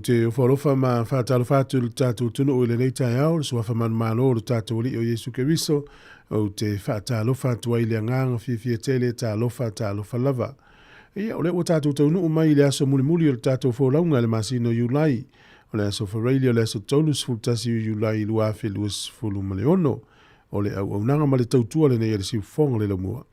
te ofo alofa ma faatalofa atu i le tatou atunuu i lenei taeao, le suafa manumalo o le tatou Alii o Iesu Keriso. Ou te faatalofa atu ai i le agaga fiafia tele, talofa, talofa lava. Ia, o lea ua tatou taunuu mai i le aso mulimuli o le tatou folauga i le masina o Iulai. O le aso Faraile o le aso 31 o Iulai 2026. O le auaunaga ma le tautua lenei a le siufofoga o le laumua.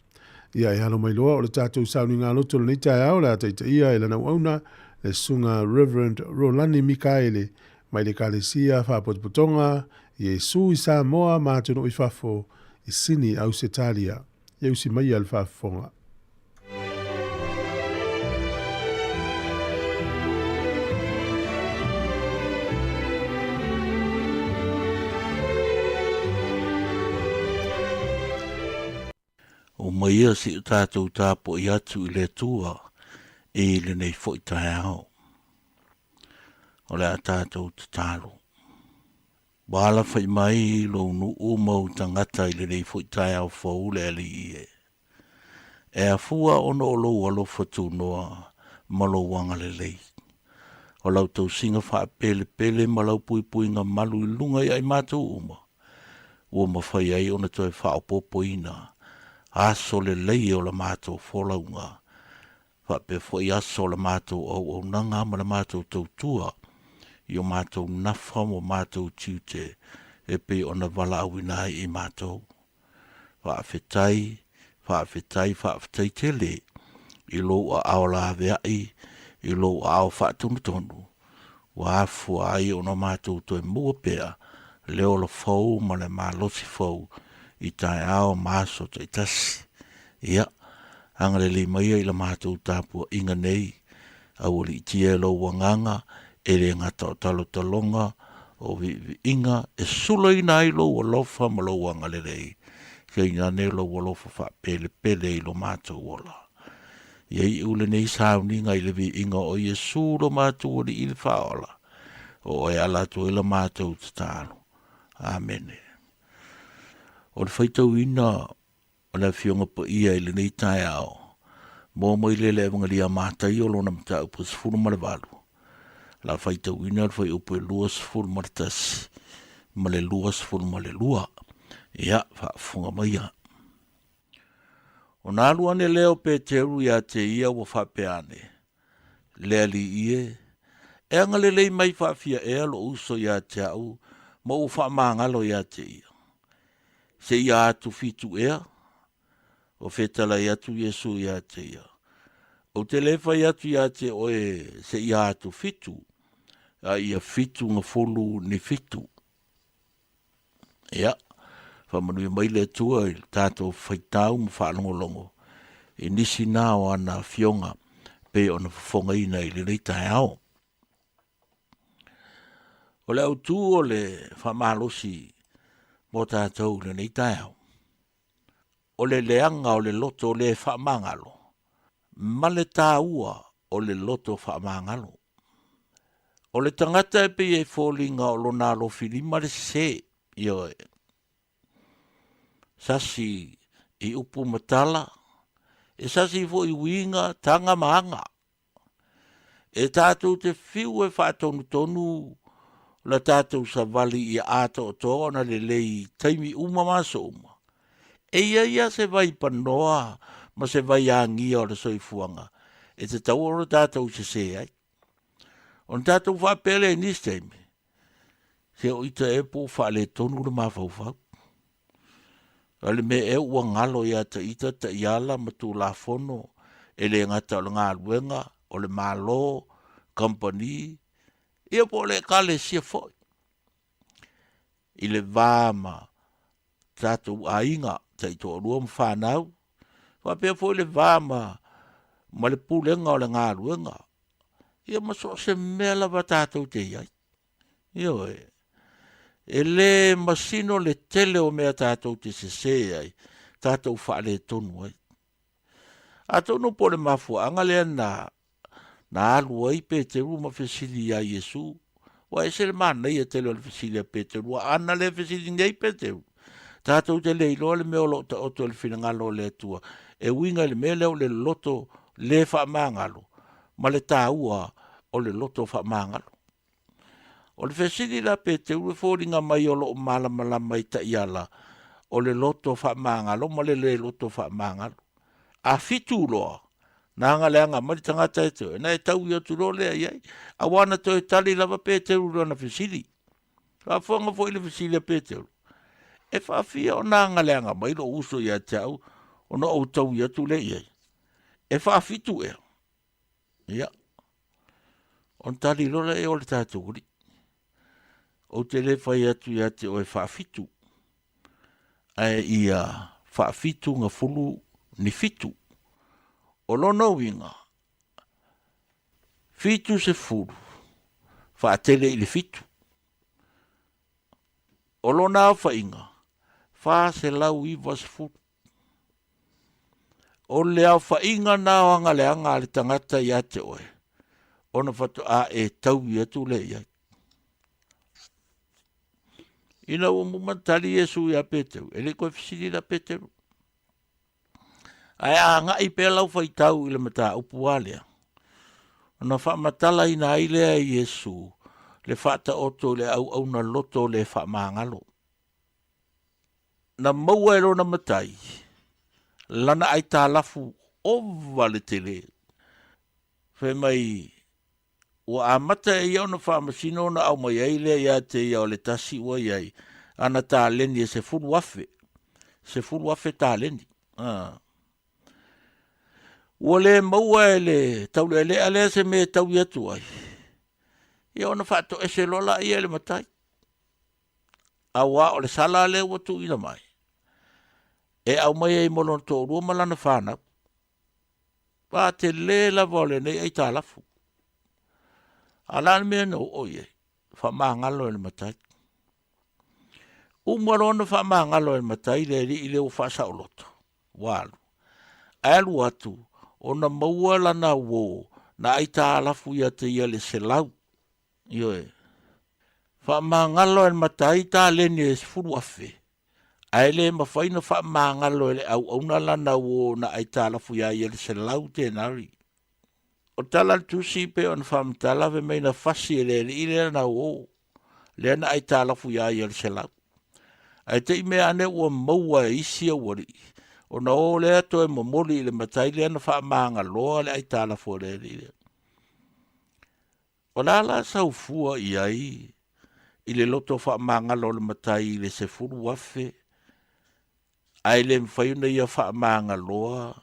Ia e alo mai loa o le tatou sauniga loto i lenei taeao o le a taitaia e lana auauna le Susuga Reverend Rolani Mikaele mai le Ekalesia Faapotopotoga Iesu i Samoa ma atunuu i fafo i Sini, Ausetalia. Ia usi maia le faafofoga. Oma ia se i o tatou tapuai atu i le Atua i lenei foi taeao. O le a tatou tatalo. Ua alafai mai lou nuu ma ou tagata i lenei foi taeao fou le Alii e. E afua ona o lou alofa tunoa ma lou agalelei. O lau tausiga faapelepele ma lau puipuiga malu i luga ia i matou uma, ua mafai ai ona toe faaopoopoina aso lelei o la matou folauga, faapea foi aso o la matou auaunaga ma la matou tautua i o matou nafa ma o matou tiute e pei ona valaauina ai i matou. Faafetai, faafetai, faafetai tele i lou aao laveai, i lou aao faatonutonu, ua afua ai ona matou toe maua pea le ola fou ma le malosi fou i taeao ma aso taitasi. Ia, agalelei maia i la matou tapuaiga nei, aualiitia e lou agaga, e le gata o talotaloga, o viiviiga, e sulaina ai lou alofa ma lou agalelei, tainane lou alofa faapelepele i lo matou ola. Ia iu lenei sauniga i le viiga o Iesu lo matou Alii le Faaola, o oe ala atu ai la matou tatalo. Amene. O le faitauina o le Afioga Paia i lenei taeao, moa mai lea le Evagelia Mataio lona mataupu 18, la faitauina le fuaiupu e 21 ma le 22. Ia, faafofoga maia. Ona alu ane lea o Peteru ia te ia ua faapea ane, Le Alii e, e agalelei mai faafia ea lou uso ia te au ma ua faamagalo ia te ia? Seia atu fitu ea? Ua fetalai atu Iesu ia te ia, Ou te le fai atu ia te oe seia atu fitu, a ia fitu gafulu ni fitu. Ia, faamanuia mai le Atua i le tatou faitau ma faalogologo i nisi na o ana afioga pei ona fofogaina i lenei taeao. O le autu o le faamalosi mo tatou i lenei taeao, o le leaga o le loto le faamagalo ma le taua o le loto faamagalo. O le tagata e pei e foliga o lona alofilima le sese, ioe, sasi i upu ma tala, e sasi foi i uiga, taga ma aga. E tatou te fiu e faatonutonu la tatou savali ia atoatoa ona lelei i taimi uma ma aso uma. E i ai lava se vai panoa ma se vai agia o le soifuaga e tatau ona tatou sese ai. Ona tatou faapea lea i nisi taimi, se o ita ea po o faaletonu le mafaufau. O le mea ea ua galo ia te ita taiala ma tulafono e le gata o le galuega, o le Malo, kamupani, ia po o le Ekalesia foi. I le va ma tatou aiga taitoalua ma fanau, faapea foi le va ma, ma le pulega o le galuega, ia ma so o se mea lava tatou te i ai. Ioe, e le masino le tele o mea tatou te sese ai, tatou faaletonu ai. Atonu po o le mafuaaga lea na na alu ai Peteru ma fesili iā Iesu. Ua ese le manaia tele o le fesili a Peteru, a ana le fesili nei Peteru, tatou te le iloa le mea o lo o taoto i le finagalo o le Atua e uiga i le mea lea o le loto le faamagalo ma le taua o le loto faamagalo. O le fesili la Peteru e foliga mai o lo o malamalama i taiala o le loto faamagalo ma le le loto faamagalo. A fitu loa, na agaleaga mai le tagata e toe, na e taui atu loa lea i ai. Auā na toe tali lava Peteru i lana fesili. Faafofoga foi i le fesili a Peteru, E faafia ona agaleaga mai lou uso ia te au ona ou taui atu lea i ai? E faafitu ea? Ia, ona tali loa lea o le tatou alii. Ou te le fai atu ia te oe faafitu, ae ia faafitu gafulu ni fitu. O lona uiga, 70 faatele i le fitu. O lona aofaiga, 490. O le aofaiga na o agaleaga a le tagata ia te oe, ona faatoa e taui atu lea i ai. Ina ua uma ona tali Iesu ia Peteru, e le i toe fesili la Peteru. Ae a agai pea lau faitau i le mataupu a lea, ona faamatalaina ai lea e Iesu le faataoto i le auauna loto le faamagalo. Na maua e lona matai lana aitalafu ova le tele. Fai mai ua amata e ia ona faamasino ona aumai ai lea ia te ia o le tasi ua i ai ana taleni e 10,000, 10,000 taleni. Ua le maua e le taulealea lea se mea e taui atu ai, ia ona faatoese loa laia e le matai. Auā o le sala lea ua tuuina mai, e aumai ai mo lona toalua ma lana fanau. A tele lava o lenei aitalafu. A o le a le mea na oo i ai? Faamagalo e le matai. Uma loa ona faamagalo e le matai le alii lea ua faasaoloto, ua alu. Ae alu atu, ona maua lana uo na aitalafu ia te ia le 100. Ioe. Faamagalo e le matai taleni e 10,000, ae le mafai ona faamagalo e le auauna lana uo na aitalafu iā ia le 100 tenari. O tala a le Tusi pei ona faamatala fai mai na fasi e le alii lea na uo, lea na aitalafu iā ia le 100. Ae te i mea ane ua maua e isi aualii, ona o lea toe momoli i le matai lea na faamagaloa le aitalafu a le alii lea. O le a la sau fua i ai i le loto faamagalo o le matai i le 10,000 ae le mafai ona ia faamagaloa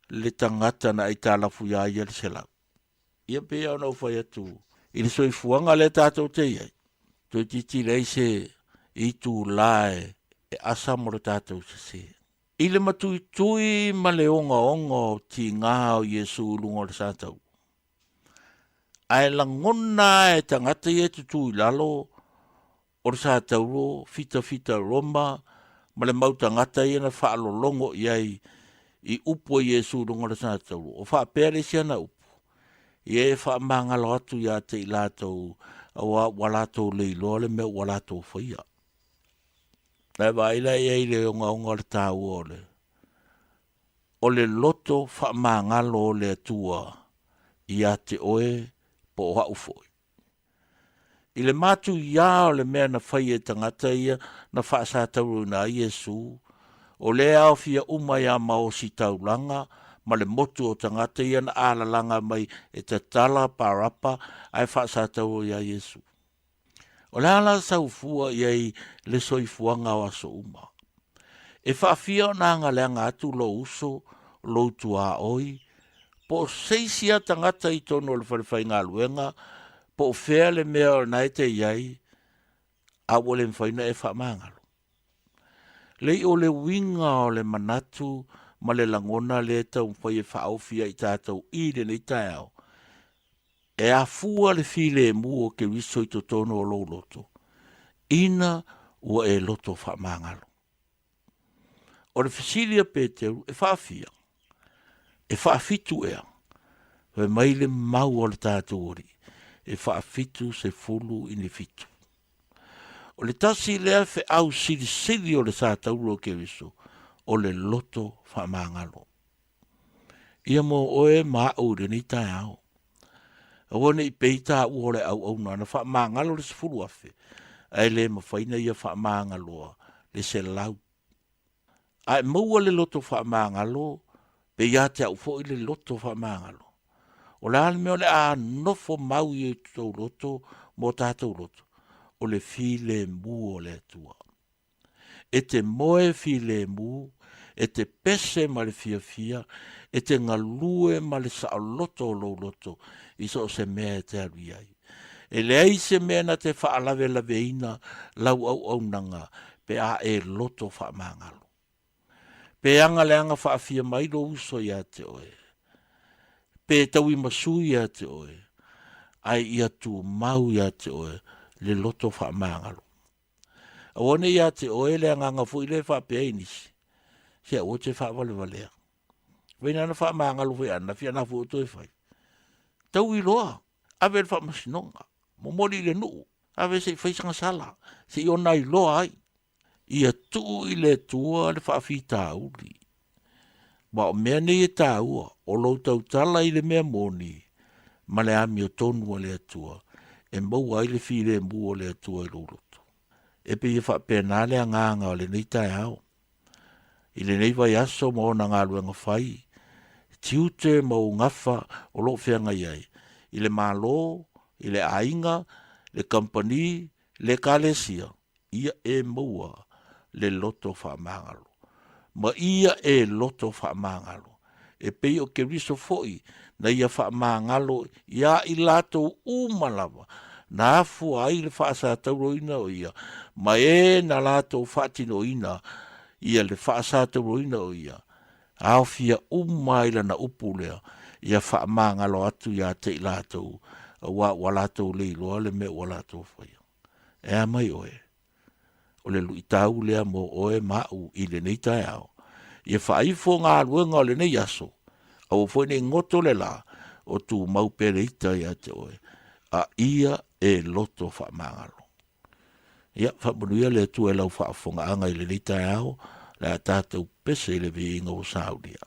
le tagata na aitalafu iā ia le 100? Ia pei lava ona ou fai atu i le soifuaga lea tatou te i ai, toeitiiti leai se itulā e asa mo le tatou sese. I le matuitui ma le ogaoga o tiga o Iesu i luga o le sataua, Ae lagona lava e tagata ia e tutū i lalo o le satauro fitafita Roma ma le mau tagata ia na faalologo i ai i upu a Iesu i luga o le satauro, o faapea le isi ana upu, Ia e faamagalo atu ia te i latou, auā ua latou le iloa le mea ua latou faia. Ae vaai la i ai i le ogaoga o le taua o le O le loto faamagalo o le Atua ia te oe po o a'u foi. I le matuiā o le mea na fai e tagata ia na faasatauroina ai Iesu, o lea e aofia uma ai a ma ositaulaga ma le motu o tagata ia na alalaga mai e tatala Parapa ae faasatauro iā Iesu. O le a la sau fua i ai le soifuaga o aso uma? E faafia ona agaleaga atu lou uso, lou tuaoi, po o se isi a tagata i totonu o le falefaigaluega, po o fea le mea o lena e te i ai, a ua le mafai ona e faamagalo. Leai, o le uiga o le manatu ma le lagona lea e taumafai e faaofi ai i tatou i lenei taeao, E afua le filemu o Keriso i totonu o lou loto, ina ua e loto faamagalo. O le fesili a Peteru, e faafia? E faafitu ea? Fai mai le mau a le tatou Alii, e faafitu sefulu i ni fitu. O le tasi lea feau silisili o le satauro o Keriso, o le loto faamagalo. Ia mo oe ma aʻu i lenei taeao. Aua ne i pei taua o le auauna na faamagalo le 10,000, ae le mafai na ia faamagaloa le 100. A e maua le loto faamagalo, pe ia te au foi le loto faamagalo. O le a le mea o le a nofo mau i tou loto ma o tatou loto? O le filemu o le Atua. E te moe filemu, e te pese ma le fiafia, e te galue ma le saoloto o lou loto i so o se mea e te alu i ai. E leai se mea na te faalavelaveina lau auaunaga pe a e loto faamagalo. Pe aga leaga faafia mai lou uso ia te oe, pe tauimasui ia te oe, ae ia tumau ia te oe le loto faamagalo. Aua ne i ia te oe le agaga foi lea e faapea ai nisi, se aua te faavalevalea. Fai na na faamagalo foi ananafi a na foi o toe fai. Tau iloa, ave i le faamasinoga, momoli i le nuu, ave se i fai sana sala, se i ona iloa ai. Ia tuu i le Atua le faafitauli. Ma o mea nei e taua, o lou tautala i le mea moni ma le amiotonu a le Atua, e maua ai le filemu o le Atua i lou loto. E pei e faapena le agaga o lenei taeao. I lenei vaiaso ma ona galuega fai, tiute ma ou gafa o lo o feagai ai, i le Malo, i le aiga, le kamupani, le Ekalesia, ia e maua le loto faamagalo. Ma ia e loto faamagalo, e pei o Keriso foi na ia faamagalo iā i latou uma lava, na afua ai le faasatauroina o ia, ma e na latou faatinoina ia le faasatauroina o ia, aofia uma ai lana upu lea, ia faamagalo atu ia te i latou, auā ua latou le iloa le mea ua latou faia. E a mai oe? O le luitau lea mo oe ma au i lenei taeao. Ia faaifo galuega o lenei aso, aua foi ne i goto le lā, o tumau pea le ita ia te oe, a ia e loto faamagalo. Ia, faamanuia le Atua i lau faafofogaaga i lenei taeao, le a tatou pese i le viiga ua saunia.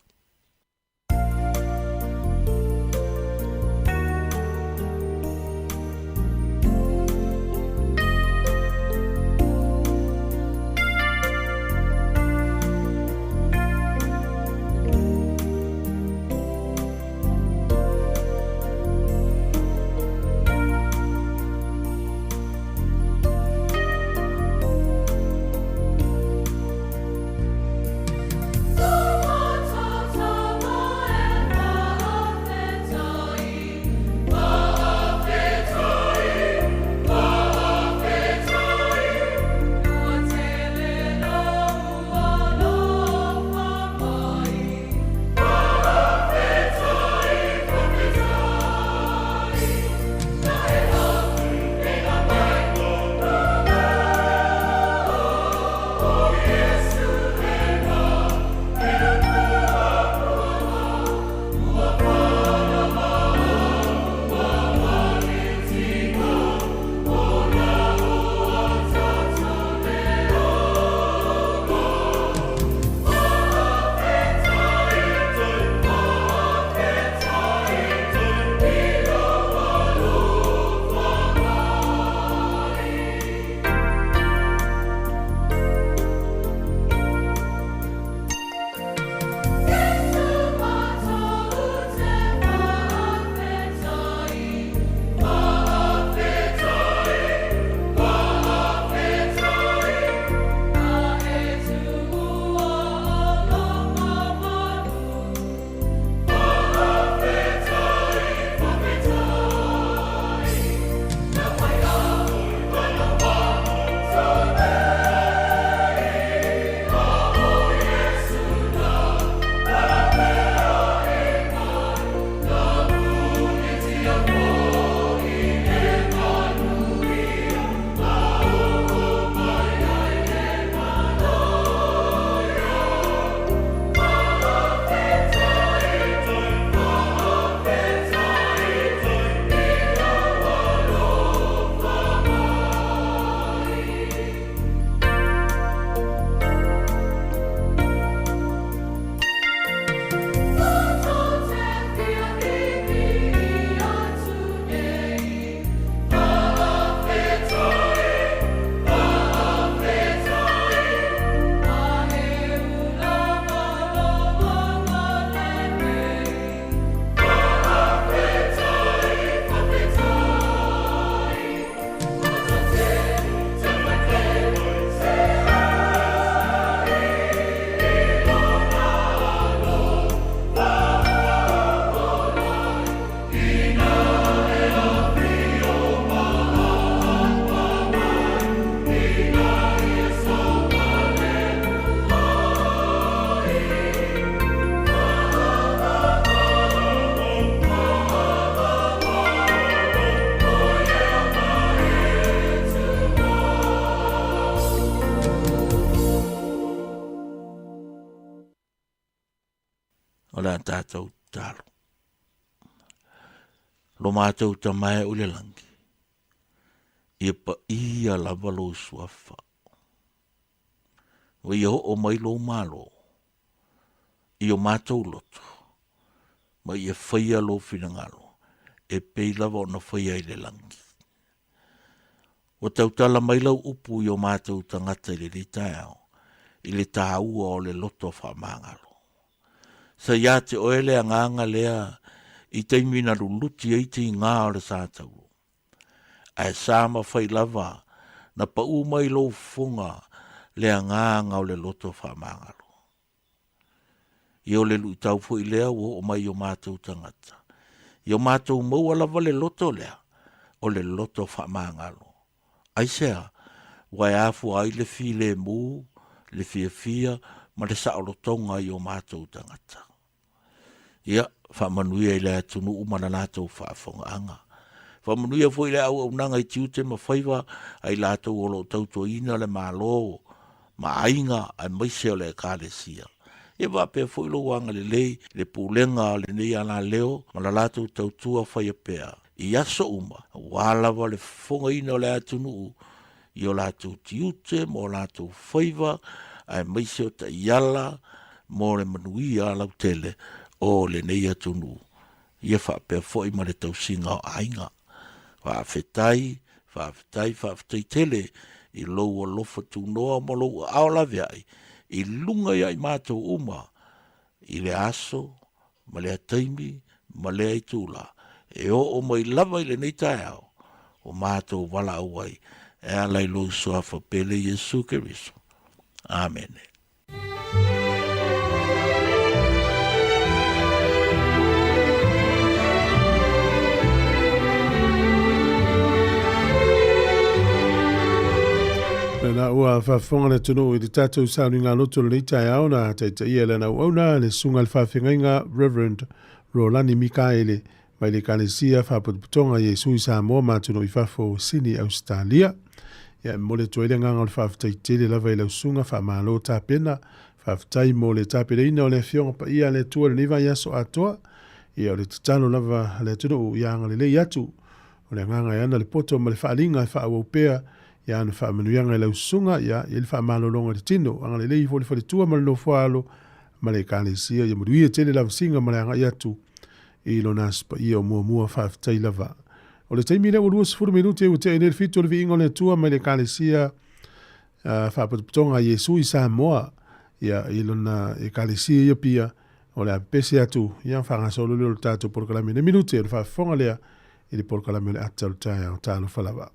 O le a tatou tatalo. Lo matou Tama e o i le lagi, ia paia lava lou suafa. Ua ia oo mai lou Malo i o matou loto, ma ia faia lou finagalo e pei lava ona faia i le lagi. Ua tautala mai lau upu i o matou tagata i lenei taeao, i le taua o le loto faamagalo. Sa ia te oe le agaga lea i taimi na luluti ai tiga o le sa taulo. Ae sa mafai lava na pau mai lou fofoga le agaga o le loto faamagalo. Ia o le luitau foi lea ua oo mai i o matou tagata. Ia o matou maua lava le loto lea, o le loto faamagalo. Aisea? Ua e afua ai le filemu, le fiafia ma le saolotoga i o matou tagata. Ia, faamanuia i le atunuu ma le latou faafofogaaga. Faamanuia foi i le auaunaga i tiute ma faiva a i latou o lo o tautuaina le Malo ma aiga aemaise o le Ekalesia. Ia faapea foi lou agalelei i le pulega o lenei alaleo ma la latou tautua faia pea i aso uma, aua lava le fofogaina o le atunuu i o latou tiute ma o latou faiva aemaise o taiala mo le manuia lautele o lenei atunuu, ia faapea foi ma le tausiga o aiga. Faafetai, faafetai, faafetai tele i lou alofa tunoa ma lou aao laveai i luga ia i matou uma i le aso ma lea taimi ma lea itula e oo mai lava i lenei taeao ua matou valaau ai e ala i lou Suafa pele Iesu Keriso. Amene. Lena ua faafofoga le atunuu i le tatou sauniga loto lenei taeao na taitaia e lana auauna le susuga i le faafeagaiga Reverend Rolani Mikaele mai le Ekalesia Faapotopotoga Iesu i Samoa ma atunuu i fafo Sini Ausetalia. Ia e momoli atu ai le agaga o le faafetai tele lava i lau susuga, faamalo tapena, faafetai mo le tapenaina o le Afioga Paia a le Atua i lenei vaiaso atoa. Ia o le tatalo lava a le atunuu ia agalelei atu. O le agaga e ana le poto ma le faaaliga e faaauau pea ia ana faamanuiaga i lau susuga, ia i ai le faamalologa i le tino, agalelei ifo le faletua ma le nofoaalo ma le Ekalesia, ia manuia tele lavasiga ma le agai atu i lona Aso Paia o muamua. Faafetai lava. O le taimi lea ua 20 minute ua tea nei le fitu o le viiga o le Atua mai le Ekalesia Faapotopotoga a Iesu i Samoa, ia, i lona Ekalesia ia pia, o le a pepese atu, ia, faagasolo lea o le tatou polokalame nei minute, o le faafofoga lea i le polokalame o le ata o le taeao. Talofa lava.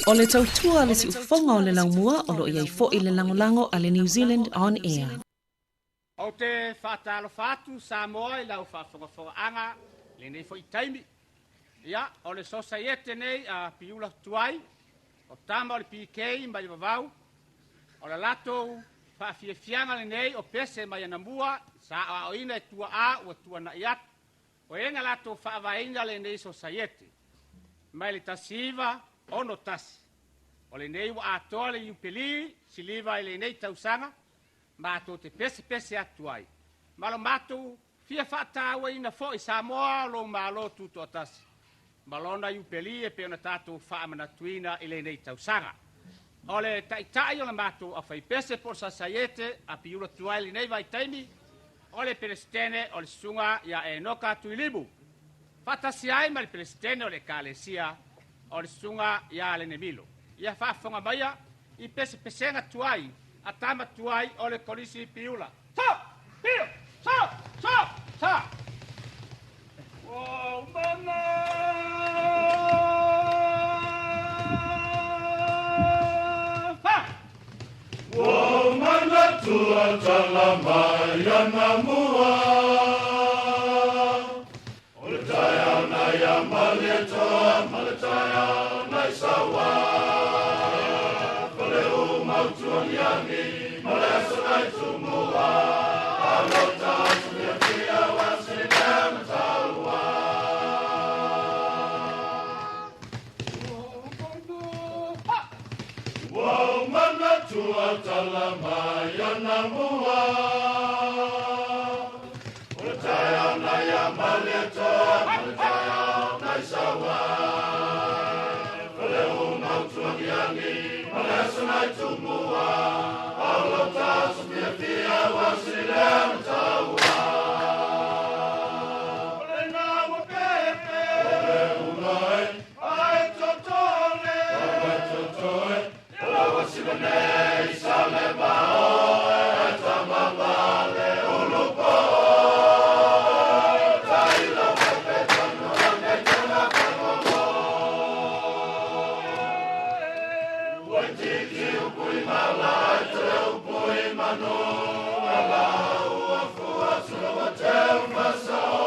O le tautua a le siufofoga o le laumua o lo o i ai foi le lagolago a le New Zealand On Air. Ou te faatalofa atu Samoa i lau faafogafogaaga i lenei foi taimi. Ia, o le Sosaiete nei a Piula Tuai, o tama o le PK mai le vavau, o le latou faafiafiaga lenei o pese mai anamua sa aoaoina e tuaa ua tuanai atu. O e na latou faavaeina lenei Sosaiete mai le 1961. O lenei ua atoa le Iupeli siliva i lenei tausaga, matou te pesepese atu ai, ma lo matou fia faatauaina foi Samoa o lou Malo Tutoatasi, ma lona Iupeli e pei ona tatou faamanatuina i lenei tausaga. O le taitai o le matou aufaipese po o le Sasaiete a Piula Tuai i lenei vaitaimi, o le Peresetene o le Susuga ia Enoka Tuilimu, faatasi ai ma le Peresetene o le Ekalesia o le Susuga ia Lenemilo. Ia faafofoga maia i pesepesega tuai a tama tuai o le Kolisi Piula. Sa! Pio! Sa! Sa! Sa! Ua mana! Fa! Ua manatua tala mai ana mua. O le taeao nai a Malietoa ma le taeao nai Saua. Ko le umautu aniani ma le aso nai Tumua. Alota aso fiafia ua sililea mataua. Ua ou manatua tala mai ana mua. O le taeao nai a Malietoa ma le taeao nai Saua. Ko le umautu aniani ma le aso nai Tumua. Alota aso fiafia ua sililea mataua. O lena ua pepe. O le ula e. Ai totole. Ai totoe. O la ua siva nei sa le maoe. Ai tamamale ulupo. Tailo pepe tonu ane tona pagogo. Waititi upui malai tele upui manu. Ala ua fua sula wa te umasao.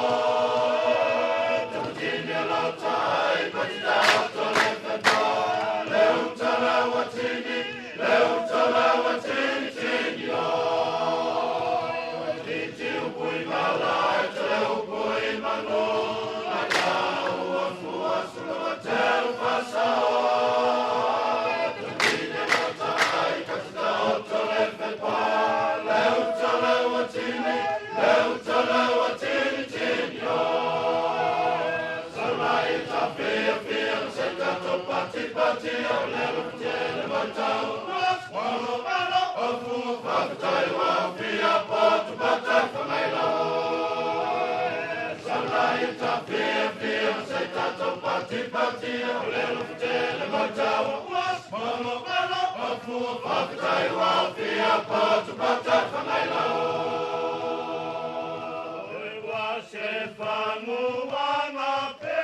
Tamatini ala tai patita oto le fepo. Le utala watini, le utala watini tini o. Waititi upui malai tele upui manu. Ala ua fua sula wa te umasao. Tamatini ala tai patita oto le fepo. Le utala watini, le utala watini tini o. Sarai ta fia fia se tato pati pati o le tele matau. Malo malo o fu fatai wa fia potu patai whangaila. Sarai ta fia fia se tato pati pati o le tele matau. Malo malo o fu fatai wa fia potu patai whangaila. Wa se fangu wa mape.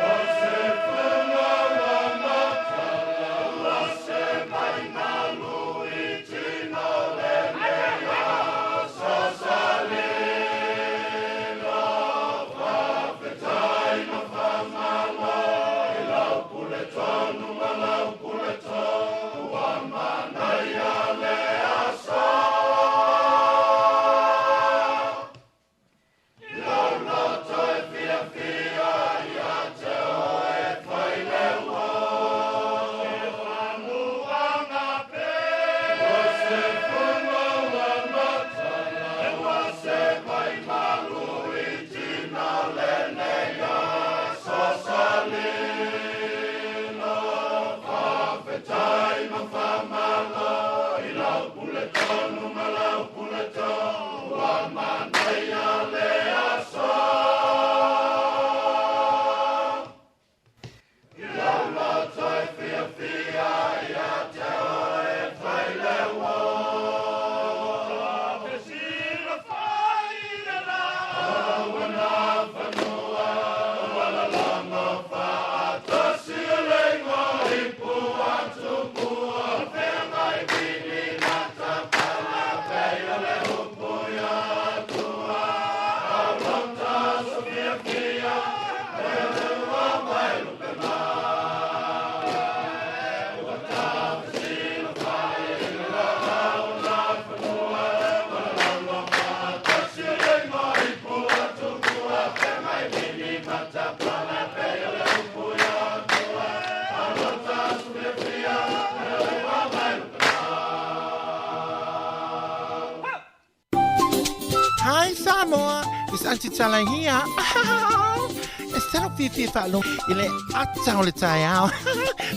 Wa se funga wa matala. Wa se mai malu i tino le mea. Sa sa lilo. Whawhetai ma whamalo. I lau pule tonu ma lau pule tonu. Wa mana ia le aso. Samoa, it's Aunty Tala here. E talo fiafia faalogo i le ata o le taeao.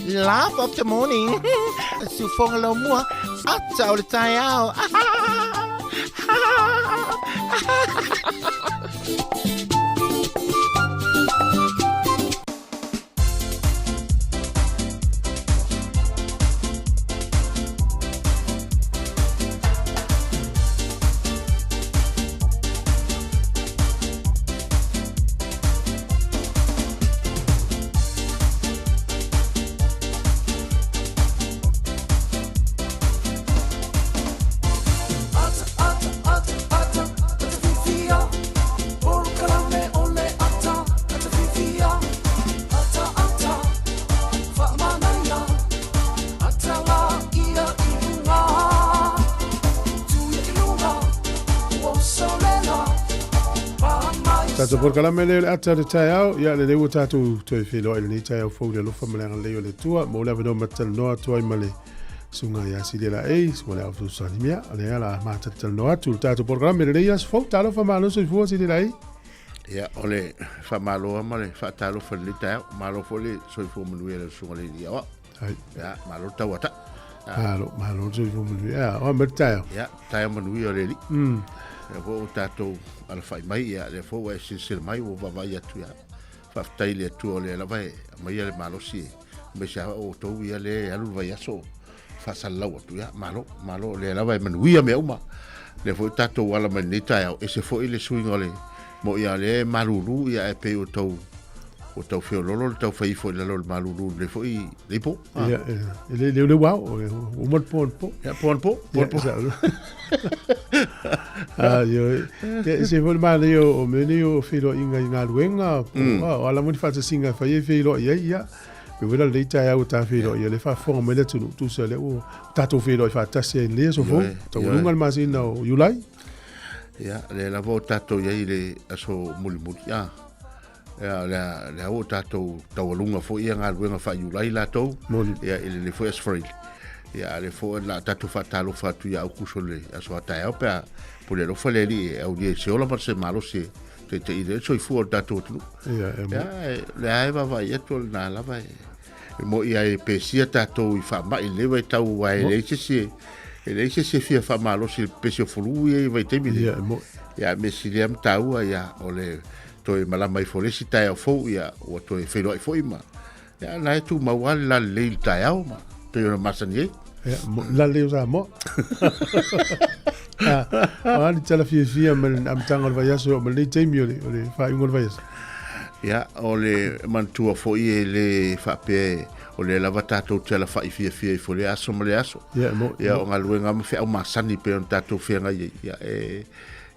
Laugh of the morning. Siufoga laumua, ata o le taeao. Tatou polokalame lea o le ata o le taeao, ia lelei ua tatou toe feiloai i lenei taeao fou i le alofa ma le agalelei o le Atua. Mo le avanoa matalanoa atu ai ma le susuga ia Silia Laei, susuga le Ao Fesoasoani Mea, o lea la matalatalanoa atu le tatou polokalame lenei aso fou. Talofa malo soifua Silia Laei. Ia, o le faamalo lava ma le faatalofa i lenei taeao. Malo foi le soifua manuia i le susuga i le Alii Aoao. Ai. Ia, malo le tauata. Malo, malo le soifua manuia. Ia, o a mai le taeao. Ia, taeao manuia o le Alii. Lea foi ua tatou alafai mai, ia, lea foi ua e silasila mai, ua vaavaai atu, ia. Faafetai i le Atua o lea lava e aumaia le malosi e aemaise lava outou ia lea e alu le vaiaso o faasalalau atu, ia, malo, malo, o lea lava e manuia mea uma. Lea foi ua tatou ala mai lenei taeao, ese foi le suiga o le moʻi a o lea e malulu, ia, ae pei ua tau Ua tau feololo le tau fai ifo i lalo o le malulu i lenei foi lenei po. Ah. Ia, e le leu leu ao, e uma le po po. Ia, po po, po po. Ah, io, te se foi ma le o me nei o feiloaiga i galuega, o ala mo ni faatasiga e fai ai feiloai ai, ia. Pe wela le taeao ua ta feiloai ia le faafofoga mai le atunuu, tusa lea ua tatou feiloai faatasi ai i lenei aso fou, taualuga le masina o Iulai. Ia, lea lava o tatou i ai i le aso mulimuli, ah. Ia, lea, lea ua tatou taualuga foi ia galuega faa-Iulai latou, ia, i lenei foi Aso Faraile. Ia, a lea foi la tatou faatalofa atu ia Aukuso le aso a taeao pe a pule alofa le Alii e aulia i se ola ma se malosi e taitaiina ai le soifua o le tatou atunuu. Ia, e Ia, e, lea e vaavaai atu o lena lava e, e mo'i ai e pesia tatou i faamai i lenei vaitau aua e leai se isi e, e leai se isi e fia faamalosi i le pepesi o fulu ia i vaitaimi nei. Ia, e mo'i. Ia, mea sili lava ma taua, ia, o le toe malama ifo le isi taeao fou, ia, ua toe feiloai foi ma, ia, na e tumau lava le lalelei i le taeao ma pei ona masani ai. Ia, lalelei o Samoa. Ah, o a ni tala fiafia ma le amataga o le vaiaso e oo mai lenei taimi o le, o le faaiuga o le vaiaso? Ia, o le manatua foi e le faapea o lea lava tatou te alafai fiafia ifo i lea aso ma lea aso. Ia, mo, Ia, o galuega ma feau masani pei ona tatou feagai ai. Ia, e,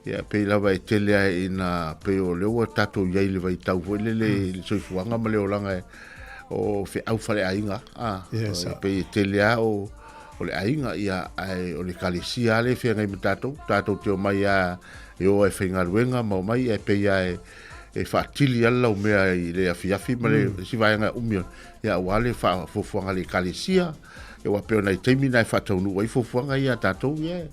Ia, pei lava e tele ae ina pei o lea ua tatou i ai i le vaitau foi lele i le soifuaga ma le olaga e, o feau faleaiga, a, Yes, e pei e tele lava o, o le aiga, ia, ae o le ekalesia lava lea e feagai ma tatou, tatou te omai lava e o lava e faigaluega ma omai, ae pei lava e, e faatili lava le laumea i le afiafi ma le isi vaega umi, ia, aua le fuafuaga a le ekalesia. Aua pei o nai taimi na e faataunuu ai fuafuaga ia a tatou ia.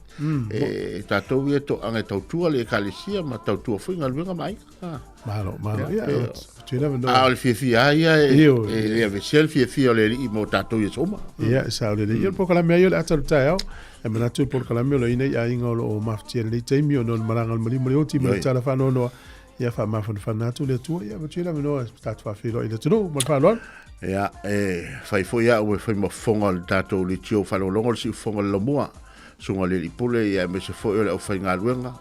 E tatou ia toaga e tautua le ekalesia ma tautua foi galuega ma aiga. Ah. Malo, malo. Ia, A o le fiafia lava ia e, e le aveesea le fiafia o le Alii mo tatou i aso uma. Ia, e sao lelei. Ia, o le polokalame lava ia o le ata o le taeao. E manatu le polokalame o lo o i ai nai aiga o lo o mafatia i lenei taimi ona o le malaga a le maliu ma le oti ma le tala faanoanoa. Ia faamafanafana atu le Atua, ia avatu ai le avanoa e tatou faafeiloai i le atunuu ma le faaaloalo. Ia, e fai foi au e fai ma fofoga o le tatou leitio faalogologo le siufofoga o le Laumua, susuga i le Alii Pule, ia aemaise foi o le aufaigaluega,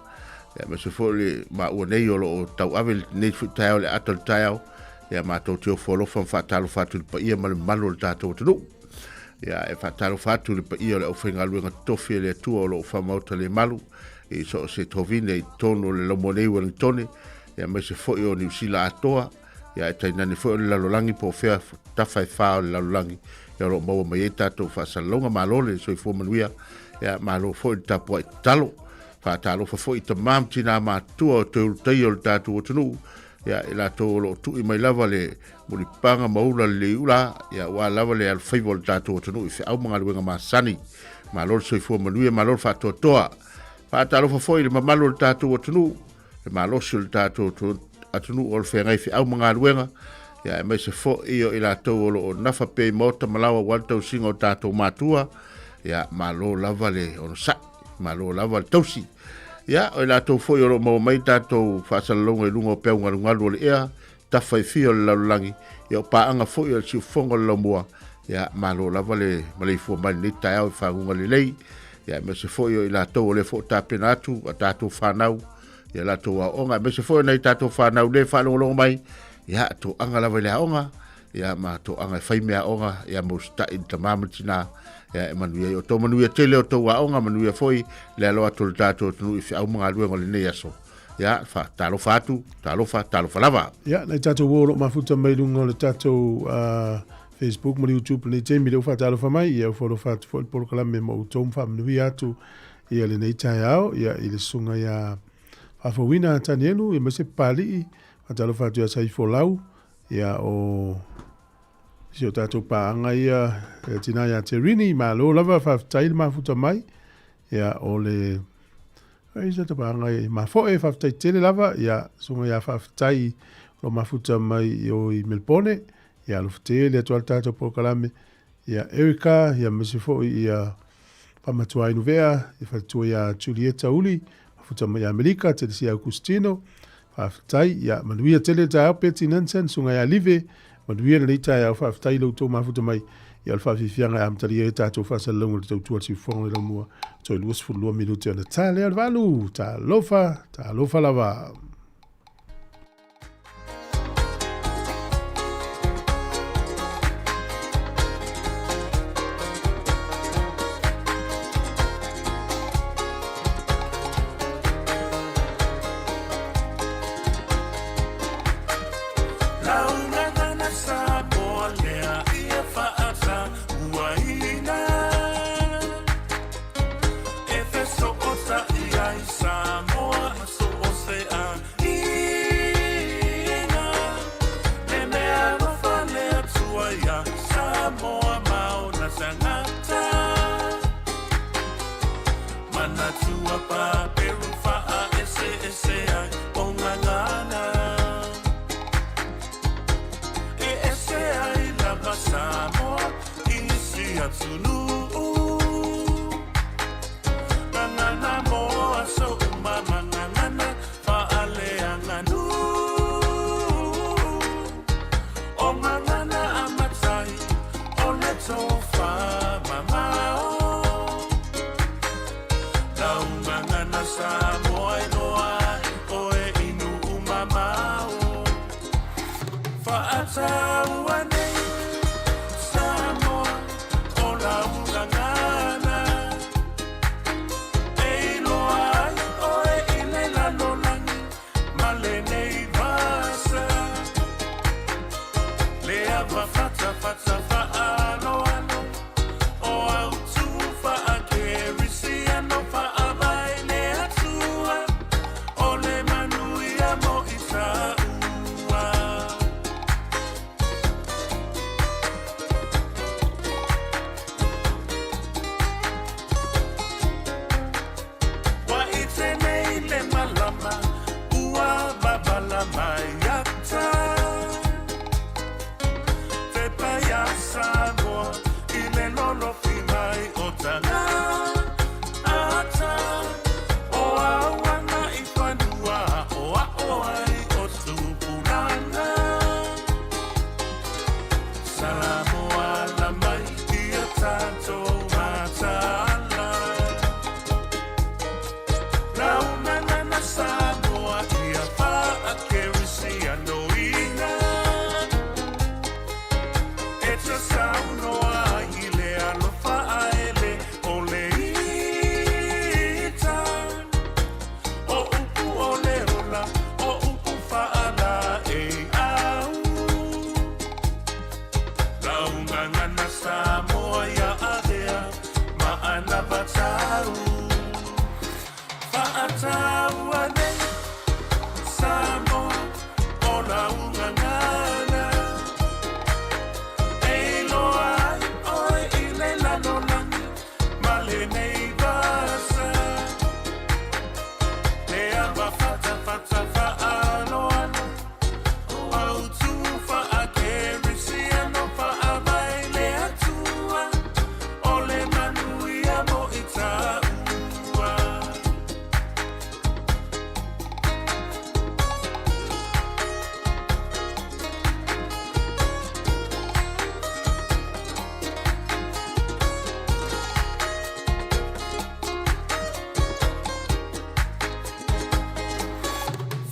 ia aemaise foi o le maua nei o lo o tauave lenei foi taeao le ata o le taeao, ia matou te ofo alofa ma faatalofa atu i le paia ma le mamalu o le tatou atunuu. Ia, e faatalofa atu i le paia o le aufaigaluega totofi a le Atua o lo o faamaota le malu, i so o se tovine i totonu o le Laumua nei Ueligitone, ia aemaise foi o Niu Sila atoa, ia e tainane foi o le lalolagi po o fea tafa e fa o le lalolagi, ia o lo o maua mai ai tatou faasalalauga. Malo le soifua manuia, ia malo foi le tapuai tatalo. Faatalofa foi i tama ma tina matutua o toe ulutaia o le tatou atunuu, ia i latou o lo o tui mai lava le mulipaga ma ula lelei ula, ia aua lava le alofaiva o le tatou atunuu i feau ma galuega masani. Malo le soifua manuia, malo le faatoatoa. Faatalofa foi i le mamalu o le tatou atunuu, Le malosi o le tatou atunuu o le feagai feau ma galuega, ia aemaise foi o i latou o lo o nafa pea i maota ma laoa aua le tausiga o tatou matua, ia malo lava le onosai, malo lava le tausi. Ia, o i latou foi o lo o maua mai tatou faasalalauga i luga o peau galugalu o le ea, tafa e fia o le lalolagi, ia o paaga foi o le siufofoga o le laumua, ia malo lava le maleifua mai lenei taeao i faguga lelei, ia aemaise foi o i latou o lea foi o tapena atu a tatou fanau, ia latou aoaoga, aemaise foi o nai tatou fanau le faalogologo mai, ia toaga lava i le aoga, ia ma toaga e fai mea aoga, ia ma usitai i le tama ma le tina, ia e manuia ai outou. Manuia tele outou aoga, manuia foi le alo atu o le tatou atunuu i feau ma galuega o lenei aso. Ia, faatalofa atu, talofa, talofa lava. Ia, nai tatou uo o lo o mafuta mai luga o le tatou Facebook ma le YouTube lenei taimi lea ua faatalofa mai, ia ua faalofa atu foi le polokalame ma outou ma faamanuia atu ia lenei taeao, ia i le susuga ia Faafouina Tanielu, ia aemaise Papalii, faatalofa atu ia Saifolau, ia o si o tatou paaga ia, ia tina ia Terini, malo lava, faafetai le mafuta mai, ia o le ai se paaga i Mafoe, faafetai tele lava, ia susuga ia Faafetai o lo mafuta mai i o i Melbourne, ia alofa tele atu le tatou polokalame, ia Erica, ia aemaise foi ia Famatua Inuvea, ia faletua ia Julieta Uli, mafuta mai Amerika, Telesia Augustino, faafetai, ia manuia tele le taeao Betty Nansen, susuga ia Live, manuia lenei taeao, faafetai i lo outou mafuta mai, ia o le faafiafiaga e amatalia ai tatou faasalalauga i le tautua a le siufofoga o le laumua, toe 22 minute ona ta lea o le valu, talofa, talofa lava.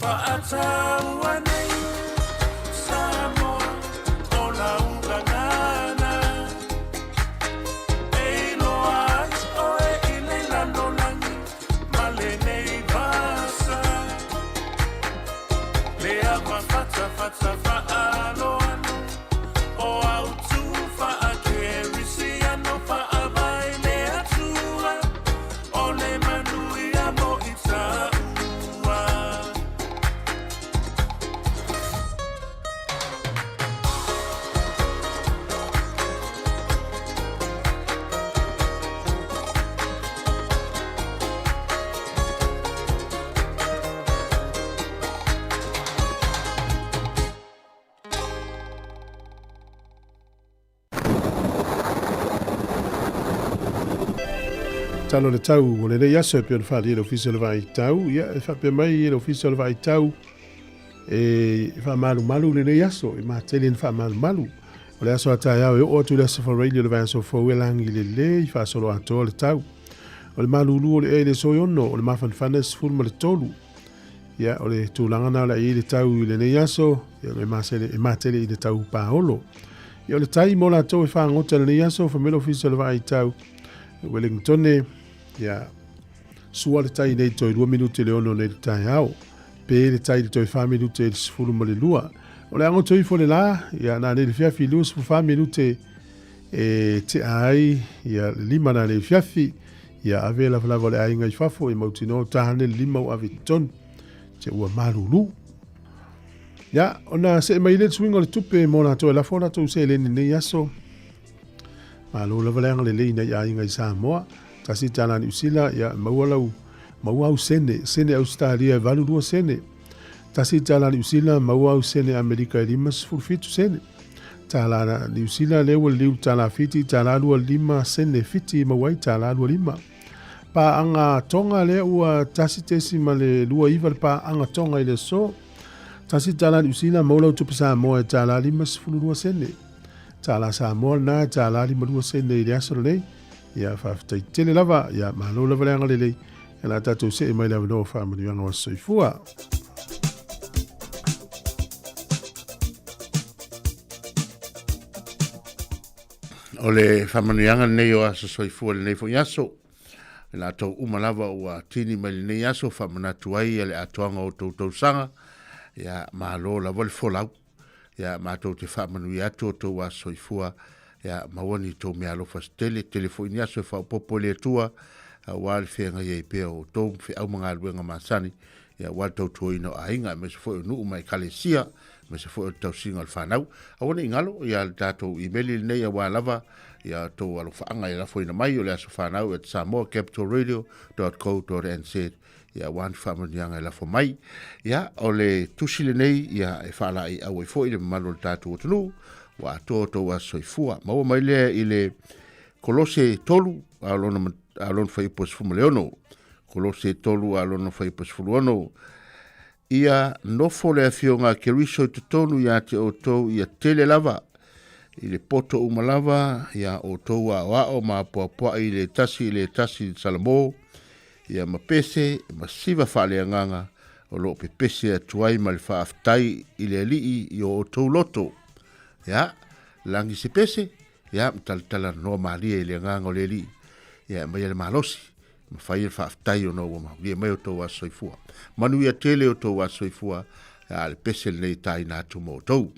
Faataua nei Samoa o lau gagana E iloa ai oe i le lalolagi ma lenei vasa Le ava fatafata faaloalo o autu faa-Kerisiano faavae le Atua o le manuia mo i tāua. Talo le tau o lenei aso e pei ona faaalia e le Ofisa o le Vaai Tau. Ia, e faapea mai e le Ofisa o le Vaai Tau e faamalumalu lenei aso, e matele ina faamalumalu. O le aso a taeao e oo atu i le aso Faraili o le vaiaso fou e lagi lelei faasolo atoa le tau. O le malulu o le ea i le aso e 6, o le mafanafana e 13. Ia, o le tulaga na o le a i ai le tau i lenei aso, ia, e masele, e matele i le tau paolo. Ia, o le tai mo latou e fagota i lenei aso, fai mai le Ofisa o le Vaai Tau, Wellingtone, ia, sua le tai nei toe 2 minute le 6 nei le taeao. Pe le tai le toe 4 minute i le 12. O le agoto ifo le la, ia, na nei le fiafi 24 minute e tea ai, ia, le lima na nei fiafi, Ia ave lavalava o le aiga i fafo e mautinoa o tahane le lima ua ave i totonu te ua malulu. Ia, ona see mai le suiga o le tupe mo latou e lafo latou seleni nei aso. Malo lava le agalelei nai aiga i Samoa. Tasi tala Niu Sila, ia maua lau maua au sene, sene Ausetalia e 82 sene. Tasi tala Niu Sila, maua au sene Amerika e 57 sene. Tālā Niu Sila lea ua liliu tālā Fiti, tālā 25 sene Fiti maua ai tālā 25. Pāaga Tonga lea ua 1.29 le pāaga Tonga i le aso. Tasi tālā Niu Sila maua lau tupe Samoa e tālā 52 sene. Tālā Samoa lena e tālā 52 sene i le aso lenei. Ia faafetai tele lava, ia malo lava le agalelei. E la tatou see mai le avanoa o faamanuiaga o aso soifua. O le faamanuiaga lenei o aso soifua lenei foi aso. E latou uma lava ua tini mai lenei aso faamanatu ai le atoaga o tou tausaga. Ia malo lava le folau. Ia matou te faamanuia atu o tou aso soifua. Ia maua ni tou meaalofa se tele, tele foi ni aso e faaopoopo e le Atua, aua le feagai ai pea o outou ma feau ma galuega masani, ia aua le tautuaina o aiga, aemaise foi o nuu ma ekalesia, aemaise foi o le tausiga o le fanau. Aua ne i galo ia le tatou imeli lenei aua lava ia outou alofaaga e lafoina mai o le aso fanau at samoacapitalradio.co.nz ia aua ni faamanuiaga e lafo mai. Ia, o le tusi lenei, ia, e faalaeiau ai foi le mamalu o le tatou atunuu, ua atoa outou aso soifua. Maua mai lea i le Kolose 3, a lona, a lona fuaiupu e 16. Kolose 3, a lona fuaiupu e 16. Ia nofo le afioga a Keriso i totonu ia te outou ia tele lava, i le poto uma lava, ia outou aoao ma apoapoai i le tasi i le tasi i le Salamo, ia ma pese ma siva faaleagaga o lo o pepese atu ai ma le faafetai i le Alii i o outou loto. Ia, lagi se pese, ia, ma talatala noa malie i le agaga o le Alii, ia, e aumaia le malosi, ma fai le faafetai ona ua maulia mai outou aso soifua. Manuia tele outou aso soifua, a le pese lenei e taina atu mo outou.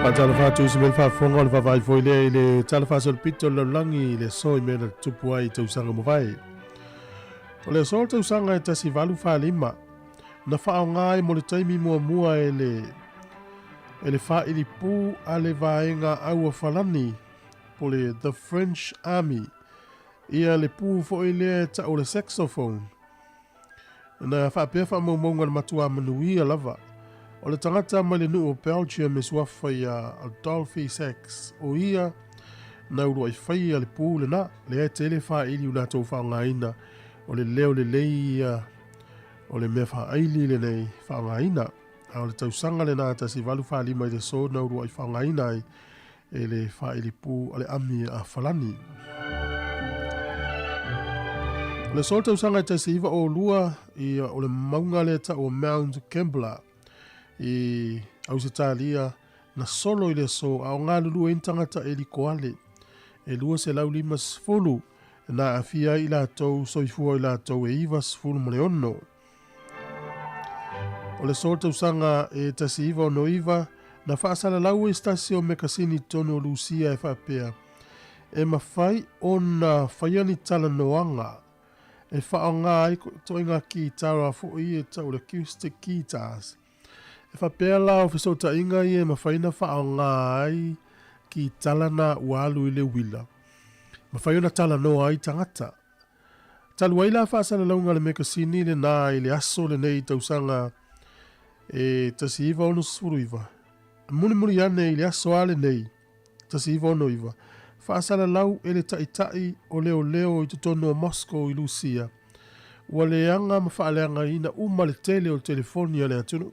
Faatalofa atu i se mea faafofoga o le vaavaai foi lea i le tala faasolopito o le lalolagi i le aso i mea na tutupu ai i tausaga mavae. O le aso o le tausaga e 1845, na faaaoga ai mo le taimi muamua e le e le faaili pū a le Vaega Aua Falani po le The French Army ia le pū foi lea e ta'u o le saxophone. Na faapea faamaumauga a le matuā manuia lava o le tagata mai le nuu o Belgium e suafa iā Adolphe Sax, o ia na uluai faia le pū lena, lea e tele faaili u latou faaaogaina o le leo lelei ia o le mea faaili lenei faaaogaina. A o le tausaga lena 1845 i le aso na uluai faaaogaina ai e le faaili pū a le ami a Falani. O le aso o le tausaga e 1902, ia o le mauga lea ta'u o Mount Kembla i Ausetalia na solo i le aso a o galulue ai ni tagata e likoale e 250 na aafia ai i latou soifua o i latou e 96. O le aso o le tausaga e 1969, na faasalalau ai se tasi o mekasini i totonu o Lusia e faapea, E mafai ona faia ni talanoaga e faaaoga ai ituaiga kitara foi e tau o le acoustic guitars. E faapea la o fesootaiga ia e mafai ona faaaoga ai kitala na ua alu i le uila. Mafai ona talanoa ai tagata. Talu ai la faasalalauga a le mekasini lenā i le aso lenei i tausaga e 1969, mulimuli ane i le aso a lenei 1969, faasalalau e le Taitai o Leoleo i totonu o Moscow i Lusia, ua leaga ma faaleagaina uma le tele o telefoni a le atunuu.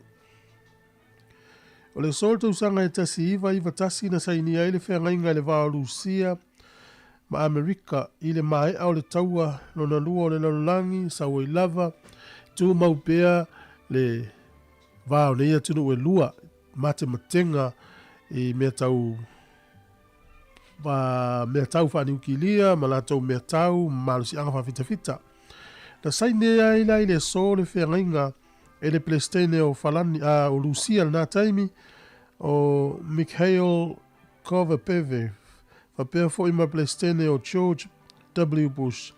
O le aso o le tausaga e 1991 na sainia ai le feagaiga i le va o Lusia ma Amerika i le maea o le Taua Lona Lua o le Lalolagi, sau ai lava, tumau pea le va o nei atunuu e lua matematega i mea tau mea tau faaniukilia ma latou mea tau malosiaga faafitafita. Na saine ai la i le aso le feagaiga e le Peresetene o Falani, a, o Lusia lena taimi, o Mikhail Gorbachev, faapea foi ma Peresetene o George W. Bush.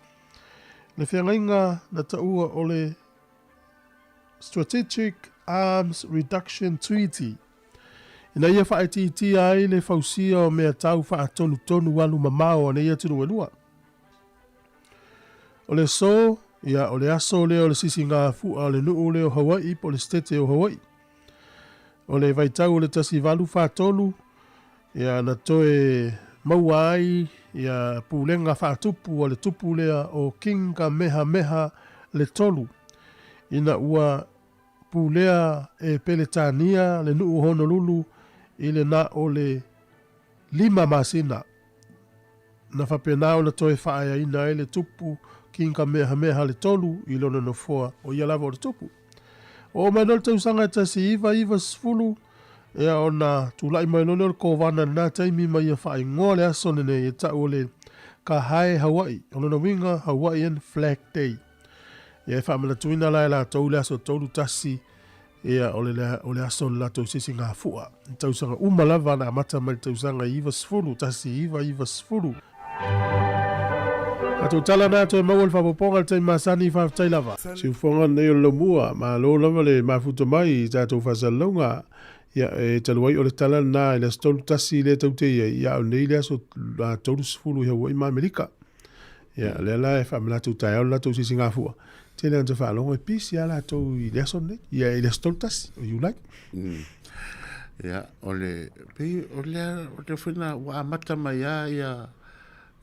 Le feagaiga na taua o le Strategic Arms Reduction Treaty, ina ia faaitiitia ai le fausia o mea tau faatonutonu alu mamao a nei atunuu e lua. O le aso, ia, o le aso lea o le sisigāfu'a o le nu'u lea o Hawai'i po o le Setete o Hawai'i. O le vaitau o le 1843, ia, na toe maua ai ia pulega faatupu a le tupu lea o King Kamehameha le Tolu, ina ua. pulea e Peletania le nuu o Honolulu i le na o le 5 masina. Na faapena ona toe faaeaina ai le Tupu King Kamehameha le Tolu i lona nofoa o ia lava o le Tupu. Oo mai loa le tausaga e 1990, ia ona tulai mai loa lea o le Kovana i lena taimi ma ia faaigoa le aso lenei e tau o le Ka Hae Hawaii, o lona uiga Hawaiian Flag Day. Ia e faamanatuina la e latou le aso 31 ia o le, o le aso o le latou sisigafua. I tausaga uma lava na amata mai le tausaga 90, 1990. Tatou tala na toe maua le faaopoopoga i le taimi masani, faafetai lava. Siufoga lenei o le laumua, malo lava le mafuta mai i tatou faasalalauga. Ia, e talu ai o le tala lena i le aso 31 lea tou te i ai, ia a o nei le aso 30 i Hawaii ma Amerika. Ia, lea la e faamanatu taeao le latou sisigafua. Tele ina faalogo e pisi lava latou i le aso lenei, ia i le aso 31 o Iulai. Ia, o le, pei o lea, o le foi na, ua amata mai lava ia,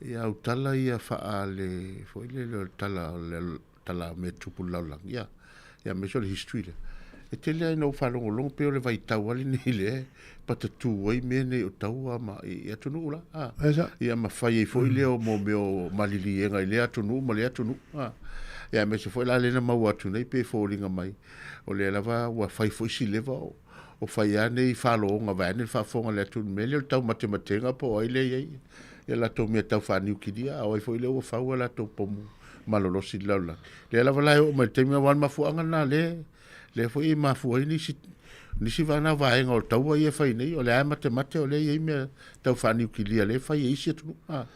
ia au tala ia faa le, foi lele o le tala, o le tala o mea tupu i le lalolagi, ia, ia aemaise o le history lea. E tele lava ina ou faalogologo pei o le vaitau lava lenei lea e patatū ai mea nei o taua ma i atunuu la, a. Ia ma fai ai foi lea o mo mea o maliliega i lea atunuu ma lea atunuu, a. Ia aemaise foi la lea na maua atu nei pei e foliga mai o lea lava ua fai foi si leva o o fai lava nei faloga vaeane le faafofoga a le atunuu i le mea lea o le taumatematega po o ai lea e i ai ia latou mea tau faaniukilia, a o ai foi lea ua fau a latou pomu malolosi i le lalolagi. Lea lava la e oo mai i le taimi, aua o le mafuaaga lena lea, lea foi e mafua ai nisi, nisi vana vaega o le taua ia e fai nei, o lea e matemate o lea e i ai mea tau faaniukilia lea e fai e isi atunuu. Ah.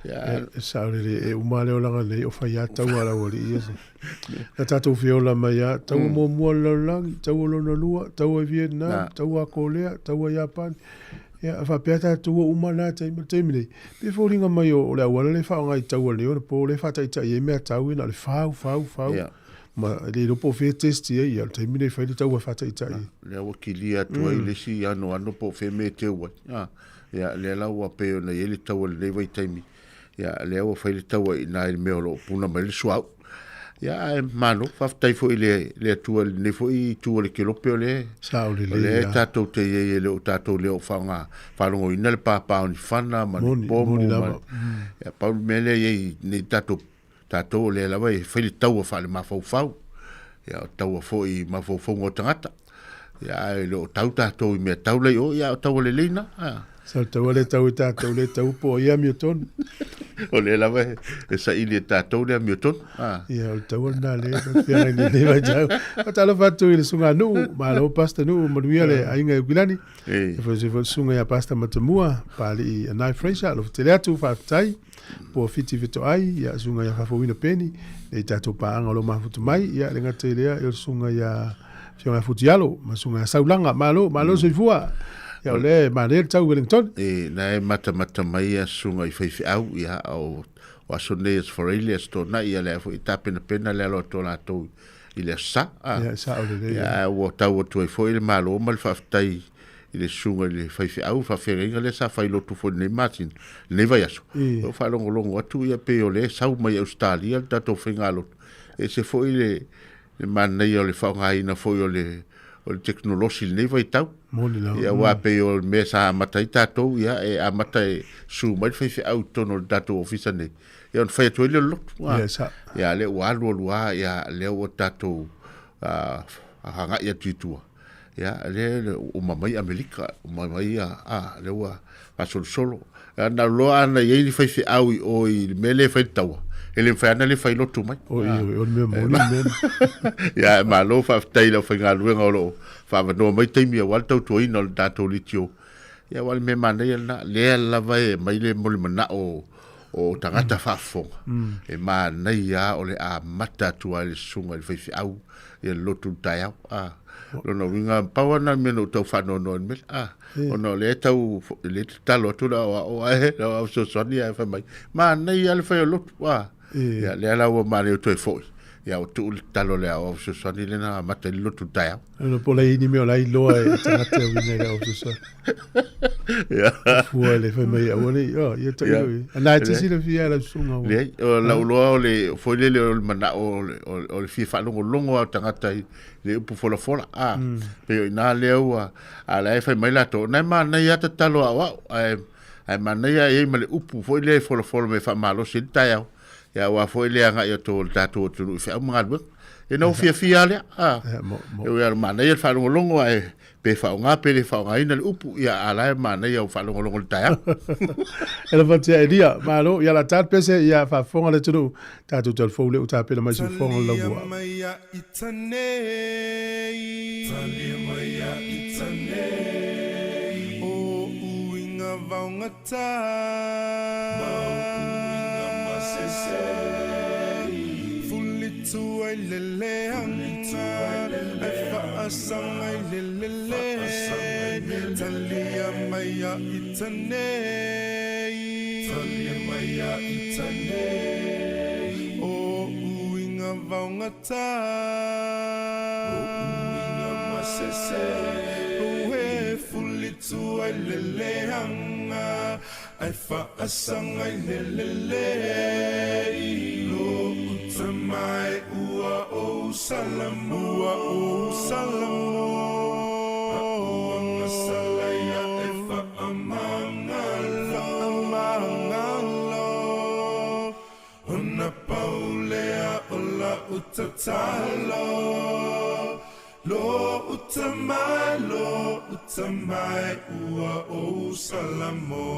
Ia, e sao lelei, e uma le olaga nei o fai lava taua a le aualii ia. Na tatou feola mai lava, taua muamua o le lalolagi, taua lona lua, taua i Vietnam, taua a Kolea, taua Iapani. Ia, faapea tatou ua uma na taimi. O le taimi nei, pei e foliga mai o le auala lea e faaaoga i taua nei ona po lea e faataitai ai meatau ia na o le fau, fau, fau. Ma e le iloa po o fea e test i ai, ia o le taimi nei fai le taua e faataitai ai. Lea ua kilia atu ai le isi anoano po o fea mea e teu ai. Ia, lea la ua pei ona i ai le taua i lenei vaitaimi, ia, lea ua fai le taua i ina i le mea o lo o puna mai ai le suauu. Ia, ae malo, faafetai foi i le, le Atua i lenei foi itu o le kelope o lea, Sao o lelei lea lava. tatou te i ai e le o tatou le o faaaoga, faalogoina le pāpā o ni fana ma ni Moni, pomu moni ma, lava. ia, pau le mea lea e i ai nei tatou, tatou o lea lava e fai le taua faalemafaufau, ia, o taua foi i mafaufauga o tagata. Ia, ae le o tau tatou i mea tau la i o, ia, o taua lelei na. A. Sa le taua le tau i tatou le tau po o ia amiotonu. O lea lava e saili e tatou le amiotonu. A. Ia, o le taua lena le feagai nei lenei vaitau. Faatalofa atu i le susuga Nuu, malo Pastor Nuu, manuia le aiga i Ukilani. E. E foi se foi le susuga ia Pastor Matamua, Papalii Anae Fraser, alofa tele atu, faafetai. Po o Fiti Fetoai, ia susuga ia Faafouina Peni, nei tatou paaga o lo o mafuta mai, ia le gata i lea, ia le susuga ia Afioga ia Futialo, ma susuga ia Saulaga, malo, malo soifua. Ia o lea e manaia le tau Wellington. E, na e matamata mai ia susuga i faifeau, ia, o, o aso nei, aso Faraile, aso Toonai, ia lea foi e tapenapena le alo atu o latou i le aso Sa. A. Ia, sao lelei. Ia, ae ua tau atu ai foi le malo ma le faafetai i le susuga i le faifeau, faafeagaiga lea sa fai lotu foi i lenei masina, lenei vaiaso. O faalogologo atu ia pei o lea e sau mai Ausetalia le tatou faigalotu. E ese foi le, le manaia o le faaaogaina foi o le, o le tekonolosi i lenei vaitau. Moni lava. Ia, aua pei o le mea sa amata ai tatou, ia, e amata e susu mai le faifeau i totonu o le tatou ofisa nei, ia ona fai atu ai lea o le lotu. Ia, sa. Ia, lea ua alu alu lava, ia, lea ua tatou agai atu i tua. Ia, lea uma mai Amerika, uma mai ia, a, lea ua faasolosolo. Ia, na loa ana i ai ni faifeau i o i le mea lea e fai le taua, e le mafai ana le fai lotu mai. O i, o le mea moni le mea. Ia, malo faafetai i le aufaigaluega o lo o faavanoa mai taimi aua le tautuaina o le tatou leitio. Ia, aua o le mea manaia lena, lea lava e aumai le molimanao o tagata faafofoga, e manaia lava o le amata atu lava i le susuga i le faifeau ia le lotu i le taeao. A, lona uiga, pau lava lena o le mea na ou tau faanoanoa ai i le mea lea, a, ona o lea e tau, lea e tatalo atu le aoao ae le aoao fesoasoani ae fai mai, manaia lava le fai o lotu, a. Ia, lea la ua manaia ua toe foi. Ia ua tuu le tatalo a le aoao fesoasoani lea na amata ai le lotu i le taeao. Ano po lai ni mea o lai loa e tagata e uiga i le aoao fesoasoani. Ia. Fua le fai mai aua le, oh, ia tai Ia. loi. Ana e te silafia e lau susuga ua. Leai, o lau iloa o le foi lele o le manao o le, o, o le fia faalogologo lava o tagata i le upu folafola. A, pei o i ina lea ua, a la e fai mai latou, o na e manaia lava tatalo aoao, ae, ae manaia e i ai ma le upu foi lea e folafola mai e faamalosi ai le taeao. Ia aua foi le agai atu o le tatou atunuu i feau ma galuega. Ia na ua fiafia lava lea. A, Mo, e ui lava manaia le faalogologo ae pe faaaoga pe le faaaogaina le upu, ia a la e manaia o faalogologo i le taeao. E lava tia Elia, malo, ia la tat pese, ia faafofoga le atunuu, tatou talafou lea ua tapena mai siufofoga o le Talia laumua. mai ia ita nei Talia mai ia ita nei O uiga vaogata Ma uiga masese Fulitu ai le leaga Ai faasaga i le lele Talia mai ia ita nei Talia mai ia ita nei O uiga vaogata O uiga masese Ue fulitu ai le leaga Ai faasaga i le lele Lo uta mai ua ou salamu Ua ou salamu A'uaga salaia e faamagalo Faamagalo Ona pau lea o la'u tatalo Lo uta mai, lo uta mai, ua ou salamo.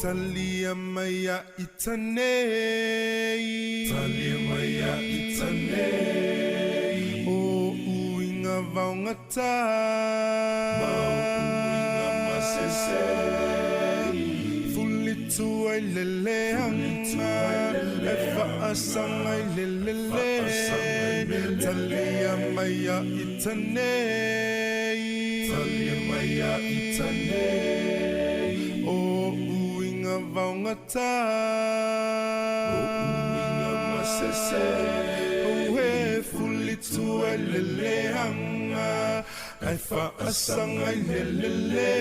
Talia mai ia ita nei. Talia mai ia ita nei. O uiga vaogata. Ma o uiga masese. Fulitu ai le leaga. E faasaga i le lele. Talia mai ia ita nei. Talia mai ia ita nei. O uiga vaogata. O uiga masese. Ue fulitu ai le leaga. Ai faasaga i le lele.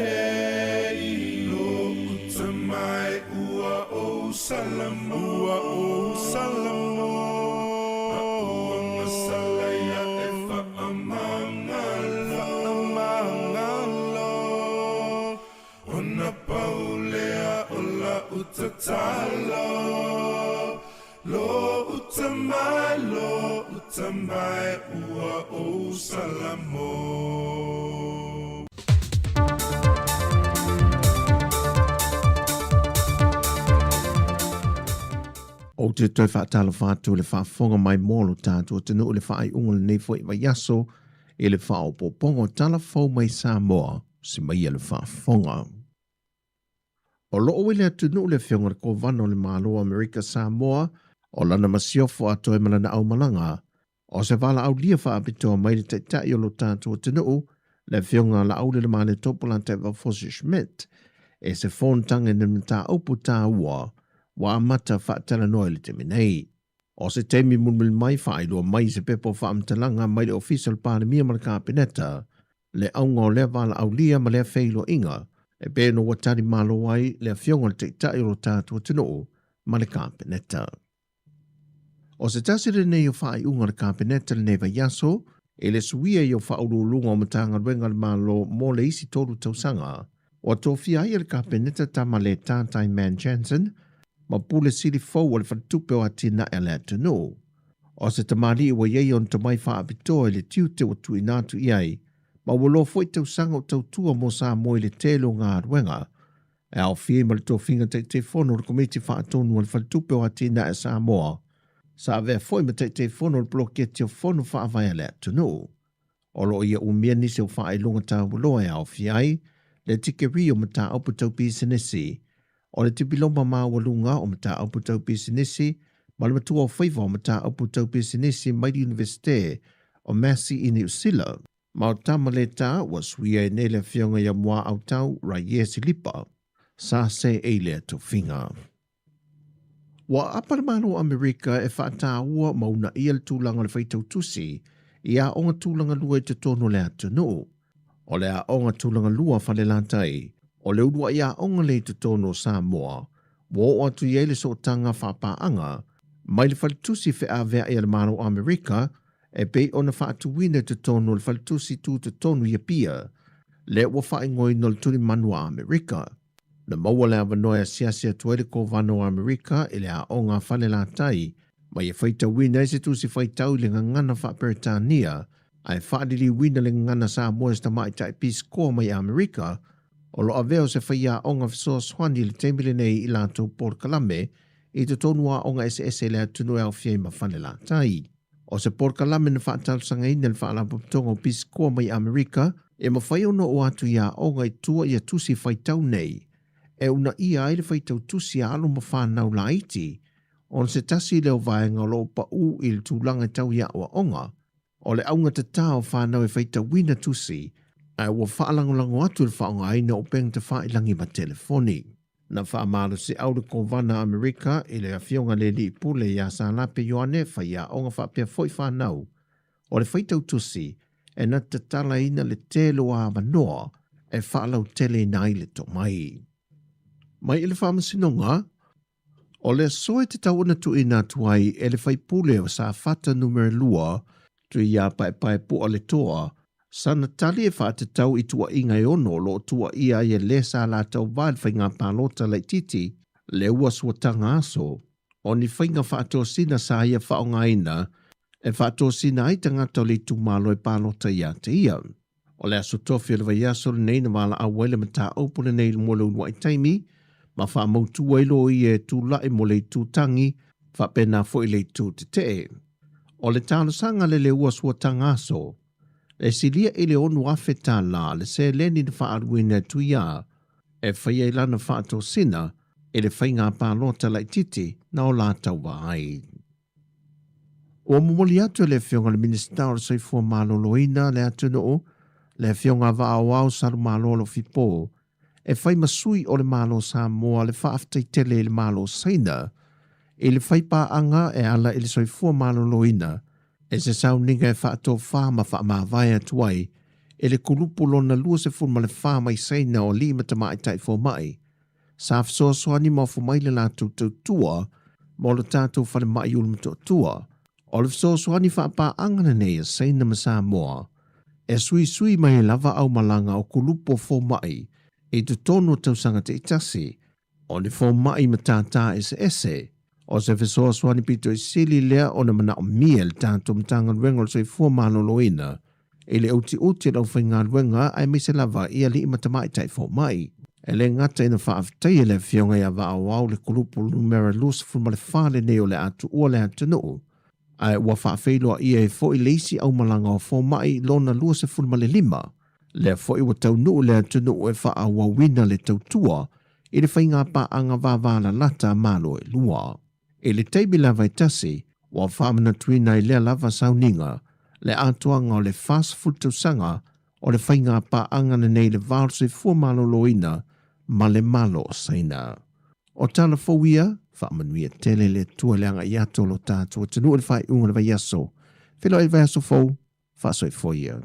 Lo uta mai ua ou salamu. Ua ou salamu. A'uaga salaia e faamagalo. Faamagalo. Ona pau lea o la'u tatalo. Lo uta mai, lo uta mai, ua ou salamo. Ou te toe faatalofa atu i le faafofoga mai mo lo tatou atunuu i le faaiuga o lenei foi vaiaso i le faaopoopoga o tala fou mai Samoa, se maia le faafofoga. O loo i le atunuu le Afioga i le Kovana o le Malo o Amerika Samoa, o lana masiofo atoa ma lana aumalaga, o se valaaulia faapitoa mai le Taitai o lo tatou atunuu, le Afioga Laaulialemalietopo Lataivao-Fosi Schmidt, e se fonotaga i ni mataupu taua ua amata faatalanoa i le taimi nei. O se taimi mulimuli mai faailoa mai i se pepa o faamatalaga mai le Ofisa o le Palemia ma le Kapeneta le auga o lea valaaulia ma lea feiloaiga e pei ona ua tali malo ai le Afioga i le Taitai o lo tatou atunuu ma le Kapeneta. O se tasi lenei o faaiuga a le Kapeneta i lenei vaiaso i le suia ai o Faauluuluga o Matagaluega a le Malo mo le isi tolu tausaga. Ua tofia ai e le Kapeneta Tama-le-tā Taiman Jansen ma Pule Sili fou o le Faletupe o Atinae a le Atunuu. O se tamalii ua i ai ona tomai faapitoa i le tiute ua tuuina atu i ai, ma ua loa foi tausaga o tautua mo Samoa i le tele o galuega e aofia ai ma le tofiga Taitaifono o le Komiti Faatonu a le Faletupe o Atinae a Samoa, sa avea foi ma Taitaifono o le Poloketi o Fono Faavae a le Atunuu. O lo o ia umia nisi o faailoga taualoa e aofia ai le tikeri o mataupu tau pisinisi, o le tipiloma maualuga o mataupu tau pisinisi ma le matua o faiva o mataupu tau pisinisi mai le Iunivesite o Massey i Niu Sila. Ma o tama le tā ua suia ai nei le afioga ia Muaautau Raie Silipa, sa se ei lea tofiga. Ua aapa le Malo o Amerika e faataua ma uunaia le tulaga o le faitau tusi i aoga tulaga lua i totonu o le atunuu. O le aoga tulaga lua Falelatai, o le uluai aoga lea i totonu o Samoa ua oo atu i ai le sootaga faapaaga mai le faletusi feaveai a le Malo o Amerika e pei ona faatuina i totonu o le faletusi tutotonu i Apia, lea ua faaigoaina o le Tulimanu a Amerika. Na maua le avanoa e asiasi atu ai le Kovana o Amerika i le aoga a Falelatai ma ia faitauina ai se tusi faitau i le gagana faa-Peretania ae faaliliuina le gagana Samoa e se tamaitai pisikoa mai Amerika o lo o avea o se faiaoga fesoasoani i le taimi lenei i latou polokalame i totonu o aoga eseese i le atunuu e aofia ai ma Falelatai. O se polokalame na faatalosagaina e le Faalapotopotoga o Pisikoa mai Amerika e mafai ona oo atu i aoga i tua ia tusi faitau nei e uunaia ai le faitau tusi a alo ma fanau laiti ona se tasi lea o vaega o lo o pau i le tulaga tau i aoaoga o le augatata o fanau e faitauina tusi ae ua faalagolago atu i le faaaogaina o upega tafailagi ma telefoni. Na faamalosiau le Kovana Amerika i le Afioga i le Alii Pule iā Salape Ioane, faiaoga faapea foi fanau o le faitau tusi e na tatalaina le tele o avanoa e faalauteleina ai le tomai. Mai i le Faamasinoga, o le aso e tatau ona tuuina atu ai e le faipule o Safata Numera 2, Tuiapaepae Pua Letoa, sana tali e faatatau i tuuaiga e ono o lo o tuuaia ai e le sa latou va i le faiga palota laitiiti lea ua suataga aso o ni faiga faatosina sa ia faaaogaina e faatosina ai tagata o le itumalo e palota ia te ia. O le aso tofi o le vaiaso lenei na valaau ai le mataupu lenei mo le uluai taimi ma faamautu ai loia e tulai mo le itu tagi faapena foi le itu tetee. O le talosaga le leua suataga aso e silia i le 6,000 tālā le seleni na faaaluina e Tuiā e fai ai lana faatosina i le faiga palota laitiiti na o la tauva ai. Ua momoli atu e le Afioga i le Minisita o le Soifua Maloloina le atunuu, le Afioga a Vaaoao Salumalo Alofipo, e fai ma sui o le Malo Samoa le faafetai tele i le Malo Saina i le faipaaga e ala i le soifua maloloina e se sauniga e faatofā ma faamavae atu ai e le kulupu lona 24 mai Saina o alii ma tamaitai fomai sa fesoasoani ma ofo mai le latou tautua mo le tatou falemai Ulumotootua. O le fesoasoani faapaaga lenei a Saina ma Samoa e suisui mai ai lava aumalaga o kulupu o fomai i totonu o tausaga taitasi o ni fomai matata eseese. O se fesoasoani pito i sili lea ona manaomia e le tatou Matagaluega o le Soifua Maloloina i le utiuti o le aufaigaluega aemaise lava i alii ma tamaitai fomai. E le gata ina faafetaia le Afioga ia Vaaoao le kulupu numera 24 lenei o le a tuua le atunuu, ae ua faafeiloaia ai foi le isi aumalaga o fomai lona 25, lea foi ua taunuu le atunuu e faaauauina le tautua i le faigapaaga vavalalata a Malo e lua. I le taimi lava e tasi, ua faamanatuina ai lea lava sauniga le atoaga o le 40 tausaga o le faigapaaga lenei i le va o le soifua maloloina ma le Malo o Saina. O tala fou ia, faamanuia tele le Atua i le agai atu o lo tatou atunuu i le faaiuga o le vaiaso. Feiloai i le vaiaso fou, faasoifua ia.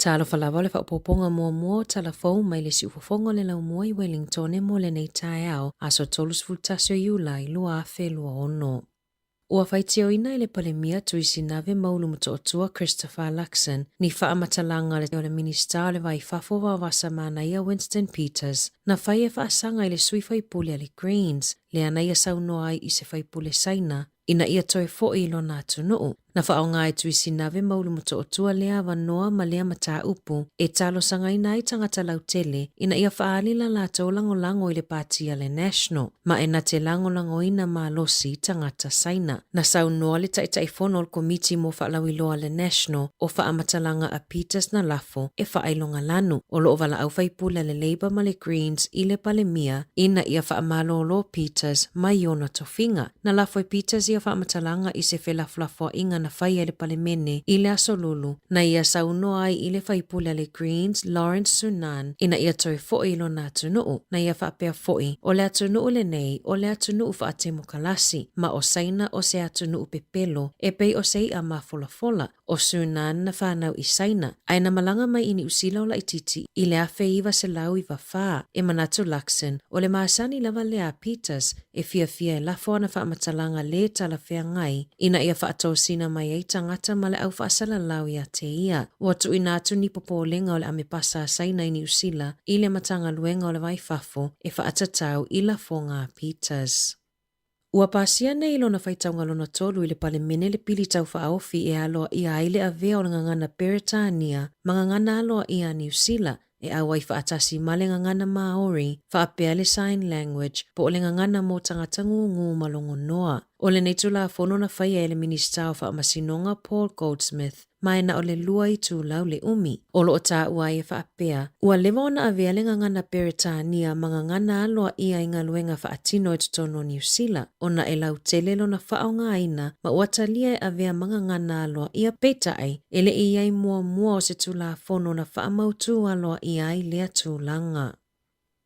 Talofa lava o le faaopoopoga muamua o tala fou mai le siufofoga o le laumua i Wellingtone mo lenei taeao, aso 31 o Iulai 2026. Ua faitioina e le Palemia Tuisinave Maulu Motootua Christopher Luxon ni faamatalaga o le Minisita o le Va i Fafo Vaovasa Manaia Winston Peters na fai e faasaga i le sui faipule a le Greens lea na ia saunoa ai i se faipule Saina ina ia toe foi i lona atunuu. Na faaaoga e Tuisinave ma Ulumotootua lea avanoa ma lea mataupu e talosagaina ai tagata lautele ina ia faaali la latou lagolago i le pati a le National, ma e na te lagolagoina malosi tagata Saina. Na saunoa le Taitaifono o le Komiti mo Faalauiloa a le National o faamatalaga a Peters na lafo e faailoga lanu o loo valaau faipule a le Labour ma le Greens i le Palemia ina ia faamalolo Peters mai ona tofiga. Na lafo e Peters ia faamatalaga i se felafolafoaiga na faia e le Palemene i le Aso Lulu, na ia saunoa ai i le faipule a le Greens Lawrence Sunan ina ia toe foi i lona atunuu. Na ia faapea foi, o le atunuu lenei o le atunuu faatemokalasi, ma o Saina o se atunuu pepelo e pei o se i'a mafolafola. O Sunan na fanau i Saina, ae na malaga mai i Niusila o laitiiti i le 1994. E manatu Luxon, o le masani lava lea a Peters e fiafia e lafo ana faamatalaga lē talafeagai ina ia faatosina mai ai tagata ma le au faasalalau iā te ia. Ua tuuina atu ni popolega o le amepasa a Saina i Niusila i le Matagaluega o le Vai Fafo e faatatau i lafoga a Peters. Ua pasia nei i lona faitauga lona tolu i le Palemene le pili taufaaofi e aloaia ai le avea o le gagana Peretania ma gagana aloaia a Niu Sila e auai faatasi ma le gagana Māori, faapea le Sign Language po o le gagana mō tagata ngūngū ma logonoa. O lenei Tulafono na faia e le Minisita o Faamasinoga Paul Goldsmith ma e na o le lua itulau le umi. O loo taua ai e faapea, ua leva ona avea le gagana Peretania ma gagana aloaia i galuega faatino i totonu o Niu Sila, ona e lautele lona faaaogaina ma ua talia e avea ma gagana aloaia peitai e le i i ai muamua o se Tulafono na faamautū aloaia ai lea tulaga.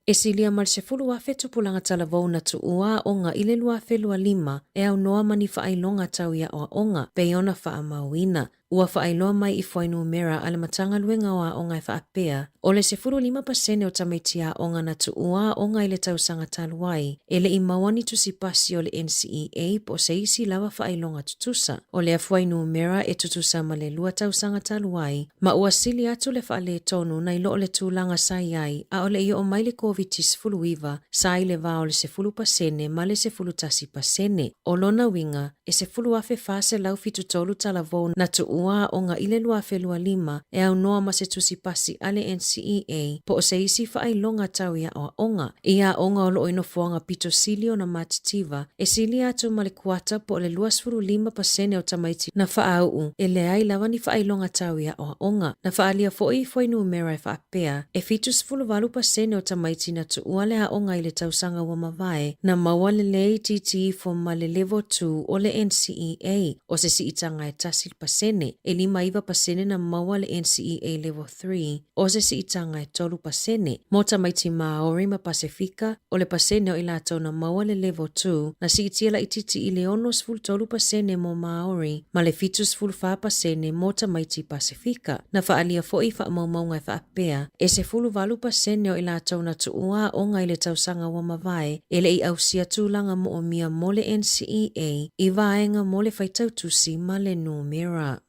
E silia ma le 10,000 tupulaga talavou na tuua aoga i le 2025 e aunoa ma ni faailoga tau i aoaoga pei ona faamauina. Ua faailoa mai i fuainumera a le Matagaluega o Aoga e faapea, o le 15% o tamaiti aoga na tuua aoga i le tausaga talu ai, e le i maua ni tusi pasi o le NCEA po o se isi lava faailoga tutusa. O lea fuainumera e tutusa ma le lua tausaga talu ai, ma ua sili atu le faaletonu nai lo o le tulaga sa i ai a o le i oo mai le Koviti-19, sa i le va o le 10% ma le 11%. O lona uiga, e 10,473 talavou na tuua aoga i le 2025 e aunoa ma se tusi pasi a le NCEA po o se isi faailoga tau i aoaoga. I aoga o loo i nofoaga pito sili ona matitiva, e silia atu ma le kuata po o le 25% o tamaiti na faauu e leai lava ni faailoga tau i aoaoga. Na faaalia foi i fuainumera e faapea, e 78% o tamaiti na tuua le aoga i le tausaga ua mavae, na maua le le itiiti ifo ma le Level 2 o le NCEA, o se siitaga e 1%, e 59% na maua le NCEA Level 3, o se siitaga e 3%. Mo tamaiti Māori ma Pasefika, o le pasene o i latou na maua le Level 2, na siitia laitiiti i le 63% mo Māori ma le 74% mo tamaiti Pasefika. Na faaalia foi i faamaumauga e faapea, e 18% o i latou na tuua aoga i le tausaga ua mavae e le i ausia tulaga moomia mo le NCEA i vaega mo le faitau tusi ma le numera.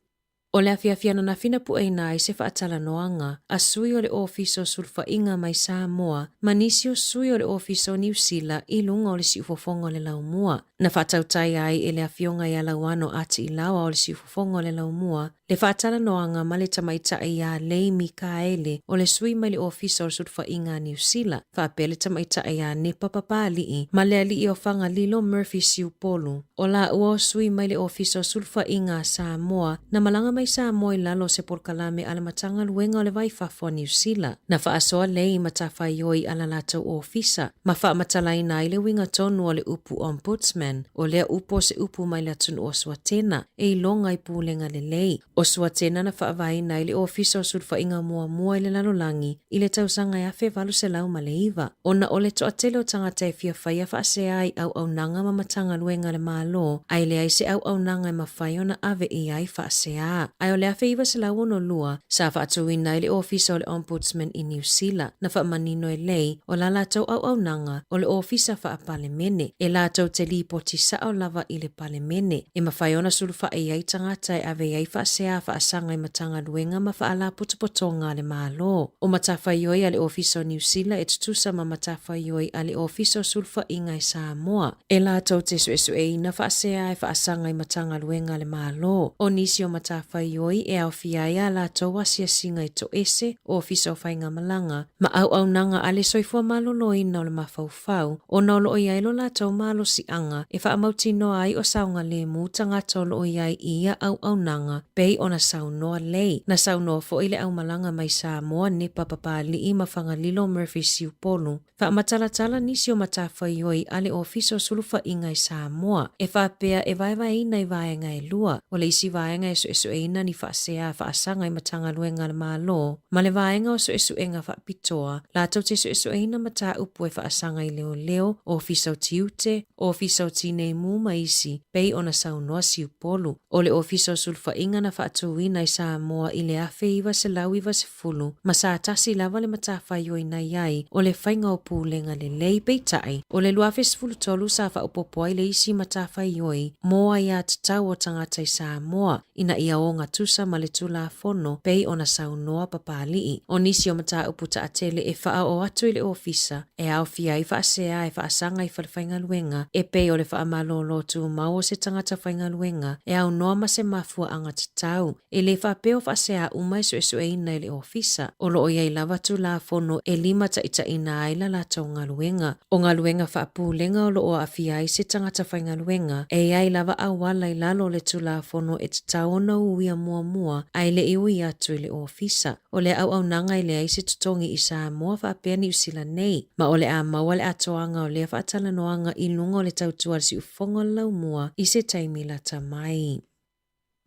O le afiafi ananafi na pueina ai se faatalanoaga a sui o le Ofisa o Sulufaiga mai Samoa ma nisi o sui o le Ofisa o Niu Sila i luga o le siufofoga o le laumua. Na faatautaia ai e le Afioga ia Lauano Atiilaoa o le siufofoga o le laumua le faatalanoaga ma le tamaitai ia Lei Mikaele o le sui mai le Ofisa o le Sulufaiga a Niu Sila faapea le tamaitai ia Nepa Papalii ma le alii o Fagalilo Murphy Siupolu. O laua o sui mai le Ofisa o Sulufaiga a Samoa na malaga mai Samoa i lalo o se polokalame a le Matagaluega o le Vai Fafo a Niu Sila. Na faasoa lei i matafaioi a la latou ofisa ma faamatalaina ai le uiga tonu o le upu Ombudsman, o lea upu o se upu mai le atunuu o Suatena e iloga i pulega lelei. O Suatena na faavaeina ai le Ofisa o Sulufaiga muamua i le lalolagi i le tausaga e 1809, ona o le toatele o tagata e fia faia faasea i auaunaga ma Matagaluega a le Malo, ae leai se auaunaga e mafai ona ave i ai faasea. Ae o le 1962, sa faatuina ai le Ofisa o le Ombudsman i Niu Sila, na faamanino e Lei o la latou auaunaga o le Ofisa Faa-Palemene, e latou te lipoti sao lava i le Palemene, e mafai ona sulufai ai tagata e ave i ai faasea faasaga i Matagaluega ma Faalapotopotoga a le Malo. O matafaioi a le Ofisa o Niu Sila e tutusa ma matafaioi a le Ofisa o Sulufaiga i Samoa, e latou te suesueina faasea e faasaga i Matagaluega a le Malo. O nisi o matafaioi e aofia ai a latou asiasiga i toese, Ofisa o Faigamalaga, ma auaunaga a le soifua maloloina o le mafaufau, ona o lo o i ai lo latou malosiaga e faamautinoa ai o saogalemu tagata o lo o i ai i ia auaunaga, pei ona saunoa Lei. Na saunoa foi le aumalaga mai Samoa Nepa Papali'i ma Fagalilo Murphy Siupolu, Faamatalatala nisi o matafaioi a le Ofisa o Sulufaiga i Samoa, e faapea e vaevaeina i vaega e lua, o le isi vaega e suesueina ni faasea faasaga i Matagaluega a le Malo, ma le vaega o Suesuega Faapitoa, latou te suesueina mataupu e faasaga i leoleo, Ofisa o Tiute, Ofisa o Tinei Mu ma isi, pei ona saunoa Siupolu. O le Ofisa o Sulufaiga na faatuina i Samoa i le 1990, 10, ma sa tasi lava le matafaioi na i ai o le faiga o pulega lelei. Peitai, o le 2013 sa faaopoopo ai le isi matafaioi mo aiatatau o tagata i Samoa ina ia ogatusa ma le Tulafono pei ona saunoa Papali'i. O nisi o mataupu taatele e faaoo atu i le Ofisa e aofia ai faasea e faasaga i falefaigaluega e pei o le faamalolo tumau o se tagata faigaluega e aunoa ma se mafuaaga tatau E le faapea o faasea uma e suesueina e le Ofisa, o lo o i ai lava Tulafono e limataitaiina ai la latou galuega. O galuega faapulega o lo o aafia ai se tagata faigaluega, e i ai lava auala i lalo o le Tulafono e tatau ona uia muamua ae le i ui atu i le Ofisa. O lea auaunaga e leai se totogi i Samoa faapea Niu Sila nei, ma o le a maua le atoaga o lea faatalanoaga i luga o le tautua a le siufofoga o le laumua i se taimi lata mai.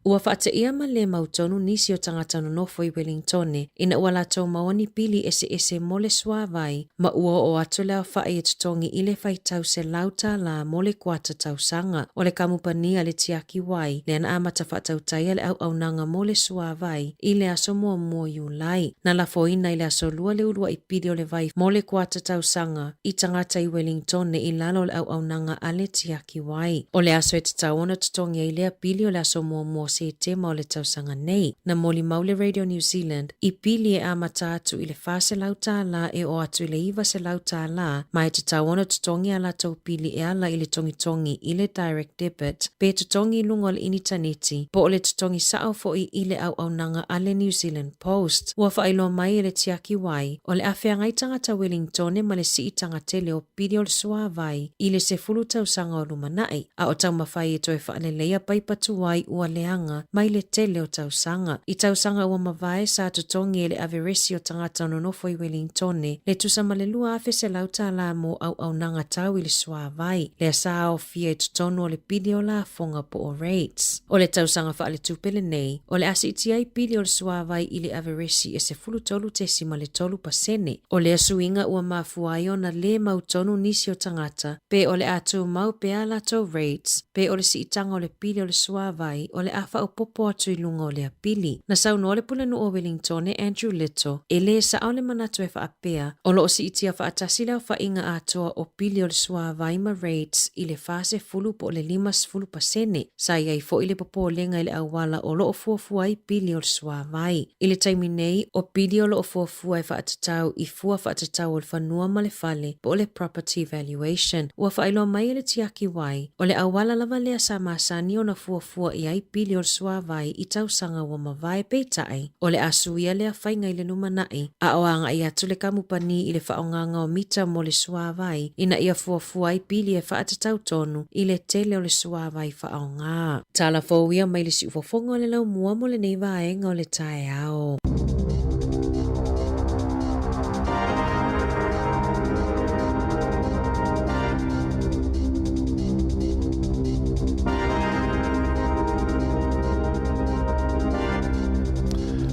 Ua faateia ma le mautonu nisi o tagata nonofo i Welingtone ina ua latou maua ni pili eseese mo le suāwai ma ua oo atu le aofai e totogi i le faitau $100 mo le kuata tausaga. O le kamupani a le tiaki wai lea na amata faatautaia le auaunaga mo le suāwai i le aso muamua o Iulai. Na lafoina i le aso Lua le uluai pili o le vai mo le kuata tausaga i tagata i Welingtone i lalo o le auaunaga a le tiaki. Wai. O le aso e tatau ona totogi ai lea pili o le aso muamua o Setema o le tausaga nei. Na molimau le Radio New Zealand i pili e amata atu i le $400 e oo atu i le $900 ma e tatau ona totogi a latou pili e ala i le togitogi i le direct debit pe totogi i luga o le initaneti po o le totogi sao foi i le auaunaga a le New Zealand Post. Ua faailoa mai e le Tiaki Wai o le a feagai tagata Welingtone ma le siitaga tele o pili o le suāwai i le 10 tausaga o lumanai, a o taumafai e toe faaleleia paipa tuai ua leaga mai le tele o tausaga. I tausaga ua mavae, sa totogi e le averesi o tagata o nonofo i Welingtone le tusa ma le $2,100 mo auaunaga tau i le suāwai, lea sa aofia i totonu o le pili o lafoga po o rates. O le tausaga faaletupe lenei, o le a siitia ai pili o le suāwai i le averesi e 13.3%. O lea suiga ua mafua ai ona lē mautonu nisi o tagata pe o le a tumau pea a latou rates pe o le siitaga o le pili o le suāwai o le a faaopoopo atu i luga o lea pili. Na saunoa le Pulenuu o Welingtone Andrew Little, e lē sao le manatu e faapea o lo o siitia faatasi le aofaiga atoa o pili o le suāwai ma rates i le 40 po o le 50%. Sa i ai foi le popolega i le auala o lo o fuafua ai pili o le suāwai. I le taimi nei, o pili o lo o fuafua e faatatau i fua faatatau o le fanua ma le fale po o le property valuation. Ua faailoa mai e le tiaki wai, o le auala lava lea sa masani ona fuafua i ai pili o le suāwai i tausaga ua mavae peitai, o le a suia lea faiga i le lumanai, a o agai atu le kamupani i le faaaogaga o mita mo le suāwai ina ia fuafua ai pili e faatatau tonu i le tele o le suāwai faaaoga. Tala fou ia mai le siufofoga o le laumua mo lenei vaega o le taeao.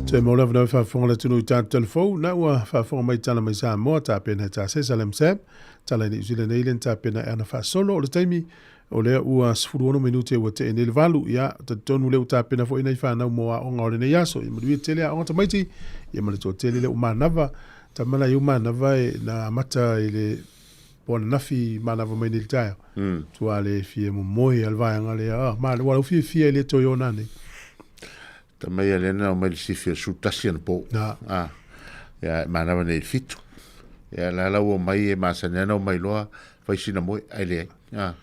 Te mo lava nau faafofoga le atunuu i tatou telefou, na ua faafofoga mai tala mai Samoa, tapena e tā Cesar Lamsam, tala i Niu Zealand nei le na tapena e ana faasolo o le taimi. O lea ua 16 minute ua tee nei le valu, ia, talitonu lea ua tapena foi nai fanau mo aoga o lenei aso. Ia manuia tele aoga tamaiti, ia ma le toatele lea ua manava. Tama la iu manava e na amata i le po ananafi manava mai nei le taeao. Mm. Tua le fia momoe a le vaega lea. Ah, ma ua lau fiafia i le toe ona nei. Tama ia lea na omai le sifi o le 11 anapo. Na. Ah. Ia, e manava nei i le 7. Ia, la la ua omai e masani ana omai loa, fai sina moe, ai leai. Ah.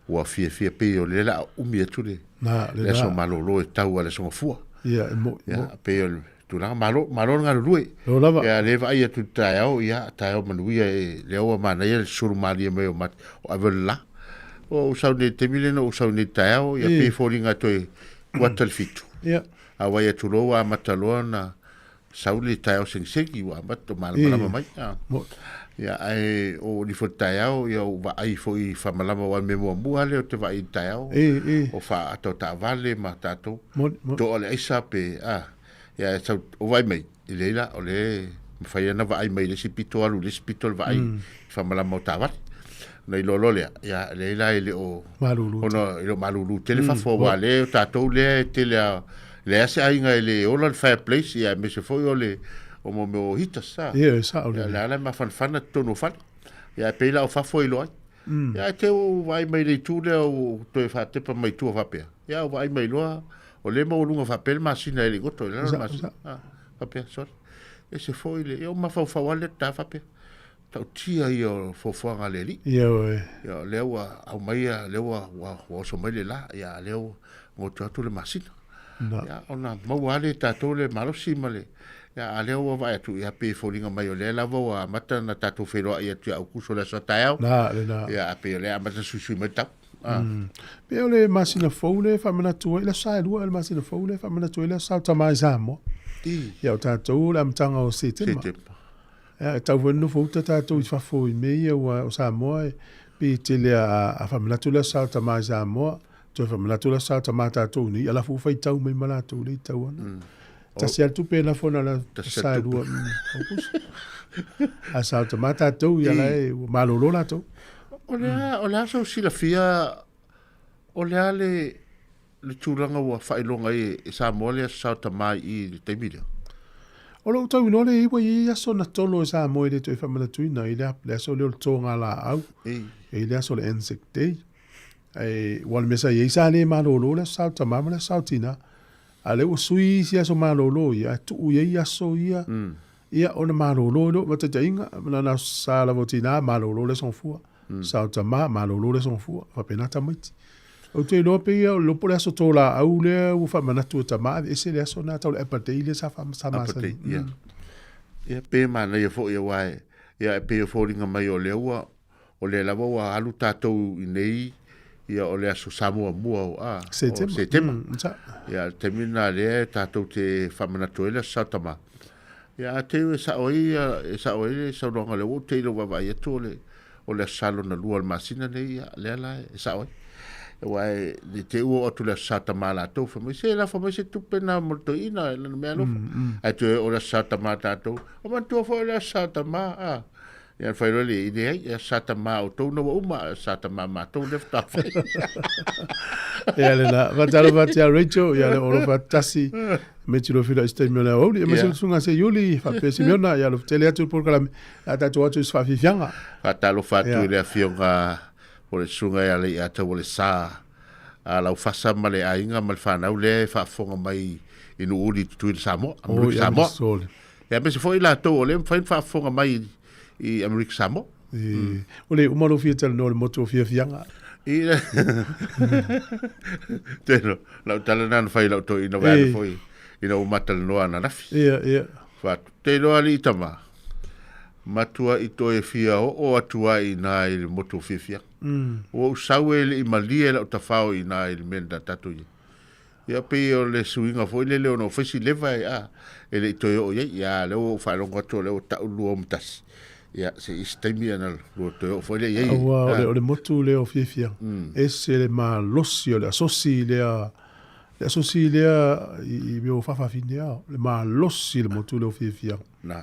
Ua fiafia pei o lea la a umi atu le, Na, le le aso na. malolo e tau a le aso gafua. Ia, e mo, Ia, mo. pei o le tulaga, malo, malo le galulue. Lo lava. Ia, le vaai atu i le taeao, ia, taeao manuia e lea ua manaia le sulu malie mai o mat, o ave o le la. Ua ou sau nei i le taimi lea na ou sau nei i le taeao, ia, E. pei e foliga toe kuata le 7. Ia. A vaai atu loa ua amata loa ona sau le taeao segisegi ua amata malamalama mai. A. Mo. Ia, ae o ni foi le taeao, ia ou vaai foi i faamalama aua o le mea muamua lea ou te vaai i le taeao, E, e. o faaata o taavale ma tatou. Mo, mo. Toa le aisa pe, a, ia, e sau, o vaai mai, e leai la, o lea e mafai ona vaai mai i le isi pito alu i le isi pito le vaai i faamalama o taavale. Ona iloa loa lea, ia, e leai la e le o, Malulu. ona e le o malulu tele fafo, aua lea o tatou lea e tele a, leai lava se aiga e le ola le fireplace, ia aemaise foi o le, o mo mea o heaters, a. Ia, e sao Ia, lelei. lea la e mafanafana totonu o fale. Ia, e pei la o fafo e iloa ai. Ia, ae te ua ou vaai mai i le itu lea ua toe faatepa mai tua faapea. Ia, ou vaai mai loa, o lea e maualuga faapea le masina e le i goto i lalo le masina. A, faapea, sorry. Ese foi le, ia, ou mafaufau lava lea ta faapea, tautia ia o fuafuaga a le Alii. Ia, oe. Ia, o lea ua aumaia, lea ua, ua, ua oso mai le la, ia, lea ua goto atu le masina. Na. Ia, ona maua lava lea e tatou le malosi ma le, ia, a lea ua vaai atu, ia, pei e foliga mai o lea lava ua amata ona tatou feiloai atu ia Aukuso le aso a taeao. Na, le na. Ia, a pei o lea e amata suisui mai le tau. Ah. Pe o le masina fou lea e faamanatu ai le aso Sa e lua le masina fou lea e faamanatu ai le aso Sa o tama i Samoa. I. Ia o tatou o le amataga o Setema. Setema. Ia, e tau foi nofo uta tatou i fafo i mea ia ua o Samoa e pei e tele a, a faamanatu le aso Sa o tama i Samoa, toe faamanatu le aso Sa o tama tatou nei, ala foi faitau mai ma latou le i tau ana. Tasi lava le tupe e lafo na o le aso Sa e lua Aukuso. A sa o tama tatou ia la e ua malolo latou. O le a, o le a sou silafia, o le a le, le tulaga ua faailoga ai e Samoa le Aso Sa o Tama i i le taimi lea? O lou tau iloa le ua i ai aso na tolo e Samoa e le toe faamanatuina i le, le aso lea o le tōga laau, Ei. e i le aso o le Anzac Day. Ae, ua o le mea sa i ai sa le malolo le Aso Sa o Tama ma le Aso Sa o Tina. A lea ua sui isi aso malolo ia, ae tuu i ai aso ia, ia ona malolo ai loa ma taitaiga, na na sa lava o tina malolo le aso gafua, sa o tama malolo le aso gafua, faapena tamaiti. Ou te iloa pei o le po le aso tō laau lea ua faamanatu e tama aveese le aso lena tau le Apple Day lea sa sa Apple masani. Day, ia. Ia pe manaia foi aua e, ia e pei e foliga mai o lea ua o lea lava ua alu tatou i nei ia o le aso Sa muamua o a o Setema. Setema. Sa. Ia le taimi lena lea e tatou te faamanatu ai le aso Sa Tama. Ia a teu e sao ai ia e sao ai le saunoaga lea ua ou te iloa vaavaai atu o le o le aso Sa lona lua o le masina nei ia lea la e sao ai. Aua e le te ua oo atu le aso Sa Tama latou fai mai se lafo mai se tupe na mo le toeaina lana mea alofa. Ae toe oo le aso Sa Tama tatou, o manatua foi le aso Sa Tama a. Ia ona fai loa lea, e leai, e sa tama outou na ua uma, a sa tama matou lea faatoa fai. Ia lena, faatalofa atu ia Rachel, ia le olo faatasi, me tilo fila i se taimi o le aoauli. Ia ma se susuga se Iuli, faapea Simeona, ia alofa tele atu le polokalame, a tatou atu i se faafiafiaga. Faatalofa atu i le afioga o le susuga ia Leiataualesa a Laufasa ma le aiga ma le fanau lea e faafofoga mai i Nuuuli i Tutuila Samoa, Amerika Samoa. Ia aemaise foi i latou o lea e mafai ona faafofoga mai i Amerika Samoa. E, o le uma lou fia talanoa i le motu o fiafiaga. I Teno, lau tala na na fai lau toeaina vai ana foi ina ua ma talanoa ananafi. Ia, ia. Fatu, te iloa alii tama, matua i toe fia oo atu ai ina i le motu o fiafiaga. Ua ou sau e le i malie lau tafao ina i le mea na tatou i ai. Ia pei o le suiga foi lele ona ua fai si leva e a e le i toe oo i ai. Ia lea ua ou faalogo atu o lea ua tau 21. Ia se i isi taimi ona lua toe oo foi lea i ai. Aua o le, o le motu lea o Fiafia, ese le malosi o le asosi lea, le asosi lea i, i mea o faafafine a, le malosi le motu lea o Fiafia. Na.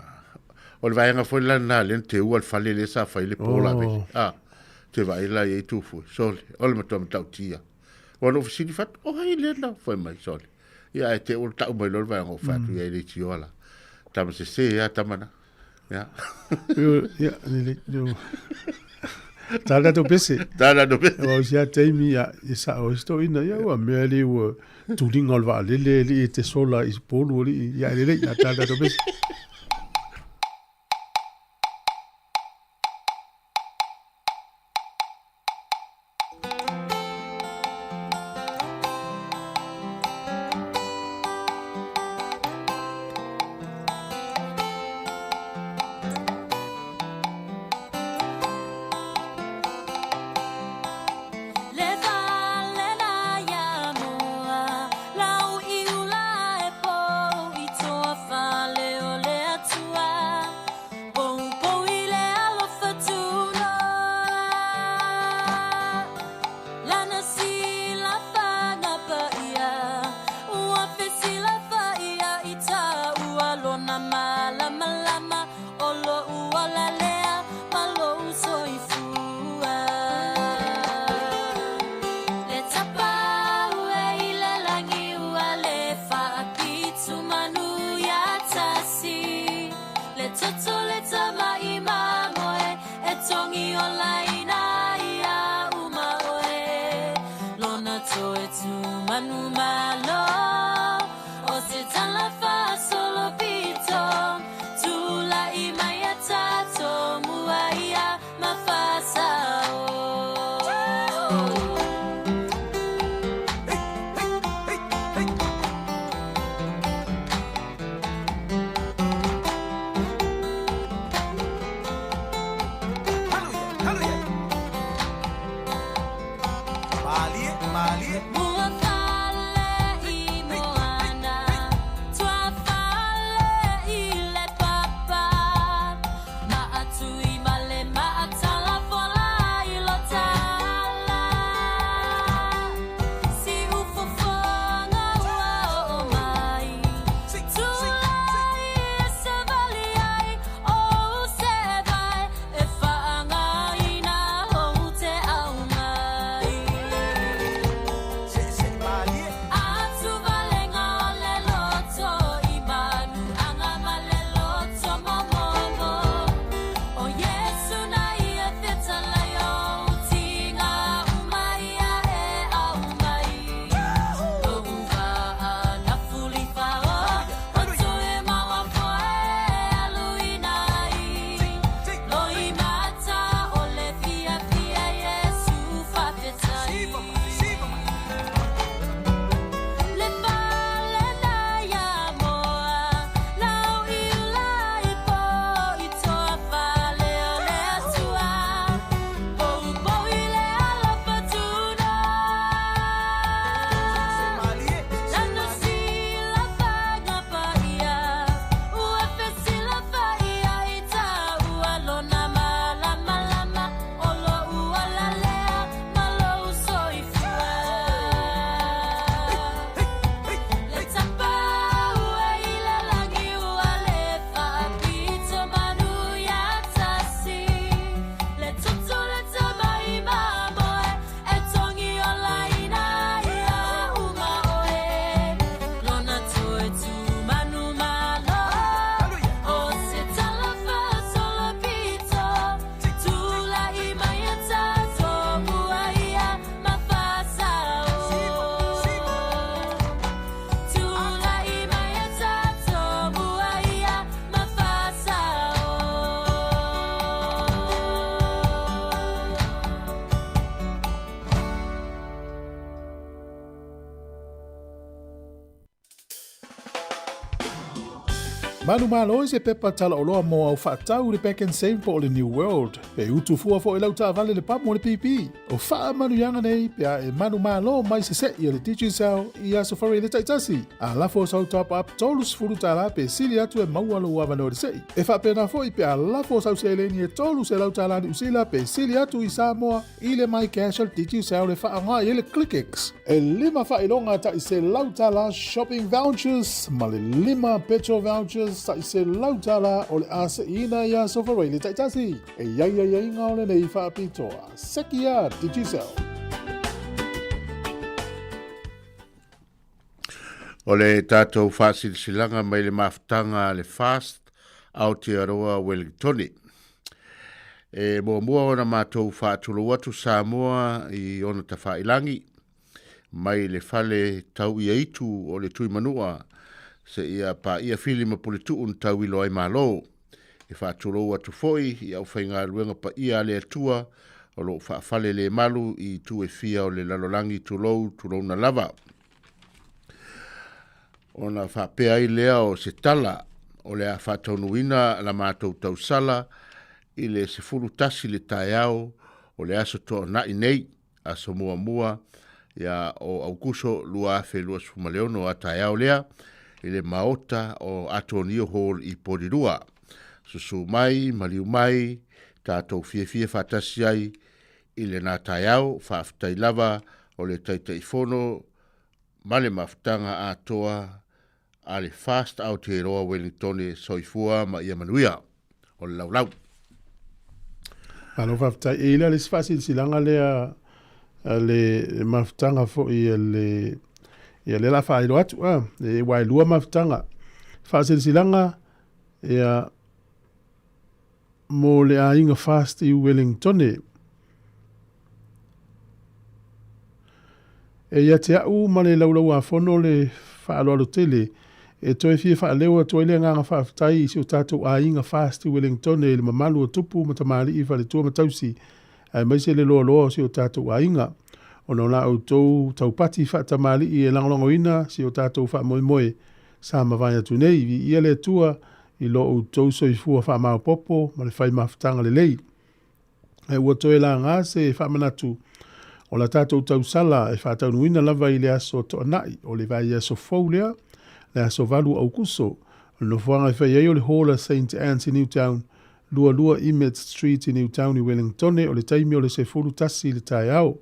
O le vaega foi la lena lea na teua le fale lea sa fai le po la vele. A. Te vaai la ia i tufue, sole, o le matua matautia. Ua na ou fesili fatu, o ai lea na fai mai, sole. Ia ae te ua tau mai loa le vaega o fatu ia i le itioa la. Tama sese ia tama na. Ia. Ia, le, le, Tā le tatou pese. Tā le tatou pese. Ua sia taimi ia i sa o isto ina ia ua mea li ua tulinga o le vaalele li i te sola i polu li ia lelei ia tā le tatou pese. Manumalo i se pepa talaoloa mo au faatau i le Pak'nSave po o le New World. Pe utu fua foi lau taavale le pamu o le pipi. O faamanuiaga nei pe a e manumalo mai sese'i a le Digicel i aso faraile taitasi. A lafo sau top up $30 pe sili atu e maua lou avanoa i le se'i. E faapena foi pe a lafo sau seleni e $300 Niu Sila pe sili atu i Samoa i le MyCash a le Digicel e faaaoga i ai le ClickX. E lima faailoga tai $100 shopping vouchers ma le lima petrol vouchers. $100 o le a seʻiina iā Sofareile taitasi. E i ai aiaiga o lenei faapitoa. Sekia Digicel. O le tatou faasilasilaga mai le mafutaga a le Fast Aotearoa Wellingtone. E muamua ona matou faatulou atu Samoa i ona tafailangi mai le fale tau ia itu o le Tuimanua seia paia Fili ma Puletuu na tauilo ai Malo. E faatulou atu foi i aufaigaluega paia a le Atua o lo o faafalelemalu i itu e fia o le lalolagi, tulou, tulouna lava. Ona faapea ai lea o se tala, o le a faataunuuina la matou tausala i le 11 le taeao o le aso Toonai nei, aso muamua ia o Aukuso 2026 a taeao lea i le maota o Atonio Hall i Porirua. Susu mai, maliu mai, tatou fiafia faatasi ai i lena taeao. Faafetai lava o le Taitaifono ma le mafutaga atoa a le Fast Aotearoa Wellingtone. Soifua ma ia manuia. O le laulau. Malo faafetai. E i ai le isi faasilasilaga lea a le mafutaga foi a le ia lea la faailoa atu a e ua e lua mafutaga. Faasilasilaga ia mo le aiga Fast i Wellingtone. E ia te a'u ma le Laulau-a-Fono le faaaloalo tele e toe fia faaleo atu ai le agaga faafetai i si o tatou aiga Fast i Wellingtone i le mamalu o tupu ma tamalii, faletua ma tausi, aemaise le loaloa o si o tatou aiga. Ona o la outou taupati faatamalii e lagolagoina si o tatou faamoemoe sa mavae atu nei, viia le Atua i lo outou soifua faamaopoopo ma le fai mafutaga lelei. Ae ua toe laga se faamanatu o la tatou tausala e faataunuuina lava i le aso Toonai o le vaiaso fou lea, le aso 8 o Aukuso. O le nofoaga e fai ai o le Hall a Saint Anne's i Newtown, 22 Emmett Street i Newtown i Wellingtone, o le taimi o le 11 i le taeao.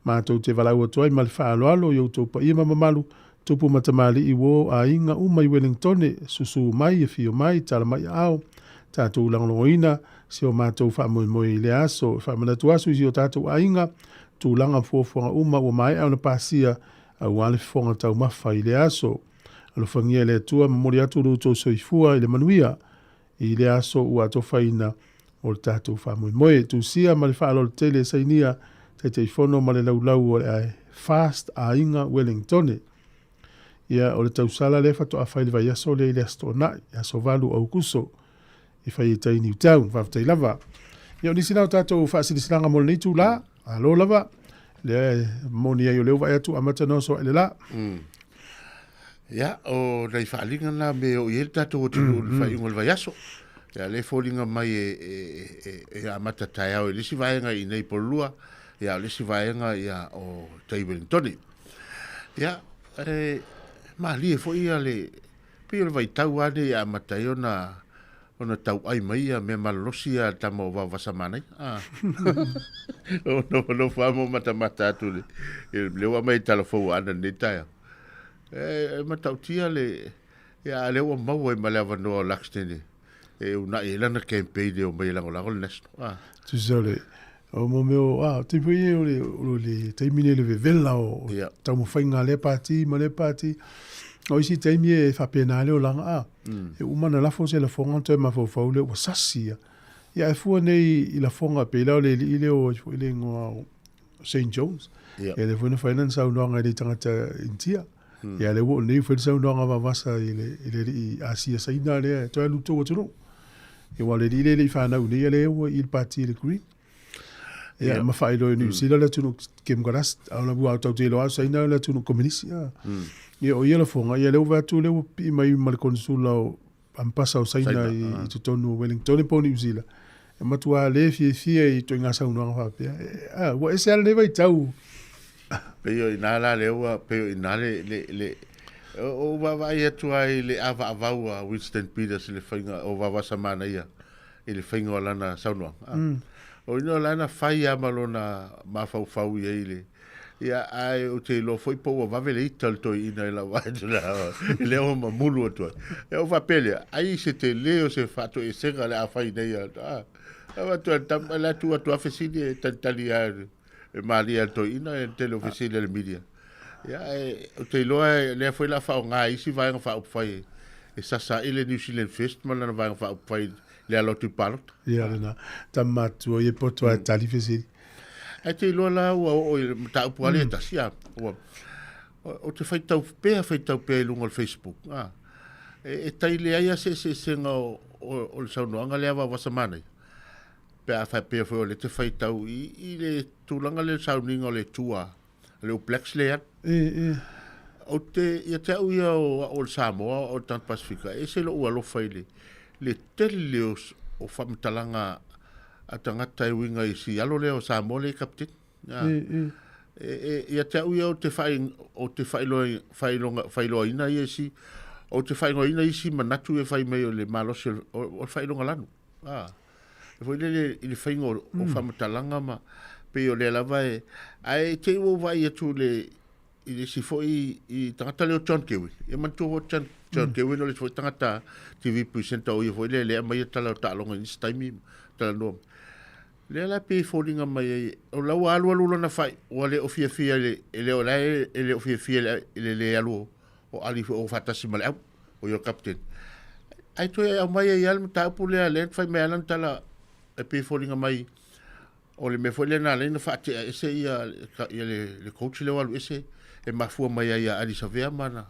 Matou te valaau atu ai ma le faaaloalo i outou paia ma mamalu, tupu ma tamalii uo aiga uma i Wellingtone, susu mai, afio mai, tala mai aao, tatou lagolagoina si o matou faamoemoe i lea aso. E faamanatu asu i si o tatou aiga, tulaga ma fuafuaga uma ua maea ona pasia aua le fofoga taumafa i lea aso. Alofagia e le Atua, momoli atu lo outou soifua i le manuia i lea aso ua atofaina o le tatou faamoemoe. Tusia ma le faaaloalo tele e sainia Taitaifono ma le laulau o le Fast Aiga Wellingtone. Ia, o le tausala lea faatoa fai le vaiaso lea i le Aso Toonai, aso 8 o Aukuso, i fai ai tai Newtown. Faafetai lava. Ia, o nisi na o tatou faasilasilaga mo lenei itulā. Malo lava. Lea e moni ai o lea ua vaai atu amata na oso ai le la. Ia, o nai faaaliga na me o i ai le tatou atunuu i le faaiuga o le vaiaso. Ia, le foliga mai e, e, e, e amata taeao i le isi vaega i nei Pololua, ia, o le isi vaega ia o tai Wellingtone. Ia, e, malie foi ia le, pei o le vaitau lava nei e amata ai ona ona tauai mai ia mea malolosi ia tama o Vaovasa Manaia. Ah. o nofonofo lava ma matamata atu le, le ua mai tala fou ana nei taeao. E, e matautia le, ia, a lea ua maua ai ma le avanoa o Luxton e, e uunai ai lana campaign e omai e lagolago le National. Ah. Tusa o le, o mo mea o, ah, taimi foi o le, o le taimi nei le vevela o yeah. taumafaiga a lea pati ma lea pati. O isi taimi e faapena le olaga, ah, mm. e uma na lafo se lafoga toe mafaufau lea ua sasi ia. Ia e fua nei i lafoga pei la o le alii lea o foi le igoa o St. Jones. Yeah. Ia lea foi na fai lana saunoaga i le tagata Initia. Mm. Ia lea ua nei fai le saunoaga vavasa i le, i le alii Asia Saina lea e toe alu tou atunuu. Ia ua le alii lea le i fanau nei, ia lea ua i le pati i le Green. Ia yeah. ma faailoa i New Zealand le atunuu Kemukaras, a ona ua tau te iloa Saina le atunuu komunisi. Ia, mm. ia o ia lafoga, ia lea ua atu lea ua pii mai ma le konsula o Ampasa o Saina i, i totonu o Wellington po o Niu Sila, e matua le fiafia i ituaiga saunoaga faapea. E, ua ese lava lenei vaitau. Pei o ina la lea ua, pei o ina le, le, le, o vaavaai atu ai i le avaavau a Winston Peters i le faiga o Vavasa Manaia i le faiga o lana saunoaga. Mm. O ina o lana fai lava ma lona mafaufau i ai le, Ia, ae ou te iloa foi po ua vave le ita o le toeaina i lau vaai atu i lea ua mamulu atu ai. Ia ou faapea lea, ai se tele o se faatoesega o le a fai nei. A, avatu e tama, le atu atu a fesili e talitali lava e malie a le toeaina e tele o fesili a le media. Ia, ae ou te iloa lea foi la faaaoga e isi vaega faaupufai e sasa ai le New Zealand First ma lana vaega faaupufai le alo atu i palota. Ia lena, tama matua ia poto a tali fesili. Ae te iloa la ua oo i le mataupu lava lea e tasi, a, ua, ou te faitau pea, faitau pea i luga o le Facebook, a, e, e tai leai lava se eseesega o, o, o le saunoaga lea a Vaovasa Manaia, pe a faapea foi o lea e te faitau i, i le tulaga lea o le sauniga o le Atua, le All Blacks lea. E, e. Ou te, ia te au ia o au o le Samoa o le tagata Pasifika, e ese lou alofa i le, le tele o, o faamatalaga a tagata e uiga i si alo lea o Samoa lea e kapiteni. E, e. E, e, ia te au ia ou te whai, ou te whailoa, whailoa, whailoaina ia isi, ou te whailoaina isi manatu e whai mai o le malosi o, o, o le whailoga lanu. Ah. E foi lele i le faiga o, o faamatalaga ma pei o lea lava e ae te i ua ou vaai atu le i le isi foi i tagata lea o John Kewin. Ia manatua foi John, John Kewin o le isi foi tagata TV presenter o ia foi lea lea aumai tala o taaloga i nisi taimi talanoa. Lea la pei e foliga mai ai o la ua alualu lona fai ua le o fiafia i le e le o la e le o fiafia i le, i le le alu o o Ali o faatasi ma le au o ia kapiteni. Ai toe aumai ai lava le mataupu lea lea na fai mai lana tala e pei e foliga mai o le mea foi lea na ala ai ona faatea ese ia, ia le, le coach lea ua alu ese e mafua mai ai ia Ali Savea ma ana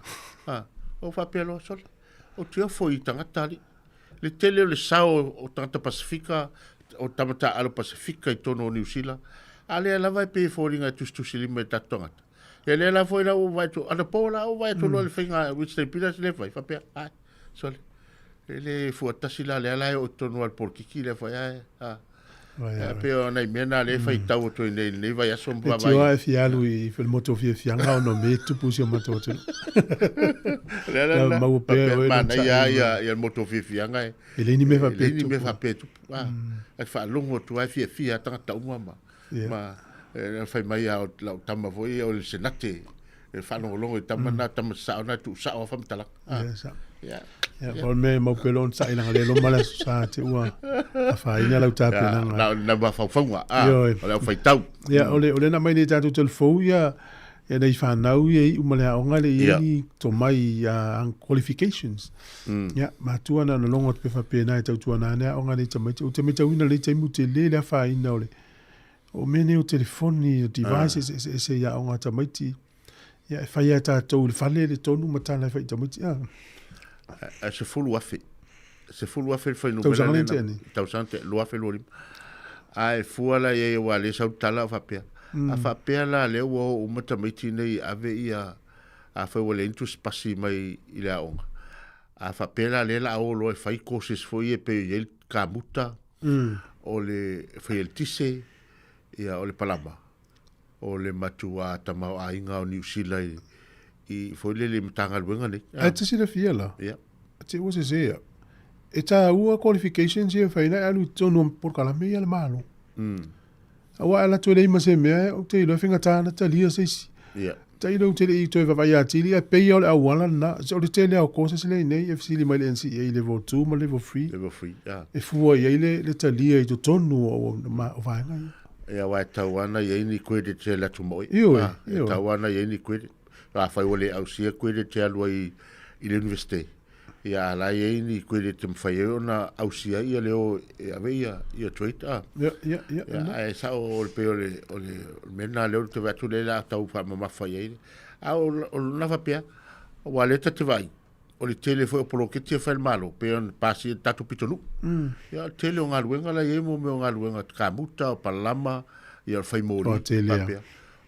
ha, ou faapea loa sole ou te ofo i tagata alii le tele o le sao o tagata Pasifika o tama taaalo Pasifika i totonu o Niu Sila a lea lava e pei e foliga e tusitusi lima i tatou tagata. Ia lea la foi la ua vaai atu, anapo la ua vaai atu loa le faiga a Winston Peters lea fai, faapea, ai, sole, e le fua tasi la lea la e oo i totonu o le polokiki lea fai, ai, a. Ia, pei o nai mea na lea e faitau atu ai nei i lenei vaiaso ma vaavaai. E tio lava e fia alu i le motu o fiafiaga ona o mea e tupu i si o matou atunuu. Lea la, la, maua pea oe manaia lava ia, ia le motu o fiafiaga e. E leai ni mea faapea e tupu. E leai ni mea faapea e tupu. Ai faalogo atu lava e fiafia lava tagata uma ma. Ma e fai mai a lau tama foi o le senate e faalogologo i tama na tama sao na tuu sao a faamatalaga. Ia sao. Ia. Ia o le mea mau pea lona sa'i leaga le loma le aso sa te ua afaina lau tapenaga. Na na mafaufauga a o le au faitau. Ia o le o le na mai nei tatou telefou ia ia nei whanau ia i uma le aoga le i ni tomai ia qualifications. Ia matua na na longo atu pe faapena e tautuana ane aoga nei tamaiti. Ou te matauina lelei taimi ou te le le afaina o le O mea nei o telefoni, o devices eseese i aoga a tamaiti, ia e fai lava e tatou i le fale le tonu ma tala e fai i tamaiti. A. A 10,000. 10,000 le fuainumera. Tausaga lea na tea nei. Tausaga tea, 2025. A e fua la i ai aua o lea e sau le tala o faapea. A faapea la lea ua oo uma tamaiti nei e ave ia, afai ua leai ni tusipasi mai i le aoga. A faapea la lea o le a o loa e fai courses foi ia e pei e i ai le kamuta, o le fai eletise, ia, o le palama, o le matua tamaoaiga o Niu Sila i, i foi lele i Matagaluega nei. Ae te silafia la, Ia. te ua sese au, e tāua qualifications ia e fai na e alu i totonu o polokalame ia a le Malo. Aua a latou e leai ma se mea, ou te iloa e faigata ona talia se isi. Ia. Tailo ou te le i toe vaavaai atili, ae pei lava o le auala lena. O le tele lava o courses lea i nei e fesili mai le NCEA i level 2 ma level 3. Level 3, ia. E fua i ai le, le talia i totonu o, o, o vaega ia. Ia, aua e tatau lava ona i ai ni credit e alu atu ma oe. Ioe, Ah, e ioe. tatau lava ona i ai ni credit. Afai ua le ausia credit e alu ai i le universite, Ia, a la e i ai ni credit e mafai ai ona ausia ia le o e ave ia, ia trade, a. Ia, ia, ia. Ia, ae sao o le pei o le, o le, o le mea lena lea ou te vaai atu lea o le a tau faamamafa i ai. A o, o lona faapea, aua o lea ta te vaai, o le tele foi o poloketi e fai e le Malo, pei ona pasia i le tatou pitonuu. Ia, o le tele o galuega la e i ai mo mea o galuega kamuta, o palama, ia o le fai moli, O, tele lava. faapea.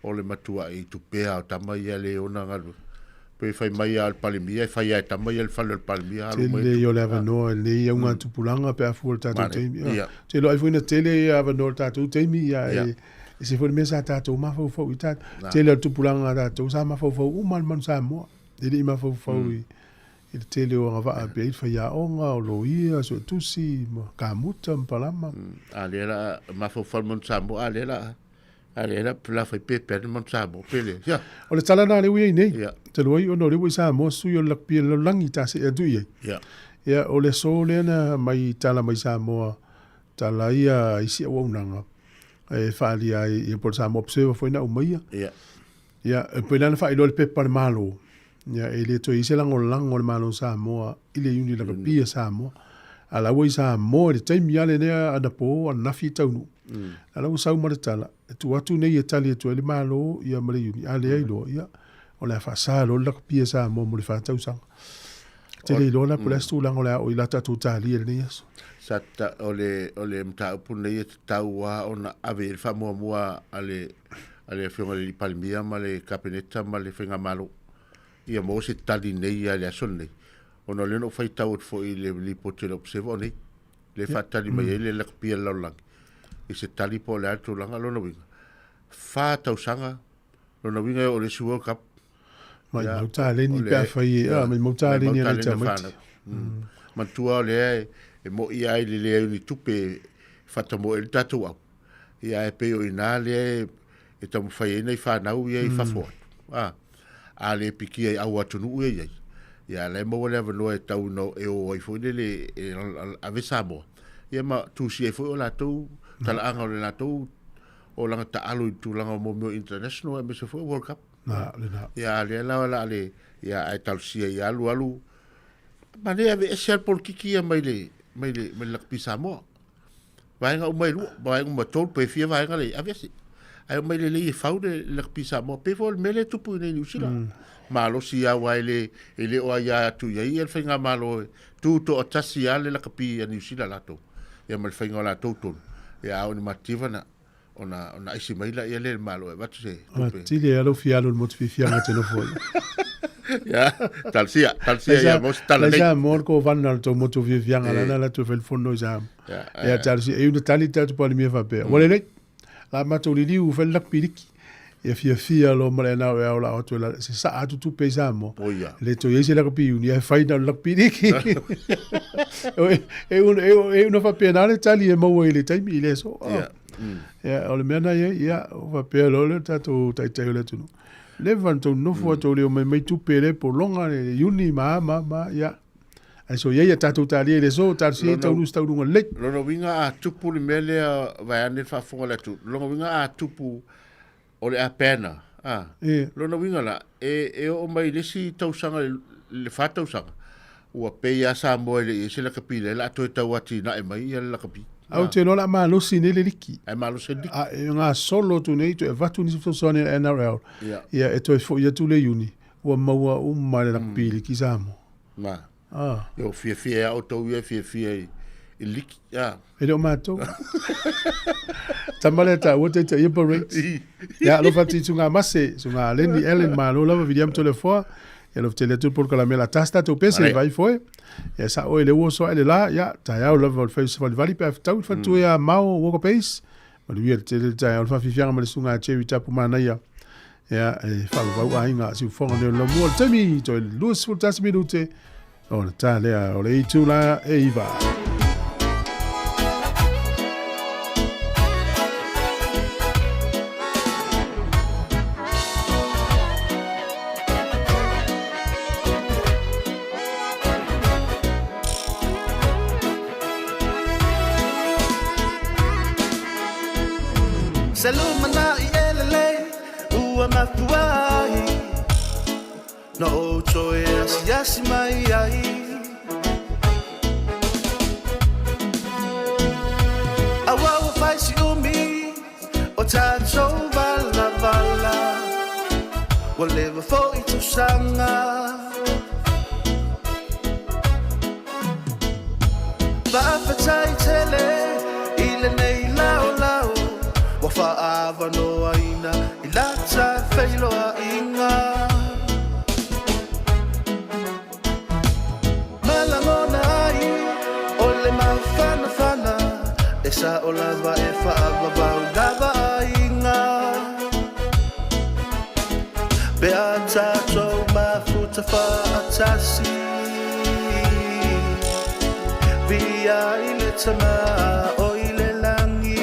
O le matuai tupea o tama ia le ona galuega. Pe fai mai a le Palemia, e fai a e tama ia le fale o le Palemia, alu mai. Tele ia o le avanoa i lenei augatupulaga pe a fua i le tatou taimi. Ou te iloa ai foi na tele ia avanoa i le tatou taimi, ia e ese foi le mea sa tatou mafaufau i tatou. Tele o le tupulaga a tatou sa mafaufau uma le manu Samoa. E le i mafaufau i le tele o agavaa pe ai le faiaoga, o loia, suetusi, ma kamuta ma palama. A lea la mafaufau le manu Samoa, a lea la. A lea la la fai pe pe ma Samoa pe le. Ia. O le tala na le ui ai nei. Ia. Talu ai ona o lea ua i Samoa sui o le lakapia lalolagi ta see atu i ai. Ia. Ia, o le aso lea na mai tala mai Samoa, tala ia isi auaunaga e faaalia ai, ia po o le Samoa Observer foi na aumaia. Ia. Ia, e pei la na faailoa i le pepa a le Malo, ia, e le toe i ai se lagolago a le Malo o Samoa i le Iuni Lakapi a Samoa. A la ua i Samoa i le taimi lava lenei anapo, ananafi e taunuu. A la ua sau ma le tala, e tuu atu nei e tali atu ai le Malo ia ma le Iuni, a leai loa, ia, o le a faasa loa le lakapi a Samoa mo le 4 tausaga. Te le iloa la po o le a se tulaga o le a oo i la tatou talia i lenei aso. Sa ta, o le, o le mataupu lenei e tatau lava ona ave i ai le faamuamua a le, a le Afioga i le Palemia ma le Kapeneta ma le Faigamalo ia maua se tali nei lava i le aso lenei. Ona o lea na ou faitau atu foi i le lipoti a le Observer o nei, lea e faatali mai ai le lakapia a le lalolagi i se tali po o le a le tulaga. Lona uiga, 4 tausaga, lona uiga e oo i le isi World Cup. Maimau taleni pe afai e, maimau taleni a nai tamaiti. Manatua o lea e mo'i lava i le leai o ni tupe e fatamoe ai le tatou au. Ia ae pei o i ina lea e taumafai ai nai fanau ia i fafo atu. A, a le pikia i au atunuu ia i ai. Ia a la e maua le avanoa e tau ina e o ai foi lele e ave Samoa. Ia ma tusia ai foi o latou talaaga o le latou olaga taalo i tulaga o mea o international aemaise foi o World Cup. Na, lena. Ia, lea la o le a le, ia, ae talosia ia alu alu, ma le aveese lava le polokiki ia mai le, mai le, mai le lakapi Samoa. Vaega uma e lua, vaega uma e tolu, pe fia vaega le aveese. Ae omai lelei e fau le lakapi Samoa. Pei foi o le mea lea e tupu i inei i Niu Sila. Malosi lava aua e le, e le o aia atu i ai le faigamalo e tutoatasi lava le lakapi a Niu Sila latou. Ia ma le faiga o latou tonu. Ia a oo ina matitiva na, ona ona aisi mai laia lea i le Malo e avatu se tupe. Atili ai lou fia alu i le motu fiafiaga te nofo ai. Ia, talosia, talosia ia mo se tala nei. Lai Samoa le kovana o le tou motu fiafiaga lana la toe fai le fono i Samoa. Ia, talosia, e una tali tatou Palemia faapea, ua lelei, la matou liliu fai le lakapiliki. Ia fiafia loa ma le anau e ao la o atu e la, se saa atu tupe i Samoa. Le toe i ai se lakapi iuni, ae fai na o le lakapiliki. E una, e una faapena le tali e maua i le taimi i le aso. Ia, o le mea na i ai, ia, o faapea loa le tatou taitai o le atunuu. Leva na tou nofo tou le omai mai tupe le pologa le iuni ma a ma ma, ia. Ae so i ai a tatou talia i le aso, talosia ia taunuu se taunuuga lelei. Lona uiga a tupu le mea lea vaeane le faafofoga a le atunuu, lona uiga a tupu o le a banner, a. Lona uiga la, e, e oo mai i le isi tausaga, le 4 tausaga, ua pei lava Samoa e le i i ai se lakapi lea o le a toe tau atinae mai ia le lakapi. Ae ou te iloa o le a malosi nei le liki. Ae malosi le liki. A e gasolo atu nei, toe avatu nisi fesoasoani a le NRL, ia e toe foi atu le Iuni, ua maua uma e le lakapi liki Samoa. Na. Ah. Ia ua fiafia ia outou ia e fiafia i, i liki. Ah. E le o matou. Tama lea taua taitaia parade. Ia, alofa atu i suga Mase, suga Lenny Allen, malo lava, William Tolefoa. Ia, alofa tele atu le polokalame la tasi tatou pese, vai foe. Ia, sa oe le ua soa ele la, ia, taeao lava o le fai savalivali pe a fetau i le faletua ia Mao Walker Base. Manuia le tele le taeao le faafiafiaga ma le susuga a Jerry Tapu Manaia. Ia, e faavavau aiga siufofoga nei o le laumua o le taimi, toe 21 minute ona ta lea o le itula e 9. Se lumanai e lelei ua mafua ai Na ou toe asiasi mai ai Aua ua fai si umi o tatou valavala Ua leva foi tausaga Faafetai tele i lenei laolao Ua faaavanoaina i la ta feiloaiga Ma lagona ai o le mafanafana E sao lava e faavavau lava aiga Pe a tatou mafuta faatasi Viia i le Tama o i le lagi.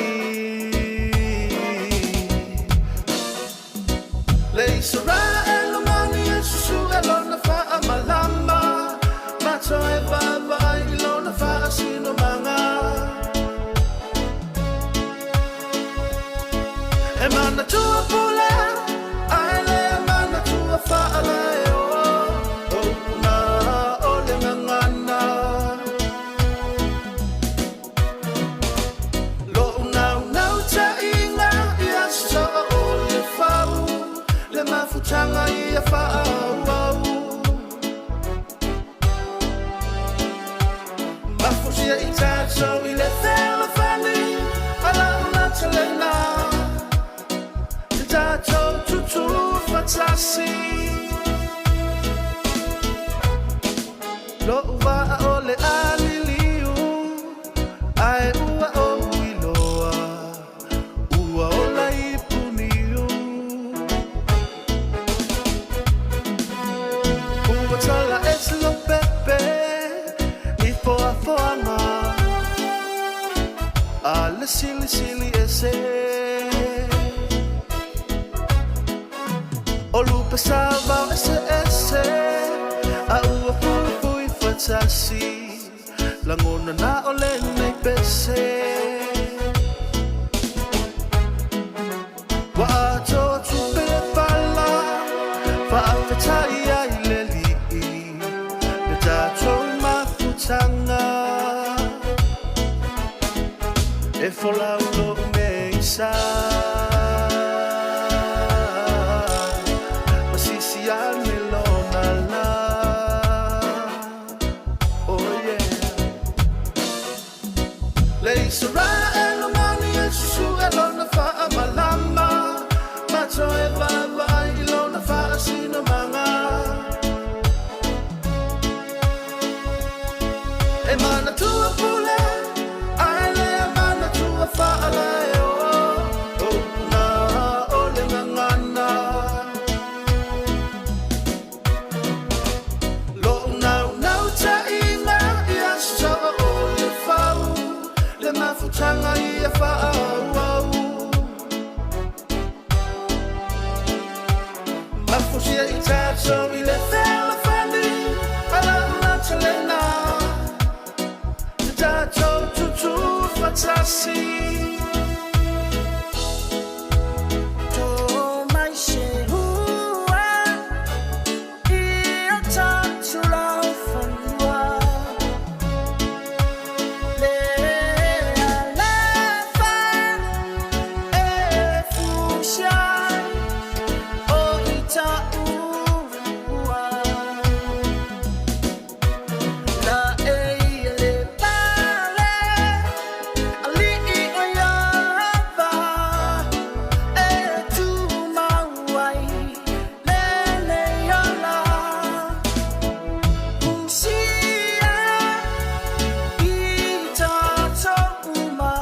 Loʻu waʻa o le ʻaliliu, Ae ua ou iloa, ua ola i Puniu. Ua tala ese lou pepe i foafoaga, A le silisili ese. O lupe sa vao eseese, A ua fuifui fatasi, Lagona na o lenei pese. Ua atoa tupe le pala, Faafetai ai le Alii, Le tatou mafutaga. E folau lou meisa, Ma sisi ane lona la. Oh yeah. Le Isaraelu mani e susue lona faamalama, Ma toe vaavaai i lona faasinomaga. E manatua pule, ae le manatua faalaeo, O na o le gagana. Loʻu naunautaiga ia saoa o le fau, Le mafutaga ia faaauau. Mafusia i tatou i le fealofani, A lau matalena, Te tatou tutū fatasi. Tō mai se hua i o tātou laufanua. Le alofa e fusia o i taua. Na e ia le pale aliʻi o Iāva e tumau ai lenei ola. Fusia i tātou uma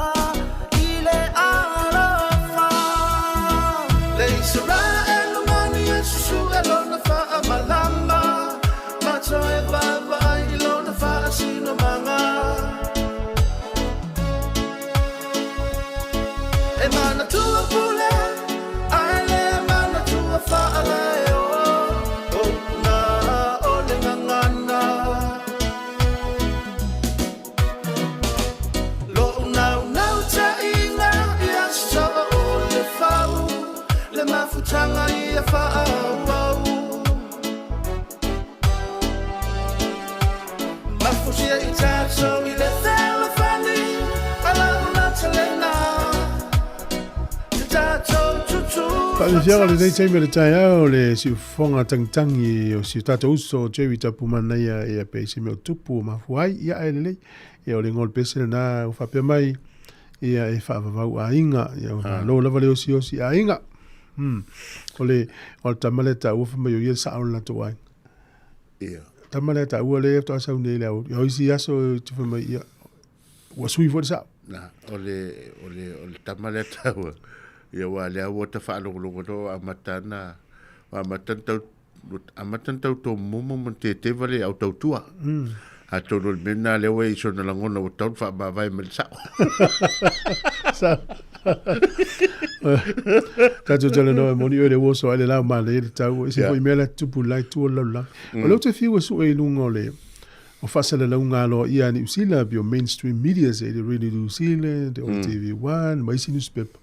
i le alofa. Le Isaraelu mani e susue lona faamalama, Ma toe vaavaai i lona faasinomaga. E manatua pule, ae le manatua faalaeo, O na o le gagana. Loʻu naunautaiga ia saoa o le fau, Le mafutaga ia faaauau. Mafusia i tatou i le fealofani, A lau matalena, Te tatou tutū Faafiafiaga lenei fatasi. taimi o le taeao le siufofoga tangitangi o si o tatou uso o Jerry Tapumanaia ia pe i se mea o tupu o mafua ai ia ae lelei ia o le igoa o le pese lena ua faapea mai ia e faavavau aiga ia ua malo lava le osiosi aiga. O le o le tama lea taua fai mai o ia le sao o le latou aiga. Ia. Tama lea taua lea faatoa sau nei le au. O isi aso te fai mai ia ua sui foi le sao. Na, o le, o le, o le tama lea taua, ia ua lea ua ta faalogologo no amata na, amata na tau, amata na tau tomumu ma teteva le au tautua. Atonu o le mea lena lea ua i ai sona lagona ua tatau ona faamavae mai le sao. Sao. Tatou talanoa e moni oe le uoso ai le lao manaia le tau. E se foi mea la tupu lai tua le lalolagi. O lea ou te fiu e sue i luga o le o faasalalauga aloaia a Niu Sila pei o mainstream media se i le Radio New Zealand, o le TV1 ma isi newspaper.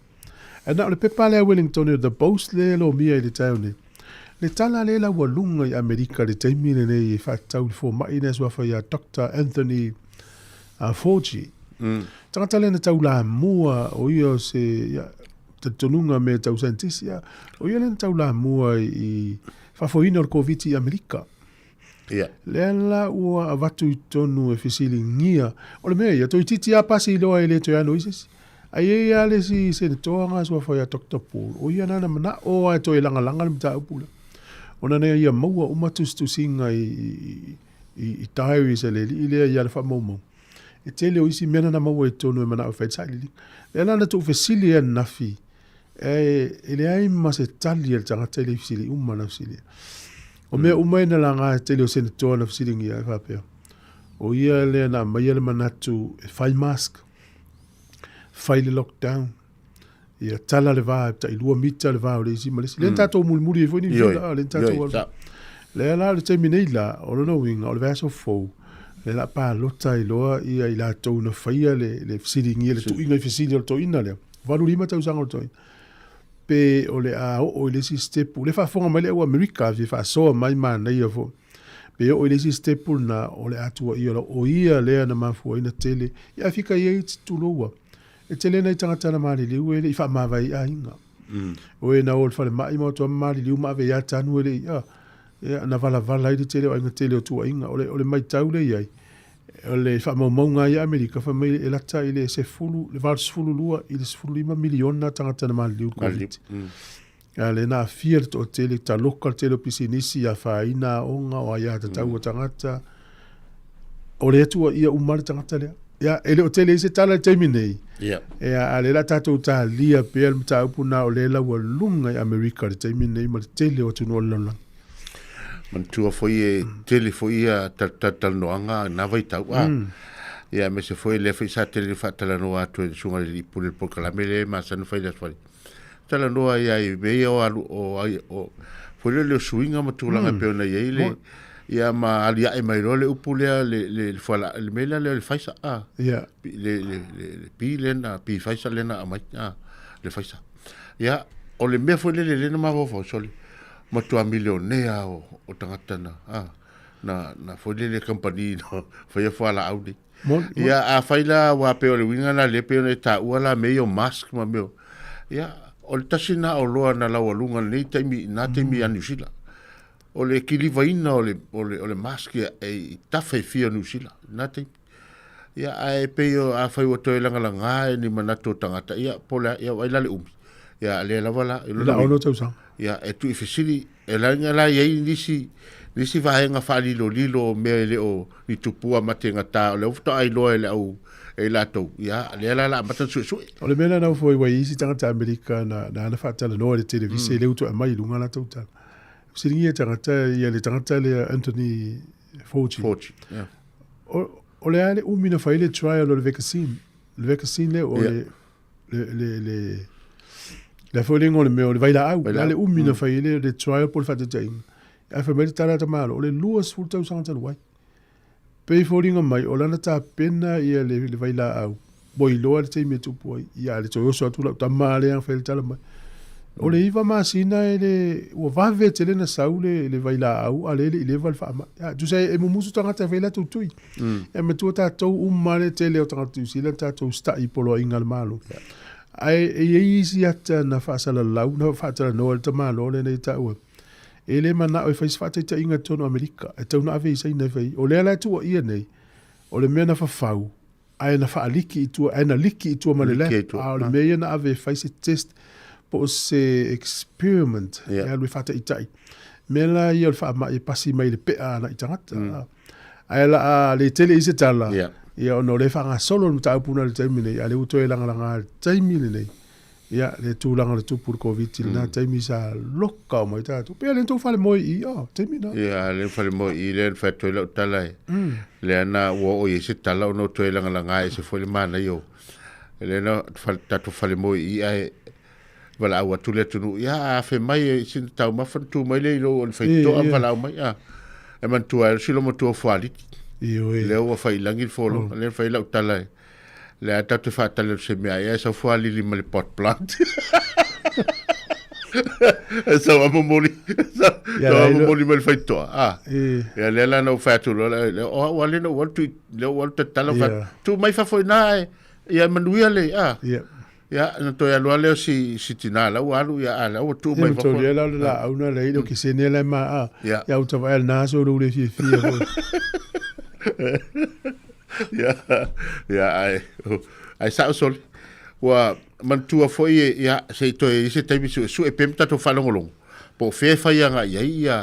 Ae na o le pepa lea a Wellington o The Post lea e lomia i le taeao nei. Le tala lea laualuga i Amerika i le taimi lenei e faatatau i le fomai lea suafa ia Doctor Anthony Fauci. Tagata lea na taulamua o ia o se ia, talitonuga mea tau scientist ia, o ia lea na taulamua i faafoeina o le Koviti i Amerika. Ia. Lea la ua avatu i totonu e fesiligia. O le mea ia, toeitiiti lava pasi loa e le toe ano i se isi. Ae i ai lava le isi senetoa na suafa ia Doctor Paul, o ia na na mana'o lava e toe lagalaga le mataupu lea. Ona na ia maua uma tusitusiga i i diaries a le alii lea i ana faamaumauga, e tele o isi mea na na maua i totonu e manao e fai le sailiiliga. Lea la na tuufesili ai ananafi, e leai ma se tali a le tagata i le fesili uma na fesili. O mea uma e na laga e tele o senatoa na fesiligia e faapea, o ia lea na aumaia le manatu e fai mask, fai le lockdown, ia tala le va, tai 2 mita le va o le isi ma le isi. Lea na tatou mulimuli ai foi Niu Sila, lea na tatou alu. Lea la o le taimi nei la, o lona uiga, o le vaiaso fou, lea la palota ai loa ia i latou na faia le fesiligia, le tuuina i fesili o le toeaina lea, 85 tausaga o le toeaina, pe o le a oo i le isi step, lea faafofoga mai le au Amerika, fia faasoa mai manaia foi, pe oo i le isi step lena, o le a tuuaia loa, o ia lea na mafuaina tele, ia fika i ai tuloua. E tele nai tagata na maliliu e le i faamavae i aiga. O e na o i le falemai ma o atu lava maliliu ma ave ia tanu e le i, a, ia, na valavala ai le tele o aiga tele o tuuaiga. O le, o le maitau lea i ai, o le faamaumauga ia Amerika, fai mai e lata i le 10, le 82 i le 15 miliona tagata na maliliu i le Koviti. A lea na aafia le toatele, taloka le tele o pisinisi, afaina aoga, o aiatatau a tagata. O lea tuuaia uma le tagata lea. Ia, e le o tele ai se tala i le taimi nei. Ia. Ia, a lea la tatou talia pea le mataupu na o lea laualuga i Amerika i le taimi nei ma le tele o atunuu o le lalolagi. Manatua foi e tele foi ia talanoaga na vaitau a. Ia aemaise foi lea foi sa tele faatalanoa atu e le susuga i le Alii Pule i le polokalame lea e masani ona fai i le Aso Faraile. Talanoa ai ai mea ia o alu o ai o foi lea o suiga ma tulaga mm. pei ona i ai le ia ma aliae mai loa le upu lea le le le fuala le mea lea le faisa a yeah. le le le le pi le na pi faisa le na amai a le faisa ia o le mea foi lele le na mafaufau sole matua milionea o, o tagata na a na na foi lele company na faia fualaau nei Ia, afai la aua pei o le uiga la lea pei ona e taua la mea ia o mask ma mea o, ia, o le tasi lena oloa na laualuga i lenei taimi, na taimi ia Niu Sila. O le kilivaina o le, o le, o le mask ia, e i tafa e fia o Niu Sila, na taimi. Ia, ae pei o, afai ua toe lagalaga e ni manatu o tagata, ia, po o le a, ia, vaai la le umi. Ia, lea lava la, i lona uiga, tausaga. Ia, e tuuifesili, e laga la i ai nisi, nisi vaega faalilolilo o mea e le o ni tupua mategata, o lea ua faatoa iloa e le au, e i latou, ia, lea la la amata ona suesue. O le mea lena ua foi ua i ai isi tagata Amerika na, na ana faatalanoa i le televise, mm. lea ua toe aumai i luga latou tala. Fesiligia tagata, ia le tagata lea Anthony Fauci. Fauci, yeah. O, o le a le umi na fai le trial o le vaccine, le vaccine lea o yeah. le le, le, le, le foi le ingoa o le mea o le vailaau, le a le umi na fai ai le, le trial po o le faataitaiga. Ae fai mai le tala a tamalo, o le 20 tausaga talu ai. Pei foliga mai, o lana tapena ia le, le vailaau, ua iloa le taimi e tupu ai, ia le toe oso atu lau tama lea fai le tala mai. O le 9 masina e le, ua vave tele na sau le, le vailaau, a le le i leva le faamai. Ia, tusa e mumusu tagata e fai latou tui. Mm. E matua tātou uma le tele o tagata Niu Zealand tātou stai poloaiga a le Malo. Yeah. Ae e i ai isi ata na faasalalau, na faatalanoa le tamaloa lenei taua. E le manao e fai se faataitaiga i totonu o Amerika, e tau na ave i Saina e fai. O lea la e tuuaia nei, o le mea na fafau, ae na faaliki i tua, ae na liki i tua ma le lab. A o le mea ia na ave e fai se test po o se experiment, yeah. e alu e faataitai. Mea la ia o le faamai e pasi mai le pea agai i tagata. Mm. Ae la a le tele i se tala, yeah. Ia ona o lea e faagasolo le mataupu na le taimi nei, a lea ua toe lagalaga le taimi lenei. Ia, le tulaga o le tupu le Koviti, lena mm. taimi sa loka o mai tātou. Pea le tou fale moe i, oh, taimi na. Ia, le fale moe i, le whai toi lau tala e. Mm. Le ana ua o i se tala o no toe lagalaga e se foi le mana i o. Le na tātou fale moe i, ae valaau atu le atunuu, ia a fe mai e sina taumafa na tu mai le i lou o le faitoa ma valaau mai, a. E manatua ai o silo matua fualiti. Ioe. Lea ua fai i lagi le folo, oh. lea fai lau tala e. Lea a tatou faatali atu se mea, ia e sau fualili ma le pot plant. E sau a momoli, sau a momoli mai le faitoa. Ah. Ia lea la na ou fai atu loa, o au ale na ou alu, lea ou alu tatala, tu mai fafo i na e, ia manuia le, ah. Yeah. Ia, na toe alu lava lea o si, si tina la ua alu, ia, a la ua tuu mai fafo. Ia, la o le laau na lei, o ke sene la ma a. Ia. Ia, uta vae al naso lo le fia fia. Ia, ia, ai, ai sao sole. Ua manatua foi, ia, se i toe i se taimi suesue pea ma tatou faalogologo. Po o fea e fai agai i ai ia,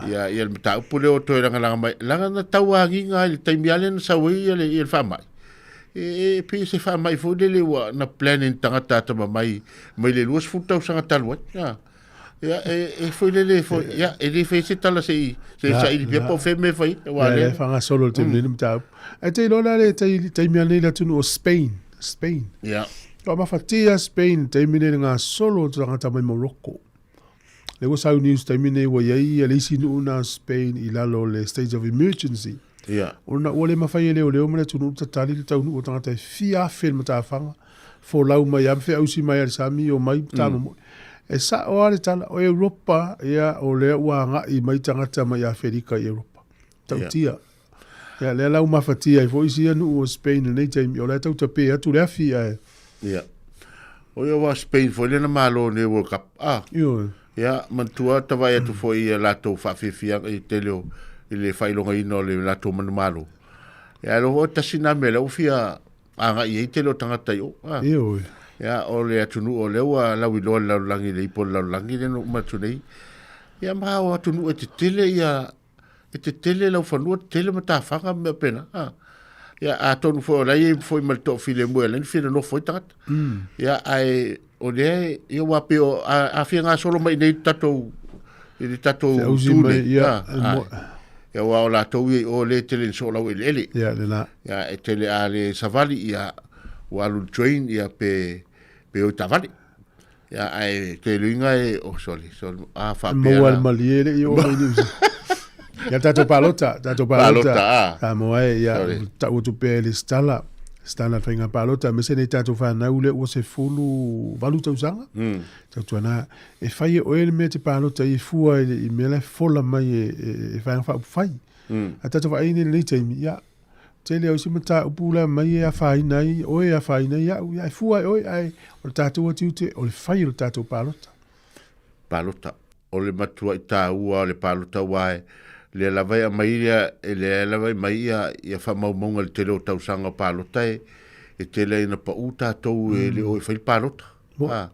ia, ia le mataupu lea ua toe lagalaga mai. Leaga na tau agiga ai i le taimi lava lea na sau ai ia le, ia le faamai. E, e pei se faamai foi lele ua na plan e ni tagata atamamai mai le 20 tausaga talu ai. A. Ia, e, e foi lele foi, ia, e le fai se tala se i, se i saili pea po o fea mea e fai ai. Aua lea. Ia, e faagasolo le taimi nei le mataupu. Ae te iloa la le taimi nei le atunuu o Spain. Spain. Ia. Ua mafatia Spain i le taimi nei i le gasolo o tagata mai Morocco. Lea ua sau news taimi nei ua i ai le isi nuu na o Spain i lalo o le state of emergency. Ia. Ona ua le mafai e leoleo ma le atunuu ona tatali le taunuu o tagata e fia afe le matafaga, folau mai lava ma feausi mai lava i le sami, omai ma tamomoe. E sao lava le tala, o Europa, ia, o lea ua agai mai tagata mai Aferika i Europa. Tautia. Ia, lea la ua mafatia ai foi isi ia nuu o Spain i lenei taimi, o la e tau tape atu le afi ae. Ia. O ia aua Spain foi lea na malo nei World Cup. Ah. Ioe. Ia, manatua tavae atu foi ia latou faafiafiaga i tele o i le faailogaina o le latou manumalo. Ia, ae loa tasi na mea lea ua fia agai ai tele o tagata i o. Ah. Ioe. Ia, o le atunuu o lea ua lauiloa le lalolagi le ipo o le lalolagi lea na uma atu nei. Ia, ma o atunuu e tetele ia e tetele lau fanua, tetele matafaga ma mea pena. Ha. Ia, atonu foi o la e i ai foi ma le toafilemu e ala ai ona fia nonofo ai tagata. Ia, ae o lea, ia ua pei o, a, a fia gasolo mai i inei i le tatou, i le tatou Feausi tu mai, nei. ia, Ha, e ha. mo- Ia, aua o latou ia i o lea e tele ina soolau eleele. Ia, lena. Ia, e tele a le savali, ia, ua alu i le train, ia, pe, pe o i taavale. Ia, ae te luiga e, oh, sorry, sorry, a faapea Maua la. le malie le i o mai Niu Ia tatou palota, tatou palota. Palota, ah. Samoa e, ia, Sorry. tau atu pea i le stala, stala le faiga palota, aemaise nei tatou fanau lea ua 18 tausaga. Tautuana, e fai e oe le mea e te palota ai e fua i le i mea la e fola mai e, e, e vaega faaupufai. A tatou vaai nei i lenei taimi, ia, Tele o isi mataupu la mai e afaina ai oe, e afaina ai au, ia e fua e oe, ae o le tatou tiute, o le fai o le tatou palota. Palota. O le matua'i tāua o le palota aua e lea lava e aumai ia, e lea lava e aumai ia, ia faamaumauga i le tele o tausaga o palota e, e tele ai ina pa'u tatou e le o e fai le palota. A,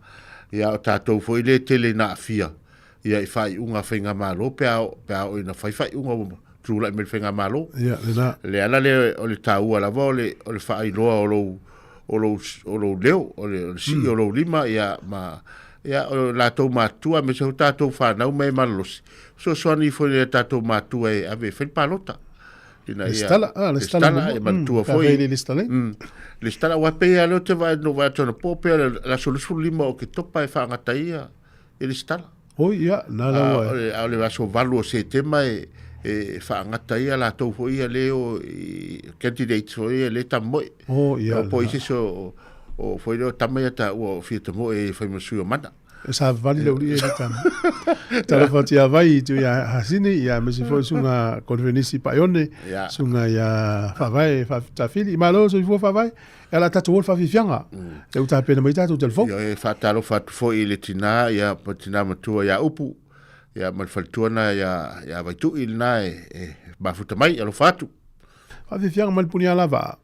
ia o tatou foi lea e tele ina aafia ia i faaiuga a faigamalo pe a, pe a oo ina fai faaiuga ua tulai mai le faigamalo. Ia, lena. Le ala lea o le taua lava o le, o le faailoa o lou, o lou, o lou leo, o le, o le sii o lou lima, ia, ma, ia, o latou matua, aemaise foi tatou fanau ma e malolosi, fesoasoani ifo i tatou matua e ave e fai le palota. Ina ia, Lesitala, ah, lesitala lesitala, e manatua ka foi. fai le lesitala. Lesitala, aua pei lava lea ou te vaai, na ou vaai atu anapo, pei o le aso 25 o Oketopa e faagata ai ia, e lesitala. Oi, ia, na la ua. O le, o le aso 8 o Setema e, e faagata ai ia latou foi ia le o i candidates foi ia le tamoe. Oh, ia. O po i se isi o, o foi lea o tama ia taua o fia tamoe e fai ma sui o mana. E savavali le uli'i e le tama. Talofa atu ia Vai i tu ia Hasini, ia aemaise foi suga Konifenisi Paione, suga ia Faavae Faafitafili. Malo soifua Faavae, e ala tatou o le faafiafiaga. Lea ua tapena mai tatou telefoni. Ioe, faatalofa atu foi i le tina, ia, ma tina matua ia Upu, ia, ma le faletua na ia, ia Vaitu'i lena e, e mafuta mai, alofa atu. Faafiafiaga mai le Punialavaa.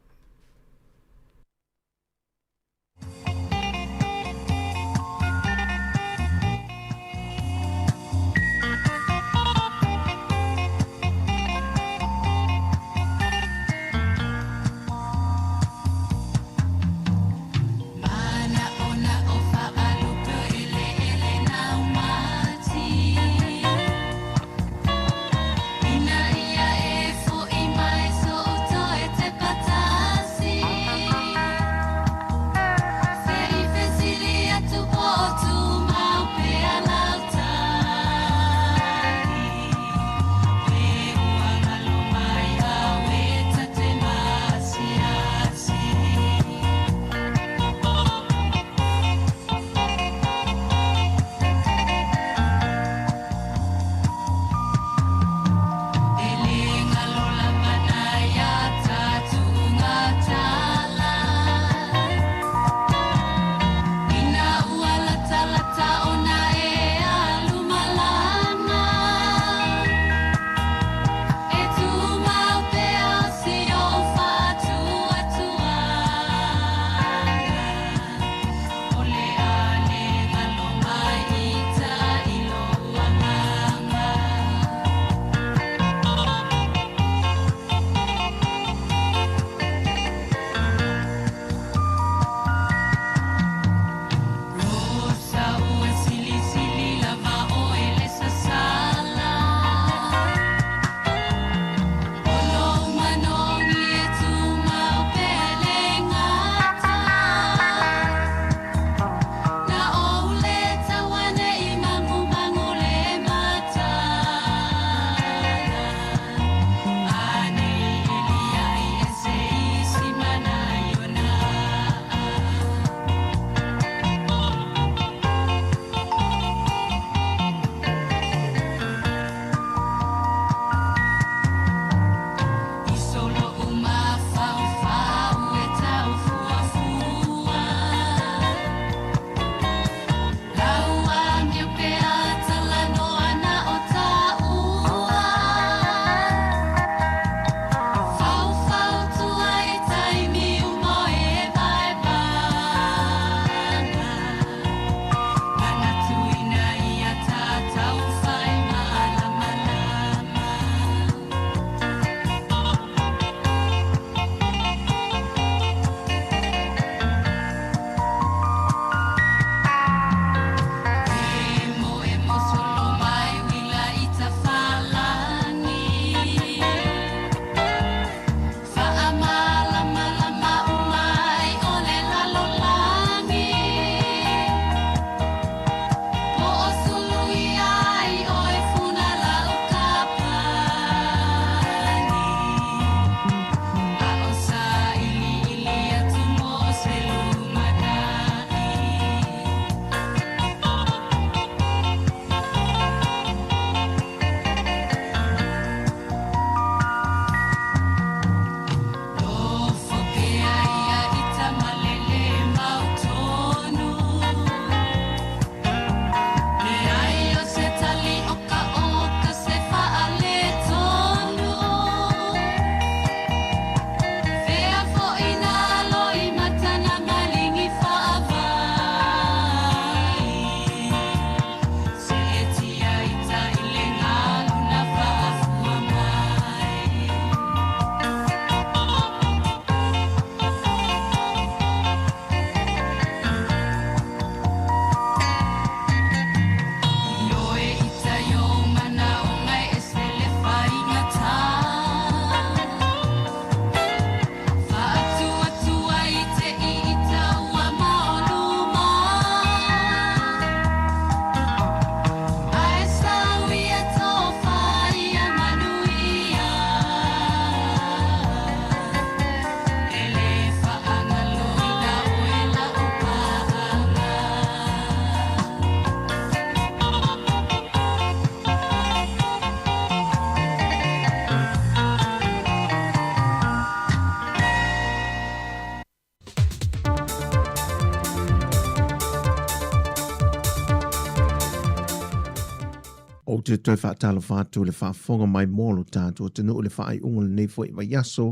te toe faatalofa atu i le faafofoga mai mo lo tatou atunuu i le faaiuga o lenei foi vaiaso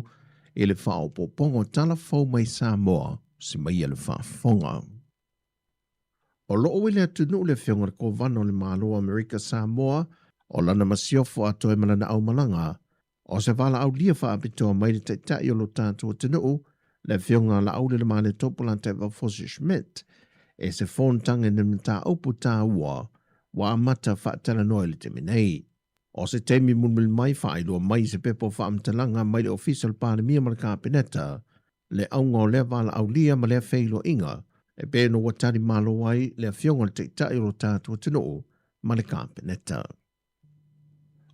i le faaopoopoga o Tala Fou mai Samoa, se maia le faafofoga. O lo o i le atunuu le Afioga i le Kovana o le Malo o Amerika Samoa, o lana masiofo atoa ma lana aumalaga, o se valaaulia faapitoa mai le Taitai o lo tatou atunuu, le Afioga Laaulialemalietopo Lataivao Fosi Schmidt, e se fonotaga i ni mataupu taua ua amata faatalanoa i le taimi nei. O se taimi mulimuli mai faailoa mai i se pepa o faamatalaga mai le Ofisa o le Palemia ma le Kapeneta le auga o lea valaaulia ma lea feiloaiga e pei ona ua tali malo ai le Afioga i le Taitai o lo tatou atunuu ma le Kapeneta.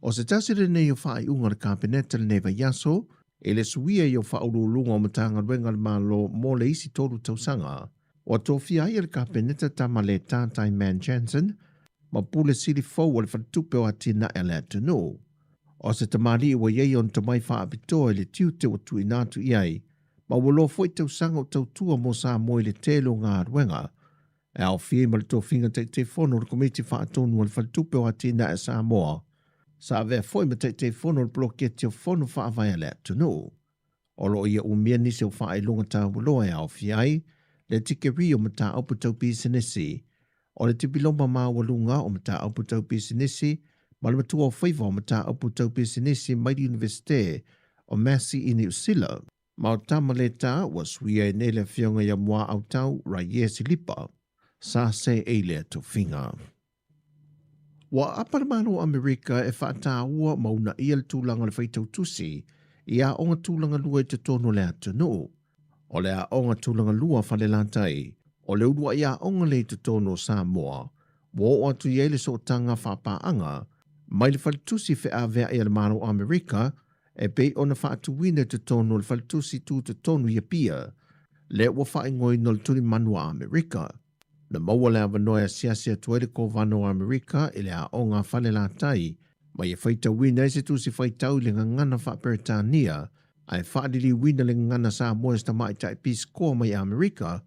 O se tasi lenei o faaiuga a le Kapeneta lenei vaiaso i le suia ai o faauluuluga o Matagaluega a le Malo mo le isi tolu tausaga. Ua tofia ai e le Kapeneta Tama-le-tā Taiman Jansen ma Pule Sili fou o le Faletupe o Atinae a le Atunuu. O se tamalii ua i ai ona tomai faapitoa i le tiute ua tuuina atu i ai, ma ua loa foi tausaga o tautua mo Samoa i le tele o galuega e aofia ai ma le tofiga Taitaifono o le Komiti Faatonu a le Faletupe o Atinae a Samoa, sa avea foi ma Taitaifono o le Poloketi o Fono Faavae a le Atunuu. O lo o ia umia nisi o faailoga taualoa e aofia ai le tikeri o mataupu tau pisinisi, o le tipiloma maualuga o mataupu tau pisinisi ma le matua o faiva o mataupu tau pisinisi mai le Iunivesite o Massey i Niu Sila. Ma o tama le tā ua suia ai nei le afioga ia Muaautau Raie Silipa, sa se ei lea tofiga. Ua aapa le Malo o Amerika e faataua ma uunaia le tulaga o le faitau tusi i aoga tulaga lua i totonu o le atunuu. O le aoga tulaga lua Falelatai, o le uluai aoga lea i totonu o Samoa, ua oo atu i ai le sootaga faapaaga mai le faletusi feaveai a le Malo o Amerika e pei ona faatuina i totonu o le faletusi tutotonu i Apia, lea ua faaigoaina o le Tulimanu a Amerika. Na maua le avanoa e asiasi atu ai le Kovana o Amerika i le aoga a Falelatai ma ia faitauina ai se tusi faitau i le gagana faa-Peretania ae faaliliuina le gagana Samoa e se tamaitai pisikoa mai Amerika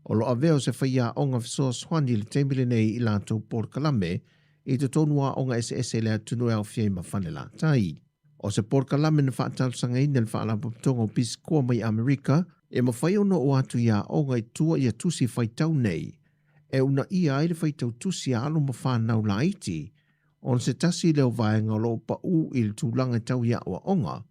o lo o avea o se faiaoga fesoasoani i le taimi lenei i latou polokalame i totonu o aoga eseese i le atunuu e aofia ai ma Falelatai. O se polokalame na faatalosagaina e le Faalapotopotoga o Pisikoa mai Amerika e mafai ona oo atu i aoga i tua ia tusi faitau nei e uunaia ai le faitau tusi a alo ma fanau laiti ona se tasi lea o vaega o lo o paū i le tulaga tau i aoaoga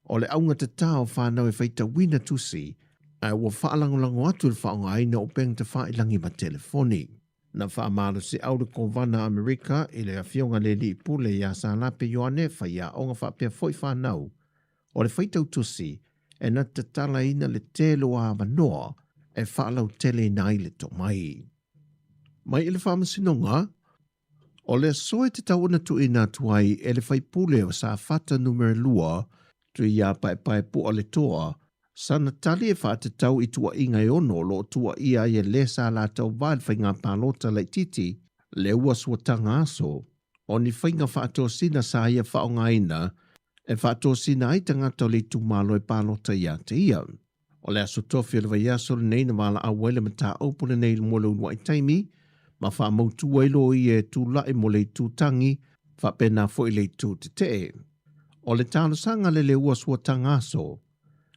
o le augatata o fanau e faitauina tusi ae ua faalagolago atu i le faaaogaina o upega tafailagi ma telefoni. Na faamalosiau le Kovana Amerika i le Afioga le Alii Pule iā Salape Ioane faiaoga faapea foi fanau o le faitau tusi e na tatalaina le tele o avanoa e faalauteleina ai le tomai. Mai i le Faamasinoga, o le aso e tatau ona tuuina atu ai e le faipule o Safata Numera 2, Tuiapaepae Pualetoa, Sana tali e faatatau i tuuaiga e ono o lo o tuuaia ai e le sa latou va i le faiga palota laitiiti le ua suataga aso o ni faiga faatosina sa ia faaaogaina e faatosina ai tagata o le itumalo e palota ia te ia. O le aso tofi o le vaiaso lenei na valaau ai le mataupu lenei mo le uluai taimi ma faamautu ai loia e tulai mo le itu tangi faapena foi le itu tetee. O le talosaga le le ua suataga aso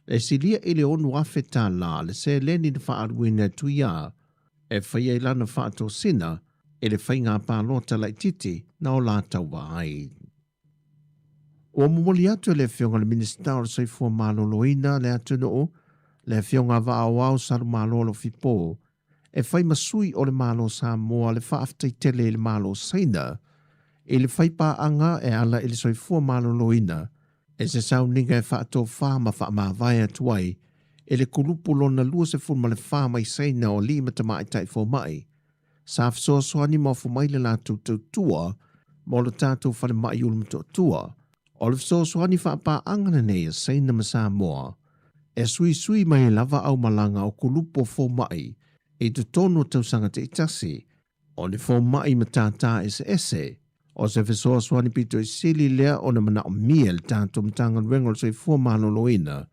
E silia i le $6,000 tālā le seleni na faaaluina e Tuiā e fai ai lana faatosina i le faiga palota laitiiti na o la tauva ai. Ua momoli atu e le Afioga i le Minisita o le Soifua Maloloina le atunuu, le Afioga a Vaaoao Salumalo Alofipo, e fai ma sui o le Malo Samoa le faafetai tele i le Malo Saina i le faipaaga e ala i le soifua maloloina e se sauniga e faatofā ma faamavae atu ai i le kulupu lona 24 mai Saina o alii ma tamaitai fomai sa fesoasoani ma ofo mai le latou tautua mo le tatou falemai Ulumotootua. O le fesoasoani faapaaga lenei a Saina ma Samoa e suisui mai ai lava aumalaga o kulupu o fomai i totonu o tausaga taitasi o ni fomai matata eseese. O se fesoasoani pito i sili lea ona manaomia e le tatou Matagaluega o le Soifua Maloloina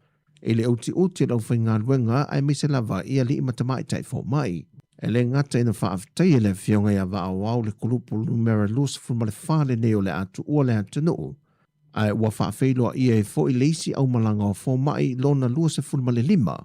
i le utiuti o le aufaigaluega aemaise lava i alii ma tamaitai fomai. E le gata ina faafetaia le Afioga ia Vaaoao le kulupu numera 24 lenei o le a tuua le atunuu, ae ua faafeiloaia ai foi le isi aumalaga o fomai lona 25,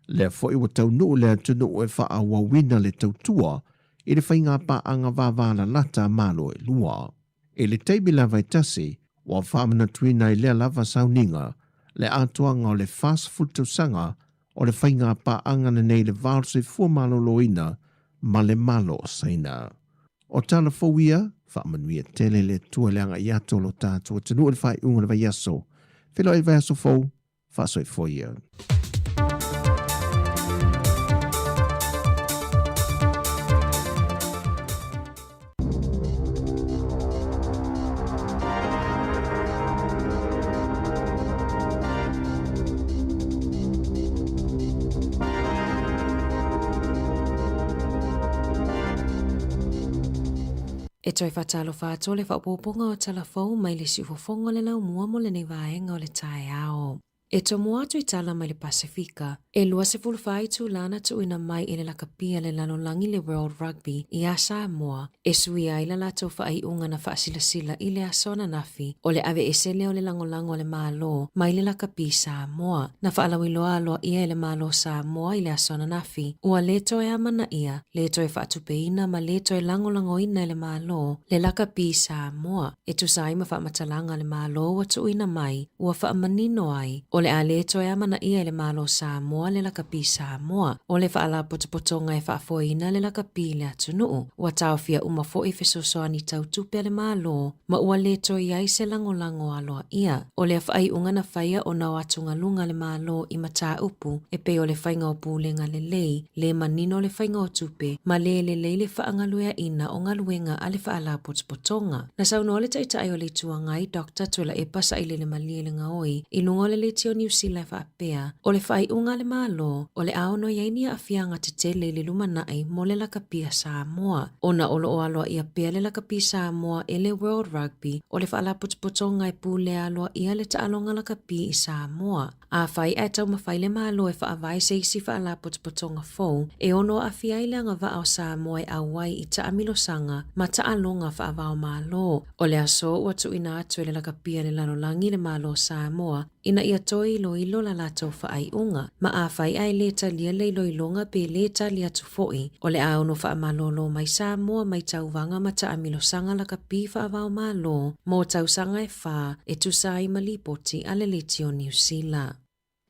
lea foi ua taunuu le atunuu e faaauauina le tautua i le faigapaaga vavalalata a Malo e lua. I le taimi lava e tasi, ua faamanatuina ai lea lava sauniga le atoaga o le 40 tausaga o le faigapaaga lenei i le va o le soifua maloloina ma le Malo o Saina. O tala fou ia, faamanuia tele le Atua i le agai atu o lo tatou atunuu i le faaiuga o le vaiaso. Feiloai i le vaiaso fou, faasoifua ia. E toe faatalofa atu le faaopoopoga o tala fou mai le siufofoga o le laumua mo lenei vaega o le taeao. E tomo atu i tala mai le Pasefika, e 24 itulā na tuuina mai e le lakapi a le lalolagi le World Rugby iā Samoa e suia ai la latou faaiuga na faasilasila i le aso ananafi o le aveese lea o le lagolago a le Malo mai le lakapi Samoa. Na faalauiloa aloaia e le Malo Samoa i le aso ananafi, ua lē toe amanaia, lē toe faatupeina ma lē toe lagolagoina e le Malo le lakapi Samoa. E tusa ai ma faamatalaga a le Malo ua tuuina mai, ua faamanino ai, o le a lē toe amanaia e le Malo Samoa le lakapi Samoa, o le faalapotopotoga e faafoeina le lakapi i le atunuu. Ua taofia uma foi fesoasoani tau tupe a le Malo ma ua lē toe i ai se lagolago aloaia. O lea faaiuga na faia ona o atugaluga a le Malo i mataupu e pei o le faiga o pulega lelei, lē manino le faiga o tupe, ma lē lelei le faagalueaina o galuega a le Faalapotopotoga. Na saunoa le Taitai o le Itu Agai, Doctor Tuilaepa Sailele Malielegaoi, i luga o le leitio Niu Sila e faapea, o le faaiuga a le Malo, o le a ono i ai ni aafiaga tetele i le lumanai mo le lakapi a Samoa. Ona o lo o aloaia pea le lakapi Samoa e le World Rugby, o le Faalapotopotoga e pulea aloaia le taaloga lakapi i Samoa. Afai ae taumafai le Malo e faavae se isi faalapotopotoga fou e ono aafia ai le agavaa o Samoa e auai i taamilosaga ma taaloga faava-o-Malo, o le aso ua tuuina atu e le lakapi a le lalolagi le Malo o Samoa ina ia toe iloilo la latou faaiuga. Ma afai ae lē talia le iloiloga pe lē tali atu foi, o le a ono faamalōlō mai Samoa mai tauvaga ma taamilosaga lakapi faava-o-Malo mo tausaga e 4 e tusa ai ma lipoti a le Leitio Niu Sila.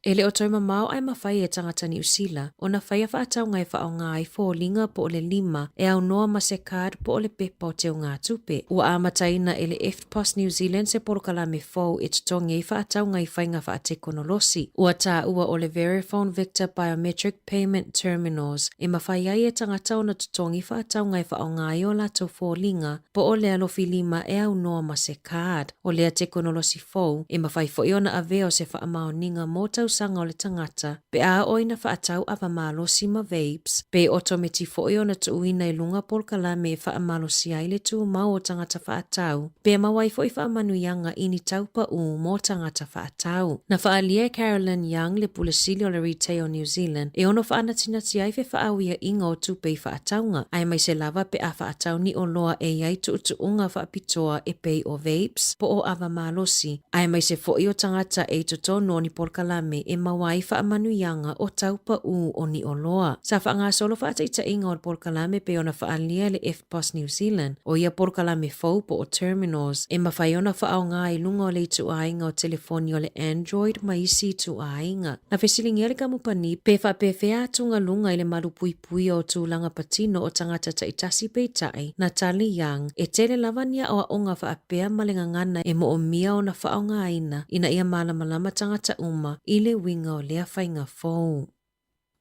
E le o toe mamao ae mafai e tagata Niu Sila ona faia faatauga e faaaoga ai foliga po o le lima e aunoa ma se card po o le pepa o teugatupe. Ua amataina e le EFTPOS New Zealand se polokalame fou e totogi ai faatauga i faiga faatekonolosi. Ua taua o le Verifone Victor Biometric Payment Terminals e mafai ai e tagata ona totogi faatauga e faaaoga ai o latou foliga po o le alofi lima e aunoa ma se card. O lea tekonolosi fou, e mafai foi ona avea o se faamaoniga mo tausaga o le tagata pe a oo ina faatau ava malosi ma vapes, pe otometi foi ona tuuina i luga polokalame e faamalosia ai le tumau o tagata faatau, pe maua ai foi faamanuiaga i ni tau paū mo tagata faatau. Na faaalia e Carolyn Young le Pule Sili o le Retail New Zealand e ono faanatinati ai fefaauiaʻiga o tupe i faatauga, aemaise lava pe a faatau ni oloa e i ai tuutuuga faapitoa e pei o vapes po o ava malosi, aemaise foi o tagata e i totonu o ni polokalame e maua ai faamanuiaga o tau paū o ni oloa. Sa faagasolo faataitaiga o le polokalame pei ona faaalia e le EFTPOS New Zealand, ʻo ia polokalame fou po o terminals e mafai ona faaaoga i luga o le ituaiga o telefoni o le Android ma isi ituaiga. Na fesiligia le kamupani pe faapefea atugaluga i le malupuipuia o tulaga patino o tagata taitasi peitai, na tali Young, e tele lava ni aʻoaʻoga faapea ma le gagana e moʻomia ona faaaogaina ina ia malamalama tagata uma i le uiga o lea faiga fou.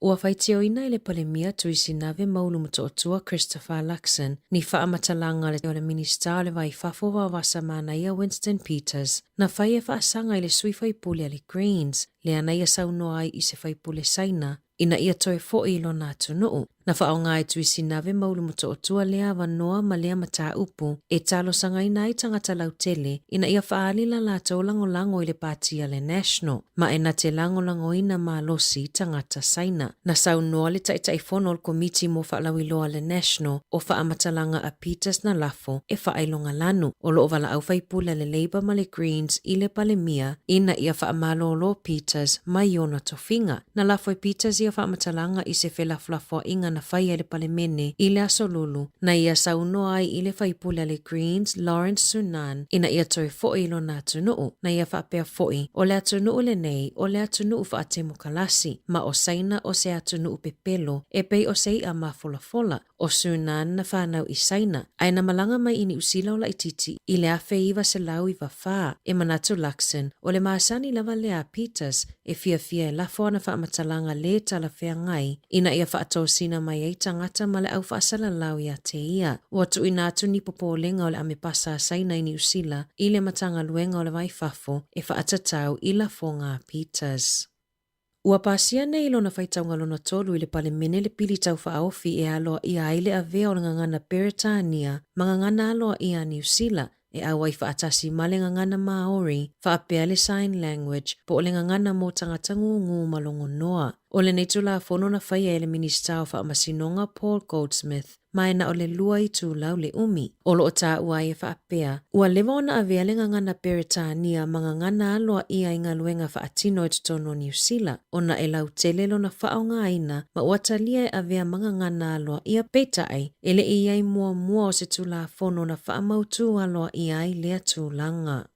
Ua faitioina e le Palemia Tuisinave Maulu Motootua Christopher Luxon ni faamatalaga o le Minisita o le Va i Fafo Vaovasa Manaia Winston Peters na fai e faasaga i le sui faipule a le Greens lea na ia saunoa ai i se faipule Saina ina ia toe foʻi i lona atunuu. Na faaaoga e Tuisinave ma Ulumotootua lea avanoa ma lea mataupu e talosagaina ai tagata lautele ina ia faaali la latou lagolago i le Pati a le National, ma e na te lagolagoina malosi tagata Saina. Na saunoa le Taitaifono o le Komiti mo Faalauiloa a le National o faamatalaga a Peters na lafo e faailoga lanu o loo valaau faipule a le Labour ma le Greens i le Palemia ina ia faamalolo Peters mai ona tofiga. Na lafo e Peters ia faamatalaga i se felafolafoaiga na faia e le Palemene i le Aso Lulu na ia saunoa ai i le faipule a le Greens Lawrence Sunan ina ia toe foi i lona atunuu, na ia faapea foi, o le atunuu lenei o le atunuu faatemokalasi, ma o Saina o se atunuu pepelo e pei o se iʻa mafolafola. O Sunan na fanau i Saina, ae na malaga mai i Niusila o laitiiti i le 1994, e manatu Luxon, o le masani lava lea a Peters e fiafia e lafo ana faamatalaga lē talafeagai ina ia faatosina mai ai tagata ma le au faasalalau iā te ia. Ua tuuina atu ni popolega o le amepasa a Saina i Niusila i le Matagaluega o le Vai Fafo e faatatau i lafoga a Peters. Ua pasia nei i lona faitauga lona tolu i le Palemene le pili taufaaofi e aloaia ai le avea o le gagana Peretania ma gagana aloaia a Niusila e auai faatasi ma le gagana Māori, faapea le Sign Language po o le gagana mō tagata ngūngū ma logonoa. O lenei Tulafono na faia e le Minisita o Faamasinoga Paul Goldsmith ma e na o le lua itulau le umi. O loo taua ai e faapea, ua leva ona avea le gagana Peretania ma gagana aloaia i galuega faatino i totonu o Niu Sila, ona e lautele lona faaaogaina ma ua talia e avea ma gagana aloaia peitai e le i ai muamua o se Tulafono na faamautū aloaia ai lea tulaga.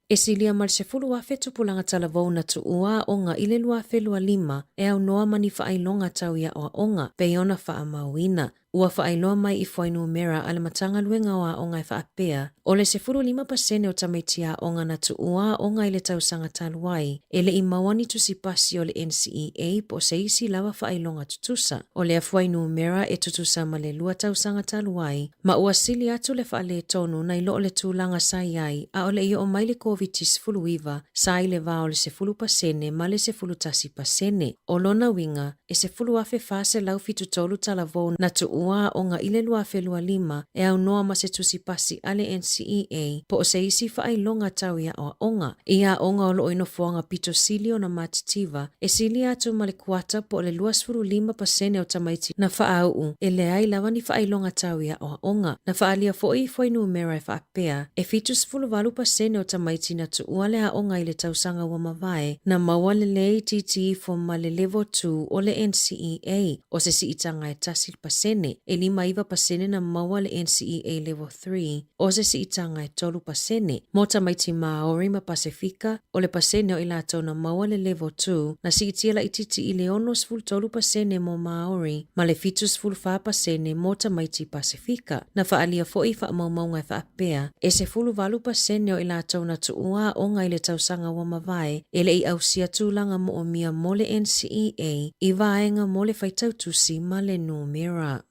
E silia ma le 10,000 tupulaga talavou na tuua aoga i le 2025 e aunoa ma ni faailoga tau i aoaoga pei ona faamauina. Ua faailoa mai i fuainumera a le Matagaluega o Aoga e faapea, o le 15% o tamaiti aoga na tuua aoga i le tausaga talu ai, e le i maua ni tusi pasi o le NCEA po o se isi lava faailoga tutusa. O lea fuainumera e tutusa ma le lua tausaga talu ai, ma ua sili atu le faaletonu nai lo o le tulaga sa i ai a o le i oo mai le Koviti-19, sa i le va o le 10% ma le 11%. O lona uiga, e 10,473 talavou na tuua aoga i le 2025 e aunoa ma se tusi pasi a le NCEA po o se isi faailoga tau i aoaoga. I aoga o loo i nofoaga pito sili ona matitiva, e silia atu ma le kuata po o le 25% o tamaiti na faauu e leai lava ni faailoga tau i aoaoga. Na faaalia foi i fuainumera e faapea, e 78% o tamaiti na tuua le aoga i le tausaga ua mavae, na maua le le itiiti ifo ma le Level 2 o le NCEA, o se siitaga e 1%, e 59% na maua le NCEA Level 3, o se siitaga e 3%. Mo tamaiti Māori ma Pasefika, o le pasene o i latou na maua le Level 2, na siitia laitiiti i le 63% mo Māori ma le 74% mo tamaiti Pasefika. Na faaalia foi i faamaumauga e faapea, e 18% o i latou na tuua aoga i le tausaga ua mavae e le i ausia tulaga moomia mo le NCEA i vaega mo le faitau tusi ma le numera.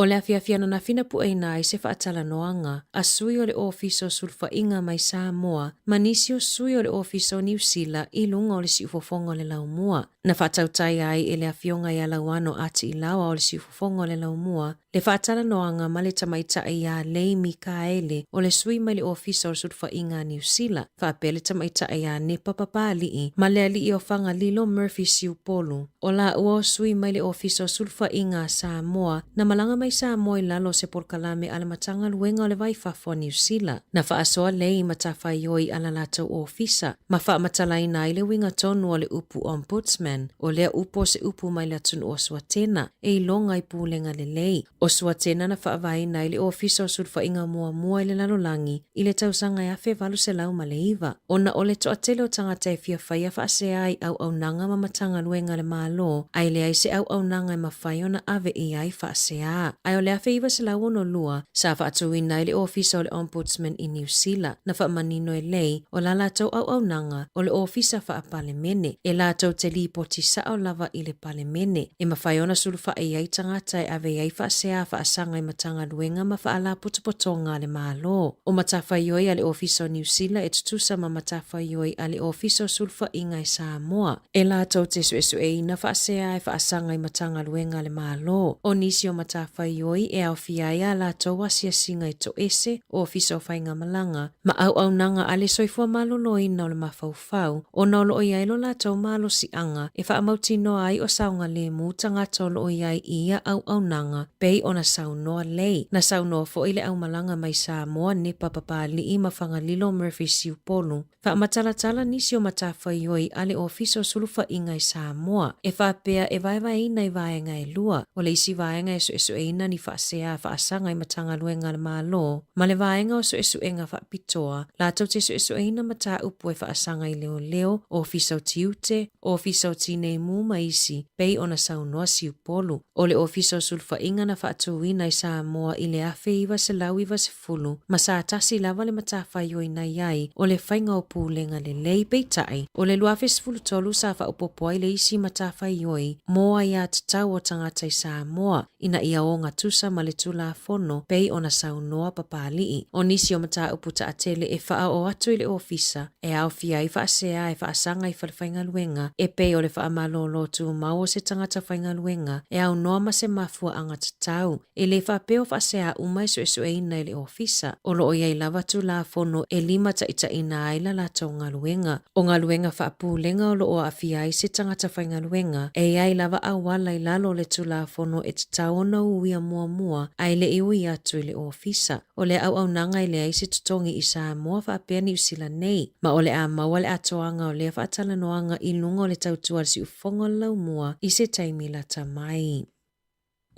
O le afiafi ananafi na pueina ai se faatalanoaga a sui o le Ofisa o Sulufaiga mai Samoa ma nisi o sui o le Ofisa o Niu Sila i luga o le siufofoga o le Laumua. Na faatautaia ai e le Afioga ia Lauano Atiilaoa o le siufofoga o le Laumua le faatalanoaga ma le tamaitai ia Lei Mikaele o le sui mai le Ofisa o le Sulufaiga a Niu Sila faapea le tamaitai ia Nepa Papalii ma le alii o Fagalilo Murphy Siupolu. O laua o sui mai le Ofisa o Sulufaiga a Samoa na malaga mai Samoa i lalo o se polokalame a le Matagaluega o le Vai Fafo a Niu Sila. Na faasoa lei i matafaioi a la latou ofisa ma faamatalaina ai le uiga tonu o le upu Ombudsman, o lea upu o se upu mai le atunuu o Suatena e iloga i pulega lelei. O Suatena na faavaeina ai le Ofisa o Sulufaiga muamua i le lalolagi i le tausaga e 1809, ona o le toatele o tagata e fia faia faasea i auaunaga ma Matagaluega a le Malo, ae leai se auaunaga e mafai ona ave i ai faasea. Ae o le 1962, sa faatuina ai le Ofisa o le Ombudsman i Niu Sila, na faamanino e lei o la latou auaunaga o le Ofisa Faa-Palemene, e latou te lipoti sao lava i le Palemene, e mafai ona sulufai ai tagata e ave i ai faasea faasaga i Matagaluega ma Faalapotopotoga a le Malo. O matafaioi a le Ofisa o Niu Sila e tutusa ma matafaioi a le Ofisa o Sulufaiga i Samoa, e latou te suesueina. faasea e faasaga i Matagaluega a le Malo. O nisi o matafaioi e aofia ai a latou asiasiga i toese, Ofisa o Faigamalaga, ma auaunaga a le soifua maloloina o le mafaufau, ona o lo o i ai lo latou malosiaga e faamautinoa ai o saogalemu tagata o lo o i ai i ia auaunaga, pei ona saunoa lei. Na saunoa foi le aumalaga mai Samoa Nepa Papalii ma Fagalilo Murphy Siupolu, Faamatalatala nisi o matafaioi a le Ofisa o Sulufaiga i Samoa, e faapea e vaevaeina i vaega e lua, o le isi vaega e suesueina ni faasea faasaga i Matagaluega a le Malo, ma le vaega o suesuega faapitoa, latou te suesueina mataupu e faasaga i leoleo, Ofisa o Tiute, Ofisa o Tinei Mu ma isi, pei ona saunoa Siupolu. O le Ofisa o Sulufaiga na faatuina i Samoa i le 1990 ma sa tasi lava le matafaioi na i ai o le faiga o pulega lelei. Peitai, o le 2013 sa faaopoopo ai le isi matafaioi mo aiatatau o tagata i Samoa ina ia ogatusa ma le Tulafono pei ona saunoa Papalii. O nisi o mataupu taatele e faaoo atu i le Ofisa e aofia ai faasea e faasaga i falefaigaluega e pei o le faamalolo tumau o se tagata faigaluega e aunoa ma se mafuaaga tatau. E le faapea o faasea uma e suesueina e le Ofisa, o lo o i ai lava Tulafono e limataitaiina ai la latou galuega. O galuega faapulega o lo o aafia ai se tagata faigaluega, e i ai lava auala i lalo o le Tulafono e tatau ona uia muamua ae le i ui atu i le Ofisa. O le auaunaga e leai se totogi i Samoa faapea Niu Sila nei, ma o le a maua le atoaga o lea faatalanoaga i luga o le tautua a le siufofoga o le laumua i se taimi lata mai.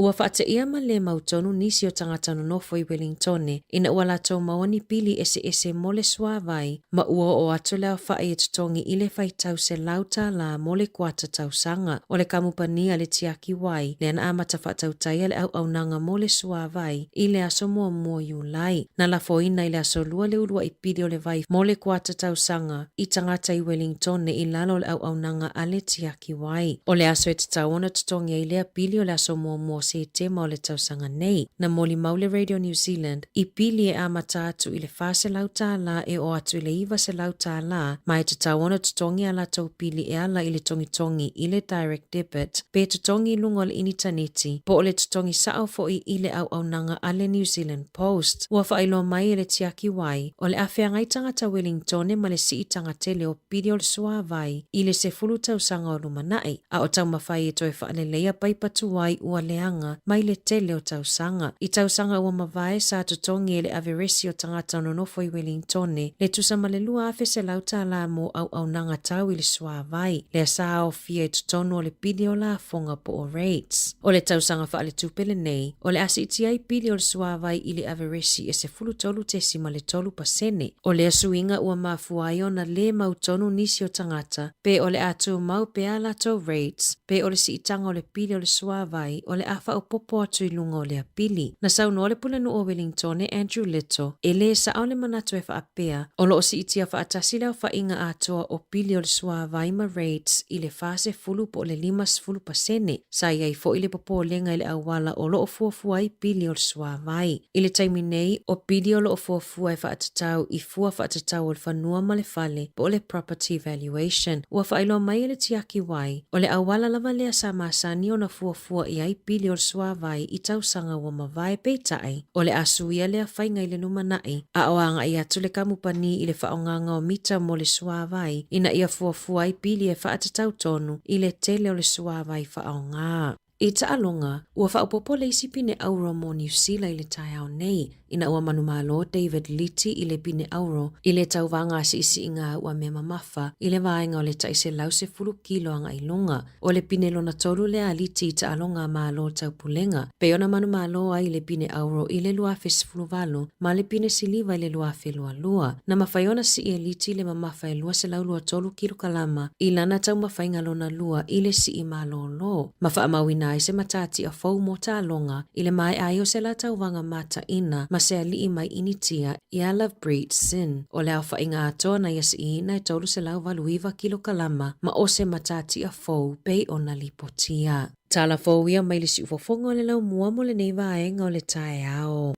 Ua faateia ma le mautonu nisi o tagata nonofo i Welingtone ina ua latou maua ni pili eseese mo le suāwai ma ua oo atu le aofai e totogi i le faitau $100 mo le kuata tausaga. O le kamupani a le Tiaki Wai lea na amata faatautaia le auaunaga mo le suāwai i le aso muamua o Iulai. Na lafoina i le aso Lua le uluai pili o le vai mo le kuata tausaga i tagata i Welingtone i lalo o le auaunaga a le Tiaki Wai. O le aso e tatau ona totogi ai lea pili o le aso muamua o Setema o le tausaga nei. Na molimau le Radio New Zealand i pili e amata atu i le $400 e oo atu i le $900 ma e tatau ona totogi a latou pili e ala i le togitogi i le direct debit pe totogi i luga o le initaneti po o le totogi sao foi i le auaunaga a le New Zealand Post. Ua faailoa mai e le Tiaki Wai o le a feagai tagata Welingtone ma le siitaga tele o pili o le suāwai i le 10 tausaga o lumanai, a o taumafai e toe faaleleia paipa tuai ua leaga mai le tele o tausaga. I tausaga ua mavae sa totogi e le averesi o tagata nonofo i Welingtone le tusa ma le $2,100 mo auaunaga tau i le suāwai, lea sa aofia i totonu o le pili o lafoga po o rates. O le tausaga faaletupe lenei, o le a siitia ai pili o le suāwai i le averesi e 13.3%. O lea suiga ua mafua ai ona lē mautonu nisi o tagata pe o le a tumau pea a latou rates pe o le siitaga o le pili o le suāwai o le a faaopoopo atu i luga o lea pili. Na saunoa le Pulenuu o Welingtone Andrew Little, e lē sao le manatu e faapea o lo o siitia faatasi le aofaiga atoa o pili o le suāwai ma rates i le 40 po o le 50%. Sa i ai foi le popolega i le auala o lo o fuafua ai pili o le suāwai. I le taimi nei, o pili o lo o fuafua e faatatau i fua faatatau o le fanua ma le fale po o le property valuation. Ua faailoa mai e le Tiaki Wai, o le auala lava lea sa masani ona fuafua i ai pili o le suāwai i tausaga ua mavae peitai, o le a suia lea faiga i le lumanai, a o agai atu le kamupani i le faaaogaga o mita mo le suāwai ina ia fuafua ai pili e faatatau tonu i le tele o le suāwai faaaoga. I taaloga, ua faaopoopo le isi pine auro mo Niu Sila i le taeao nei, ina ua manumalo David Liti i le pine auro i le tauvaga a siisiiga ua mea mamafa i le vaega o le tai 110 kilo agai i luga. O le pine lona tolu lea a Liti i taaloga a Malo Taupulega, pei ona manumalo ai i le pine auro i le 2018 ma le pine siliva i le 2022. Na mafai ona sii e Liti le mamafa e 223 kilokalama i lana taumafaiga lona lua i le sii malōlō, ma faamauina ai se matatia fou mo taaloga i le maea ai o se la tauvaga mataina ma se aliʻi mai Initia iā Lovepreet Singh. O le aofaiga atoa na ia siiina e 389 kilokalama ma o se matatia fou pei ona lipotia. Tala fou ia mai le siufofoga o le laumua mo lenei vaega o le taeao.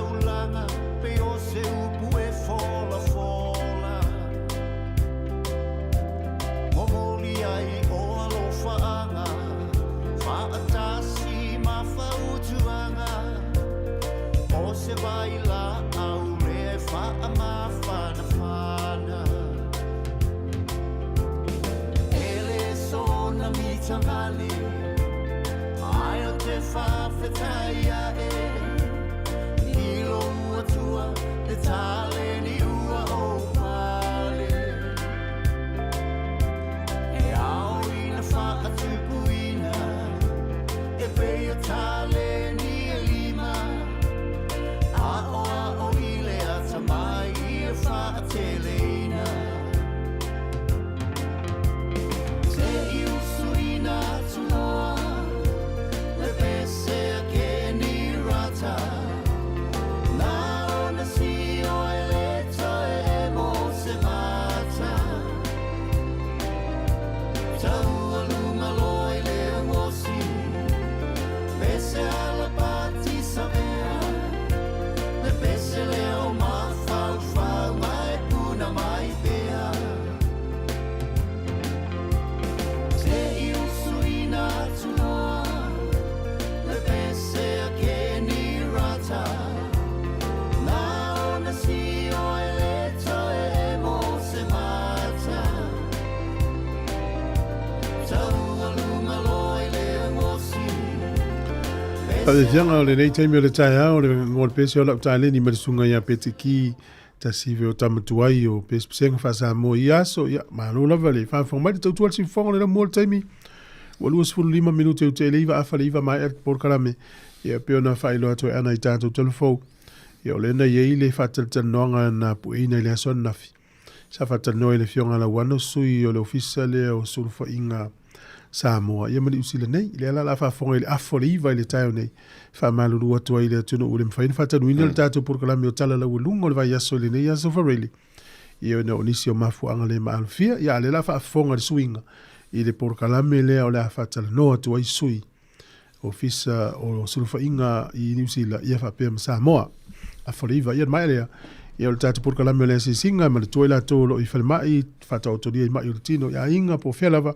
taulaga pei o se upu e folafola. Momoli ai o alofaaga, faatasi ma fautuaga, o se vailaau le faamafanafana. E le soona mitavale, ai o te faafetai ae, i lou Atua le taleni ua ou pale. E ao ina faatupuina, e pei o taleni e lima, aoao i le atamai ia faateleina. Se i usuina atu loa le pese a Kenny Rata, na ona sio e le toe emo se mata. Taualuga loa i le uosi, pese ala patisavea, le pese lea o mafaufau ma e puna mai pea. Se i usuina atu loa le pese a Kenny Rata, na ona sio e le toe emo se mata. Taualuga loa i le uosi, Faafefiaga o lenei taimi o le taeao, le ngo le pese o lau taleni ma le susuga ia Peteki Tasi o Tamatuai o Pesepesega Faa-Samoa i ia aso. Ia, malo lava le faafofoga mai le tautua le siufofoga le lamua o le taimi. Ua 25 minute u te le iva afa le iva maea le polokalame. Ia, pei ona faailoa atu e ana i tatou talafou. Ia, o lea na i ai le faatalatalanoaga na pueina i le aso ananafi. Sa faatalanoa i le Afioga ia Lauano, sui o le Ofisa lea o Sulufaiga Samoa ia ma Niu Sila nei. Lea la o le a faafofoga i le afa o le iva i le taeao nei, e faamalulu atu ai i le atunuu ua le mafai ona faatanuina le tatou polokalame o Tala Laualuga o le Vaiaso i lenei aso Fareli, ia ona o nisi o mafuaaga le maalofia. Ia a o lea o le a faafofoga le suiga i le polokalame lea o le a faatalanoa atu ai sui Ofisa o Sulufaiga i Niu Sila ia faapea ma Samoa. Afa o le iva, ia le maea lea, ia o le tatou polokalame o le asiasiga, manatua i latou o lo o i falemai, faataotolia i mai o le tino i aiga po o fea lava,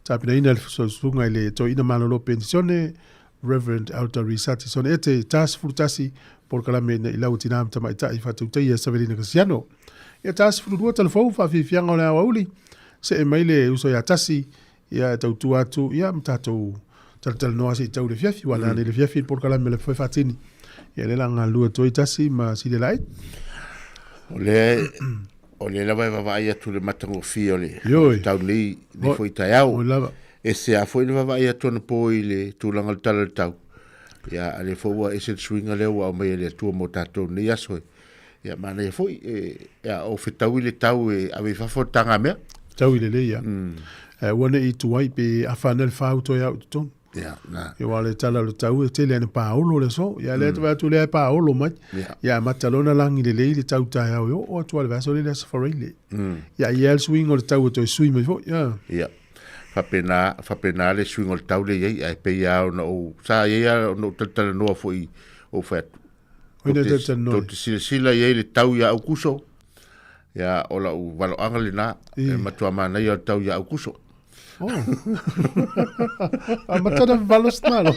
tapenaina le fesoasoasoga i le toeaina malolo penisione, Reverend Elder Risati Sone Ete, ta 11 polokalame ina i lau tina ma tamaitai faatautaia Savelina Kasiano. Ia ta 12 talafou faafiafiaga o le aoauli, see mai le uso ia tasi, Ia e tautua atu, ia ma tatou talatalanoa se i tau i le afiafi, ua mm. le afiafi le polokalame le foe faatini. Ia le la galulue atu ai tasi ma sile lai. O le o le lava e vaavaai atu le matagofie o le tau nei le foi taeao. E se a foi le vaavaai atu anapo i le tulaga o le tala o le tau. Ia a le foi ua ese le suiga lea ua aumai e le Atua mo tatou nei aso e. Ia manaia foi e, ia, o fetaui le tau e ave i fafo le tagamea. Tau i lelei ia. Eh, ua nei tuai pe afa ana le whau toe au i totonu. Ia, na. Ia wa le tala o le tau e tele ana paolo le so. Ia le atu atu lea e paolo mai. Ia. Ia mata lona langi lelei le tau taeao e oo atu a le vaiaso le le aso Faraile. Ia ia le suiga o le tau e toe sui mai foi. Ia. Ia. Faapena, faapena le suiga o le tau le i ai, ae pei lava ona ou, sa i ai lava ona ou talatalanoa foi, ou fai atu, Tou te silasila i ai le tau ia Aukuso, ia o lau valoaga lena, e matua manaia o le tau ia Aukuso. Oh. A matana valo smalo.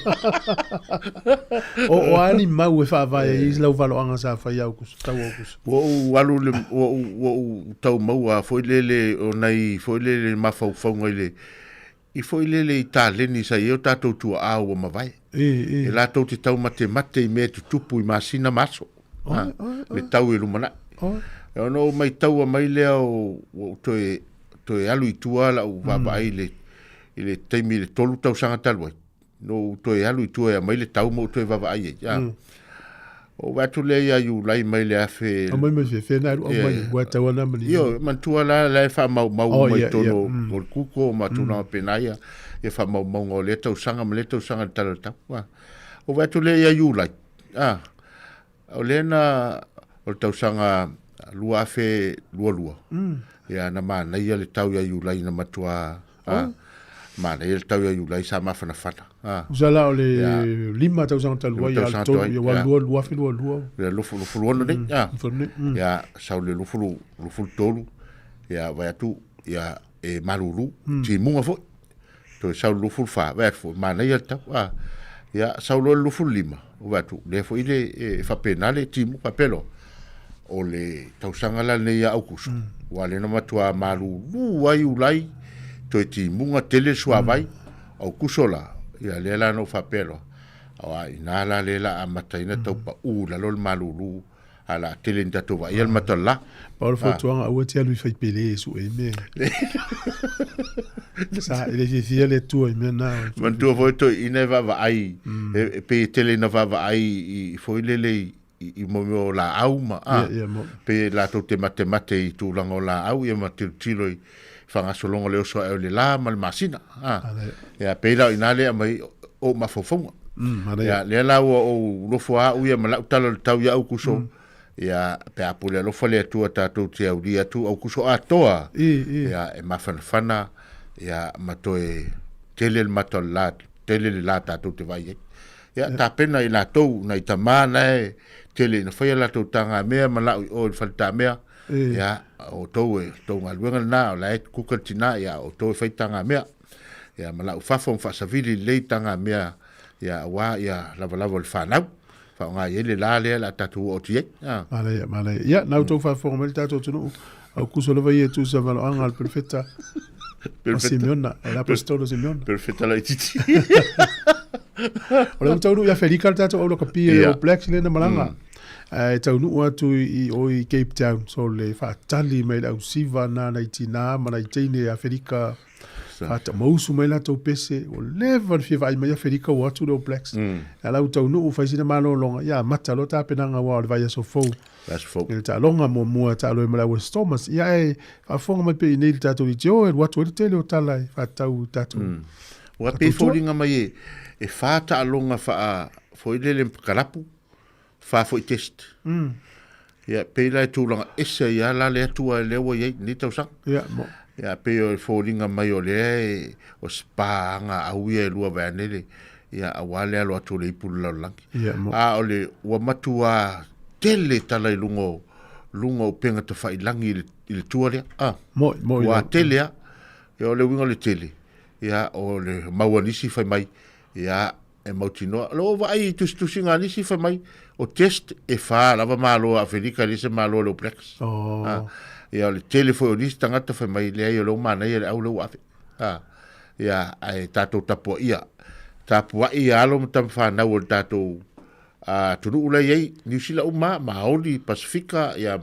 O o ani mau e whaavae i lau valoaga sa whai Aukuso, tau Aukuso. Ua ou alu le, ua ou, ua ou tau maua foi lele o nai foi lele mafaufauga i le, I foi lele i taleni sa i ai o tatou tuaa ua mavae. E latou te taumatemate i mea e tutupu i masina ma aso. Ha, le tau e lumanai. E ona ou maitaua mai lea o, ua ou toe, toe alu i tua lau vaavaai i le, i le taimi i le tolu tausaga talu ai. Na ou toe alu i tua e aumai le tau ma ou toe vaavaai ai. Ha. Ou vaai atu lea ia Iulai mai le afe... Aumai mai fia na alu aumai ua tau ana mani. Io, manatua la la e faamaumau oh, mai tonu mm. o le kuko ma tulaga mm. pena ia ia faamaumauga o lea tausaga ma lea tausaga le tala o le tau. Ah. Ou vaai atu lea ia Iulai. Ah. O lea na o le tausaga 2022. Mm. Ia na manaia le tau ia Iulai na matua. Ah. Oh. Manaia le tau ia Iulai sa mafanafana. A. Tusa la o le 5 tausaga talu ai, a o le 3, ia ua 2, 2022. Ia 26 nei. A. Ia sau le 23, ia vaai atu, ia e malulu, timuga foi. Toe sau le 24, vaai atu foi, manaia le tau. A. Ia sau loa le 25, vaai atu, lea foi le e faapena le timuga, faapea loa, o le tausaga la lenei ia Aukuso, aua lea na matua malulu ai Iulai, toe timuga tele le suavai, Aukuso la, ia lea la na ou faapea loa, aua ina la lea la amataina tau pau i lalo le malulu, a la tele ni tatou vaaia le mata o le la. Pau le fautuaga, aua e te alu i faipele e sue i mea. Sa e le fiafia le Atua i mea na. Manatua foi toeaiina e vaavaai, e pei e tele ina vaavaai i foi lele i i mo mea o laau ma a pe latou te matemate i tulaga o laau ia ma tilotilo i faagasologa o le oso ae o le la ma le masina a ia pei la o ina lea aumai ou mafaufauga ia lea la ua ou lofo a au ia ma lau tala o le tau ia Aukuso ia pe a pule alofa le Atua tatou te aulia atu Aukuso atoa ia e mafanafana ia ma toe tele le mata o le la tele le la tatou te vaai ai Ia, tapena i latou, nai tama na e tele ina faia latou tagamea ma lau i o i le faletamea. Ia, o outou e, tou galuega lena, o la e kuka le tina, ia, o outou e fai tagamea. Ia, ma lau fafo ma faasavili lelei tagamea, ia, aua, ia, lavalava o le fanau. Faaaoga i ai le la lea o le a tatou oo atu i ai. Manaia, manaia. Ia, na outou faafofoga mai le tatou atunuu, Aukuso lava ia e tusa ma valoaga a le perofeta o Simeona, o le aposetolo Simeona. Perofeta laitiiti. O le ua taunuu ia Aferika le tatou au lakapi e le All Blacks lea na malaga. Ae taunuu atu i o i Cape Town, so le faatali mai le ausiva na nai tinā ma nai teine Aferika Fatamausu mai latou pese, ua leva ona fia vaai mai Aferika ua atu le All Blacks. A la ua taunuu fai sina malologa, ia amata loa tapenaga aua o le vaiaso fou. Vaiaso fou. I le taaloga muamua taalo ai ma le West Stormers. Ia ae faafofoga mai pea i nei le tatou leitio e alu atu ai le tele o tala e faatatau i tatou. Ua pei e foliga mai e fa taaloga faa foi lele kalapu, fa foi test. Ia pei la e tulaga ese ai lava la le atua lea ua i ai lenei tausaga. Ia, mo. Ia pei o le foliga mai o lea e o se paaga au ia e lua vaeane le ia aua le alo atu o le ipu i le lalolagi. Ia, mo. A o le ua matua tele tala i luga o luga o upega tafailagi i le i le tua lea. A. Moi, moi. Ua tele lava. Ia o le uiga o le tele, ia o le mau a nisi fai mai, ia E mautinoa. O lo o vaai i tusitusiga a nisi fai mai, o test e fa lava malo a Aferika e le se malo a le All Blacks. Oh. Ha. Ia o le tele foi o nisi tagata fai mai, leai o lea ua manaia le au lea ua ave. Ha. Ia, ae tatou tapuaia. Tapuai ia alo ma tama fanau o le tatou atunuu la e i ai, Niu Sila uma, Maoli, Pasifika, ia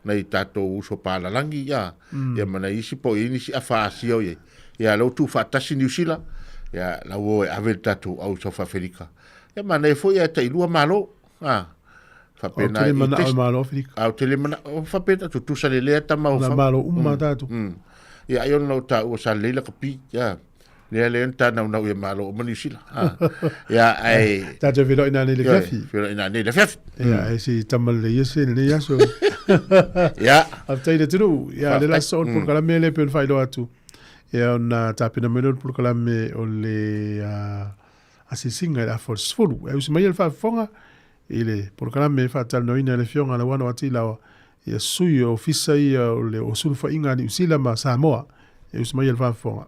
nai tatou uso palalangi, ia, ia ma nai isi po o i ai nisi afa Asia o i ai. Ia, lea ua tuufaatasi Niu Sila, ia, la ua o e ave le tatou au i South Africa. Ia, manaia foi ae tailua Malo, a, faapena. Ou te le manao i Malo Aferika. A, ou te le manao, faapena, tutusa lelei lava tama o fau. Malo uma tatou. Ia, ai ona o taua sa lelei lakapi, ia. Lea lea na tānaunau ia Malo uma Niu Sila. Ia, ae... Tātou feiloai nanei i le afiafi. Feiloai nanei i le afiafi. Ia, ae se i tama lelei ia se lenei aso. Ia. Faafetai i le atunuu. Ia, le la soo o le polokalame lea e pei ona faailoa atu. Ia, ona tapena mai lea o le polokalame o le asiasiga i le afa o le 10. Ae usi mai ia le faafofoga i le polokalame e faatalanoaina e le Afioga a Lauano Atilaoa ia sui o ofisa ia o le o sulufaiga a Niu Sila ma Samoa. E usi mai ia le faafofoga.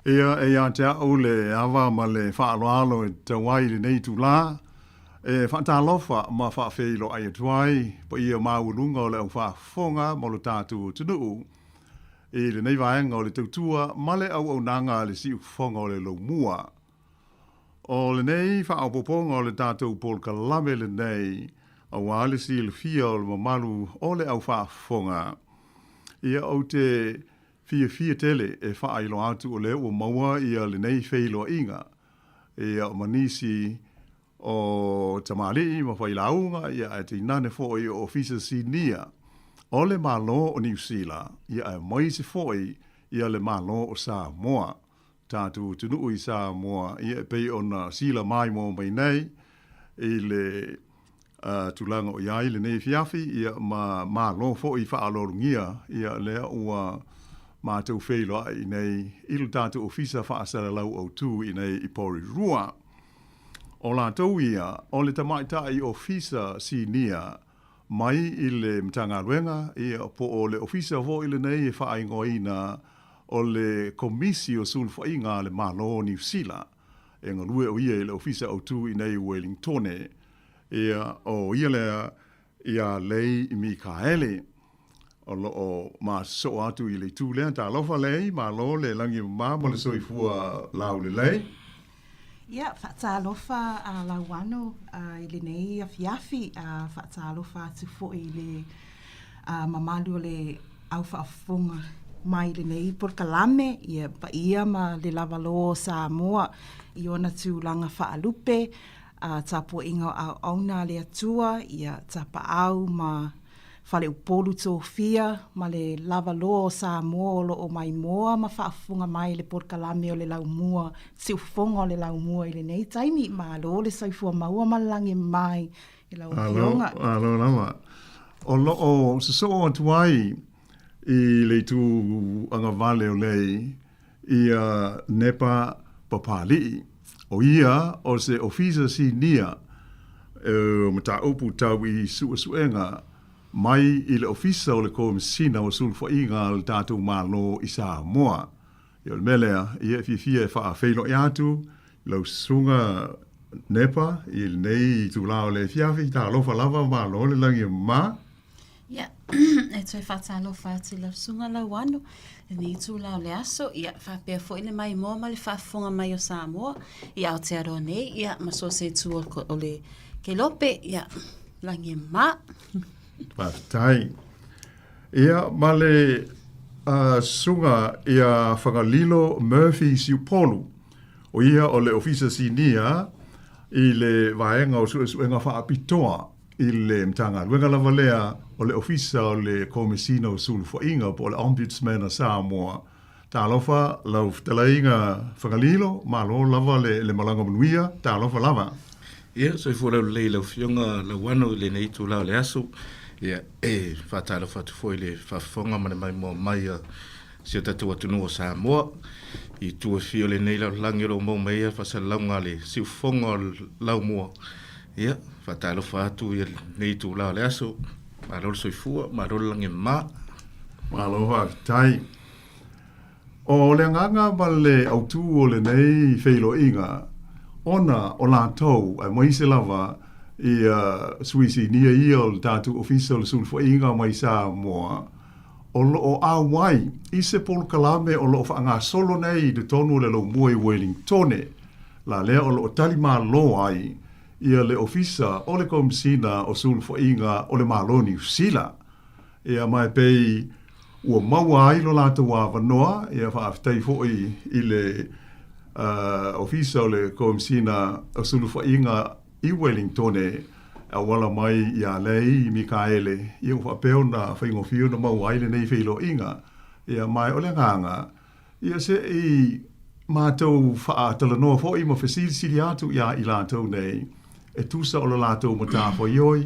Ia, e ia te au le ava ma le faaaloalo e tatau ai i lenei itulā, e faatalofa ma faafeiloai atu ai paia maualuga o le au faafofoga ma lo tatou atunuu i lenei vaega o le tautua ma le auaunaga a le Siufofoga o le Laumua. O lenei faaopoopoga o le tatou polokalame lenei aua le silafia o le mamalu o le au faafofoga, ia ou te fiafia tele e faailoa atu o lea ua maua ia lenei feiloaiga ia ma nisi o tamalii ma failauga ia ae tainane foi o Ofisa Sinia o le Malo o Niu Sila ia aemaise foi ia le Malo o Samoa. Tatou atunuu i Samoa, ia e pei ona sila maimoa mai nei i le tulaga o i ai lenei afiafi, ia ma malo foi faaaloalogia, ia lea ua matou feiloai i nei i le tatou Ofisa Faasalalau Autu i nei i Porirua. O latou ia, o le Tamaitai Ofisa Sinia mai i le Matagaluega, ia, po o le Ofisa foi lenei e faaigoaina o le Komisi o Sulufaiga a le Malo o Niu Sila, e galue o ia i le Ofisa Autu i nei i Welingtone. Ia, o ia lea ia Lei Mikaele, o lo o masosoo atu i le itu lea. Talofa Lei, malo le lagi e mama ma le soifua laulelei. Ia, faatalofa a Lauano i lenei afiafi, faatalofa atu foi i le mamalu o le au faafofoga mai i lenei polokalame, ia paia ma le lavaloa o Samoa i ona tulaga faalupe, tapuaiga o auauna a le Atua, ia tapaau ma Faleupolu Tofia ma le lavaloa o Samoa o lo o maimoa ma faafofoga mai i le polokalame o le Laumua, Siufofoga o le Laumua i lenei taimi. Malo le soifua maua ma le lagi e mama i lau Afioga. Malo lava. O lo o sosoo atu ai i le itu agavale o Lei ia Nepa Papali'i. O ia o se Ofisa Sinia o Mataupu Tau i Suesuega mai i le Ofisa o le Komesina o Sulufaiga a le tatou Malo i Samoa. Ia o le mea lea, ia e fiafia e faafeiloai atu i lau susuga Nepa i lenei itulā o le afiafi. Talofa lava, malo le lagi e mama. Ia, e toe faatalofa atu i lau susuga Lauano, lenei itula o le aso, ia, faapea foi le maimoa ma le faafofoga mai o Samoa i Aotearoa nei, ia, ma so o se itu o le kelope, ia, lagi e mama. Faafetai. Ia, ma le susuga ia Fagalilo Murphy Siupolu, o ia o le Ofisa Sinia i le Vaega o Suesuega Faapitoa i le Matagaluega lava lea o le Ofisa o le Komesina o Sulufaiga po o le Ombudsman a Samoa. Talofa lau fetalaiga Fagalilo, malo lava le malaga manuia, talofa lava. Ia, soifua laulelei i lau Afioga Lauano i lenei itula o le aso. Ia, e faatalofa atu foi i le faafofoga ma le maimoa mai a si o tatou atunuu o Samoa i itu e fia o lenei lalolagi o lo o maua mai ai faasalalauga a le siufofoga o le Laumua. Ia, faatalofa atu i lenei itula o le aso. Malo le soifua, malo le lagi e mama. Malo faafetai. O le agaga ma le autū o lenei feiloaiga, ona o latou, aemaise lava ia sui sinia ia o le tatou Ofisa o le Sulufaiga mai Samoa, o lo o auai i se polokalame o lo o faagasolo nei i totonu o le Laumua i Welingtone, la lea o lo o tali malo ai ia le Ofisa o le Komesina o Sulufaiga o le Malo o Niu Sila. Ia ma e pei ua maua ai lo latou avanoa, ia faafetai foi i le Ofisa o le Komesina o Sulufaiga i Welingtone e auala mai ia Lei Mikaele, ia ua faapea ona faigofie ona maua ai lenei feiloaiga. Ia ma o le agaga, ia se i matou faatalanoa foi ma fesilisili atu iā i latou nei e tusa o le latou matafaioi,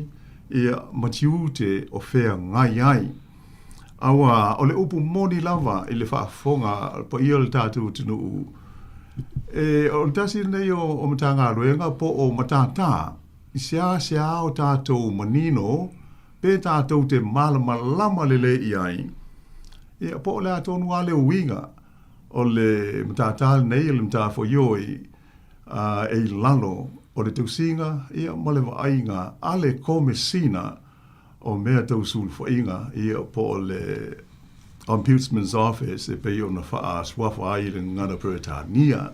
ia, ma tiute o feagai ai. Auā, o le upu moni lava i le faafofoga a le paia o le tatou atunuu, e, o le tasi lenei o, o Matagaluega po o matātā i seasea o tatou manino pe tatou te malamalama lelei i ai, ia, po o le a tonu lava le uiga. O le matata lenei o le matafoioi e i lalo o le tausiga ia ma le vaaiga a le Komesina o mea tau sulufaiga ia po o le Ombudsman's Office e pei ona faasuafa ai i le gagana Peretania.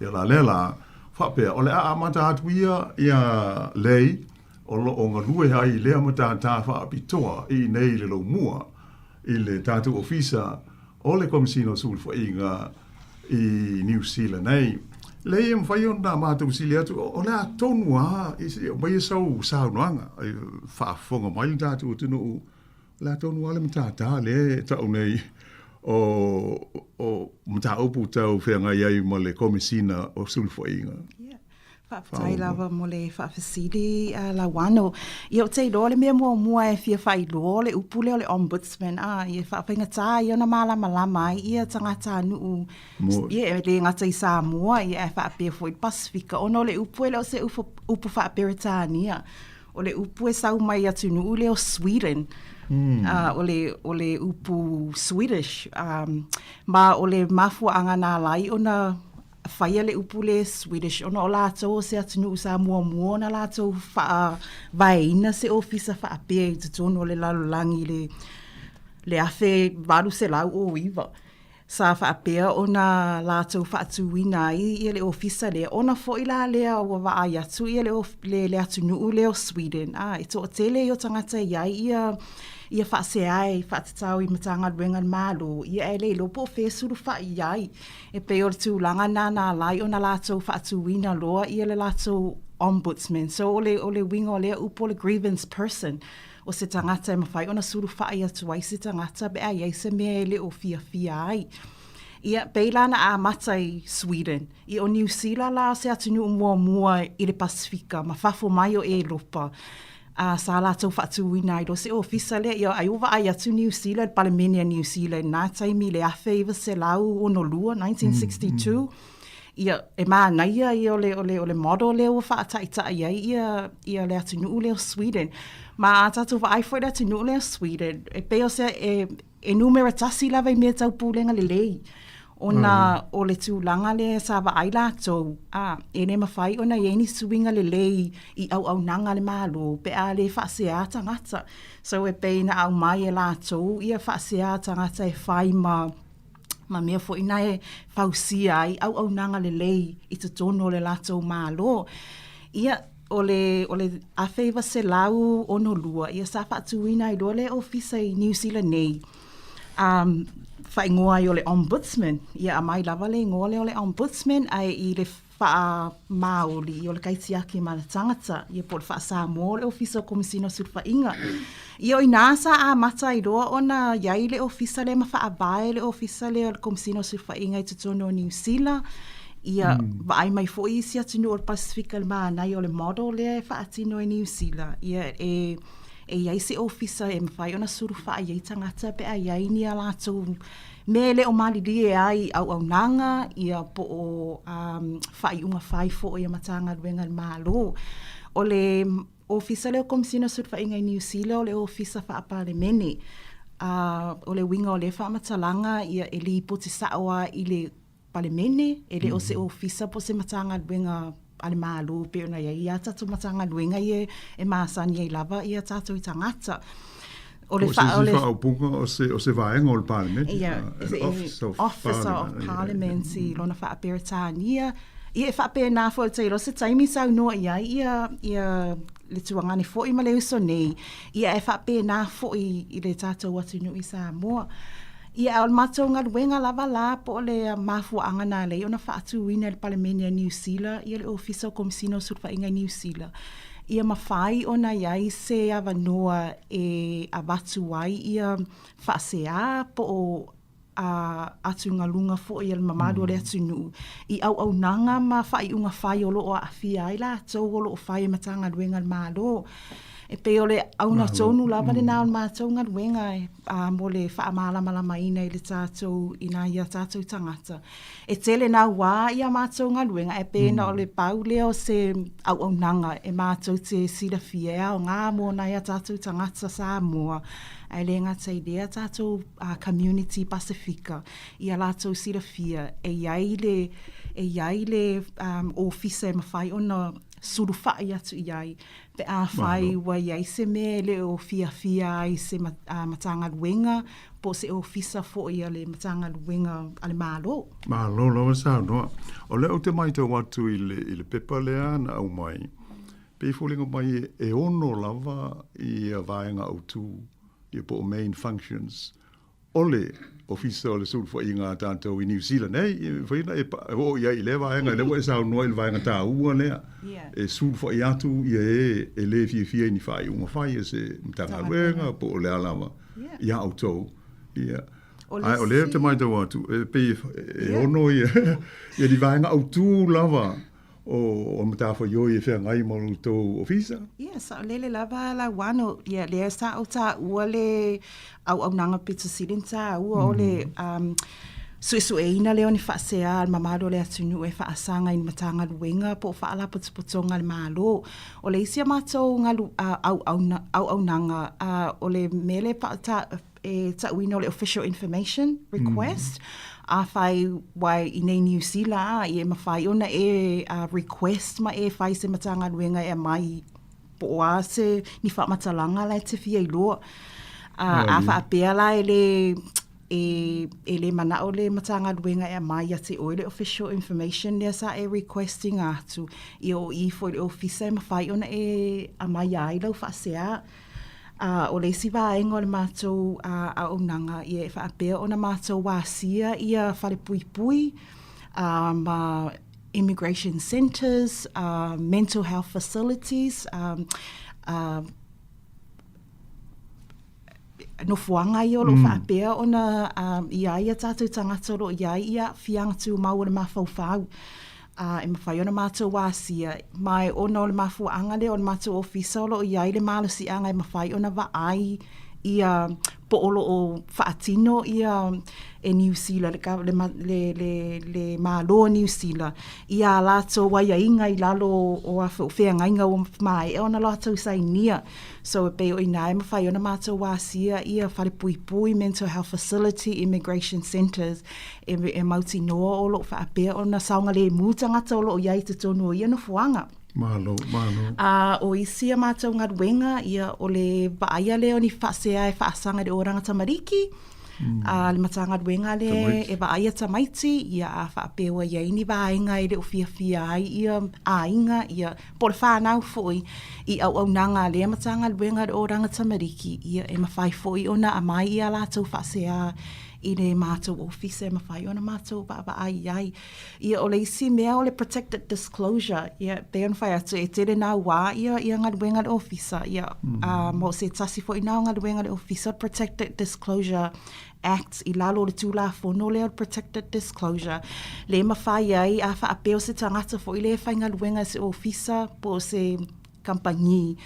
Ia la lea la, faapea o le a amata atu ia iā Lei o lo o galue ai i lea matata faapitoa i inei i le Laumua i le tatou Ofisa o le Komesina o Sulufaiga i Niu Sila nei. Leai e mafai ona matou fesili atu, o le a tonu lava, se i aumaia sau saunoaga, e faafofoga mai le tatou atunuu, o le a tonu lava le matata lea e tau nei o mataupu tau feagai ai ma le Komesina o Sulufaiga. Faafetai lava mo le faafesili Lauano. Ia ou te iloa le mea muamua e fia faailoa o le upu lea o le ombudsman, a, ia e faafaigata ia ona malamalama ai ia tagatanuu ia e le gata i Samoa ia ae faapea foi i le Pasefika ona o le upu e le o se upu faa-Peretania. O le upu e sau mai atunuu lea o Sweden. O le, o le upu Swedish. Ma o le mafuaaga na ala ai ona faia le upu lea Swedish ona o latou o se atunuu sa muamua ona latou faavaeina se ofisa faapea i totonu o le lalolagi i le le 1809. Sa faapea ona latou faatuina ai ia le ofisa lea ona foi la lea ua vaai atu ia le le atunuu lea o Sweden, a, e toatele ia o tagata e i ai ia ia faaseae faatatau i Matagaluega a le Malo, ia ae le iloa po o fea e sulufai i ai. E pei o le tulaga lena na ala ai ona latou faatuina loa ia le latou Ombudsman. So o le, o le uiga o lea upu o le grievance person, o se tagata e mafai ona sulufai atu ai se tagata pe a i ai se mea e le o fiafia ai. Ia, pei la na amata i Sweden. Ia o Niu Sila la o se atunuu muamua i le Pasefika ma fafo mai o Elopa a sa latou faatuina ai loa se ofisa lea, ia ai ua vaai atu Niu Sila i le Palemene a Niu Sila i lena taimi i le 1962, 1962, ia e manaia ia o le, o le, o le model lea ua faataitai ai ia, ia le atunuu lea o Sweden. Ma a tatou vaai foi i le atunuu lea o Sweden, e pei o se, e, E numera tasi lava i mea tau pulega lelei, ona o le tulaga lea sa vaai latou, a, e le mafai ona i ai ni suiga lelei i auaunaga a le Malo pe a le faasea tagata. So e pei na aumai e latou ia faasea tagata e fai ma ma mea foi na e fausia ai auaunaga lelei i totonu o le latou Malo. Ia, o le, o le 1962, ia sa faatuina ai loa le ofisa i Niu Sila nei, um, faaigoa ai o le Ombudsman. Ia aumai lava le igoa lea o le Ombudsman, ae i le faa-Māori, ia o le kaitiaki ma le tagata, ia po o le faa-Samoa o le Ofisa o Komesina o Sulufaiga. Ia o i ina sa amata ai loa ona i ai le ofisa lea ma faavae le ofisa lea o le Komesina o Sulufaiga i totonu o Niu Sila, Ia, vaai mai foi isi atunuu o le Pasefika i le manaia o le model lea e faatino e Niu Sila. Ia, e, e i ai se ofisa e mafai ona sulufai ai tagata pe a i ai ni a latou mea e le o malilie ai i auaunaga, ia, po o um, faaiuga fai foi a Matagaluega a le Malo. O le Ofisa lea o Komesina o Sulufaiga i Niu Sila o le Ofisa Faa-Palemene. Uh, o le uiga o lea faamatalaga, ia, e lipoti sao lava i le Palemene, e le o se ofisa po o se Matagaluega a le Malo e pei ona i ai a tatou Matagaluega ia e masani ai lava ia tatou i tagata. O le fa, o le faaupuga o se, o se vaega o le Palemene. Ia, uh, Office of Officer Parliament, of Parliament i lona faa-Peretania. Ia e faapena foi ou te iloa se taimi saunoa i ai ia, ia le tuagane foi ma le uso nei, ia e faapena foi i le tatou atunuu i Samoa. Ia, a o le matou galuega lava la po o le mafuaaga na ala ai ona faatuina e le Palemene a Niu Sila ia le Ofisa o Komesina o Sulufaiga i Niu Sila, ia mafai ona i ai se avanoa e avatu ai ia faasea po o a atugaluga foi a le mamalu o le atunuu i auaunaga ma faaiuga fai o lo o aafia ai latou o lo o fai e Matagaluega a le Malo. E pei o le auga tonu lava lena o le matou galuega e mo le faamalamalamaina i le tatou i nai a tatou tagata. E tele naua ia matou galuega ae pei na o le pau lea o se auaunaga e matou te silafia e aoga mo nai a tatou tagata Samoa, ae le gata i lea tatou community Pasefika ia latou silafia e i ai le e i ai le ofisa e mafai ona sulufai atu i ai pe afai ua i ai se mea e le o fiafia ai se Matagaluega po o se ofisa foi a le Matagaluega a le Malo. Malo lava saunoa. O lea ou te matau atu i le, i le pepa lea na aumai, pei e foliga mai e ono lava ia vaega autu, ia po o main functions o le Ofisa o le Sulufaiga a tatou i Niu Sila nei, e mafai ona e oo i ai i lea vaega, lea ua e saunoa i le vaega taua lea, e sulufai atu ia e e le fiafia i ni faaiuga fai a se Matagaluega po o le a lava iā outou. Ia. Ae o lea ou te matau atu, e pei e ono ia ni vaega autū lava o matafaioi e feagai ma lo outou ofisa? Ia, saolele lava Lauano. Ia, lea sa ou taua le auaunaga pito sili ona taua o le suesueina lea o ni faasea a le mamalu o le atunuu e faasaga i ni Matagaluega po o Faalapotopotoga a le Malo. O le isi a matou auaunaga, o le mea lea e tauina o le official information request. Afai ua i nei Niu Sila a, ia e mafai ona e request ma e fai se Matagaluega e aumai po o a se ni faamatalaga la e te fia iloa. A faapea la e le e le manao le Matagaluega e aumai ia te oe le official information lea sa e request ina atu, ia o i foi i le ofisa e mafai ona e aumaia ai lau faasea. A o le isi vaega o le matou auaunaga, ia e faapea ona matou asia ia falepuipui ma immigration centres, mental health facilities, nofoaga ia o lo o faapea ona i ai a tatou tagata o lo o i ai ia aafiaga tumau o le mafaufau. Ā, e mafai ona matou asia, ma e ona o le mafuaaga lea o le matou ofisa o lo o i ai le malosiaga e mafai ona vaai ia po o lo o faatino ia e Niu Sila, le, le, le, le Malo o Niu Sila i ā latou aiaiga i lalo o a o feagaiga ua maea ona latou sainia. So e pei o i ina e mafai ona matou asia ia falepuipui, mental health facility, immigration centres, e mautinoa o lo o faapea ona saogalemu tagata o lo o i ai i totonu o ia nofoaga. Malo, malo. A o isi a mātou galuega, ia, o le vaaia lea o ni faasea e faasaga i le oranga tamariki, a le Matagaluega lea e vaaia tamaiti, ia, a faapea ua i ai ni vaega e le o fiafia ai ia aiga, ia, po o le whānau foi i auaunaga a lea Matagaluega i le oranga tamariki, ia, e mafai foi ona aumai i a latou faasea i le matou ofisa e mafai ona matou vaavaai i ai. Ia, o le isi mea o le protected disclosure, ia, pei ona fai atu, e tele naua ia, ia galuega a le ofisa, ia, ma o se tasi foi na o galuega a le ofisa, Protected Disclosure Act, i lalo o le Tulafono lea o le Protected Disclosure, le mafai ai a faapea o se tagata foi lea e faigaluega i se ofisa po o se kamupani,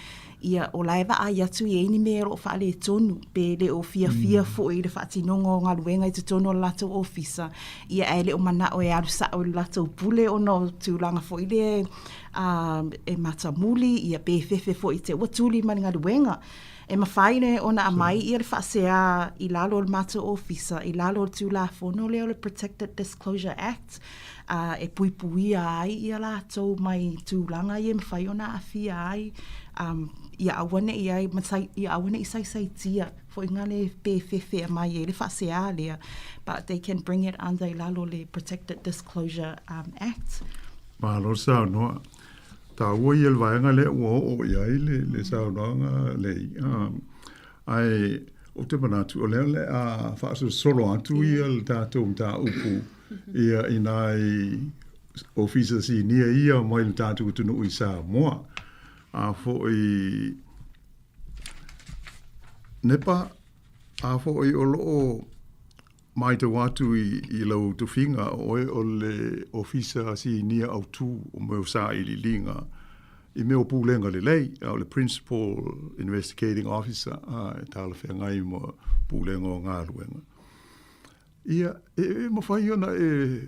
ia, o la e vaai atu i ai ni mea o lo o faaletonu, pe le o fiafia foi i le faatinoga o galuega i totonu o le latou ofisa, ia, ae le o manao e alu sao i le latou pule ona o tulaga foi lea e matamuli, ia, pe fefe foi i te i ua tuli ma le galuega. E mafai le ona aumai ia le faasea i lalo o le matou ofisa, i lalo o le Tulafono lea o le Protected Disclosure Act, ā, e puipuia ai ia latou mai tulaga ia e mafai ona aafia ai, ā, ia aua ne i ai, ia aua ne i saisaitia foi na le pe fefe e aumai ai le faasea lea, but they can bring it under i lalo o le Protected Disclosure Act. Malo le saunoa. Taua ia le vaega lea ua oo i ai le, le saunoaga lei. Ae ou te manatu, o lea o le a faasolosolo atu ia le tatou mataupu ia i nai ofisa sinia ia mai le tatou atunuu i Samoa. A foi Nepa, a foi o lo o Matau atu i lau tofiga, o oe o le Ofisa Sinia Autu o mea o sailiiliga. i mea o pulega lelei, a o le Principal Investigating Officer e talafeagai ma pulega o galuega. Ia, e mafai ona e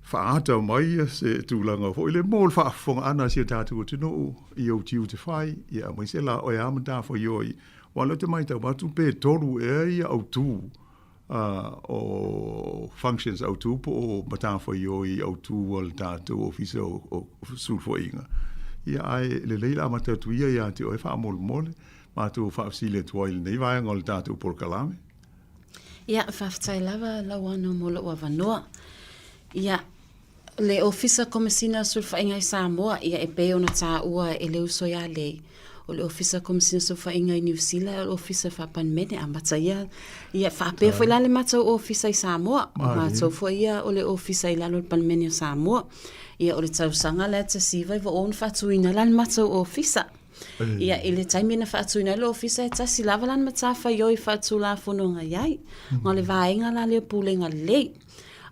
faaata mai se tulaga foi lea mo le faafofogaaga a si o tatou atunuu i ou tiute fai, ia aemaise la oe a matafaioi, aua o lea ou te matau atu pe tolu ea ia autū o functions autū po o matafaioi autū a le tatou Ofisa o Sulufaiga. Ia ae lelei le amata atu ia ia te oe faamolemole, matou faafesili atu ai i lenei vaega o le tatou polokalame. Ia, faafetai lava Lauano mo lou avanoa. Ia, le Ofisa Komesina o Sulufaiga i Samoa, ia e pei ona taua e le uso ia Lei, o le Ofisa Komesina o Sulufaiga i Niu Sila, o le Ofisa Faa-Palemene, amata ia, ia faapea foi la le matou Ofisa i Samoa, o matou foi ia o le Ofisa i lalo o le Palemene o Samoa. Ia, o le tausaga lea 1990 na faatuina la le matou Ofisa. Ia, i le taimi na faatuina ai le ofisa, e tasi lava lana matafaioi faatulafono na i ai, ma o le vaega la lea o pulega lelei.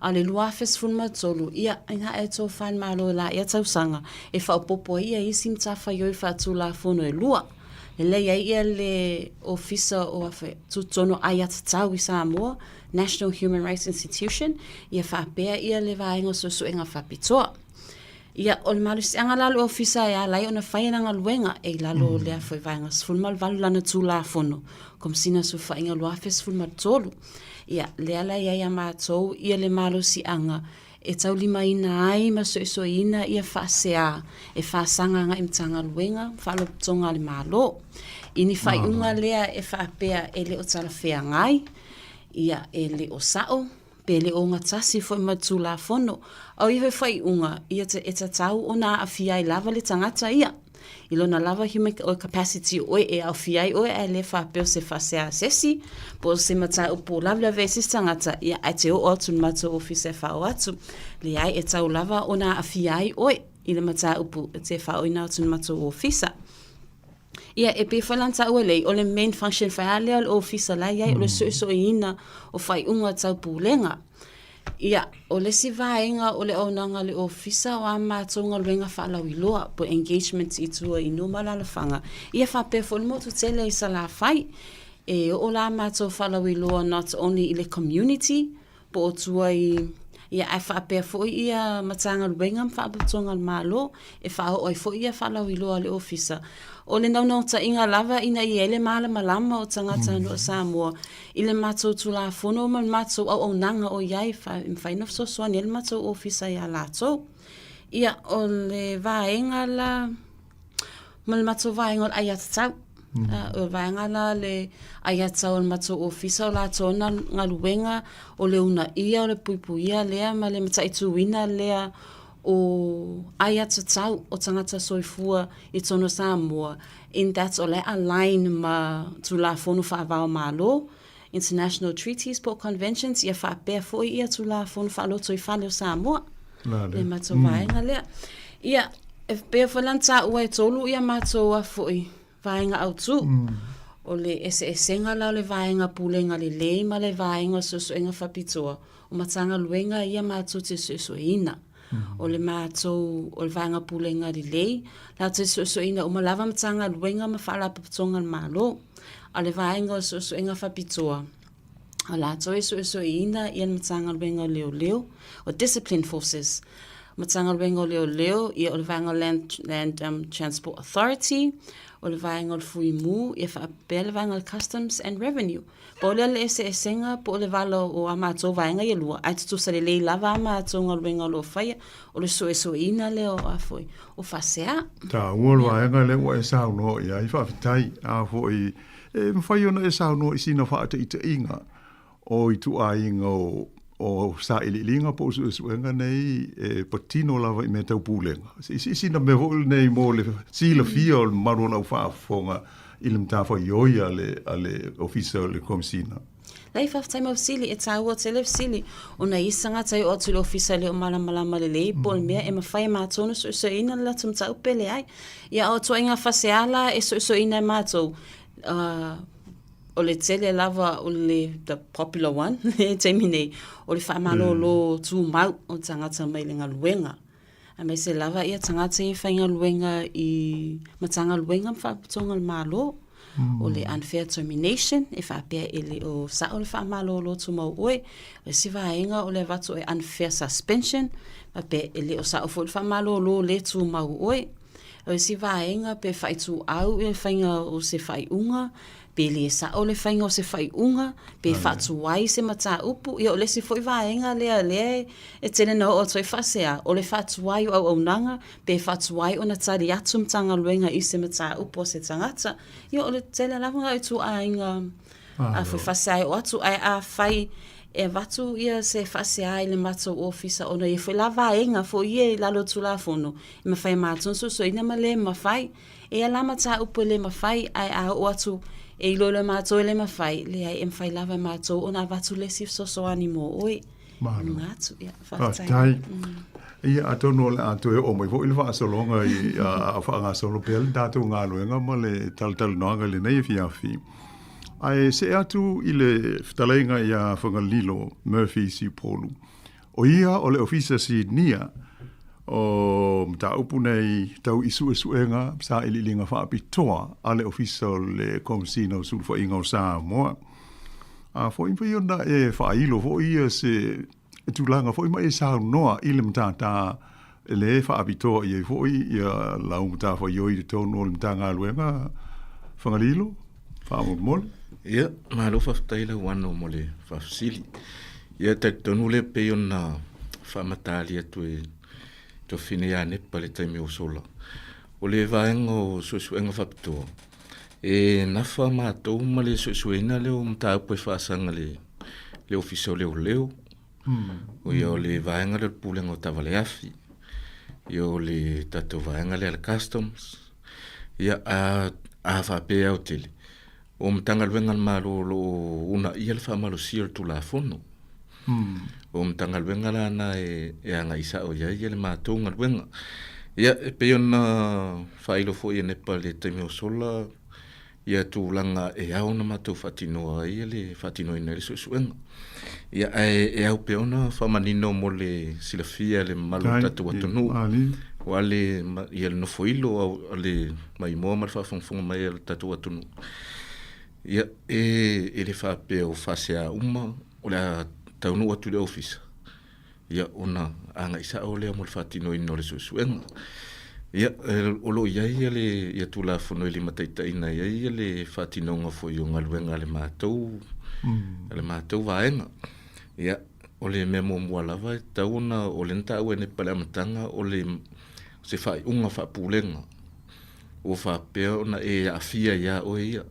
A o le 2013, ia, ina e tofa le Malo i la ia tausaga e faaopoopo ai ia isi matafaioi faatulafono e lua. Lelei ai ia le Ofisa o Tutotonu Aiatatau i Samoa, National Human Rights Institution, ia faapea ia le vaega o suesuega faapitoa. Ia, o le malosiaga la o le Ofisa e ala ai ona fai ana galuega e i lalo o lea foi Vaega 18 lana Tulafono, Komesina o Sulufaiga 2013. Ia, lea la e i ai a matou ia le malosiaga e taulimaina ai ma suesueina ia faasea e faasaga agai i Matagaluega ma Faalapotopotoga a le Malo. I ni faaiuga lea e faapea e le o talafeagai, ia, e le o sao, pe le o ogatasi foi ma le Tulafono. A o ia foi faaiuga, ia e tatau ona aafia ai lava le tagata ia i lona lava human capacity o oe e aofia ai oe ae le faapea o se faasea a se isi po o se mataupu lavelave i se isi tagata, ia ae te oo atu i le matou ofisa e faaoo atu. Leai, e tatau lava ona aafia ai oe i le mataupu e te faaooina atu i le matou ofisa. Ia, e pei foi la ona taua lei, o le main function fai lava lea o le ofisa la e i ai, o le suesueina o faaiuga tau pulega. Ia, o le isi vaega o le auaunaga a le ofisa o a matou galuega faalauiloa po o engagements i tua i nuu ma alaalafaga, ia faapea foi le motu tele i Salafai. E oo la a matou faalauiloa not only i le community, po o tua i, ia ae faapea foi ia Matagaluega ma Faalapotopotoga a le Malo e faaoo ai foi ia faalauiloa a le Ofisa. O le naunautaiga lava ina ia i ai le malamalama o tagatanuu o Samoa i le matou Tulafono ma le matou auaunaga o i ai e mafai ona fesoasoani ai le matou Ofisa ia latou. Ia, o le vaega la Ma le matou vaega o le aiatatau. O le vaega la le aiatatau a le matou ofisa o latou ana galuega o le uunaia o le puipuia lea ma le mataituina lea o aiatatau o tagata soifua i totonu o Samoa in that o la e align ma Tulafono Faava o Malo, International Treaties po o Conventions ia faapea foi ia Tulafono Faalotoifale o Samoa. Le matou vaega lea. Ia, e pei foi la ona taua e tolu ia matou a foi vaega autu. O le eseesega la o le vaega pulega lelei ma le vaega o suesuega faapitoa, o Matagaluega ia matou te suesueina. O le matou, o le vaega pulega lelei, latou te suesueina uma lava Matagaluega ma Faalapotopotoga a le Malo. A o le vaega o suesuega faapitoa, o latou e suesueina ia le Matagaluega o Leoleo, o Discipline Forces, Matagaluega o Leoleo, ia o le vaega o Land, Land um, Transport Authority, o le vaega o le Fuimu, ia faapea le vaega o le Customs and Revenue. Pau lea le eseesega po o le vala o a matou vaega ia e lua, ae tutusa lelei lava a matou galuega o lo o faia, o le suesueina lea o a foi, o faasea. Taua le vaega lea ua e saunoa i ai, faafetai. A foi, e mafai ona e saunoa i sina faataitaiga o ituaiga o, o sailiiliga po o suesuega nei e patino lava i mea tau pulega. I sina mea foi lenei mo le silafia o le mamalu o lau faafofoga i le matafaioi a le, a le Ofisa o le Komesina. Leai, faafetai mo fesili, e taua tele fesili, ona e i ai se tagata e oo atu i le ofisa e le o malamalama lelei po o le mea e mafai e matou ona suesueina le latou mataupu pe leai. Ia, o ituaiga faasea la e suesueina e matou, uh, o le tele lava o le the popular one i le taimi nei, o le faamalolo tumau o tagata mai le galuega. Aemaise lava ia tagata ia e faigaluega i Matagaluega ma Faalapotopotoga a le Malo. O le unfair termination e faapea e le o sao le faamalolo tumau oe. O le isi vaega o le avatu o le unfair suspension, faapea e le o sao foi le faamalolo le tumau oe. O le isi vaega pe faaituau le faiga o se faaiuga, pe le sao le faiga o se faaiuga, pe faatuai se mataupu. Ia o le isi foi vaega lea lea e tele na oo atu ai faasea, o le faatuai o auaunaga, pe faatuai ona tali atu Matagaluega i se mataupu a se tagata. Ia o le tele lava o ituaiga a foi faasea e oo atu, ae afai e avatu ia se faasea i le matou ofisa ona e i ai foi la vaega foi ia i lalo o Tulafono e mafai e matou ona suesueina ma le mafai. E i ai la mataupu e le mafai ae a oo atu e iloilo e matou e le mafai, leai e mafai lava e matou ona avatu le isi fesoasoani mo oe. Malo. Atu, ia, faafetai. Ia, atonu o le a toe oo mai foi le faasologa i a faagasolo pea le tatou galuega ma le talatalanoaga i lenei afiafi. Ae see atu i le fetalaiga ia Fagalilo Murphy Siupolu. O ia o le Ofisa Sinia o mataupu nei tau i suesuega sailiiliga faapitoa a le Ofisa o le Komesina o Sulufaiga o Samoa. A foi mafai ona e faailo foi ia se tulaga foi ma e saunoa i le matata e le faapitoa i ai foi ia lau matafaioi i totonu o le Matagaluega Fagalilo, faamolemole. Ia, malo faafetai Lauano mo le faafesili. Ia, e talitonu lea pei ona faamatali atu e Tofine ia Nepa i le taimi ua sola. O le vaega o suesuega faapitoa, e nafa matou ma le suesueina lea o mataupu e faasaga i le Ofisa o Leoleo, o ia o le vaega lea o le Pulega o Taavale Afi, ia o le tatou vaega lea a le Customs, ia a faapea e aotele, o Matagaluega a le Malo o lo o uunaia le faamalosia o le Tulafono. O Matagaluega la na e agai sao i ai le matou galuega. Ia, e pei ona faailo foi e Nepa i le taimi ua sola ia tulaga e ao ona matou faatinoa ai le faatinoina ai le suesuega. Ia, ae e ao pea ona faamanino mo le silafia e le mamalu o le tatou atunuu, aua le, ia le nofoilo a le maimoa ma le faafogafoga mai a le tatou atunuu. Ia, e le faapea o faasea uma o le a taunuu atu i le ofisa, ia ona agai sao lea mo le faatinoina o le suesuega. Ia, o lo o i ai le ia Tulafono e limataitaiina ai le faatinoga foi o galuega a le matou, a le matou vaega. Ia, o le mea muamua lava e tatau ona, o lea na taua e Nepa i le amataga, o le se faaiuga faapulega ua faapea ona e aafia ia oe ia,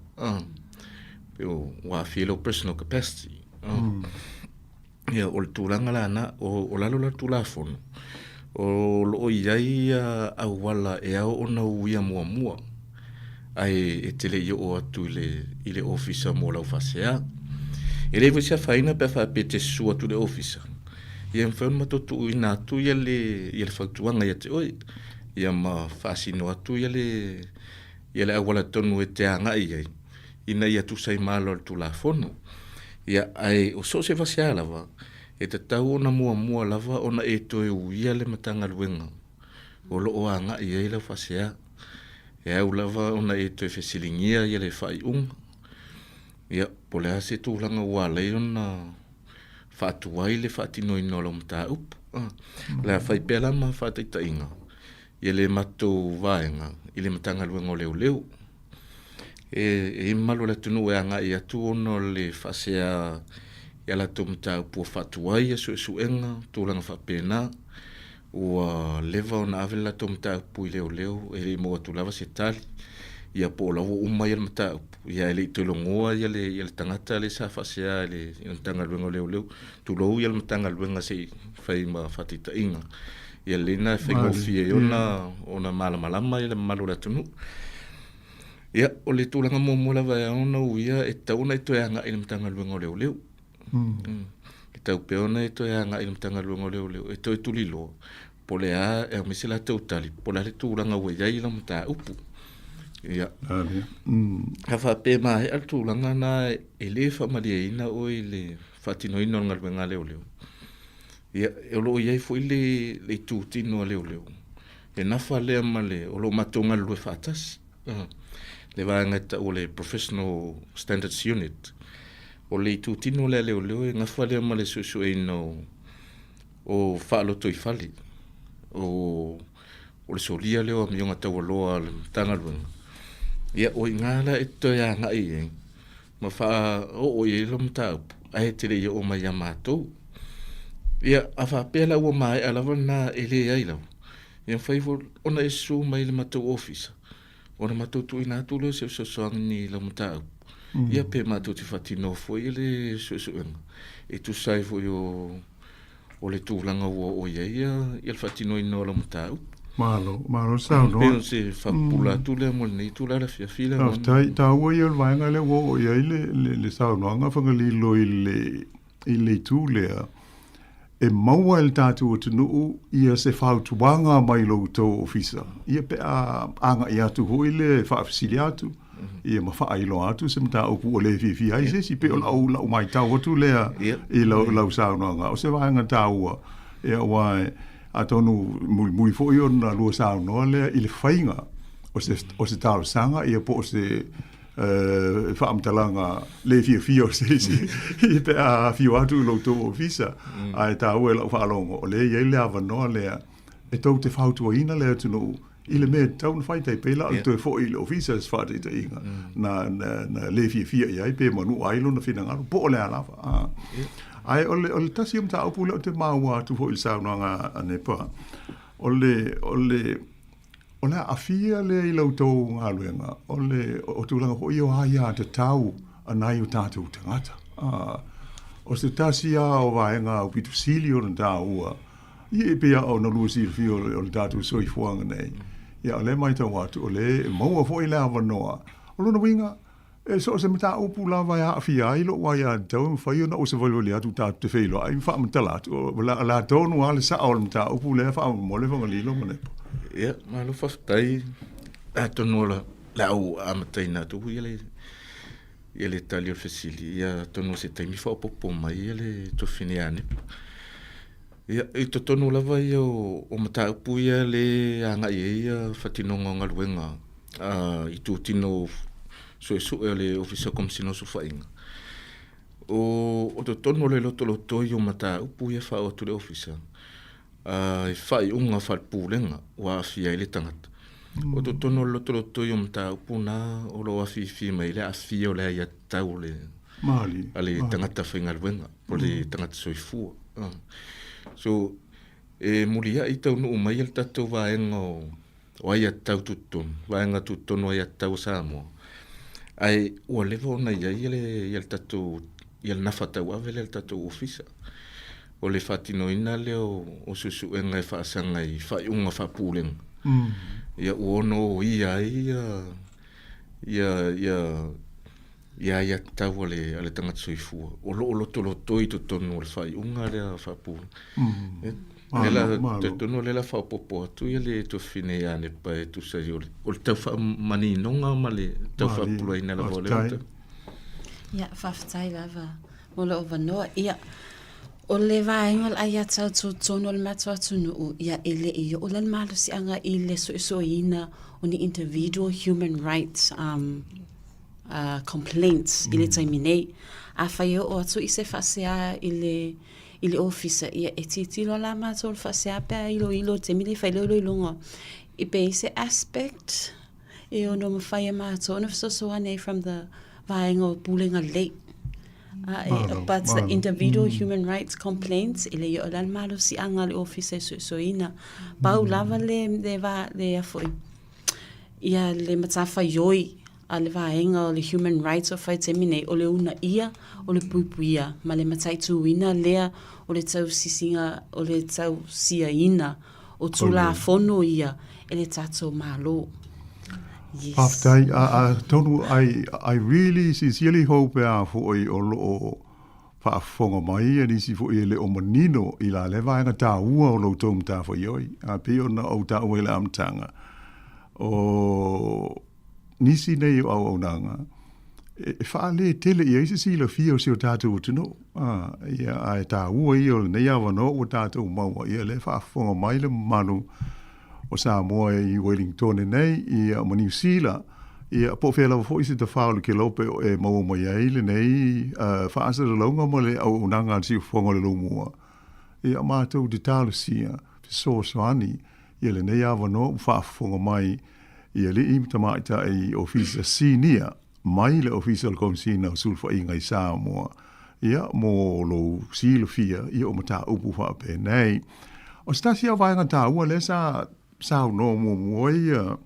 pe ua aafia i lou personal capacity. Ia, o le tulaga la na, o lalo la o le Tulafono, o lo o i ai auala e ao ona uia muamua, ae e te le i oo atu i le, i le ofisa mo lau faasea. E leai foi se afaina pe a faapea e te susu atu i le ofisa, ia e mafai ona matou tuuina atu ia le, ia le fautuaga ia te oe, ia ma faasino atu ia le, ia le auala tonu e te agai i ai, ina ia tusa ai ma ala o le Tulafono. Ia, ae o so o se vasea lava, e tatau ona muamua lava ona e toe uia le Matagaluega o lo o agai i ai lau faasea. E au lava ona e toe fesiligia ia le faaiuga, ia, po o le a se tulaga ua ala ai ona faatuai le faatinoina o lau mataupu. O le a fai pea la ma faataitaiga ia le matou vaega i le Matagaluega o Leoleo. E i ai mamalu o le atunuu e agai atu ona o le faasea i a latou mataupu ua faatuai ia suesuega, tulaga faapena. Ua leva ona ave le latou mataupu i leoleo e le i maua atu lava se tali. Ia po o la ua uma ia le mataupu, ia ae le i toe logoa ia le, ia le tagata lea sa faasea i le Matagaluega o Leoleo, tulou ia le Matagaluega se i fai ma faataitaiga. Ia lelei na e faigofie ai ona, ona malamalama ia le mamalu o le atunuu. Ia, o le tulaga muamua lava e ao ona uia, e tatau ona e toe agai i le Matagaluega o Leoleo. Mm. E tatau pea ona e toe agai i le Matagaluega o Leoleo e toe tuliloa po o le a, e aumai se latou tali, po o le a le tulaga ua i ai lau mataupu. Ia. A faapea e maea le tulaga na e le faamalieina oe i le faatinoina o le galuega a leoleo. Ia, o lo o i ai foi le, le itutino a leoleo, e nafa lea ma le, o lo o matou galulue faatasi, le vaega e tau o le Professional Standards Unit. O le itutino lea a leoleo e nafa lea ma le suesueina o, o faalotoifale, o, o le solia lea o amioga taualoa a le Matagaluega. Ia, o i ina la e toe agai i ai, ma faaoo i ai lau mataupu, ae te le i oo mai ia matou. Ia, a faapea la ua maea lava lena e leai lava, ia mafai foi ona e susu mai i le matou ofisa, ona matou tuuina atu lea o se fesoasoani i lau mataupu. Ia pe matou te faatinoa foi le suesuega e tusa ai foi o o le tulaga ua oo i ai ia le faatinoina o lau mataupu. Malo, malo saunoa. Pei o se faapupula atu lea mo lenei itula le afiafi lea. Faafetai, taua ia o le vaega lea ua oo i ai le, le, le saunoaga Fagalilo i le, i le itu lea, e maua e le tatou atunuu ia se fautuaga mai lo outou ofisa, ia pe a agai atu foi lea e faafesili atu, ia ma faailoa atu se mataupu ua le fiafia ai se isi, pei o lau, lau matau atu lea i lau, lau saunoaga. O se vaega taua, ia aua atonu mulimuli foi ona lua saunoa lea i le faiga o se, o se talosaga ia po o se uh, faamatalaga le fiafia o se isi pe a afio atu i lo outou ofisa. Mm. Ae taua i lau faalogo, o lea e i ai le avanoa lea e tou te fautuaina le atunuu i le mea e tatau ona fai tai pei la o le toe foi i le ofisa se faataitaiga na, na, na le fiafia i ai pe manua ai lona finagalo po o le a lava. Ah. Ae o le, o le tasi o mataupu lea ou te maua atu foi i le saunoaga a Nepa, o le, o le, o le aafia lea i la outou galuega, o le o tulaga foi ia o aiatatau a nai o tatou tagata. Ah, o se tasi lava o vaega aupito sili ona taua Ia e pei lava ona lua silafia o le, o le tatou soifuaga nei. Ia o lea e matau atu, o lea e maua foi le avanoa. O lona uiga, e so o se mataupu lava e aafia ai lou aiatatau e mafai ona ou savalivali atu tatou te feiloai ma faamatala atu. O le a tonu lava le sao o le mataupu lea faamolemole Fagalilo ma Nepa. Ia, malo faafetai. Atonu o le a ou amataina atu ia le ia le tali o le fesili, ia atonu o se taimi faaopoopo mai ia le Tofine ia Nepa. Ia, i totonu lava ia o, o mataupu ia le agai ai ia faatinoga o galuega a itutino suesue a le Ofisa o Komesina o Sulufaiga. O, o totonu o le lotolotoi o mataupu ia faaoo atu i le Ofisa, a, i faaiuga faale-Pulega ua aafia ai le tagata. O totonu o le lotolotoi o mataupu na o lo o afifi mai ai le aafia o le aiatatau o le, a le tagata faigaluega po o le tagata soifua. So, e muliai taunuu mai le tatou vaega o, o aiatatau tutotonu, vaega tutotonu o aiatatau a Samoa, ae ua leva ona i ai le, ia le tatou, ia le nafa tauave lea a le tatou ofisa. O le faatinoina lea o, o suesuega e faasaga i faaiuga faapulega. Mm. Ia ua ono oia ai ia, ia, ia, ia aiatatau a le, a le tagata soifua, o lo o lotolotoi i totonu o le faaiuga lea faapulega. Mm. Lea la, talitonu o lea la faaopoopo atu ia le tuafafine ia Nepa e tusa ai o le, o le tau faamaninoga ma le tau faapupulaina lava o lea mataupu. Ia, faafetai lava mo lou avanoa. Ia, o le vaega o le aiatatau tutotonu o le matou atunuu, ia e le i oo la le malosiaga i le suesueina o ni individual human rights um, uh, complaints i le taimi nei. Afai e oo atu i se faasea i le i le ofisa, ia e tilotilo la matou i le faasea pe a iloilo i le taimi lea e fai le iloiloga i pe i ai se aspect e ono mafai e matou ona fesoasoani ai from the vaega o pulega lelei. Uh, but the individual mm. human rights complaints e le i oo la le malosiaga a le ofisa e suesueina. Pau mm. lava le, le, va, le afoi ia le matafaioi a le vaega o le Human Rights o fai taimi nei, o le uunaia, o le puipuia, ma le mataituina lea o le tausisiga, o le tausiaina o Tulafono ia e le tatou Malo. Yes. Faafetai. Atonu, I, I really sincerely hope e a foi o lo o faafofoga mai ia nisi foi e le o manino i la lea vaega taua o lo outou matafaioi. A pei ona ou taua i le amataga, o nisi nei o auaunaga, e faalē tele i ai se silafia o si o tatou atunuu. Ia, ae taua ia o lenei avanoa ua tatou maua, ia lea e faafofoga mai le mamalu o Samoa i Uelingitone nei, ia, ma Niu Sila, ia, po o fea lava foi se tafā o le kelope e maua mai ai lenei faasalalauga ma le auaunaga a le Siufofoga o le Laumua. Ia, matou te talosia fesoasoani ia lenei avanoa ua faafofoga mai i alii ma tamaitai ofisa sinia mai le Ofisa o le Komesina o Sulufaiga i Samoa, ia, mo lou silafia, ia, o mataupu faapenei. O se tasi o vaega taua lea sa saunoa muamua ia,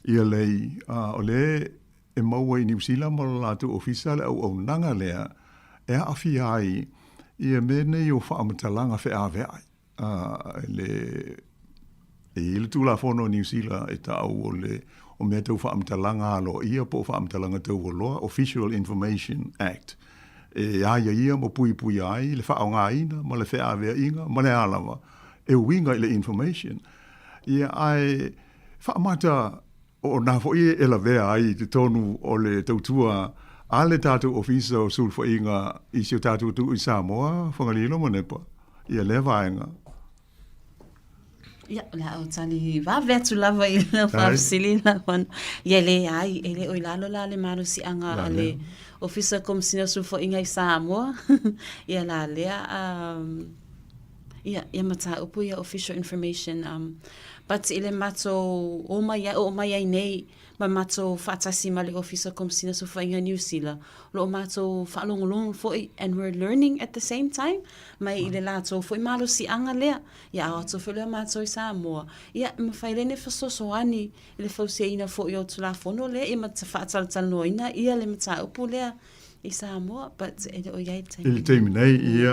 ia lei, a, o lea e maua i Niu Sila ma lo latou ofisa le auaunaga lea e aafia ai ia mea nei o faamatalaga feaveai. Le, e i ai le Tulafono o Niu Sila e ta'u o le o mea tau faamatalaga aloaia po o faamatalaga taualoa, Official Information Act, e aiaia ma puipuia ai le faaaogaina ma le feaveaiga ma le a lava e uiga i le information. Ia, ae faamata O na foi e lavea ai i totonu o le tautua a le tatou Ofisa o Sulufaiga i si o tatou atunuu i Samoa, Fagalilo ma Nepa, ia lea vaega. Ia, o le a ou tali vave atu lava i lau faafesili Lauano. Ia, e leai, e le o i lalo la le malosiaga a le Ofisa Komesina o Sulufaiga i Samoa. Ia la lea, um, Ia, ia mataupu ia official information um, but i le matou o mai ai, oo mai ai nei ma matou faatasi ma le Ofisa Komesina Sulufaiga Niu Sila, o lo o matou faalogologo foi and we're learning at the same time mai i le latou foi malosiaga lea. Ia ao atu foi lea o matou i Samoa, ia e mafai lea ona fesoasoani i le fausiaina foi o Tulafono lea ia ma faatalatalanoaina ia le mataupu lea. i Samoa, but e le o i ai le taimi. I le taimi nei, ia.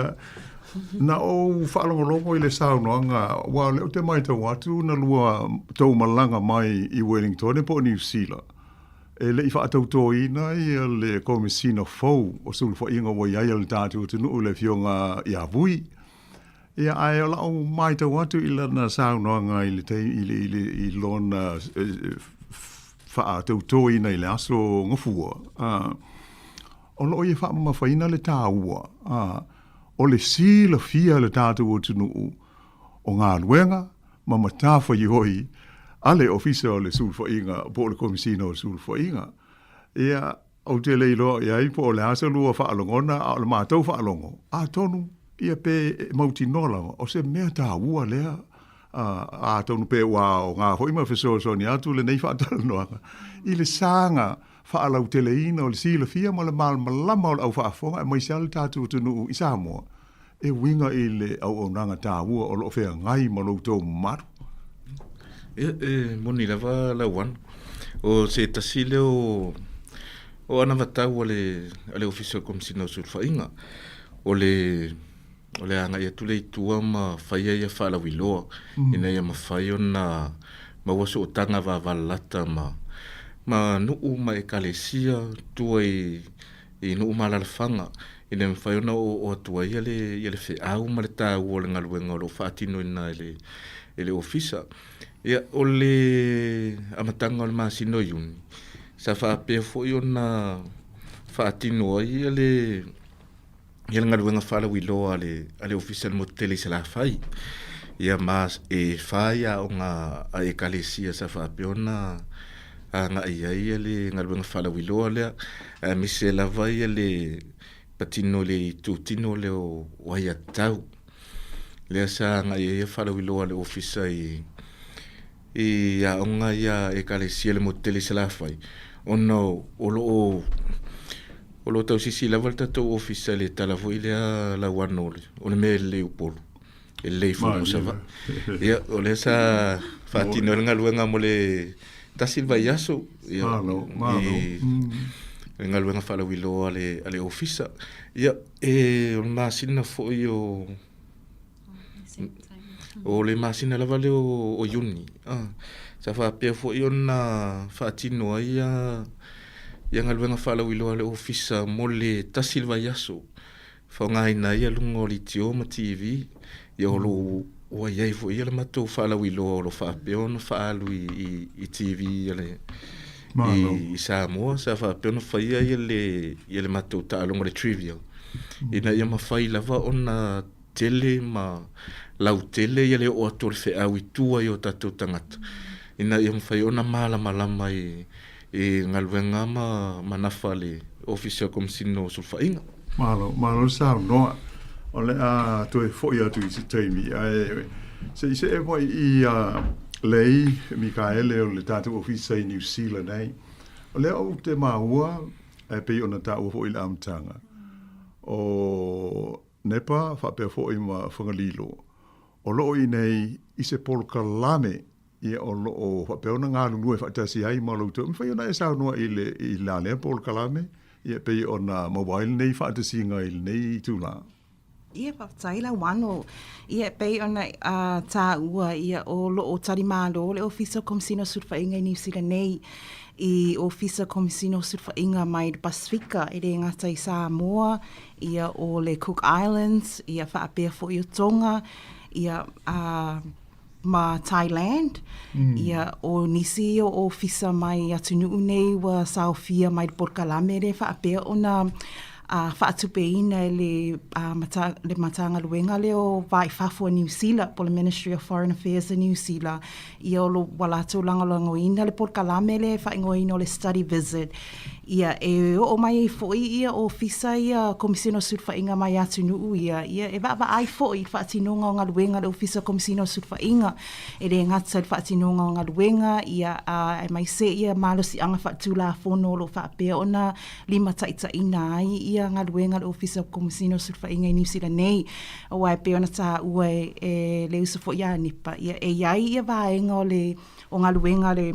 Na ou faalogologo i le saunoaga, aua o lea ou te matau atu na lua tou malaga mai i Wellington po o Niu Sila, e le i faatautoina ia le Komesina fou o Sulufaiga ua i ai a le tatou atunuu le Afioga ia Vui. Ia, ae o lau matau atu i lana saunoaga i le taimi, i le, i le, i lona faatautoina i le aso Gafua, ā, o lo o ia faamamafaina le taua, ā, o le silafia e le tatou atunuu o galuega ma matafaioi a le Ofisa o le Sulufaiga po o le Komesina o le Sulufaiga. Ia, Ou te le iloa i ai po o le a se lua faalogona, a o le matou faalogo, atonu ia pe e mautinoa lava, o se mea taua lea, atonu pe ua aoga foi ma fesoasoani atu lenei faatalanoaga i le saga faalauteleina o le silafia ma le malamalama o le au faafofoga aemaise lava le tatou atunuu i Samoa e uiga i le auaunaga taua o lo o feagai ma lo outou mamalu. Ia, e moni lava Lauano. O se tasi lea o, o anavatau a le, a le Ofisa o le Komesina o Sulufaiga, o le, o le agai atu lea i tua ma faia ia faalauiloa mm. ina ia mafai ona maua sootaga vavalalata ma, ma nuu ma ekalesia tua i i nuu ma alaalafaga, ina ia mafai ona oooo atu ai le, ia le feau ma le taua o le galuega o lo o faatinoina e le, e le Ofisa. Ia, o le amataga o le masina o Iuni, sa faapea foi ona faatino ai ia le, ia le galuega faalauiloa a le, a le Ofisa i le motu tele i Salafai. Ia ma e fā ia aoga a Ekalesia sa faapea ona agai ai le galuega faalauiloa lea, aemaise lava ia le patino i le itutino lea o aiatatau. Lea sa agai ai faalauiloa a le Ofisa i i aoga ia Ekalesia i le motu tele i Salafai, ona o lo o o lo o tausisi lava le tatou Ofisa i le tala foi lea lauano o le mea e lelei i Upolu. E lelei foi mo Savaii. Ia, o lea sa faatino ai le galuega mo le tasi le vaiaso. Ia, Malo, malo. I le galuega faalauiloa a le, a le ofisa. Ia, e, o le masina foi o, o le masina lava lea o, o Iuni. Ah, sa faapea foi ona faatino ai ia, ia galuega faalauiloa a le ofisa mo le tasi le vaiaso. Faaaogaina ai luga o leitio ma TV, ia o lo o ua i ai foi le matou faalauiloa o lo o faapea ona faaalu i TV a le i Samoa sa faapea ona faia ia le ia le matou taaloga le trivial ina ia mafai lava ona tele ma lautele ia le oo atu o le feau i tua i o tatou tagata ina ia mafai ona malamalama i i galuega ma ma nafa a le Ofisa o Komesina o Sulufaiga. Malo, malo le saunoa. O le a toe foi atu i se taimi, ae se i see mai i a Lei Mikaele o le tatou ofisa i Niu Sila nei. O lea ou te maua, e pei ona taua foi i le amataga, o Nepa faapea foi ma Fagalilo, o lo o i inei i se polokalame ia o lo o faapea ona galulue faatasi ai ma lo outou. E mafai ona e saunoa i le i la lea polokalame, ia e pei ona maua ai lenei faatasiga i lenei itulā. Ia, faafetai Lauano. Ia, e pei ona taua, ia, o lo o talimalo le Ofisa o Komesina o Sulufaiga i Niu Sila nei i Ofisa Komesina o Sulufaiga mai le Pasefika, e le gata i Samoa, ia, o le Cook Islands, ia, faapea foi o Tonga, ia, a, ma Thailand, ia, o nisi ia o ofisa mai atunuu nei ua saofia mai le polokalame lea faapea ona faatupeina e le, mata, le Matagaluega lea o Va i Fafo a Niu Sila, po o le Ministry of Foreign Affairs a Niu Sila, ia o lo, ua latou lagolagoina le polokalame lea e faaigoaina o le study visit. Ia, e oo mai ai foi ia ofisa ia Komesina o Sulufaiga mai atunuu ia, ia e vaavaai foi i le faatinoga o galuega a le Ofisa o Komesina o Sulufaiga, e le gata i le faatinoga o galuega, ia, aemaise ia malosiaga faaletulafono o lo o faapea ona limataitaiina ai ia galuega a le Ofisa o Komesina o Sulufaiga i Niu Sila nei. Aua e pei ona taua e le uso foi ia Nipa, ia e i ai ia vaega o le o galuega a le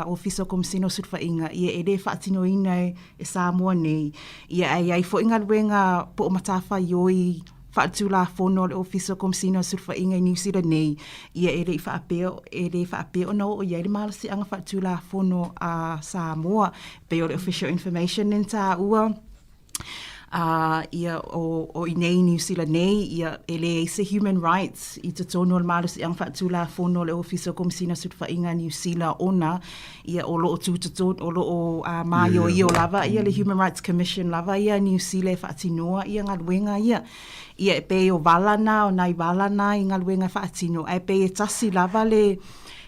Ofisa o Komesina o Sulufaiga, ia e le faatinoina e Samoa nei. Ia ae i ai foi galuega po o matafaioi faaletulafono a le Ofisa o Komesina o Sulufaiga i Niu Sila nei, ia e le i faapea, e le faapea ona oo i ai le malosiaga faaletulafono a Samoa. E pei o le Official Information lea na taua, Ā, ia, o, o i inei i Niu Sila nei, ia, e leai se human rights i totonu o le malosiaga faaletulafono o le Ofisa o Komesina o Sulufaiga a Niu Sila ona, ia, o lo o tū totonu, o lo o ā, māioio lava ia le Human Rights Commission lava ia a Niu Sila e faatinoa ia galuega ia. Ia, e pei o vala na, o nai vala na i galuega e faatino, ae pei e tasi lava le,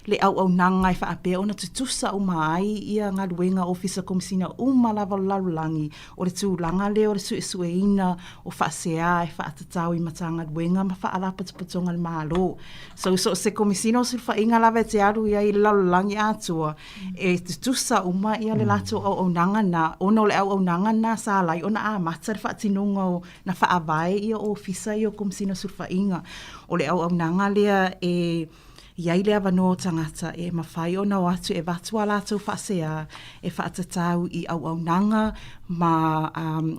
le auaunaga e faapea ona tutusa uma ai ia galuega Ofisa Komesina uma lava o le lalolagi, o le tulaga lea o le suesueina o faasea e faatatau i Matagaluega ma Faalapotopotoga a le Malo. So, so o se Komesina o Sulufaiga lava e te alu i ai i le lalolagi atoa, e tutusa uma ia le latou auaunaga na, ona o le auaunaga na sa ala ai ona amata le faatinoga o na faavae ia Ofisa ia o Komesina o Sulufaiga. O le auaunaga lea e I ai le avanoa o tagata e mafai ona o atu e avatu a latou faasea e faatatau i auaunaga ma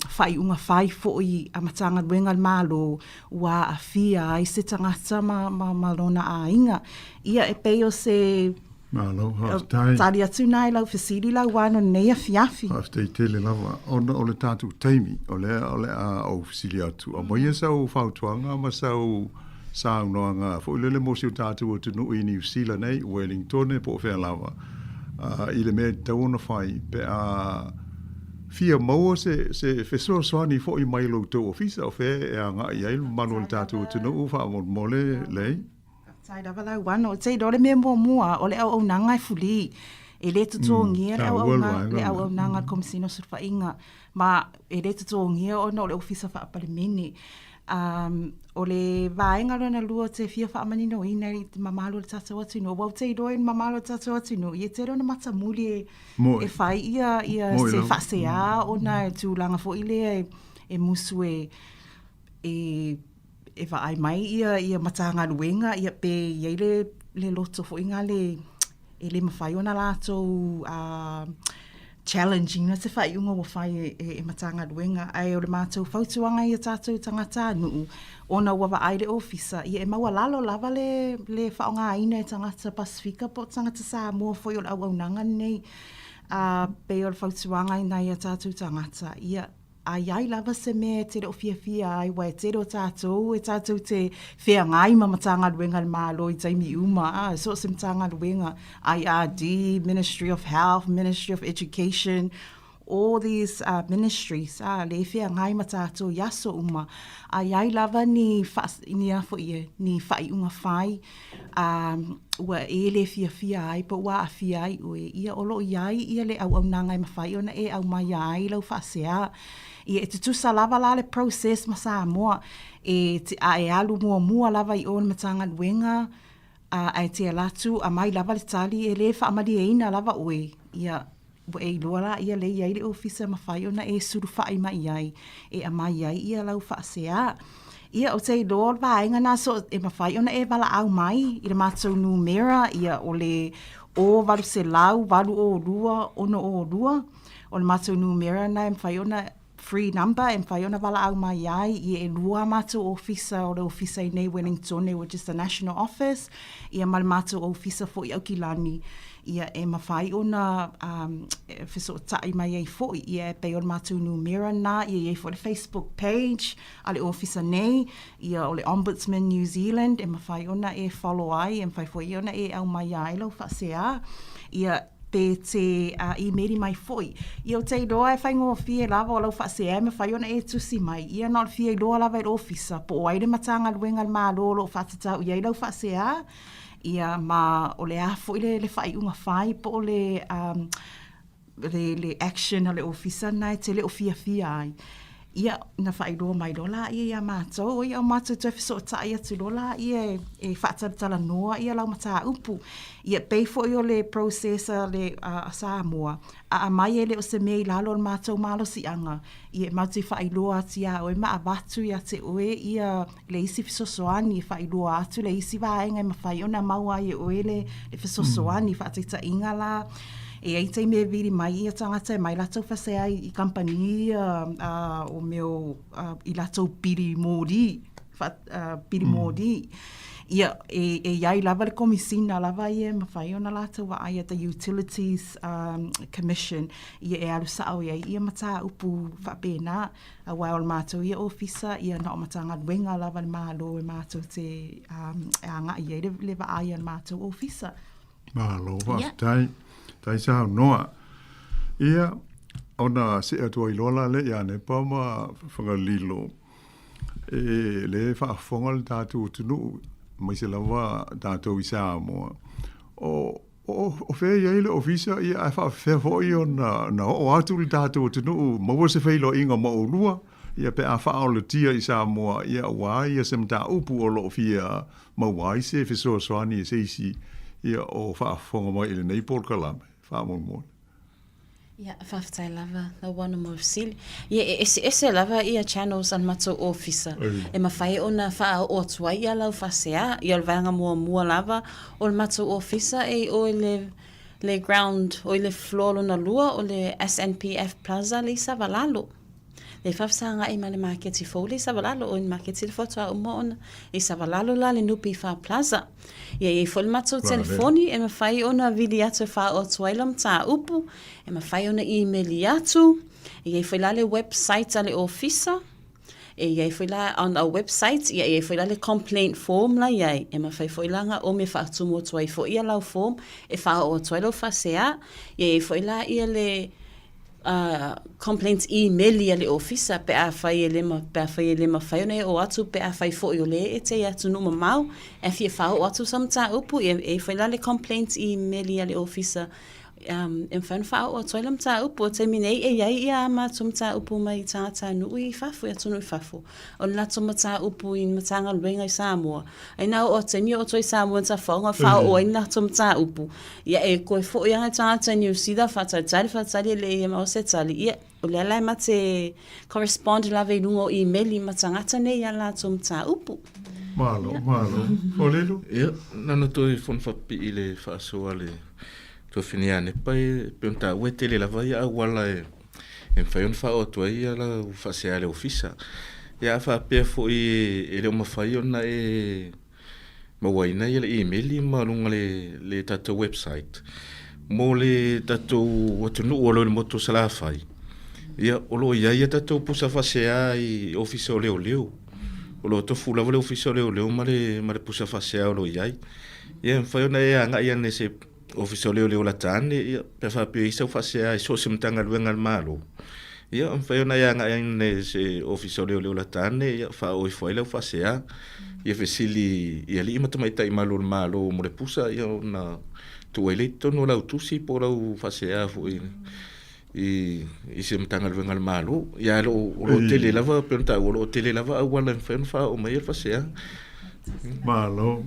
faaiuga fai foi a Matagaluega a le Malo ua aafia ai se tagata ma, ma, ma lona aiga. Ia, e pei o se Malo, faafetai. Tali atu na i lau fesili Lauano i lenei afiafi. Faafetai tele lava. Ona o le tatou taimi, o lea o le a ou fesili atu, aumaia sau fautuaga ma sau saunoaga foi lele mo si o tatou atunuu i Niu Sila nei, Wellingtone po o fea lava, i le mea e tatau ona fai pe a fia maua se, se fesoasoani foi mai lo outou ofisa, o fea e agai i ai le mamalu o le tatou atunuu faamolemole, Lei? Faafetai lava Lauano. Ou te iloa o le mea muamua, o le auaunaga e fulī. E le totogia le auaunaga, le auaunaga a le Komesina o Sulufaiga, ma e le totogia ona o le Ofisa Faa-Palemene. Um, o le vaega lona lua ou te fia faamaninoina i te mamalu o le tatou atunuu, aua ou te iloa i le mamalu o le tatou atunuu, ia e tele ona matamuli e, e fai ia, ia se faasea ona e tulaga foi lea e, e musu e, e, e vaai mai ia, ia Matagaluega, ia pe i ai le, le loto foi ngā le, e le mafai ona latou uh, challenge ina se faaiuga ua fai e, e, e Matagaluega. Ae o le matou fautuaga ia tatou tagata nuu, ona ua vaai le ofisa, ia e maualalo lava le, le faaaogaina e tagata Pasifika po o tagata Samoa foi o le auaunaga lenei. Uh, pei o le fautuaga ina ia tatou tagata, ia A i ai lava se mea e te le o fiafia ai, aua e tele o tātou e tātou te wheangai ma Matagaluega a le Malo i taimi uma, ā, so o se Matagaluega, IRD, Ministry of Health, Ministry of Education, all these uh, ministries, ā, le wheangai ma tātou i aso uma. A i ai lava ni, wha, ni a foi e, ni whaiunga whai, ā, ua e le fiafia ai po o ua aafia ai ʻoe, ia o lo o i ai ia le auaunaga e mafai ona e aumaia ai lau faasea. Ia e tutusa lava la le process ma Samoa, e te, a e alu muamua lava i o i le Matagaluega, a, ae te ala atu, aumai lava le tali, e le faamalieina lava ʻoe, ia, Ua e iloa la ia lea i ai le ofisa e mafai ona e sulufaʻi mai i ai e aumai ai ia lau faasea. Ia, ou te iloa o le vaega na so e mafai ona e valaau mai i le matou numera, ia o le 0 800 802 602. O le matou numera na e mafai ona free number e mafai ona valaau mai ai, ia ʻelua a matou ofisa, o le ofisa i nei Wellingtone which is the national office, ia ma le matou ofisa foi i Aukilani, ia e mafai ona um, e fesootai mai ai foi, ia e pei o le matou numera na, ia i ai foi le Facebook page a le ofisa nei, ia o le Ombudsman New Zealand e mafai ona e follow ai, e mafai foi ona e aumaia ai lau faasea, ia pe te īmēri mai foi. Ia ou te iloa e faigofie lava o lau faasea e mafai ona e tusi mai. Ia na o le fia iloa lava i le ofisa po o ai le Matagaluega a le Malo o lo o faatatau i ai lau faasea, ia ma o le a foi le, le faaiuga fai po o le um, le, le action a le ofisa lena e te le o fiafia ai. Ia, na faailoa mai loa laia iā mātou, ia o mātou toe fesootai atu loa laia e, e faatalatalanoa ia lau mataupu. Ia, pei foi o le process a le a, a Samoa, a aumai e le o se mea i lalo o le matou malosiaga, ia e matou te faailoa atu iā oe ma avatu ia te oe ia le isi fesoasoani e faailoa atu le isi vaega e mafai ona maua ai e oe le, le fesoasoani, faataitaiga la, e i ai taimi e vili mai ia tagata e mai latou fasea i kamupani ia o mea o i latou pili moli, fa, pili moli. Ia, e, e i ai lava le komisina lava ia e mafai ona latou vaai at the Utilities um, Commission, ia e alu sao i ai ia mataupu faapena. Aua o le matou ia ofisa, ia na o Matagaluega lava le Malo e matou te um, e agai i ai le, le vaai a le matou ofisa. Malo, faafetai. Tai saunoa. Ia, ona see atu ai loa la lea ia Nepa ma Fagalilo, e le faafofoga le tatou atunuu, aemaise lava tatou i Samoa. O, o, o fea i ai le ofisa, ia, ae faafefea foi ona na oo atu le tatou atunuu, maua se feiloaiga ma oulua, ia pe a faaolatia i Samoa, ia aua ia se mataupu o lo o fia maua ai se fesoasoani e se isi ia o faafofoga mai i lenei polokalame, faamolemole. Ia, faafetai lava Lauano mo le fesili. Ia, e eseese lava ia channels a le matou ofisa e mafai ona faaoo atu ai ia lau faasea. Ia, o le vaega muamua lava o le matou ofisa e i o i le le ground, o i le floor lona lua o le SNPF Plaza le i Savalalo. Le faafesagai ma le maketi fou le i Savalalo, o le maketi le faatoa uma ona i Savalalo la le NPF Plaza. Ia i ai foi le matou telefoni e mafai ona vili atu e faaoo atu ai lau mataupu, e mafai ona imeli atu, e i ai foi la le website a le ofisa, e i ai foi la on our website, ia e i ai foi la le complaint form la i ai, e mafai foi la ona ome faatumu atu ai foi ia lau form e faaoo atu ai lau faasea, ia e i ai foi la ia le complaints imeli a le ofisa pe afai e le pe afai e le mafai ona e oo atu pe afai foi o lea e te i atunuu mamao e fia faaoo atu sa mataupu ia e i ai foi la le complaints imeli a le ofisa um, e mafai ona faaoo atu ai la mataupu. O taimi nei e i ai ia a matou mataupu mai tagatanuu i fafo, i atunuu i fafo. O le latou mataupu i Matagaluega i Samoa, ai na oo atu taimi o outou i Samoa i tafaoga faaoo ai le latou mataupu. Ia e koe foi lava le tagata i Niu Sila faatalitali faatalitali e le i maua se tali, ia o lea la e ma te correspond lava i luga o imeli ma tagata nei i a latou mataupu. Malo, malo. Olelo? Ia, nana toe fono faapipii i le faasoa le tuafine ia Nepa e pei ona taua e tele lava ia auala e e mafai ona faaoo atu ai ia lau faasea i le ofisa. Ia a faapea foi e le o mafai ona e mauaina ia le imeli ma luga le, le tatou website, mo le tatou atunuu o lo o i le motu o Salafai, Ia, o lo o i ai a tatou pusa faasea i Ofisa o Leoleo. O lo o tofu lava le Ofisa o Leoleo ma le, ma le pusa faasea o lo o i ai. Ia, e mafai ona e agai ane i se Ofisa o Leoleo lata ane, ia, pe a faapea e i ai sau faasea i so o se Matagaluega a le Malo. Ia, e mafai ona e agai ane i se Ofisa o Leoleo lata ane, ia, faaoo ifo ai lau faasea. Ia fesili i alii ma tamaitai malu o le Malo mo le pusa, ia, ona tuu ai lea i totonu o lau tusi po o lau faasea foi i i se Matagaluega a le Malo. Ia ae o lo o tele lava, pei ona taua, o lo o tele lava auala e mafai ona faaoo mai ai le faasea. Malo.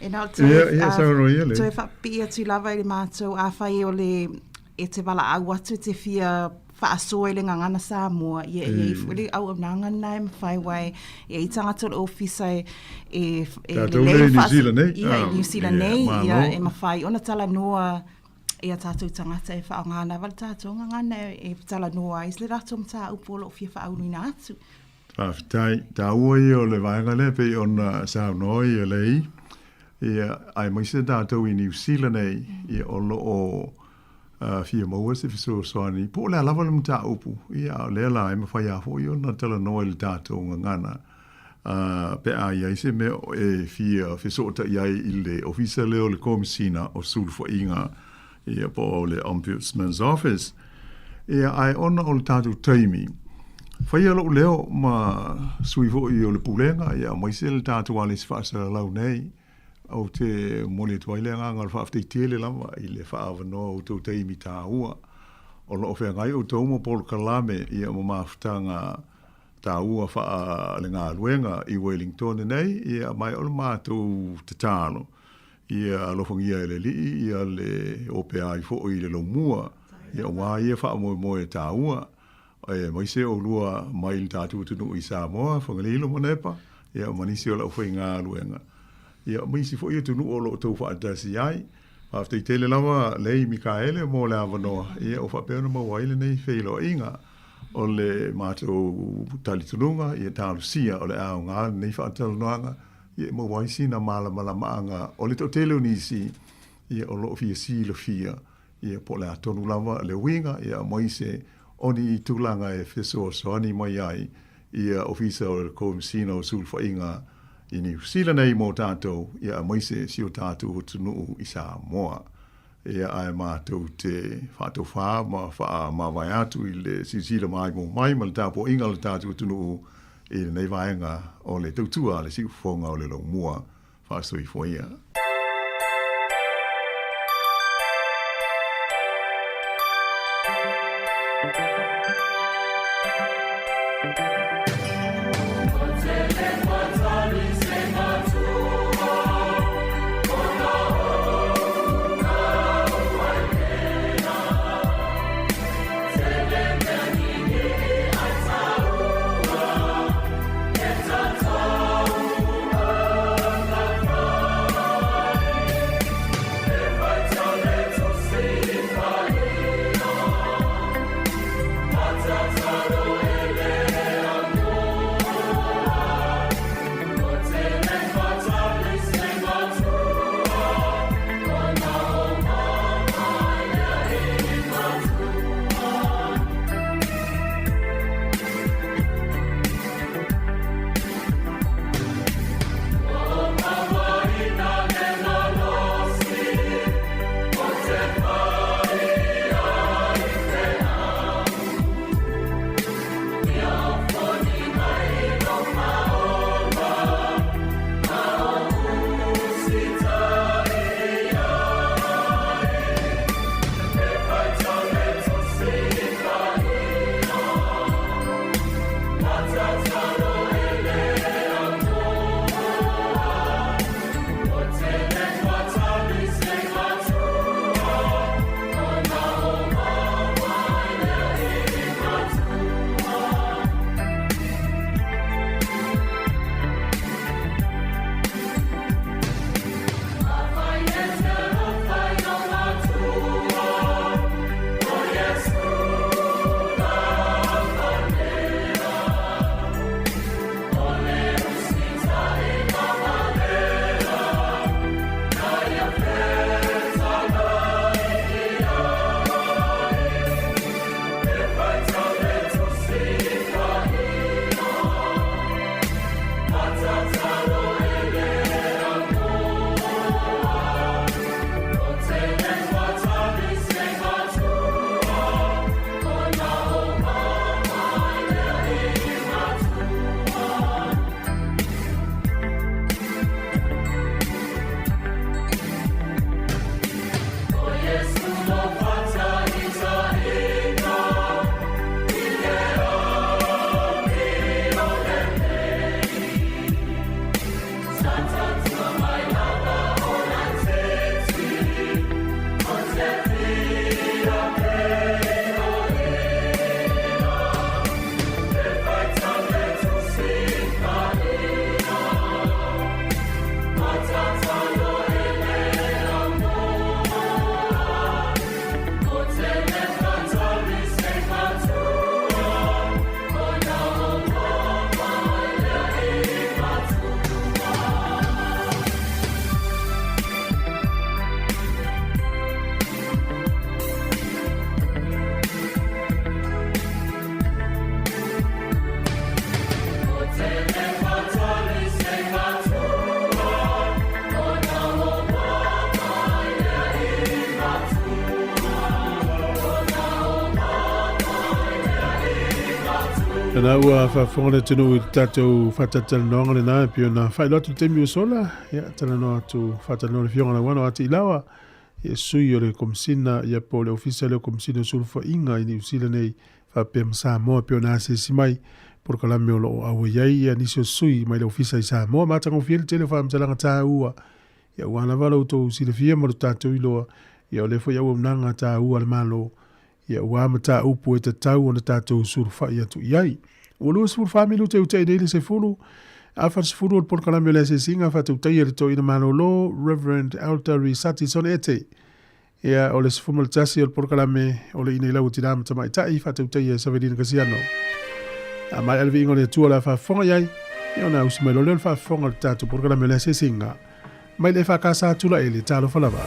E na o toe, toe faapipii atu lava i le matou, afai o le e te valaau atu e te fia faasoa i le gagana Samoa, ia e i ai foi le auaunaga lena e mafai aua e i ai tagata o le ofisa e e e lelei i New Zealand nei. Ia, i New Zealand nei, ia e mafai ona talanoa i a tātou tagata e faaaoga lava le tātou gagana e talanoa ai le latou mataupu o lo o fia faauluina atu. Faafetai. Taua ia o le vaega lea pei ona saunoa ia Lei, ia, aemaise tatou i Niu Sila nei, ia, o lo o fia maua se fesoasoani, po o le a lava le mataupu, ia, a o lea la e mafai lava foi ona talanoa i le tatou gagana, pe a i ai se mea e fia fesootai ai i le Ofisa lea o le Komesina o Sulufaiga, ia, po o le Ombudsman's Office. Ia, ae ona o le tatou taimi, faia lou leo ma sui foi o le Pulega, ia, aemaise le tatou alisi faasalalau nei, ou te momoli atu ai le agaga o le faafetai tele lava i le faaavanoa o outou taimi taua. O lo o feagai outou ma polokalame, ia, ma mafutaga taua faalegaluega i Wellington nei, ia, ma o le matou tatalo, ia alofagia e le Alii ia le opea ai foi i le laumua, ia aua ia faamoemoe taua, aemaise oulua mai le tatou atunuu i Samoa, Fagalilo ma Nepa, ia ma nisi o le aufaigaluega, ia ma isi foi atunuu o lo o outou faatasi ai. Faafetai tele lava Lei Mikaele mo le avanoa, ia ua faapea ona maua ai lenei feiloaiga. O le matou talitonuga, ia talosia o le aoga lenei faatalanoaga, ia e maua ai sina malamalamaaga o le toatele o nisi, ia o lo o fia silafia, ia po o le a tonu lava le uiga, ia aemaise o ni tulaga e fesoasoani mai ai ia Ofisa o le Komesina o Sulufaiga i Niu Sila nei mo tatou, ia aemaise si o tatou atunuu i Samoa. Ia ae matou te faatofā ma faamavae atu i le silasila maimoa mai ma le tapuaiga a le tatou atunuu i lenei vaega o le tautua a le siufofoga o le laumua faasoifua ia. Lena ua faafofoga le atunuu i le tatou faatalatalanoaga lena e pei ona faailoa atu le taimi ua sola. Ia, talanoa atu, faatalanoa le Afioga Lauano Ati Ilaoa, ia sui o le Komesina, ia po o le Ofisa lea o Komesina o Sulufaiga i Niu Sila nei faapea ma Samoa e pei ona asiasi mai polokalame o lo o auai ai ia nisi o sui mai le Ofisa i Samoa. Matagofie le tele o faamatalaga taua Ia aua lava lo outou silafia ma lo tatou iloa, ia o lea foi auaunaga taua a le Malo, ia ua mataupu e tatau ona tatou sulufai atu i ai. Ua 24 minute ua tea nei le 10, afa le 10 o le polokalame o le asiasiga faatautaia e le Toeaina Malolo, Reverend Elder Risati Sone Ete. Ia, o le 11 o le polokalame o le Ina i Lau o Tina ma Tamaitai, faatautaia e Savelina Kasiano. A maea le viiga o le Atua o le a faafofoga i ai, ia ona ausi mai loa lea o le faafofoga o le tatou polokalame o le asiasiga. Mai le EFKS Tulaele, talofa lava.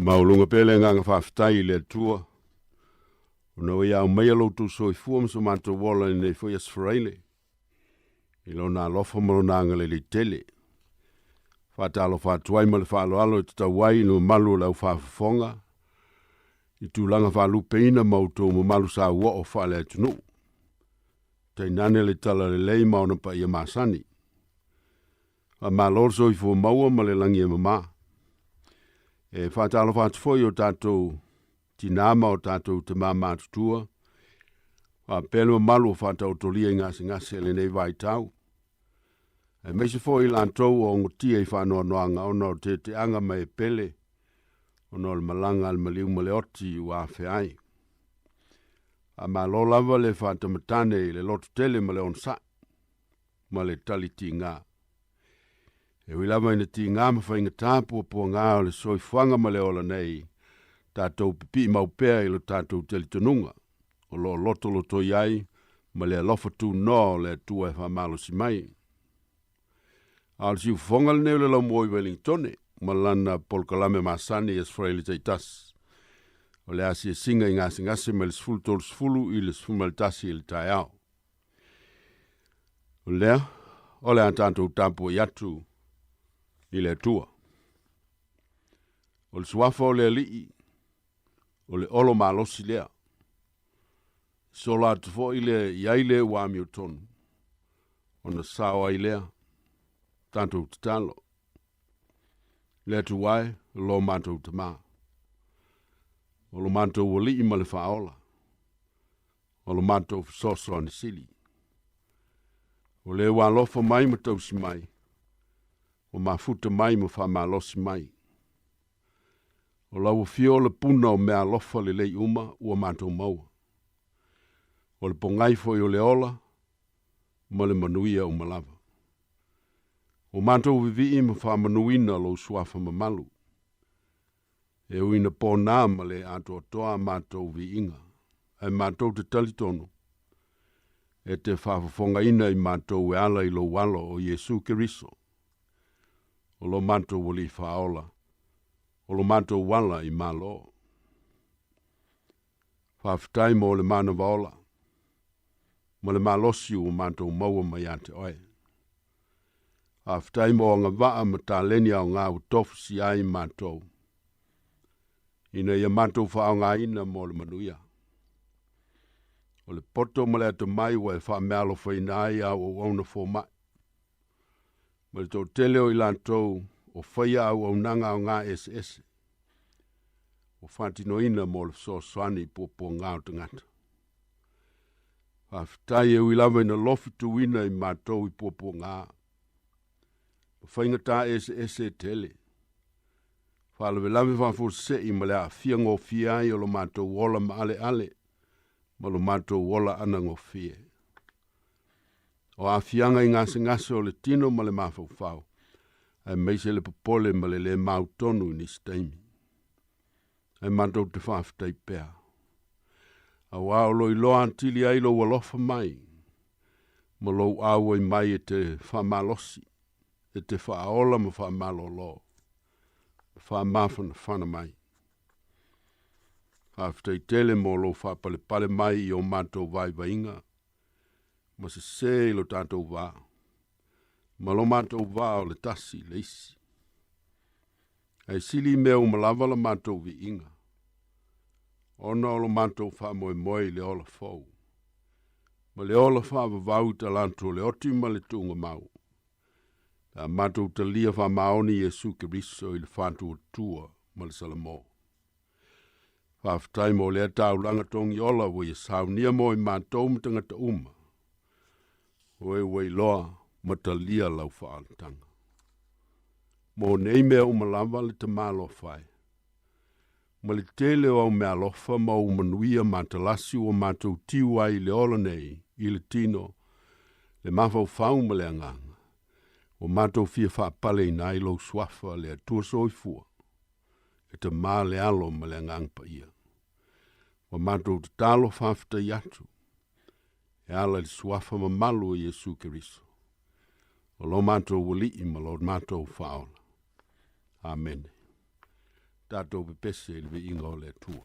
Maualuga pea le agaga faafetai i le Atua. Ona ua ia aumaia lo outou soifua ma so matou ola i lenei foi Aso Faraile, i Lona alofa ma Lona agalelei tele. Faatalofa atu ai ma le faaaloalo e tatau ai i le mamalu o le aufaafofoga, i tulaga faalupeina ma outou mamalu sauoo faale-atunuu. Tainane le talalelei ma ona paia masani. Faamalo le soifua maua ma le lagi e mama. E faatalofa atu foi i o tatou tinā ma o tatou tamā matutua, faapea le mamalu o faataotolia i gasegase i lenei vaitau, aemaise foi i latou o ogotia i faanoanoaga ona o teteaga ma e pele, ona o le malaga a le maliu ma le oti ua afea ai. Faamalo lava le faatamatane i le loto tele ma le onosai ma le tali tiga. E ui lava ina tiga ma faigata puapuaga o le soifuaga ma le ola nei, tatou pipii mau pea i lo tatou talitonuga o lo o lotolotoi ai ma le alofa tunoa o le Atua e faamalosi mai. A o le siufofoga lenei o le laumua i Wellingtone ma lana polokalame masani i Aso Faraile taitasi. O le asiasiga i gasegase mai le 10:30 i le 11 i le taeao. O lea, o le a tatou tapuai atu i le Atua. O le suafa o le Alii, o le olo malosi lea. Sola atu foi lea i ai le ua amiotonu, ona sao ai lea, tatou tatalo. Le Atua e, lo matou Tamā. O lo matou Alii ma le Faaola. O lo matou Fesoasoani Sili. O le ua alofa mai ma tausi mai, ua mafuta mai ma faamalosi mai. O lau afio o le puna o meaalofa lelei uma ua matou maua. O le pogai foi o le ola ma le manuia uma lava. Ua matou vivii ma faamanuina lou suafa mamalu. E ui ina pona ma le atoatoa a matou viiga, ae matou te talitonu, e te faafofogaina i matou e ala i lou Alo o Iesu Keriso, o lo matou Alii Faaola, o lo matou ala i Malo. Faafetai mo le manava ola ma le malosi ua matou maua mai ia te oe. Faafetai mo agavaa ma taleni aoga ua tofusia ai matou, ina ia matou faaaogaina mo le manuia. O le poto ma le atamai ua e faameaalofaina ai au auauna fomai, ma le toatele o i latou o faia auaunaga aoga eseese, ua faatinoina mo le fesoasoani i puapuaga o tagata. Faafetai e ui lava ina lofi tuuina i matou i puapuaga, ma faigata eseese e tele, faalavelave faafuasei ma le aafia gofie ai o lo matou ola maaleale ma lo matou ola anagofie. O aafiaga i gasegase o le tino ma le mafaufau, aemaise le popole ma le le mautonu i nisi taimi. Ae matou te faafetai pea. Auā o lo iloa atili ai lou alofa mai, ma lou auai mai e te faamalosi, e te faaola ma faamalolo, ma faamafanafana mai. Faafetai tele mo lou faapalepale mai i o matou vaivaiga, ma sesē i lo tatou va, ma lo matou va o le tasi i le isi. Ae sili i mea uma lava la matou viiga, ona o lo matou faamoemoe i le ola fou, ma le ola faavavau i talaatu o le oti ma le tuugamau, pe a matou talia faamaoni Iesu Keriso i le faatuatua ma le Salamo. Faafetai mo lea taulaga togi ola ua ia saunia mo i matou ma tagata uma, o e ua iloa ma talia lau faaolataga. Mo nei mea uma lava le Tama alofa e, ma le tele o au meaalofa ma ou manuia matalasi ua matou tiu ai i le ola nei, i le tino, le mafaufau ma le agaga, ua matou fia faapaleina ai lou suafa le Atua Soifua, e Tama le Alo ma le Agaga Paia. Ua matou tatalo faafetai atu, e ala i le suafa mamalu o Iesu Keriso, o lo matou Alii ma lo matou Faaola. Amene. Tatou pepese i le viiga o le Atua.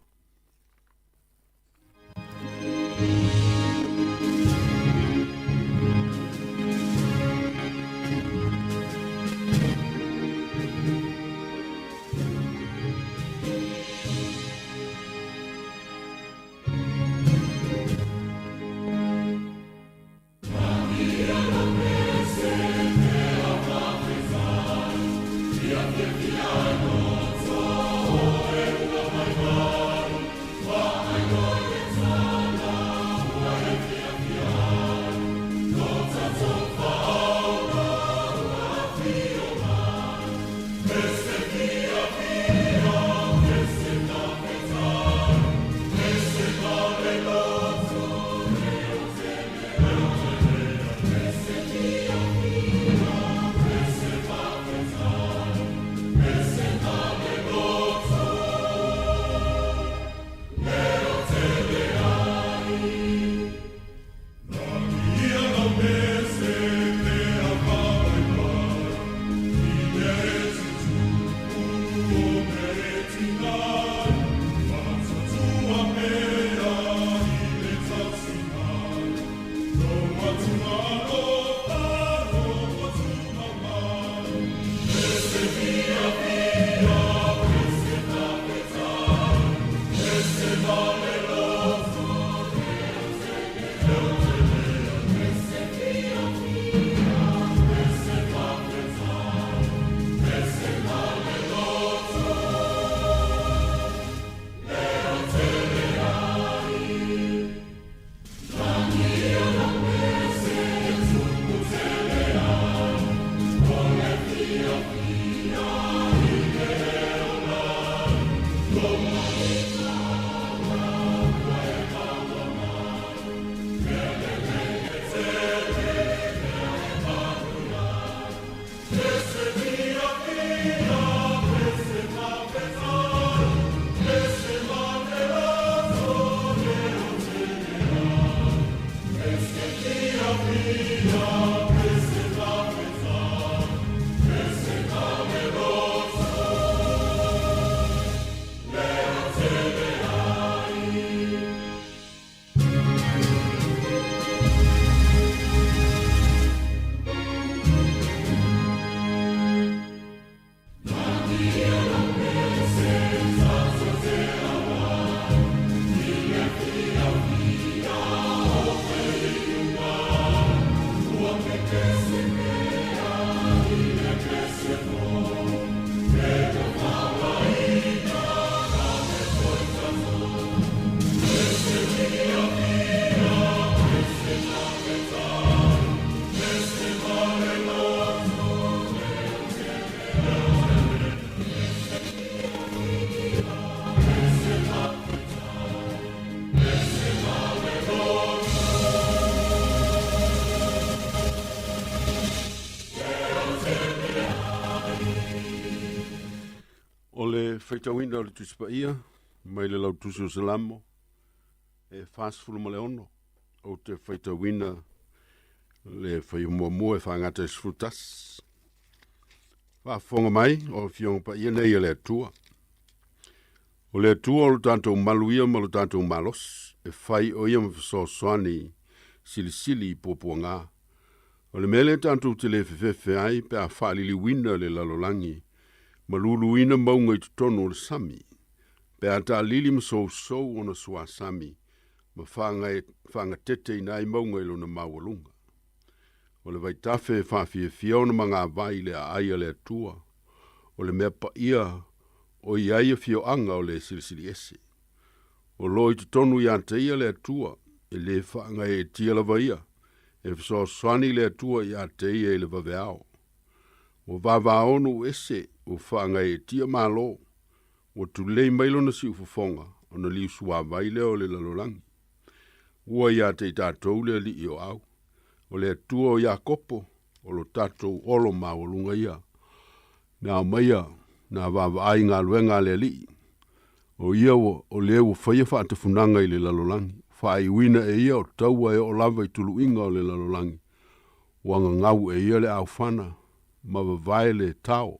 faitauina o le Tusi Paia mai le Lautusi o Salamo e 46, ou te faitauina le fuaiupu muamua e faagata i 11. Faafofoga mai o Afioga Paia nei a le Atua. O le Atua o lo tatou malu ia ma lo tatou malosi, e fai o ia ma fesoasoani silisili i puapuaga. O le mea lea tatou te le fefefe ai pe a faaliliuina le lalolagi ma luluina mauga i totonu o le sami, pe a taalili ma sousou ona suasami ma faagateteina ai mauga i lona maualuga. O le vaitafe e faafiafia ona magavai i le aai a le Atua, o le mea paia o i ai afioaga o le Silisili Ese. O lo o i totonu ia te ia le Atua, e lē faagaeetia lava ia, e fesoasoani le Atua ia te ia i le vaveao. Ua vavao nuu ese, ua faagaeetia malo, ua tulei mai lona siufofoga, ona liusuavai lea o le lalolagi. Ua ia te i tatou le Alii o Au, o le Atua o Iakopo, o lo tatou olo maualuga ia. Na aumaia na vaavaai i galuega a le Alii, o ia ua, o le ua faia faatafunaga i le lalolagi, faaiuina e ia o taua e oo lava i tuluiga o le lalolagi, ua gagau e ia le aofana ma vavae le tao,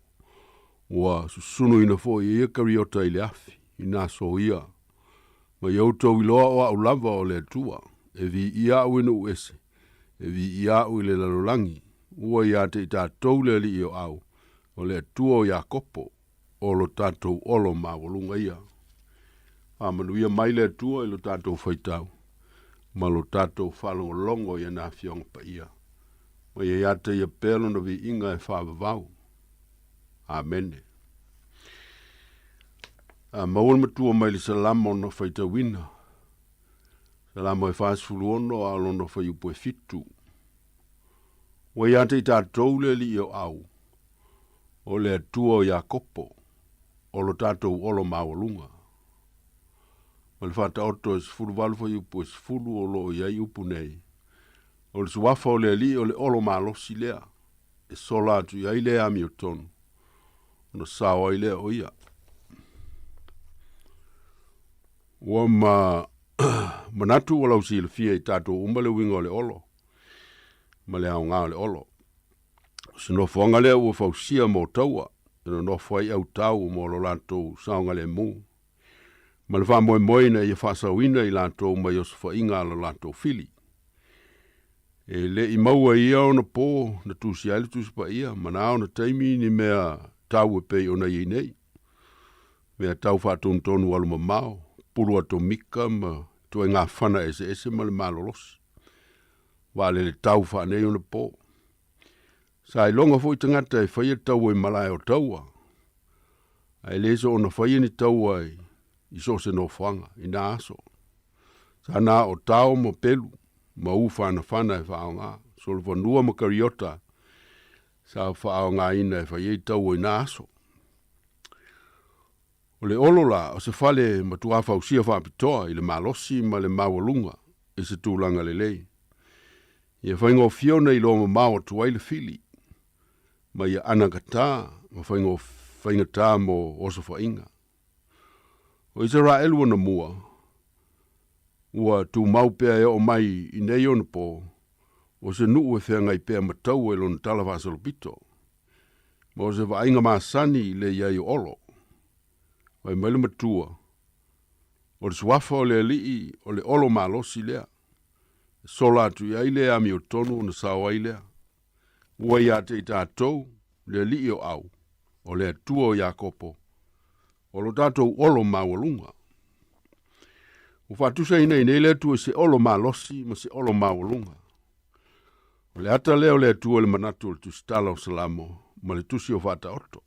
ua susunuina foi e ia kariota i le afi, i na soia. Ma ia outou iloa o au lava o le Atua, e viia au i nuu ese, e viia au i le lalolagi, ua ia te i tatou le Alii o Au, o le Atua o Iakopo, o lo tatou olo maualuga ia. Faamanuia mai le Atua i lo tatou faitau, ma lo tatou faalogologo i ana Afioga Paia. Ma ia ia te ia pea lona viiga e faavavau. Amene. A maua le matua mai le Salamo na faitauina. Salamo e 46 a o lona fuaiupu e 7. Ua ia te i tatou le Alii o Au, o le Atua o Iakopo, o lo tatou olo maualuga. Ma le Faataoto e 18 fuaiupu e 10 o lo o i ai upu nei, O le suafa o le Alii o le olo malosi lea, e sola atu i ai le amiotonu, ona sao ai lea o ia. Ua ma manatu ua lau silafia i tatou uma le uiga o le olo ma le aoga o le olo. O se nofoaga lea ua fausia mo taua e nonofo ai autau mo lo latou saogalemu ma le faamoemoe ina ia faasaoina i latou mai osofaiga a lo latou fili. E le i maua i ia ona po na tusia ai le Tusi Paia ma na ona taimi ni mea tau e pei ona i ai nei, mea tau faatonutonu alumamao, pulu atomika ma ituaiga fana eseese ma le malolosi. Vaalele tau faaneionapo. Sa iloga foi tagata e faia taua i malae o taua, ae le soona faia ni taua i so o se nofoaga i na aso. Sa na o tao ma pelu ma u fanafana e faaaoga, solofanua ma kariota sa faaaogaina e fai ai taua i na aso. O le olo la o se fale matuā fausia faapitoa i le malosi ma le maualuga i se tulaga lelei. Ia faigofie ona iloa mamao atu ai le fili, ma ia anagatā ma faigatā mo osofaiga. O Isaraelu ona mua, ua tumau pea e oo mai i nei ona po, o se nuu e feagai pea ma taua i lona tala faasolopito, ma o se vaaiga masani i le i ai o Olo. Fai mai le matua, o le suafa o le Alii o le olo malosi lea, e sola atu i ai le amiotonu ona sao ai lea. Ua ia te i tatou le Alii o Au, o le Atua o Iakopo, o lo tatou olo maualuga. Ua faatusaina i nei le Atua i se olo malosi ma se olo maualuga. O le ata lea o le Atua i le manatu o le Tusitala o Salamo ma le Tusi o Faataoto.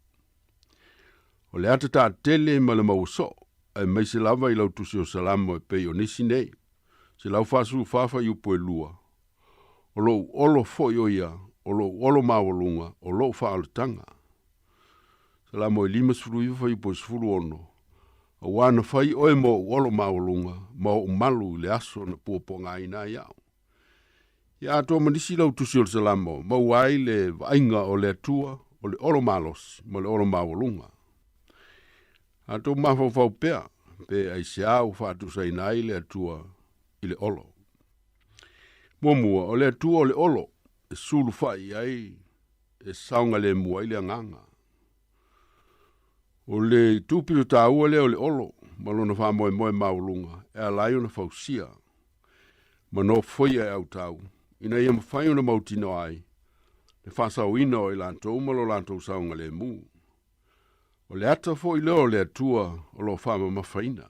O le ata taatele ma le maua soo, aemaise lava i lau Tusi o Salamo e pei o nisi nei, 144 fuaiupu e 2, O lou olo foi o ia, o lou olo maualuga, o lou faaolataga. Salamo e 59 fuaiupu e 16, Auā na fai oe mo ou olo maualuga ma ou malu i le aso na puapuagaina ai au. Ia atoa ma nisi lau Tusi o le Salamo, maua ai le vaaiga o le Atua o le olo malosi ma le olo maualuga. Tatou mafaufau pea pe aisea ua faatusaina ai le Atua i le olo. Muamua, o le Atua o le olo e sulufai i ai e saogalemu ai le agaga. O le itu pito taua lea o le olo ma lona faamoemoe maualuga e ala ai ona fausia ma nofoia e autau ina ia mafai ona mautinoa ai le faasaoina o i latou ma lo latou saogalemu. O le ata foi lea o le Atua o lo o faamamafaina.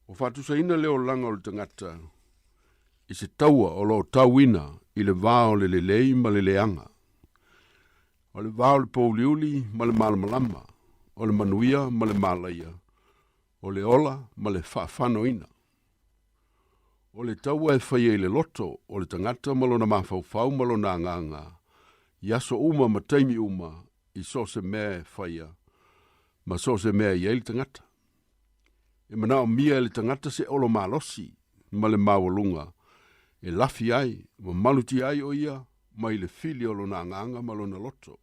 Ua faatusaina le olaga o le tagata i se taua o lo o tauina i le va o le lelei ma le leaga. O le va o le pouliuli ma le malamalama, o le manuia ma le malaia, o le ola ma le faafanoina. O le taua e faia i le loto o le tagata ma lona mafaufau ma lona agaga i aso uma ma taimi uma i so o se mea e faia ma so o se mea e i ai le tagata. E manaomia e le tagata se olo malosi ma le maualuga e lafi ai ma malutia ai o ia mai le fili o lona agaga ma lona loto.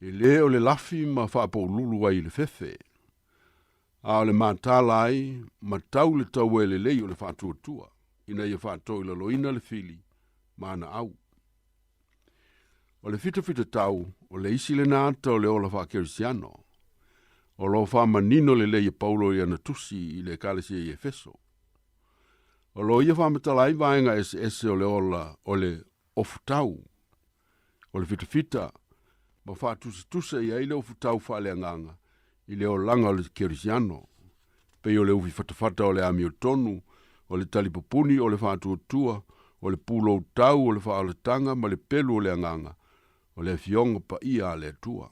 E lē o le lafi ma faapoululu ai i le fefe, a o le matala ai ma tau le taua e lelei o le faatuatua ina ia faatoilaloina le fili ma ana au. O le fitafitatau o le isi lena ata o le ola faakerisiano, o lo o faamanino lelei e Paulo i ana tusi i le Ekalesia i Efeso. O lo o ia faamatala ai vaega eseese o le ola o le ofutau, o le fitafita, ma faatusatusa i ai le ofutau faaleagaga i le olaga o le kerisiano, pei o le ufi fatafata o le amiotonu, o le talipupuni o le faatuatua, o le puloutau o le faaolataga ma le pelu o le agaga, o le afioga paia a le Atua.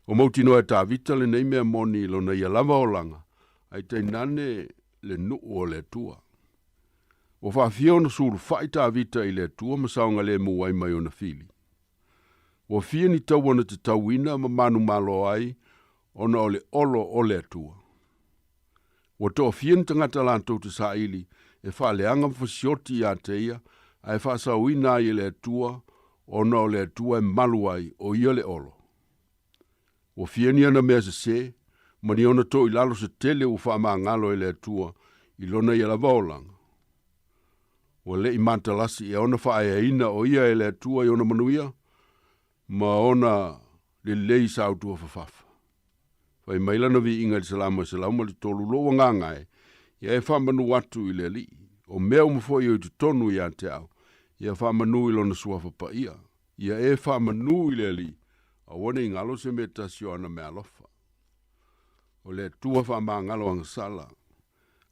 O mautinoa e Tavita lenei mea moni i lona ia lava olaga, ae tainane le nuu o le Atua. Ua faafia ona sulufai Tavita i le Atua ma saogalemu ai mai ona fili. Ua fia ni taua na tatauina ma manumalo ai ona o le olo o le Atua. Ua toafia ni tagata latou te saili e faaleaga ma fasioti ia te ia, ae faasaoina ai e le Atua ona o le Atua e malu ai, o ia le olo. Ua fia ni ana mea sesē, ma ni ona toilalo se tele ua faamagalo e le Atua i lona ia lava olaga. Ua le i matalasi ea ona faaeaina o ia e le Atua i ona manuia ma ona lelei sautua fafafa. Fai mai lana viiga i le Salamo e 103, Lou agaga e, ia e faamanu atu i le Alii, o mea uma foi o i totonu ia te au, ia faamanu i lona suafa paia. Ia e faamanu i le Alii, aua ne i galo se mea tasi o ana meaalofa. O le Atua faamagalo agasala,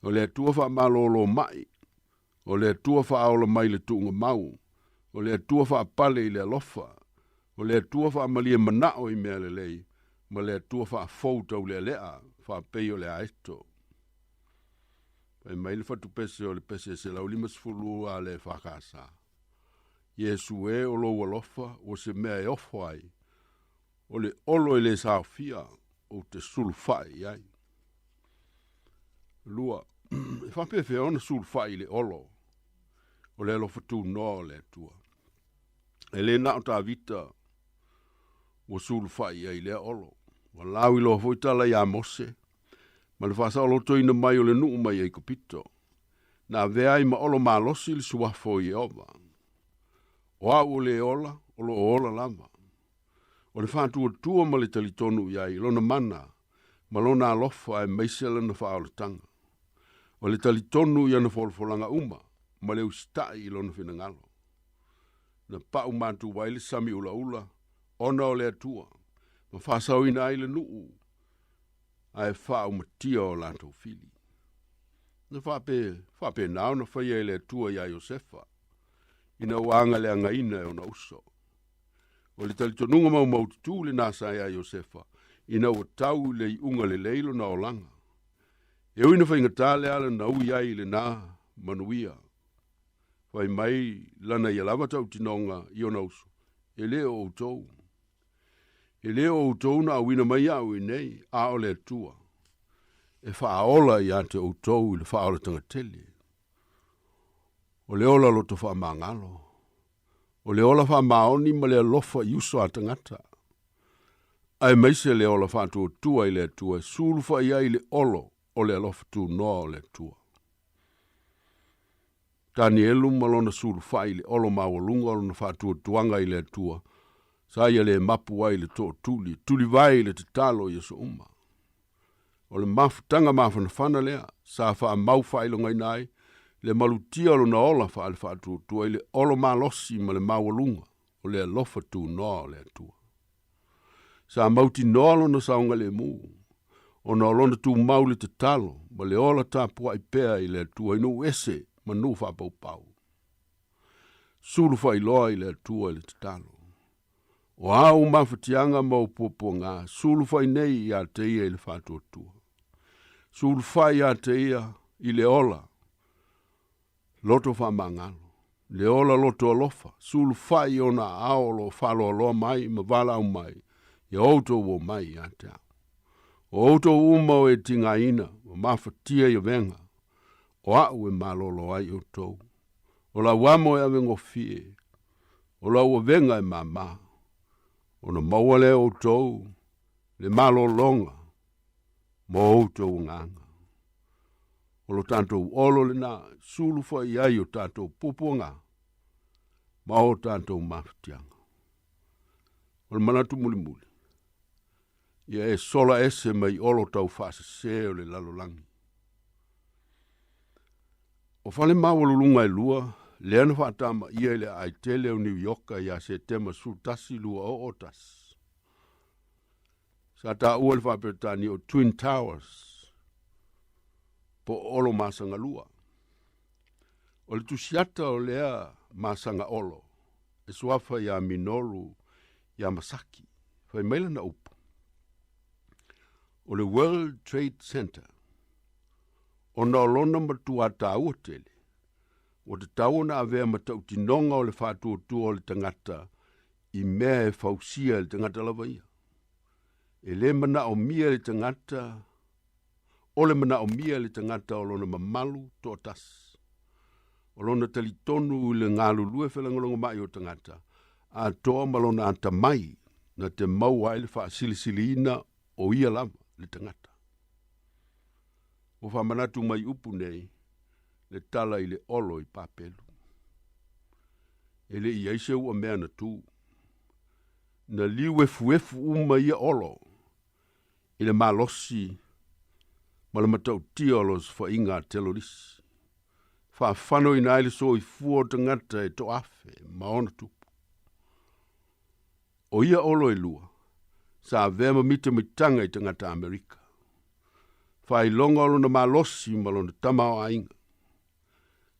o le Atua faamalōlō maʻi, o le Atua faaola mai le tuuga mau, o le Atua faapale i le alofa, o le Atua faamalie manao i mea lelei, ma le Atua faafou taulealea, faapei o le aeto. Fai mai le fatupese o le pese e 150 a le EFKS. Iesu e, o lou alofa ua se mea e ofo ai, o le olo e le saofia ou te sulufai i ai. Lua, e faapefea ona sulufai i le olo o le alofa tunoa o le Atua. E le na o Tavita ua sulufai i ai lea olo. Ua lauiloa foi tala iā Mose ma le faasaolotoina mai o le nuu mai Aikupito. Na avea ai ma olo malosi le suafa o Ieova. O au o le ola, o lo o ola lava. O le faatuatua ma le talitonu i ai, lona mana ma lona alofa aemaise lana faaolataga. O le talitonu i ana folafolaga uma ma le usitai i lona finagalo. Na pau matu ai le sami ulaula ona o le Atua, ma faasaoina ai le nuu ae faaumatia o latou fili. Na faape, faapena ona faia e le Atua iā Iosefa, ina ua agaleagaina e ona uso. O le talitonuga maumaututu lenā sa iā Iosefa, ina ua tau i le iuga lelei lona olaga. E ui ina faigata le ala na ui ai i lenā manuia, fai mai lana ia lava tautinoga i ona uso, E lē o outou. E lē o outou na auina mai iaʻu iinei, a o le Atua, e faaola ia te outou i le faaolataga tele. O le ola loto faamagalo, o le ola faamaoni ma le alofa i uso a tagata. Aemaise le ola faatuatua i le Atua e sulufa'i ai le olo o le alofa tunoa o le Atua. Tanielu ma lona sulufa'i i le olo maualuga o lona faatuatuaga i le Atua, sa ia le mapu ai le tootuli, e tulivae i le tatalo i aso uma. O le mafutaga mafanafana lea sa faamau faailogaina ai le malutia o lona ola faale-faatuatua i le olo malosi ma le maualuga o le alofa tunoa o le Atua. Sa mautinoa lona saogalemu, ona o lona tumau i le tatalo ma le ola tapuai pea i le Atua i nuu ese ma nuu faapaupau. Sulu faailoa i le Atua i le tatalo. O a ou mafatiaga ma ou puapuaga, sulufai nei ia te ia i le faatuatua. Sulufai ia te ia i le ola, loto faamagalo, le ola loto alofa, sulufai i ona aao o lo o faaloaloa mai ma valaau mai, ia outou o mai ia te au. O outou uma o e tigaina ma mafatia i avega, o a'u e malolo ai outou. O lau amo e avegofie, o lau avega e māmā, ona maua lea e outou le malologa mo outou agaga. O lo tatou olo lena e sulufa'i ai o tatou puapuaga ma o tatou mafatiaga. O le manatu mulimuli, ia e sola ese mai olo tau faasese o le lalolagi. O fale maualuluga e lua, lea na faatamaia i le aai tele o Niu Ioka ia Setema 11, 2001. Sa taua i le Faa-Peretania o Twin Towers, po o Olo Masagalua. O le tusiata o lea masaga olo, e suafa ia Minoru Yamasaki, fai mai lana upu, o le World Trade Center, ona o lona matuā taua tele, ua tatau ona avea ma tautinoga o le faatuatua o le tagata i mea e fausia e le tagata lava ia. E le manaomia e le tagata, o le manaomia e le tagata o lona mamalu toatasi, o lona talitonu i le galulue felagolagomai o tagata atoa ma lona atamai na te maua ai le faasilisiliina o ia lava le tagata. Ua faamanatu mai upu nei le tala i le olo i Papelu. E le i ai se ua mea na tu. Na liu efuefu uma ia olo i le malosi ma le matautia o le osofaiga a telolisi. Faafanoina ai le soifua o tagata e toafe ma ona tupu. O ia olo e lua, sa avea ma mitamitaga i tagata Amerika. Faailoga o lona malosi ma lona tamaoaiga.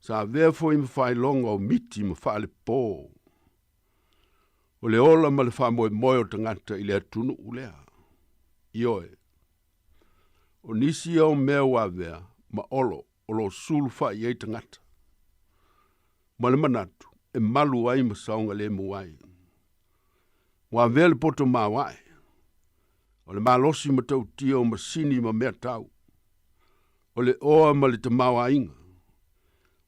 Sa avea foi ma faailoga o miti ma faalepo. O le ola ma le faamoemoe o tagata i le atunuu lea. Ioe. O nisi ia o mea ua avea ma olo o lo o sulufa'i ai tagata. Ma le manatu e malu ai ma saogalemu ai. Ua avea le poto maoae, o le malosi matautia o masini ma mea tau, o le oa ma le tamaoaiga,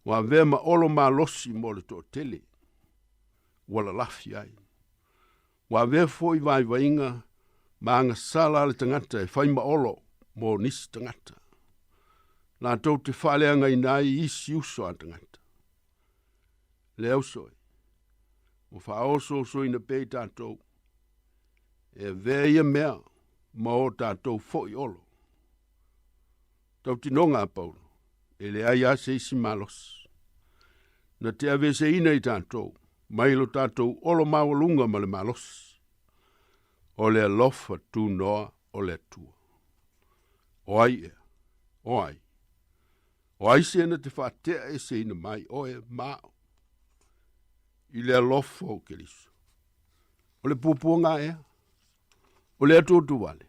ua avea ma olo malosi mo le toatele, ua lalafi ai. Ua avea foi vaivaiga ma agasala a le tagata e fai ma olo mo nisi tagata, latou te faaleagaina ai isi uso a tagata. Le auso e, ua faaosoosoina pea i tatou, e avea ia mea ma o tatou foi olo. Tautinoga a Paulo, e leai lava se isi malosi. Na te aveeseina i tatou, mai lo tatou olo maualuga ma le malosi, o le alofa tunoa o le Atua. O ai ea? O ai? O ai se na te faatea eseina mai oe ma au i le alofa o Keriso? O le puapuaga ea? O le atuatuvale?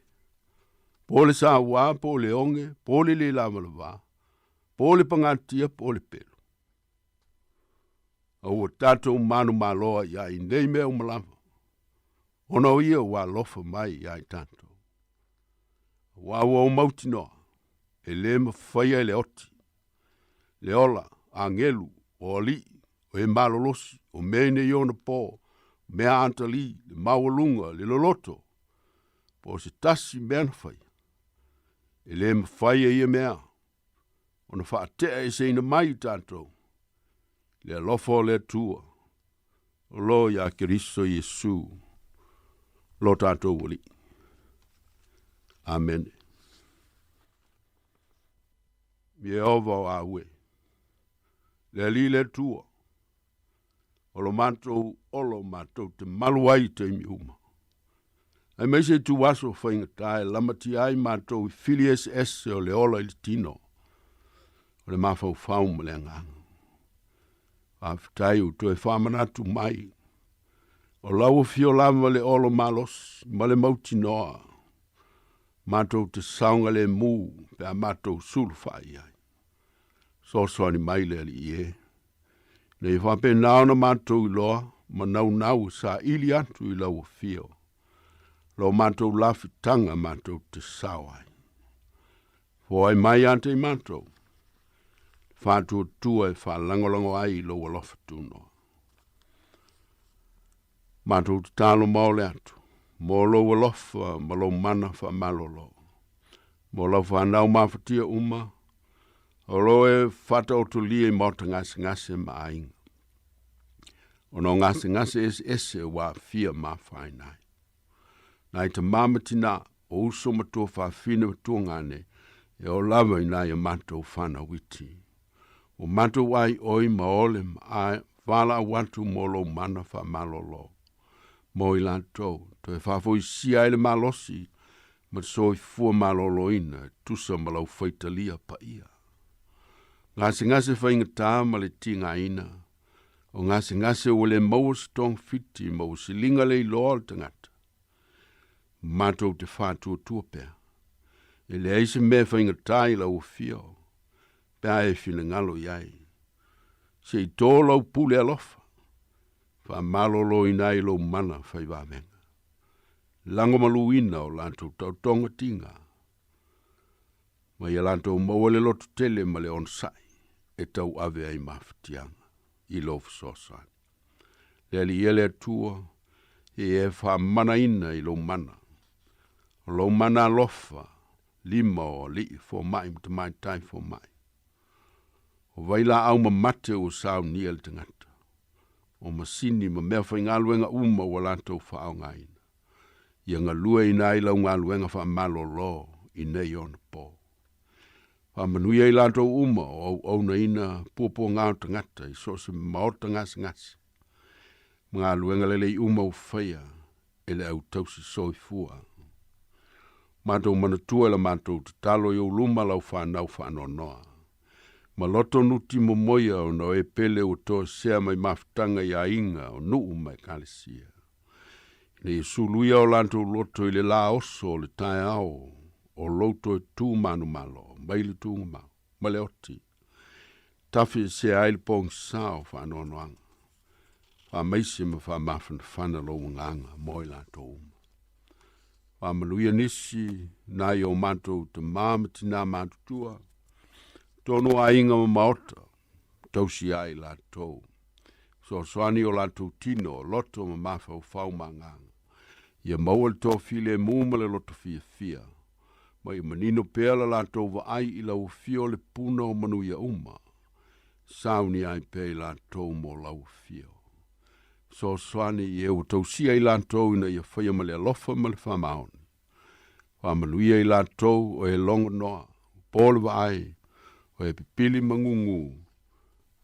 Po o le sauā, po o le oge, po o le le lavalavā, po o le pagatia, po o le pelu. A ua tatou manumaloa ia i nei mea uma lava, ona o ia ua alofa mai ia i tatou. Aua ua ou mautinoa, e le mafaia e le oti, le ola, agelu, o alii, o e malolosi, o mea i nei ona po, o mea atalii, le maualuga, le loloto, Po o se tasi mea na faia, e lē mafai e ia mea ona faateʻa eseina mai i tatou le alofa o le Atua o loo iā Keriso Iesu lo tatou Alii. Amene. Ieova o aue, le Alii le Atua, o lo matou olo matou te malu ai i taimi uma. Aemaise ituaso faigata e lamatia ai matou i fili eseese o le ola i le tino, o le mafaufau ma le agaga. Faafetai ua toe faamanatu mai, o lau afio lava le olo malosi ma le mautinoa, matou te saogalemu pe a matou sulufai ai. Soasoani mai le Alii e, ina ia faapena ona matou iloa ma naunau e saili atu i lau afio, lo matou lafitaga matou te sao ai. Foai mai ia te i matou, le faatuatua e faalagolago ai i lou alofa tunoa. Matou tatalo maole atu, mo lou alofa ma lou mana faamalolo. Mo lau fanau mafatia uma, o lo e faataotolia i maota gasegase ma aiga. Ona o gasegase eseese ua aafia ma afaina ai. Nai tamā ma tinā, o uso ma tuafafine ma tuagane, e oo lava i nai a matou fanau iti. Ua matou ai oi ma ole ma a valaau atu mo lou mana faamalolo. Mo i latou, toe faafoisia ai le malosi ma le soifua maloloina e tusa ma lau faitalia paia. Gasegase faigata ma le tigaina, o gasegase ua le maua se togafiti ma ua siliga le iloa o le tagata, matou te faatuatua pea. E leai se mea e faigata i lau afio, pe a e finagalo i ai. Se i tō lau pule alofa, faamaloloina ai lou mana fai vavega. Lagomaluina o latou taotoga tiga, ma ia latou maua le loto tele ma le onosai e tauave ai mafatiaga i lou fesoasoani. Le Alii e le Atua, ia e faamanaina i lou mana, o lou mana alofa, lima o alii fomai ma tamaitai fomai. O vailaau mamate ua saunia le tagata, o masini ma mea faigaluega uma ua latou faaaogaina, ia galueina ai lau galuega faamalolo i nei ona po. Faamanuia i latou uma o auaunaina puapuaga o tagata i so o se maota gasegase, ma galuega lelei uma ua faia e le au tausi soifua. Matou manatua i la matou tatalo i ou luma lau fanau faanoanoa. Ma loto nuti momoia ona o e pele ua toesea mai mafutaga i aiga o nuu ma ekalesia. Ina ia suluia o latou loto i le lā oso o le taeao o lou toe tu manumalo mai le tugamau ma le oti, tafiesea ai le pogisa o faanoanoaga, faamaise ma faamafanafana lou agaga mo i latou uma. Faamanuia nisi nai o matou tamā ma tinā matutua, tonu o aiga ma maota, tausia ai latou. Fesoasoani o latou tino, loto ma mafaufau ma agaga. Ia maua le toafilemu ma le loto fiafia, ma ia manino pea la latou vaai i lau afio o le puna o manuia uma, saunia ai pea i latou mo lau afio. Fesoasoani i e ua tausia i latou ina ia faia ma le alofa ma le faamaoni. Faamanuia i latou o e logo noa, po le vaai, o e pipili ma gugu,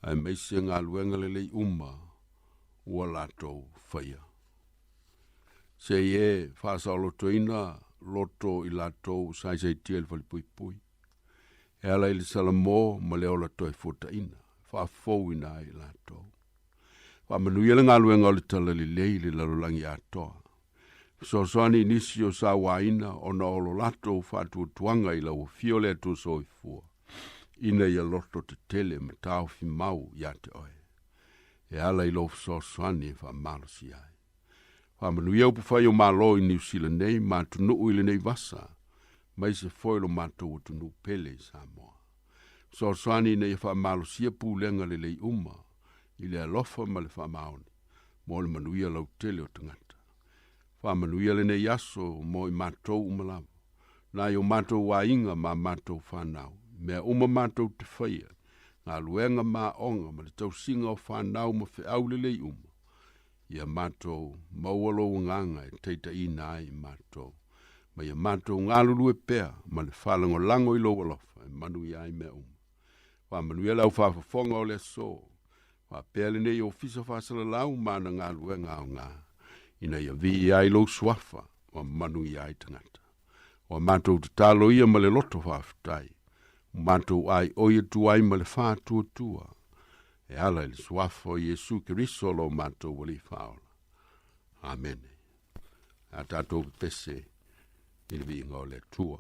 aemaise galuega lelei uma ua latou faia. Se i e faasaolotoina loto i latou ua saisaitia i le falepuipui, e ala i le salamo ma le ola toe fuataina, e faafouina ai i latou. Faamanuia le galuega o le Talalelei i le lalolagi atoa. Fesoasoani i nisi o sauaina ona o lo latou faatuatuaga i lau Afio le Atua Soifua, ina ia loto tetele ma taofi mau ia te oe, e ala i lou fesoasoani e faamalosia ai. Faamanuia upufai o Malo i Niu Sila nei ma atunuu i lenei vasa, maise foi lo matou atunuu pele i Samoa. Fesoasoani ina ia faamalosia pulega lelei uma i le alofa ma le faamaoni mo le manuia lautele o tagata. Faamanuia lenei aso mo i matou uma lava, nai o matou aiga ma matou fanau, i mea uma matou te faia, galuega ma aoga ma le tausiga o fanau ma feau lelei uma, ia matou maua lou agaga e taitaiina ai matou, ma ia matou galulue pea ma le faalagolago i lou alofa e manuia ai mea uma. Faamanuia le au faafofoga o le aso, faapea lenei Ofisa Faasalalau ma ana galuega aoga, ina ia viia ai lou suafa ma manuia ai tagata. O a matou tatalo ia ma le loto faafetai, ua matou aioi atu ai ma le faatuatua, e ala i le suafa o Iesu Keriso lo matou Alii Faaola. Amene. A tatou pepese i le viiga o le Atua.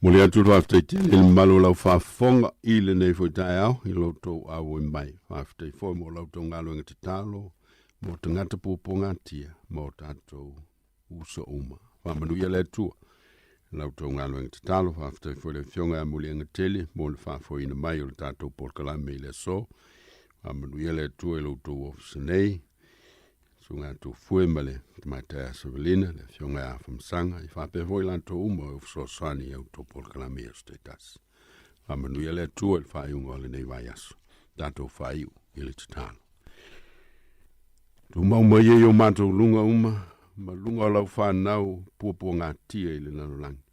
Momoli atu le faafetai tele i le mamalu o lau faafofoga i lenei foi taeao i lo outou auoi mai. Faafetai foi mo la outou galuega tatalo mo tagata puapuagatia ma o tatou uso uma. Faamanuia le Atua i la outou galuega tatalo. Faafetai foi i le Afioga ia Muliagatele mo le faafoeina mai o le tatou polokalame i le aso. Faamanuia le Atua i lo outou ofisa nei. Susuga ia Tofue ma le Tamaitai ia Savelina, le Afioga ia Afamasaga, e faapea foi latou uma o fesoasoani i a outou polokalame i aso taitasi. Faamanuia le Atua i le faaiuga o lenei vaiaso. Tatou faaiu i le tatalo. Tumau mai ai o matou luga uma, ma luga o lau fanau puapuagatia i le lalolagi.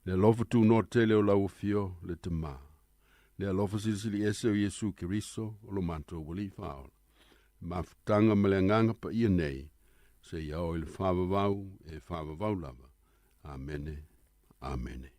Le alofa tunoa tele o lau afio, le Tama. Le alofa silisili ese o Iesu Keriso, o lo matou Alii Faaola. Le mafutaga ma le Agaga Paia nei, seia oo i le faavavau e faavavau lava. Amene. Amene.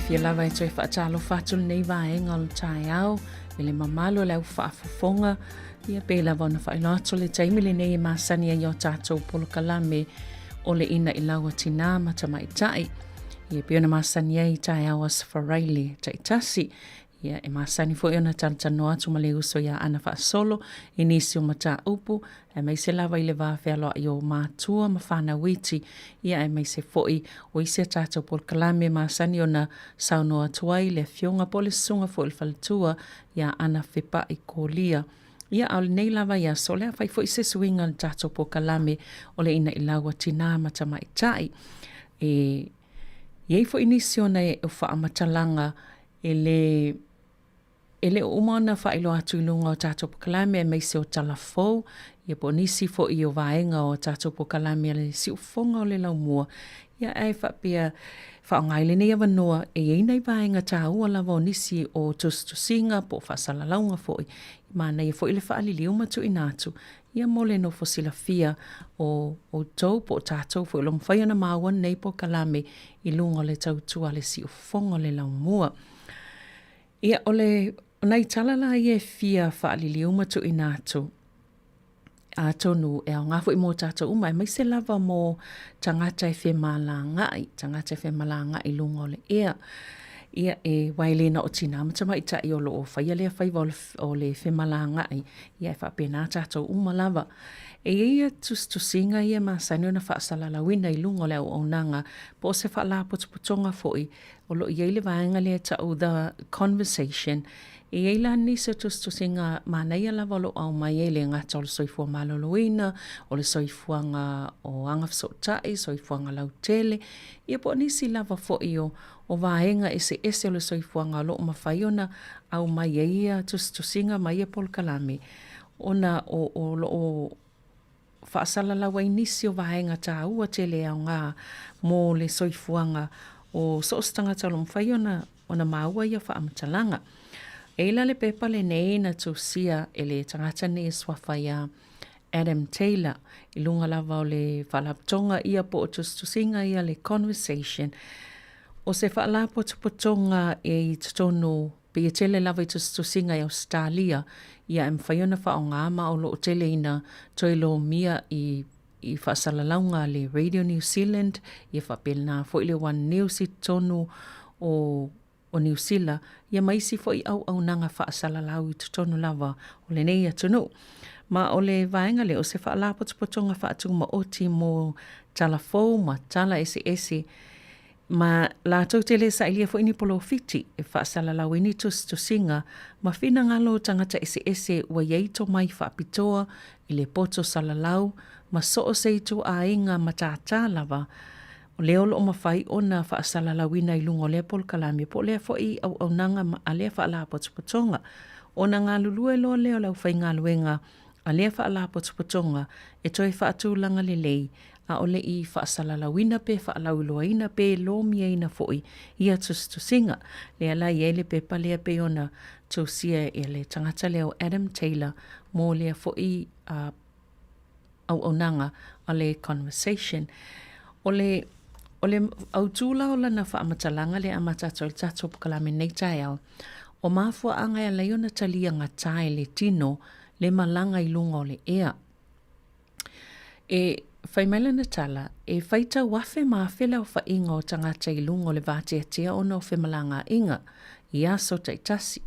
Fiafia lava e toe faatalofa atu lenei vaega o le taeao i le mamalu o le au faafofoga. Ia pei lava ona faailoa atu le taimi lenei e masani ai o tatou polokalame o le Ina'ilau a Tinā ma Tamaitai. Ia pei ona masani ai i taeao Aso Faraile taitasi. Ia, e masani foi ona talatalanoa atu ma le uso iā Ana Faasolo i nisi o mataupu, aemaise lava i le va fealoa'i o matua ma fanau iti, ia aemaise foi o isi a tatou polokalame e masani ona saunoa atu ai le afioga po o le susuga foi i le faletua iā Ana Fepa'i Kolia. Ia, a o lenei lava i aso, o le a fai foi se suiga i le tatou polokalame o le Ina'ilau a Tinā ma Tamaitai. E i ai foi nisi ona e faamatalaga E lē, e le o uma ona faailoa atu i luga o tatou polokalame aemaise o tala fou, ia po o nisi foi o vaega o tatou polokalame a le Siufofoga o le Laumua, ia ae faapea faaaoga ai lenei avanoa e i ai nai vaega taua lava o nisi o tusitusiga po o faasalalauga foi, manaia foi le faaliliu ma tuuina atu ia mo le nofo silafia o outou po o tatou foi o lo o mafai ona maua lenei polokalame i luga o le tautua a le siufofoga o le laumua. Ia, o le, o nai tala la ia e fia faaliliu ma tuuina atu, atonu e aoga foi mo tatou uma, aemaise lava mo tagata e femalagaai, tagata e femalagaai i luga o le ea. Ia, e, aua e le na o tinā ma tamaitai o lo o faia lea faiva o le, o le femalagaai, ia e faapena tatou uma lava. E i ai ia tusitusiga ia e masani ona faasalalauina i luga o le auaunaga po o se faalapotopotoga foi o lo o i ai le vaega lea e tau The Conversation. E i ai la nisi o tusitusiga manaia lava o lo o aumai ai e le gata o le soifua maloloina, o le soifuaga o agafesootai, soifuaga lautele, ia po o nisi lava foi o o vaega eseese o le soifuaga o lo o mafai ona aumai ai ia tusitusiga ma ia polokalame ona o o lo o faasalalau ai nisi o vaega taua tele e aoga mo le soifuaga o so o se tagata o lo o mafai ona ona maua ia faamatalaga. E i la le pepa lenei na tusia e le tagata nei e suafa iā Adam Taylor i luga lava o le faalapotopotoga ia po o tusitusiga ia le Conversation. O se faalapotopotoga e i totonu pei e tele lava i tusitusiga i Ausetalia ia e mafai ona faaaoga ma o lo o tele ina toe lomia i i faasalalauga a le Radio New Zealand ia faapena foi le One News i totonu o o Niu Sila, ia ma isi foi auaunaga faasalalau i totonu lava o lenei atunuu. Ma o le vaega lea o se faalapotopotoga faatumaoti mo tala fou ma tala eseese ma latou te le sailia foi ni polofiti e faasalalau ai ni tusitusiga ma finagalo o tagata eseese ua i ai tomai faapitoa i le poto salalau ma so o se ituaiga matata lava O lea o lo o mafai ona faasalalauina i luga o lea polokalame po o lea foi auaunaga a lea faalapotopotoga. Ona galulue loa lea o le aufaigaluega a lea faalapotopotoga e toe faatulaga lelei, a o le i faasalalauina pe faalauiloaina pe lomiaina foi ia tusitusiga. Lea la e i ai le pepa lea pei ona tusia e le tagata lea o Adam Taylor mo lea foi auaunaga a le Conversation. O le, o le autū la o lana faamatalaga lea e amata atu ai le tatou polokalame i lenei taeao, o mafuaaga e ala ai ona talia gata e le tino le malaga i luga o le ea. E fai mai lana tala, e faitau afe ma afe le aofaiga o tagata i luga o le vateatea ona o femalagaaiga i aso taitasi.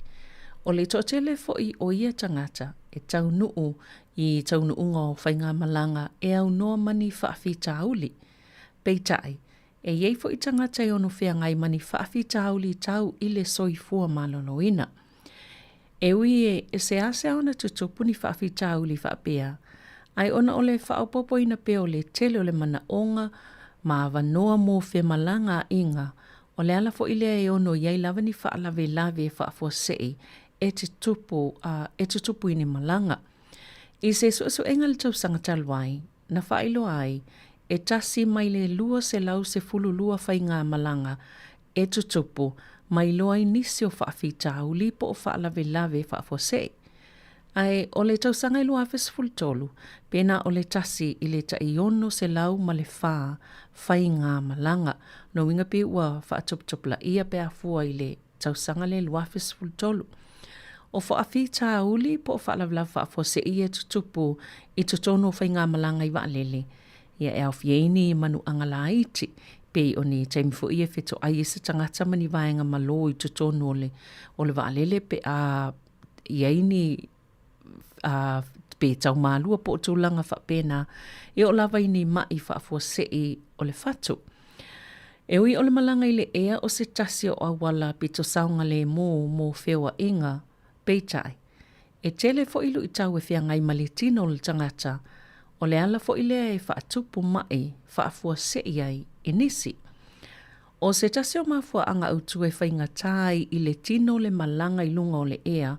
O le toatele foi o ia tagata e taunuu i taunuuga o faigamalaga e aunoa ma ni faafitauli. Peitai, e i ai foi tagata e ono feagai ma ni faafitauli tau i le soifua maloloina. E ui e seasea ona tutupu ni faafitauli faapea, ae ona o le faaopoopoina pea o le tele o le manaoga ma avanoa mo femalagaaiga, o le ala foi lea e ono i ai lava ni faalavelave faafuasei e tutupu, a, e tutupu i ni malaga. I se suesuega i le tausaga talu ai, na faailoa ai, e tasi mai le 212 faigamalaga e tutupu mai loa ai nisi o faafitauli po o faalavelave faafuasei. Ae o le tausaga e 2013, pe na o le tasi i le tai 604 faigamalaga. Lona uiga pei ua faatuputupulaia pe a fua i le tausaga lea 2013. O faafitauli po o faalavelave faafuasei ia e tutupu i totonu o faigamalaga i vaalele, ia e aofia ai ni manuaga laiti, pei o ni taimi foi ia e fetoai ai se tagata ma ni vaega malo i totonu o le, o le vaalele pe a i ai ni a, pe taumalua po o tulaga faapena, e oo lava i ni maʻi faafuasei o le fatu. E ui o le malaga i le ea o se tasi o auala pito saogalēmū mō feoaʻiga, peitai, e tele foi luʻitau e feagai ma le tino o le tagata, o le ala foi lea e faatupu maʻi faafuasei ai i nisi. ʻO se tasi o mafuaaga autu e faigata ai i le tino le malaga i luga o le ea,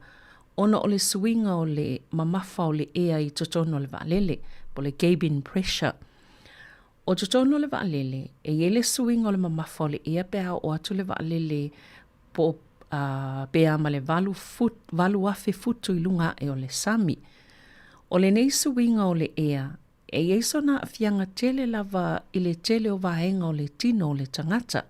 ona o le suiga o le mamafa o le ea i totonu o le vaalele, po o le cabin pressure. O totonu o le vaalele, e i ai le suiga o le mamafa o le ea pe a oo atu le vaalele po o pe a ma le 8,000 futu i luga ae o le sami. O lenei suiga o le ea, E i ai sona aafiaga tele lava i le tele o vaega o le tino o le tagata,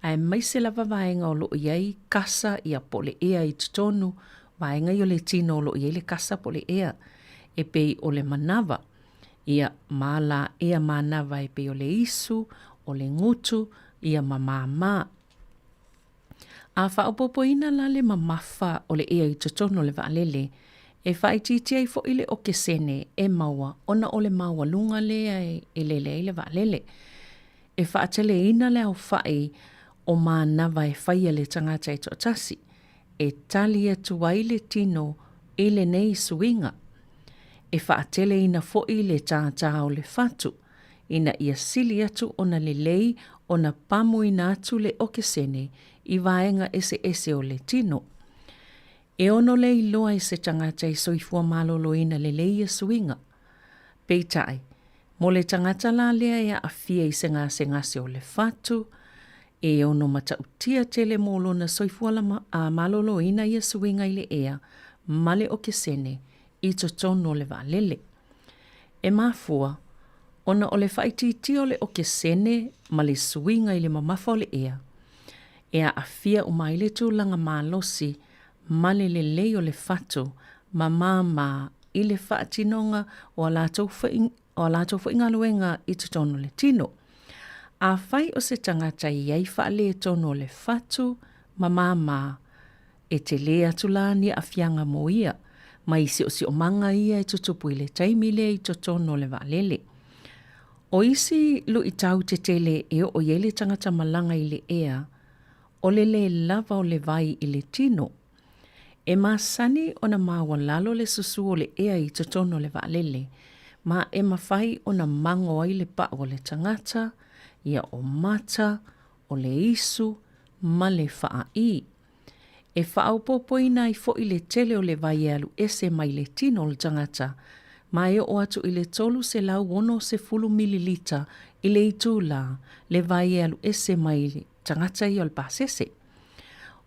aemaise lava vaega o lo o i ai kasa ia po o le ea i totonu, vaega ia o le tino o lo o i ai le kasa po o le ea, e pei o le manava, ia, ma ala ea manava e pei o le isu, o le gutu, ia ma māmā. A faaopoopoina la le mamafa o le ea i totonu o le vaalele, e faaitiitia ai foi le okesene e maua ona o le maualuga lea e lele ai le vaalele. E faateleina le aofai o manava e faia le tagata e toatasi, e tali atu ai le tino i lenei suiga. E faateleina foi le tātā o le fatu, ina ia sili atu ona lelei ona pamuina atu le okesene i vaega eseese o le tino. E ono le iloa e se tagata e soifua maloloina lelei ia suiga. Peitai, mo le tagata la lea e aafia i se gasegase o le fatu, e ono matautia tele mo lona soifua maloloina ia suiga i le ea ma le okesene i totonu o le vaalele. E mafua, ona o le faaitiitia o le okesene ma le suiga i le mamafa o le ea, e aafia uma ai le tulaga malosi ma le lelei o le fatu ma māmā i le faatinoga o a latou o a latou foi galuega i totonu o le tino. Afai o se tagata e i ai faaletonu o le fatu ma māmā, E tele atu la ni aafiaga mo ia, mai siosiomaga ia e tutupu i le taimi lea i totonu o le vaalele. O isi luitau tetele e oo i ai le tagata malaga i le ea, o le lē lava o le vai i le tino. E masani ona maualalo le susu o le ea i totonu o le vaalele, ma e mafai ona mago ai le pau o le tagata, ia o mata, o le isu, ma le faaī. E faaopoopoina ai foi le tele o le vai e alu ese mai le tino o le tagata, ma e oo atu i le 360 mililita i le itulā le vai e alu ese mai tagata ia o le pasese.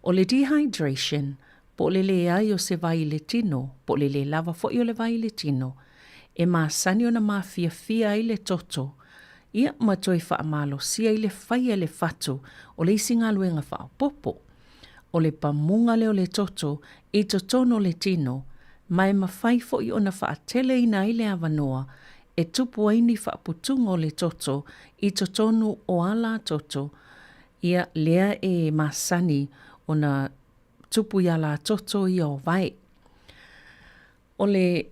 O le dehydration, po o le leai o se vai i le tino, po o le lē lava foi o le vai i le tino, e masani ona mafiafia ai le toto, ia ma toe faamalosia i le faia le fatu o le isi galuega faaopoopo. O le pamuga lea o le toto i totonu o le tino, ma e mafai foi ona faateleina ai le avanoa e tupu ai ni faaputuga o le toto i totonu o ala toto, ia lea e masani ona tupu i ala toto ia o wae. O le,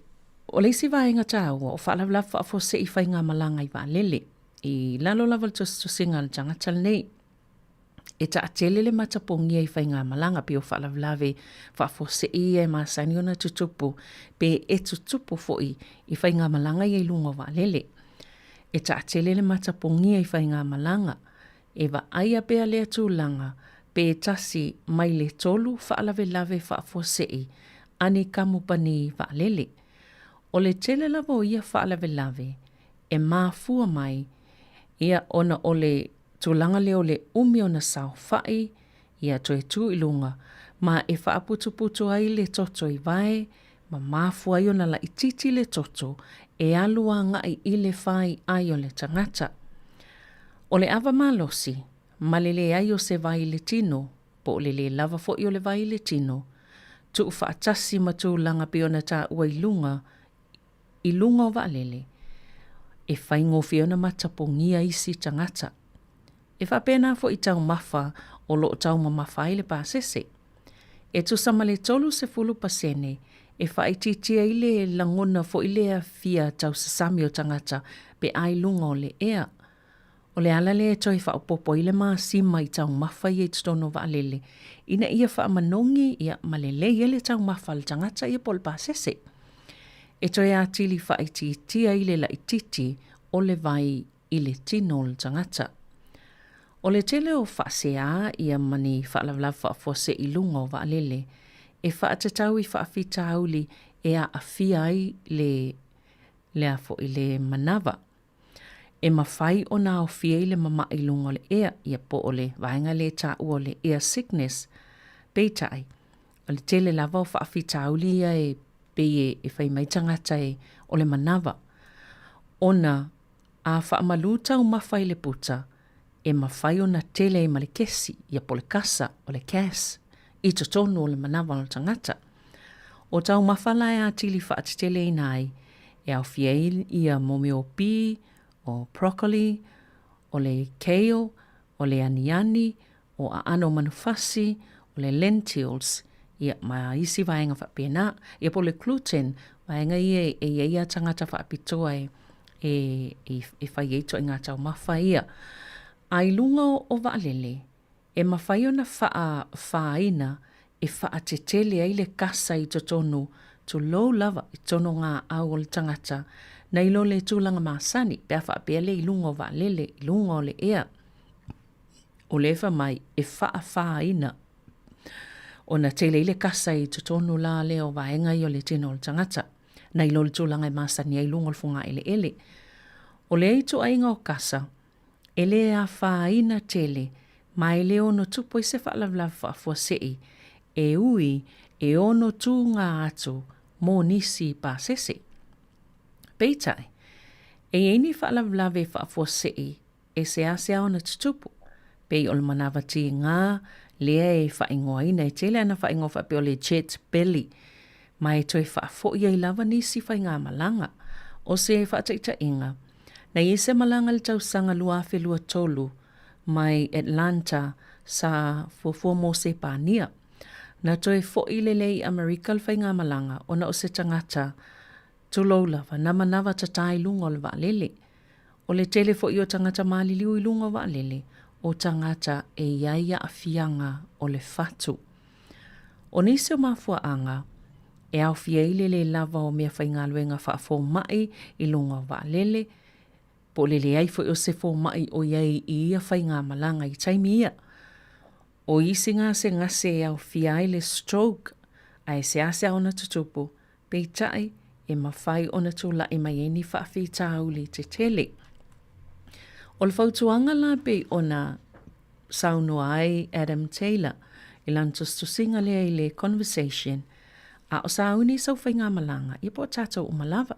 o le isi vaega taua, o faalavelave faafuasei faigamalaga i vaalele, i lalo lava o le tusitusiga a le tagata lenei. E taatele le matapogia i faigamalaga pei o faalavelave faafuasei ia e masani ona tutupu pe e tutupu foi i faigamalaga ia i luga o vaalele. E taatele le matapogia i faigamalaga E vaaia pea lea tulaga pe tasi mai le tolu faalavelave faafuasei a ni kamupani vaalele. O le tele lava o ia faalavelave e mafua mai ia ona o le tulaga lea o le umi ona saofai ia toe tu i luga ma e faaputuputu ai le toto i wae. ma mafua ai ona laitiiti le toto e alu agai i le faiai o le tagata. O le ava malosi, ma le leai o se vai i le tino, po o le lē lava foi o le vai i le tino, tuufaatasi ma tulaga pei ona taua i luga, i luga o vaalele, e faigofie ona matapogia isi tagata. E faapena foi i taumafa o lo o taumamafa ai le pasese. E tusa ma le 30% e faaitiitia ai le lagona foi lea fia tausasami o tagata pe a i luga o le ea. O le ala lea e toe faaopoopo ai le masima i taumafa ia i totonu o vaalele ina ia faamanogi ia ma lelei ai le taumafa a le tagata ia po o le pasese. E toe atili faaitiitia ai le laitiiti o le vai i le tino o le tagata. O le tele o faaseā ia ma ni faalavelave faafuasei i luga o vaalele e faatatau i faafitauli e aafia ai le le a foi le manava. E mafai ona aofia i le mama'i i luga o le ea, ia po o le vaega lea e taua o le air sickness. Peitai, o le tele lava o faafitauli ia e pei e fai mai tagata e o le manava. Ona a faamalu taumafa i le puta, e mafai ona tele ai ma le kesi, ia po o le kasa, o le gas, i totonu o le manava o le tagata. O taumafa la e atili faateteleina ai, e aofia ai ia mea o pī, o broccoli, o le kale, o le aniani, o aano manufasi, o le lentils, ia, ma isi vaega faapena. Ia po o le gluten, vaega ia e i ai a tagata faapitoa e, e, e, e fai ai ituaiga taumafa ia. A i luga o vaalele, e mafai ona faafāina e faatetele ai le kasa i totonu, tulou lava, i totonu o ngā au o le tagata, nai lo le tulaga masani, pe a faapea lea i luga o vaalele, i luga o le ea. O lea e fai mai, e faafāina ona tele ai le kasa i totonu la lea o vaega ia o le tino o le tagata, nai lo le tulaga e masani ai i luga o le fogaeleele. O lea ituaiga o kasa, e le afaina tele ma e le ono tupu ai se faalavelave faafuasei e ui e ono tūgā atu mō nisi pasese. Peitai, e i ai ni faalavelave faafuasei e seasea ona tutupu, pei o le manawa tīgā lea e faaigoaina e tele ana faaigoa faapea o le jet belly, ma e toe faafoi ai lava nisi faigamalaga. O se faataitaiga, na i ai se malaga i le tausaga 2023 mai Atlanta sa fuafua mo Sepania. Na toe foi lelei i Amerika le faigamalaga ona o se tagata Tulou lava, na manawa tatā i luga o le vaalele. O le tele foi o tagata maliliu i luga o vaalele, o tagata e i ai aafiaga o le fatu. O nisi o mafuaaga, e aofia ai le lē lava o meafaigaluega faafomaʻi i luga o vaalele, po o le leai foi o se fomaʻi o i ai i ia faigamalaga i taimi ia. O isi gasegase e aofia ai le stroke, ae seasea ona tutupu, Peitai, e mafai ona tulai mai ai ni faafitauli tetele. O le fautuaga la pei ona saunoa ai Adam Taylor i lana tusitusiga lea i le Conversation, a o sauni sau faigamalaga, ia po o tatou uma lava,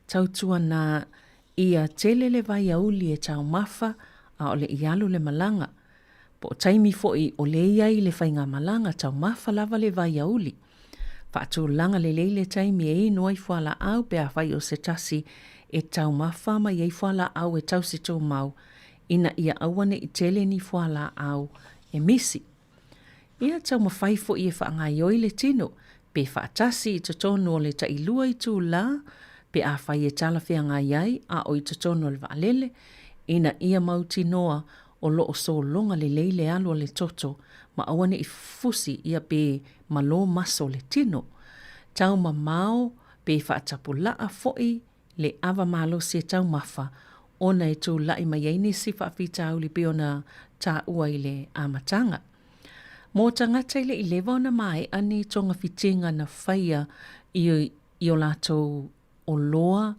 tautuana ia tele le vaiauli e taumafa a o le i alu le malaga. Po o taimi foi o lea i ai le faigamalaga taumafa lava le vaiauli. Faatulaga lelei le taimi e inu ai fualaau pe afai o se tasi e taumafa mai ai fualaau e tausi tumau ina ia aua ne i tele ni fualaau e misi. Ia taumafai foi e faagaoioi le tino pe faatasi i totonu o le tailua itulā pe afai e talafeagai ai a o i totonu o le vaalele ina ia mautinoa o lo o sologa lelei le alu a le toto ma aua ne i fusi ia pe malo maso le tino. Taumamao pe faatapulaa foi le ava malosi e taumafa ona e tulai mai ai nisi faafitauli pei ona taua i le amataga. Mo tagata e le i leva ona maea ni togafitiga na faia i i o latou oloa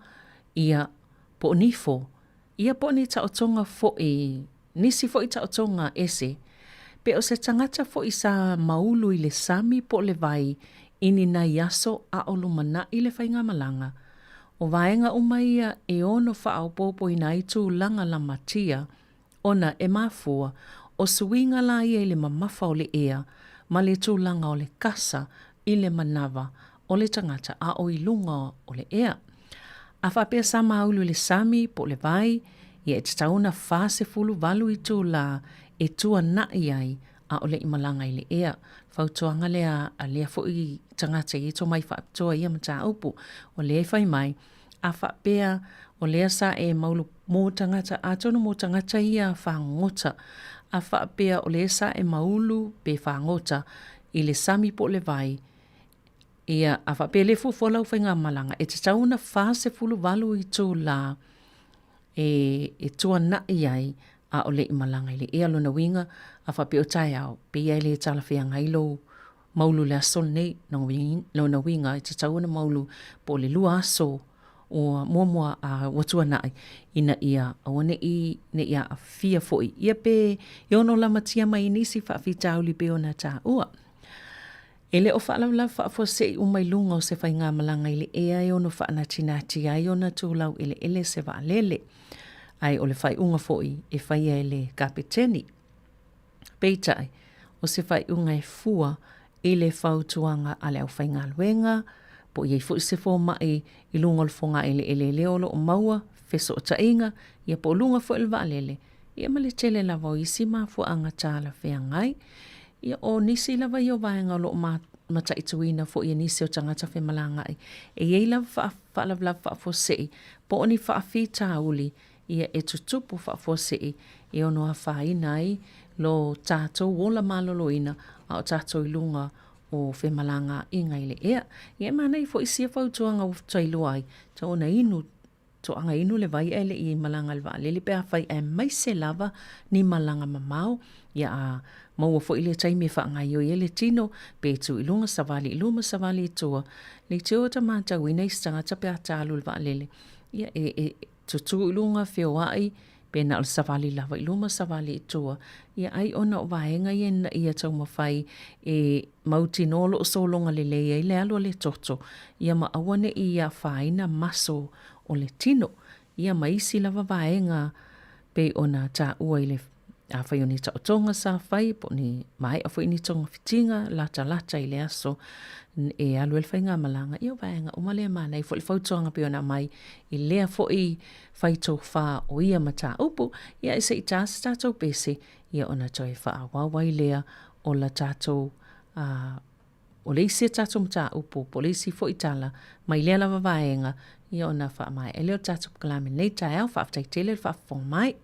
ia po o nifo ia po o ni taotoga foi nisi foi taotoga ese pe o se tagata foi sa maulu i le sami po o le vai. i ni nai aso a o lumanaʻi le faigamalaga. O vaega uma ia e ono faaopoopoina ai tulaga lamatia ona e mafua o suiga la ia i le mamafa o le ea ma le tulaga o le kasa i le manawa o le tagata a o i luga o le ea. A faapea sa maulu i le sami po o le vai, ia e tatau ona 48 itulā e tuanaʻi ai a o le i malaga i le ea. Fautuaga lea a lea foi tagata i tomai faapitoa i ia mataupu, o lea e fai mai, a faapea o lea sa e maulu mō tagata, atonu mō tagata ia fagogota, a faapea o lea sa e maulu pe fagota i le sami po o le vai, ia, a faapea e le fuafua lau faigamalaga, e tatau ona 48 itulā e, e tuanaʻi ai a o le i malaga i le ea. Lona uiga, a faapea o taeao, pei e le talafeagai lou maulu i le aso lenei. Lona uiga, e tatau ona maulu po o le 2 aso ua muamua a ua tuanai ina ia aua ne i ne i aafia foi ia pe e ono lamatia mai i nisi faafitauli pei ona taua. E le o faalavelave faafuasei uma i luga o se faigamalaga i le ea e ono faanatinati ai ona tulau eleele se vaalele, ae o le faaiuga foi e faia e le kapeteni. Peitai, o se faaiuga e fua i le fautuaga a le aufaigaluega, po o i ai foi se fomai i luga o le fogaeleele lea o lo o maua fesootaiga, ia po o luga foi o le vaalele, ia ma le tele lava o isi mafuaaga talafeagai. Ia, o nisi lava ia o vaega o lo o mataituina foi e nisi o tagata femalagaai, e i ai lava faalavelave faafuasei po o ni faafitauli ia e tutupu faafuasei e ono afaina ai lo tatou ola maloloina a o tatou i luga o femalagaaiga i le ea. Ia e manaia foi sia fautuaga ua tailua ai, tau ona inu toaga inu le vai ae le i malaga i le vaalele pe afai aemaise lava ni malaga mamao, ia a maua foi le taimi e faagaoioi ai le tino, pe tu i luga, savali i luma, savali i tua, leitioa ta matauina i se tagata pe a ta alu i le vaalele, ia e, e tutū i luga, feoai, pe na o le savali lava i luma, savali i tua, ia ai ona o vaega ia ina ia taumafai e mautinoa o lo o sologa lelei ai le alu a le toto, ia ma aua ne i afaina maso o le tino, ia ma isi lava vaega pei ona taua i le Afai o ni taotoga sa fai, po o ni maea foi ni togafitiga latalata i le aso e alu ai le faigamalaga, ia o vaega uma lea e manaia foi le fautuaga pei ona aumai i lea foi faitofa o ia mataupu. Ia e se i ta se tatou pese, ia ona toe faaauau ai lea o la tatou o le isi a tatou mataupu po o le isi foi tala mai lea lava vaega, ia ona faamaea ai lea o le tatou polokalame i lenei taeao. Faafetai tele le faafofoga mai.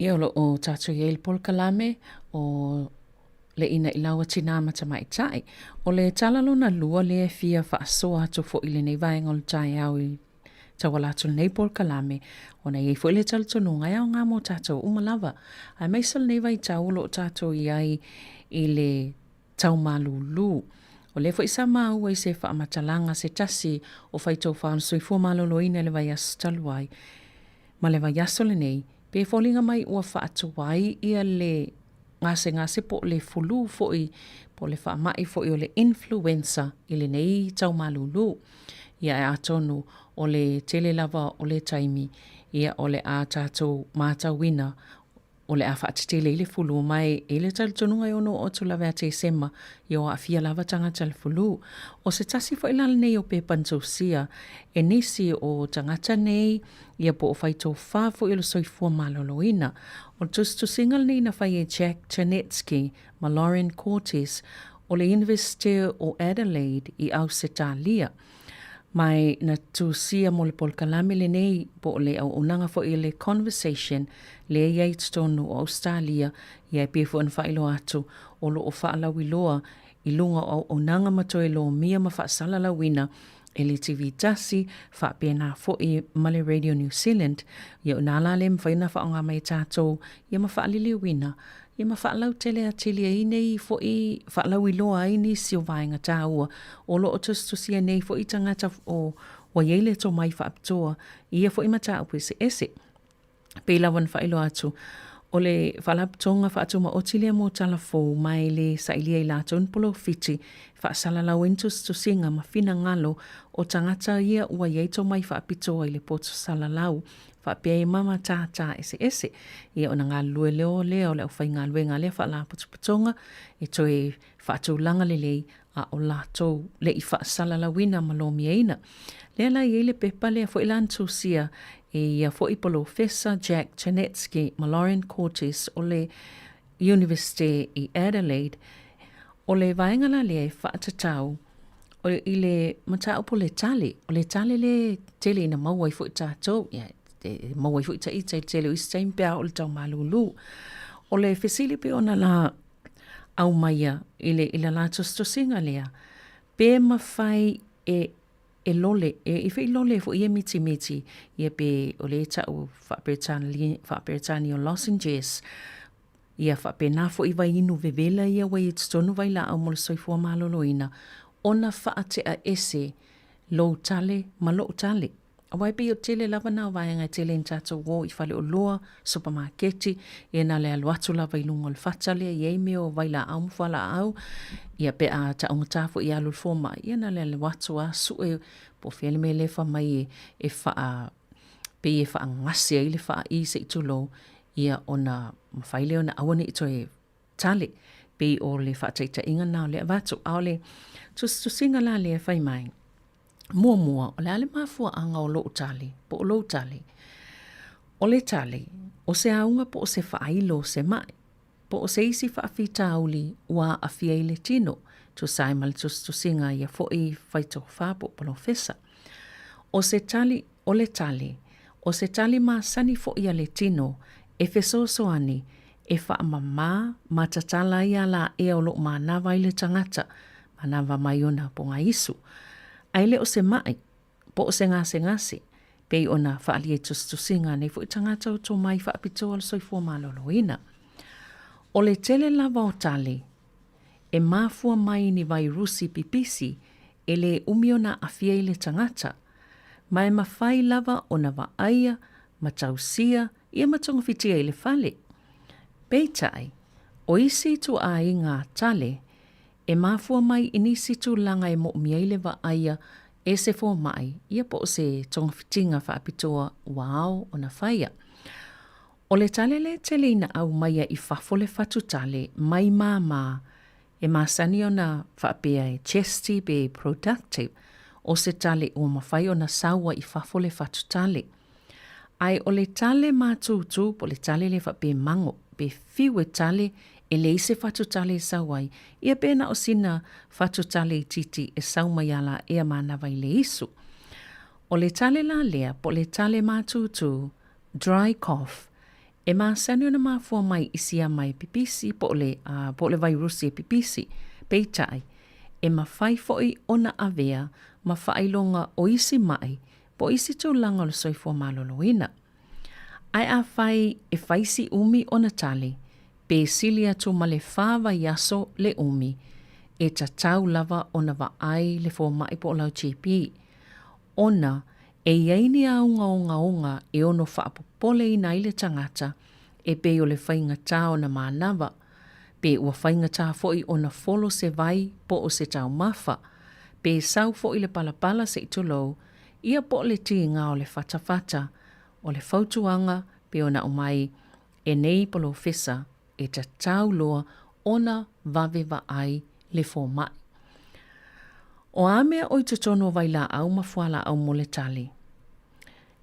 Ia o lo o tātou i ai le polokalame o le Inaʻilau a Tinā ma Tamaitai. O le tala lona lua lea e fia faasoa atu foi i lenei vaega o le taeao i tauala atu lenei polokalame, ona e i ai foi le talitonuga e aoga mo tātou uma lava. Aemaise o lenei vaitau o lo o tātou i ai i le tau malūlū. O lea foi sa maua i se faamatalaga se tasi o faitofa o le soifua maloloina i le vaiaso talu ai ma le vaiaso lenei, pe foliga mai ua faatuai ia le gasegase po o le fulu foi po o le faamai foi o le influenza i lenei tau malūlū. Ia e atonu o le tele lava o le taimi ia o le a tatou matauina o le a faatetele ai le fulu mai e le talitonuga e ono oo atu lava ia Tesema ia o aafia lava tagata i le fulu. O se tasi foi la lenei o pepa na tusia e nisi o tagata nei ia po o faitofa foi o le soifua maloloina. O le tusitusiga lenei na fai e Jack Czarnecki ma Lauren Cortes o le Iunivesite o Adelaide i Ausetalia. Mai na tusia mo le polokalame lenei po o le auaunaga foi o le Conversation lea i ai i totonu o Ausetalia, ia e pei foi ona faailoa atu o lo o faalauiloa i luga o auaunaga ma toe lomia ma faasalalauina e le TV tasi faapena foi ma le Radio New Zealand. Ia o ina la lea e mafai ona faaaoga mai e tatou ia ma faaliliuina Ia ma faalautele atili ai nei foi, faalauiloa ai nisi o vaega taua o lo o tusitusia nei foi tagata o ua i ai le tomai faapitoa i ia foi mataupu eseese. Pei lava ona faailoa atu, o le Faalapotopotoga Faatumaoti lea mo Tala Fou mai le sailia i latou ni polofiti e faasalalau ai ni tusitusiga ma finagalo o tagata ia ua i ai tomai faapitoa i le poto salalau faapea ai ma matata eseese. Ia ona galulue leo lea o le aufaigaluega a lea Faalapotopotoga e toe faatulaga lelei a o latou le i faasalalauina ma lomiaina. Lea la e i ai le pepa lea foi la na tusia e ia foi Polofesa Jack Czarnecki ma Lauren Cortes o le Iunivesite i Adelaide, o le vaega la lea e faatatau i le mataupu o le tale, o le tale lea e tele ina maua ai foi tatou, ia, e maua ai foi ta ita i le tele o isi taimi pe a oo i le tau malūlū. O le fesili pei ona la aumaia i le, i le la tositosiga lea, pe mafai e e lole, e i foi lole foi ia mitimiti, ia pe o lea e ta'u faa-Peretania o lozenges, ia faapena foi vai inu vevela ia ua i ai totonu vailaau mo le soifua maloloina, ona faate'a ese lou tale ma lo'u tale. Aua e pei o tele lava na o vaega e tele ina tatou o i faleoloa, supamaketi, ia na le alu atu lava i luga o le fata lea e i ai mea o vailaau ma fualaau, ia pe a taugata foi e alu i le fomai, ia na le alu atu lava sue po o fea le mea lea e fai mai e, e faa, pei e faagase ai le faai se i tulou. Ia, ona mafai lea ona aua ne i toe tale, pei o le faataitaiga lena o lea avatu. A o le tusitusiga la lea e fai mai, muamua, o le a le mafuaaga o lou tale, po o lou tale? O le tale, o se auga po o se faailo o se mai, po o se isi faafitauli ua aafia i le tino, tusa ai ma le tusitusiga a ia foi faitofa po o polofesa. O se tali, o le tali, o se tali masani foi a le tino e fesoasoani e faamamā ma tatala ai alaea o lo o manava ai le tagata, manava mai ona pogaisu. Ae le o se maʻi, po o se gasegase, pei ona faaalia i tusitusiga a nei foi tagata o tomai faapitoa o le soifua maloloina. O le tele lava o tali e mafua mai i ni vairusi pipisi e lē umi ona aafia i le tagata, ma e mafai lava ona vaaia ma tausia ia ma togafitia i le fale. Peitai, o isi ituaiga tale e mafua mai i nisi tulaga e moomia ai le vaaia e se fomai ia po o se togafitiga faapitoa ua ao ona faia. O le tale lea e tele ina aumaia i fafo le fatu tale mai māmā e masani ona faapea e chesty pe productive, o se tale ua mafai ona saua i fafo le fatu tale. Ae o le tale mātūtū po o le tale lea faapea e mago, pe fiu e tale e leai se fatu tale e sau ai, ia pe na o sina fatu tale itiiti e sau mai alaea manava i le isu. O le tale la lea po o le tale mātūtū, dry cough, e masani ona mafua mai i siama e pipisi po o le, uh, po o le vairusi e pipisi. Peitai, e mafai foi ona avea ma faailoga o isi mai po o isi tulaga o le soifua maloloina. Ae afai e fai si umi ona tali, pe sili atu ma le whā vaiaso le umi, e tatau lava ona vaai le fomai po o lau GP. Ona, e i ai ni auga ogaoga e ono faapopoleina ai le tagata e pei o le faigata ona manava, pe ua faigata foi ona folo se vai po o se taumafa, pe sau foi le palapala se i tulou, ia po o le tiga o le fatafata, o le fautuaga pei ona aumai e nei polofesa e tatau loa ona vave vaai le fomai. O a mea o i totonu o vailaau ma fualaau mo le tali?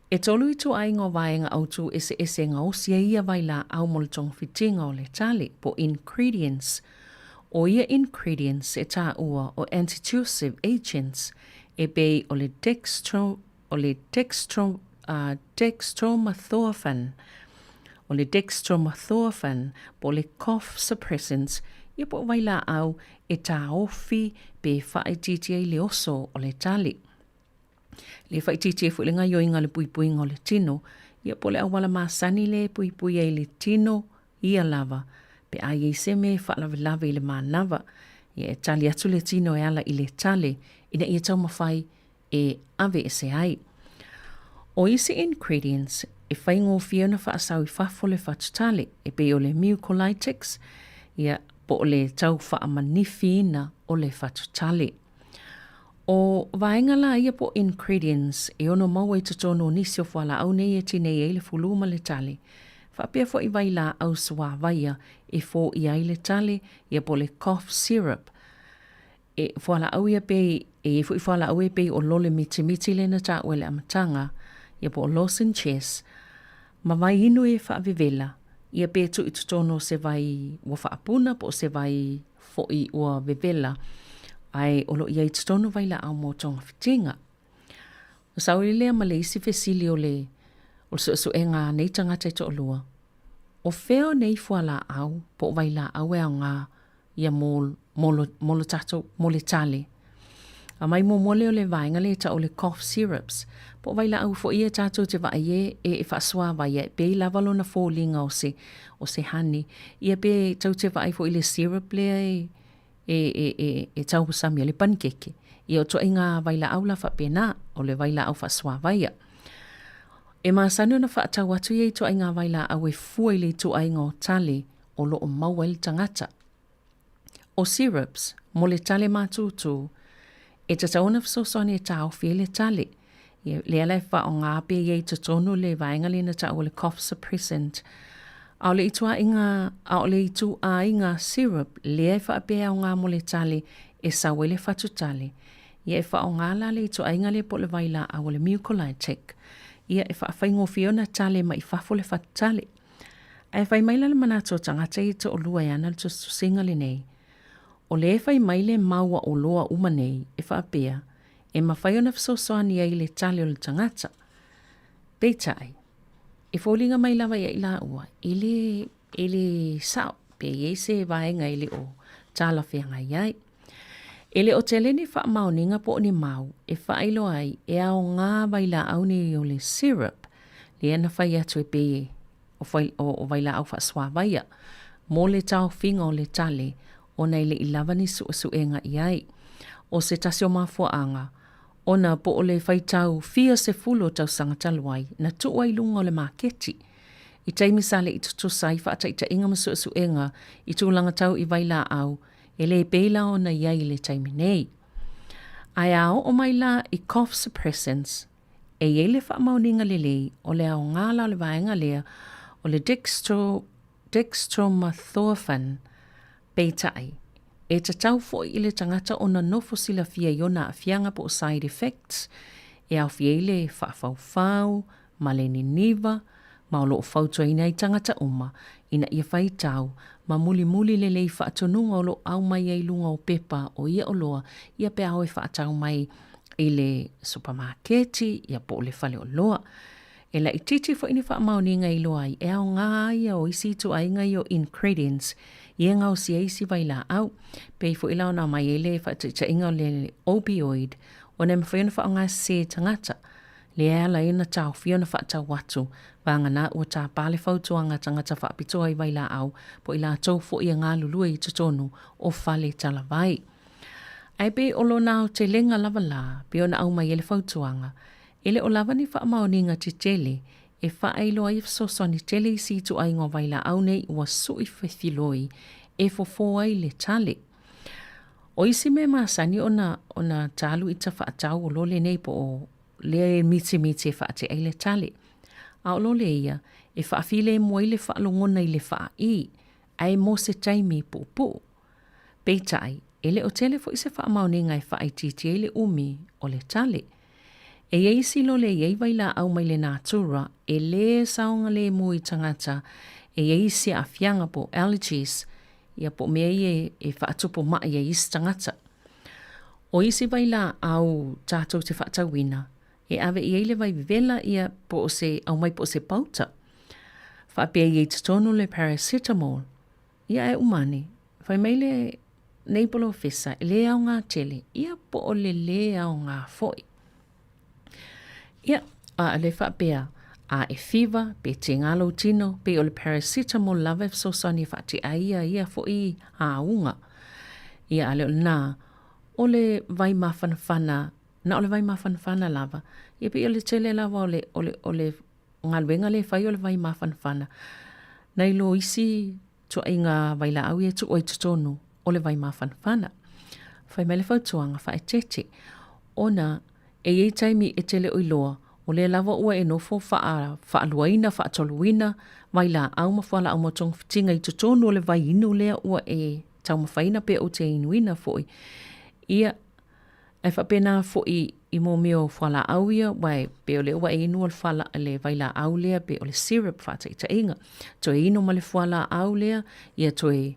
E tolu ituaiga o vaega autū eseese e gaosi ai ia vailaau mo le togafitiga o le tali, po ingredients. ʻO ia ingredients e taua ʻo antitussive agents e pei o le dextro, o le dextro, uh, dextromethorphan, o le dextromethorphan po o le cough suppressants, ia po o vailaau e tāofi pe faaitiitia ai le oso o le tali. Le faaitiitia ai foi le gaioiga o le puipuiga o le tino, ia po o le auala masani lea e puipui ai le tino ia lava, pe a i ai se mea e faalavelave i le manava, ia e tali atu le tino e ala i le tale ina ia taumafai e aveese ai. ʻO isi ingredients e faigofie ona faasau i fafo le fatu tale, e pei o le mucolytics, ia, po o le tau faamanifiina o le fatu tale. ʻO vaega la ia po o ingredients e ono maua i totonu o nisi o fualaau nei e tinei ai le fulu ma le tale. Faapea foi vailaau suāvaia e foia ai le tale, ia po o le cough syrup. E fualaau ia pei, e i ai foi fualaau e pei o lole mitimiti lea na taua i le amataga, ia po o lozenges, ma vai inu e faavevela, ia pe tuu i totonu o se vai ua faapuna po o se vai foi ua vevela, ae o lo o i ai i totonu vailaau mo togafitiga. Ona saili lea ma le isi fesili o le o le suesuega a nei tagata e toalua, o fea o nei fualaau po o vailaau e aoga ia mo, mo, lo, mo lo tatou, mo le tale? Aumai muamua lea o le vaega lea e tau o le cough syrups, po o vailaau foi ia tatou te vaai e, e, e faasuāvaia e pei lava lona foliga o se, o se honey. Ia pe tou te vaai foi i le syrup lea e, e, e, e, e taumasami ai le panikeke. Ia o ituaiga vailaau la faapena, o le vailaau faasuāvaia. E masani ona faatau atu ia ituaiga vailaau e fua i le ituaiga o tale o lo o maua ai le tagata. ʻO syrups, mo le tale mātūtū, e tatau ona fesoasoani e taofi ai le tale. Ia, lea la e faaaoga pea ia i totonu le vaega lea na taua le cough suppressant. A o le ituaiga, a o le ituaiga syrup lea e faapea e aoga mo le tale e sau ai le fatu tale, ia e faaaoga la le ituaiga lea po o le vailaau o le mucolytic, ia e faafaigofie ona tale mai fafo le fatu tale. Ae fai mai la le manatu o tagata ia e toalua e ana le tusitusiga lenei, o lea e fai mai le mau a oloa uma nei e faapea e mafai ona fesoasoani ai i le tale o le tagata. Peitai, e foliga mai lava ia i laua, e le, e le sao, pe i ai se vaega e le o talafeagai ai. E le o tele ni faamaoniga po o ni mau e faailoa ai e aoga vailaau nei o le syrup lea na fai atu e pei e o, fai, o, o vailaau faasuavaia mo le taofiga o le tale ona e le i lava ni suesuega i ai. O se tasi o mafuaaga, ona po o le faitau fia sefulu o tausaga talu ai na tuu ai i luga o le maketi i taimi sa le i tutusa ai faataitaiga ma suesuega i tulaga tau i vailaau e le pei la ona i ai i le taimi nei. Ae a oo mai la i cough suppressants, e i ai le faamaoniga lelei o le aoga la o le vaega lea o le dextro, dextromethorphan, Peitai, e tatau foi i le tagata ona nofo silafia i ona aafiaga po o side effects, e aofia ai le faafaufau ma le niniva, ma o lo o fautuaina ai tagata uma ina ia faitau ma mulimuli lelei faatonuga o lo o aumai ai i luga o pepa o ia oloa ia pe a o e faatau mai i le supamaketi ia po o le fale oloa. E laitiiti foi ni faamaoniga e iloa ai e aoga ia o isi ituaiga ia o ingredients ia e gaosia ai isi vailaau. Pei foi la ona aumai ai le faataitaiga o le opioid ona e mafai ona faaaoga sese e tagata, lea e ala ai ona taofia ona faatau atu, vagana ua tapa le fautuaga a tagata faapitoa i vailaau po o i latou foi e galulue i totonu o fale talavai. Ae pei o lona aotelega lava la, pei ona aumai ai le fautuaga, E le o lava ni faamaoniga tetele e faailoa ai fesoasoani tele isi ituaiga o vailaau nei ua sui fefiloi e fofo ai le tale. O isi mea masani ona ona talu i ta faatau o lole nei po o lea e mitimiti e faatea ai le tale. A o lole ia e faafilemu ai le faalogona i le faaii ae mo se taimi puupuu. Peitai, e le o tele foi se faamaoniga e faaitiitia ai le umi o le tale. E i ai isi lole e i ai vailaau mai le natura e lē saogalemu i tagata e i ai isi aafiaga po o allergies, ia po o mea ia e faatupu maʻi ai isi tagata. O isi vailaau tatou te faatauina, e ave i ai le vai vevela ia po o se aumai po o se pauta. Faapea i ai i totonu le paracetamol, Ia ae uma ane, fai mai le nei polofesa e le aoga tele, ia po o le lē aoga foi. Ia, a le faapea, a e fiva, pe tiga lou tino, pei o le paracetamol lava e fesoasoani e faatea ai ia ia foi auga. Ia, a le o lena, o le vai mafanafana, na o le vai mafanafana lava, ia pei o le tele lava o le, o le, o le galuega lea e fai o le vai mafanafana, nai lo isi tuaiga vailaau ia e tuu ai i totonu o le vai mafanafana. Fai mai le fautuaga faaeteete, ona e i ai taimi e te le o iloa, o lea lava ua e nofo faa, faaluaina, faatoluina vailaau ma fualaau mo togafitiga i totonu o le vai inu lea ua e taumafaina pe ou te inuina foi. Ia, Ae faapena foi i mō mea o fualaau ia, aua e pei o lea ua e inua le fuala, le vailaau lea pei o le syrup faataitaiga. Toe inu ma le fualaau lea, ia toe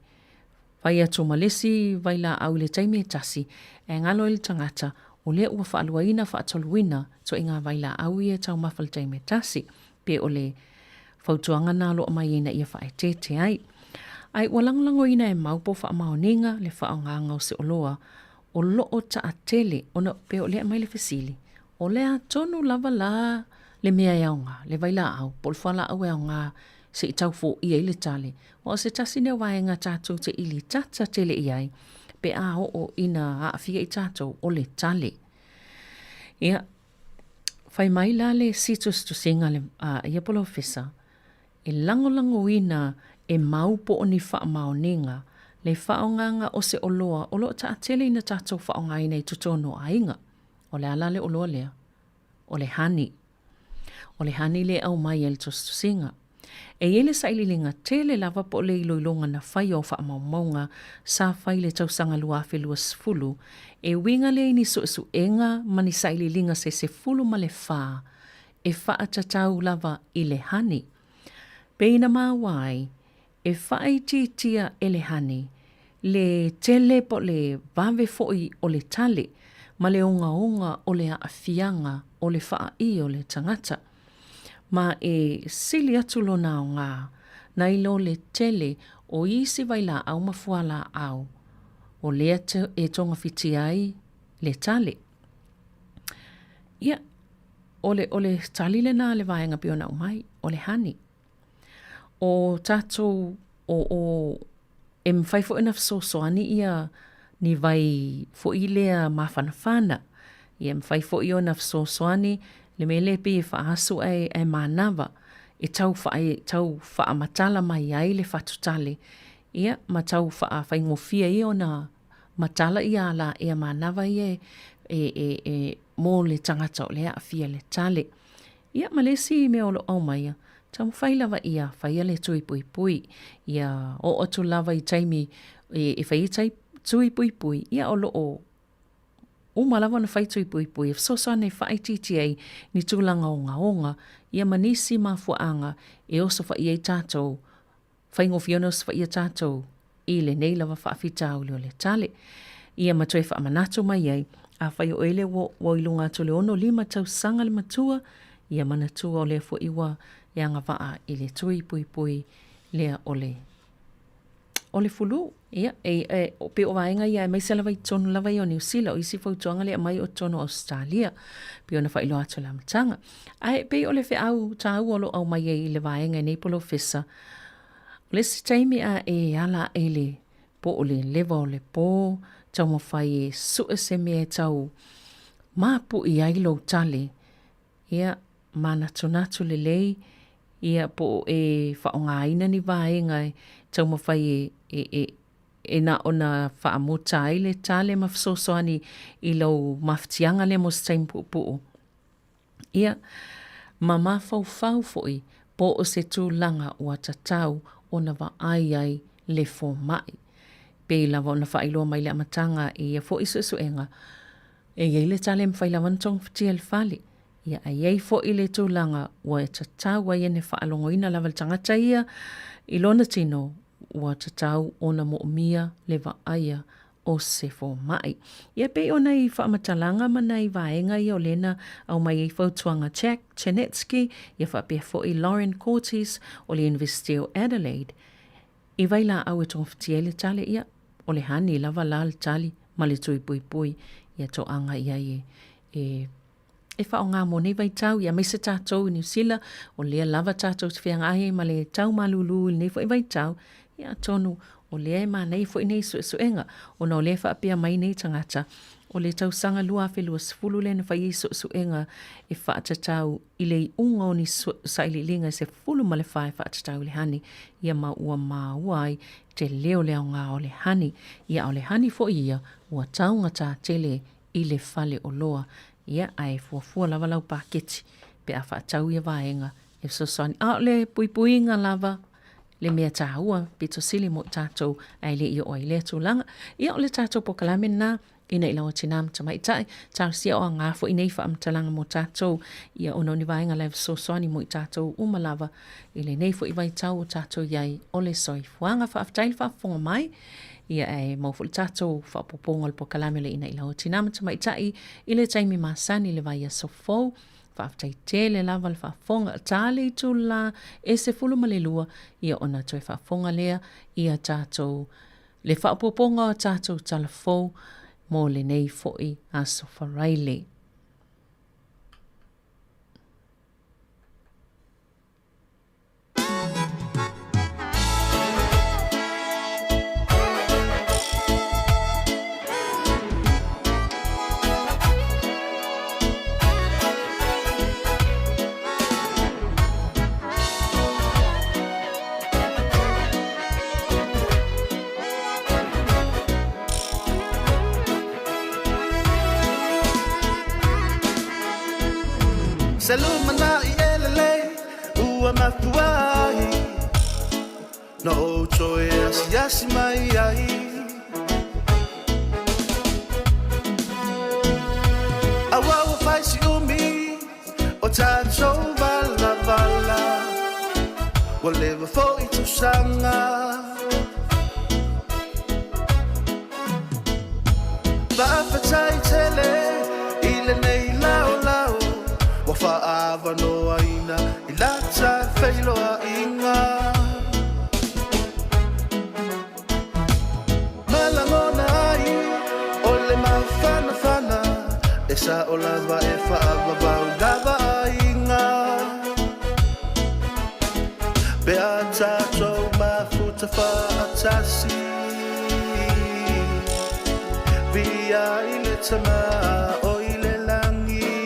fai atu ma le isi vailaau i le taimi e tasi, ae galo ai le tagata, o lea ua faaluaina, faatoluina ituaiga vailaau ia e taumafa i le taimi e tasi. Pe o le fautuaga na o lo o aumai ina ia faaeteete ai. Ae ua lagolagoina e mau po o faamaoniga le faaaogaga o se oloa o lo o taatele ona pe o lea aumai le fesili, o le a tonu lava la le mea e aoga, le vailaau po o le fualaau e aoga se i tau foia ai le tale. Aua o se tasi lenei o vaega tatou te ilitata tele i ai pe a oo ina aafia i tatou o le tale. Ia, fai mai la le si tusitusiga a ia polofesa, E lagolagoina e mau po o ni faamaoniga le faaaogaga o se oloa o lo o taatele ina tatou faaaogaina i totonu o aiga. O le a la le oloa lea? O le honey. O le honey lea e aumai ai le tusitusiga. E i ai le sailiiliga tele lava po o le iloiloga na faia o faamaumauga sa fai i le tausaga 2020, e uiga lea i ni suesuega ma ni sailiiliga se 14 e faatatau lava i le honey. Pei na maua ai, e faaitiitia e le honey le tele po o le vave foi o le tale ma le ogaoga o le aafiaga o le faaī o le tagata. Ma e sili atu lona aoga nai lo le tele o isi vailaau ma fualaau o lea e togafitia ai le tale. Ia, o le, o le tali lena a le vaega pei ona aumai, o le honey. O tatou, o, o, e mafai foi ona fesoasoani ia ni vai foi lea mafanafana. Ia e mafai foi ona fesoasoani le mea lea pei e faaasu ae, ae manava e tau faa, tau faamatala mai ai le fatutale, ia ma tau faafaigofie ai ona matala ia alaea manava ia e, e, e, e mo le tagata o lea e aafia i le tale. Ia ma le isi mea o lo o aumaia, taumafai lava ia faia le tui puipui. Ia oo atu lava i taimi e, e fai ai tui puipui, ia o lo o uma lava ona fai tui puipui e fesoasoani e faaitiitia ai ni tulaga ogaoga, ia ma nisi mafuaaga e osofai ai tatou faigofie ona osofaia tatou i lenei lava faafitauli o le tale. Ia ma toe faamanatu mai ai, afai o oe lea ua, ua i luga atu o le 65 tausaga le matua, ia manatua o lea foi ua e agavaa i le tui puipui lea o le o le fulu. Ia, e, e, pei o vaega ia aemaise lava i totonu lava ia o Niu Sila, o isi fautuaga lea e aumai o totonu o Ausetalia, pei ona faailoa atu i le amataga. Ae pei o le feau taua o lo o aumai ai i le vaega e nei polofesa, o le isi taimi a e ala aʻe i le po o le lewa o le pō, taumafai e sue se mea e tau mapuʻi ai lou tale, ia, manatunatu lelei, ia, po o e faaaogaina ni vaega e taumafai e, e, e, e na ona faamuta ai le tale ma fesoasoani i lou mafatiaga lea mo se taimi puupuu. Ia, ma mafaufau foi po o se tulaga ua tatau ona vaai ai le fomai. Pei lava ona faailoa mai i le amataga i ia foi suesuega, e i ai le tala e mafai lava ona togafitia i le fale. Ia, ae i ai foi le tulaga ua tatau ai ona faalogoina lava le tagata ia i lona tino ua tatau ona moomia le vaaia o se fomai. Ia pei o nai faamatalaga ma nai vaega ia o lea na aumai ai fautuaga Jack Czarnecki ia faapea foi Lauren Cortes o le Iunivesite o Adelaide i vailaau e togafitia ai le tale ia o le honey lava la le tali ma le tui puipui ia toaga i ai e, e e faaaoga mo nei vaitau, ia aemaise tatou i Niu Sila, o lea lava tatou te feagai ai ma le tau malūlū i lenei foi vaitau, ia atonu o lea e manaia foi nei suesuega, ona o lea e faapea mai nei tagata, o le tausaga 2020 lea na fai ai suesuega e faatatau i le iuga o ni sailiiliga e 14 e faatatau i le honey, ia ma ua maua ai te leo le aoga o le honey, ia a o le honey foi ia ua taugata tele i le fale oloa, ia ae fuafua lava lau paketi pe a faatau ia vaega e fesoasoani. A o le puipuiga lava le mea taua pito sili mo i tatou ae le i oo ai i lea tulaga. Ia o le tatou polokalame lena ina i laua tinā ma tamaitai, talosia o aoga foi nei faamatalaga mo tatou, ia ona o ni vaega la e fesoasoani mo i tatou uma lava i lenei foi vaitau o tatou i ai o le soifuaga. Faafetai le faafofoga mai. Ia ae maua foi le tatou faaopoopoga o le polokalame o le Ina Ila o Tina ma Tamaitai i le taimi masani i le vaiaso fou. Faafetai tele lava le faafofoga. Ta le itula e 12 ia ona toe faafofoga lea ia tatou le faaopoopoga o tatou tala fou mo lenei foi aso Faraile. Se lumanai e lelei Ua mafua ai Na ou toe asiasi mai ai. Aua ua fai si umi o tatou valavala, Ua leva foi tausaga. Faafetai tele i lenei laolao, Ua faaavanoaina i la ta feiloaiga. Ma lagona ai o le mafanafana, E sao lava e faavavau lava aiga. Pe a tatou mafuta faatasi, Viia i le Tama o i le lagi.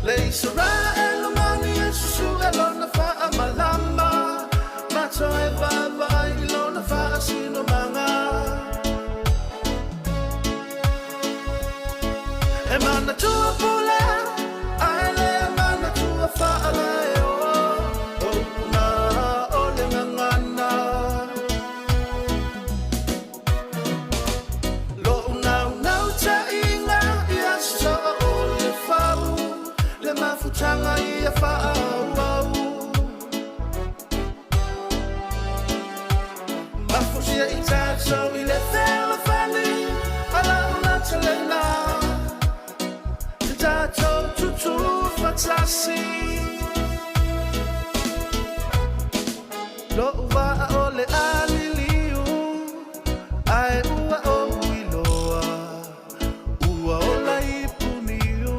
Le Isaraelu mani e susue lona faamalama, Ma toe vaavaai i lona faasinomaga. E manatua pule, ae le manatua faalaeo, O upu na o le gagana. Lo'u naunautaiga ia soa o le fau, Le mafutaga ia faaauau. Mafusia i tatou i le fealofani a lau natalena, Te tatou tutū faatasi. Lo'u vaa o le a liliu, Ae ua ou iloa, ua ola i Puniu.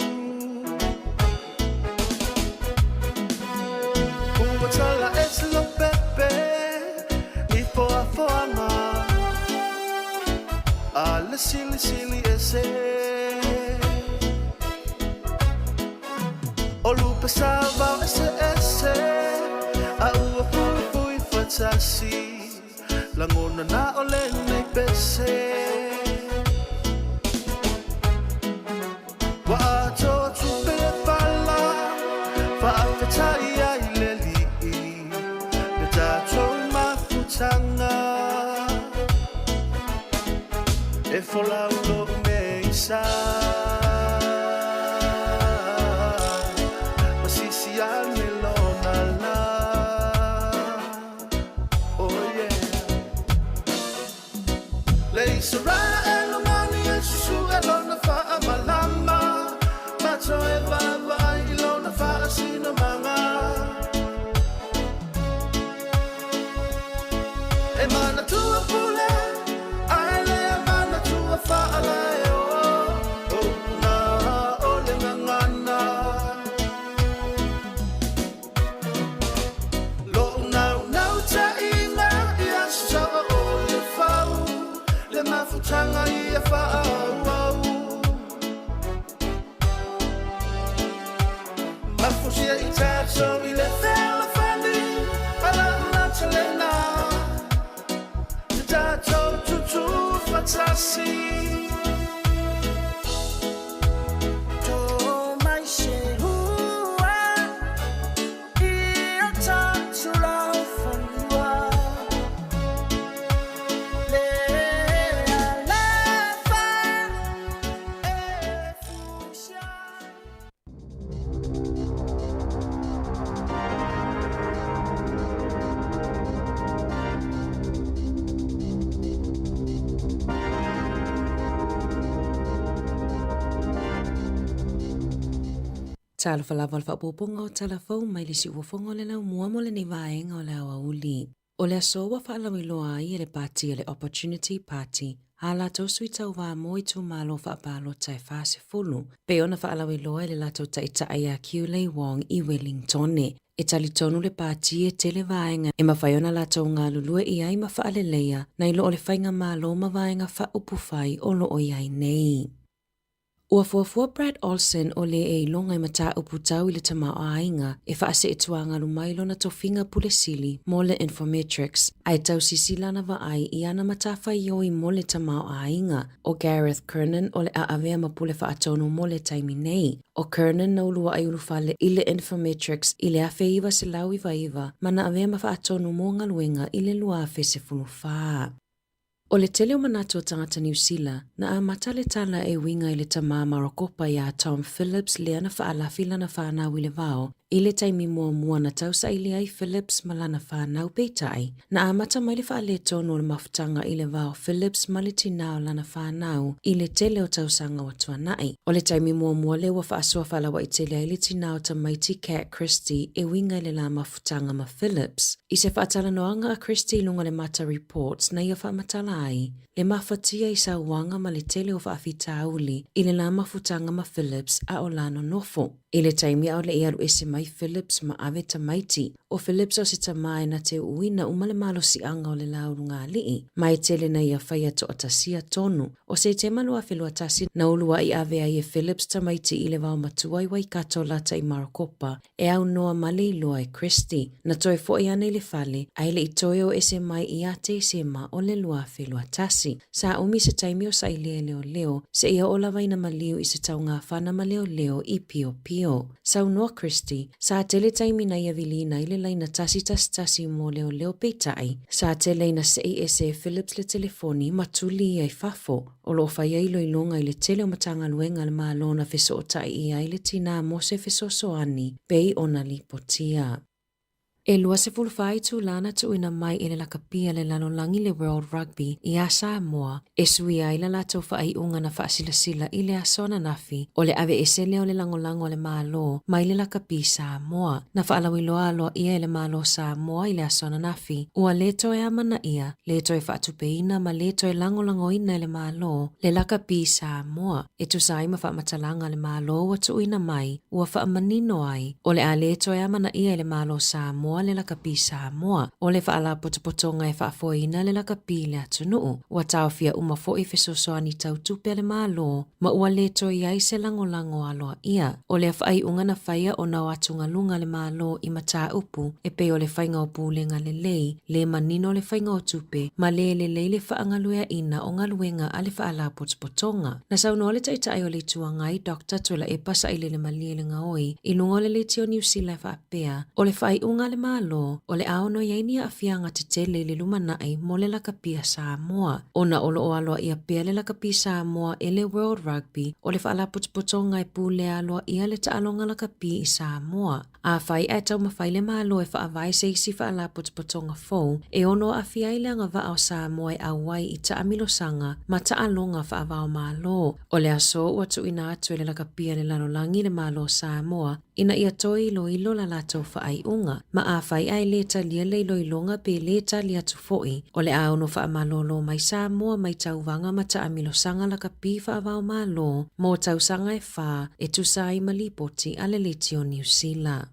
Ua tala ese Lopepe i foafoaga a le silisili ese. O lupe savao eseese a ua fuifui faatasi, Lagona na o lenei pese. Ua atoa tupe le pala, Faafetai ai le Alii le tatou mafutaga. E folau lou meisa, Masisi ane lona la. Oh yeah. Le Isaraelu mani e susue lona faamalama, Ma toe vaavaai i lona faasinomaga. E manatua pule, ae le manatua faalaeo, O upu na o le gagana. Lo'u naunautaiga ia soa o le fau, Le mafutaga ia faaauau. Mafusia i tatou i le fealofani a lau natalena, Te tatou tutū faatasi. Talofa lava o le faaopoopoga o tala fou mai le siufofoga o le laumua mo lenei vaega o le aoauli. O le aso ua faalauiloa ai e le pati a le Opportunity Party ā latou sui tauva mo itumalo faapalota e 40, pei ona faalauiloa e le latou taitai ia Kiulei Wong i Wellingtone. E talitonu le pati e tele vaega e mafai ona latou galulue i ai ma faaleleia nai lo o le faigamalo ma vaega faaupufai o lo o i ai nei. Ua fuafua Brad Olsen o lē e iloga i mataupu tau i le tamaoaiga e faaseetuagalu mai lona tofiga Pule Sili mo le Infometrics, ae tau sisila ana vaai i ana matafaioi mo le tamaoaiga. ʻO Gareth Kernan o le a avea ma pule faatonu mo le taimi nei. ʻO Kernan na uluaʻi ulufale i le Infometrics i le 1999 ma na avea ma faatonu mo galuega i le 2014. ʻO le tele o manatu o tagata Niu Sila, na amata le tala e uiga i le tamā Marokopa iā Tom Phillips lea na faalafi lana whānau i le vao, i le taimi muamua na tausaili ai Phillips ma lana whānau peitai, na amata mai le faaletonu o le mafutaga i le va o Phillips ma le tinā o lana whānau i le tele o tausaga ua tuanai. ʻO le taimi muamua lea ua faasoa faalauaitele ai le tinā o tamaiti Kat Christie e uiga i le la mafutaga ma Phillips. I se faatalanoaga a Christie i luga o le Mata Reports na ia faamatala ai le mafatia i sauaga ma le tele o faafitauli i le la mafutaga ma Phillips a o la nonofo. I le taimi a o le i alu ese mai Phillips ma ave tamaiti, ʻo Phillips o se tamā e na te uina uma le malosiaga o le la ulugalii, ma e tele na ia faia toatasia tonu. ʻO Setema 2021 na uluaʻi ave ai e Phillips tamaiti i le vao matua i Waikato lata i Marokopa e aunoa ma le iloa e Christie, na toe foʻi ana i le fale, a e le i toe o ese mai iā Tesema o le 2021. Sa umi se taimi o sailia e leoleo, seia oo lava ina maliu i se taugafana ma leoleo i Piopio. Saunoa Christie, sa tele taimi na ia viliina ai le laina 111 mo leoleo peitai, sa tele ina sei ese e Phillips le telefoni ma tuli ia i fafo. O lo o fai ai iloiloga i le tele o Matagaluega a le Malo na fesootai ʻia ai le tinā mo se fesoasoani pei ona lipotia. E 24 itulā na tuuina mai e le lakapi a le lalolagi le World Rugby iā Samoa e suia ai la latou faaiuga na faasilasila i le aso ananafi o le aveese lea o le lagolago a le Malo mai le lakapi Samoa. Na faalauiloa aloaia e le Malo Samoa i le aso ananafi ua lē toe amanaia lē toe faatupeina ma lē toe lagolagoina e le Malo le lakapi Samoa e tusa ai ma faamatalaga a le Malo ua tuuina mai, ua faamanino ai, o le a lē toe amanaia e le Malo Samoa le lakapi Samoa, o le faalapotopotoga e faafoeina le lakapi i le atunuu. Ua taofia uma foi fesoasoani tau tupe a le Malo ma ua lē toe i ai se lagolago aloaia. ʻO lea faaiuga na faia ona o atugaluga a le Malo i mataupu e pei o le faiga o pulega lelei, lē manino le faiga o tupe, ma lē lelei le faagalueaʻina o galuega a le Faalapotopotoga. Na saunoa le Taitai o le Itu Agai, Doctor Tuilaepa Sailele Malielegaoi, i luga o le leitio Niu Sila e faapea, o le faaiuga a le Malo, o le a ono i ai ni aafiaga tetele i le lumanai mo le lakapi a Samoa. Ona o lo o aloaia pea le lakapi Samoa e le World Rugby, o le faalapotopotoga e pulea aloaia le taaloga lakapi i Samoa. Afai ae taumafai le Malo e faavae se isi faalapotopotoga fou e ono aafia ai le agavaa o Samoa e auai i taamilosaga ma taaloga faavaomalo, o le aso ua tuuina atu e le lakapi a le lalolagi le Malo o Samoa ina ia toe iloilo la latou faaiuga, ma afai ae lē talia le iloiloga pe lē tali atu foʻi, o le a ono faamalōlō mai Samoa mai tauvaga ma taamilosaga lakapi faavaomalo mo tausaga e fā e tusa ai ma lipoti a le Leitio Niu Sila.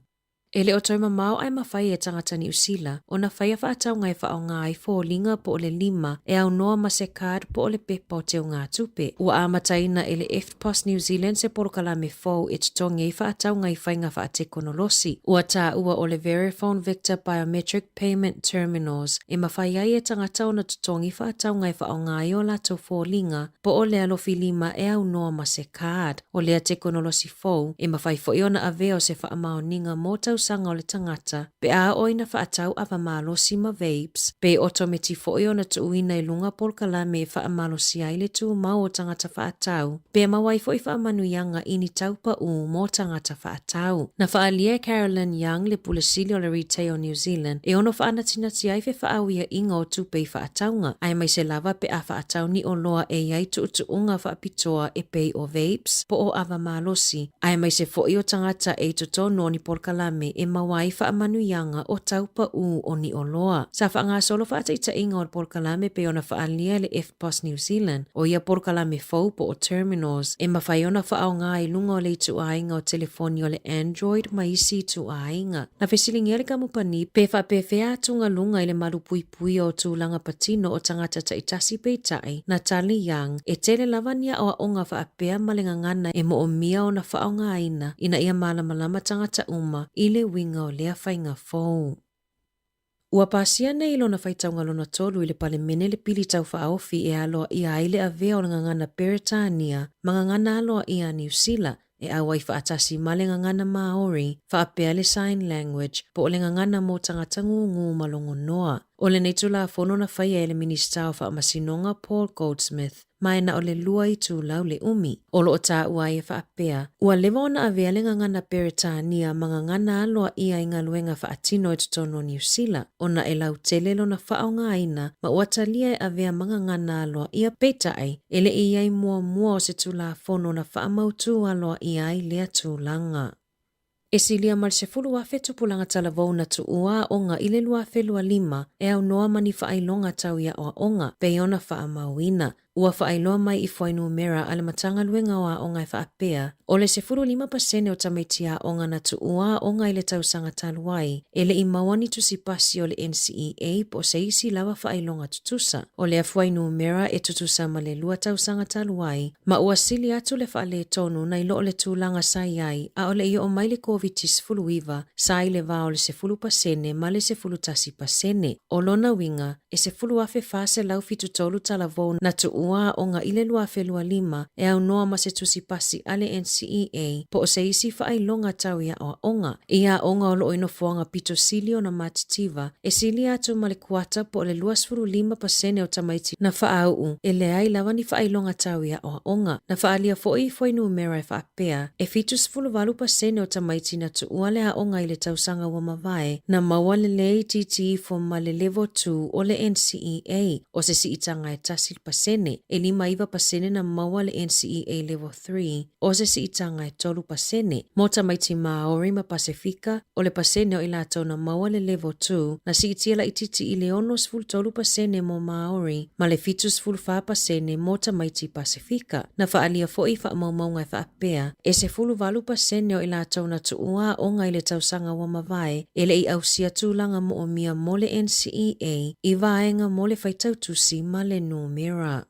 E le o toe mamao ae mafai e tagata Niu Sila ona faia faatauga e faaaoga ai foliga po o le lima e aunoa ma se card po o le pepa o teugatupe. Ua amataina e le EFTPOS New Zealand se polokalame fou e totogi ai faatauga i faiga faatekonolosi. Ua taua o le Verifone Victor Biometric Payment Terminals e mafai ai e tagata ona totogi faatauga e faaaoga ai o latou foliga po o le alofi lima e aunoa ma se card. O lea tekonolosi fou, e mafai foi ona avea o se faamaoniga mo tausaga o le tagata pe a oo ina faatau ava malosi ma vapes, pe otometi foi ona tuuina i luga polokalame e faamalosia ai le tumau o tagata faatau, pe maua ai foi faamanuiaga i ni tau paʻū mo tagata faatau. Na faaalia e Carolyn Young le Pule Sili o le Retail New Zealand e ono faanatinati ai fefaauiaʻiga o tupe i faatauga, aemaise lava pe a faatau ni oloa e i ai tuutuuga faapitoa e pei o vapes po o ava malosi, aemaise foi o tagata e i totonu o ni polokalame. Wellingtone e maua ai faamanuiaga o tau paʻū o Niʻoloa. Sa faagasolo faataitaiga o le polokalame pei ona faaalia e le EFTPOS New Zealand, ʻo ia polokalame fou po o Terminals e mafai ona faaaoga i luga o le ituaiga o telefoni o le Android ma isi ituaiga. Na fesiligia le kamupani pe faapefea atugaluga i le malupuipuia o tulaga patino o tagata taitasi peitai, na tali Young, e tele lava ni aʻoaʻoga faapea ma le gagana e moʻomia ona faaaogaina ina ia malamalama tagata uma i le uiga o lea faiga fou. Ua pasia nei i lona faitauga lona tolu i le Palemene le pili taufaaofi e aloaia ai le avea o le gagana Peretania ma gagana aloaia a Niu Sila e ʻauai faatasi ma le gagana Māori, faapea le Sign Language po o le gagana mo tagata gūgū ma logonoa. ʻO lenei Tulafono na faia e le Minisita o Faamasinoga Paul Goldsmith ma e na o le lua itulau le ʻumi. O lo o taua ai e faapea, ua leva ona avea le gagana Peretania ma gagana aloaia i galuega faatino i totonu o Niu Sila, ona e lautele lona faaaogaina ma ua talia e avea ma gagana aloaia peitai e le i i ai muamua o se Tulafono na faamautū aloaia ai lea tulaga. E silia ma le 10,000 tupulaga talavou na tuua aoga i le 2025 e aunoa ma ni faailoga tau i aoaoga, pei ona faamauina. Ua faailoa mai i fuainumera a le Matagaluega o Aoga e faapea, o le 15% o tamaiti aoga na tuua aoga i le tausaga talu ai, e le i maua ni tusi pasi o le NCEA po o se isi lava faailoga tutusa. O lea fuainumera e tutusa ma le lua tausaga talu ai, ma ua sili atu le faaletonu nai lo o le tulaga sa i ai a o le i oo mai le Koviti-19, sa i le va o le 10% ma le 11%. O lona uiga, e 10,473 talavou na tuua aoga i le 2025 e aunoa ma se tusi pasi a le NCEA po o se isi faailoga tau i aoaoga. I aoga o lo o i nofoaga pito sili ona matitiva, e silia atu ma le kuata po o le 25% o tamaiti na faauu e leai lava ni faailoga tau i aoaoga. Na faaalia foi i fuainumera e faapea, e 78% o tamaiti na tuua le aoga i le tausaga ua mavae, na maua le le itiiti ifo ma le Level 2 o le NCEA, o se siitaga e 1%, e 59% na maua le NCEA Level 3, o se siitaga e 3%. Mo tamaiti Māori ma Pasefika, o le pasene o i latou na maua le Level 2, na siitia laitiiti i le 63% mo Māori ma le 74% mo tamaiti Pasefika. Na faaalia foi i faamaumauga e faapea, e 18% o i latou na tuua aoga i le tausaga ua mavae e le i ausia tulaga moomia mo le NCEA i vaega mo le faitautusi ma le numera.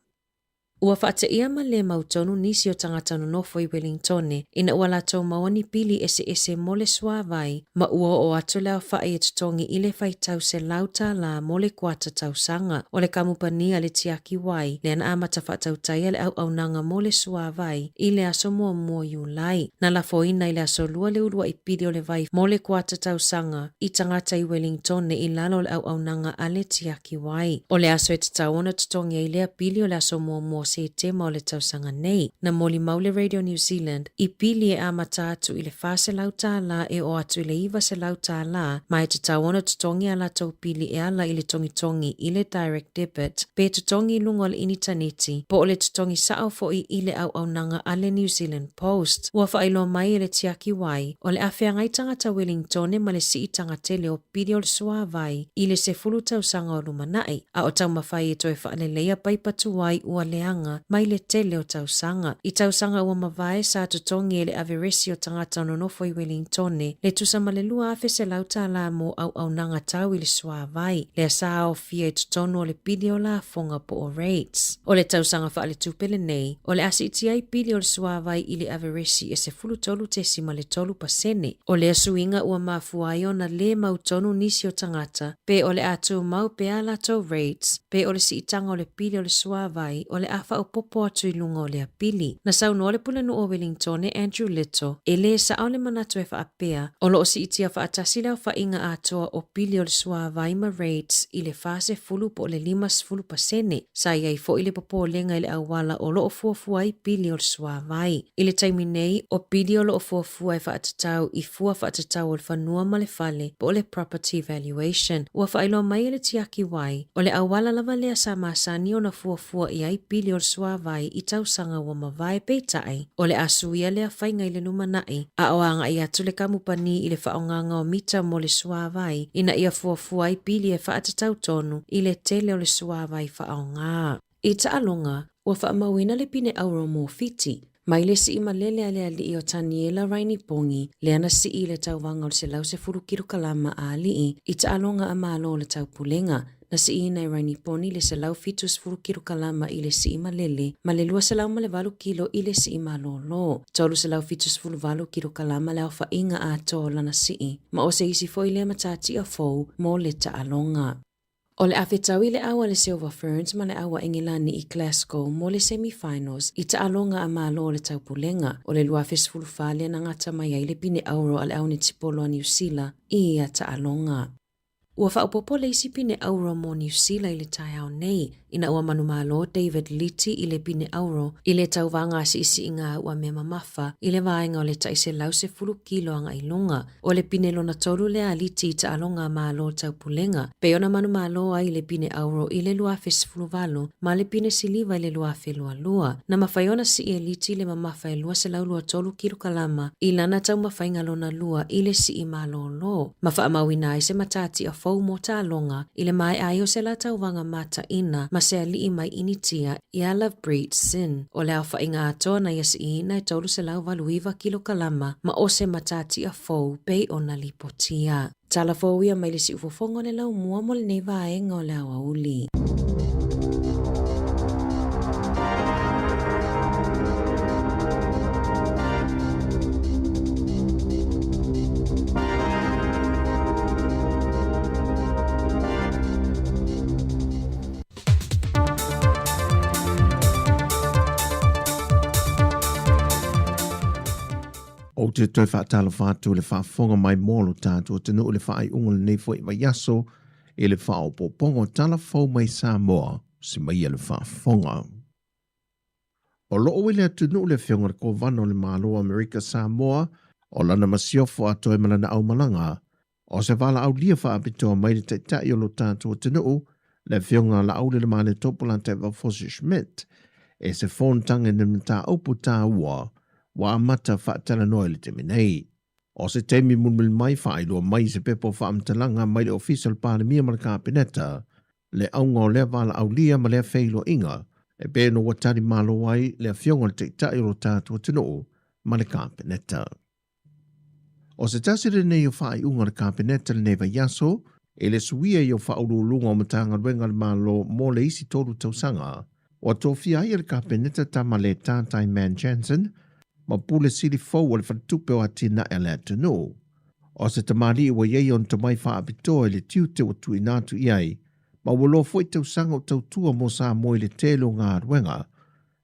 Ua faateia ma le mautonu nisi o tagata nonofo i Welingtone ina ua latou maua ni pili eseese mo le suāwai ma ua oo atu le aofai e totogi i le faitau $100 mo le kuata tausaga. O le kamupani a le tiaki wai lea na amata faatautaia le auaunaga mo le suāwai i le aso muamua o Iulai. Na lafoina i le aso Lua le uluai pili o le vai mo le kuata tausaga i tagata i Welingtone i lalo o le auaunaga a le tiaki. Wai. O le aso e tatau ona totogi ai lea pili o le aso muamua o Setema o le tausaga nei. Na molimau le Radio New Zealand i pili e amata atu i le $400 e oo atu i le $900 ma e tatau ona totogi a latou pili e ala i le togitogi i le direct debit pe totogi i luga o le initaneti po o le totogi sao foi i le auaunaga a le New Zealand Post. Ua faailoa mai e le Tiaki Wai o le a feagai tagata Welingtone ma le siitaga tele o pili o le suāwai i le 10 tausaga o lumanai, a o taumafai e toe faaleleia paipa tuai ua leaga mai le tele o tausaga. I tausaga ua mavae, sa totogi e le averesi o tagata nonofo i Welingtone le tusa ma le $2,100 mo auaunaga tau i le suāwai, lea sa aofia i totonu o le pili o lafoga po o rates. O le tausaga faaletupe lenei, o le a siitia ai pili o le suāwai i le averesi e 13.3%. O lea suiga ua mafua ai ona lē mautonu nisi o tagata pe o le a tumau pea a latou rates pe o le siitaga o le pili o le suāwai o le a faaopoopo atu i luga o lea pili. Na saunoa le Pulenuu o Welingtone Andrew Little, e lē sao le manatu e faapea, o lo o siitia faatasi le aofaiga atoa o pili o le suāwai ma rates i le 40 po o le 50%. Sa i ai foi le popolega i le auala o lo o fuafua ai pili o le suāwai. I le taimi nei, o pili o lo o fuafua e faatatau i fua faatatau o le fanua ma le fale po o le property valuation. Ua faailoa mai e le tiaki wai, o le auala lava lea sa masani ona fuafua i ai pili o le. o le suāvai i tausaga ua mavae peitai, o le a suia lea faiga i le lumanai, a o agai atu le kamupani i le faaaogaga o mita mo le suāvai ina ia fuafua ai pili e faatatau tonu i le tele o le suāvai faaaoga. I taaloga, ua faamauina le pine auro mo Fiti, mai le sii malele a le alii o Taniela Rainipongi, lea na sii i le tauvaga o le 110 kilokalama a alii i taaloga a Malo o le Taupulega. Na siiina e Rainiponi le 170 kilokalama i le sii malele ma le 208 kilo i le sii malōlō. 378 kilokalama le aofaiga atoa o lana sii, ma o se isi foi lea matatia fou mo le taaloga. O le a fetaui le au a le Silver Ferns ma le au a Engelani i Glasgow mo le semi-finals i taaloga a Malo o le Taupulega o le 2014 lea na gata mai ai le pine auro a le au netipolo a Niu Sila i ia taaloga. Ua faaopoopo le isi pine auro mo Niu Sila i le taeao nei ina ua manumalo David Liti i le pine auro i le tauvaga a siisiiga au a mea mamafa i le vaega o le tai 110 kilo agai luga. O le pine lona tolu lea a Liti i taaloga a Malo Taupulega, pei ona manumalo ai i le pine auro i le 2018 ma le pine siliva i le 2022. Na mafai ona sii e Liti le mamafa e 223 kilokalama i lana taumafaiga lona lua i le sii malōlō, ma faamauina ai se matatia fou mo taaloga i le maea ai o se la tauvaga mataina ma se alii mai Initia iā Lovepreet Singh. O le aofaiga atoa na ia siiina e 389 kilokalama ma o se matatia fou pei ona lipotia. Tala fou ia mai le siufofoga o le laumua mo lenei vaega o le aoauli. Ou te toe faatalofa atu i le faafofoga mai mo lo tatou atunuu i le faaiuga o lenei foi vaiaso i le faaopoopoga o tala fou mai Samoa, se mai le faafofoga. O loo i le atunuu le Afioga i le Kovana o le Malo o Amerika Samoa, o lana masiofo atoa ma lana aumalaga, o se valaaulia faapitoa mai le Taitai o lo tatou atunuu, le Afioga Laaulialemalietopo Lataivao Schmidt, e se fonotaga i ni mataupu taua ua amata faatalanoa i le taimi nei. O se taimi mulimuli mai faailoa mai i se pepa o faamatalaga mai le Ofisa o le Palemia ma le Kapeneta le auga o lea valaaulia ma lea feiloaiga e pei ona ua tali malo ai le Afioga i le Taitai o lo tatou atunuu ma le Kapeneta. O se tasi lenei o faaiuga a le Kapeneta lenei vaiaso i le suia i o faauluuluga o Matagaluega a le Malo mo le isi tolu tausaga. Ua tofia ai e le Kapeneta Tama-le-tā Taiman Jansen ma Pule Sili fou o le Faletupe o Atinae a le Atunuu. O se tamalii ua i ai ona tomai faapitoa i le tiute ua tuuina atu i ai, ma ua loa foi tausaga o tautua mo Samoa i le tele o galuega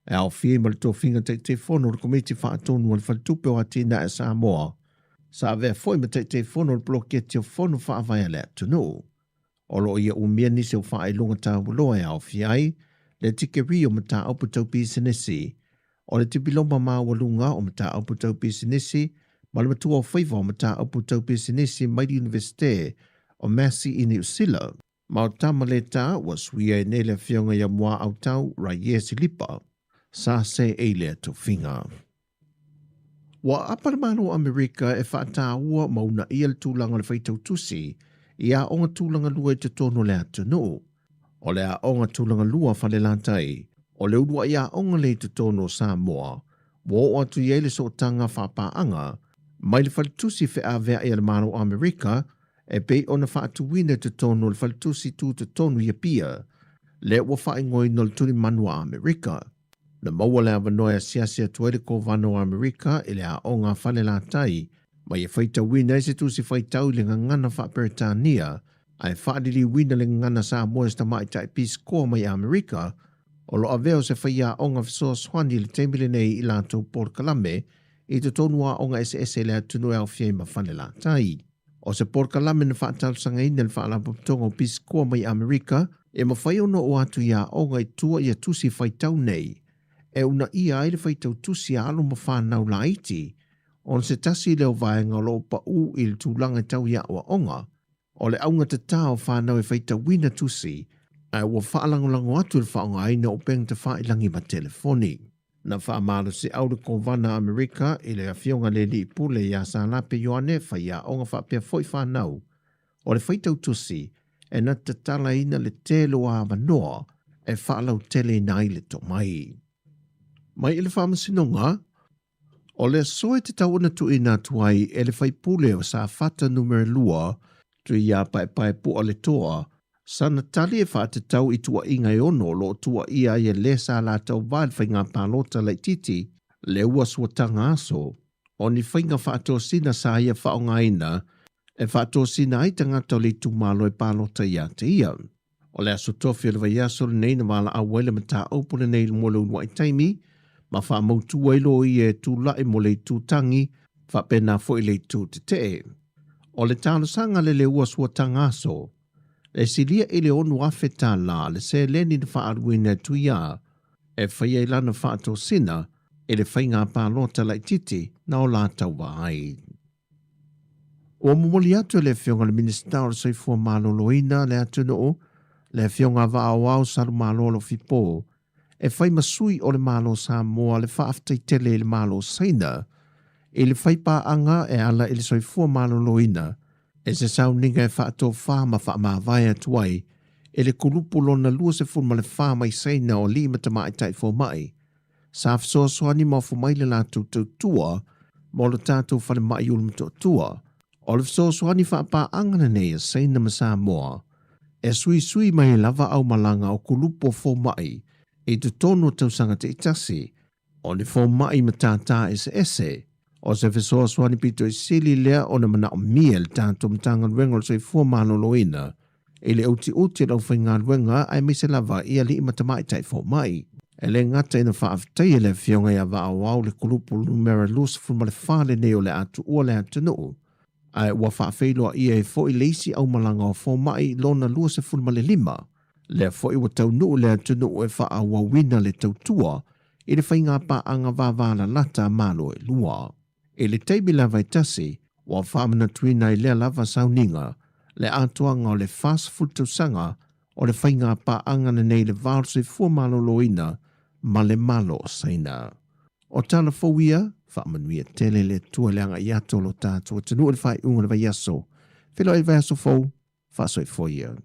e aofia ai ma le tofiga Taitaifono o le Komiti Faatonu a le Faletupe o Atinae a Samoa, sa avea foi ma Taitaifono o le Poloketi o Fono Faavae a le Atunuu. O lo o ia umia nisi o faailoga taualoa e aofia ai le tikeri o mataupu tau pisinisi, o le tipiloma maualuga o mataupu tau pisinisi ma le matua o faiva o mataupu tau pisinisi mai le Iunivesite o Massey i Niu Sila. Ma o tama le tā ua suia ai nei le afioga ia Muaautau Raie Silipa, sa se ei lea tofiga. Ua aapa le Malo o Amerika e faataua ma uunaia le tulaga o le faitau tusi i aoga tulaga lua i totonu o le atunuu. O le aoga tulaga lua Falelatai, o le uluai aoga lea i totonu o Samoa ua oo atu i ai le sootaga faapaaga mai le faletusi feaveai a le Malo o Amerika e pei ona faatuina i totonu o le faletusi tutotonu i Apia, lea ua faaigoaina o le Tulimanu a Amerika. Na maua le avanoa e asiasi atu ai le Kovana o Amerika i le aoga a Falelatai ma ia faitauina ai se tusi faitau i le gagana faa-Peretania ae faaliliuina le gagana Samoa e se tamaitai pisikoa mai Amerika o lo o avea o se faiaoga fesoasoani i le taimi lenei i latou polokalame i totonu o aoga eseese i le atunuu e aofia ai ma Falelatai. O se polokalame na faatalosagaina e le Faalapotopotoga o Pisikoa mai Amerika e mafai ona oo atu i aoga i tua ia tusi faitau nei e uunaia ai le faitau tusi a alo ma fanau laiti ona se tasi lea o vaega o lo o paʻu i le tulaga e tau i aoaoga. O le auga tatao o fanau e faitauina tusi ae ua faalagolago atu le faaaogaina o upega tafailagi ma telefoni. Na faamalosiau le Kovana a Amerika i le Afioga i le Alii Pule ia Salape Ioane, faiaoga faapea foi fanau o le faitautusi e na tatalaina le tele o avanoa e faalauteleina ai le tomai. Mai i le Faamasinoga, o le aso e tatau ona tuuina atu ai e le faipule o Safata Numera 2, Tuiapaepaepua Letoa, sana tali e faatatau i tuuaiga e ono o lo o tuuaia ai e le sa latou va i le faiga palota laitiiti le ua suataga aso o ni faiga faatosina sa ia faaaogaina e faatosina ai tagata o le itumalo e palota ia te ia. O le aso tofi o le vaiaso lenei na valaau ai le mataupu lenei mo le uluai taimi ma faamautu ai loia e tulai mo le itu tagi faapena foi le itu tetee. O le talosaga le le ua suataga aso, e silia i le $6,000 le seleni na faaaluina e Tuiā e fai ai lana faatosina i le faiga palota laitiiti na o la tauva ai. Ua momoli atu e le Afioga i le Minisita o le Soifua Maloloina le atunuu, le Afioga a Vaaoao Salumalo Alofipo, e fai ma sui o le Malo Samoa le faafetai tele i le Malo Saina i le faipaaga e ala i le soifua maloloina e se sauniga e faatofa ma faamavae atu ai i le kulupu lona 24 mai Saina o alii ma tamaitai fomai sa fesoasoani ma ofo mai le latou tautua mo le tatou falemai Ulumotootua. O le fesoasoani faapaaga lenei a Saina ma Samoa e suisui mai ai lava aumalaga o kulupu o fomai i totonu o tausaga taitasi o ni fomai matata eseese. O se fesoasoani pito i sili lea ona manaomia e le tatou Matagaluega o le Soifua Maloloina i le utiuti o le aufaigaluega aemaise lava i alii ma tamaitai fomai. E le gata ina faafetaia le Afioga ia Vaaoao le kulupu numera 24 lenei o le a tuua le atunuu, ae ua faafeiloaia ai foi le isi aumalaga o fomai lona 25, lea foi ua taunuu le atunuu e faaauauina le tautua i le faigapaaga vavalalata a Malo e lua. I le taimi lava e tasi, ua faamanatuina ai lea lava sauniga le atoaga o le 40 tausaga o le faigapaaga lenei i le va o le soifua maloloina ma le Malo o Saina. O tala fou ia, faamanuia tele le Atua i le agai atu o lo tatou atunuu i le faaiuga o le vaiaso. Feiloai i le vaiaso fou, faasoifua ia.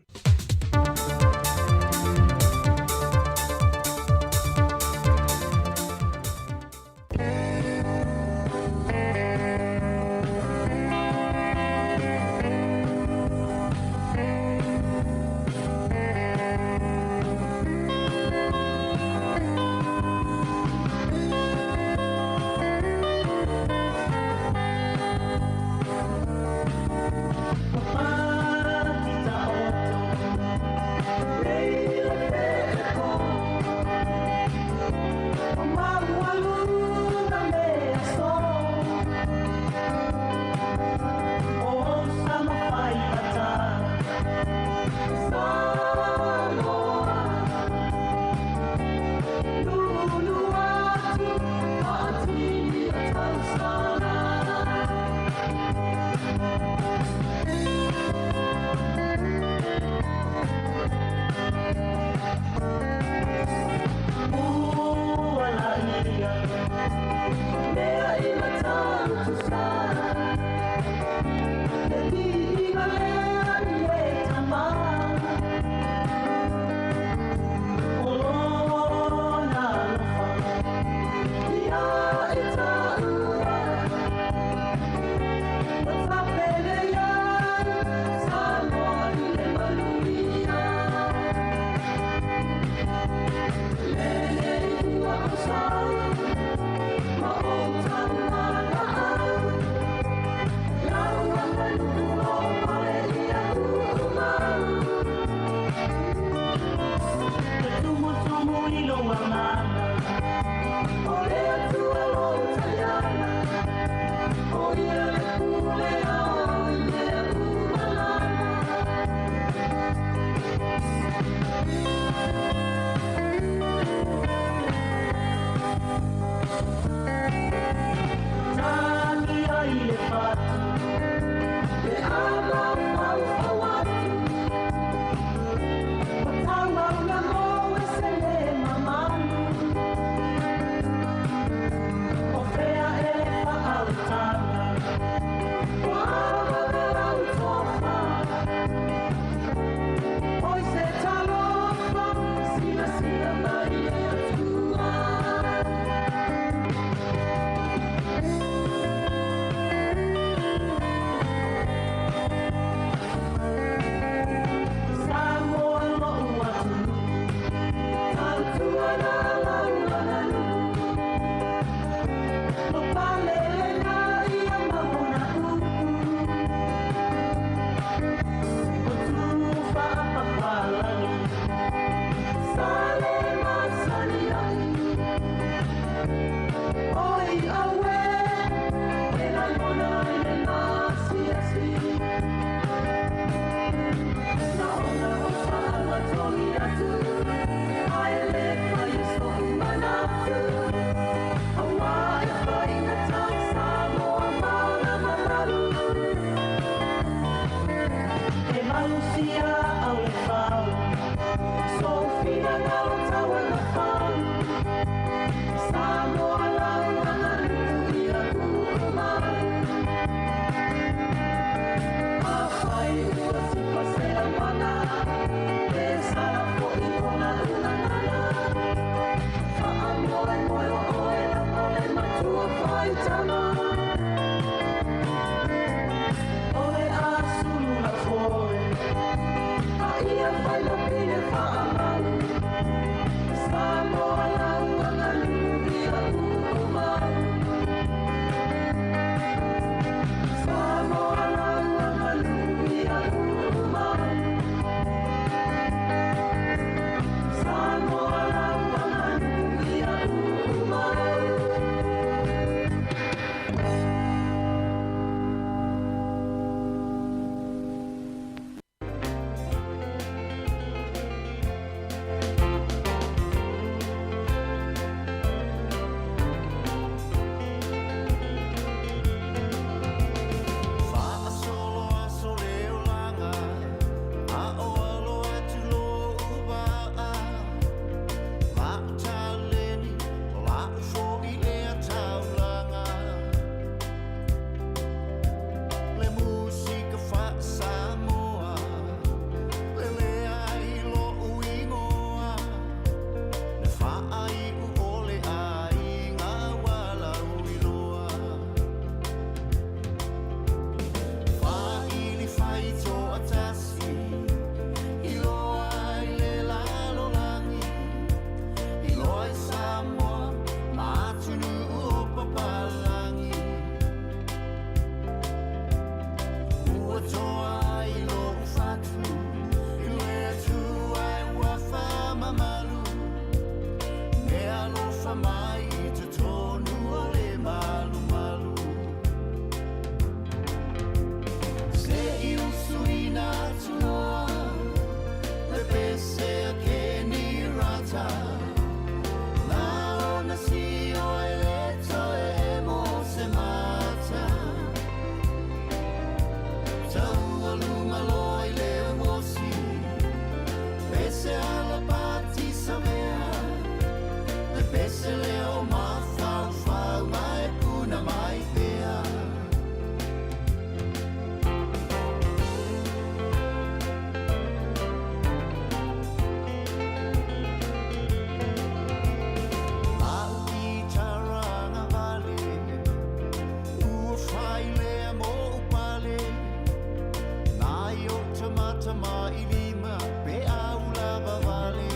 tama i lima pe au lava vale.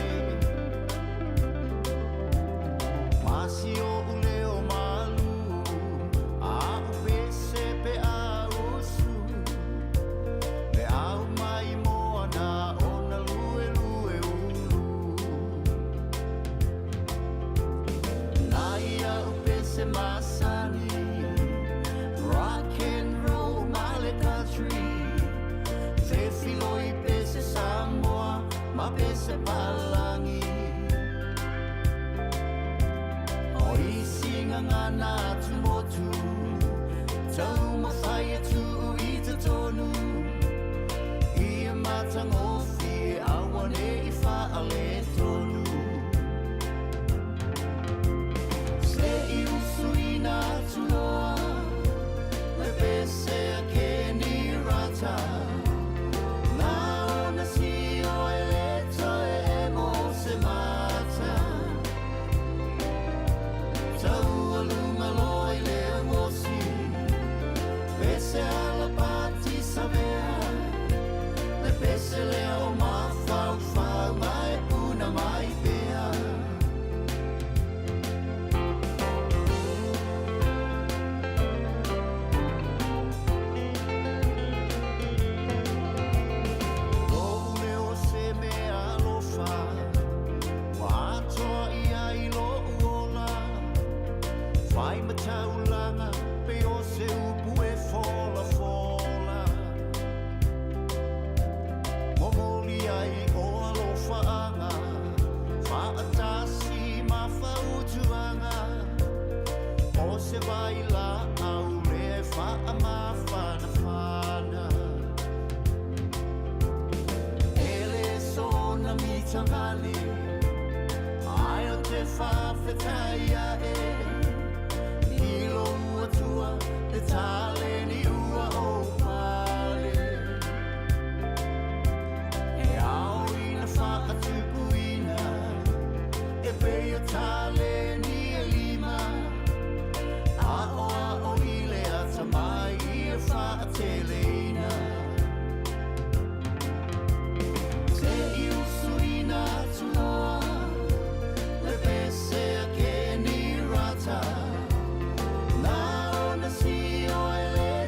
Masi o ule o malu, a u pese pe a usu. Le au mai moana ona lue lue ulu. Na ia u pese masani, rock and roll ma le country. Fe filoi pese Samoa ma pese palangi. O isi ngangana tumotu, tau mawhai e tu i te tonu. I matangofi e awane i whaale tonu. Se i usu ina tuloa, le pese a Kenny Rata. Nā ona si o e le toe e mo se mata. Tau alunga loa i le ngosi, pese ala pati savea. Le pese lea o mawhau whau mai puna mai pea. Lo'u leo se mea alofa, ua atoa ia i lo'u ola. Fai mataulanga pe o se upu e fola fola. Momoli ai o alofa anga, whaatasi ma whautuanga. O se vai la au le wha ma whana whana. Ele sona mitangale, ai o te whawhetai a e. Ilo ua tua, te tale ni ua o pale. E ao ina whaatupuina, e pei o tale ni e lima. Ao ao i le ata mai i e whaateleina. Te i usu ina tuloa, le pese a Kenny Rata. Nā ona si o e le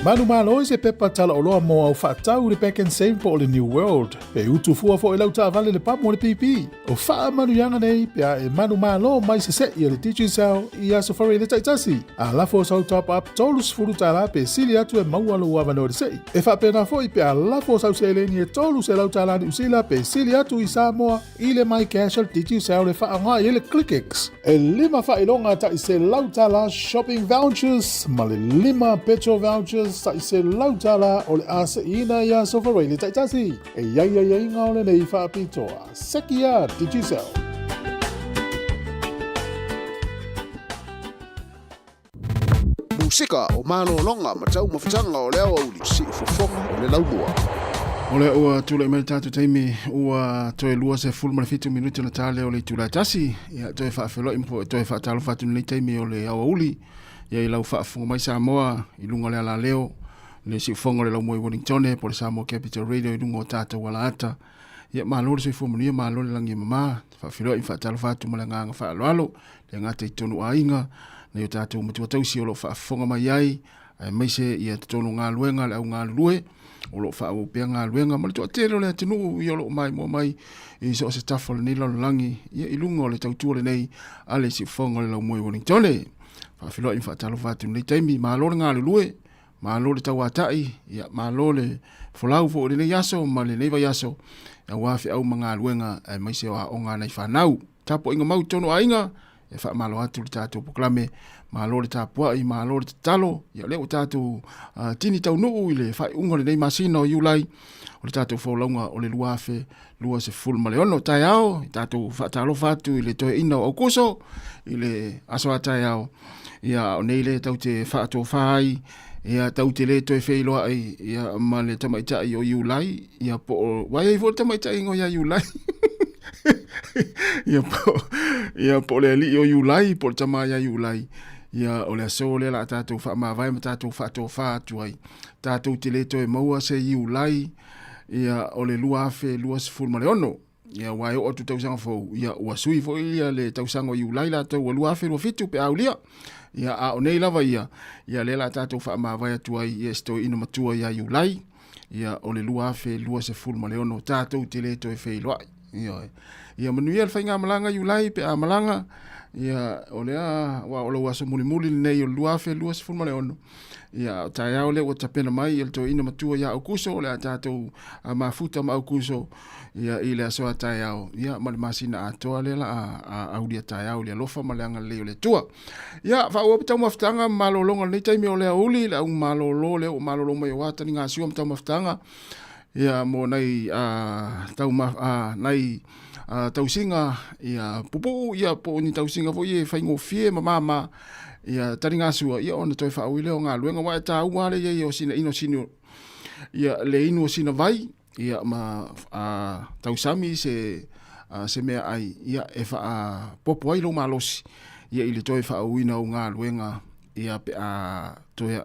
Manumalo i se pepa talaoloa mo au faatau i le Pak'nSave po o le New World, pe utu fua foi lau taavale le pamu o le pipi. O faamanuiaga nei pe a e manumalo mai se se'i a le Digicel i Aso Faraile taitasi. A lafo sau top up $30 pe sili atu e maua lou avanoa i le se'i. E faapena foi pe a lafo sau seleni e $300 Niu Sila pe sili atu i Samoa i le MyCash a le Digicel e faaaoga i ai le ClickX. E lima faailoga tai $100 shopping vouchers ma le lima petrol vouchers tai $100 o le a se'iina i Aso Faraile taitasi. E i ai aiaiga o lenei faapitoa. Seki a Digicel. Musika o malologa ma taumafataga o le aoauli, siufofoga o le laumua. O lea ua tulai mai le tatou taimi ua toe 27 minute ona ta lea o le itula e tasi. Ia, toe faafeiloai ma toe faatalofa atu i lenei taimi o le aoauli. Ia i lau faafofoga mai Samoa i luga o le alaleo, le siufofoga o le laumua i Wellingtone po o le Samoa Capital Radio i luga o tatou alaata. Ia, malo le soifua manuia, malo le lagi e mama. Faafeiloai ma faatalofa atu ma le agaga faaaloalo. Le gata i totonu o aiga, nai o tatou matua tausi o lo o faafofoga mai ai, aemaise ia totonu o galuega a le au galulue, o lo o faaauau pea galuega ma le toatele o le atunuu ia o lo o maimoa mai i so o se tafa o lenei lalolagi, ia i luga o le tautua lenei a le Siufofoga o le Laumua i Wellingtone. Faafeiloai ma faatalofa atu i lenei taimi, malo le galulue, malo le tauatai, ia malo le folau foi i lenei aso ma lenei vaiaso, aua feau ma galuega aemaise o aoga a nai fanau. Tapuaiga mau i totonu o aiga, e faamalo atu le tatou polokalame, malo le tapuai, malo le tatalo, ia lea ua tatou uh, tini taunuu i le faaiuga o lenei masina o Iulai, o le tatou folauga o le 2026. Taeao, i tatou faatalofa atu i le toeaina o Aukuso, i le aso a taeao, ia o nei le tau te faatofā ai, ia tau te le toe feiloai ia ma le tamaitai o Iulai, ia po o, wai ai foi le tamaitai ingoa ia Iulai. Ia po ia po o le alii o Iulai po o le tama ia Iulai. Ia o le aso lea la tatou faamavae ma tatou faatofa atu ai. Tatou te le toe maua se Iulai ia o le 2026. Ia aua e oo atu tausaga fou, ia ua sui foi ia le tausaga o Iulai latou ua 2027 pe aulia. Ia a o nei lava ia, ia lea la tatou faamavae atu ai ia si toeaina matua ia Iulai, ia o le 2026 tatou te le toe feiloai. Ioe. Ia manuia le faigamalaga Iulai pe a malaga, ia o lea aua o lou aso mulimuli lenei o le 2026. Ia, o taeao lea ua tapena mai e le toeaina matua ia Aukuso, o le a tatou mafuta ma Aukuso ia, i le aso a taeao, ia, ma le masina atoa lea la a aulia taeao i le alofa ma le agalelei o le Atua. Ia, faaauau pea taumafataga ma malologa o lenei taimi o le aoauli, le au malolo lea ua malolo mai aua taligasua ma taumafataga, ia, mo nai tauma, nai tausiga ia pupuu ia po o ni tausiga foi e faigofie ma mama ia taligasua ia ona toe faaui lea o galuega aua e taua lava le i ai o sina ino sino ia le inu o sina vai ia ma tausami se se meaai ia e faapopo ai lou malosi ia i le toe faaauina o galuega ia pe a toe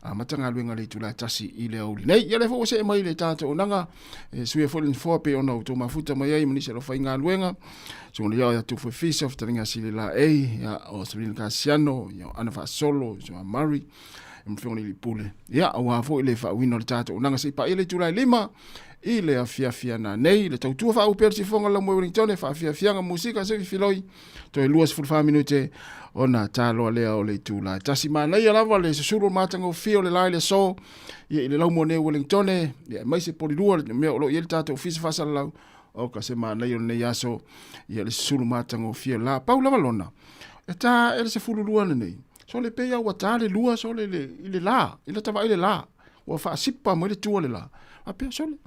amata galuega i le itula e 1 i le aoauli nei. Ia lea foi ua see mai le tatou auaunaga, e suia foi le nofoa pei ona outou mafuta mai ai ma nisi o le aufaigaluega, susuga ia ia Tufu Efisa, fetalaiga ia Sili Laei, ia o Selina Kasiano, ia o Ana Faasolo, susuga Murray, ma Afioga i le Pule. Ia, aua foi le faauuina o le tatou auaunaga se i paia le itula e 5 i le afiafi a nanei, le tautua faauu pea le sifoga o le laumua i Wellington, faafiafiaga musika se filoi toe 24 minute ona taloa lea o le itula e 1. Manaia lava le susulu o le matagofie o le la i le aso ia i le laumua nei o Wellington, ia aemaise Polilua le mea o lo o i ai le tatou ofisa faasalalau. O ka se manaia o lenei aso ia le susulu matagofie o le la. Pau lava lona, e ta e le 12 lenei, sole pei lava ua ta le 2 sole i le la, i lata vaai le la, ua faasipa mai le tua le la. Faapea sole,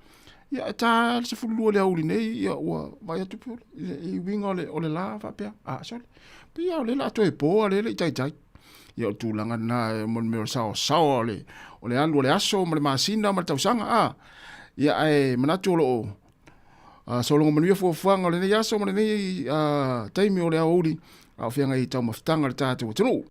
ia e ta le 12 i le aoauli nei, ia ua vaai atu pe i uiga o le la faapea, a sole, pei lava o lea o le a toe po a o lea e le i taitai. Ia o le tulaga lena mo le mea o le saoasaoa o le alu o le aso ma le masina ma le tausaga, a. Ia ae manatu o lo o sologa manuia fuafuaga o lenei aso ma lenei taimi o le aoauli, a o feagai i taumafataga a le tatou atunuu.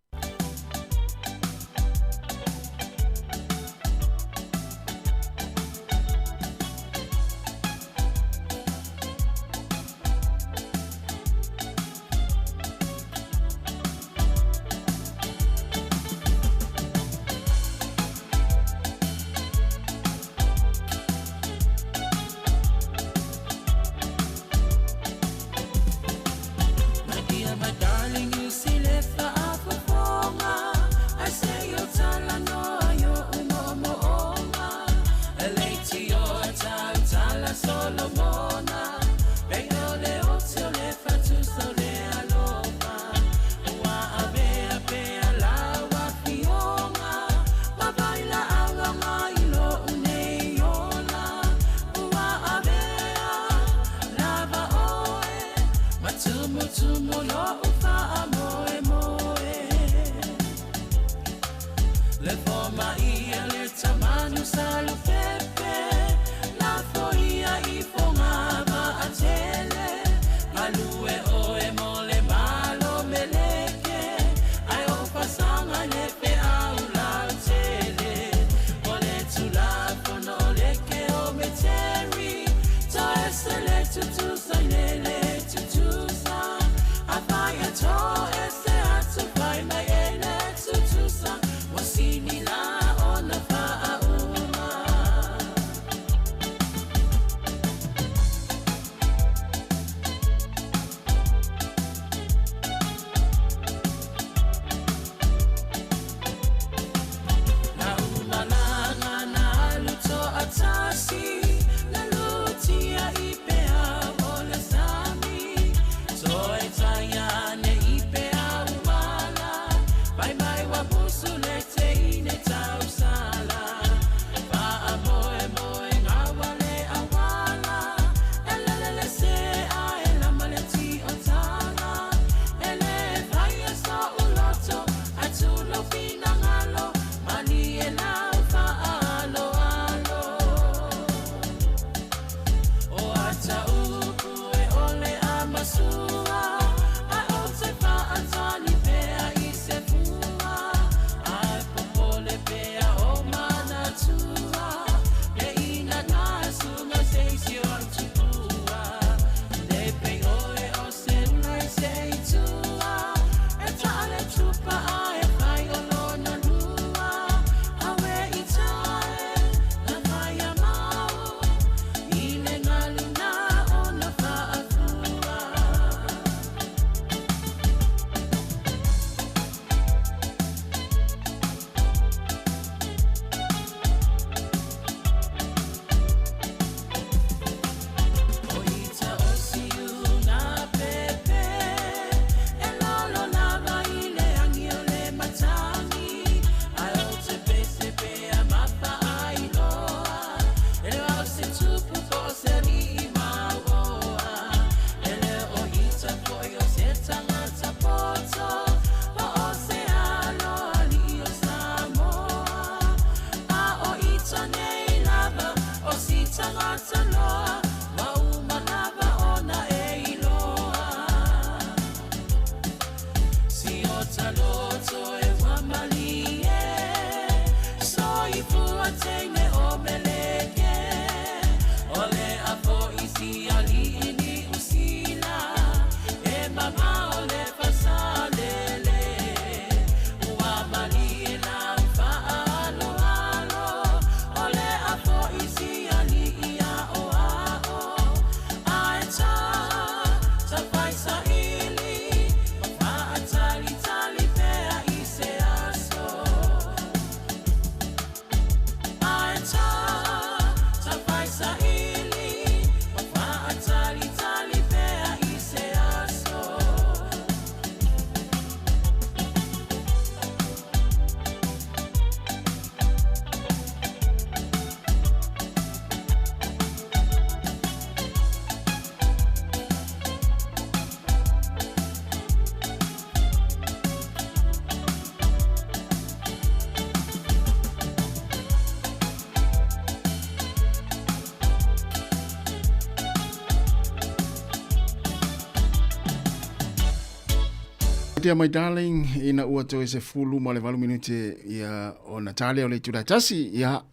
Dear my darling, ina ua toe 18 minute ia ona tale o le itula e tasi, ia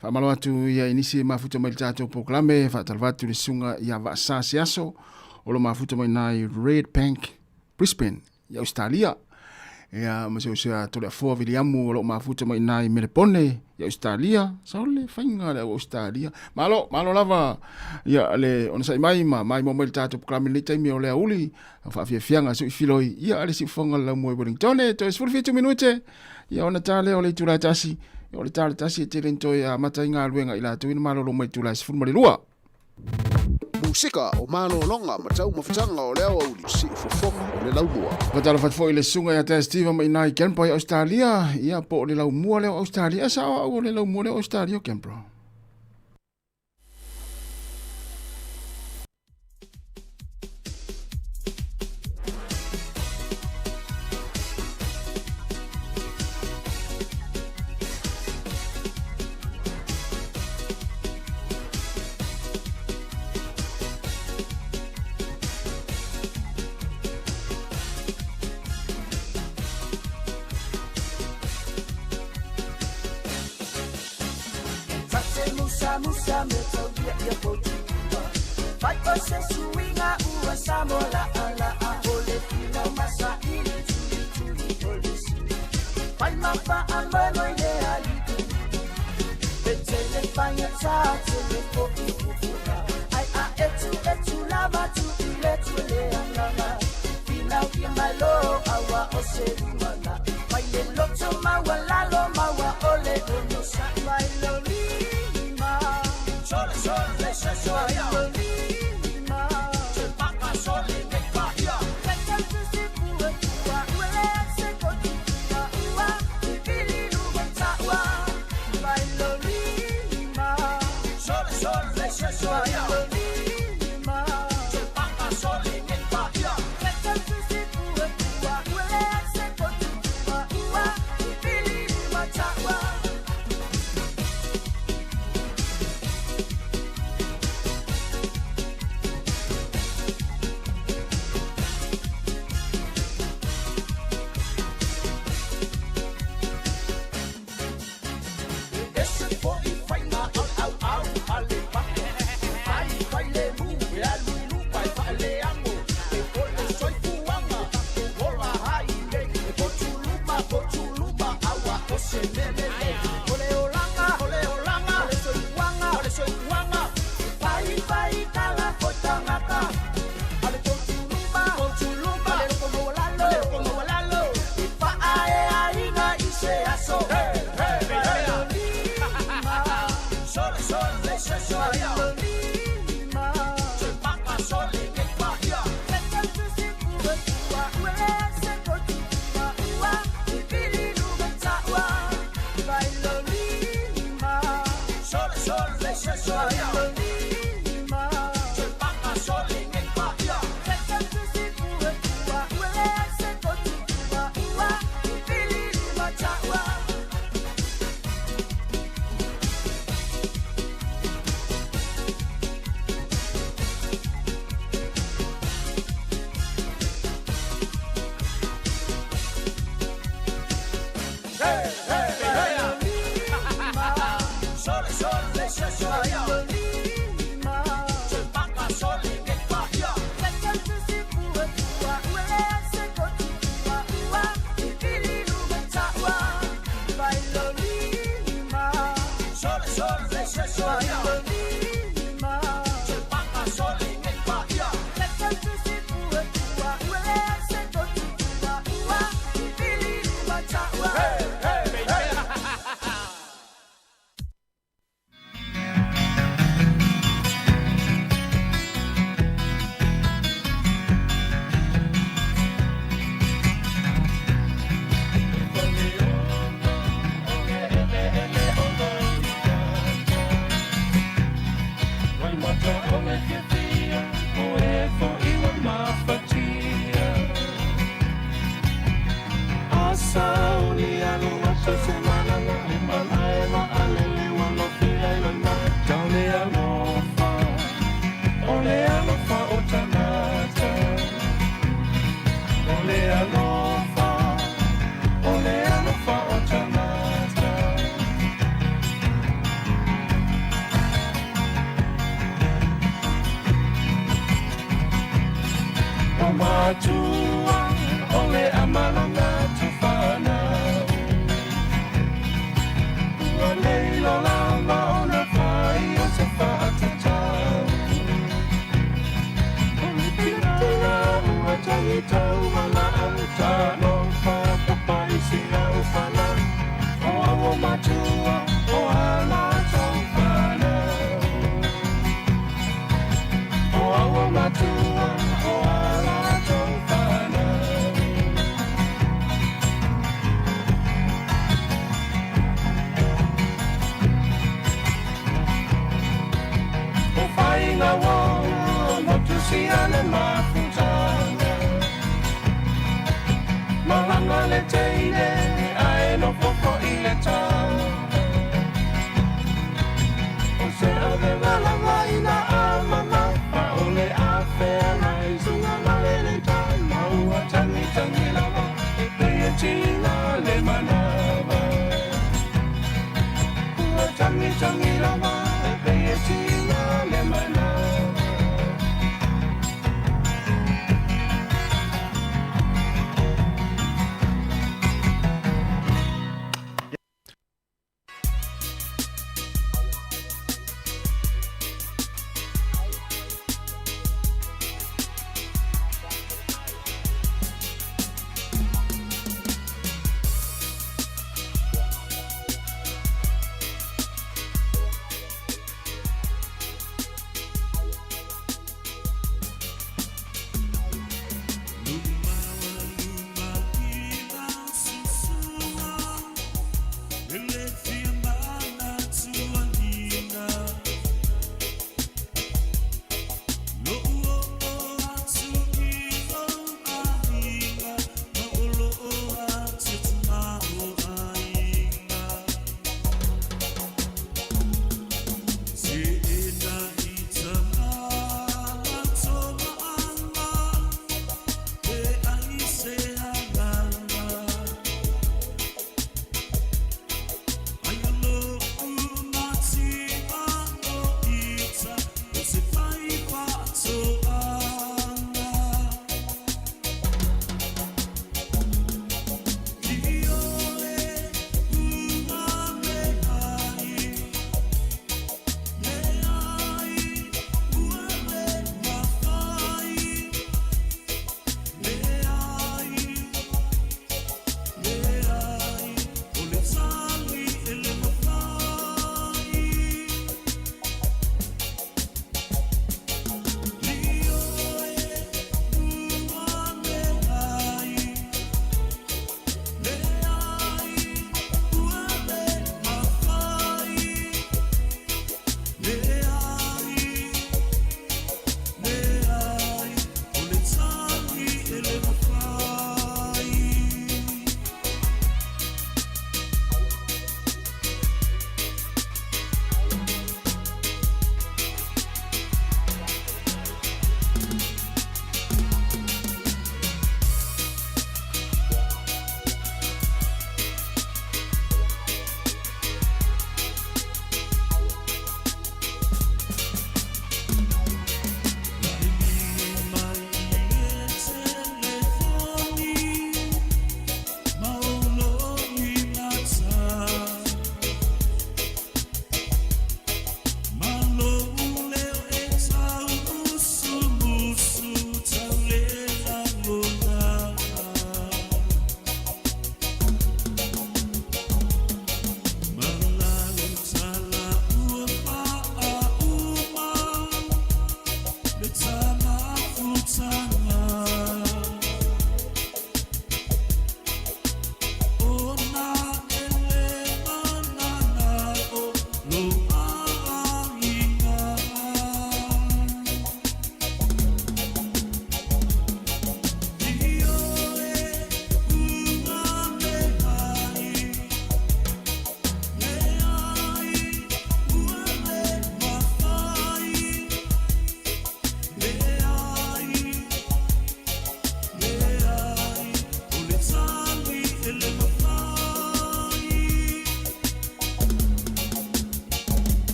faamalo atu ia i nisi e mafuta mai le tatou polokalame, faatalofa atu le susuga ia Vaasa Seaso o lo mafuta mai nai Red Bank Brisbane i Ausetalia. Ia ma se usea Toleafoa Viliamu o lo mafuta mai nai Melepone i Ausetalia. Sa o le faiga le au Ausetalia. Malo, malo lava ia le ona sai mai ma mai mo mai le tatou polokalame lenei taimi o le auli. Faafiafiaga sui filoi ia ale siufoga le laumua i Wellingtone toe 17 minute ia ona ta lea o le itula e tasi o le ta le tasi e tele ni toe amata ai galuega i latou ina malolo mai itula e 12. Musika o malologa ma taumafataga o le aoauli, siufofoga o le laumua. Faatalofa atu foi i le susuga ia Tea Steve mai i Canberra i Australia, ia po o le laumua lea o Australia. E sao au o le laumua lea o Australia o Canberra.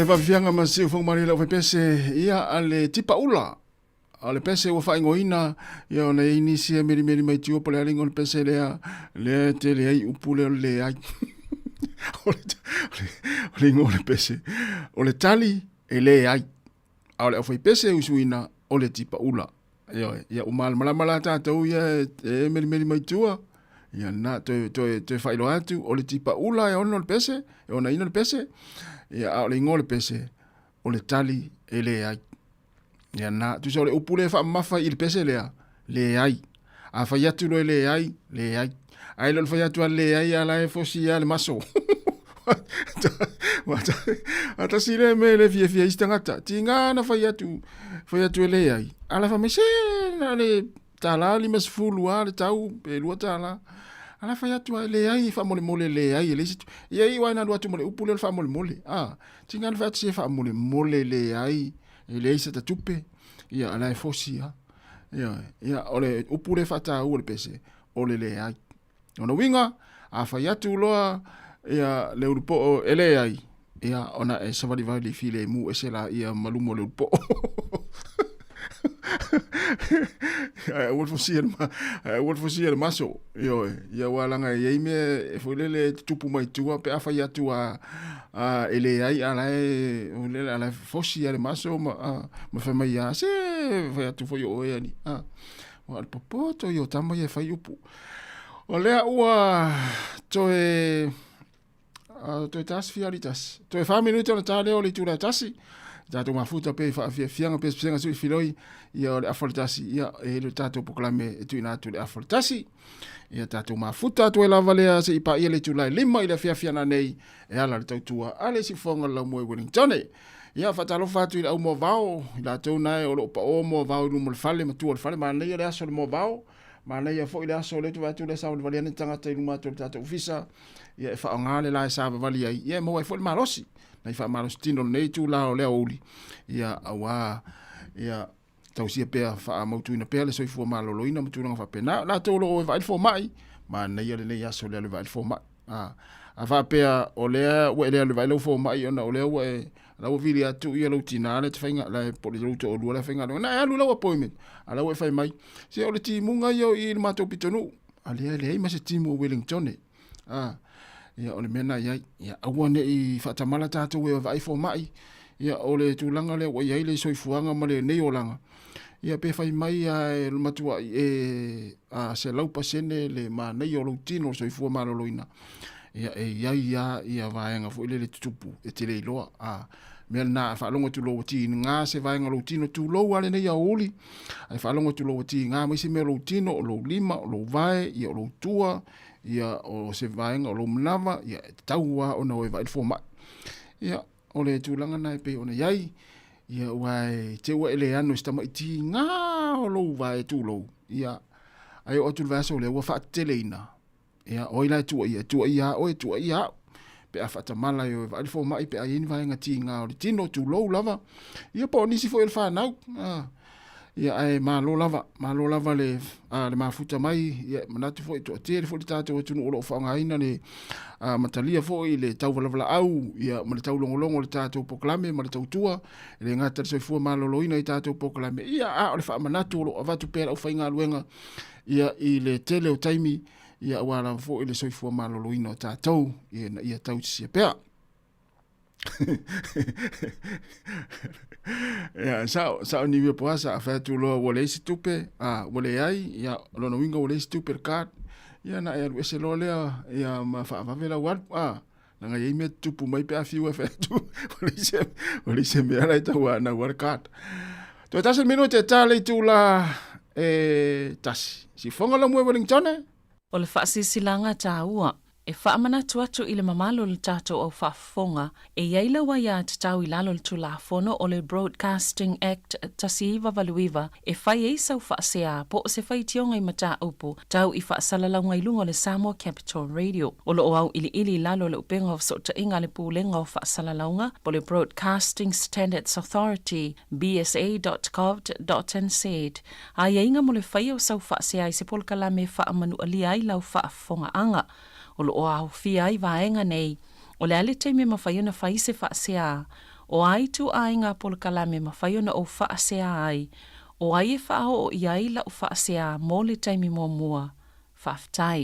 Faafiafiaga ma siufoga malie lau faipese ia a le tipa ula. A o le pese ua faaigoaina ia ona e i ai nisi e melimeli mai tua po o le a le igoa o le pese lea, lea e tele ai upu lea o le leai. O le igoa o le pese, o le tali e leai. A o le aufaipese e usuina o le tipa ula. Ioe, ia ua malamalama la tatou ia e melimeli mai tua. Ia na toe toe toe faailoa atu o le tipa ula e ono le pese, e onaina le pese. Ia a o le igoa o le pese o le tali e leai. Ia na, tusa o le upu lea e faamamafa i le pese lea, leai. A fai atu loa e leai, leai. Ae le o le fai atu a leai a la e fosi lava le maso. A tasi lea mea e le fiafia ai se tagata. Tiga na fai atu, fai atu e leai. A la fai mai, se na o le tala 50 lava le tau, pe $2. A la fai atu lava e leai, faamolemole e leai, e leai se... Ia iu lava ina alu atu ma le upu lea o le faamolemole. A, tiga na fai atu se faamolemole e leai. E leai se ta tupe, ia a la e fosi lava. Ioe, ia o le upu lea e faataua i le pese, o le leai. Lona uiga, a fai atu loa ia le ulupoo e leai, ia ona e savalivali filemu ese laia ma luma o le ulupoo. Ae aua le fosia le, ae aua le fosia le maso. Ioe, ia aua leaga e i ai mea e foi lele e tutupu mai tua pe a fai atu a, a e leai a la e, foi lele, a la e fosi lava le maso ma, a, ma fai mai a, se fai atu foi o oe alii. A, ua le popoto ia o tama ia e fai upu. O lea ua toe Toe tasi fia ali tasi. Toe wha minuti ona tā lea o le itula e tasi. Tātou mafuta pe whaafiafianga pe spisega sui filoi ia o le afa le tasi. Ia e le tātou pokalame e tuina atu le afa le tasi. Ia tātou mafuta atu e lava lea se i pa ia le itula e lima i le afiafi ana nei e ala le tautua a le sifoga le laumua i Wellingtone. Ia whaatalofa atu i le au moavao i latou nae o loo paoa moavao i luma o le fale matua o le fale manaia le aso o le moavao. Manaia foi le aso lea ua atu lea savalivali ane tagata i luma atu o le tatou ofisa, ia e faaaoga le la e savavali ai, ia e maua ai foi le malosi, nai faamalosi tino o lenei itula o le aoauli, ia auā ia tausia pea faamautuina pea le soifua maloloina ma tulaga faapena. O latou o lo o e vaai le fomai, manaia lenei aso le alu e vaai le fomai. A, a faapea o lea ua e le alu e vaai lau fomai ona o lea ua e la ua vili atu ia lou tina lea e te faiga la po o lou toalua la e faigaluega na e alu lau appointment a la ua e fai mai se o le timuga ia o i i le matou pitonuu a lea e leai ma se timu o Wellington a ia o le mea na iai ia aua ne i faatamala tatou e vaai fomai ia o le tulaga lea ua iai le soifuaga ma lenei olaga ia pe fai mai a e matuai e a 100% le manaia o lou tino o le soifua maloloina ia e i ai lava ia vaega foi lele tutupu e te le iloa. A mea lena a faalogo atu loa ua tiga se vaega o lou tino, tulou lava lenei aoauli, ae faalogo atu loa ua tiga mai se mea o lou tino, o lou lima, o lou vae, ia o lou tua, ia o se vaega o lou manava, ia e tatau lava ona o e vaai le fomai. Ia, o le tulaga lena e pei ona i ai, ia aua e te ua e le ano i se tamaiti tiga o lou vae tulou, ia, ae oo atu i le vaiaso lea ua faateteleina, Ia, o ai la e tuuaia? E tuuaia lava oe, e tuuaia au. Pe a faatamala e o e vaai le fomai pe a i ai ni vaega tiga o le tino, tulou lava. Ia po o nisi foi o le fanau. Ah, ia ae malo lava, malo lava le, a, le mafuta mai. Ia, manatu foi e toatele foi le tatou atunuu o lo o faaaogaina le a, matalia foi le tauvalavalaau ia, ma le taulogologo o le tatou polokalame ma le tautua. E le gata i le soifua maloloina i tatou polokalame. Ia, a o le faamanatu o lo o avatu pea e le aufaigaluega ia i le tele o taimi, ia aua lava foi le soifua maloloina o tatou, ina ia tautisia pea. Ia, sao, sao ni wia poasa, a whai atu loa ua leai se tupe, a, ua leai, ia, lona uiga ua leai se tupe le card, ia na e alu ese loa lea, ia ma faavave lau alu, a, Leaga e i ai mea tutupu mai pe a fiu e fai atu, ua leai se, ua leai se mea la e tau anau ai le card. Toe tasi le minute e ta le itula e tasi. Sifoga lau moe Wellington e. O le faasilasilaga taua e faamanatu atu i le mamalu o le tatou au faafofoga e i ai lau aiatatau i lalo o le Tulafono o le Broadcasting Act 1989 e fai ai sau faasea po o se faitioga i mataupu tau i faasalalauga i luga o le Samoa Capital Radio. O lo o auiliili i lalo o le upega o fesootaiga a le Pulega o Faasalalauga po o le Broadcasting Standards Authority, bsa.govt.nz, aiaiga mo le faia o sau faasea i se polokalame e faamanualia ai lau faafofogaaga. O lo o aofia ai vaega nei, o le a le taimi e mafai ona fai se faasea? O a ituaiga polokalame e mafai ona ou faasea ai? O ai e faaoo i ai lau faasea mo le taimi muamua? Faafetai.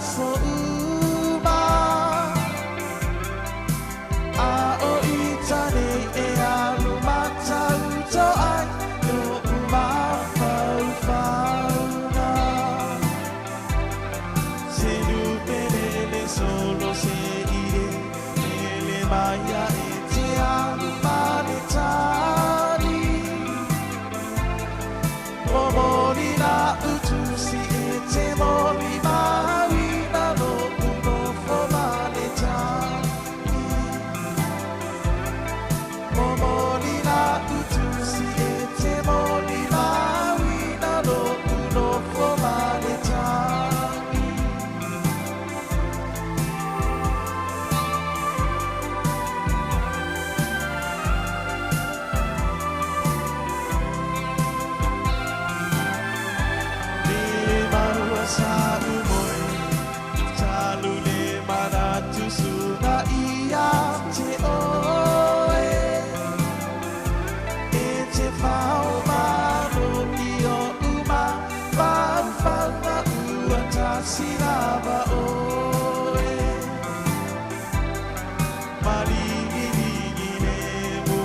aso uma. A o ita nei e alu matauto ai lo'u mafaufauga. Se lupe lele solo se i e ele mai ia e te alu ma le tali. Momoli la utusi e te moli mauina lo'u nofo ma le tali. Momoli la utusi e te moli mauina lo'u nofo ma le tali. Le maua sa'u moe, talu le manatu suga ia te oe. E te whao mano i o uma, whauwhaunga ua tasi lava oe. Maligiligi le mu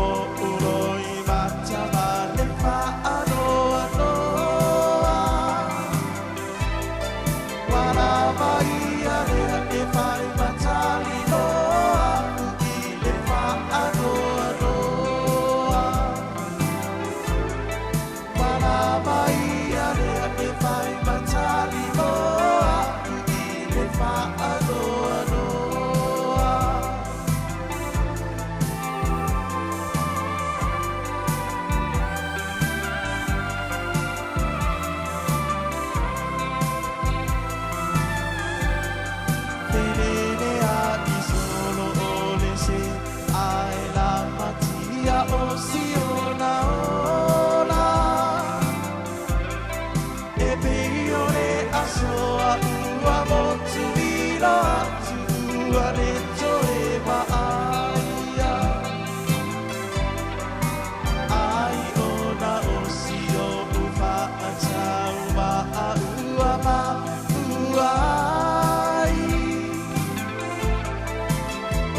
o uroi mata ma le whaanoanoa. Wala mai a lea e whai matali noa u i le whaanoanoa. Wala mai a lea e whai matali noa u i le whaanoanoa. Felele a i solo o le se, ae la matia o siona ola. E pei o le aso a ua motu ilo atu ua le toe maaia. Ai ona o sio u whaatau ma a ua ma ua ai.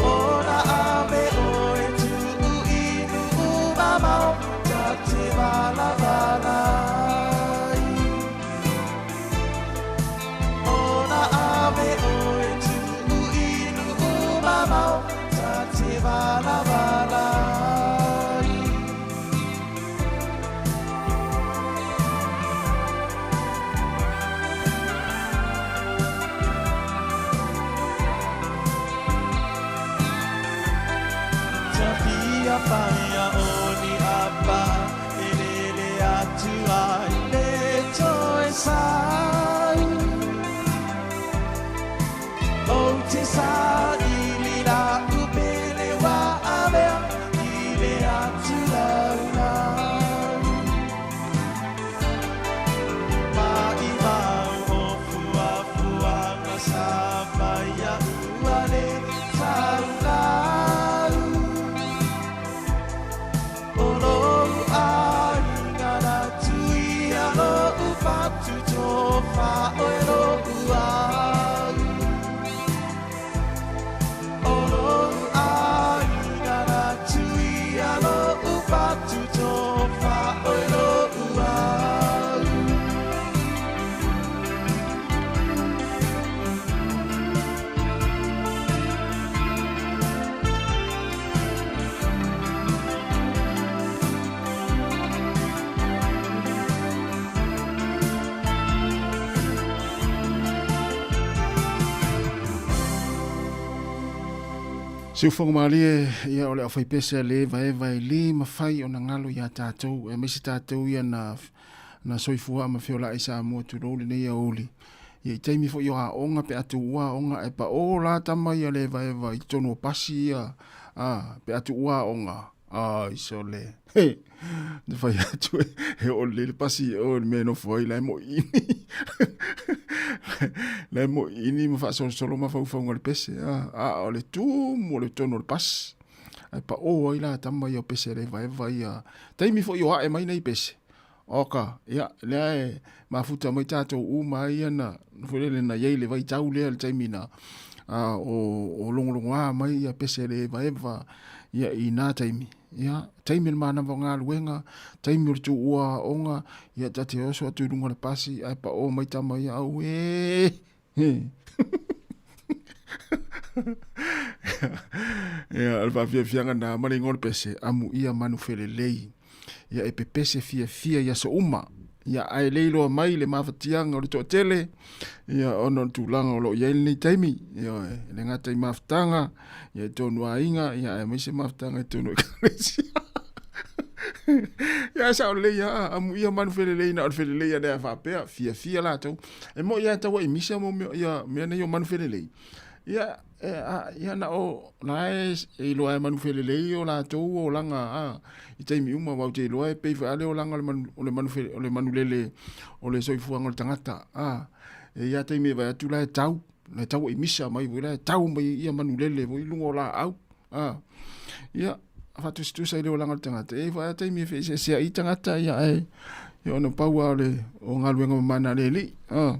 Ona a me oe tuu inu u mamao ta te wala ai. Ona a me oe tuu inu u mamao ta te wala ai. Tawhia whaia o ni apa, e lele atu ai le toe sau. O te sa i li la upele wa avea, i le atu lau lau. Ma i mau o fua fuanga sa mai a ua le tau lau. O lou ai ngā tui a lou whatu tō whaoe lou au. O lou ai ngā tui a lou whatu tō whaoe lou au. Siufoga malie ia o le aufaipese a le vaeva e lē mafai ona galo iā tatou, aemaise tatou ia na na soifua'a ma feola'i Samoa tulou lenei aouli. Ia i taimi fo'i o aoga pe a tuua aoga ae pa'ō la tama ia le vaeva i totonu o pasi ia, a, pe a tuua aoga, ai sole, he, na fai atu e, he oo lelei le pasi i o i le mea e nofo ai la e mo'i ini. La e mo'i ini ma faasolosolo mafaufauga o le pese, a, a o le tumu o le totonu o le pasi. Ae pa'ō ai la tama ia o pese a le vaeva ia. Taimi fo'i o a'e mai nei pese, Oka, ia, lea e mafuta mai tātou uma ai ia na, foi lele na iai le vaitau lea le taimi na, a, o, o logologoā mai ia pese le evaeva, ia, i nā taimi. Ia, taimi o le manava o galuega, taimi o le tuua aoga, ia, ta te oso atu i luga o le pasi, ae paʻō mai tama ia, auē! Ia, o le faafiafiaga na ma le igoa o le pese, amuia manufelelei. Ia e pepese fiafia i aso uma. Ia, ae le iloa mai le mafatiaga o le toatele, ia, ona o le tulaga o lo o i ai lenei taimi. Ioe, e le gata i mafutaga, ia i tonu aiga, ia aemaise mafutaga i tonu ekalesia. Ia, sao lelei lava, amuia manufelelei na o le felelei a lea faapea, fiafia latou. E moi lava e tau ai misa mo mea, ia, mea nei o manufelelei. Ia, e, a, ia na o, la e, e iloa e manufelelei o latou olaga, a, i taimi uma, aua ou te iloa e pei foi lava le olaga o le manu, o le manufe, o le manulele o le soifuaga o le tagata, a. E i ai lava taimi e vaai atu la e tau, la e tau ai misa mai foi la e tau mai ia manulele foi i luga o laau, a. Ia, faatusatusa i le olaga o le tagata, e i ai foi lava taimi e feeseeseai tagata, ia ae, ia ona pau lava o le, o galuega mamana a le Alii, a.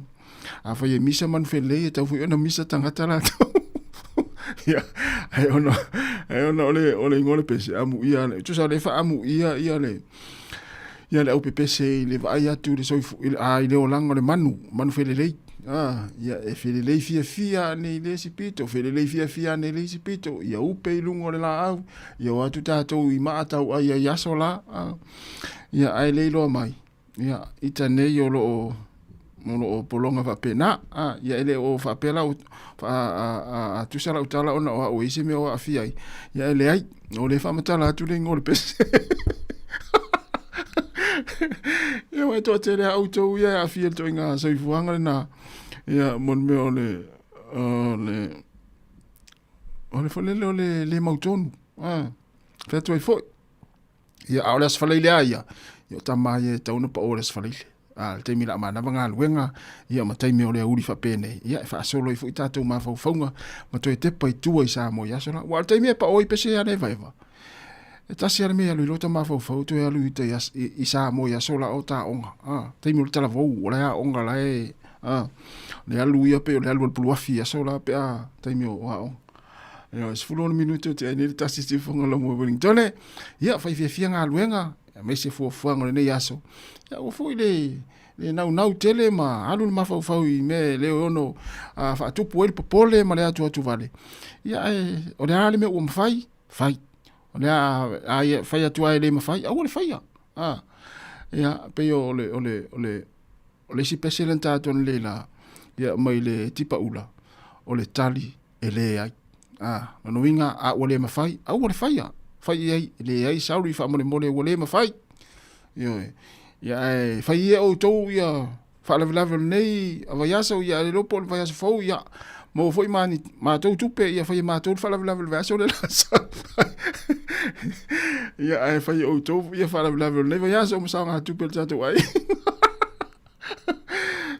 Afai e misa manufelelei, e tatau foi ona misa tagata latou. Ia, ae ona, ae ona o le, o le igoa o le pese, amuia, tusa o lea e faaamuia ia le, ia le aupepese i le vaai atu i le soifu, i le, a, i le olaga o le manu, manu felelei. A, ia e felelei fiafia ane i le isi pito, felelei fiafia ane i le isi pito, ia upe i luga o le laau, ia o atu tatou i maa tauai ai i aso la. A, ia ae le iloa mai, ia ita nei o lo o o lo o pologa faapena. A, ia e le o faapea lau, a, a, a, a tusa lau tala ona o au e i se mea o aafia ai. Ia e leai, o le faamatala atu le igoa o le pese. Ia aua e toatele lava outou ia e aafia i le ituaiga soifuaga lena. Ia mo le mea o le, o le, o le foi lele o le le mautonu. A, fai atu ai foi. Ia, a o le Aso Faraile lava ia, ia o tama ia e tatau ona pao i le Aso Faraile. A, le taimi o le a manava galuega, ia ma taimi o le aoauli faapenei, ia e faasolo ai foi tatou mafaufauga ma toe tepa i tua i Samoa i aso la. Aua o le taimi e pao ai pese ia le evaeva, e tasi lava le mea e alu ai loa ta mafaufau toe alu i tai i Samoa i aso la o taoga. A, taimi o le talavou, o la e aoga la e, a, le alu ia pei o le alu a le puluafi i aso la pe a taimi o aoga. Ia, 16 minute o te ai nei le tasi siufoga lo mo Wellington. Ia, whai fiafia galuega, aemaise fuafuaga o lenei aso. Ia, ua foi le, le naunau tele ma alu le mafaufau i mea e le ono faatupu ai le popole ma le atuatu vale. Ia, ae, o le a le mea ua mafai? Fai. O le a, a ia, fai atu lava e le mafai, aua le faia. A, ia, pei o le, o le, o le, o le isi pese lea na ta atu analeila la, ia, mai le tipa ula, o le tali e leai. A, lona uiga, a ua le mafai, aua le faia. Fai i ai, e leai, sorry faamolemole ua le mafai. Ioe. Ia ae fai ia outou ia faalavelave o lenei vaiaso, ia ae le iloa po o le vaiaso fou, ia maua foi ma ni matou tupe, ia fai e matou le faalavelave o le vaiaso lea o le a sau. Ia ae fai e outou ia faalavelave o lenei vaiaso ma saogatupe a le tatou aiga.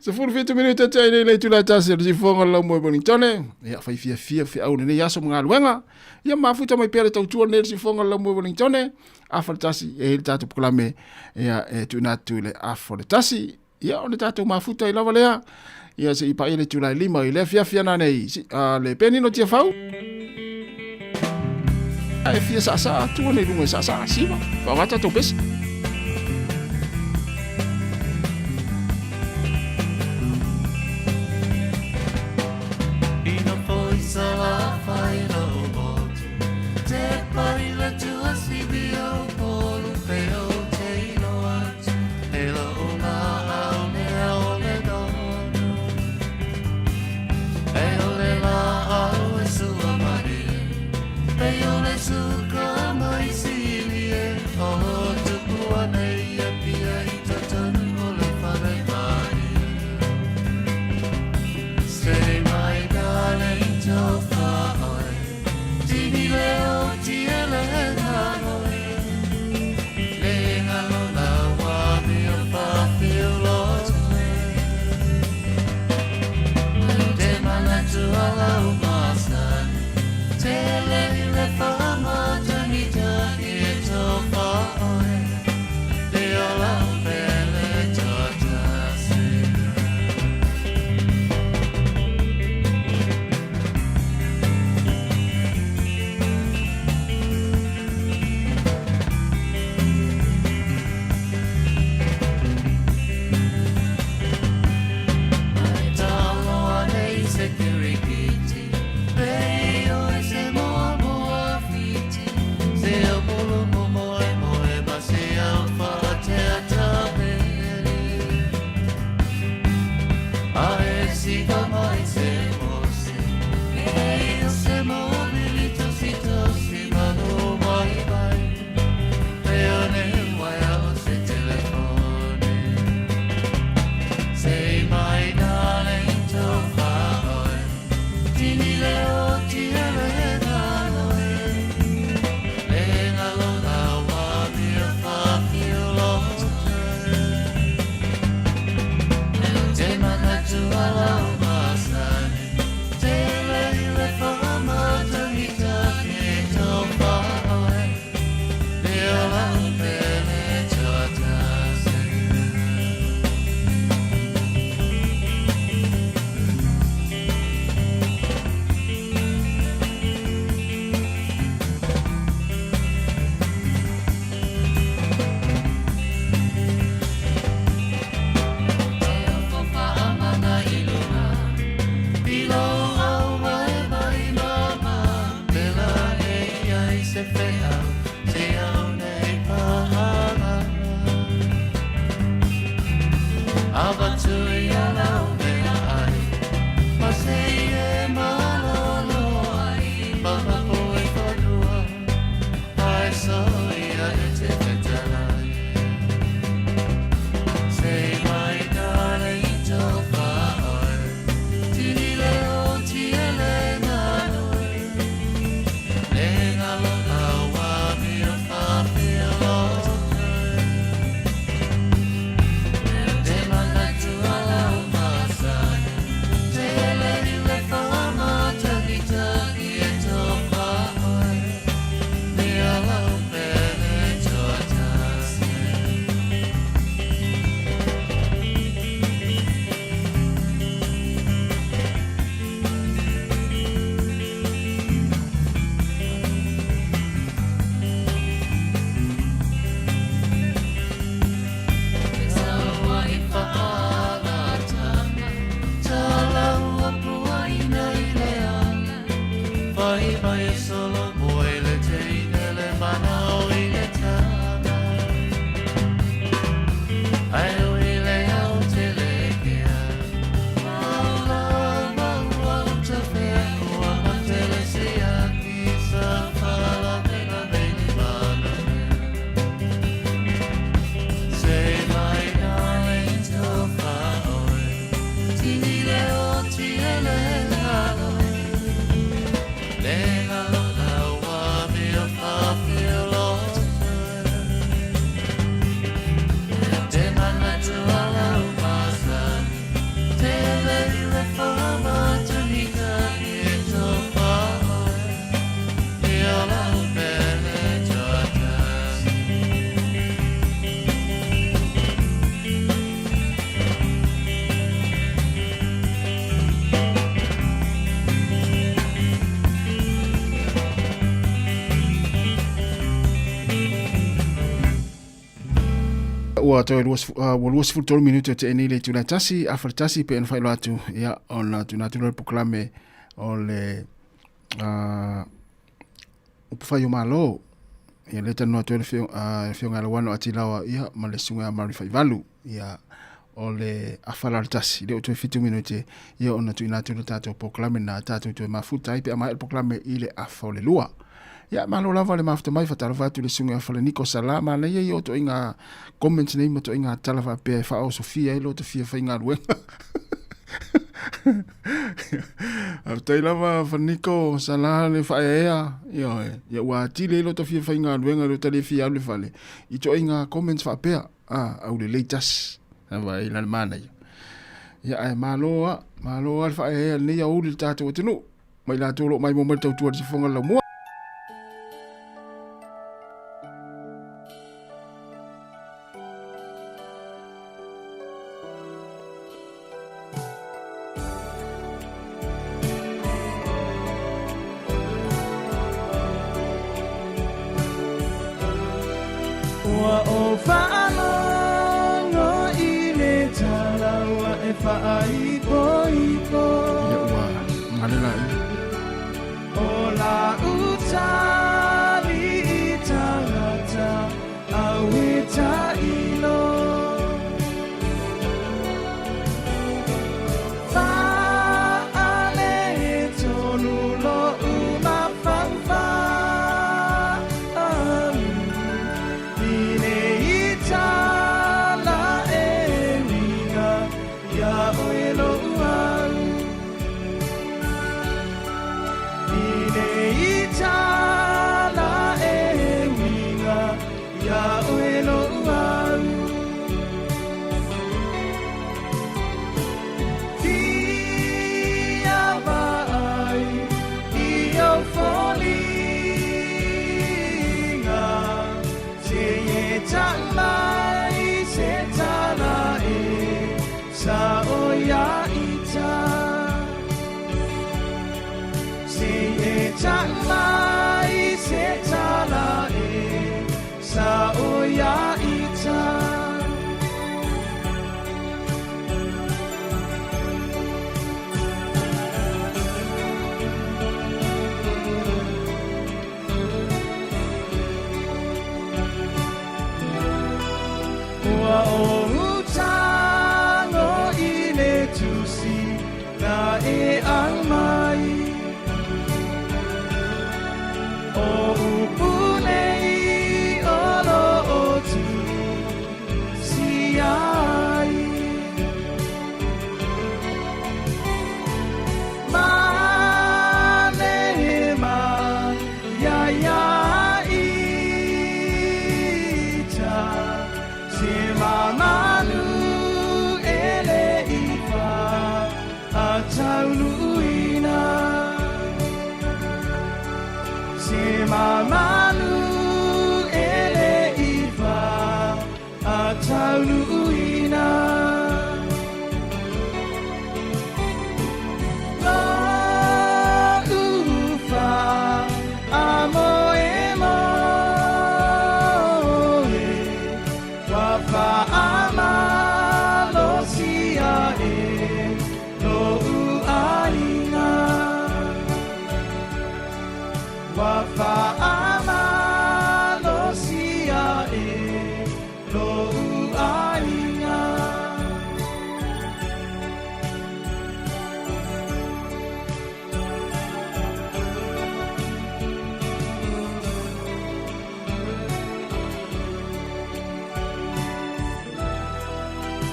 17 minute te ai nei le itula e tasi o le sifoga o le laumua i Wellington. Ia, fai fiafia feau lenei aso ma galuega. Ia, mafuta mai pea le tautua lenei le sifoga o le laumua i Wellington. Afa le tasi, e i le tatou polokalame, ia, e tuuina atu i le afa le tasi. Ia, o le tatou mafuta i lava lea. Ia, se i paia le itula e lima i le afiafi ana nei. Si, a, le Penino Tiafau. E fia saasaa atu ana i luga e saasaa siva. Faaaoga tatou pese. Ua toe ua 23 minute o te nei le itula e tasi, afa le tasi pe ona faailoa atu, ia, ona tuuina atu lea o le polokalame o le upufai o Malo. Ia lea e talanoa atu ai le Afioga ia Lauano Atilaoa, ia, ma le Susuga ia Mary Faivalu, ia, o le afa la o le tasi, lea ua toe 7 minute, ia, ona tuuina atu le tatou polokalame lena, tatou toe mafuta ai pe a maea le polokalame i le afa o le lua. Ia, malo lava le mafuta mai, faatalofa atu i le Susuga ia Faleniko Sala, manaia ia o toaiga comments nei ma toaiga tala faapea e faaosofia ai lo ta fia faigaluega. Faafetai lava Faleniko Sala le faaeaea, ioe, ia ua atili ai lo ta fia faigaluega lo ta le fia alu i le fale i toaiga comments faapea, a, aulelei tasi. Lava ai la le manaia. Ia, ae malo lava, malo lava le faaeaea i lenei aoauli i le tatou atunuu. Ma i latou o lo o maimoa mai le tautua i le sifofoga o le laumua. Ua ou faalogo i le tala ua e faaipoipo. Ia ua gale la i. O la utali i tangata au e tailo. Whaale tonu lo'u mafaufau. I nei tala e uiga ia oe lo'u au. I nei tala e uiga ia oe lo'u au. Fia vaai i ou foliga, se e taʻu mai se tala e sao ia ita. Se e taʻu mai se tala e sao ia ita. Ua ou tago i le tusi na e aumai. O upu nei o lo o tusi ai. Ma le ma ia ia ita se ma manu e le ifa a tauluina. Se ma manu e le ifa a tauluina. Lo'u fa a moe moe, ua faamalosi ae lo'u aiga. Ua faamalosia e lou aiga.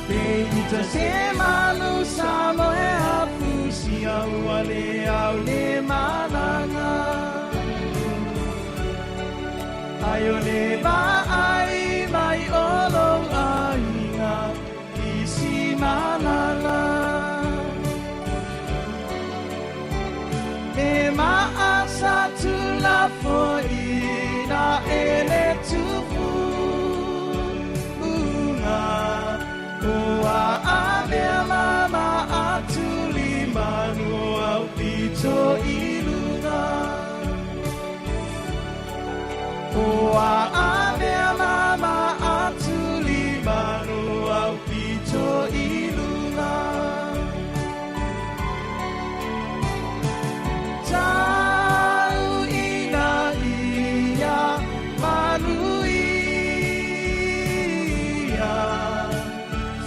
Peita se malu sa moe afusia ua le au le malaga. Ai o le vaai mai o lou aiga i si malala. E maasa tulafoina e le tufuga ua avea mama atu limanu au pito i luga. Ua avea mama atu limanu au pito i luga. Tau ina ia manuia,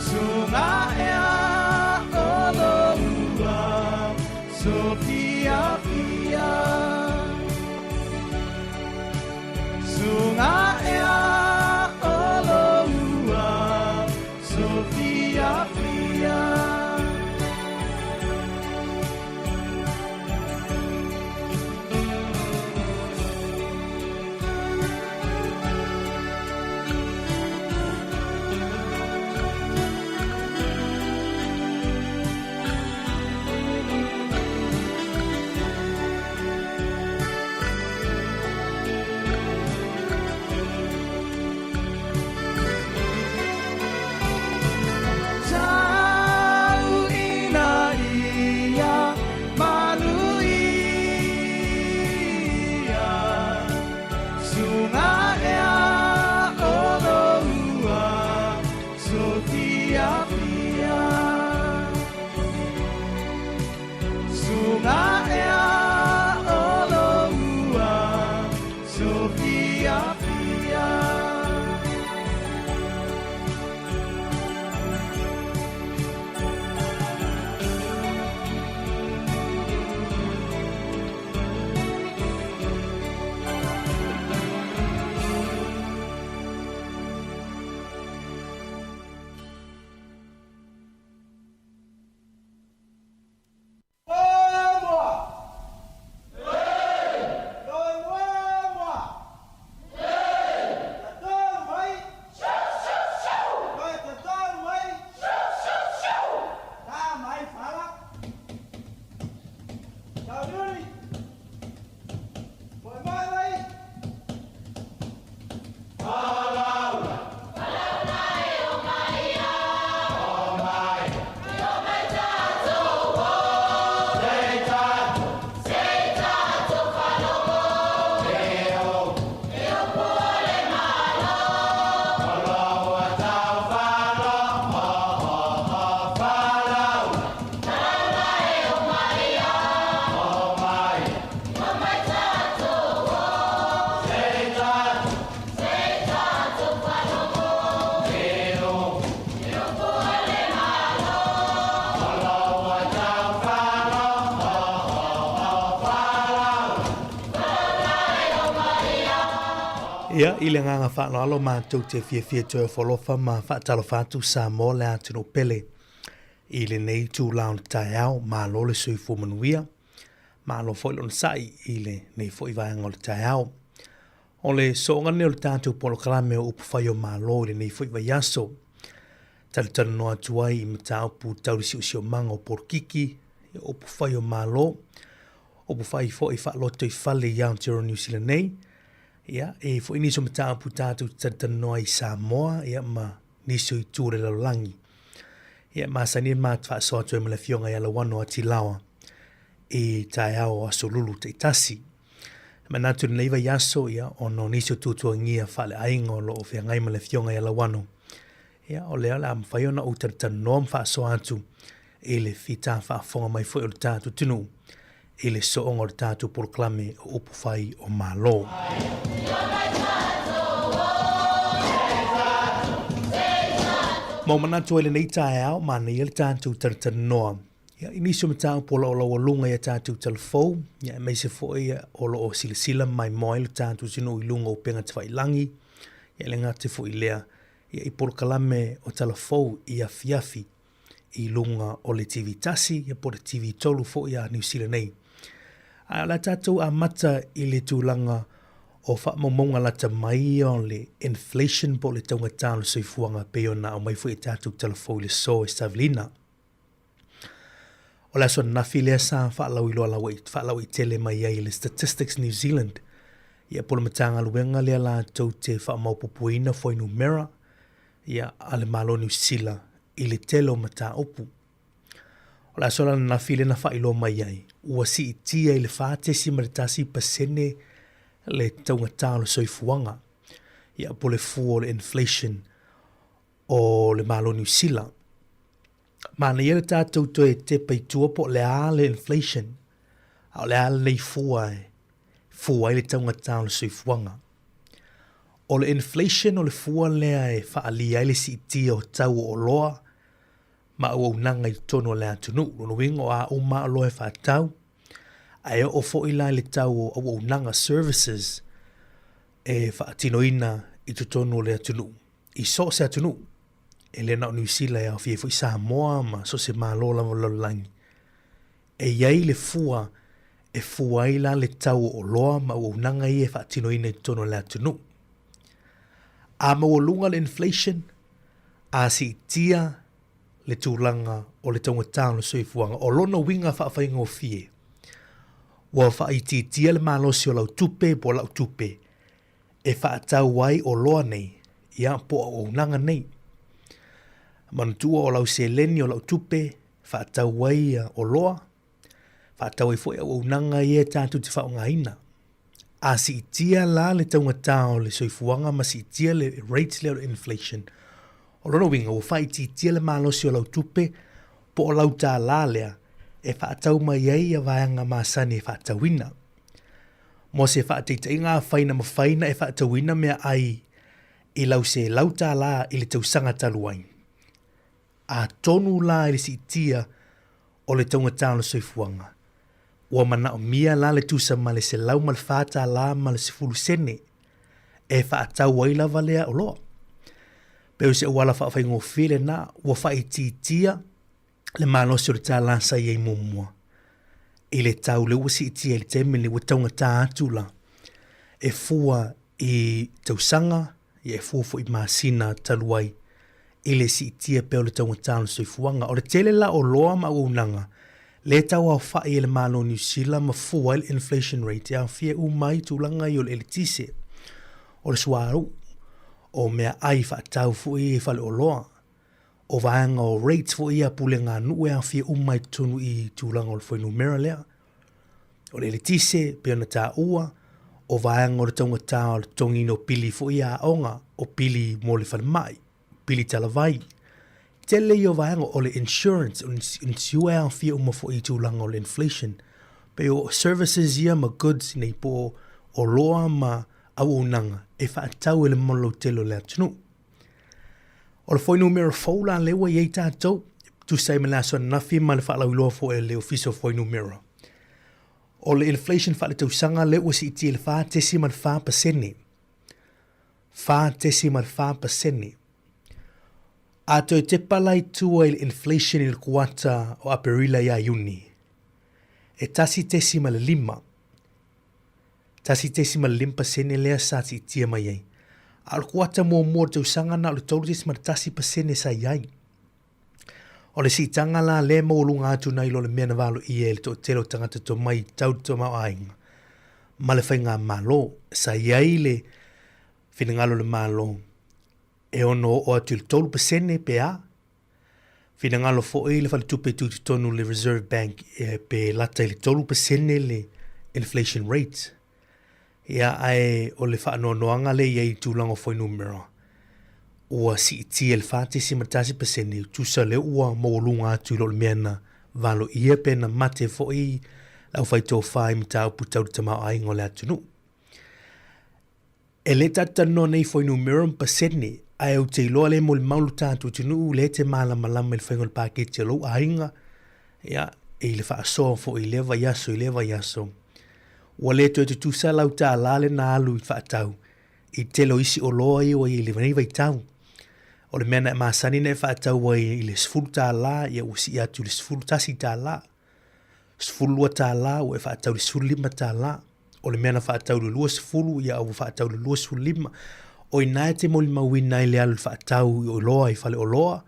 Sunga ea o loua sofiafia. Sunga ea o loua sofiafia. Tau ina ia manuia, Sunga ea o loua sofiafia. Sunga ea o loua sofiafia. Ia, i le agaga faaaloalo matou te fiafia toe ofo alofa ma faatalofa atu Samoa le atunuu pele i lenei itula o le taeao. Malo le soifua manuia, malo foi le onosai i lenei foi vaega o le taeao. O le sooga lenei o le tatou polokalame o Upufai o Malo i lenei foi vaiaso. Talatalanoa atu ai i mataupu tau le siosiomaga o polokiki, o upufai o Malo, upufai foi faalotoifale i Aotearoa Niu Sila nei. Ia, e i ai foi nisi o mataupu tatou te talatalanoa ai i Samoa ia ma nisi o itu o le lalolagi. Ia, e masani ai le matou faasoa atu ai ma le Afioga ia Lauano Atilaoa i taeao o Aso Lulu taitasi. E manatu i lenei vaiaso, ia, ona o nisi o tuatuagia faaleaiga o lo o feagai ma le Afioga ia Lauano, ia, o lea o le a mafai ona ou talatalanoa ma faasoa atu i le fita faafofoga mai foi o le tatou atunuu. i le sooga o le tatou polokalame o upu fai o Malo. Ma ua manatu ai lenei taeao, manaia le tatou talatalanoa ia, i nisi o mataupu o lo o laualuga i a tatou talafou, ia, aemaise foi o lo o silasila maimoa ai le tatou atunuu i luga o upega tafailagi, ia, e le gata foi i lea, ia, i polokalame o talafou i afiafi i luga o le TV tasi ia po o le TV 3 foi a Niu Sila nei. Ae o le a tatou amata i le tulaga o faamaumauga lata mai ia o le inflation po o le taugata o le soifuaga e pei ona aumai foi e tatou talafou i le so e Savelina. O le aso ananafi lea sa faalauiloa faalauaitele mai ai e le Statistics New Zealand ia po o le Matagaluega lea latou te faamaopoopoina fuainumera ia a le Malo o Niu Sila i le tele o mataupu. O le aso la ananafi lea na faailoa mai ai, ua siitia i le 4.1% le taugata o le soifuaga, ia po o le fua o le inflation o le Malo o Niu Sila. Manaia le tatou toe tepa i tua po o le a le inflation, a o le a lenei fua e fua ai le taugata o le soifuaga. O le inflation o le fua lea e faaalia ai le siitia o tau o oloa ma auaunaga i totonu o le atunuu. Lona uiga o a uma lava oloa e faatau, ae oo foi la i le tau o auaunaga, services, e faatinoina i totonu o le atunuu, i so o se atunuu. E le na o Niu Sila e aofia ai foi Samoa ma so o se Malo lava o le lalolagi. E i ai le fua e fua ai la le tau o oloa ma auaunaga ia e faatinoina i totonu o le atunuu. A maualuga le inflation, a siitia le tulaga o le taugata o le soifuaga, o lona uiga faafaigofie, ua faaitiitia le malosi o lau tupe po o lau tupe e faatau ai oloa nei, ia, po o auaunaga nei. Manatua o lau seleni o lau tupe faatau ai oloa, faatau ai foi auaunaga ia tatou te faaaogaina. A siitia la le taugata o le soifuaga ma siitia le rate lea o le inflation, o lona uiga ua faaitiitia le malosi o lau tupe po o lau tālā lea e faatau mai ai ia vaega masani e faatauina. Mo se faataitaiga afai na mafai na e faatauina meaai i lau $100 i le tausaga talu ai, Atonu la i le siitia o le taugata o le soifuaga, ua manaomia la le tusa ma le $104.10 e faatau ai lava lea oloa. Pei o se auala faafaigofie lena ua faaitiitia le malosi o le tālā sa i ai muamua i le tau lea ua siitia i le taimi lenei ua taugata atu la e fua i tausaga ia e fua foi i masina talu ai i le siitia pea o le taugata o le soifuaga. O le tele la o oloa ma auaunaga lea e tauaofa'i e le Malo o Niu Sila ma fua ai le inflation rate e aofia uma ai tulaga ia o le eletise, o le suauu, o meaai faatau foi i faleoloa, o vaega o rates foi ia a pulega a nuu e aofia uma ai totonu i tulaga o le fuainumera lea. O le eletise, pei ona taua, o vaega o le taugata o le totogiina o pili foi ia aoga, o pili mo le falemai, pili talavai. Tele ia o vaega o le insurance, o le insure e aofia uma foi i tulaga o le inflation. Pei o services ia ma goods nei po o oloa ma auaunaga e faatau e le mamalu lautele o le atunuu. O le fuainumera fou la lea ua i ai tatou, tusa ai ma le aso ananafi ma le faalauiloa foi a le Ofisa o Fuainumera. O le inflation faaletausaga lea ua siitia i le 4.4%. 4.4%. A toe tepa la i tua i le inflation i le kuata o Aperila ia Iuni, e 1.5 1.5% lea sa siitia mai ai. A o le kuata muamua o le tausaga na o le 3.1% sa i ai. O le siitaga la lea e maualuga atu nai lo le mea na valoia e le toatele o tagata tomai tau le tamaoaiga ma le faigamalo. Sa i ai le finagalo o le Malo e ono oo atu i le 3% pe a, Finagalo foi le faletupe tutotonu le Reserve Bank e, pe lata i le 3% le inflation rate. Ia, ae o le faanoanoaga lea i ai i tulaga o fuainumera, ua siitia i le 4.1%, tusa lea ua maualuga atu i lo le mea na valoia pe na mate foi Le aufaitofa i mataupu tau le tamaoaiga o le atunuu. E le tatou talanoa nei i fuainumera ma pasene, ae ou te iloa lea e molimau lo tatou atunuu lea e te malamalama i le faiga o le paketi a lou aiga, ia, i le faasoa foi i lea vaiaso i lea vaiaso. Ua le toe tutusa lau tala lea na alu i le faatau i le tele o isi oloa ia ua i ai i lenei vaitau. O le mea na e masani ona e faatau ai i le $10, ia ua sii atu i le $11. $12 ua e faatau i le $15. O le mea na faatau i le 20 ia ua faatau i le 25. O i ina e te molimauina ai le alu i le faatau i oloa i faleoloa,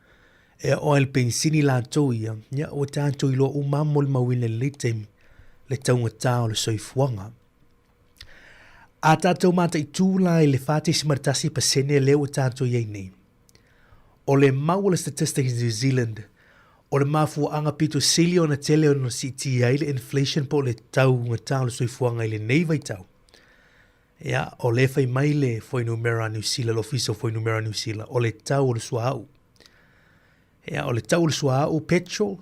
e oo lava i le penisini latou ia, ia ua tatou iloa uma lava molimauina i lenei taimi le taugata o le soifuaga. A tatou mataitu la i le 4.1% lea ua tatou i ai nei, o le mau a le Statistics New Zealand, o le mafuaaga pito sili ona tele ona siitia ai le inflation po o le taugata o le soifuaga i lenei vaitau, ia, o lea e fai mai le fuainumera a Niu Sila, le Ofisa o Fuainumera a Niu Sila, o le tau o le suauu. Ia, o le tau o le suauu, petrol,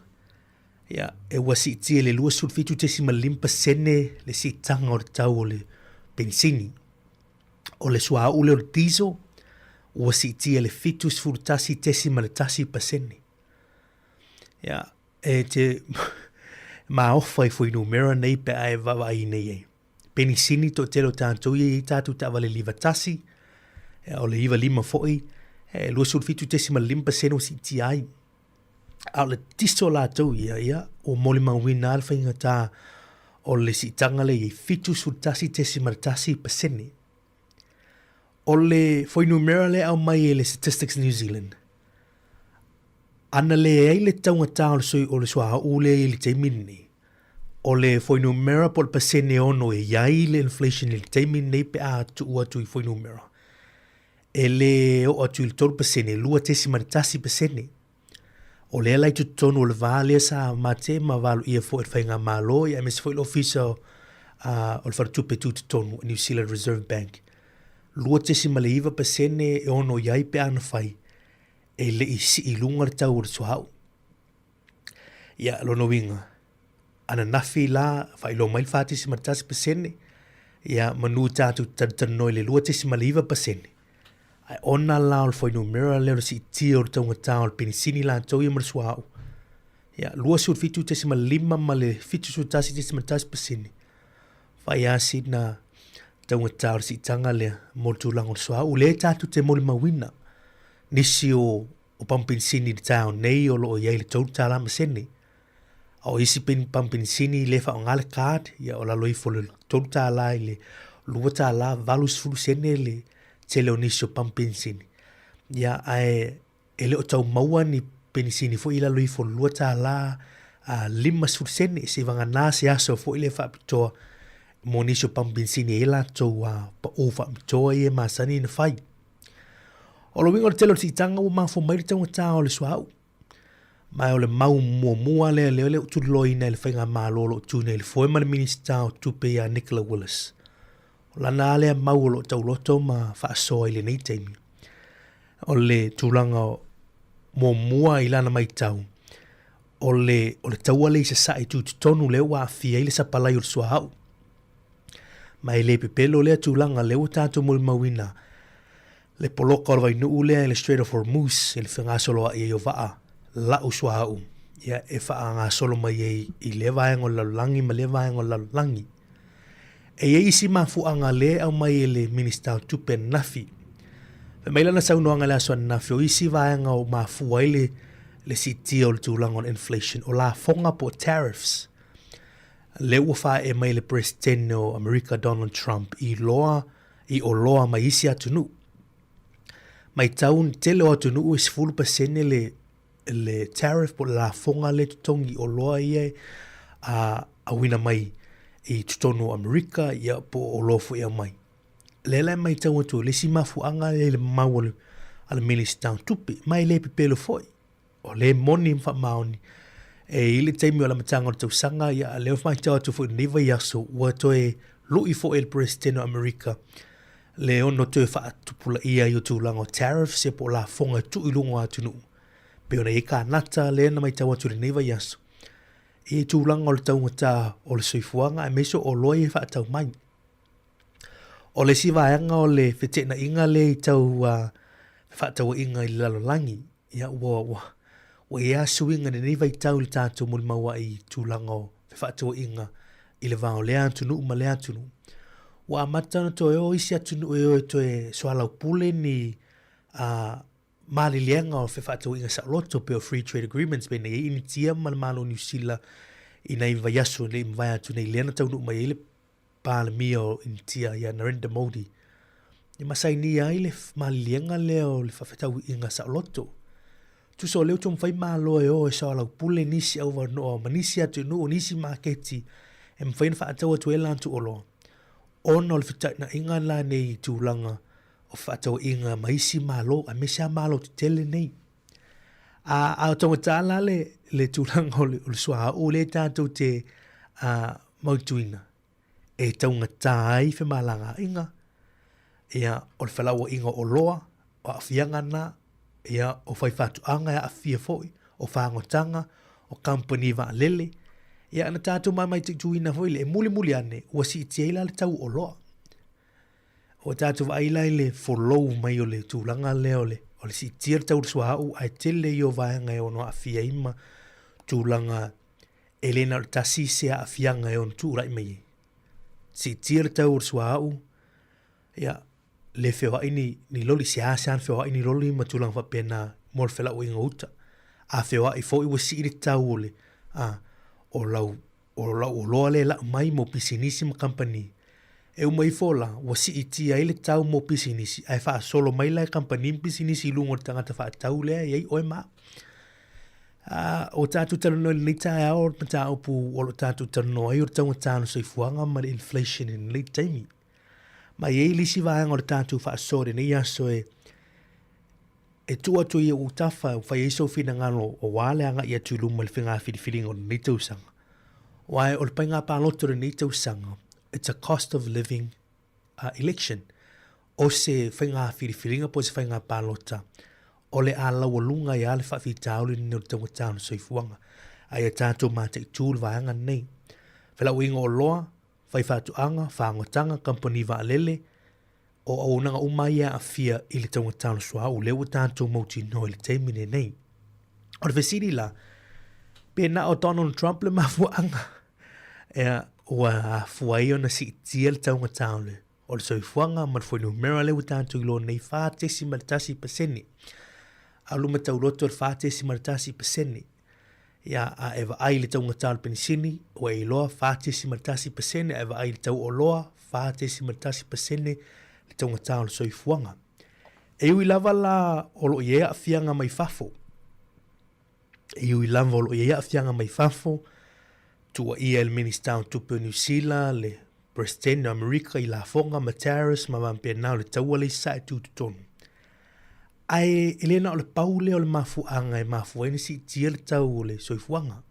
ia, e ua siitia i le 27.5% le siitaga o le tau o le penisini. O le suauu lea o le diesel, ua siitia i le 71.1%. Ia, e te maofa i fuainumera nei pe a e vaavaai nei ai. Penisini toatele o tatou ia e i ai tatou taavale liva tasi, ia, o le iva lima foi, e 27.5% ua siitia ai. A o le tiso latou ia, ia, ua molimauina lava le faigata o le siitaga lea e i ai, 71.1%. O le fuainumera lea e aumai e le Statistics New Zealand, ana leai le taugata o le, o le suauu lea e i ai i le taimi lenei, o le fuainumera po o le pasene e ono e i ai le inflation i le taimi lenei pe a tuu atu i fuainumera, e lē oo atu i le 3%, 2.1%. O lea la i totonu o le va lea sa mate ma valoia foi e le Faigamalo ia aemaise foi le Ofisa o le Faletupe Tutotonu, New Zealand Reserve Bank, 2.9% e ono i ai pe a na fai e le i sii i luga le tau o le suauu. Ia, lona uiga, ananafi la, faailoa mai le 4.1%, ia, manu tatou te talatalanoa i le 2.9%, ae ona la o le fuainumera lea o le siitia o le taugata o le penisini latou ia ma le suauu, ia, 27.5 ma le 71.1%, fai lava sina taugata o le siitaga lea mo le tulaga o le suauu. Lea tatou te molimauina nisi o o pamu penisini i le taeao nei o lo o i ai le $3 ma sene. A o isi pamu penisini le faaaoga le card, ia o lalo ifo o le $3 i le $2 80 sene le tele o nisi o pamu penisini. Ia, ae e le o tau maua ni penisini foi i lalo ifo o le $2 50 sene, seivagana se aso foi lea faapitoa mo nisi o pamu penisini e i ai latou pau faapitoa ia e masani ona fai. O le uiga o le tele o le siitaga ua mafua mai le taugata o le suauu. Ma o le mau muamua lea lea lea ua tuliloaina e le faigamalo o lo o tu nei i le foe ma le Minisita o Tupe ia Nicola Willis. O lana lava lea mau o lo o tauloto ma faasoa i lenei taimi. O le tulaga muamua i lana maitau, o le, o le taua lea i sasae tutotonu lea ua aafia ai le sapalai o le suauu. Ma e le pepelo lea tulaga lea ua tatou molimauina le poloka o le vainuu lea i le Strait of Hormuz i le fegasoloai ai o vaa lau suauu ia e faagasolo mai ai i lea vaega o le lalolagi ma lea vaega o le lalolagi. E i ai isi mafuaaga lea e aumai e le Minisita o Tupe ananafi. Fai mai lana saunoaga i le aso ananafi o isi vaega o mafua ai le, le siitia o le tulaga o le inflation, o lafoga po o tariffs. Lea ua faaee mai le Peresetene o Amerika Donald Trump i loa i oloa mai isi atunuu. Maitau le tele o atunuu e 10% le le tariff po o le lafoga lea e totogi i oloa ia e auina mai i totonu o Amerika ia po o oloa foi e aumai. Lea la e maitau atu ai le isi mafuaaga lea i le mau a le Minisita o Tupe, ma e le pepelo foi. O lea e moni ma faamaoni, e i ai le taimi o le amataga o le tausaga, ia a o lea ua faitau atu foi i lenei vaiaso, ua toe lui foi e le Peresetene o Amerika le ono toe faatupulaia ai o tulaga o tariffs ia po o lafoga e tuu i luga o atunuu. Pei ona i ai Kanata lea na matau atu i lenei vaiaso. i tulaga o le taugata o le soifuaga aemaise o oloa ia e faatau mai. O le isi vaega o le feteenaiga lea i tau fefaatauaiga i le lalolagi, ia ua, ua, ua i ai lava suiga i lenei vaitau i le tatou molimau ai i tulaga o fefaatauaiga i le va o lea atunuu ma lea atunuu. Ua amata ona toe o isi atunuu e o e toe soalaupule ni maliliega o fefaatauaiga saoloto pei o free trade agreements pei ona i ai Initia ma le Malo o Niu Sila i nai vaiaso e le i mavae atu nei lea na taunuu mai ai le Palemia o Initia ia Narendra Modi e ma sainia ai le maliliega lea o le faafetauiga saoloto. Tusa o lea ua taumafai Malo e o e soalaupule nisi auavanoa ma nisi atunuu, nisi maketi e mafai ona faatau atu ai latou oloa ona o le feteenaiga la nei i tulaga o fefaatauaiga ma isi Malo aemaise lava Malo tetele nei. A, a o taugata la le, le tulaga o le, o le suauu lea tatou te a, mautuina, e taugata ai femalagaaiga, ia, o le felauaiga o oloa, o aafiaga na, ia, o faifaatoaga e aafia foi, o fagotaga, o kamupani vaalele, ia, na tatou mamaituituina foi lea, e mulimuli ane, ua siitia ai la le tau o oloa. Ua tatou vaai la i le folou mai o le tulaga lea o le, o le siitia le tau o le suauu ae tele ia o vaega e ono aafia ai ma tulaga e le na o le tasi se aafiaga e ono tulai mai ai. Siitia le tau o le suauu, ia, le feoai ni, ni loli, seasea ona feoai ni loli ma tulaga faapena mo le felauaiga o uta. A feoai foi ua sii le tau o le, a, o lau O lau oloa lea e lau mai mo pisinisi ma kamupani. E uma ifo la, ua siitia ai le tau mo pisinisi, ae faasolo mai la e kamupani ma pisinisi i luga o le tagata faatau lea e i ai oe ma au. A, ua tatou talanoa i lenei taeao o le mataupu o lo o tatou talanoa ai o le taugata o le soifuaga ma le inflation i lenei taimi. Ma e i ai le isi vaega o le tatou faasoa i lenei aso e e tuu atu ai i ou tafa e fai ai sou finagalo aua le agai atu i luma i le faiga filifiliga o lenei tausaga. Aua o le faiga palota o lenei tausaga, it's a cost of living uh, election. O se faiga filifiliga po o se faiga palota o le a laualuga ai lava le faafitauli lenei o le taugata o le soifuaga. A ia tatou mataitu le vaega lenei. Felauaiga o oloa, faifaatoaga, fagotaga, kamupani vaalele, O auaunaga uma ia e aafia i le taugata o le suauu lea ua tatou mautinoa i le taimi lenei. O le fesili la, pe na o Donald Trump le mafuaaga ea ua afua ai ona siitia le taugata o le, o le soifuaga ma le fuainumera lea ua tatou iloa nei 4.1%. A o luma tauloto le 4.1%. Ia, a e vaai i le taugata o le penisini, ua e iloa 4.1%, a e vaai i le tau oloa, 4.1% le taugata o le soifuaga. E ui lava la o lo o i ai aafiaga mai fafo, e ui lava o lo o i ai aafiaga mai fafo, tuuaia e le Minisita o Tupe o Niu Sila, le Peresetene o Amerika i lafoga ma tariffs ma faapena o le taua lea i Sasae tutotonu. Ae e le na o le pau lea o le mafuaaga e mafua ai ona siitia le tau o le soifuaga.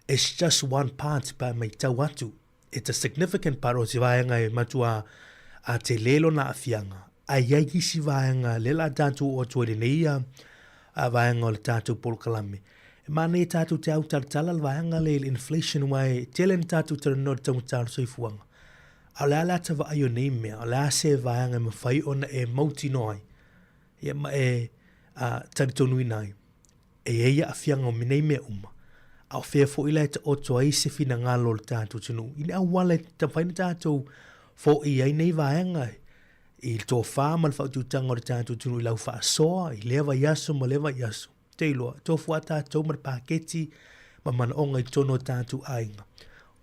It's just one part pe a matau atu. It's a significant part o se vaega e matua a tele lona aafiaga. Ae i ai isi vaega lea la tatou oo atu ai lenei a, a vaega o le tatou polokalame. E manaia tatou te autalatala le vaega lea i le inflation aua e tele na tatou talanoa i le taugata o le soifuaga. A o le a le ata vaai o nei mea? O le a se vaega e mafai ona e mautinoa ai ia ma e uh, talitonuina ai e i ai aafiaga o nei mea uma? A o fea foi la e taoto ai se finagalo o le tatou atunuu i le auala e mafai ona tatou foia ai nei vaega i le tofa ma le faautautaga o le tatou atunuu i lau faasoa i lea vaiaso ma lea vaiaso. Te iloa, e tofu lava tatou ma le paketi ma manaoga i totonu o tatou aiga.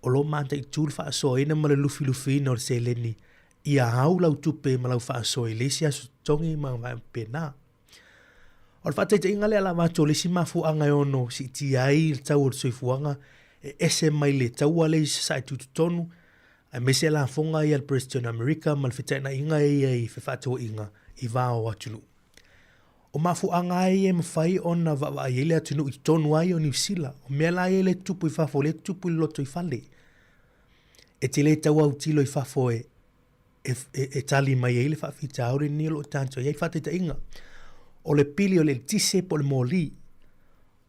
O lo o mataitu le faasoaina ma le lufilufiina o le seleni ia au lau tupe ma lau faasoa i le isi aso totogi ma vaega faapena. O le faataitaiga lea la avatu o le isi mafuaaga e ono siitia ai le tau o le soifuaga e ese mai le taua lea i Sasae tutotonu aemaise lafoga ia a le Peresetene o Amerika ma le feteenaiga ia i fefaatauaiga i va o atunuu. O mafuaaga lava ia e mafai ona vaavaai ai le atunuu i totonu lava ia o Niu Sila. O mea la ia e le tutupu i fafo, o lea e tutupu i le lotoifale. E te le tau autilo i fafo e, e, e, e tali mai ai le faafitauli lenei o lo o tatou i ai. Faataitaiga, o le pili o le eletise po o le moli,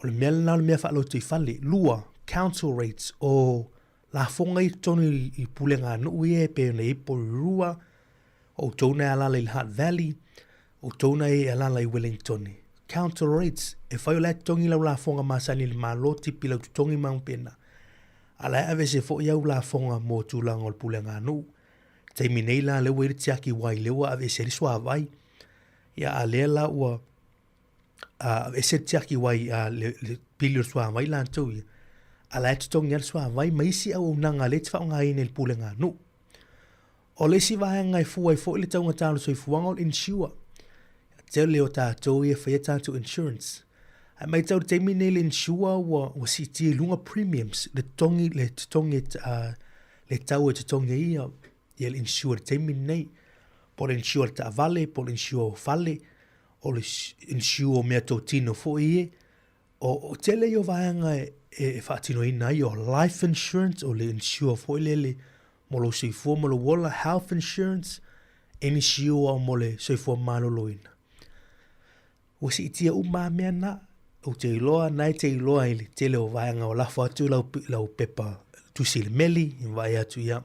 o le mea lena o le mea faalotoifale. Lua, council rates, o lafoga ia i totonu i pulega a nuu ia e pei ona i ai Porirua, o outou na e alaala i le Hutt Valley, o outou na e alaala i Wellingtone. Council rates, e fai o la e totogi lau lafoga masani i le Malo, tipi lau totogi ma pena. A la e aveese foi au lafoga mo tulaga o le pulega a nuu. Taimi nei la lea ua i ai le tiaki wai lea ua aveese ai le suavai. Ia a lea la ua aveese le tiaki wai a le, le pili o le suavai latou ia. A la e totogi lava le suavai ma isi auaunaga lea e te faaaogaina i le pulega a nuu. O le isi vaega e fua ai foi le taugata o le soifuaga o le insure. Tele o tatou ia e faia tatou insurance. Ae maitau i le taimi nei le insure ua, ua siitia i luga premiums, le totogi, le totogi, le tau e totogi ai ia, ia le insure i le taimi lenei. Po o le insure o le taavale, po o le insure o fale, o le insure o meatotino foi ia. O, o tele ia o vaega e, e faatinoina ai, o life insurance, o le insure foi lele mo lou soifua ma lou ola, health insurance, insure mo le soifua maloloina. Ua siitia uma lava mea na. Ou te iloa, na e te iloa i le tele o vaega o lafo atu lau, lau pepa tusi i le meli, i vaai atu ia,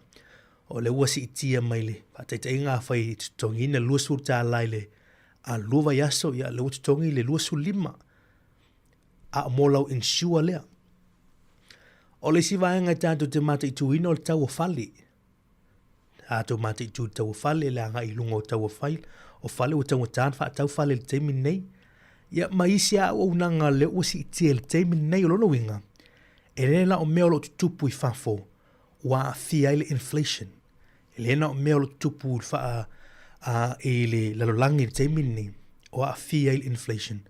o lea ua siitia mai le faataitaiga afai e totogiina le $20 i le a lua vaiaso, ia lea ua totogi le 25 a o mo lau insure lea. O le isi vaega e tatou te mataituina o le tau o fale. Tatou mataitu i le tau o fale, le agai i luga o tau o fai, o fale ua taugata ona faatau fale i le taimi lenei. Ia ma isi lava auaunaga lea ua siitia i le taimi lenei. O lona uiga, e le na o mea o lo o tutupu i fafo ua aafia ai le inflation. E le na o mea o lo o tutupu i le faa, a, i le lalolagi i le taimi lenei o aafia ai le inflation.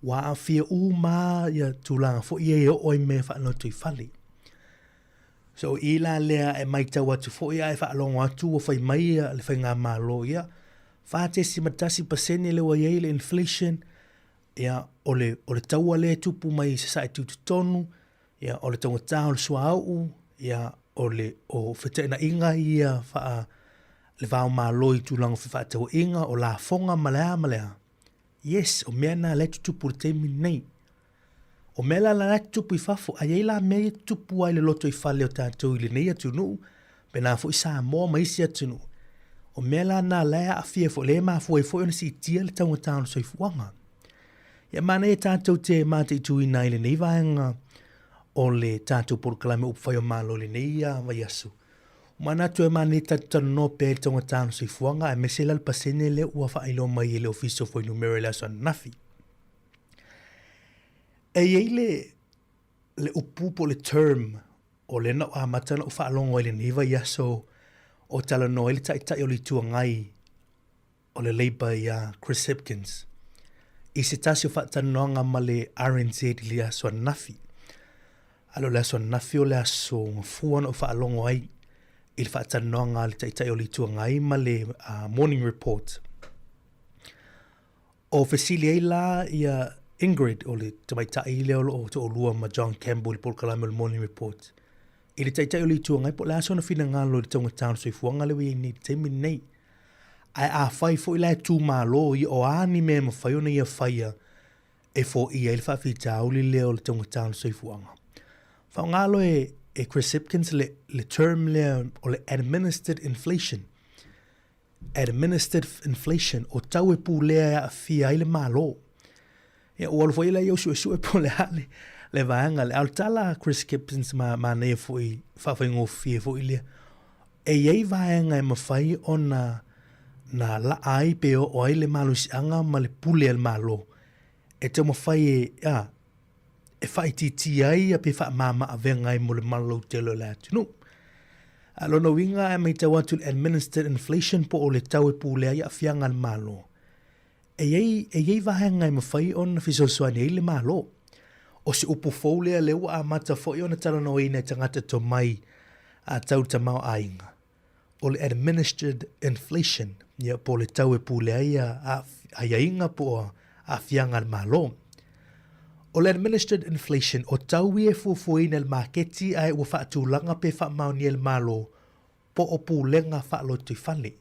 Ua aafia uma ia tulaga foi ia e oo ai mea faalotoifale. So i la lea e maitau atu foi ae faalogo atu ua fai mai ia le faigamalo ia 4.1% lea ua i ai le inflation, ia o le, o le taua lea e tupu mai i Sasae Tutotonu, ia o le taugata o le suauu, ia o le o feteenaiga ia faa le va o Malo i tulaga o fefaatauaiga, o lafoga ma le a ma le a. Yes, o mea na lea e tutupu i le taimi lenei. O mea la la e tutupu i fafo, a i ai la mea ia e tutupu ai i le lotoifale o tatou i lenei atunuu, pēlā foi Samoa ma isi atunuu. O mea la na la e aafia foi, lea e mafua ai foi ona siitia le taugata o le soifuaga. Ia manaia tatou te mataituina ai lenei vaega o le tatou polokalame Upufai o Malo i lenei vaiaso. Ua manatu e manaia tatou talanoa pea i le taugata o le soifuaga aemaise la le pasene lea ua faailoa mai e le Ofisa o Fuainumera i le aso ananafi. E i ai le, le upu po o le term o lea na ou amata ona ou faalogo ai i lenei vaiaso o talanoa ai le Taitai o le Itu Agai o le Labour iā Chris Hipkins i se tasi o faatalanoaga ma le RNZ i le aso ananafi. A o le aso ananafi o le aso gafua na ou faalogo ai i le faatalanoaga a le Taitai o le Itu Agai ma le Morning Report. O fesili ai la ia Ingrid, o le tamaitai lea o lo o toalua ma John Campbell i le polokalame o le Morning Report, i le Taitai o le Itu Agai po o le a sona finagalo i le taugata o le soifuaga lea ua i ai nei i le taimi lenei. Ae afai foi la e tu malo ia, o a ni mea e mafai ona ia faia e foia ai le faafitauli lea o le taugata o le soifuaga. Faaaoga loa e, e Chris Hipkins le, le term lea o le administered inflation. Administered inflation, o tau e pulea e aafia ai le Malo. Ia, ua alu foi lea i au suesue po o le a le, le vaega lea. A o le tala a Chris Hipkins ma manaia foi, faafaigofie foi lea. E i ai vaega e mafai ona na laa ai pe oo ai le malosiaga ma le pule a le Malo e taumafai e, a, e faaitiitia ai pe faamama-avega ai mo le malolautele o le atunuu. A lona uiga e matau atu i le administered inflation po o le tau e pulea ai aafiaga a le Malo, e i ai, e i ai vaega e mafai ona fesoasoani ai le Malo. O se upu fou lea lea ua amata foi ona talanoaina e tagata tomai a tau le tamaoaiga. o le administered inflation, ia, po o le tau e pule ai a, aiaiga po o aafiaga a le Malo. O le administered inflation, o tau ia e fuafuaina e le maketi ae ua faatulaga pe faamaonia e le Malo po o pulega faalotoifale.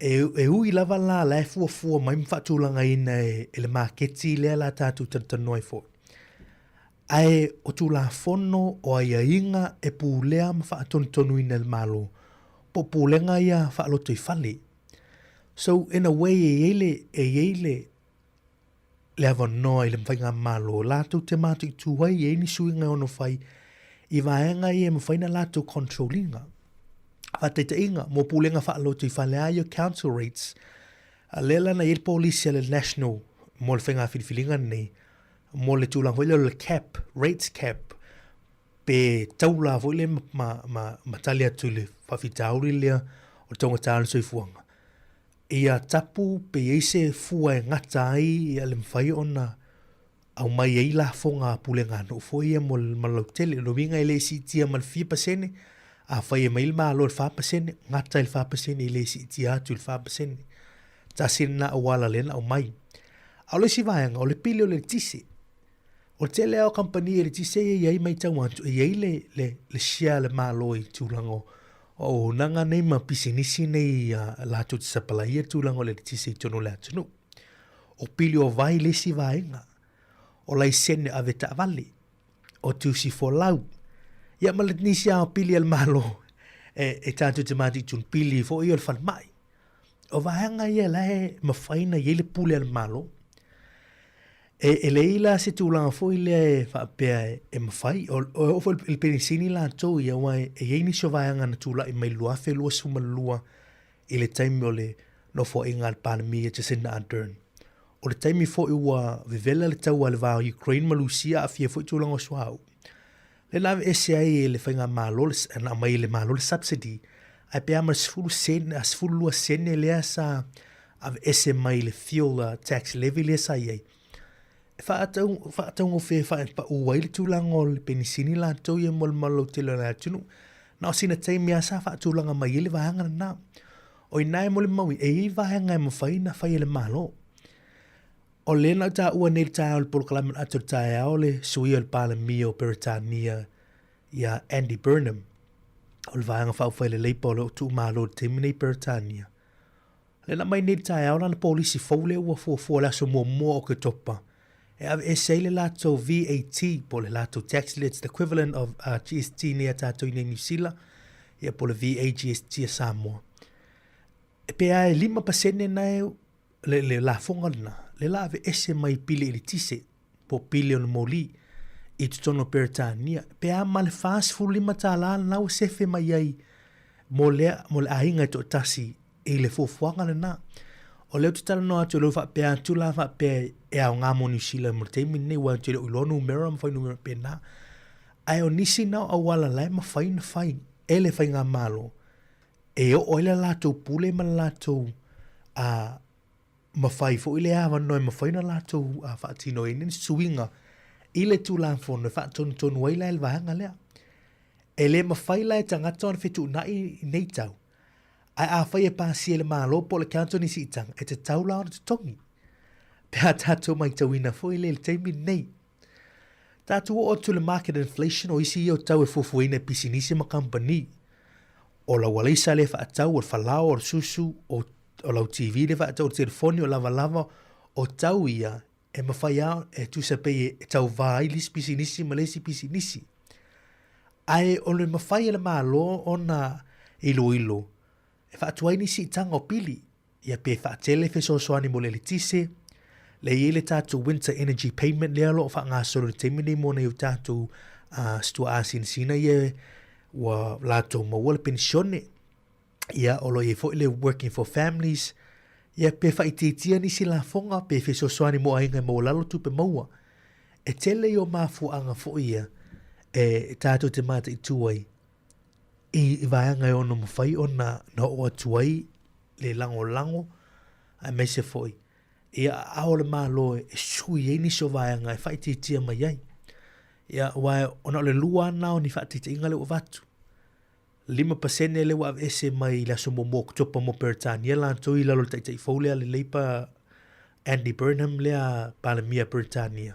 E, e ui lava la la e fuafua mai ma faatulagaina e, e le maketi lea la tatou talatalanoa ai foi. Ae o Tulafono o aiaiga e pulea ma faatonutonuina e le Malo, po o pulega ia faalotoifale. So, in a way, e i ai le, e i ai le, le avanoa i le Faigamalo latou te mataitutu ai e i ai ni suiga e ono fai i vaega ia e mafai ona latou control ina. Faataitaiga, mo pulega faalotoifale lava ia council rates, a lea la na i ai le polisi a le National mo le faiga filifiliga lenei, mo le tulaga foi lea o le cap, rates cap, pe taula foi lea ma, ma, ma tali atu i le faafitauli lea o le taugata o le soifuaga. Ia tapu pe i ai se fua e gata ai ia le mafai ona aumai ai lafoga a pulega nuu foi ia mo le lautele. O le uiga e le siitia ma le fia pasene, afai e aumai le Malo i le 4%, gata i le 4% e le siitia atu i le 4%. Tasi lena auala lea na aumai. A o le isi vaega, o le pili o le eletise. O le tele lava o kamupani eletise ia e i ai matau atu, e i ai le, le, le share a le Malo i tulaga o auaunaga nei ma pisinisi nei a latou te sapalaia tulaga o le eletise i totonu o le atunuu. O pili o vai le isi vaega, o laisene avetaavale, o tusi folau, ia ma le nisi lava o pili a le Malo e, e tatou te mataituina, pili foi o le falemai. O vaega ia la e mafai ona i ai le pule a le Malo. E, e leai la se tulaga foi lea e faapea e, e mafai. O, o oo foi i le penisini latou ia, aua e, e i ai nisi o vaega na tulai mai i le 2022 i le taimi o le nofoaiga a le Palemia Jacinda Ardern. O le taimi foi ua vevela le taua i le va o Ukraine ma Lusia aafia foi tulaga o suauu. Lea na aveese ai e le faigamalo le, na aumai e le Malo le subsidy, ae pe a ma le 10 sene, 12 sene lea sa aveese mai le fuel tax levy lea sa i ai. E faatau, faataugofie faapau ai le tulaga o le penisini latou ia mo le malautele o le atunuu. Na o sina taimi lava sa faatulaga mai ai le vaega lena. O i ina e molimau, e i ai vaega e mafai ona fai e le Malo. O lea na taua nei i le taeao i le polokalame o le ata o le taeao le suia o le Palemia o Peretania ia Andy Burnham o le Vaega Faaupufai a le Leipa o lo o tuumalo i le taimi nei i Peretania. Lea na aumai nei i le taeao lana polisi fou lea ua fuafua i le aso muamua o Oketopa e aveese ai le latou VAT po o le latou tax lea, it's the equivalent of uh, GST nei a tatou i nei Niu Sila, ia po o le VAGST a Samoa. E pe a e 5% na e le, le lafoga lena, le la aveese mai pili eletise, po pili o le moli, i totonu o Peretania, pe a ma le $45 lena ua sefe mai ai mo lea, mo le aiga e toatasi i le fuafuaga lena. O lea ou te talanoa atu, o lea ua faapea atu la faapea e aoga mo Niu Sila mo le taimi lenei, aua ou te le o iloa numera ma fuainumera faapena. Ae o nisi na o auala la e mafai ona fai e le faigamalo e oo ai le latou pule ma le latou a mafai foi le avanoa e mafai ona latou faatinoina ni suiga i le Tulafono e faatonutonu ai la le vaega lea. E le mafai la e tagata ona fetuunai i nei tau, ae afai e pasia e le Malo po o le Council ni siitaga, e tatau la ona totogi. Pe a tatou matauina foi lea i le taimi lenei. Tatou oo atu i le market inflation o isi ia o tau e fuafuaina e pisinisi ma kamupani. O lau alaisa lea e faatau, o le falaoa, o le susu, o, o lau TV lea e faatau, o le telefoni, o lavalava, o tau ia e mafai lava e tusa pei e tauva ai le isi pisinisi ma le isi pisinisi. Ae o le mafai e le Malo ona iloilo e faatuai ni siitaga o pili, ia pe faatele fesoasoani mo le eletise, lea e i ai le tatou winter energy payment lea o lo o faagasolo i le taimi nei mo nai o tatou uh, situaa sinasina ia ua latou maua le penisione, ia o lo o i ai foi le working for families, ia pe faaitiitia nisi lafoga pe fesoasoani mo aiga e maualalo tupe maua. E tele i o mafuaaga foi ia e tatou te mataitu ai i vaega e ono mafai ona na oo atu ai le lagolago aemaise foi ia aao o le Malo e sui ai nisi o vaega e faaitiitia mai ai. Ia, aua ona o le lua lava lena o ni faataitaiga lea ua avatu. 5% lea ua aveese mai i le aso muamua o Oketopa mo Peretania latou i lalo o le taitai fou lea le Labour Andy Burnham lea Palemia Peretania.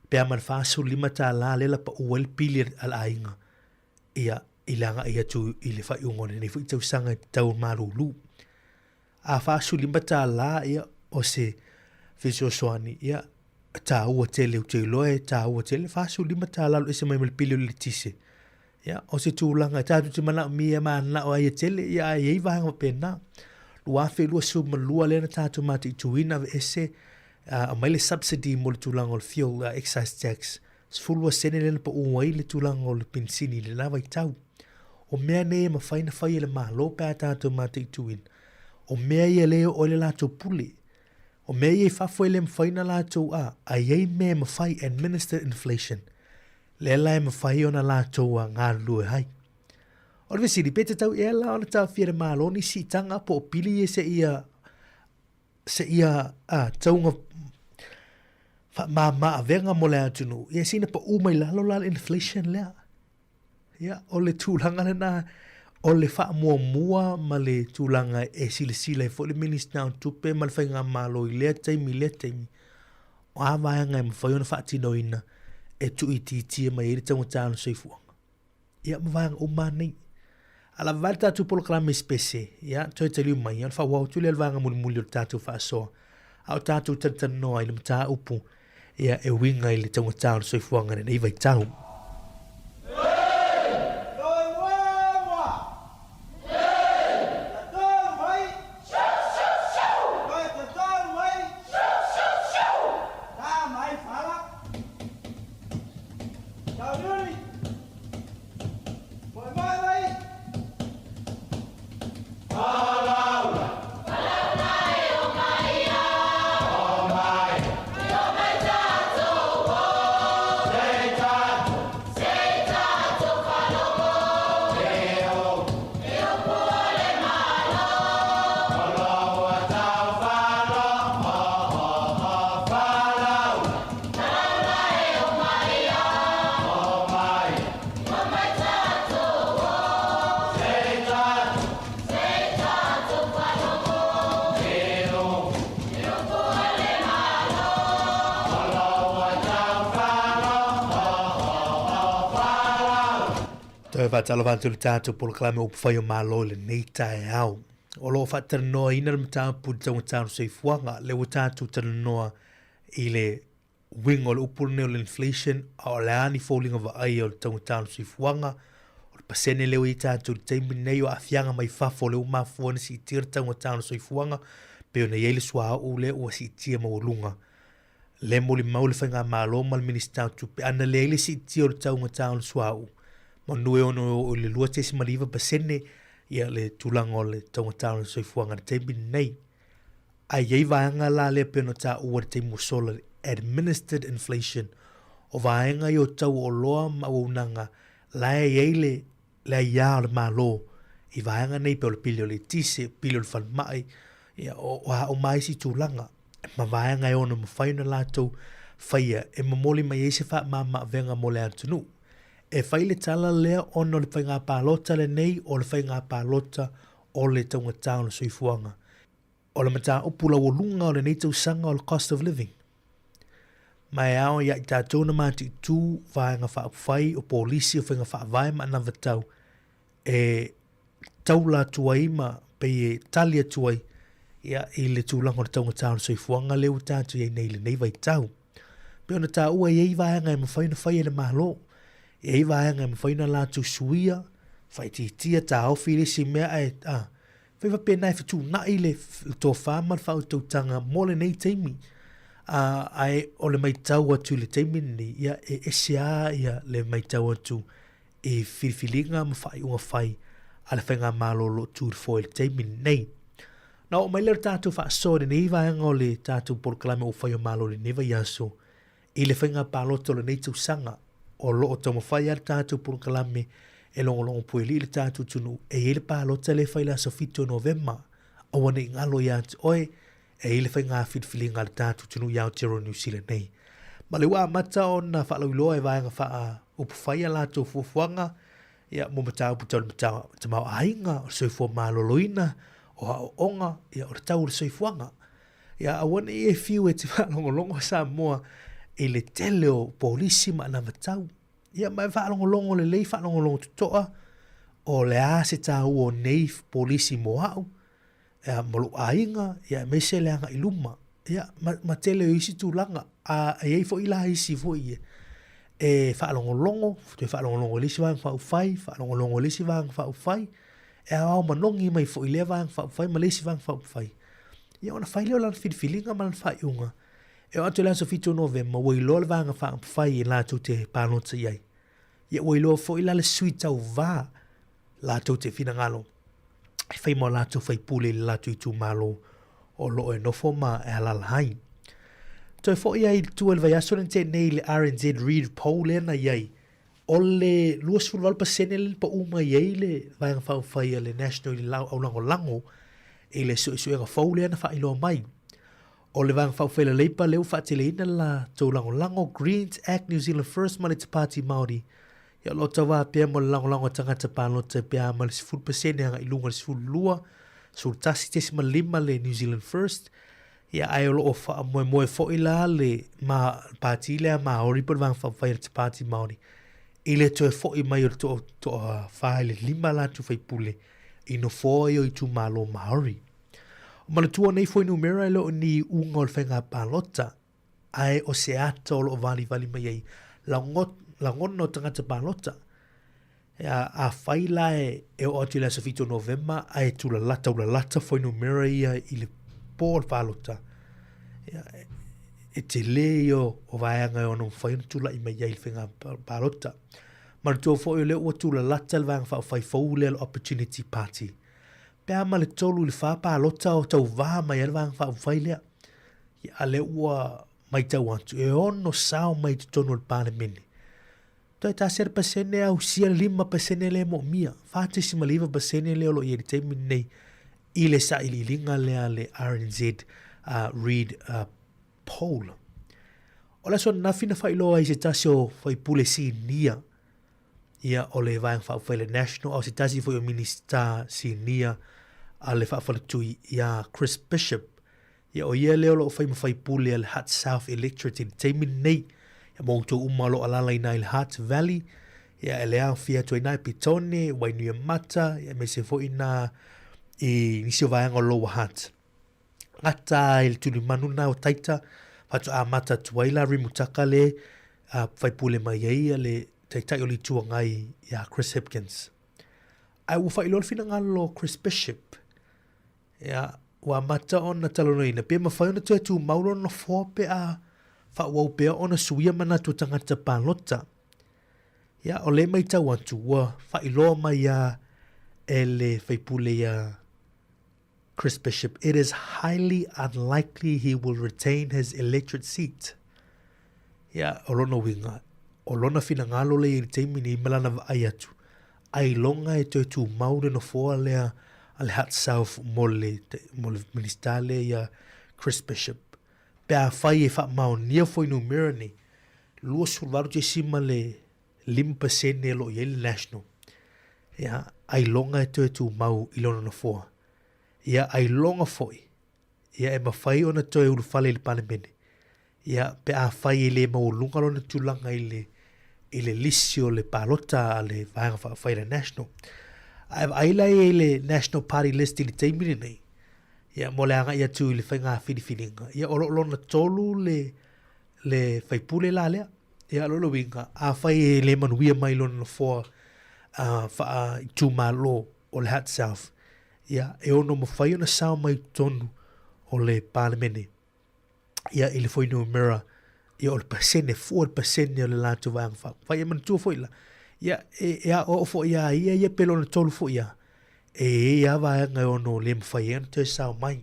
Pe a ma le $45 lea la pau ai le pili a le aiga ia i le agai atu i le faaiuga o lenei foi tausaga i tau malulu. A $45 ia o se fesoasoani ia. Taua tele, ou te iloa e taua tele, $45 alu ese mai ma le pili o le eletise. Ia, o se tulaga e tatou te manaomia mananao ai e tele, ia ae i ai vaega faapena. 2022 lea na tatou mataituina aveese, aumai le subsidy mo le tulaga o le fuel excise tax, 12 sene lea na pau ai le tulaga o le penisini i lena vaitau. O mea nei e mafai ona fai e le Malo pe a tatou mataituina, o mea ia lea e oo ai le latou pule. O mea ia i fafo e le mafai ona latou a, a i ai mea e mafai, administer inflation, lea la e mafai ona latou a galulue ai. O le fesili, pe tatau ea la ona taofia e le Malo ni siitaga po o pili ia seia, seia a, tauga faamama avega mo le atunuu, ia sina pau mai lalo la le inflation lea. Ia, o le tulaga lena, o le faamuamua ma le tulaga e silasila ai foi le Minisita o Tupe ma le Faigamalo i lea taimi i lea taimi, o a vaega e mafai ona faatinoina e tuuitiitia mai ai le taugata o le soifuaga. Ia, ma vaega uma lava nei. A lava vae le tatou polokalame sipese, ia, toe taliu mai, ona faaauau atu lea i le vaega mulimuli o le tatou faasoa, a o tatou talatalanoa i le mataupu ia e uiga i le taugata o le soifuaga i lenei vaitau. Toe faatalofa atu i le tatou polokalame Upufai o Malo i lenei taeao. O lo o faatalanoaina le mataupu i le taugata o le soifuaga, lea ua tatou talanoa i le uiga o le upu lenei o le inflation, a o le a ni foliga vaaia o le taugata o le soifuaga, o le pasene lea ua i ai tatou i le taimi lenei, o aafiaga mai fafo lea ua mafua ona siitia le taugata o le soifuaga, pei ona i ai le suauu lea ua siitia maualuga. Lea e molimau le Faigamalo ma le Minisita o Tupe, ana leai le siitia o le taugata o le suauu, manu e ono oo i le 2.9% ia le tulaga o le taugata o le soifuaga i le taimi lenei. Ae i ai vaega la lea pei ona taua i le taimi ua sola, le administered inflation, o vaega ia o tau o oloa ma auaunaga la e i ai le le aiā o le Malo i vaega nei pei o le pili o le eletise, pili o le falemai, ia o a uma lava isi tulaga ma vaega e ono mafai ona latou faia e momoli mai ai se faamama-avega mo le atunuu. E fai le tala lea ona o le faiga palota lenei o le faiga palota o le taugata o le soifuaga. O le mataupu laualuga o lenei tausaga o le cost of living. Ma e ao ia i tatou na matiʻitū vaega faaupufai o polisi o faiga faavae ma anavatau e taula atu ai ma pei e tali atu ai ia, i le tulaga o le taugata o le soifuaga lea ua tatou i ai nei i lenei vaitau. Pei ona taua e i ai vaega e mafai ona fai e le Malo, e i ai vaega e mafai ona latou suia, faaitiitia, taofi le isi mea ae a, fai faapena e fetuunai le, le tofa ma le faautautaga mo lenei taimi. A, ae o le matau atu i le taimi lenei, ia e ese lava ia le matau atu i filifiliga ma faaiuga fai a le Faigamalo o lo o tu i le foe i le taimi lenei. Na oo mai lea o le tatou faasoa i lenei vaega o le tatou polokalame ua fai o Malo i lenei vaiaso i le faiga palota o lenei tausaga. O lo o taumafai lava le tatou polokalame e logologo puelii le tatou atunuu e i ai le palota lea e fai i le aso 7 o Novema. Aua ne i galo ia te oe e i ai le faiga filifiliga a le tatou atunuu i Aotearoa Niu Sila nei. Ma lea ua amata ona faalauiloa e vaega faaupufai a latou fuafuaga ia, mo mataupu tau le tamaoaiga, o le soifua maloloina, o aoaoga, ia, o le tau o le soifuaga. Ia, aua ne i e fiu e te faalogologo Samoa i le tele o polisi ma anavatau. Ia, ma e faalogologo lelei, faalogologo totoa, o le a se taua o nei polisi mo au, ia, ma lou aiga, ia, aemaise le agai i luma, ia, ma, ma tele o isi tulaga. A e i ai foi la isi foi e, e faalogologo, toe faalogologo i le isi Vaega Faaupufai, faalogologo i le isi Vaega Faaupufai, e aoao manogi mai foi i lea Vaega Faaupufai ma le isi Vaega Faaupufai. Ia ona fai lea o lana filifiliga ma lana faaiuga. E oo atu i le aso 7 o Novema, ua iloa le Vaega Faaupufai e latou te palota i ai. Ia ua iloa foi la le sui tauva latou te finagalo e fai ma o latou faipule i le latou itumalo o lo o e nofo ma e alaala ai. Toe foi ai i tua i le vaiaso lea na tea nei i le RNZ Reid Poll lea na i ai, o le 28% lea na pau mai ai le Vaega Faaupufai a le National i le aulagolago i le suesuega fou lea na faailoa mai. O le Vaega Faaupufai a le Labour lea ua faateleina le latou lagolago, Greens, Act, New Zealand First ma le Te Pāti Māori. Ia o lo o tauā pea mo le lagolago a tagata palota pe a ma le 10% agai i luga i le 12, 11.5 le New Zealand First. Ia ae o lo o faamoemoe foi la le ma, pāti lea Māori po o le Vaega Faaupufai a le Te Pāti Māori i le toe foi mai o le toa, toa 4 i le 5 latou faipule i nofoa ia o itumalo Māori. O manatua nei fuainumera e le o ni iuga o le faiga palota, ae o se ata o lo o valivali mai ai lagona o tagata palota. A, afai la e, e oo atu i le aso 7 o Novema ae tulalata ulalata fuainumera ia i le po o le palota, ia, e, e tele ia o vaega e ono mafai ona tulai mai ai i le faiga palota. Manatua foi o lea ua tulalata le Vaega Faaupufai fou lea o le Opportunity Party. Pe a ma le 3 i le 4 palota o tauvā mai ai le Vaega Faaupufai lea. Ia, a lea ua matau atu, e ono sao mai i totonu o le Palemene. Toe tasi le pasene ausia le 5% lea e moomia, 4.9% lea o lo o i ai i le taimi lenei i le sailiiliga lea a le RNZ uh, Reid uh, Poll. O le aso ananafi na faailoa ai se tasi o faipule sinia ia o le Vaega Faaupufai a le National, a o se tasi foi o Minisita sinia a le Faafaletui ia Chris Bishop. Ia o ia lea o lo o fai ma faipule a le Hutt South Electorate i le taimi lenei. Ia mo outou uma o lo o alaala i ina i le Hutt Valley, ia e le aofia atu ai i ina i Petone, Wainuiomata, ia aemaise foi i ina i nisi o vaega o Lower Hutt. Gata ai le tulimanu lena o Taita, faatoa amata atu ai la Rimutaka le uh, faipule mai ai le taitai o le Itu Agai iā Chris Hipkins. Ae ua faailoa le finagalo o Chris Bishop, ia, ua amata ona talanoaina pe mafai ona toe tumau lona nofoa pe a faaauau pea ona suia manatu o tagata palota. Ia, o lea e matau atu ua faailoa mai lava e le faipule iā Chris Bishop, it is highly unlikely he will retain his electorate seat. Ia, o lona uiga, o lona finagalo lea i le taimi nei ma lana vaai atu, ailoga e toe tumau le nofoa lea a le Hutt South mo le, mo le Minista lea ia Chris Bishop. Pe afai e faamaonia fuainumera nei, 28.5% o lo o i ai le National, ia, ailoga e toe tumau i lona nofoa. Ia, ailoga foi, ia, e mafai ona toe ulufale i le Palemene, ia, pe afai e le maualuga lona tulaga i le, i le lisi o le palota a le Vaega Faaupufai a le National. Ae vaai la i ai le National Party List i le taimi lenei, ia, mo le agai atu i le faiga filifiliga, ia, o lo o lona tolu le, le faipule la lea. Ia, o lona uiga, afai e le manuia mai lona nofoa uh, faa-itumalo o le Hutt South, ia, e ono mafai ona sao mai totonu o le Palemene, ia, i le fuainumera, ia, o le pasene, fua le pasene o le latou vaega faaupufai. E manatua foi la, ia, e, e aoao foi iā ia, ia pe lona tolu foi ia, e i ai lava vaega e ono le mafai ai ona toe sao mai.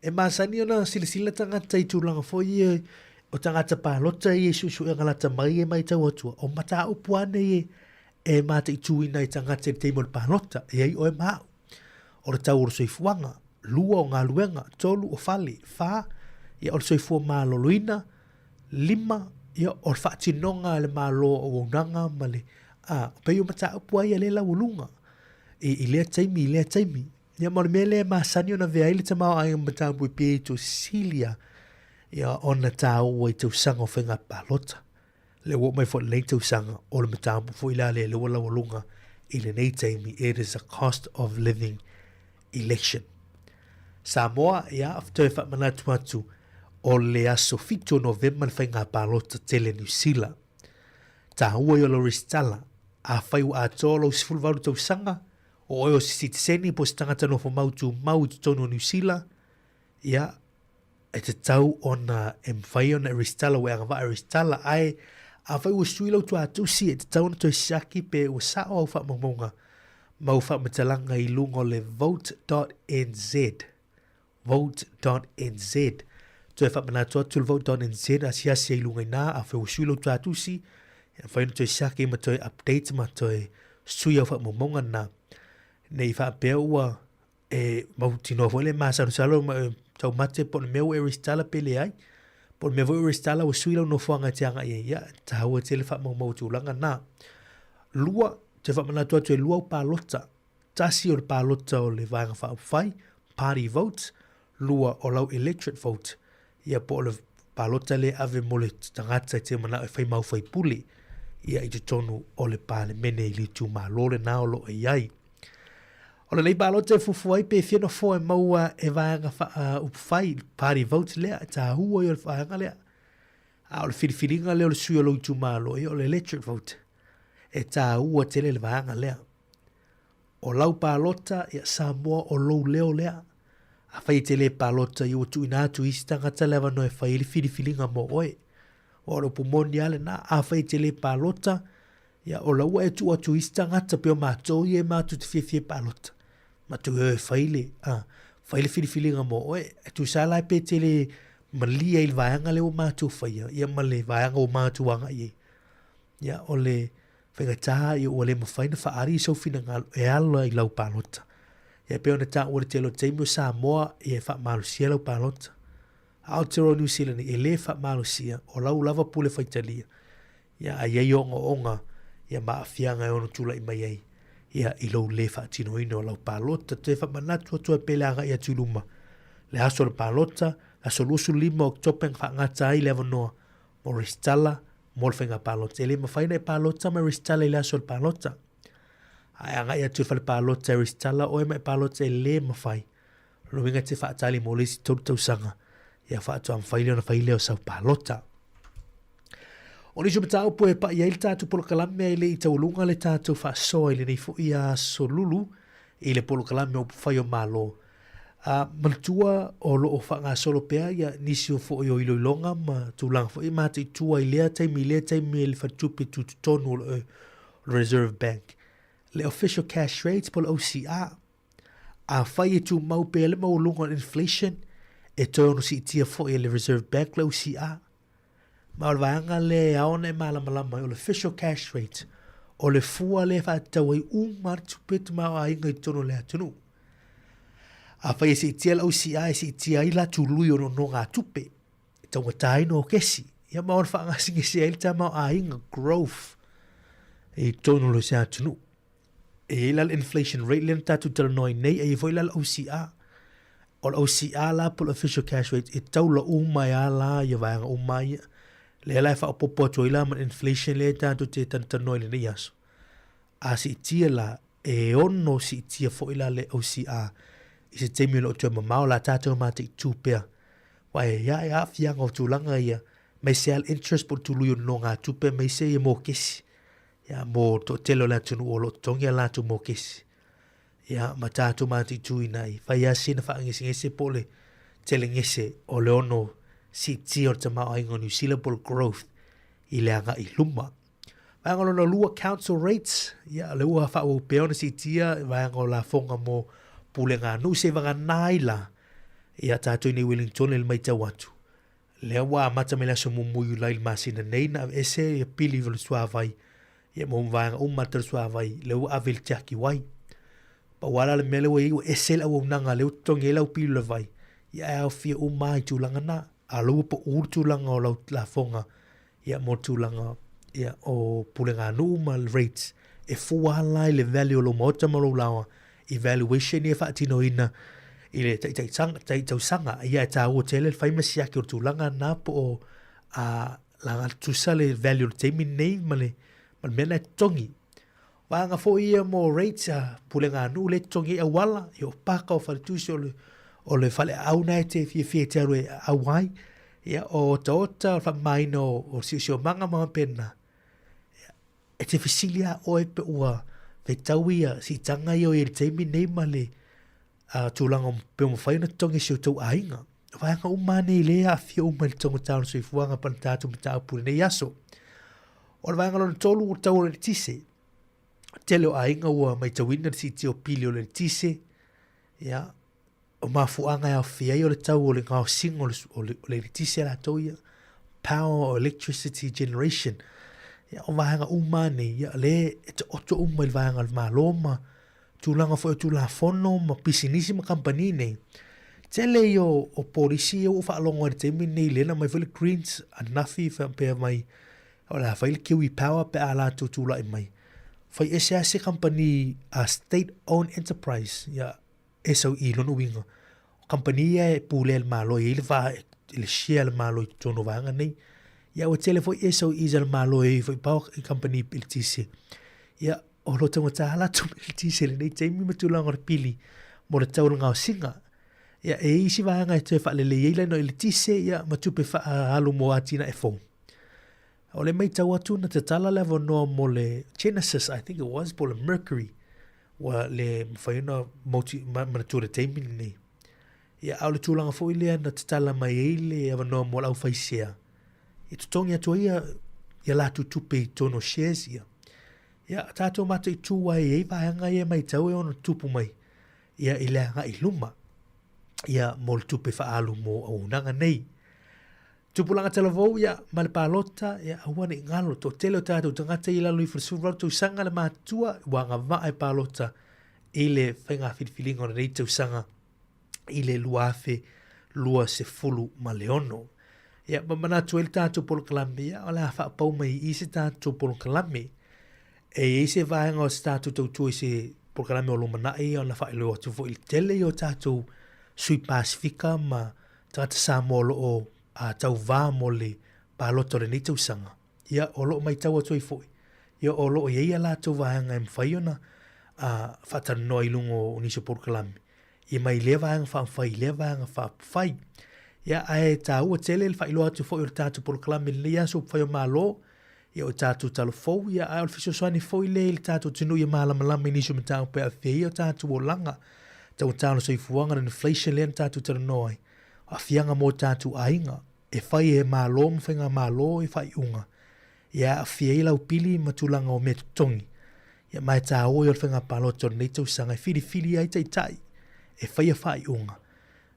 E masani ona silasila tagata i tulaga foi ia o tagata palota ia i suesuega lata mai e matau atu, o mataupu lava nei e mataituina ai tagata i le taimi o le palota, e ai oe ma au. O le tau o le soifuaga, lua o galuega, tolu o fale, fa, ia o le soifua maloloina, lima, ia o le faatinoga e le Malo o auaunaga ma le, a, pei o mataupu lava ia lea e laualuga i, i lea taimi i lea taimi. Ia ma o le mea lea e masani ona avea ai le tamaoaiga ma mataupu e pito sili lava ia ona taua i tausaga o faiga palota. Lea ua oo mai foi i lenei tausaga, o le mataupu foi la lea lea ua laualuga i lenei taimi, it is a cost of living election. Samoa, ia, toe faamanatu atu, O le aso 7 o Novema le faiga palota tele Niu Sila. Tāua i o lau resitala, afai ua atoa lou 18 tausaga, o oe o se sitiseni po o se tagata nofo mau tumau i totonu o Niu Sila, ia, e tatau ona e mafai ona e resitala, ua e agavaa e resitala, ae afai ua sui lau tuatusi, e tatau ona toe siaki pe ua sao au faamaumauga ma au faamatalaga i luga o le vote.nz. Vote.nz. Toe faamanatu atu le Vote.nz asiasi ai i luga i ina, afai ua sui lou tuatusi, e mafai ona toe siaki ma toe update ma toe sui au faamaumauga na. Ne i faapea ua e mautinoa foi le masalosalo ma e taumate po o le mea ua e resitala pe leai. Po o le mea foi ua resitala ua sui lau nofoaga e te agai ai, ia, e taua tele faamaumau o tulaga na. Lua, toe faamanatu atu e lua au palota. Tasi o le palota o le Vaega Faaupufai, party vote, lua o lau electorate vote, ia po o le palota lea e ave mo le tagata e te manao e fai mau faipule ia i totonu o le Palemene i le itumalo lena o lo o i ai. O lenei palota e fuafua ai pe fia nofoa e maua e Vaega Faaupufai, party vote lea, e taua ia o le vaega lea. A o le filifiliga lea o le sui o lou itumalo, ia o le electorate vote. E taua tele le vaega lea. O lau palota, ia Samoa o lou leo lea. Afai e te le palota, ia ua tuuina atu i isi tagata le avanoa e fai ai le filifiliga mo oe. Aua o le upu moni lava lena, afai e te le palota, ia o la ua e tuu atu i isi tagata pei o matou ia e matou te fiafia e palota. Matou e o e fai le, a, fai le filifiliga mo oe. E tusa la pe te le malie i le vaega lea ua matou faia, ia ma le vaega ua matou agai i ai. Ia, o le faigata ia ua le mafai ona faaali sou finagalo e ala i lau palota. Ia e pei ona taua i le tele o taimi o Samoa ia e faamalosia lau palota. A Aotearoa New Zealand e le faamalosia, o lau lava pule faitalia. Ia a i ai ogaoga ia ma aafiaga e ono tulai mai ai ia i lou le faatinoina o lau palota. Toe faamanatu atu ai pea le agai atu i luma le aso o le palota, aso 25 o Oketopa e faagata ai le avanoa mo resitala mo le faiga palota. E le mafai ona e palota ma e resitala i le aso o le palota. A e agai atu i le fale palota e resitala oe ma e palota e le mafai. O lona uiga e te faatali mo le isi tolu tausaga ia faatoa mafai lea ona fai lea o sau palota. O nisi o mataupu e pai ai le tatou polokalame e le i taualuga le tatou faasoa i lenei foi aso lulu i le polokalame o Upufai o Malo. A, manatua o lo o faagasolo pea ia nisi o foi o iloiloga ma tulaga foi e mataitua i lea taimi i lea taimi e le Faletupe Tutotonu o le Reserve Bank. Le Official Cash Rates po o le OCR. Afai e tumau pea le maualuga o le inflation, e toe ono siitia foi e le Reserve Bank le OCR. Ma o le vaega lea e ao ona e malamalama ai, o le official cash rate, o le fua lea e faatatau ai uma lava le tupe tamaoaiga i totonu o le atunuu. Afai e siitia le OCR, e siitia ai la tului o nonogatupe, e taugata ai no kesi, ia ma ona faagasegase ai le tamaoaiga, growth, i totonu o se atunuu. E i ai la le inflation rate lea na tatou talanoa ai nei, e i ai foi la le OCR. O le OCR la po o le official cash rate, e taula uma ai lava la ia vaega uma ia. Lea la e faaopoopo atu ai la ma le inflation lea tatou te talatalanoa i lenei aso. A siitia la, e ono siitia foi la le OCR i se taimi o lo o toe mamao la tatou mataitu pea. Aua e i ai aafiaga o tulaga ia, aemaise lava le interest po o le tului o nonogatupe aemaise ia mokesi. Ia, mo le toatele o le atunuu o lo o totogi a latou mokesi. Ia, ma tatou mataituina ai. Fai lava sina faagesegese po o le tele gese o le ono siitia o le tamaoaiga o Niu Sila po o le growth i le agai i luma. Vaega lona lua, council rates. Ia, o lea ua faaauau pea ona siitia vaega o lafoga mo pulega a nuu seivagana ai la ia tatou i nei Wellington i le matau atu. Lea ua amata mai le aso muamua o Iulai i le masina nei na aveese ia pili o le suavai ia mo vaega uma o le suavai lea ua ave i le tiaki wai. Pau lava la le mea lea ua i ai ua ese le auaunaga lea ua totogi ai lau pili o le vai ia ae aofia uma lava i tulaga na. A o lea ua pau le tulaga o lau lafoga ia mo le tulaga ia o pulega nuu ma le rates e fua ala i le value o lou maota ma lou laoa i valuation ia e faatinoina i le tai tausaga. Ia e taua tele le fai ma siaki o le tulaga na po o a laga tusa le value o le taimi nei ma le ma le mea na e totogi. Vaega foi ia mo rates a pulega nuu le totogi ai auala, ia o paka o faletusi o le o le faleaau na e te fiafia e te alu e aau ai. Ia, o otaota, o le faamamaina o, o siosiomaga ma faapena. Ia, e te fesili lava oe pe ua fetaui ia siitaga ia o i ai i le taimi nei ma le uh, tulaga pe ua mafai ona totogi e si o tou aiga. O vaega uma lava nei lea e aafia uma i le taugata o le soifuaga pa le tatou mataupu i lenei aso. O le vaega lona tolu, o le tau o le eletise. Tele o aiga ua maitauina le siitia o pili o le eletise, ia, o mafuaaga e aofia ai o le tau o le gaosiga o le, o le, o le eletise a latou ia, power or electricity generation. Ia, o vaega uma lava nei, ia, lea e taoto uma i le vaega o le Malo ma tulaga foi o Tulafono ma pisinisi ma kamupani nei. Tele ia o, o polisi ia ua ou faalogo ai i le taimi lenei, lea na aumai foi le Greens ananafi faapea mai o le a fai le Kiwi Power pe a latou tulai mai. Fai ese lava se kamupani a state owned enterprise, ia, SOE, lona uiga, o kamupani ia e pulea e le Malo, e i ai le va, le share a le Malo i totonu o vaega nei. Ia ua tele foi SOEs a le Malo e i ai foi power i kamupani eletise. Ia, o lo o taugata lava latou mea eletise i lenei taimi ma tulaga o le pili mo le tau o le gaosiga. Ia, e i ai isi vaega e toe faalelei ai laina eletise, ia, ma tupe faaalu mo atinae fou. O le matau atu na tatala le avanoa mo le Genesis, I think it was, po o le Mercury, ua le mafai ona mauti, manatua i le taimi lenei. Ia, a o le tulaga foi lea na tatala mai ai le avanoa mo le aufaisea, e totogi atu ai ia, ia latou tupe i totonu o shares ia. Ia, tatou mataitu ai e i ai vaega ia e matau e ono tupu mai ia i le agai i luma ia mo le tupe faaalu mo auaunaga nei. Tupulaga talavou, ia, ma le palota, ia, aua ne i galo, toatele o tatou tagata i lalo ifo i le 18 tausaga le matutua, ua agavaa e palota i le faiga filifiliga o lenei tausaga i le 2026. Ia, ma manatu ai le tatou polokalame, ia, o le a faapau mai i i se tatou polokalame. E i ai se vaega o se tatou tautua i se polokalame o lumanai, ona faailoa atu foi i le tele ia o tatou sui Pasifika ma tagata Samoa o lo o tauvā mo le palota o lenei tausaga, ia, o lo o matau atu ai foi, ia, o lo o i ai a latou vaega e mafai ona faatalanoa i luga o nisi o polokalame, ia mai lea vaega faaupufai i lea vaega faaupufai. Ia, ae taua tele le faailoa atu foi o le tatou polokalame i lenei aso upufai o Malo, ia o tatou talo fou, ia, ae o le fesoasoani foi lea i le tatou atunuu ia malamalama i nisi o mataupu e aafia ai o tatou olaga, taugata o le soifuaga, le inflation lea na tatou talanoa ai, o aafiaga mo tatou aiga, e fai e Malo ma Faigamalo i faaiuga, ia aafia ai lau pili ma tulaga o mea totogi. Ia ma e taua ia o le faiga palota o lenei tausaga e filifili ai taitai e faia faaiuga,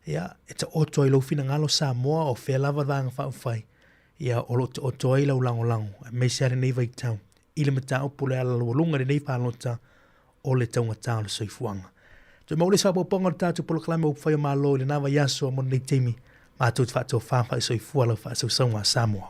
ia, e taoto ai lou finagalo Samoa o fea lava le Vaega Faaupufai, ia o lo o taoto ai lau lagolago, aemaise lava lenei vaitau i le mataupu o le ala laualuga i lenei palota o le taugata o le soifuaga. Toe maua le isi faaopoopoga o le tatou polokalame Upufai o Malo i lena vaiaso mo lenei taimi, matou te faatofa faasoifua lau faasausauga a Samoa.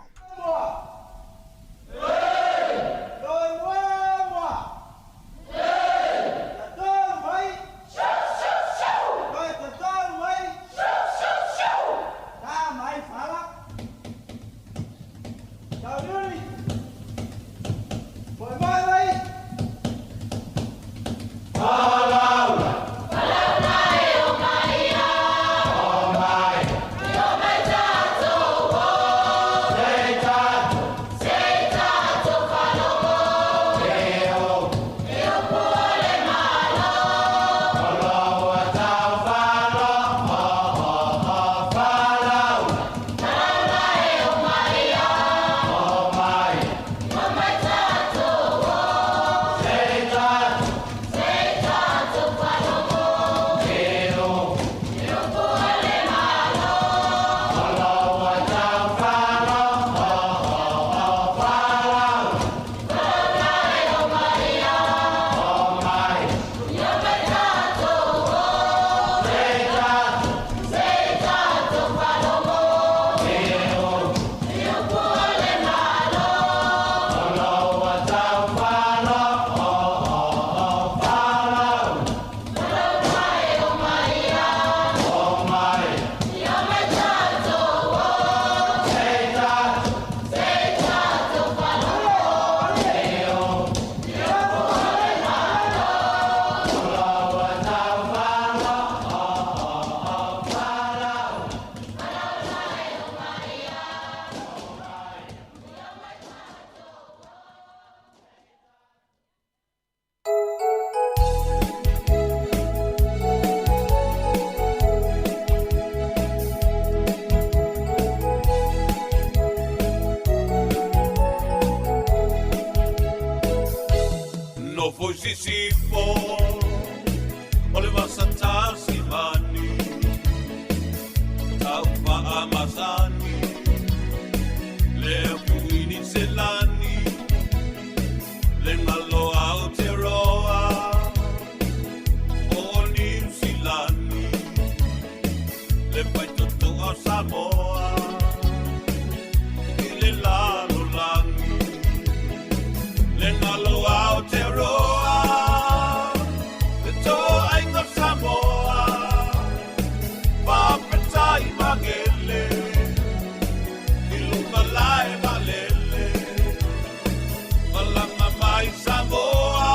Sisifo o le vasa Tasimani tau faamasani le kuini Selani le ngalo Aotearoa o Niu Silani le faitotoa o Samoa i le lalolagi le ngalo Aotearoa le toaiga o Samoa faafetai magele i luga lae valele malaga mai Samoa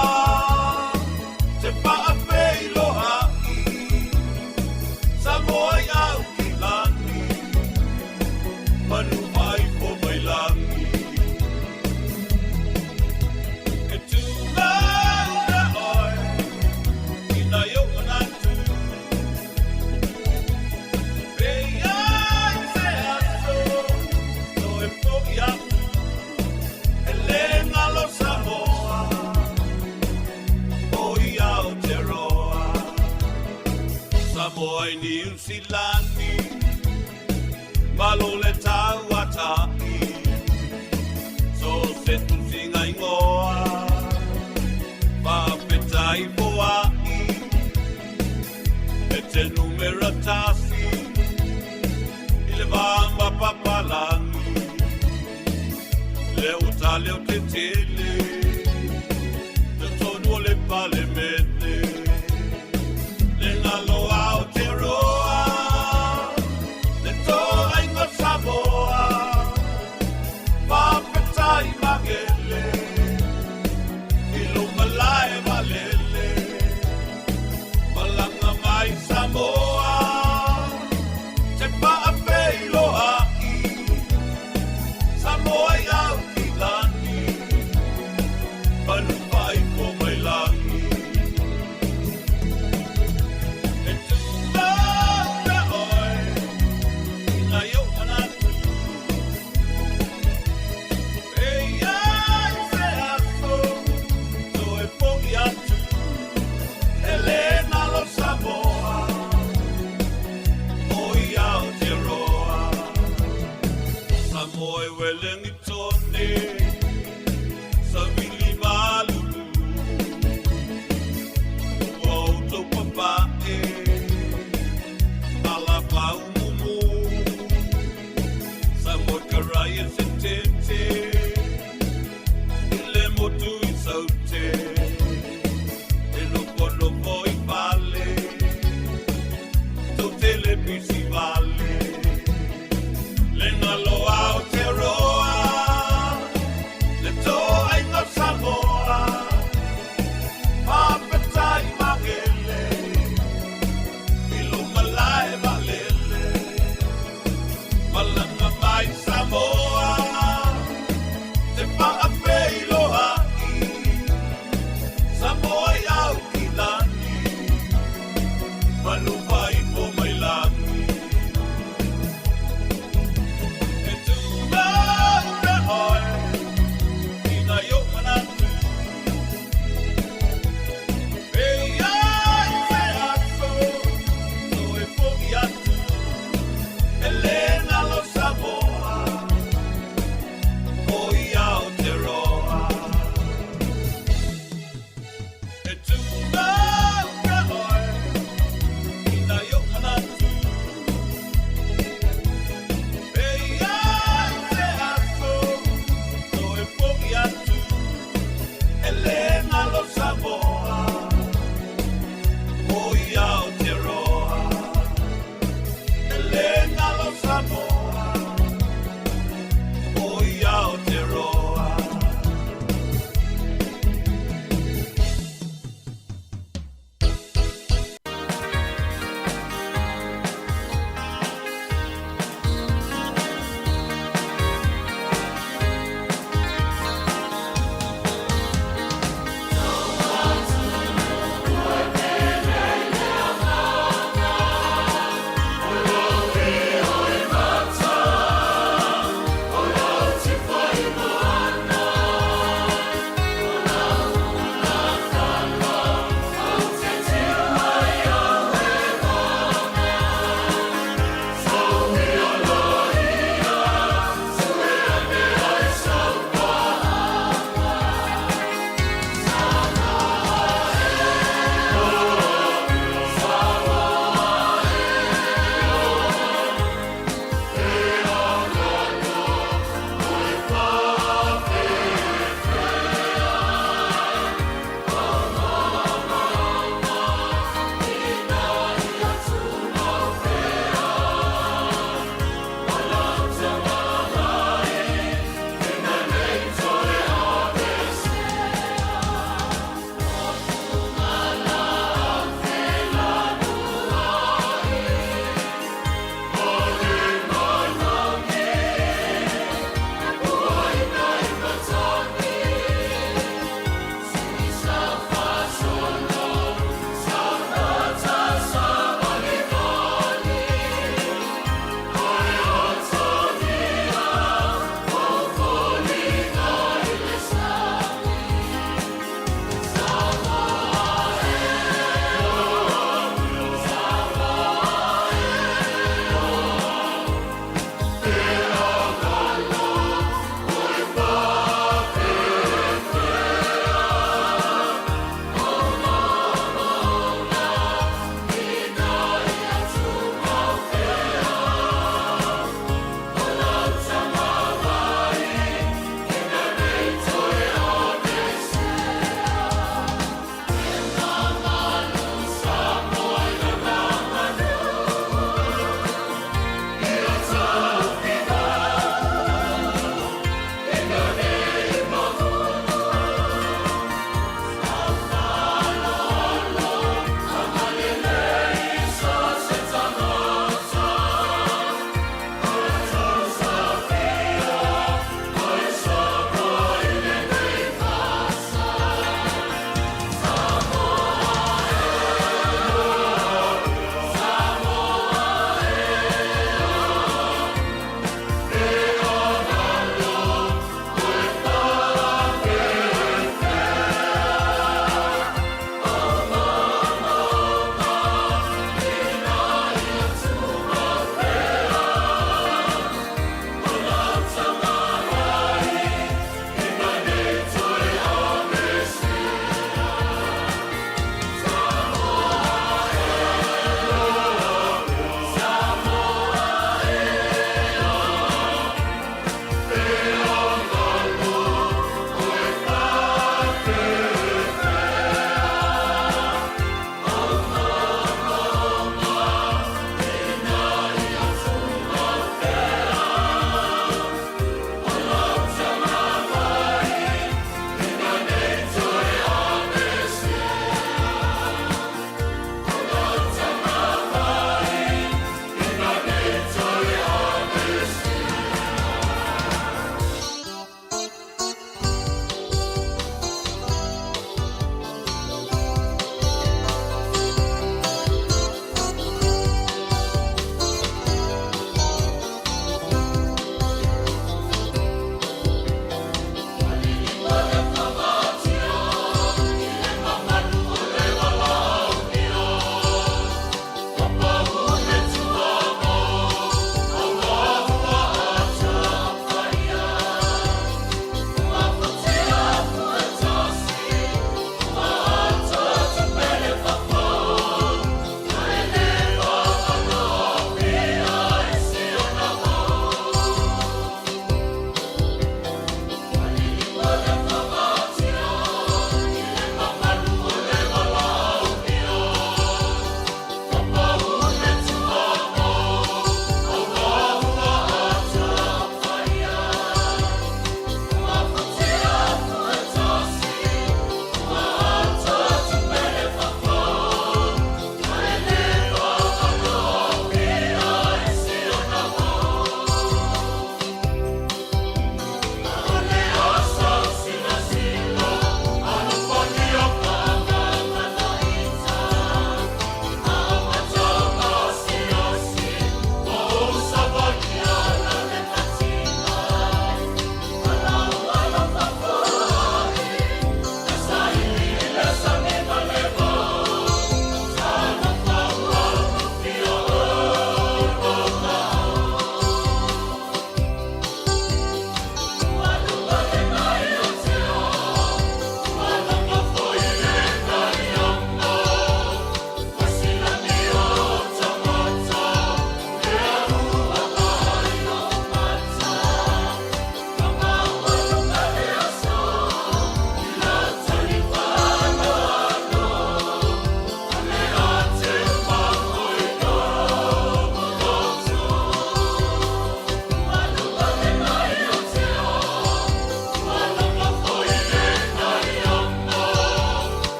te faafeiloai Samoa i au ki lagi manu faifo mai lagi e tū launa oe i nai ou manatu pe i ai se aso toe fo'i atu e le galo Samoa o i Aotearoa Samoa i Niu Silani malo le tauata'i so se tusiga igoa faafetai foa'i e te numera tasi i le va ma papalagi le uta leo tetele totonu o le palemene le galo Aotearoa le toaiga o Samoa faafetai magele i luma lae valele malaga mai Samoa te faafeiloai Samoa i au ki lani.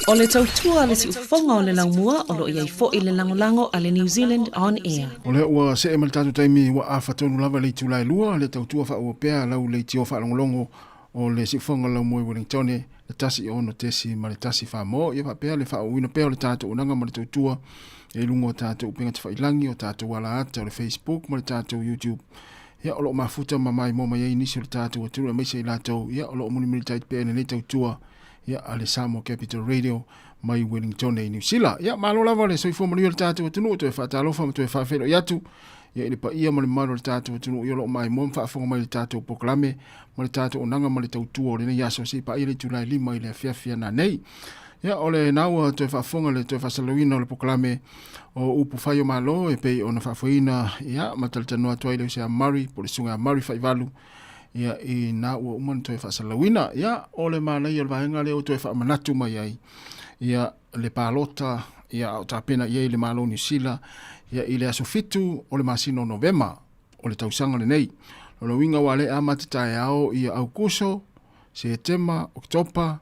O le tautua a le siufofoga o le laumua o lo o i ai foi le lagolago a le New Zealand On Air. O lea ua see mai le tatou taimi ua afa tonu lava le itula e lua, le tautua faaauau pea lau leitio faalogologo o le siufofoga o le laumua i Wellingtone, le 1 6 ma le 1 famo. Ia faapea le faaauauina pea o le tatou auaunaga ma le tautua i luga o tatou upega tafailagi, o tatou alaata o le Facebook ma le tatou YouTube. Ia, o lo o mafuta ma maimoa mai ai nisi o le tatou atunuu aemaise i latou, ia, o lo o mulimulitai pea i lenei tautua, ia, a le Samoa Capital Radio mai Wellingtone i Niu Sila. Ia, malo lava le soifua manuia o le tatou atunuu, toe faatalofa ma toe faafeiloai atu ia i le paia ma le mamalu o le tatou atunuu ia o lo o maimoa ma faafofoga mai i le tatou polokalame ma le tatou auaunaga ma le tautua o lenei aso seia paia le itula e 5 i le afiafi a nanei. Ia, o lena ua toe faafofoga le toe faasalalauina o le polokalame o upu fai o Malo e pei ona faafoeina, ia, ma talatalanoa atu ai le uso ia Murray po o le susuga ia Murray Faivalu, ia, i na ua uma ona toe faasalalauina. Ia, o le manaia o le vaega lea ua toe faamanatu mai ai, ia, le palota, ia, a o tapena i ai le Malo o Niu Sila, ia, i le aso 7 o le masina o Novema o le tausaga lenei. O le uiga ua le amata taeao ia Aukuso, Setema, Oketopa,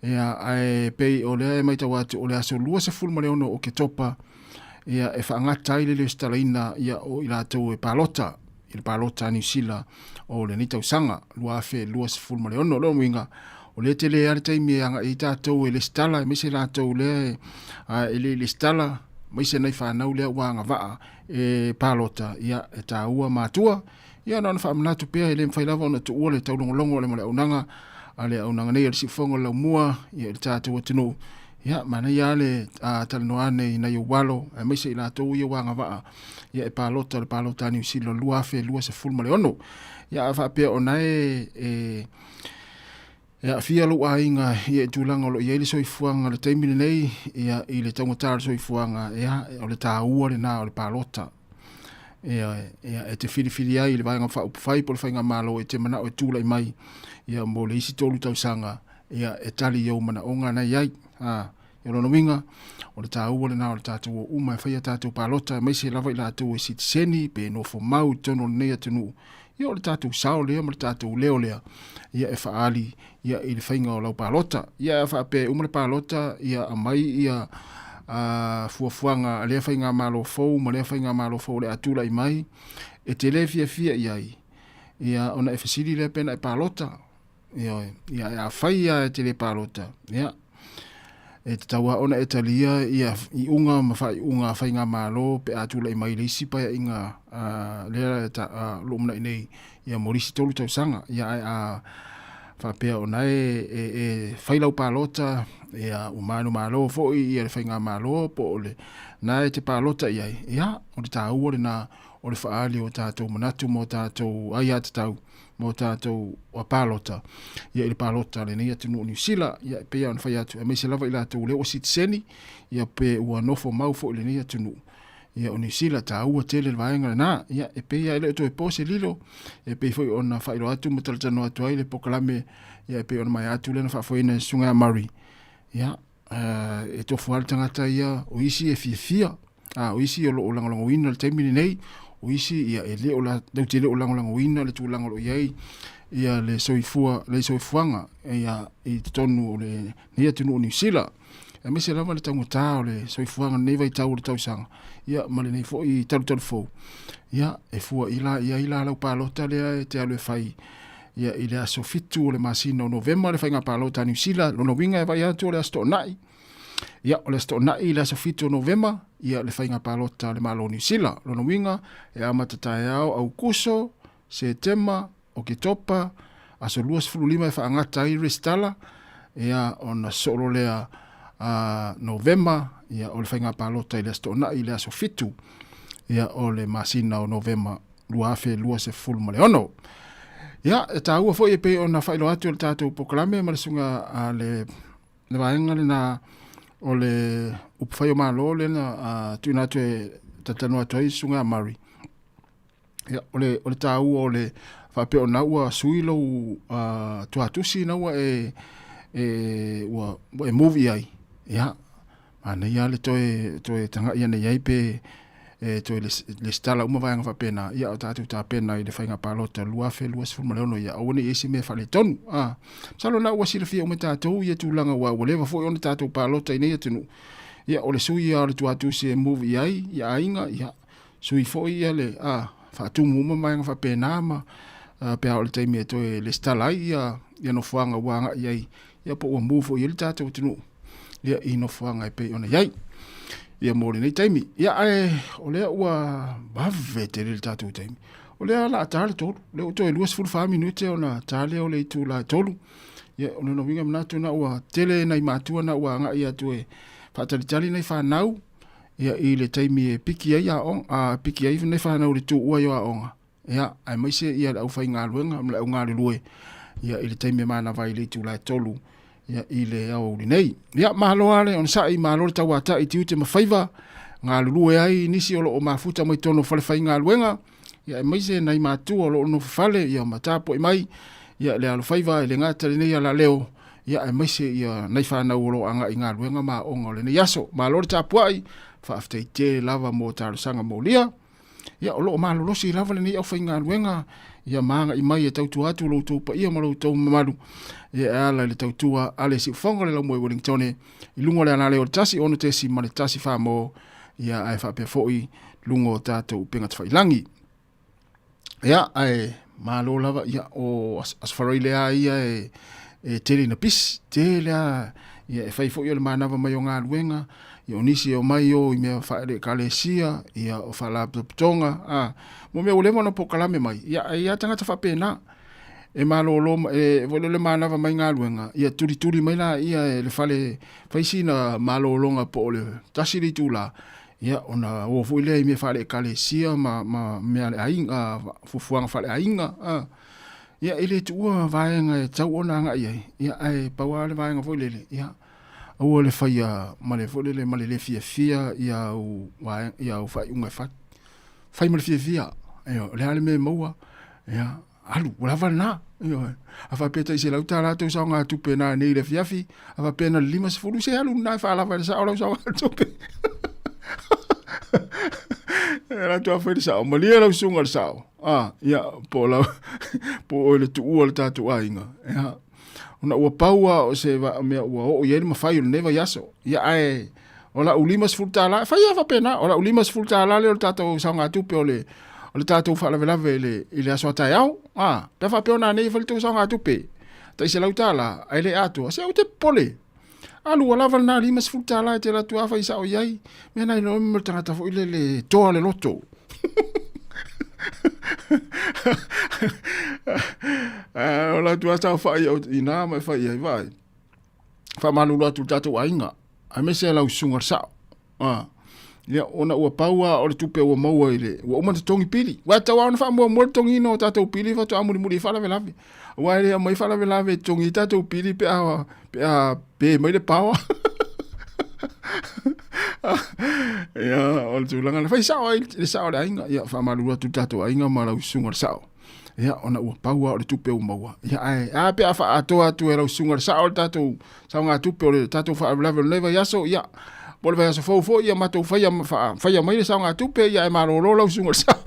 ia, ae pei o lea e matau atu o le aso 26 o Oketopa, ia, e faagata ai le lesitalaina, ia, o i latou e palota i le palota a Niu Sila o lenei tausaga 2026. O lona uiga, o lea e tele lava le taimi e agai ai tatou e lesitala, aemaise latou lea e le i lesitala, aemaise nai fanau lea ua agavaa e palota, ia, e taua matua. Ia na ona faamanatu pea, e le mafai lava ona tuua le taulogologo o le ma le auaunaga a le auaunaga nei a le Siufofoga o le Laumua, ia, i le tatou atunuu. Ia, manaia lava le talanoa ane i nai ou alo, aemaise i latou ia ua agavaa, ia, e palota le palota a Niu Sila 2026. Ia, a faapea o na e, e E aafia lou aiga ia i tulaga o lo o i ai le soifuaga i le taimi lenei, ia, i le taugata o le soifuaga, ia, o le taua lena o le palota. Ia, ia, e te filifili ai i le Vaega Faaupufai po o le Faigamalo e te manao e tulai mai, ia, mo le isi 3 tausaga, ia, e tali i ou manaoga na i ai. A, o lona uiga, o le taua lena o le tatou o uma e fai a tatou palota, aemaise lava i latou e sitiseni pe nofo mau i totonu o lenei atunuu. Ia o le tatou sao lea ma le tatou leo lea, ia e faaali, ia i le faiga o lau palota. Ia a faapea e uma le palota, ia aumai ia fuafuaga a lea faigamalo fou ma lea faigamalo fou o le a tulai mai, e te le fiafia i ai, ia ona e fesili lea pe na e palota. Ioe, ia e afai lava e te le palota, ia, e tatau lava ona e talia ia iuga ma faaiuga a faigamalo pe a tulai mai le isi paeaiga lea e o lo o manai nei ia mo le isi 3 tausaga. Ia ae a faapea o na e, e, e fai lau palota, ia ua manumalo foi ia le faigamalo po o le na e te palota i ai, ia o le taua lena o le faaali o tatou manatu ma o tatou aiatatau mo tatou palota, ia i le palota a lenei atunuu o Niu Sila. Ia e pei lava ona fai atu, aemaise lava i latou lea ua sitiseni, ia pe ua nofo mau foi i lenei atunuu ia o Niu Sila, taua tele le vaega lena. Ia e pei lava e le o toe po se lilo, e pei foi ona faailoa atu ma talatalanoa atu ai le polokalame, ia e pei ona maea atu lea na faafoeina e Susuga ia Murray. Ia e tofu lava le tagata ia, o isi e fiafia, a o isi o lo o lagolagoina le taimi lenei, o isi ia e le o latou te le o lagolagoina le tulaga o lo o i ai ia le soifua, le soifuaga ia i totonu o lenei atunuu o Niu Sila, aemaise lava le taugata o le soifuaga i lenei vaitau o le tausaga, ia ma lenei foi talutalu fou. Ia e fua i la i ai la lau palota lea e te alu e fai ia i le aso 7 o le masina o Novema le faiga palota a Niu Sila. Lona uiga e vaai atu o le aso Toonai. Ia, o le aso Toonai le aso 7 o Novema, ia le faiga palota a le Malo o Niu Sila. Lona uiga e amata taeao Aukuso, Setema, Oketopa, aso 25 e faagata ai resitala, ia ona sosoo loa lea a Novema, ia o le faiga palota i le aso Toonai le aso 7, ia o le masina o Novema 2026. Ia, e taua foi e pei ona faailoa atu e le tatou polokalame ma le susuga a le le vaega lena o le upufai o Malo lea na tuuina atu e talatalanoa atu ai le susuga ia Murray. Ia, o le, o le taua o le faapea o na ua sui lou tuatusi na ua e, e, ua, ua e move i ai. Ia, manaia le toe, toe tagai ane i ai pe. e toe lesitala uma vaega faapena, ia o tatou tapena i le faiga palota 2026, ia aua ne i i ai se mea faaletonu. A, masalo na ua silafia uma e tatou ia tulaga aua ua leva foi ona tatou palota i nei atunuu. Ia o le sui lava o le tuatusi e move i ai ia aiga, ia sui foi ia le a, faatumu uma vaega faapena ma a, pe a oo i le taimi e toe lesitala ai ia, ia nofoaga ua agai i ai, ia po ua move foi i ai le tatou atunuu ia i nofoaga e pei ona i ai ia mo lenei taimi. Ia ae o lea ua vave tele le tatou taimi. O lea o le a ta le 3, lea ua toe 24 minute ona ta lea o le itula e 3. Ia o lona uiga manatu na ua tele nai matua na ua agai atu e faatalitali nai fanau ia i le taimi e piki ai aoga, a piki ai nai fanau i le tuua ai o aoga. Ia, aemaise ia le aufaigaluega ma le augalulue ia i le taimi e manava ai i le itula e 3 ia i le aoauli nei. Ia, malo lava le onosai, malo le tauatai i tiute ma faiva, galulue ai nisi o lo o mafuta mai totonu o falefaigaluega, ia aemaise nai matua o lo o nofo fale ia ma tapuai mai ia le alofaiva e le gata i lenei alaleo, ia aemaise ia nai fanau o lo o agai i galuega ma aoga o lenei aso. Malo le tapuai, faafetai tele lava mo talosaga molia. Ia, o lo o malolosi lava lenei aufaigaluega, ia ma agai mai e tautua atu lo outou paia ma lo outou mamalu, ia e ala i le tautua a le siufofoga o le Laumua i Wellingtone, i luga o le alaleo o le 1 6.1 mo, ia ae faapea foi luga o tatou upega tafailagi. Ia, ae malo lava, ia, o Aso Faraile lava ia e tele ina pisi, tele lava, ia e fai foi o le manava mai o galuega, ia o nisi e omai o i mea faale-ekalesia, ia o faalapotopotoga, a, mo mea ua leva ona polokalame mai, ia e i ai lava tagata faapena, e malolo, e foi lele manava mai galuega, ia tulituli mai laia e le fale, fai sina malologa po o le 1 le itula, ia ona o foi lea i mea faale-ekalesia ma, ma mea a le aiga, fuafuaga faale-aiga, a. Ia e le tuua vaega e tatau ona agai i ai, ia ae pau lava le vaega foi lele, ia aua le faia ma le foi lele ma le le fiafia ia au vaega ia au faaiuga e fai. Fai ma le fiafia, ioe, o le a le mea e maua, ia alu, ua lava lena. Ioe. A faapea tai $100 tou saogatupe nanei i le afiafi, a faapea na o le 50, se alu lena e faalava i le sao lau saogatupe. E alu atu lava fai le sao, malie lau susuga i le sao. Ah, ia, po o lau, po o oe le tuua o le tatou aiga. Ia, ona ua pau lava o se mea ua oo i ai le mafai o lenei vaiaso. Ia, ae o lau $50, e fai lava faapena, o lau $50 lea o le tatou saogatupe o le, o le tatou faalavelave i le, i le aso a taeao. Ah, pe a faapea o nanei e fai le tou saogatupe, tai $100, ae le atoa, se aua te popole. Alu ua lava lena $50 e te alu atu lava fai sao i ai. Mea na iloa mo le tagata foi lele toa le loto. O la atu lava saofai au i ina ma e fai i ai, vaai. Faamalulu atu i le tatou aiga, aemaise lau susuga i le sao. Ah. Ia, ona ua pau lava o le tupe ua maua i le, ua uma ona totogi pili. Ua tatau lava ona faamuamua le totogiina o tatou pili faatoa mulimuli ai faalavelave. Aua e le aumai faalavelave e totogi ai tatou pili pe a, pe a pe mai le power. Ia, o le tulaga lena. Fai sao ai le sao o le aiga. Ia, faamalulu atu i le tatou aiga ma lau susuga i le sao. Ia, ona ua pau lava o le tupe ua maua. Ia, ae a pe a faaatoa atu e lau susuga i le sao le tatou saogatupe o le tatou faalavelave o lenei vaiaso, ia, po o le vaiaso fou foi, ia matou faia, faia mai le saogatupe, ia ae malolo lau susuga i le sao.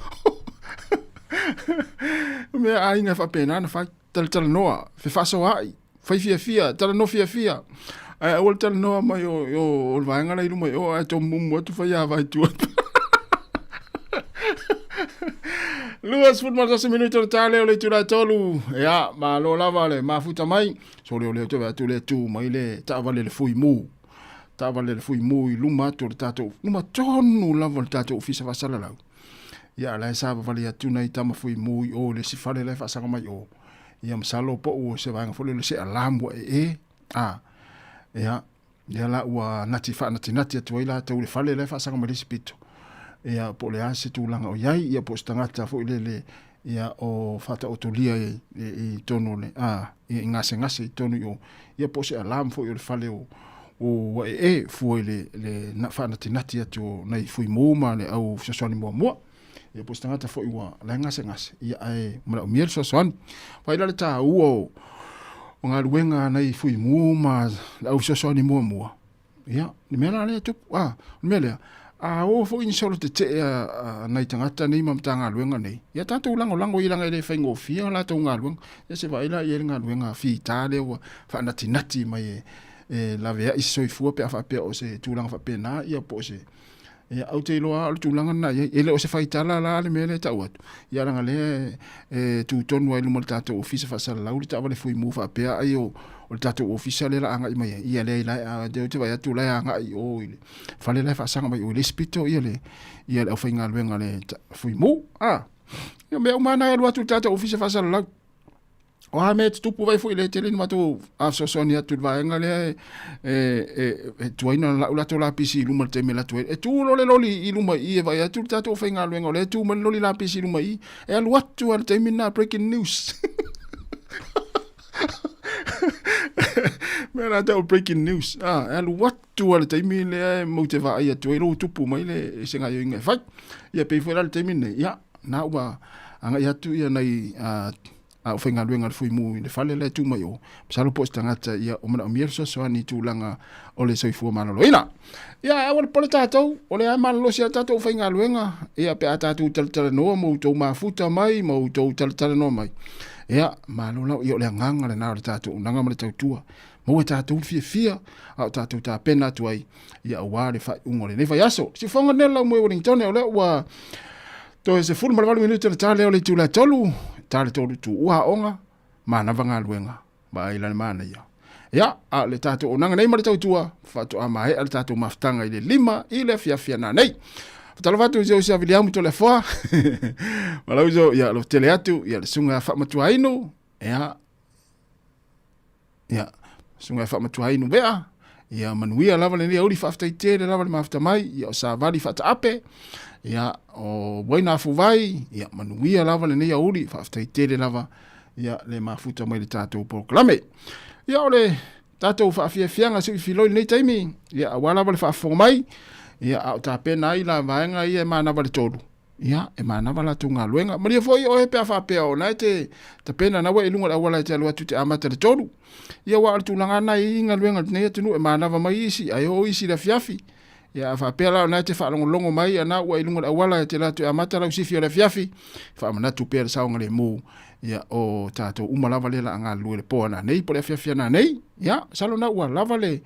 O mea aiga e faapena ona fai, talatalanoa, fefaasoaai, fai fiafia, talanoa fiafia. Ae aua le talanoa mai o, o, o le vaega la i luma i o, ae tomumu atu fai ava i tua. 21 minute o le ta lea o le itula e 3. Ia, malo lava le mafuta mai. Sole o lea ou te vaai atu lea tu mai le taavale le fui mu. Taavale le fui mu i luma atu o le tatou, luma tonu lava o le tatou ofisa faasalalau. Ia, la e savavali atu nai tama fui mu i o i le isi fale la e faasaga mai o. Ia masalo po ua se vaega foi lele se alarm ua ee, a, ia, ia la ua nati faanatinati atu ai latou i le fale la e faasaga mai le isi pito. Ia po o le a se tulaga o i ai, ia po o se tagata foi lele ia o faataotolia i, i, i totonu o le, a, ia, i gasegase i totonu i o, ia po o se alarm foi o le fale o, o ua ee fua i le, le faanatinati atu o nai fui mu ma le au fesoasoani muamua. Ia po o se tagata foi ua la e gasegase, ia ae manaomia le fesoasoani. Vaai la le taua o, o galuega a nai fui mu ma le au fesoasoani muamua, ia, le mea la lea e tupu, a, o le mea lea, A oo foi ni solo tetee a nai tagata nei ma Matagaluega nei, ia tatou lagolago i leaga e le faigofie a latou galuega. Ia se vaai la i ai le galuega fita lea ua faanatinati mai e e laveai se soifua pe a faapea o se tulaga faapena ia po o se Ia, ou te iloa lava o le tulaga lena e i ai. E le o se faitala la le mea lea e tau atu, ia leaga lea e tu tonu ai i luma o le tatou ofisa faasalalau le taavale fuimu faapea ai o le tatou ofisa lea o le a agai mai ai. Ia leai la e, ou te vaai atu o la e agai i o i le fale la e faasaga mai i o i le isi pito ia le ia le aufaigaluega a le fuimu. A, ia mea uma lava na e alu atu i le tatou ofisa faasalalau. O a mea e tutupu vai foi le tele ni matou fesoasoani atu i le vaega lea e, e, e, e tuai ona lau latou lapisi i luma i le taimi e alu atu ai. E tu loa le loli i luma i i e vaai atu le tatou aufaigaluega o lea e tu mai le loli lapisi i luma i i. E alu atu lava i le taimi lena, breaking news. Mea la tau breaking news. Ah, e alu atu lava i le taimi lea e matou te vaai atu ai lou tupu mai le se gaoioiga e fai. Ia pei foi la le taimi lenei, ia, na ua agai atu ia nai aufaigaluega a le Fuimu i le fale la e tu mai o, masalo po o se tagata ia o manaomia le fesoasoani i tulaga o le soifua maloloina. Ia, ae aua le popole tatou, o lea e malolosi lava le tatou aufaigaluega, ia pe a tatou talatalanoa ma outou mafuta mai ma outou talatalanoa mai, ia, malo lava, ia o le agaga lena o le tatou auaunaga ma le tautua. Maua e tatou le fiafia a o tatou tapena atu ai, ia aua le faaiuga o lenei vaiaso. Siufofoga nei o le laumua i Wellington, o lea ua toe 18 minute ona ta lea o le itula e 3, ta le 3 tuua aoga, manava galuega, vaai la le manaia. Ia, a o le tatou auaunaga nei ma le tautua, faatoa maea le tatou mafutaga i le 5 i le afiafi a nanei. Faatalofa atu i si ou uso ia Viliamu Toleafoa, ma lou uso ia Lotele atu, ia le susuga ia Faamatuainu, ia, Ia, susuga e faamatuainu vea, ia manuia lava lenei auli, faafetai tele lava le mafuta mai, ia o savali faataape, ia o Uaina Afuvai, ia manuia lava lenei auli, faafetai tele lava ia le mafuta mai le tatou polokalame. Ia o le tatou faafiafiaga sui filoi lenei taimi, ia aua lava le faafofoga mai, ia a o tapena ai la vaega ia e manava le 3, Ia, e manava latou galuega. Malie foi oe pe a faapea o na e te tapena na ua e i luga o le auala e te alu atu te amata i le 3. Ia, aua o le tulaga lava na e i ai galuega i lenei atunuu e manava mai isi ae oo isi i le afiafi. Ia, a faapea la o na e te faalogologo mai a na ua e i luga o le auala e te alu atu e amata lau sifi o le afiafi, faamanatu pea le saogalemu, ia, o tatou uma lava lea o le a galulue i le po a nanei po o le afiafi a nanei. Ia, masalo na ua lava le,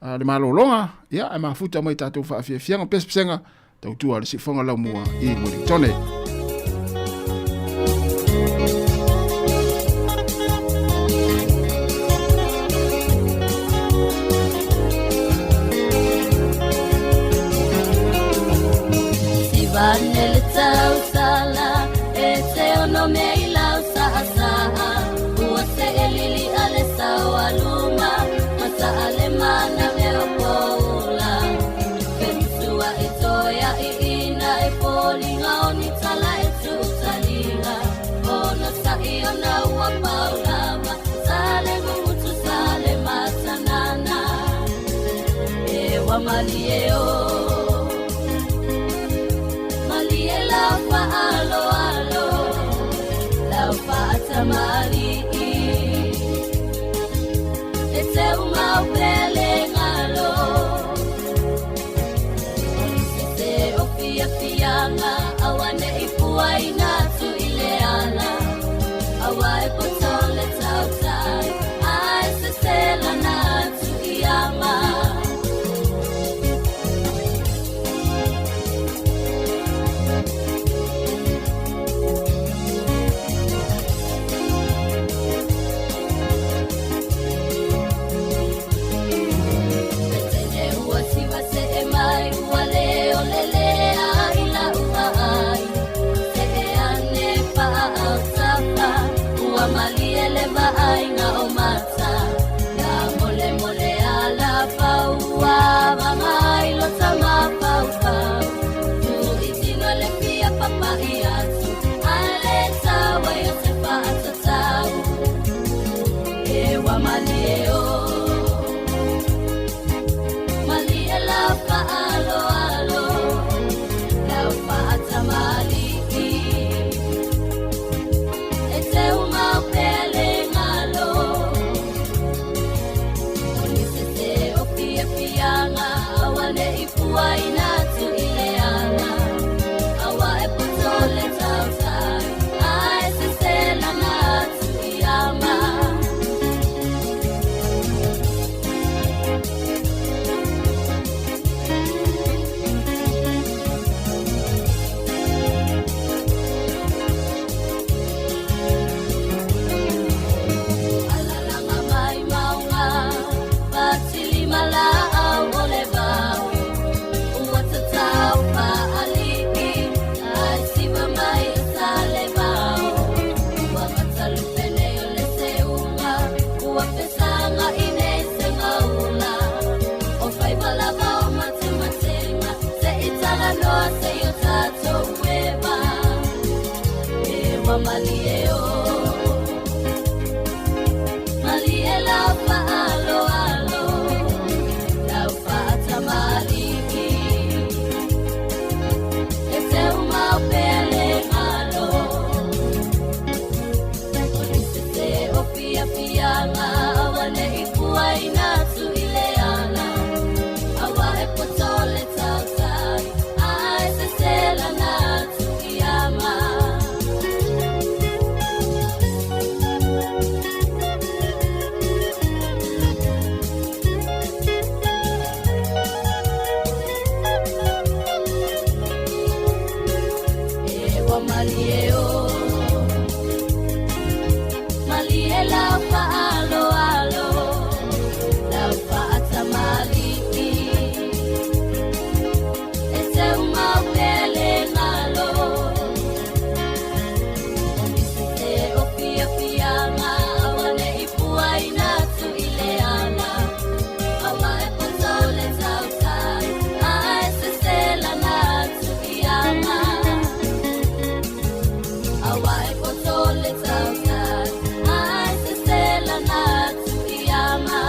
le malologa, ia, ae mafuta mai tatou faafiafiaga pesepesega Tautua le siufofoga laumua i Ueligitone. Sivane le tausala e te ono me i lau sahasaha ua se e lili a le sao aluma masa a le mana me o poula E te umau pele ngalo i talanoa se i o tatou eva. Ewa malie o. Malie lau fa'aaloalo, lau fa'atamalii. E teumau pea le galo. O ni sese o fiafiaga, aua ne'i fuaina atu i le ala. Aua e poto le tautai, ae seselana atu i ama. Ewa malie o, malie lau fa'aaloalo, lau fa'atamalii. E teumau pea le galo. O ni sese o fiafiaga, aua ne'i fuaina atu i le ala. Aua e poto le tautai, ae seselana atu i ama. Aua e poto le tautai, ae seselana atu i ama.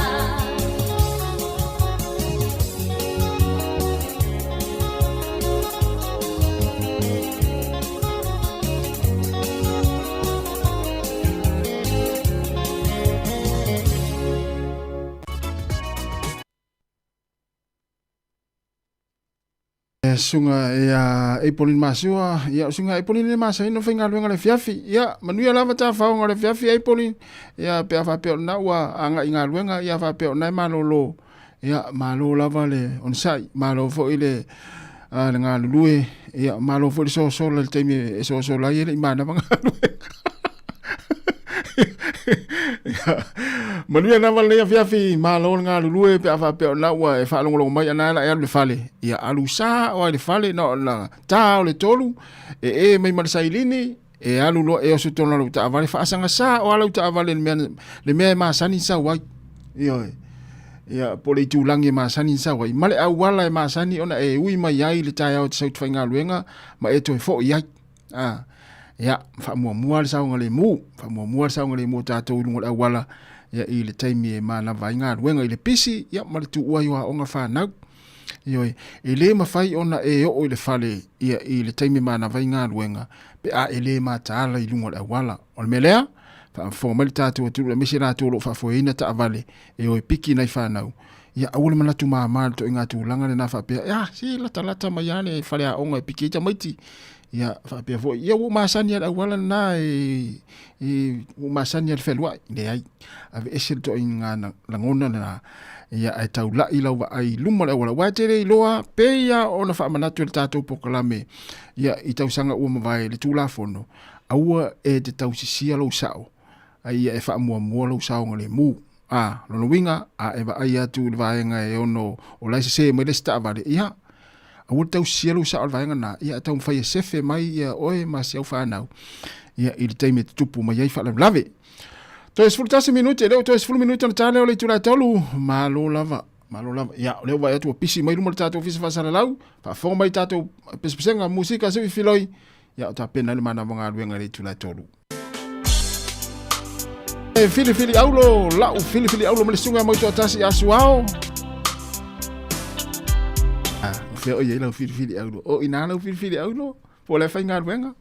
Suga ia Apolini Masua, ia o suga Apolini le masani ona faigaluega le afiafi. Ia manuia lava tafaoga o le afiafi Apolini. Ia pe a faapea o lena ua agai i galuega, ia faapea o lena e malolo. Ia malo lava le onosai, malo foi le le galulue, ia malo foi le sosola i le taimi e sosola ai e le i manava galuega. Ia, manuia lava lenei afiafi, malo le galulue pe a faapea o lena ua e faalogologo mai ana e la e alu i le fale. Ia alu sa o ai le fale na o na tā o le tolu, e e mai ma le sailini, e alu loa e oso tonu lau taavale, faasagasa o a lau taavale le mea e masani sau ai. Ioe. Ia, po o le itulagi e masani sau ai. Ma le auala e masani ona e ui mai ai le taeao e te sau i te faigaluega ma e toe foi ai. A, ia, faamuamua le saogalemu, faamuamua le saogalemu o tatou i luga o le auala, ia, i le taimi e manava ai galuega i le pisi, ia, ma le tuua ai o aoga fanau. Ioe, e le mafai ona e oo i le fale, ia, i le taimi e manava ai galuega, pe a e le mataala i luga o le auala. O le mea lea, faafofoga mai le tatou atunuu aemaise latou o lo o faafoeina taavale e o e piki nai fanau, ia aua le manatu mama i le toaiga tulaga lena faapea, ah, se latalata mai lava le faleaoga e piki ai tamaiti. Ia faapea foi, ia ua ou masani lava i le auala lena e, e ua ou masani lava i le fealuai. Leai, aveese le toaiga lagona lena, ia ae taulai lau vaai i luma o le auala, aua e te le iloa pei lava ona faamanatu e le tatou polokalame ia i tausaga ua mavae le Tulafono, aua e te tausisia lou sao, a ia e faamuamua lou saogalemu. A, lona uiga, a e vaai atu i le vaega e ono o la e sese mai le isi taavale, ia, aua le tausisia lou sao i le vaega lena, ia ae taumafai e sefe mai ia oe ma si au fanau, ia, i le taimi e tutupu mai ai faalavelave. Toe 11 minute, lea ua toe 10 minute ona ta lea o le itula e tolu, malo lava, malo lava. Ia, o lea ua vaai atu ua pisi mai luma o le tatou ofisa faasalalau, faafofoga mai i tatou pesepesega, musika, se i filoi, ia o tapena ai le manava galuega i le itula e tolu. E filifili aulo, lau filifili aulo ma le susuga mau toatasi ia Suao. Ah, o fea o i ai lau filifili aulo? O ina lau filifili aulo? Po o le faigaluega?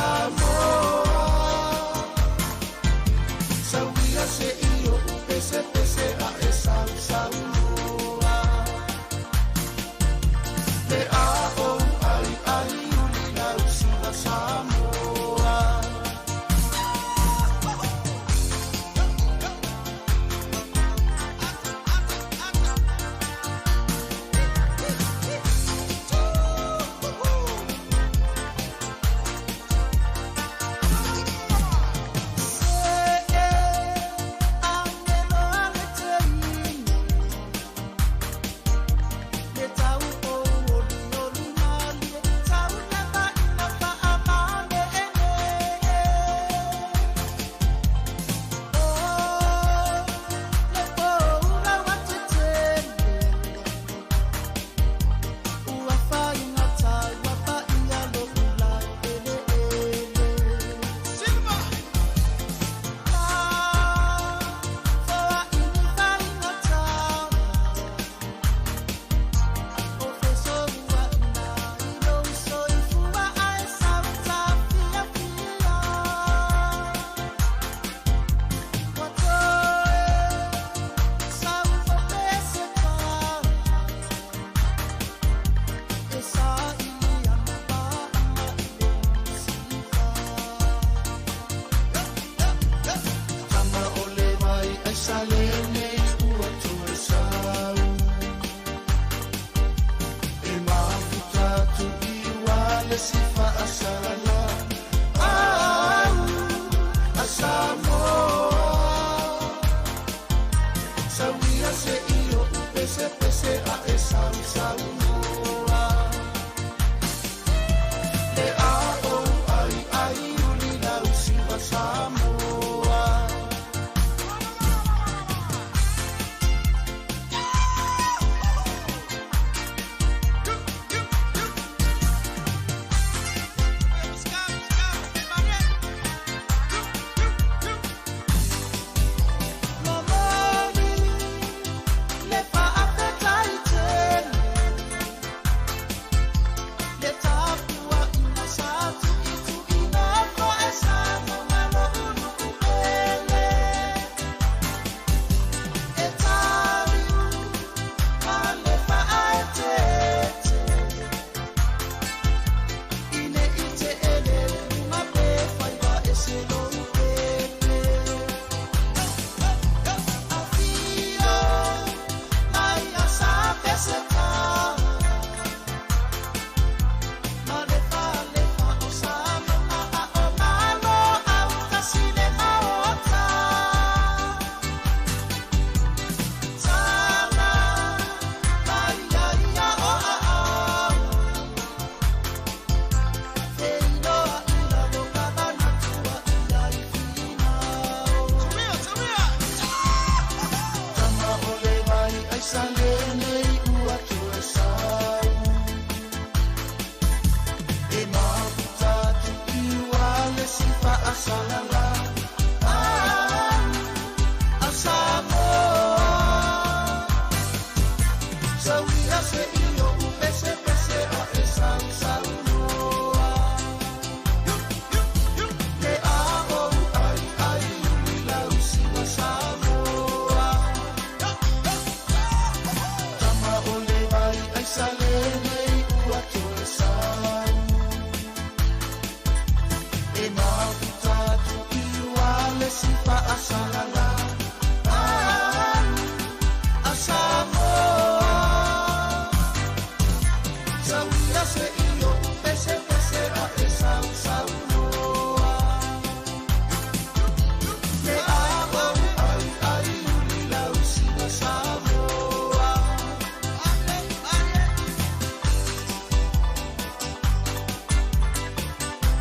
Samoa Sauia se i o pese pese a e sau sau loa Le a o ai ai uli lau siva Samoa.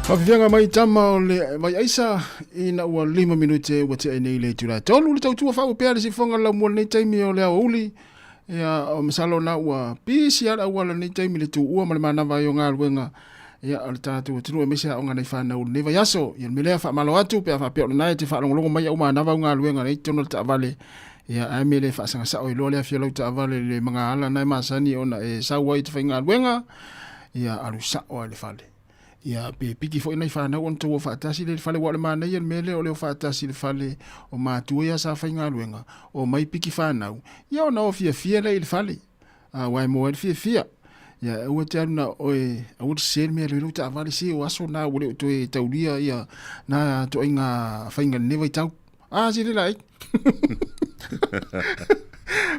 Faafifiaga mai tama o le vai aisa ina ua 5 minute ua tea nei le itula e 3 le tautua faaupea le sifoga laumua lenei taimi o le aoauli. Ia, o masalo na ua pisi ala auala lenei taimi le tuua ma le manava ai o galuega ia o le tatou atunuu aemaise aoga nai fanau i lenei vaiaso. Ia, o le mea lea faamalo atu pe a faapea o lena e te faalogologo mai au manava au galuega nei i totonu o le taavale. Ia, ae mea le faasagasao ai loa le afi o lau taavale i le magaala na e masani ona e sau ai i te faigaluega, ia alu sao lava i le fale. Ia, pe piki foi nai whanau ona tou o faatasi le fale, aua o le manaia le mea lea o le o faatasi i le fale o matua ia sa faigaluega, omai piki whanau, ia ona o fiafia lea i le fale, aua e moa ai le fiafia. Ia, aua te alu na oe, aua le sese le mea e alu ai lou taavale, se o aso na ua le o toe taulia ia na toaiga faiga i lenei vaitau. Ah, sili lai.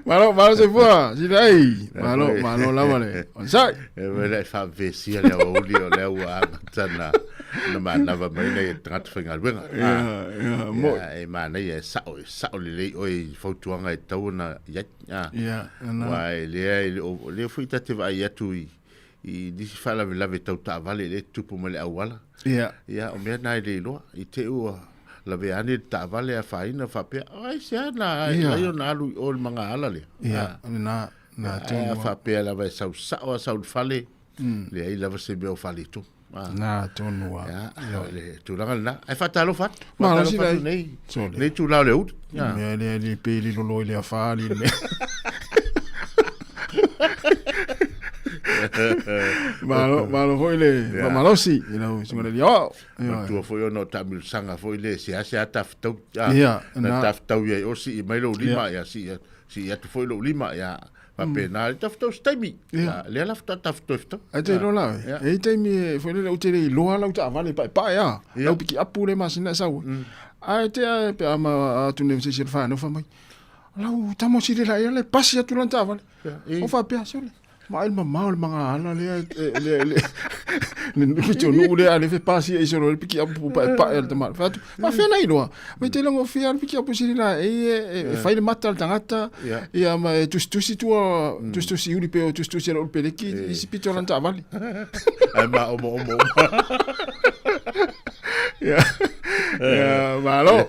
Malo, malo soifua, sili ai. Malo, malo lava le. Onosai. E wai lai whaamvesia le awauli o lea ua amata na na manava mai nei e tagata faigaluega. Ia, ia, mo. Ia, e manaia e sao, e sao lelei oe i fautuaga e tatau ona i ai. Ah. Ia, ana. Aua e lea e le o lea foi ta te vaai atu i i nisi faalavelave tau taavale lea e tutupu mai le auala. Ia. Ia, o mea na e le iloa. I te i ua lawe ane le taavale afaina faapea, aisea na ai ona alu i o i le magaala lea. Ia, lena, na tonu. A faapea lava e sau sao a sau i le fale, leai lava se mea o faaletonu. Na tonu lava. Ia, o le tulaga lena. Ae faatalofa atu. Faatalofa atu nei, nei itula o le aoauli. Le mea lea le pe lilolo i le afa le mea. Malo, malo foi le malosi i lau susuga le Aoao. Manatua foi ona o taamilosaga foi le seasea tafetau. Ia, na tafetau i ai o sii mai lou lima, ia sii, sii atu foi lou lima, ia faapena. Le tafetau se taimi. Ia, lea la faatoa tafetau e fetau. Ae te iloa la oe, e i ai taimi e foi lele ou te le iloa lau taavale e paepae a, lau pikiapu le masina e sau ai. Ae te a pe a ma atu nei ma se isi o le whanau wha mai, lau tama o sile la ia le pasi atu lana taavale. O faapea, sole, ma ai le mamao le magaala lea le le le pitonuu lea a le fe pasi ai solo le pikiapu paepae a le tama. Fai atu, faafefea na iloa? Mai te lagofia le pikiapu sili la e e fai le mata a le tagata, ia ma e tusitusi tua, tusitusi uli pe o tusitusi ala uli peleki isi pito o lana taavale. Ae ma omoomo uma. Ia, ia, malo.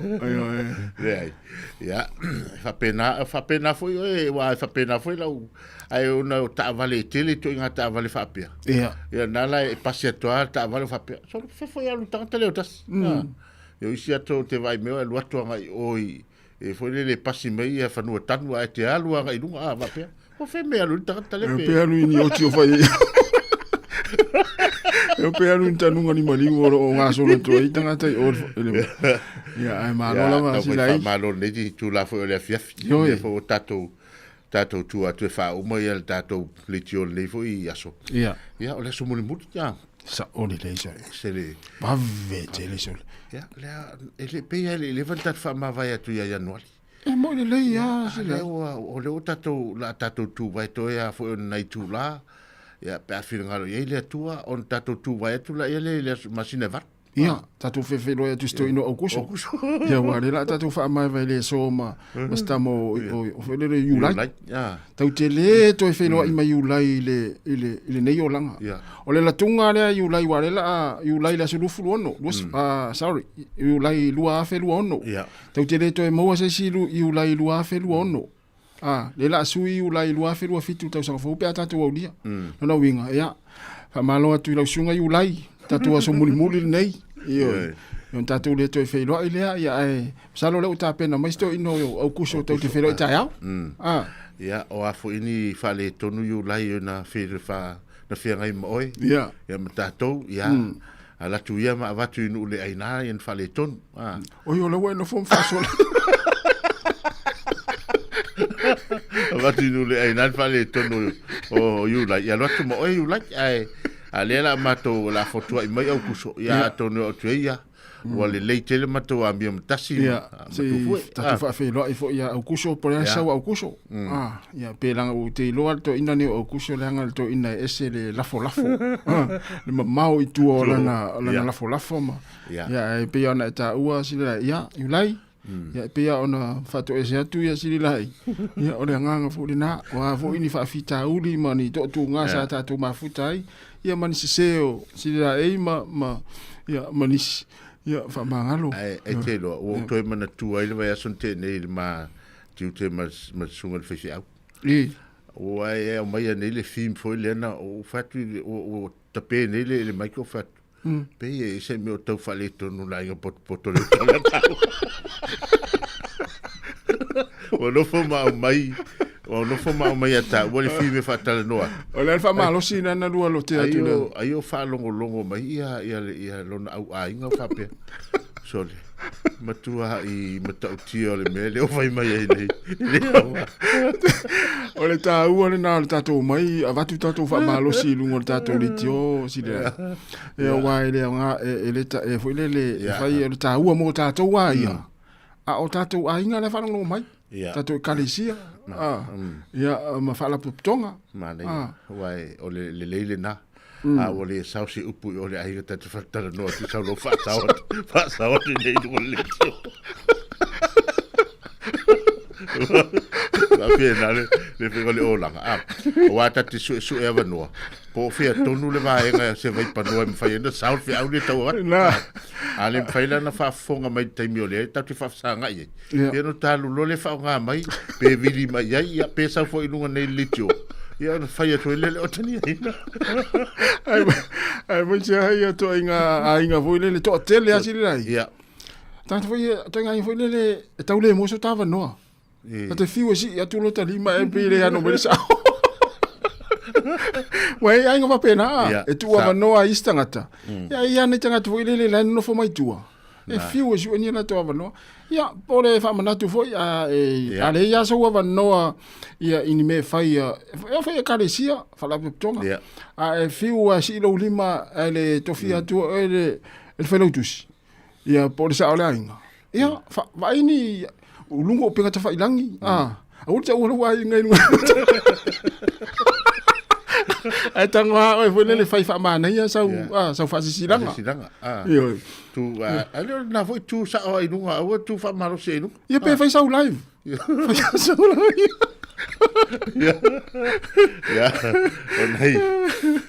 Leai. Ia, e faapena, e faapena foi oe, aua e faapena foi lau, ae ona o taavale e tele ituaiga taavale faapea. Ia. Ia, na la e pasi atu lava le taavale o faapea, solo, fea foi alu le tagata lea o tasi. Ia, o isi atu ou te vaai mai o e alu atu agai i o i, e foi lele e pasi mai ia fanua tanu ae te alu agai i luga, a faapea, o fea mea e alu ai le tagata lea pe. E pe alu i ni oti o fai ai. E pe alu i ni tanuga limaliu o lo o gasolo atu ai tagata i o i le. Ia, ae malo lava Ia, tau sila ai. Faamalo i lenei itula foi o le afiafi. Ioe. Lea foi ua tatou tatou tu atu e faauma ia le tatou leitio i lenei foi aso. Ia. Ia, o le aso mulimuli, ia. Sao lelei sole. Se le. Vave tele sole. Ia, lea, e le, pei lava e le i leva ona tatou faamavae atu ia Ianuari. E moi lelei lava sile. Lea ua, o lea ua tatou, o le a tatou tuvae toe lava foi o nai itula, ia, pe a finagalo i ai le Atua, ona tatou tuvae atu laia lea i le aso, masina e valu. Ia, tatou fefeloai atu i si toeaina o Aukuso. Ia, aua o lea o le a tatou faamaevae i le aso ma, ma si tama o, o, o foi lele Iulai. Iulai, ia. Tau te le toe feiloai ma Iulai i le, i le, i lenei olaga. Ia. O le latuga lea Iulai, aua o lea o le a Iulai i le aso 26, sorry, Iulai 2026. Ia. Tau te le toe maua se isi Iulai 2026. A, lea o le a sui Iulai 2027 i le tausaga fou pe a tatou aulia. Lona uiga, ia, faamalo atu i lau susuga Iulai, tatou aso mulimuli lenei. Ioe. Ona tatou le toe feiloai lea, ia ae masalo o lea ua tapena mai si toeaina o Aukuso tou te feiloai taeao. A. Ia, o a foi ni faaletonu Iulai na na feagai ma oe. Ia. Ia ma tatou, ia. Alu atu ia ma avatu i nuu le aina ia na faaletonu. A. Oi, o lea ua e nofo ma faasola. Avatu i nuu le aina le faaletonu o Iulai. Ia alu atu ma oe Iulai, ae a lea la matou o le a fotuai mai Aukuso, ia atonu e oo atu ai ia. Ua lelei tele matou amio ma tasi ma Tufue. Tatou faafeiloai foi ia Aukuso po o le a sau Aukuso. Ah, ia pe leaga ua te iloa le toeaina nei o Aukuso leaga le toeaina e ese le lafolafo. Le mamao i tua o lana lana lafolafo ma ia ae pei ona e taua sila ia Iulai. Ia e pei ona faatoese atu ia Sililai. Ia o le agaga foi lena. O a foi ni faafitauli ma ni toatuga sa tatou mafuta ai. Ia ma ni sese o Sililai ma ma ia ma nisi. Ia faamagalo. Ae e te iloa, ua ou toe manatua ai le vaiaso na tea nei i le ma tiute ma ma le susuga i le faifeau. I. Ua e aumaia nei le theme foi lea na ou fai atu i le ua tape nei le mic ou fai atu, Pei e ese mea o tau faaletonu le aiga potopoto le uta. Ua nofo ma aumai Ua nofo ma aumai ia taua le fime faatalanoa atu. O le a le faamalosi lena na lua lote atu lea. Ai o faalogologo mai ia ia ia lona au aiga faapea. Sole. Matua i matautia o le mea lea o fai mai ai nei. O le taua lena o le tatou mai avatu tatou faamalosi i luga o le tatou leitio sile. E aua e le aoga e le e foi lele e fai o le taua mo tatou a ia. A o tatou aiga la e faalogologo mai. Ia. Tatou ekalesia, a, ia, ma faalapotopotoga. Manaia. A. Aua e, o le lelei lena. A ua le sao se upu i o le aiga tatou faatalanoa atu sau loa faasao atu, faasao atu i nei i luga o le leitio. Faapena le, le faiga o le olaga. A, aua ta te suesue avanoa, Po o fea tonu le vaega se vaipanoa e mafai ai ona sao le feau lea e tau avatu. Na. A le mafai la ona faafofoga mai i le taimi o lea e tatou te faafesagai ai. Ia. Ia ona talu loa lea faaaoga mai, pe vili mai ai, ia, pe sau foi i luga nei i le leitio, ia ona fai atu ai lea le otagiaina. Ai, ai foi se ai ia toaiga aiga foi lele toatele lava sili lai. Ia. Tagata foi ia, toaiga aiga foi lele e tau le maua so ta avanoa. E. Ta te fiu e sii atu lota lima e pe le ano mai le sao. Ua e aiga faapena, Ia, e tuu sa- avanoa i isi tagata. Ia, e i ai nai tagata foi lele la e nonofo mai tua. E fiu e sue ni latou avanoa. Ia, po o le faamanatu foi, a, e, a leai lava sou avanoa ia, i ni mea e fai, ia, e fai ekalesia, faalapotopotoga. A e fiu e sii lou lima ae le tofia atu oe le, e le failautusi. Ia, po o le sao o le aiga. Ia, fa, vaai ni uluga o upega tafailagi. A, aua le taua lou aiga i luga. Ae tago lava oe foi lele fai faamanaia sau, a, sau faasisilaga. Faasisilaga, a. Ioe. Tu, a, a le o lena foi tu sao ai i luga, aua tu faamalosi ai i luga. Ia pe fai sau live. Fai sau live. Ia, ia, o nei,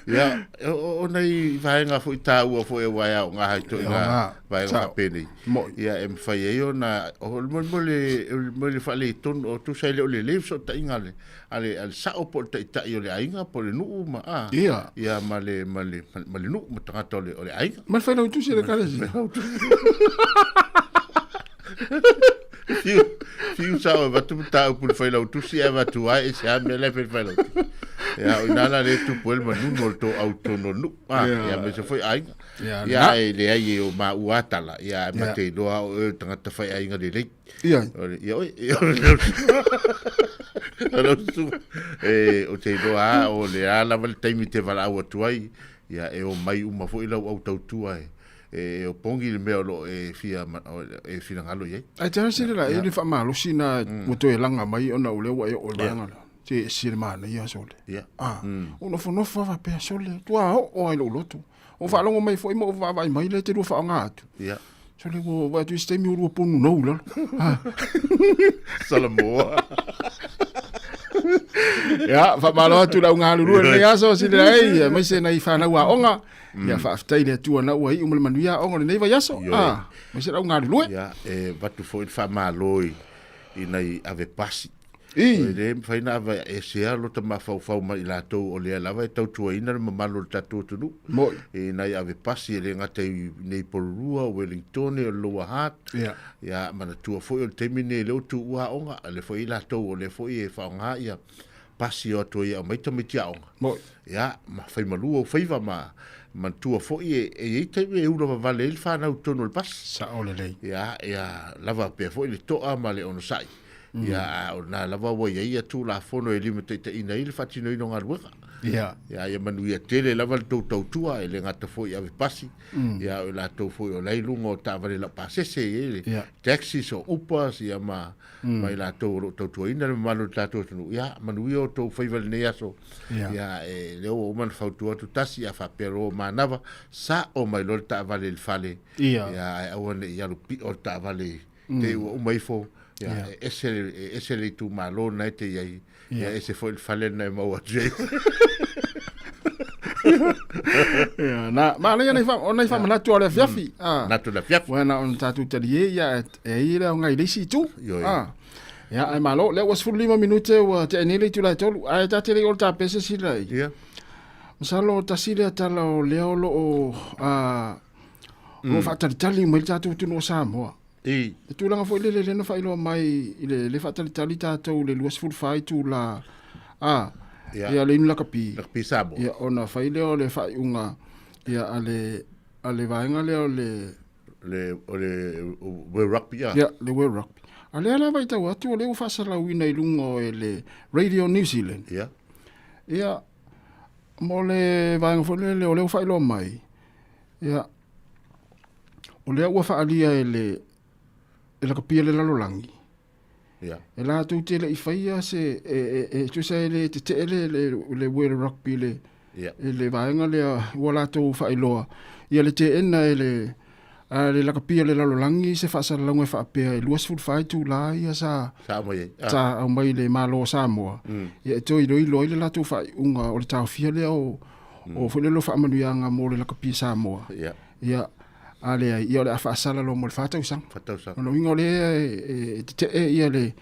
ia, o, o nei vaega foi tāua foi aua e aoga hai toʻiga Aoga. vaega Sao. faapenei. Moi. Ia, e mafai ai ona, o le mo le, mo le, mo le faaletonu, o tusa e le o lelei fesootaiga a le, a le, a le sao po o le taitai o le aiga po o le nuu ma, a, Ia. ia, ma le, ma le, ma le nuu ma tagata o le, o le aiga. Ma le failautusi o le ekalesia. Fiu, fiu sao e avatu mataupu i le failautusi ae avatu ai e se a mea la e fai i le failautusi. Ia, o ina la lea e tupu ai le manunu o le toau i totonu o le nuu. Ah, Ia. ia aemaise foi aiga. Ia, Ia, na. ae leai e o maua a tala. Ia, ae Ia. ma te iloa o oe o le tagata faiaiga lelei. Ia. O le, ia oe, ia o le o lau susuga. E, ou te iloa lava o le a lava le taimi e te valaau atu ai, ia e omai uma foi lau au tautua e, E opogi le mea o lo o e fia e finagalo i ai. Ae te sile la e le faamalosi na ua toe laga mai ona o lea ua e oo i le vaega lea. Se ese le manaia sole. Ah, ou nofonofo lava faapea sole, tua oo lava i lou loto. Ou faalogo mai foi ma ou vaavaai mai lea e te lua faaaoga atu. Sole ua vaai atu i se taimi ua lua ponu nou i lalo. Salamoa. Ia, faamalo atu i le au galulue i lenei aso, sile la ei, aemaise nai fanau aoga. Ia faafetai i le Atua na ua iu ma le manuia aoga o lenei vaiaso. Ioe. Ah, aemaise le au galulue. Ia, e avatu foi le faamalo i, i nai ave pasi. I. E le mafai ona ave esea lota mafaufau mai i latou o lea lava e tautuaina le mamalu o le tatou atunuu. Moi. I nai ave pasi e le gata i nei Porirua, o Wellingtone, o le Lower Hutt. Ia. Ia, manatua foi o le taimi lenei lea ua tuua aoga, o lea foi i latou o lea foi e faaaoga ia pasi o atu ai e aumai tamaiti aoga. Moi. Ia, ma fai malu ou faiva ma manatua foi e, e i ai taimi e ula vavale ai le fanau i totonu o le pasi. Sao lelei. Ia, ia lava pea foi le toa ma le onosai. Ia, a o lena lava ua i ai ia Tulafono e limataitaiina ai le faatinoina o galuega. Ia. Ia, ia manuia tele lava le tou tautua, e le gata foi i ave pasi, ia o i latou foi o la e i luga o taavale laupasese, e i ai le taxis o Ubers, ia ma, ma i latou o lo o tautuaina le mamalu o le tatou atunuu. Ia, manuia outou faiva i lenei aso. Ia. Ia, e, lea ua uma ona fautua atu tasi, a faapea loa ua manava, sao mai loa le taavale i le fale. Ia. Ia, ae aua ne i alu pio le taavale i te i ua uma ifo, ia, e ese, e ese le itumalo lena e te i ai, ia, ese foi le fale lena e maua atu ai. Ia, na, manaia nai wha, o nai whamanatu o le afiafi. Ah. Manatu o le afiafi. Ua na ona tatou talie ia, e ai le aoga i le isi itu. Ioe. Ah. Ia, ai malo, lea ua 15 minute ua tea nei le itula e tolu. Ae ta te le i o le tapese sila i. Ia. Masalo tasi lea tala o lea o loo, ah, o loo faatalitali mai le tatou atunuu o Samoa. I. Le tulaga foi lele lea na faailoa mai i le le faatalitali tatou i le 24 itula a Ia. ia le inu lakapi. Lakapi Samoa. Ia ona fai lea o le faaiuga ia a le a le vaega lea o le Le o le World Rugby ia. Ia, le World Rugby. A lea la vaitau atu o lea ua faasalauina i luga o le Radio New Zealand. Ia. Ia mo le vaega foi lele o lea ua faailoa mai. Ia o lea ua faaalia e le e lakapi a le lalolagi. Ia. E latou te le i faia se e, e, e tusa e le tetee le, le, le World Rugby le, Ia. e le vaega lea ua latou faailoa ia le teena e le a le lakapi a le lalolagi se faasalalauga e faapea e 24 itula ia sa Sa aumai ai. Ah. sa aumai i le Malo o Samoa. Ia e toe iloilo ai le latou faaiuga o le taofia lea o o foi lele o faamanuiaga mo le lakapi Samoa. Ia. Ia, a leai, ia o le a faasala loa mo le 4 tausaga. 4 tausaga. O lona uiga o lea e tetee ia le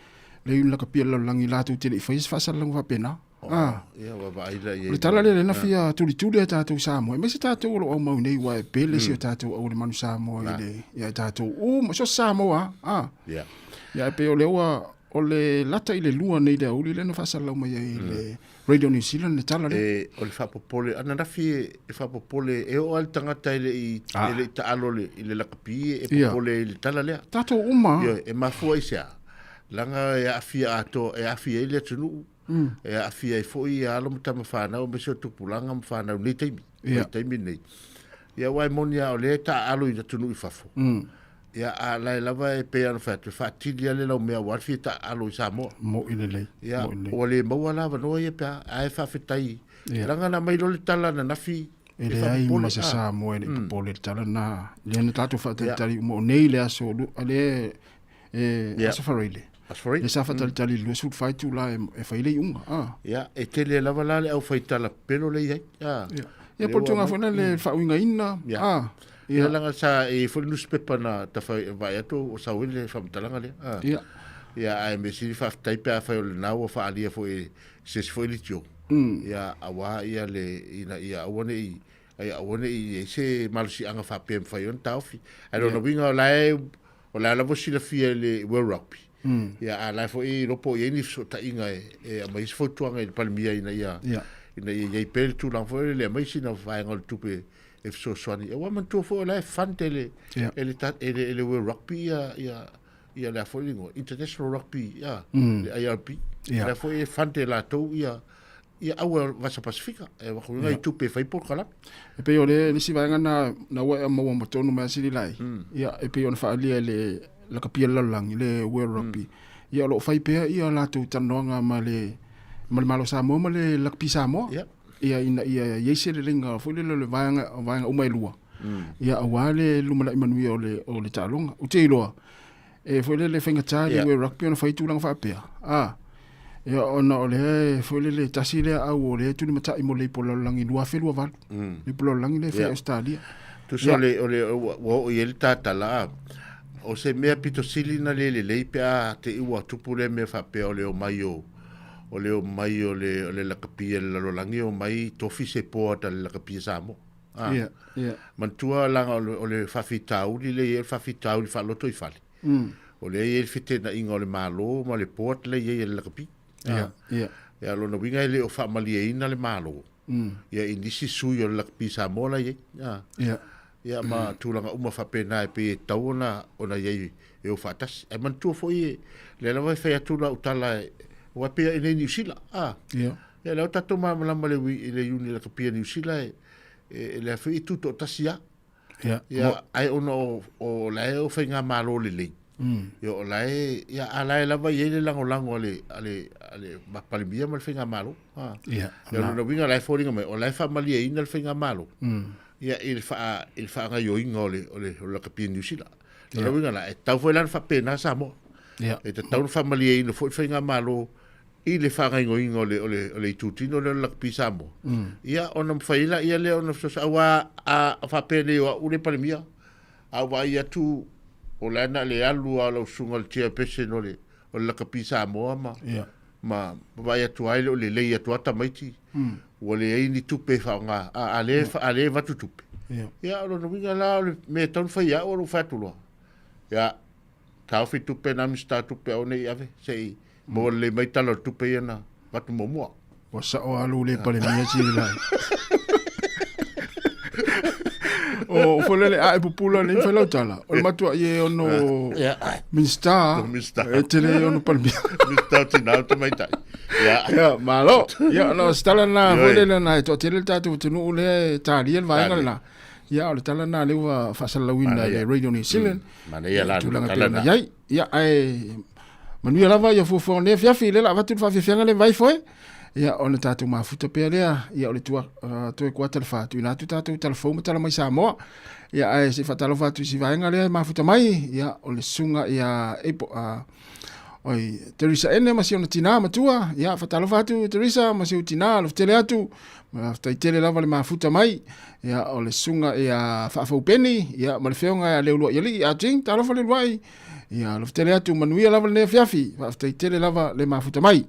le iuni lakapi a le lalolagi latou te le i faia se faasalalauga faapena. Ah. Ia, ua vaai la i ai. O le tala lea lea na fia tulituli a tatou Samoa, aemaise tatou o lo o aumau nei aua e pele si o tatou au le manu Samoa i le ia i tatou uma, so o se Samoa lava. Ah. Ia. Ia e pei o lea ua o le lata i le 2 nei le aoauli lea na faasalalau mai ai i le Radio New Zealand le tala lea. E, o le faapopole, ananafi e faapopole, e oo lava le tagata e le i, e le i taalo i le lakapi e popole i le tala lea. Tatou uma. Ioe, e mafua i se a? Leaga e aafia atoa, e aafia ai le atunuu, e aafia ai foi ia alo ma tama fanau aemaise o tupulaga ma fanau i lenei taimi, vaitaimi lenei. Ia aua e moni lava o lea e taaalo i atunuu i fafo. Ia, a la e lava e pei ona fai atu, e faatili lava le laumea aua le fia taaalo i Samoa. Mo'i lelei. Ia, Mo'i lelei. ua le maua la avanoa ia pe a, ae faafetai. Ia. Leaga na aumai loa le tala ananafi E e leai faapopole. ma se Ah. Samoa e le i popole i le tala lena. Lea na tatou faatalitali uma o nei le aso lea e Aso Faraile. Aso Faraile. Lea sa faatalitali i le 24 itula e fai le iuga. Ah. Ia, e tele lava la le aufaitala pepelo lea e i ai. Ah. Ia. Ia, po o le tulaga foi lea le faauigaina. Ia. Ah. Ia leaga sa e i ai foi le nusipepa na tafai vaai atu o sau ai le faamatalaga lea. Ah. Ia. Ia, ae mea sili faafetai pe afai o lena ua faaalia foi e se isi foi leitio. Ia, aua ia le ina ia aua ne i ai aua ne i i ai se malosiaga faapea e mafai ai ona taofi. Ae lona uiga o la e o la lava ua silafia e le World Rugby. Ia, a o la e foi e iloa po o i ai ni fesootaiga e e aumai ai se fautuaga i le Palemia ina ia ina ia i ai pea le tulaga foi lele e aumai sina vaega o le tupe e fesoasoani. Aua manatua foi o la e fund e le e le e le e le World Rugby ia ia ia le a foi le igoa International Rugby ia le IRB. O la foi e fund e latou ia ia aua Vasa Pasifika e waka i tupe e fai polokalame. E pei o le isi vaega na na ua e maua ma tonu mai sili lai. Ia e pei ona faaalia e le lakapi a le lalolagi le World Rugby. Ia o lo o fai pea ia latou talanoaga ma le ma le Malo o Samoa ma le lakapi Samoa. Ia ina ia i ai se leleiga foi lele o le vaega vaega uma e lua. Ia aua le lumanai manuia o le o le taaloga. Ou te iloa e foi lele faigata le World Rugby ona fai tulaga faapea. A ia ona o lea foi lele tasi lea au o lea tulimatai mo le ipu o le lalolagi 2028. Le ipu o le lalolagi lea e fai i Ausetalia. Tusa o le, o le, ua oo i ai le tatala, a, o se mea pito sili na le lelei pe a te i ua tupu lea mea faapea o le omai o, o le omai o le, o le lakapi a le lalolagi omai tofi se board a le lakapi a Samoa. A, Ia, ia. Manatua leaga o le, o le faafitauli lea e i ai o le faafitauli faalotoifale. O lea e i ai le fetenaiga o le Malo ma le board lea e i ai a le lakapi. Ia, ia. Ia, lona uiga e le o faamalieina le Malo. Ia i nisi sui o le lakapi Samoa la e i ai. A. Ia. Ia ma tulaga uma faapena e pei e tatau ona ona i ai e o faatasi. Ae manatua foi e lea lava e fai atu lau tala e aua e pei lava i inei i Niu Sila. A. Ia. Ia lea ua tatou malamalama i le i le iuni lakapi a Niu Sila e e lea foi e tutoatasi lava. Ia. Ia ae ona o o la e o faigamalo lelei. Ia o la e ia a la e lava i ai le lagolago a le a le a le Palemia ma le faigamalo. A. Ia. Ia lona uiga la e foliga mai o la e faamalieina le faigamalo. Ia i le faa i le faagaoioiga o le o le o le lakapi a Niu Sila. Lona uiga la e tatau foi la ona faapena Samoa. Ia. E tatau ona faamalieina foi le faigamalo i le faagaoioiga o le o le o le itutino lea o le lakapi Samoa. Ia ona mafai ai laia lea ona fesoasoani aua a faapea nei o au le Palemia, a ou vaai atu o la e na o le alu lava o lau susuga i le chairperson o le o le lakapi Samoa ma ma vaai atu ai le o lelei atu lava tamaiti, ua leai ni tupe e faaaoga, a lea a lea e avatu tupe. Ia o lona uiga la o le mea e tatau ona fai ia au o lou fai atu loa, ia. Taofi tupe na Minisita tupe aua nei ave se i maua lelei mai tala o le tupe ia na avatu muamua. Ua sao lava lou le Palemia sili lai. O foi lele a e pupula nei fai lau tala. O le matua i e ono Minista e tele e ono Palemia. Minista o Tina o Tamaitai. Ia, malo. Ia, no, se tala na foi lele na e toatele le tatou atunuu lea e talia le vaega lena. Ia, o le tala lena lea ua faasalalauina e le Radio New Zealand. Manaia la le tulaga tala pei ona lena. i ai. Ia, ae manuia lava ia fuafuaga o lenei afiafi, lea o le a avatu le faafiafiaga lea vai foe. Ia, ona tatou mafuta pea lea, ia o le tua, toe kuata le whā, tuina atu tatou tala fou ma tala mai Samoa. Ia, ae se i faatalofa atu i si vaega lea e mafuta mai, ia, o le susuga ia Apo, oi, Teresa Ene ma si ona tinā matua, ia, faatalofa atu Teresa ma si ou tinā, alofa tele atu, faafetai tele lava le mafuta mai, ia, o le susuga ia Faafou Peni, ia, ma le feoga ia Leuluai Alii, Ah Ching, talofa Leuluai, ia, alofa tele atu, manuia lava lenei afiafi, faafetai tele lava le mafuta mai.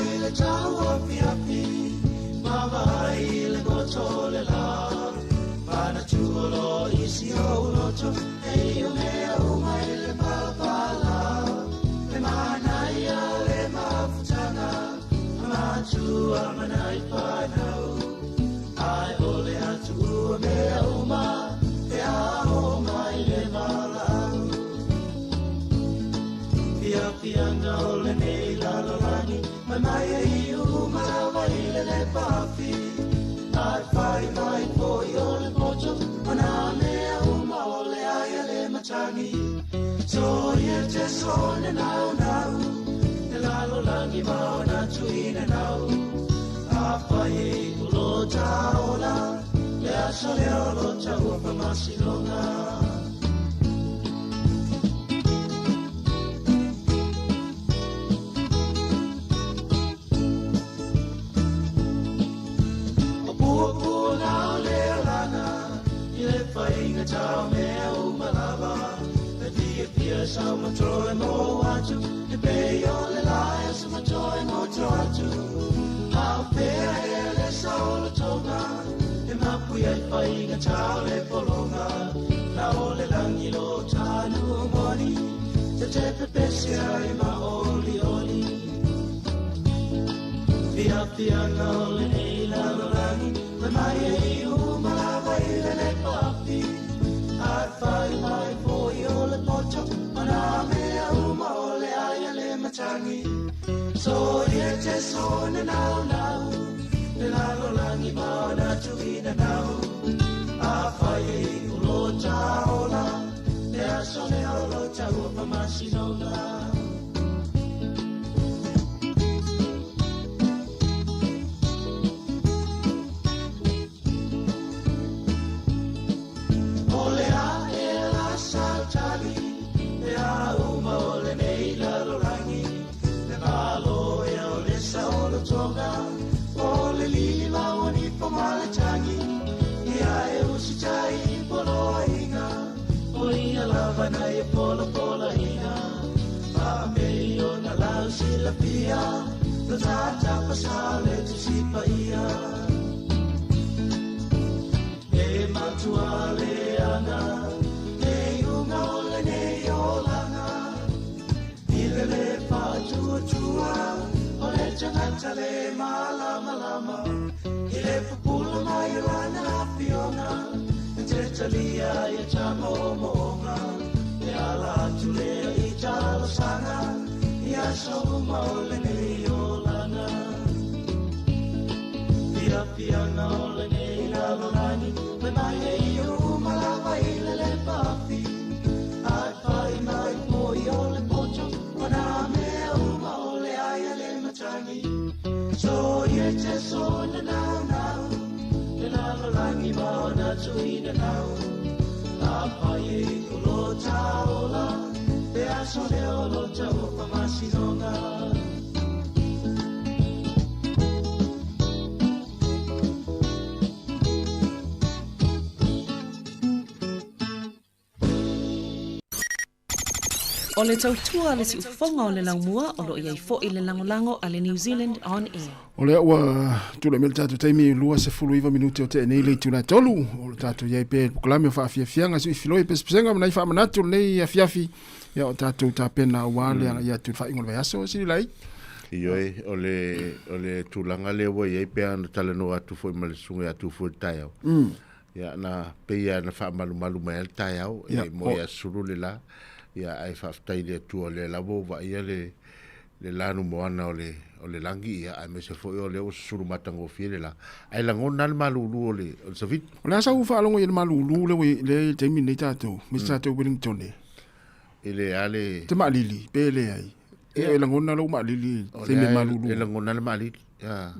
i le tau afiafi, ma vaai i le goto o le lā. Manatua loa i si ou loto, e i o mea uma i le palapala. Le manaia le mafutaga, a matua ma nai fanau. Ae o le atu ua mea uma, pe a oo mai le valaau. Fiafiaga o lenei lalolagi, mai mai e iu uma lava i le lepafi. Ae fai mai foi o le poto, o nā mea uma o le ai a le matagi. Soia te sone nau nau, le lalolagi ma ona tuina nau. A fai e i lo taola, le aso lea o lo taua whamasinoga. O puapua ngā o le alanga, i le whainga tau mea uma lava. Le fia fia sau matroe mō atu, le pei o le lae sa matroe mō tō atu. Hao pea e le sau o le tonga, e mapu ai whainga tau le polonga. Na o le langi lo tanu o moni, te te pepese ai ma oli oli. Fia fia ngā o le nei lalolagi, le mai e i uma lava i le le papi. Ai whai mai foi o le poto, o nā mea uma o le ai a le matangi. Soia te sone nau nau, le lalolagi ma ona tuina nau. A whai e i ulo taola, le aso le olo taua whamasinoga. O le a e la sautali, le a uma o le nei lalolagi, le malo e o le sa o le tonga, o le lili ma o ni po ma le tangi, ia e usi tai i poloa inga, o ia lava na e pola pola inga. Pa me i o na lau si la pia, lo tata pa sa le tu si pa ia. E matua le anga, e unga o le nei o langa. I le le pa tua tua, o le tangata le malama lama. I le pupula mai lana la fiona, e te talia i ta momonga. E ala atu le i talo sanga, i aso uma o le nei o langa. Fia fianga o le nei lalolagi, me mai e i uma lava i le le pafi. Ai fai mai poi o le poto, o nā mea uma o le ai a le matangi. So ie te sone nau nau, le lalolagi ma ona tuina nau. A pai e i ulo taola, te aso le o lo tau whamasinoga. O le tautua le siufofoga o le laumua o lo o i ai foi le lagolago a le New Zealand On Air. O lea ua tulai mai le tatou taimi 29 minute o tea nei le itula e tolu o le tatou i ai pea i le polokalame o faafiafiaga suifiloi pesepesega ma nai faamanatu o lenei afiafi ia o tatou tapena aua le agai atu i le faaiuga o le vaiaso Sililai. Ioe, o le, o le tulaga lea ua i ai pea ona talanoa atu foi ma le susuga ia Tufu i le taeao. Ia, na pei lava na faamalumalu mai ai le taeao, e moe ia sulu le la. Ia, ae faafetai i le Atua o lea lava ua vaaia le, le lanu moana o le, o le lagi, ia, aemaise foi o lea ua susulu matagofie le la. Ae lagona lava le malulu o le, o le savili. O le a sau faalogo i le malulu lea ua i, lea i le taimi lenei tatou, me tatou Wellington e? I le a le... Te maalili, pe leai. E lagona lou maalili i taimi e malulu. E lagona le maalili. Ia.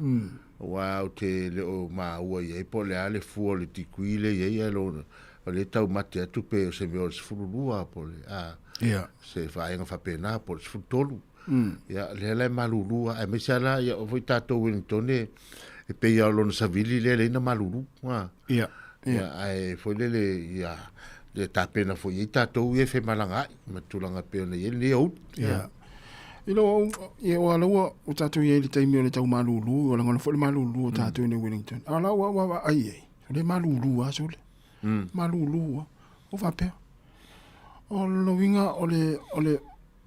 Aua ou te le o maua i ai po o le a le fua o le degree lea i ai ae lo o lea e taumate atu pe o se mea o le 12 po o le a se vaega faapena po o le 13. Ia lea la e malulu lava aemaise lava la ia o foi tatou Wellington e e pei lava o lona savili lea e leai na malulu. Ia. Ia ae foi lele ia le tapena foi i ai tatou ia e femalagaai ma tulaga e pei ona i ai lenei aoauli. Ia. I lou au, ia o ala ua o tātou i ai le taimi o le tau malūlū, o lagona foi le malūlū o tātou i nei Wellington. A o lau au vaai i ai, o le malūlū lava sole. Malūlū lava. O faapea, o lona uiga o le, o le,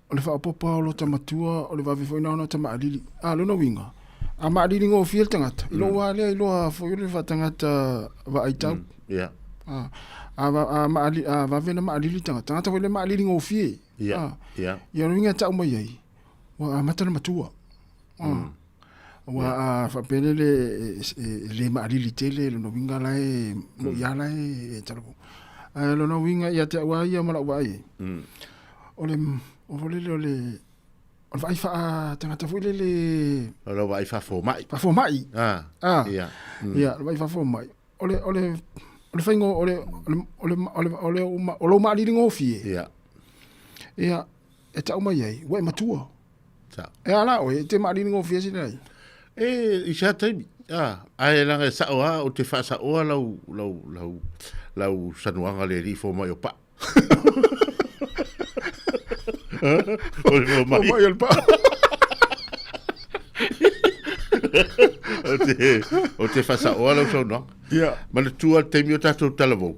o le faaopoopo lava o lota matua, o le vave foi lena ona ota maalili. A lona uiga, a maalili gofie le tagata, i lou lava lea iloa foi o le faatagata vaaitau. Ia. A, a, a, maali, a vave ona maalili le tagata, tagata foi le maalili gofie. Ia, ia. Ia, o le uiga e tau mai ai, ua amata le matua. Ua a faapea lele e le maalili tele lona uiga la e mo'i lava la e talavou. Ae lona uiga ia te au lava ia ma lau vaai i ai, o le o foi lele o le o le vaai faatagata foi lele. O lau vaai faafomai. Faafomai. Ia. Ia, le vaai faafomai. O le o le o le faiga o le o le o le o le o lou maalili gofie. Ia. Ia, e tau mai ai, ua e matua. Sa. E a la oe, e te maalili gofie sila ai? E, i sea taimi. Ah, ae leaga e sao lava, ou te faasaoa lau, lau, lau, lau sanuaga le alii fomai o Paa. O le fomai. Fomai o le Paa. O te, o te faasaoa lau saunoaga. Ia. Manatua le taimi o tatou talavou.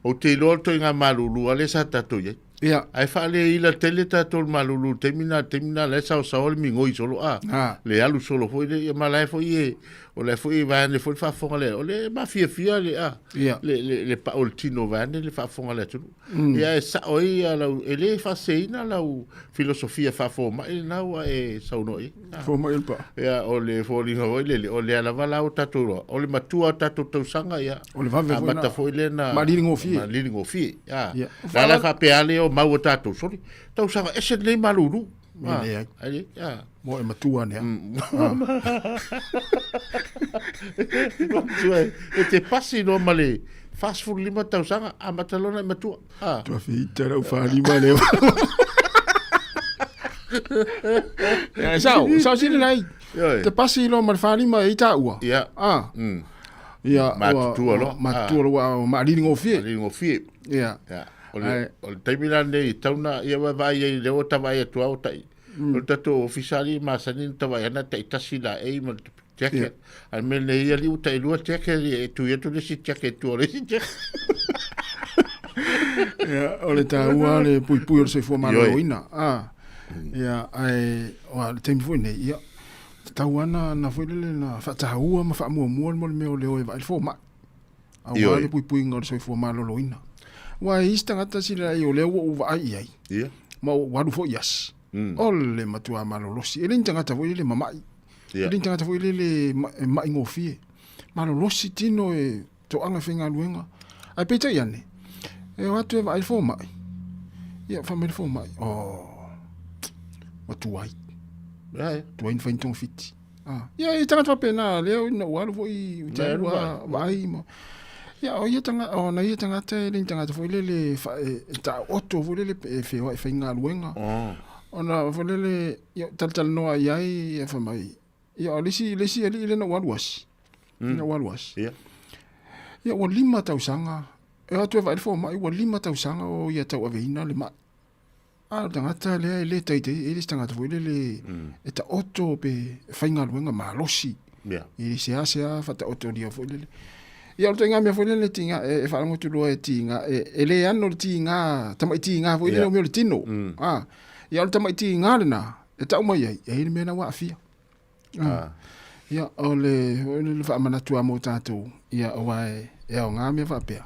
Ou te iloa le ituaiga malulu lea sa tatou i ai. Ia. Ae faaleila tele tatou i le malulu i le taimi lena, taimi lena la e saosaoa le migoi solo a. Le alu solo foi le, ia ma la e foi e, o la e foi e vaeane foi le faafofoga le, o le mafiafia le a. Ia. Le, le, le pau o le tino vaeane le faafofoga a le atunuu. Ia e sao ai ia lau, e le faaseseina lau filosofia faafomai lena ua e saunoa i ai. Fomai o le paa. Ia, o le foliga foi lele, o lea lava la ua tatou iloa, o le matua o tatou tausaga, ia. O le vave foi na. Amata foi lea na. Maalili gofie. Maalili gofie, ia. Ia. La la faapea lava lea o mau a tatou, sole, tausaga ese lenei malulu. E leai. Ai le, ia. Mo e matua ane lava. Matua e te pasi loa ma le 45 tausaga, amata loa ona e matua. Ah. Tua whita rau whalima leo. Ia, sao, sao sile lai. Te pasi loa ma le whalima e i tāua. Ia. Ah. Ia, Matutua loa. Matutua loa, maalili gofie. Maalili gofie. Ia. Ia. O le, o le taimi la nei, tau na, ia wa vaai ai lea ua tavaai atu au tai. O le tatou ofisa alii masani na tavaai ana taitasi laei ma le jacket. A le mea nei alii ua tailua jacket e tui atu le isi jacket i tua o le isi jacket. Ia, o le taua le puipui o le soifua maloloina. Ah. Ia, ae, o le taimi foi nei, ia, tatau lava na foi lele na faataua ma faamuamua le mea o le o e vaai le fomai. Aua le puipuiga o le soifua maloloina. Aua e isi tagata sila ai o lea ua ou vaai i ai. Ia. Ma ua alu foi i asi. O le matua malolosi. E le ni tagata foi lele mama'i. Ia. E le ni tagata foi lele e ma'i gofie. Malolosi tino e toaga e faigaluega. Ae peitai ane, e o atu e vaai le fomai. Ia, fai mai le fomai, oh, ua tuai. Ia, Tuai na fai ni togafiti. Ah, ia, e tagata faapena, lea na ou alu foi, ou te alu lava vaai ma... Ia, o ia tagata, o na ia tagata e le ni tagata foi lele e, e taoto foi lele e feoai e faigaluega. Ona foi lele, ia, talatalanoa i ai, ia fai mai, ia, o le isi, le isi alii lea na ou alu asi. Na ou alu asi. Ia. Ia, ua 5 tausaga, e o atu e vaai le fomai, ua 5 tausaga o ia tauaveina le mai. A o le tagata lea e le taitai, e le se tagata foi lele e taoto pe e faigaluega malosi. Yeah. E le seasea faataotolia foi lele. Ia o le ituaiga mea foi lele tiga e faalogo atu loa e tiga e le ano le tiga tamai tiga foi lele o mea o le tino. A ia o le tamai tiga lena e tau mai ai e i ai le mea lena ua aafia. Ia, o le, o le faamanatu lava mo tatou, ia, aua e, e aoga mea faapea.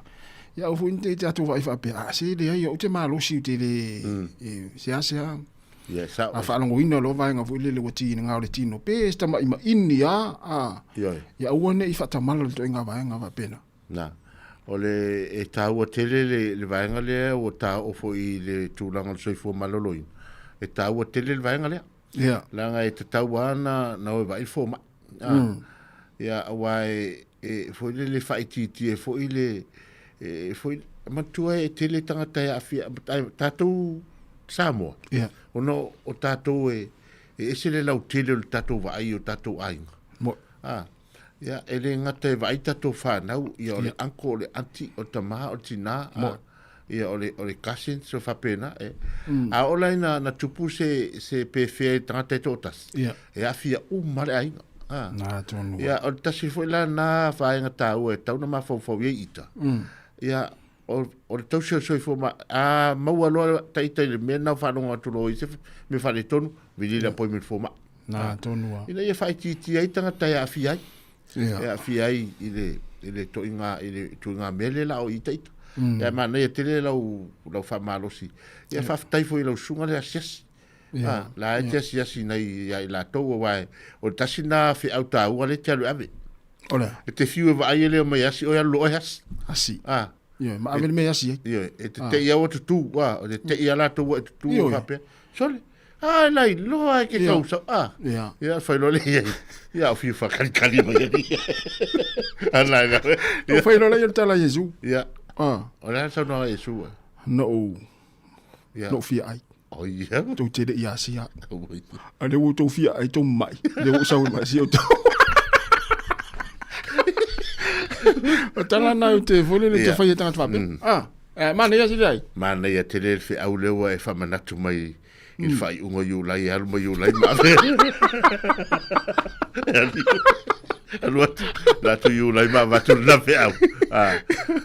Ia, aua foi ne i tatou vaai faapea, a, se leai, ou te malosi ou te le, e, seasea. Ia, sao. A faalogoina loa vaega foi lele ua tiga o le tino, pe se tama'i maini lava, a, Ioe. ia aua ne i faatamala le ituaiga vaega faapena. Na. O le, e taua tele le, le vaega lea ua taoo foi i le tulaga o le soifua maloloina. E taua tele le vaega lea. Ia. Leaga e tatau lava na, na o e vaai le fomai. Ah. Ia, aua e, e foi lele faaitiitia foi le, e, foi, manatua e tele tagata e aafia, tatou Samoa, Ia. ona o tatou e, e ese le lautele o le tatou vaai i o tatou aiga. Mo. Ah. Ia, e le gata e vaai tatou fanau, ia o le uncle, o le aunty, o le tama, o le tina, Mo. Ia, o le, o le cousins o faapena, e. A oo la ina na tupu se, se pefea i le tagata e toatasi, Ia. e aafia uma le aiga. A. Na tonu. Ia, o le tasi foi la na vaega taua e tatau ona mafaufau i ai ita. Ia, o, o le tausi o le soifua ma, a maua loa ta ita i le mea lena ua faalogo atu loa i se mea faaletonu, vili le appointment fomai. Na tonu lava. Ina ia faaitiitia ai tagata e aafia ai. Ia. E aafia ai i le, i le toiga, i le tuiga mea lea la o ita ita. Ia manaia tele lau, lau faamalosi. Ia faafetai foi i lau susuga le asiasi. Ia. Ah, la e te asiasi nei ia i latou aua e, o le tasi lena feau taua lea e te alu e ave. O le a? E te fiu e vaai e le omai e asi oe alu loa e asi. Asi. Ah. Ioe, ma ave le mea e asi ai. Ioe, e te tei au tutū, ah, o te tei a latou ua e tutū Ioe. faapea. Sole, ah, la iloa e ke Ia. tau sau, ah. Ia. Ia, fai loa le ia, ia, o fiu whakalikali mai ani. Ana, ana. O fai loa le ia o le tala a Iesu. Ia. Ah. O le a le saunoaga a Iesu ai? Na ou, Ia. na ou fia ai. Oh, ia. Tou te le i asia. A lea ua outou fia ai tou mamai. Lea ua ou sau e mai asia outou. O tala na o te foi lele te Ia. fai e tagata faapea. Ah, eh, manaia sili ai. Manaia tele le feau lea ua e faamanatu mai i le faaiuga o Iulai, e alu mai Iulai ma ave. Alu atu, la atu Iulai ma avatu lena feau. Ah,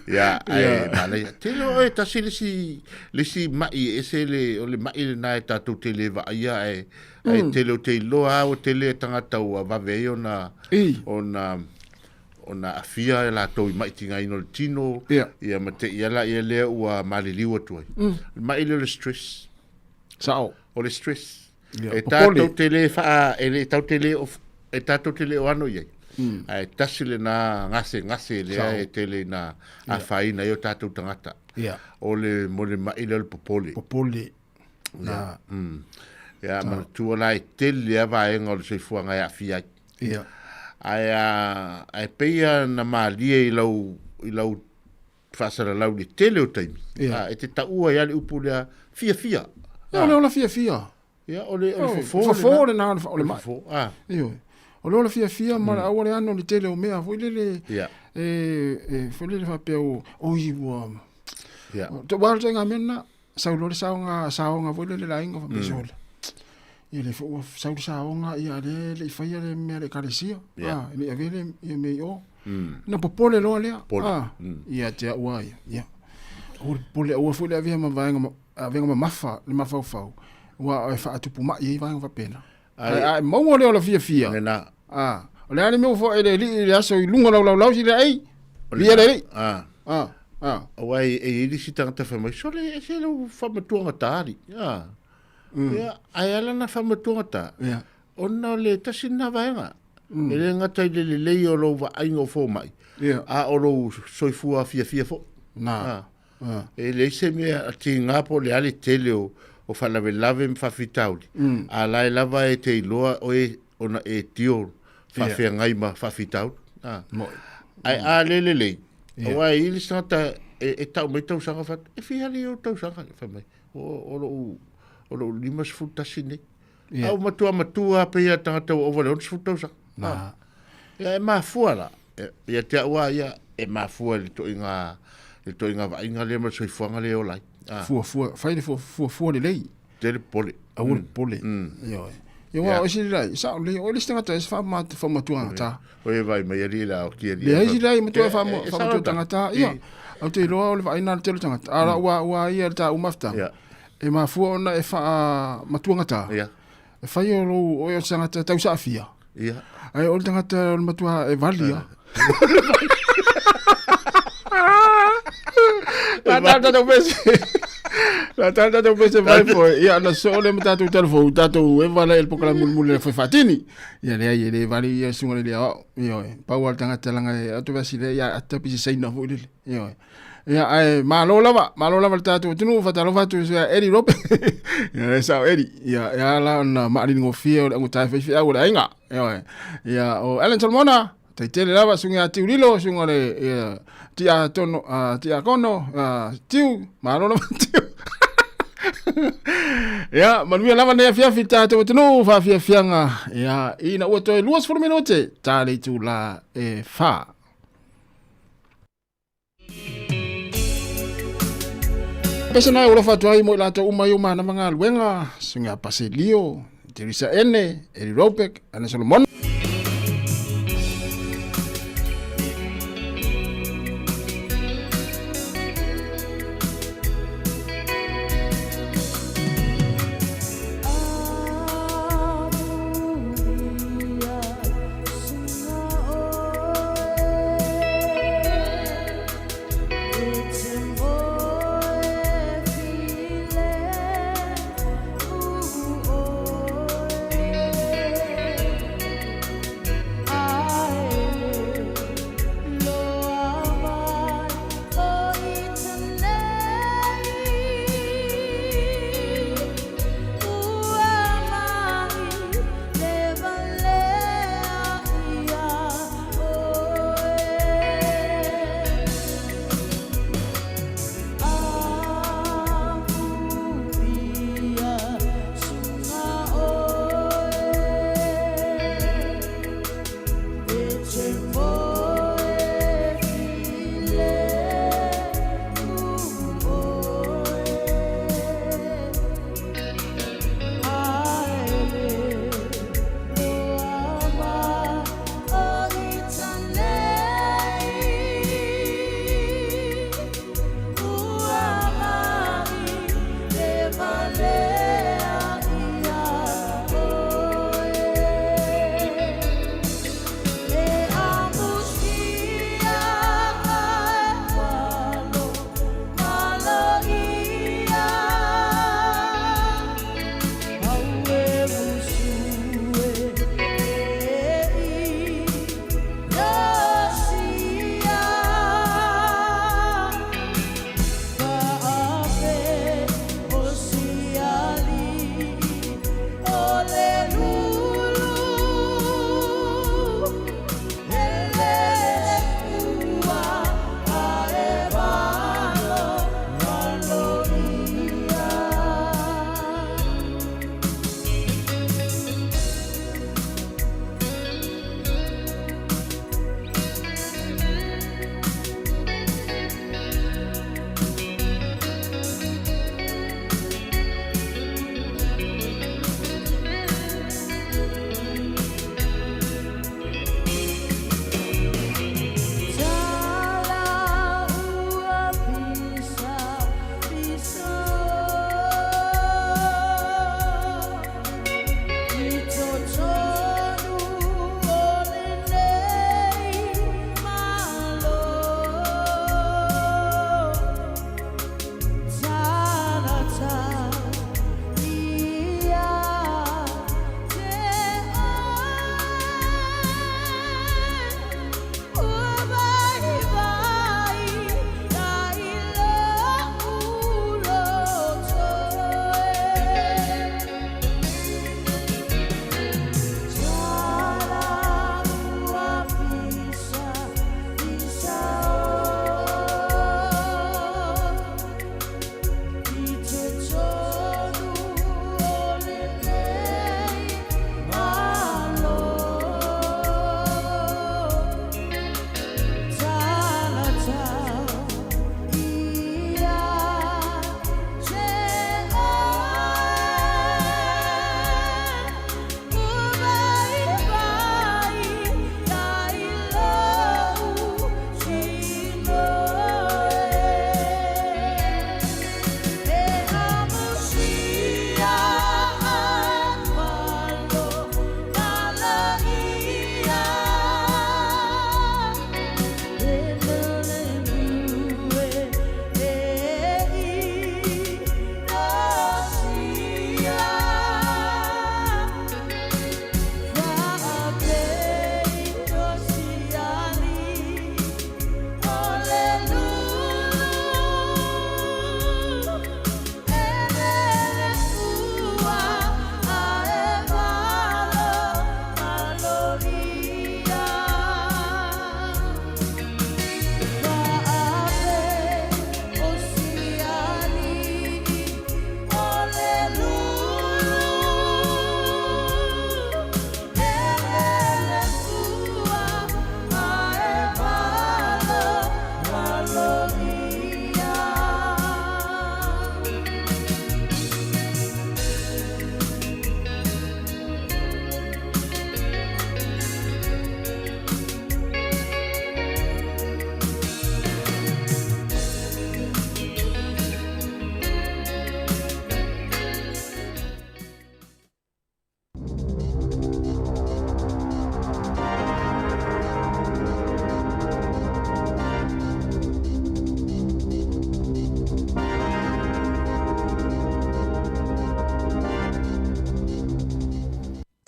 ia, ae Ia. manaia. Tele oe tasi le isi, le isi mai e ese le, o le mai lena e tatou te le vaaia ae, ae tele o te iloa lava ua tele tagata ua vave ai ona, Ei. ona, ona aafia e latou i mai tigaina o le tino, Ia. ia ma te i ala ia lea ua maliliu atu ai. Le mai lea o le stress. Sao. O le stress. Ia, E popole. tatou te le faa, e le tatou te le of, e tatou te le o ano i ai. Ae tasi lena gasegase lea Sao. e tele ina afaina ai o tatou tagata. Ia. O le mo le mai lea o le popole. Popole. Na. Ia, manatua la e tele lava vaega o le soifuaga e aafia ai. Ia. Ae a, ae pei lava na malie i lau, i lau faasalalau i le tele o taimi. Ia. A, e te taua ai lava le upu lea, fiafia. Ia, o le ola fiafia. Ia, o le, o le Oi, fofo fofo lena o le, o le mai. Fofo, ah. Ioe. O le ola fiafia ma le aua le ano le tele o mea foi lele Ia. e, e foi lele faapea o, oi ua. Ia. Te wā le ngā mea na, sau loa le saoga, saoga foi lele le aiga faapea sole. Ia le foi ua sau le saoga, ia le le i faia le mea a le ekalesia. Ia. Ah, e le i avea le ia mea i o. Na popole loa lea. Popole. Ah, ia te au lava ia. Ia. Aua le popole, aua foi le avea ma vaega ma, avega mamafa le mafaufau, ua e faatupumai ai vaega faapena. Ai. Ae ae maua le ola fiafia. Lena. Ah, o le a le mea ua foai le alii i le aso i luga laulaulau sili ai. Via le alii. Ah. Ah, ah. Aua e, e i ai le isi tagata fai mai, sole, e ese lou faamatuagata alii. Ah. Ia, ae ala na faamatuagata. Ia. Ona o le tasi lena vaega. E le gata i le lelei o lou vaaiga o fomai, Ia. a o lou soifua fiafia foi. Na. Ah. Ah. E leai se mea a tiga po o le a le tele o, o faalavelave ma faafitauli, a la e lava e te iloa oe ona e tio faafeagai ma faafitauli. Ah. Moi. Ae a le lelei, aua e i ai le isi tagata e, e tau mai tausaga fai atu, e fia alii ou tausaga, fai mai, o, o lou, o lou 51 nei. Ia. A ua matua matua lava pei a tagata ua ova i le 60 tausaga. Na. Ia e mafua la. E, ia te au lava ia, e mafua i le toiga, le toiga vaaiga lea ma le soifuaga lea e ola ai. Ah, Fuafua, fai le fuafua lelei. tele popole. Aua le popole. Ioe. Ia ua o isi lelei, sao lelei, o le isi tagata e se faamatuagata. O e vai mai alii la o ki alii. Leai sili ai matua e E, e, faamatua sao tagata. ta. Ia, au te iloa o le vaaiga a le tele o tagata. A la ua, ua ia le tāu mafutaga. Ia. E mafua ona e faamatuagata. Ia. E fai o lou, oe o se tagata tau saafia. Ia. Ae o le tagata o le matua e vali a. La tala tatou pese. La tala tatou pese vai foi. Ia na soo le ma tatou telefou, tatou e vala i le pokala mulimuli le fai faatini. Ia leai e le vali ia susuga le le aoao. Ioe, pau lava le tagata laga e atu vasi lea ia ata pisi saina foi lele. Ioe. Ia ae malo lava, malo lava le tatou atunuu, faatalofa atu i le Eddie Rope. Ia le sao Eddie. Ia e ala ona maalinigofie o le augata e faifeau o le aiga. Ioe. Ia o Alan Solomona, taitele lava susuga ia Tiu Lilo, susuga le ia Tia Tono, Tia Kono, Tiu, malo lava Tiu. Ia, manuia lava nei afiafi tatou atunuu faafiafiaga. Ia, ina ua toe 20 minute, ta le itula e 4. Pese na e alofa atu ai mo i latou uma i o manava galuega, Suga Paselio, Teresa Ene, Eli Robek, Ana Solomon.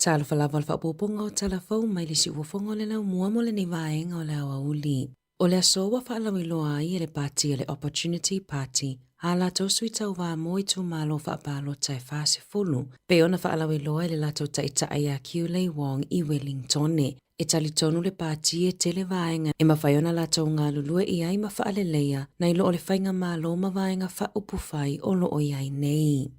Talofa lava o le faaopoopoga o tala fou mai le siufofoga o le laumua mo lenei vaega o le aoauli. O le aso ua faalauiloa ai e le pati a le Opportunity Party ā latou sui tauva mo itumalo faapalota e 40, pei ona faalauiloa e le latou taitai ia Kiulei Wong i Welingtone. E talitonu le pati e tele vaega e mafai ona latou galulue i ai ma faaleleia nai lo o le faigamalo ma vaega faaupufai o lo o i ai nei.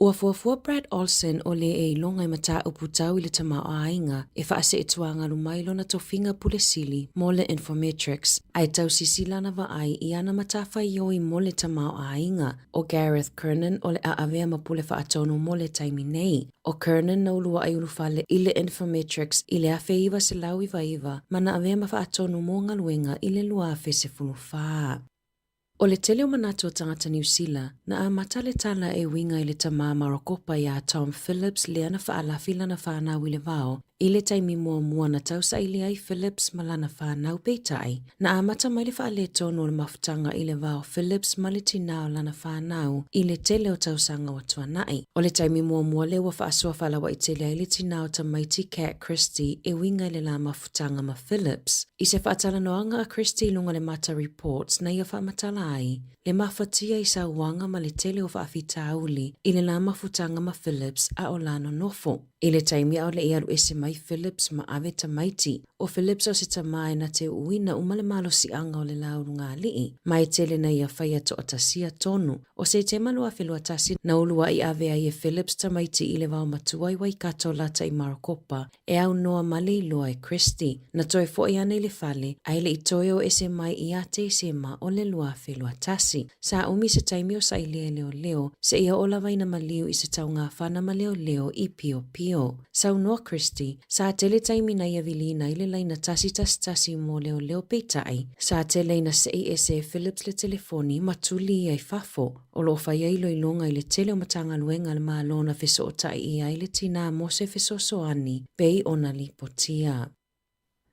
Ua fuafua Brad Olsen o lē e iloga i mataupu tau i le tamaoaiga e faaseetuagalu mai lona tofiga pule sili mo le Infometrics ae tausisi lana vaai i ana matafaioi mo le tamaoaiga. ʻO Gareth Kernan o le a avea ma pule faatonu mo le taimi nei. ʻO Kernan na uluaʻi ulufale i le Infometrics i le 1999 ma na avea ma faatonu mo galuega i le 2014. ʻO le tele o manatu o tagata Niu Sila, na amata le tala e uiga i le tamā Marokopa iā Tom Phillips lea na faalafi lana whānau i le vao i le taimi muamua na tausaili ai Phillips ma lana whānau peitai, na amata mai le faaletonu o le mafutaga i le va o Phillips ma le tinā o lana whānau i le tele o tausaga ua tuanai. ʻO le taimi muamua lea ua faasoa faalauaitele ai le tinā o tamaiti Kat Christie e uiga i le lā mafutaga ma Phillips. I se faatalanoaga a Christie i luga o le Mata Reports na ia faamatala ai le mafatia i sauaga ma le tele o faafitauli i le lā mafutaga ma Phillips a o la nonofo. I le taimi a o le i alu ese mai Phillips ma ave tamaiti, ʻo Phillips o se tamā e na te uina uma le malosiaga o le lā ulugalii, ma e tele na ia faia toatasia tonu. ʻO Setema 2021 na uluaʻi ave ai e Phillips tamaiti i le vao matua i Waikato lata i Marokopa e aunoa ma le iloa e Christie. Na toe foʻi ana i le fale, a e le i toe o ese mai iā Tesema o le 2021. Sa umi se taimi o sailia e leoleo, seia oo lava ina maliu i se taugafana ma leoleo i Piopio. Saunoa Christie, sa tele taimi na ia viliina ai le laina 111 mo leoleo peitai, sa tele ina sei ese e Phillips le telefoni ma tuli ia i fafo. O lo o faia iloiloga i le tele o Matagaluega a le Malo na fesootai i ai le tinā mo se fesoasoani pei ona lipotia.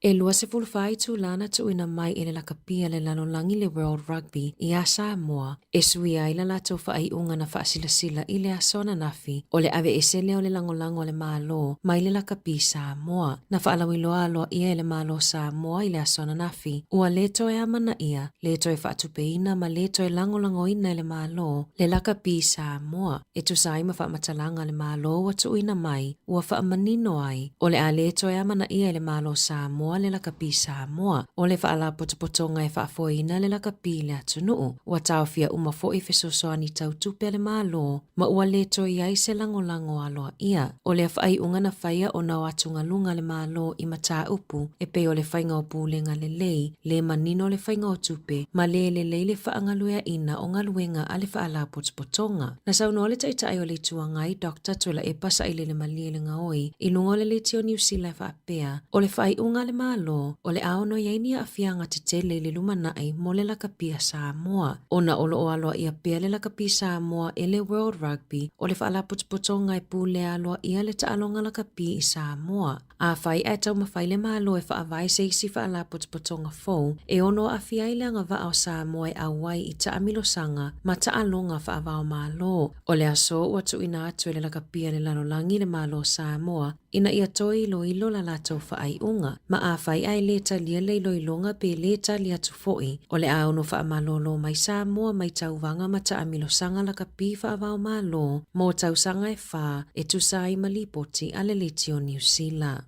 E 24 itulā na tuuina mai e le lakapi a le lalolagi le World Rugby iā Samoa e suia ai la latou faaiuga na faasilasila i le aso ananafi o le aveese lea o le lagolago a le Malo mai le lakapi Samoa. Na faalauiloa aloaia e le Malo Samoa i le aso ananafi ua lē toe amanaia lē toe faatupeina ma lē toe lagolagoina e le Malo le lakapi Samoa e tusa ai ma faamatalaga a le Malo ua tuuina mai, ua faamanino ai, o le a lē toe amanaia e le Malo Samoa le lakapi Samoa, o le faalapotopotoga e faafoeina le lakapi i le atunuu. Ua taofia uma foʻi fesoasoani tau tupe a le Malo ma ua lē toe i ai se lagolago aloaia. ʻO lea faaiuga na faia ona o atugaluga a le Malo i mataupu e pei o le faiga o pulega lelei, lē manino le faiga o tupe, ma lē lelei le faagalueaʻina o galuega a le Faalapotopotoga. Na saunoa le Taitai o le Itu Agai, Doctor Tuilaepa Sailele Malielegaoi, i luga o le leitio Niu Sila e faapea, o le faaiuga a le Malo, o le a ono i ai ni aafiaga tetele i le lumanai mo le lakapi a Samoa. Ona o lo o aloaia pea le lakapi Samoa e le World Rugby, o le faalapotopotoga e pulea aloaia le taaloga lakapi i Samoa. Afai ae taumafai le Malo e faavae se isi faalapotopotoga fou e ono aafia ai le agavaa o Samoa e auai i taamilosaga ma taaloga faavaomalo, o le aso ua tuuina atu e le lakapi a le lalolagi le Malo o Samoa ina ia toe iloilo la latou faaiuga, ma afai ae lē talia le iloiloga pe lē tali atu foʻi, o le a ono faamalōlō mai Samoa mai tauvaga ma taamilosaga lakapi faavaomalo mo tausaga e fā e tusa ai ma lipoti a le Leitio Niu Sila.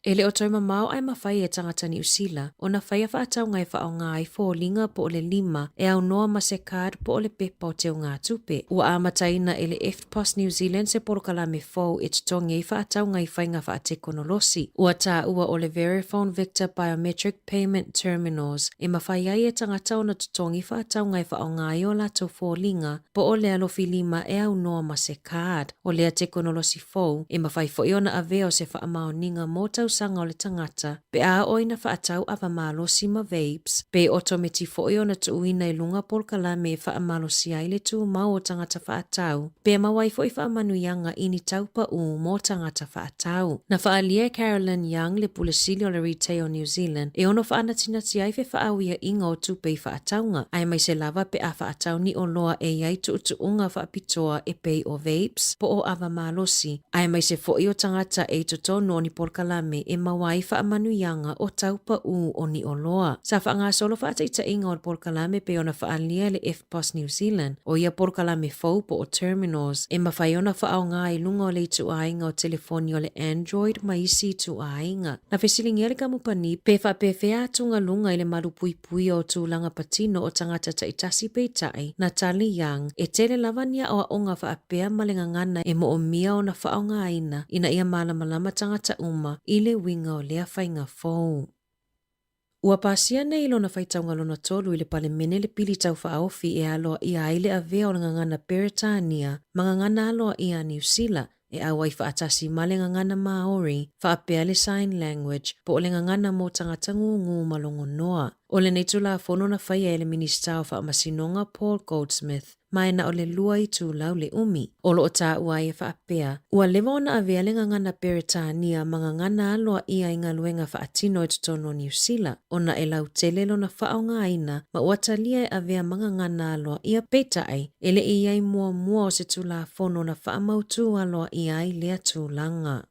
E le o toe mamao ae mafai e tagata Niu Sila ona faia faatauga e faaaoga ai foliga po o le lima e aunoa ma se card po o le pepa o teugatupe. Ua amataina e le EFTPOS New Zealand se polokalame fou e totogi ai faatauga i faiga faatekonolosi. Ua taua o le Verifone Victor Biometric Payment Terminals e mafai ai e tagata ona totogi faatauga e faaaoga ai o latou foliga po o le alofi lima e aunoa ma se card. O lea tekonolosi fou, e mafai foi ona avea o se faamaoniga mo tausaga. tausaga o le tagata pe a oo ina faatau ava malosi ma vapes, pe otometi foi ona tuuina i luga polokalame e faamalosia ai le tumau o tagata faatau, pe maua ai foi faamanuiaga i ni tau paū mo tagata faatau. Na faaalia e Carolyn Young le Pule Sili o le Retail New Zealand e ono faanatinati ai fefaauiaʻiga o tupe i faatauga, aemaise lava pe a faatau ni oloa e i ai tuutuuga faapitoa e pei o vapes po o ava malosi, aemaise foi o tagata e i totonu o ni polokalame e maua ai faamanuiaga o tau paū o ni oloa. Sa faagasolo faataitaiga o le polokalame pei ona faaalia e le EFTPOS New Zealand, ʻo ia polokalame fou po o terminals e mafai ona faaaoga i luga o le ituaiga o telefoni o le Android ma isi ituaiga. Na fesiligia le kamupani pe faapefea atugaluga i le malupuipuia o tulaga patino o tagata taitasi peitai, na tali Young, e tele lava ni aʻoaʻoga faapea ma le gagana e moʻomia ona faaaogaina ina ia malamalama tagata uma i le uiga o lea faiga fou. Ua pasia nei i lona faitauga lona tolu i le Palemene le pili taufaaofi e aloaia ai le avea o le gagana Peretania ma gagana aloaia a Niu Sila e ʻauai faatasi ma le gagana Māori, faapea le Sign Language, po o le gagana mo tagata gūgū ma logonoa. ʻO lenei Tulafono na faia e le Minisita o Faamasinoga Paul Goldsmith, ma e na o le lua itulau le ʻumi. O lo o taua ai e faapea, ua leva ona avea le gagana Peretania ma gagana aloaia i galuega faatino i totonu o Niu Sila, ona e lautele lona faaaogaina ma ua talia e avea ma gagana aloaia peitai, e le i i ai muamua o se Tulafono na faamautū aloaia ai lea tulaga.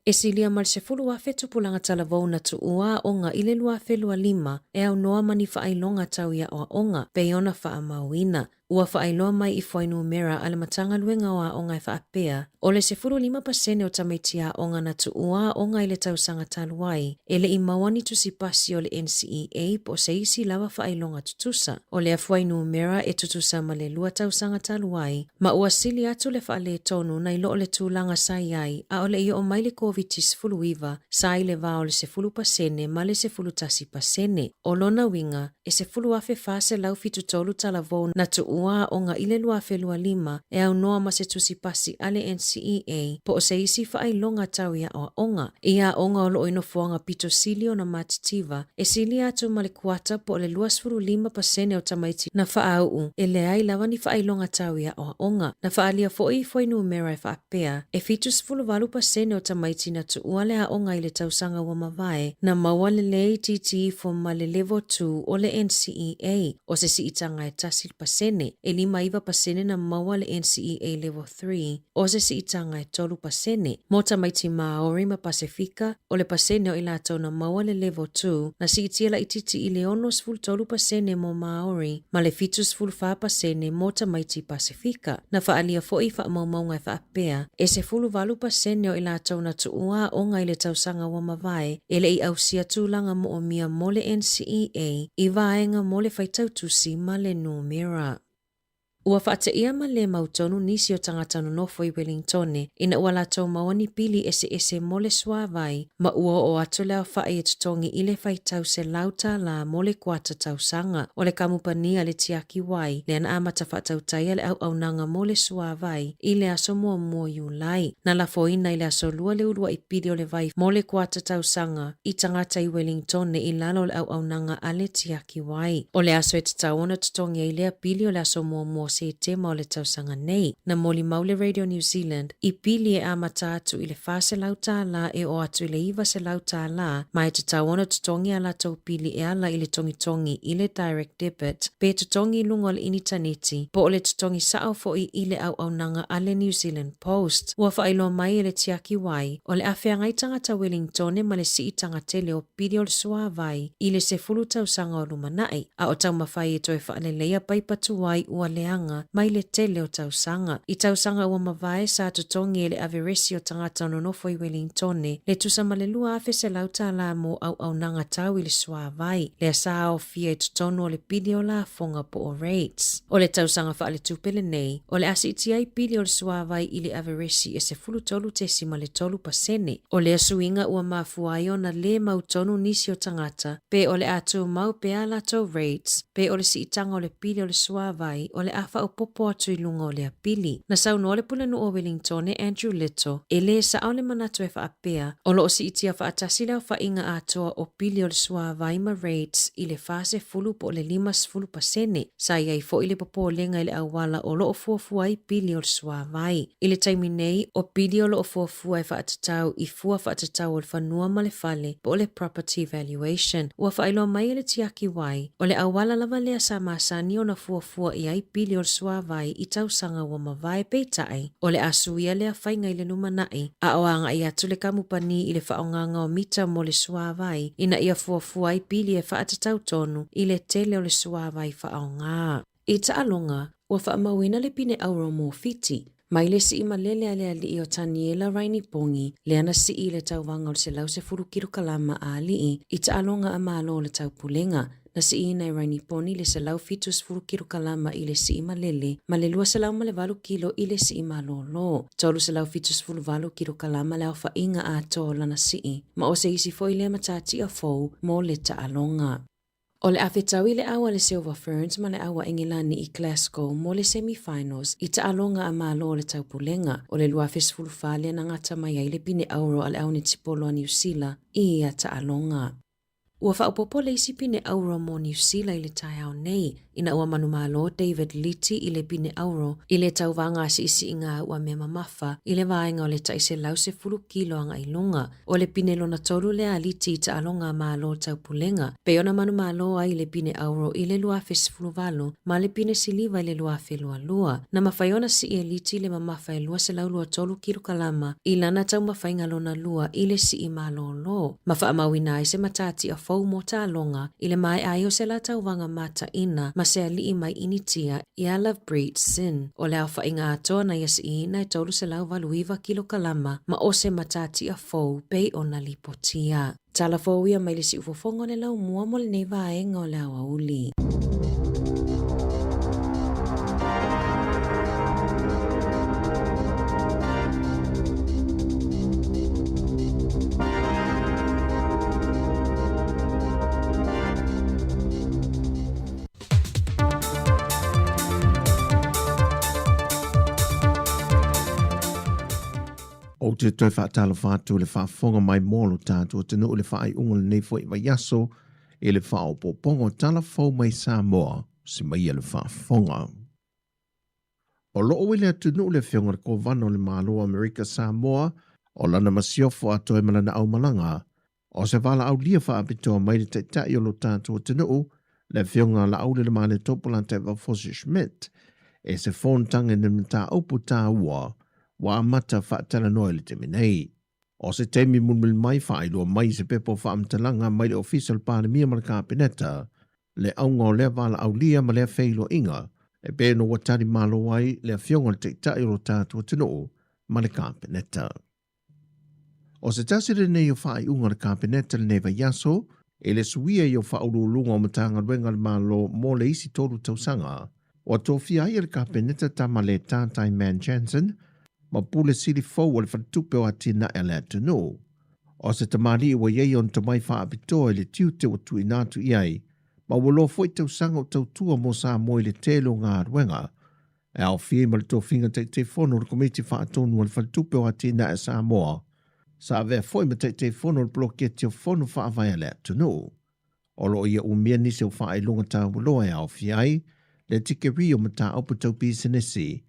E silia ma le 10,000 tupulaga talavou na tuua aoga i le 2025 e aunoa ma ni faailoga tau i aoaoga, pei ona faamauina. Ua faailoa mai i fuainumera a le Matagaluega o Aoga e faapea, o le 15% o tamaiti aoga na tuua aoga i le tausaga talu ai, e le i maua ni tusi pasi o le NCEA po o se isi lava faailoga tutusa. O lea fuainumera e tutusa ma le lua tausaga talu ai, ma ua sili atu le faaletonu nai lo le tulaga sa i ai a o le i oo mai le Koviti-19, sa i le va o le 10% ma le 11%. O lona uiga, e 10,473 talavou na tuua aoga i le 2025 e aunoa ma se tusi pasi a le NCEA po o se isi faailoga tau i aoaoga. I aoga o lo o i nofoaga pito sili ona matitiva, e silia atu ma le kuata po o le 25% o tamaiti na faauu e leai lava ni faailoga tau i aoaoga. Na faaalia foi i fuainumera e faapea, e 78% o tamaiti na tuua le aoga i le tausaga ua mavae, na maua le le itiiti ifo ma le Level 2 o le NCEA, o se siitaga e 1%, e 59% na maua le NCEA Level 3, o se siitaga e 3%. Mo tamaiti Māori ma Pasefika, o le pasene o i latou na maua le Level 2, na siitia laitiiti i le 63% mo Māori ma le 74% mo tamaiti Pasefika. Na faaalia foi i faamaumauga e faapea, e 18% o i latou na tuua aoga i le tausaga ua mavae e le i ausia tulaga moomia mo le NCEA i vaega mo le faitautusi ma le numera. Ua faateia ma le mautonu nisi o tagata nonofo i Welingtone ina ua latou maua ni pili eseese mo le suāwai ma ua oo atu le aofaʻi e totogi i le faitau $100 mo le kuata tausaga. O le kamupani a le tiaki wai lea na amata faatautaia le auaunaga mo le suāwai i le aso muamua o Iulai. Na lafoina i le aso Lua le uluaʻi pili o le vai mo le kuata tausaga i tagata i Welingtone i lalo o le auaunaga a le tiaki. Wai. O le aso e tatau ona totogi ai lea pili o le aso muamua o Setema o le tausaga nei. Na molimau le Radio New Zealand i pili e amata atu i le $400 e oo atu i le $900 ma e tatau ona totogi a latou pili e ala i le togitogi i le direct debit pe totogi i luga o le initaneti po o le totogi sao foi i le auaunaga a le New Zealand Post. Ua faailoa mai e le Tiaki Wai o le a feagai tagata Welingtone ma le siitaga tele o pili o le suāwai i le 10 tausaga o lumanai, a o taumafai e toe faaleleia paipa tuai ua leaga mai le tele o tausaga. I tausaga ua mavae sa totogi e le averesi o tagata nonofo i Welingtone le tusa ma le $2,100 mo auaunaga tau i le suāwai, lea sa aofia i totonu o le pili o lafoga po o rates. O le tausaga faaletupe lenei, o le a siitia ai pili o le suāwai i le averesi e 13.3%. O lea suiga ua mafua ai ona lē mautonu nisi o tagata pe o le a tumau pea a latou rates pe o le siitaga o le pili o le suāwai o le a faaopoopo atu i luga o lea pili. Na saunoa le Pulenuu o Wellingtone Andrew Little, e lē sa'o le manatu e faapea, o lo o siitia faatasi le aofaiga atoa o pili o le suāvai ma rates i le 40 po o le 50 pasene. Sa i ai foi le popolega i le auala o lo o fuafua ai pili o le suāvai. I le taimi nei, o pili o lo o fuafua e faatatau i fua faatatau o le fanua ma le fale po o le property valuation. Ua faailoa mai e le Tiaki Wai, o le auala lava lea sa masani ona fuafua i ai pili o le suāvai i tausaga ua mavae peitai, o le a suia lea faiga i le lumanai, a o agai atu le kamupani i le faaaogaga o mita mo le suāvai ina ia fuafua ai pili e faatatau tonu i le tele o le suāvai faaaoga. I taaloga, ua faamauina le pine auro mo Fiti, mai le sii malele a le alii o Taniela Rainipongi, lea na sii i le tauvaga o le 110 kilokalama a alii i taaloga a Malo o le Taupulega. Na siiina e Rainiponi le 170 kilokalama i le sii malele ma le 208 kilo i le sii malōlō. 378 kilokalama le aofaiga atoa o lana sii, ma o se isi foi lea matatia fou mo le taaloga. O le a fetaui le au a le Silver Ferns ma le au a Engelani i Glasgow mo le semi-finals i taaloga a Malo o le Taupulega o le 2014 lea na gata mai ai le pine auro a le au netipolo a Niu Sila i ia taaloga. Ua faaopoopo le isi pine auro mo Niu Sila i le taeao nei ina ua manumalo David Liti i le pine auro i le tauvaga a siisiiga a ua mea mamafa i le vaega o le tai 110 kilo agai luga. O le pine lona tolu lea a Liti i taaloga a Malo Taupulega, pei ona manumalo ai i le pine auro i le 2018 ma le pine siliva i le 2022. Na mafai ona sii e Liti le mamafa e 223 kilokalama i lana taumafaiga lona lua i le sii malōlō, ma faamauina ai se matatia fou mo taaloga i le maea ai o se la tauvaga mataina ma se alii mai Initia iā Lovepreet Singh. O le aofaiga atoa na ia siiina e 389 kilokalama ma o se matatia fou pei ona lipotia. Tala fou ia mai le siufofoga o le laumua mo lenei vaega o le aoauli. Ou te toe faatalofa atu i le faafofoga mai mo lo tatou atunuu i le faaiuga o lenei foi vaiaso i le faaopoopoga o tala fou mai Samoa, se mai le faafofoga. O loo i le atunuu le Afioga i le Kovana o le Malo o Amerika Samoa, o lana masiofo atoa ai ma lana aumalaga, o se valaaulia faapitoa mai le Taitai o lo tatou atunuu, le Afioga Laauli Lemalietopo Lataiva Fosi Schmidt, e se fonotaga i ni mataupu taua ua amata faatalanoa i le taimi nei. O se taimi mulimuli mai faailoa mai i se pepa o faamatalaga mai le Ofisa o le Palemia ma le Kapeneta le auga o lea valaaulia ma lea feiloaiga e pei ona ua tali malo ai le Afioga i le Taitai o lo tatou atunuu ma le Kapeneta. O se tasi lenei o faaiuga a le Kapeneta lenei vaiaso i le suia i o faauluuluga o Matagaluega a le Malo mo le isi tolu tausaga. Ua tofia ai e le Kapeneta Tama-le-tā Taiman Jansen ma Pule Sili fou o le Faletupe o Atinae a le Atunuu. O se tamalii ua i ai ona tomai faapitoa i le tiute ua tuuina atu i ai, ma ua loa foi tausaga o tautua mo Samoa i le tele o galuega e aofia ai ma le tofiga Taitaifono o le Komiti Faatonu a le Faletupe o Atinae a Samoa, sa avea foi ma Taitaifono o le Poloketi o Fono Faavae a le Atunuu. O lo o ia umia nisi o faailoga taualoa e aofia ai le tikeri o mataupu tau pisinisi,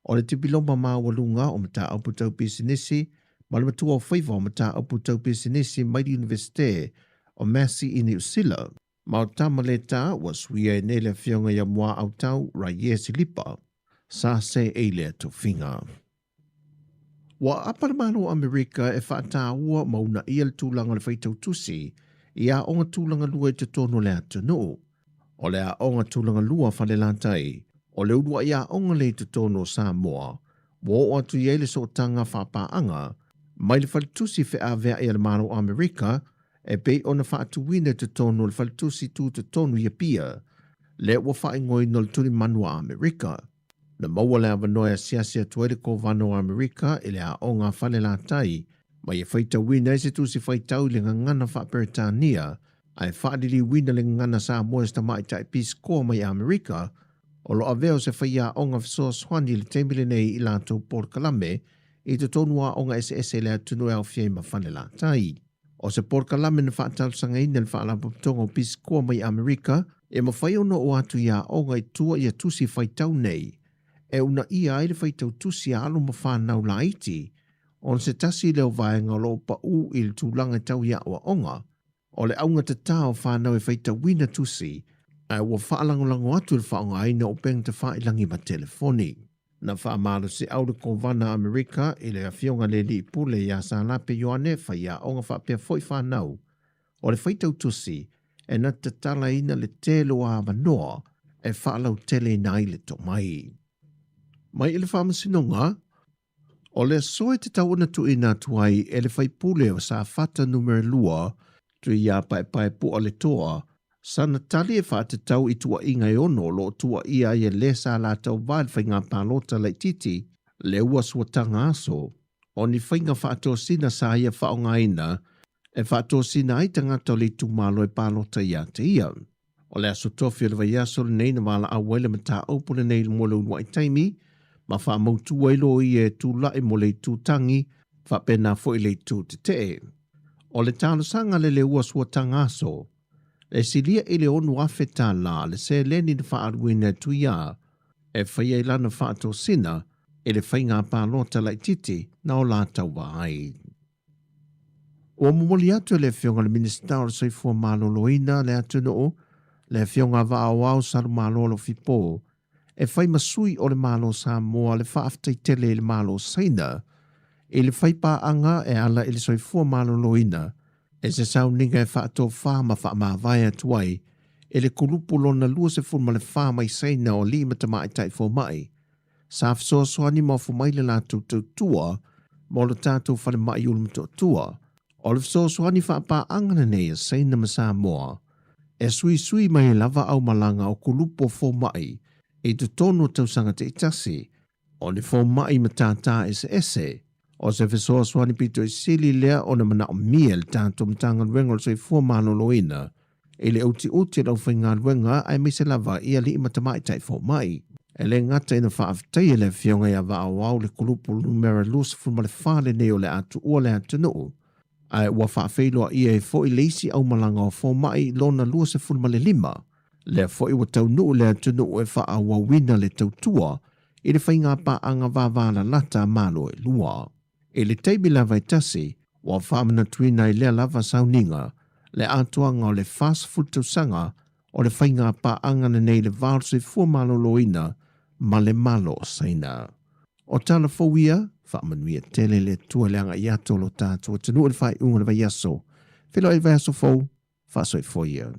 o le tipiloma maualuga o mataupu tau pisinisi ma le matua o faiva o mataupu tau pisinisi mai le Iunivesite o Massey i Niu Sila. Ma o tama le tā ua suia ai nei le afioga ia Muaautau Raie Silipa, sa se ei lea tofiga. Ua aapa le Malo o Amerika e faataua ma uunaia le tulaga o le faitau tusi i aoga tulaga lua i totonu o le atunuu. O le aoga tulaga lua Falelatai, o le uluai aoga lea i totonu o Samoa ua oo atu i ai le sootaga faapaaga mai le faletusi feaveai a le Malo o Amerika e pei ona faatuina i totonu o le faletusi tutotonu i Apia, lea ua faaigoaina o le Tulimanu a Amerika. Na maua le avanoa e asiasi atu ai le Kovana o Amerika i le aoga a Falelatai ma ia faitauina ai se tusi faitau i le gagana faa-Peretania ae faaliliuina le gagana Samoa e se tamaitai pisikoa mai Amerika O lo o avea o se faiaoga fesoasoani i le taimi lenei i latou polokalame i totonu o aoga eseese i le atunuu e aofia ai ma Falelatai. O se polokalame na faatalosagaina e le Faalapotopotoga o Pisikoa mai Amerika e mafai ona oo atu i aoga i tua ia tusi faitau nei e uunaia ai le faitau tusi a alo ma fanau laiti ona se tasi lea o vaega o lo o pau i le tulaga tau i aoaoga. O le augatata o fanau e faitauina tusi ae ua faalagolago atu le faaaogaina o upega tafailagi ma telefoni. Na faamalosiau le Kovana Amerika i le Afioga le Alii Pule ia Salape Ioane, faiaoga faapea foi fanau o le faitau tusi e na te tatalaina le tele o avanoa e faalauteleina ai le tomai. Mai i le Faamasinoga, O le aso e tatau ona tuuina atu ai e le faipule o Safata Numera 2, Tuiapaepaepua Letoa, sana tali e faatatau i tuuaiga e ono o lo o tuuaia ai e le sa latou va i le faiga palota laitiiti le ua suataga aso o ni faiga faatosina sa ia faaaogaina e faatosina ai tagata o le itumalo e palota ia te ia. O le aso tofi o le vaiaso lenei na valaau ai le mataupu lenei mo le uluai taimi ma faamautu ai loia e tulai mo le itu tagi faapena foi le itu tetee. O le talosaga le leua suataga aso, e silia i le $6,000 le seleni na faaaluina e Tuiā e fai ai lana faatosina i le faiga palota laitiiti na o la tauva ai. Ua momoli atu e le Afioga i le Minisita o le Soifua Maloloina le atunuu, le Afioga Vaaoao Salumalo Alofipo, e fai ma sui o le Malo Samoa le faafetai tele i le Malo Saina i le faipaaga e ala i le soifua maloloina e se sauniga e faatofa ma faamavae atu ai i le kulupu lona 24 mai Saina o alii ma tamaitai fomai Sa fesoasoani ma ofo mai le latou tautua mo le tatou falemai Ulumotootua. O le fesoasoani faapaaga lenei a Saina ma Samoa e suisui mai ai lava aumalaga o kulupu o fomai i totonu o tausaga taitasi o ni fomai ma tātā eseese. O se fesoasoani pito i sili lea ona manaomia e le tatou Matagaluega o le Soifua Maloloina i le utiuti o le aufaigaluega aemaise lava i alii ma tamaitai fomai. E le gata ina faafetaia le Afioga ia Vaaoao le kulupu numera 24 lenei o le a tuua le atunuu, ae ua faafeiloaia ai foi le isi aumalaga o fomai lona 25, lea foi ua taunuu le atunuu e faaauauina le tautua i le faigapaaga vavalalata a Malo e lua. I le taimi lava e tasi, ua faamanatuina ai lea lava sauniga le atoaga o le 40 tausaga o le faigapaaga lenei i le va o le soifua maloloina ma le Malo o Saina. O tala fou ia, faamanuia tele le Atua i le agai atu o lo tatou atunuu i le faaiuga o le vaiaso. Feiloai i le vaiaso fou, Faasoifua ia.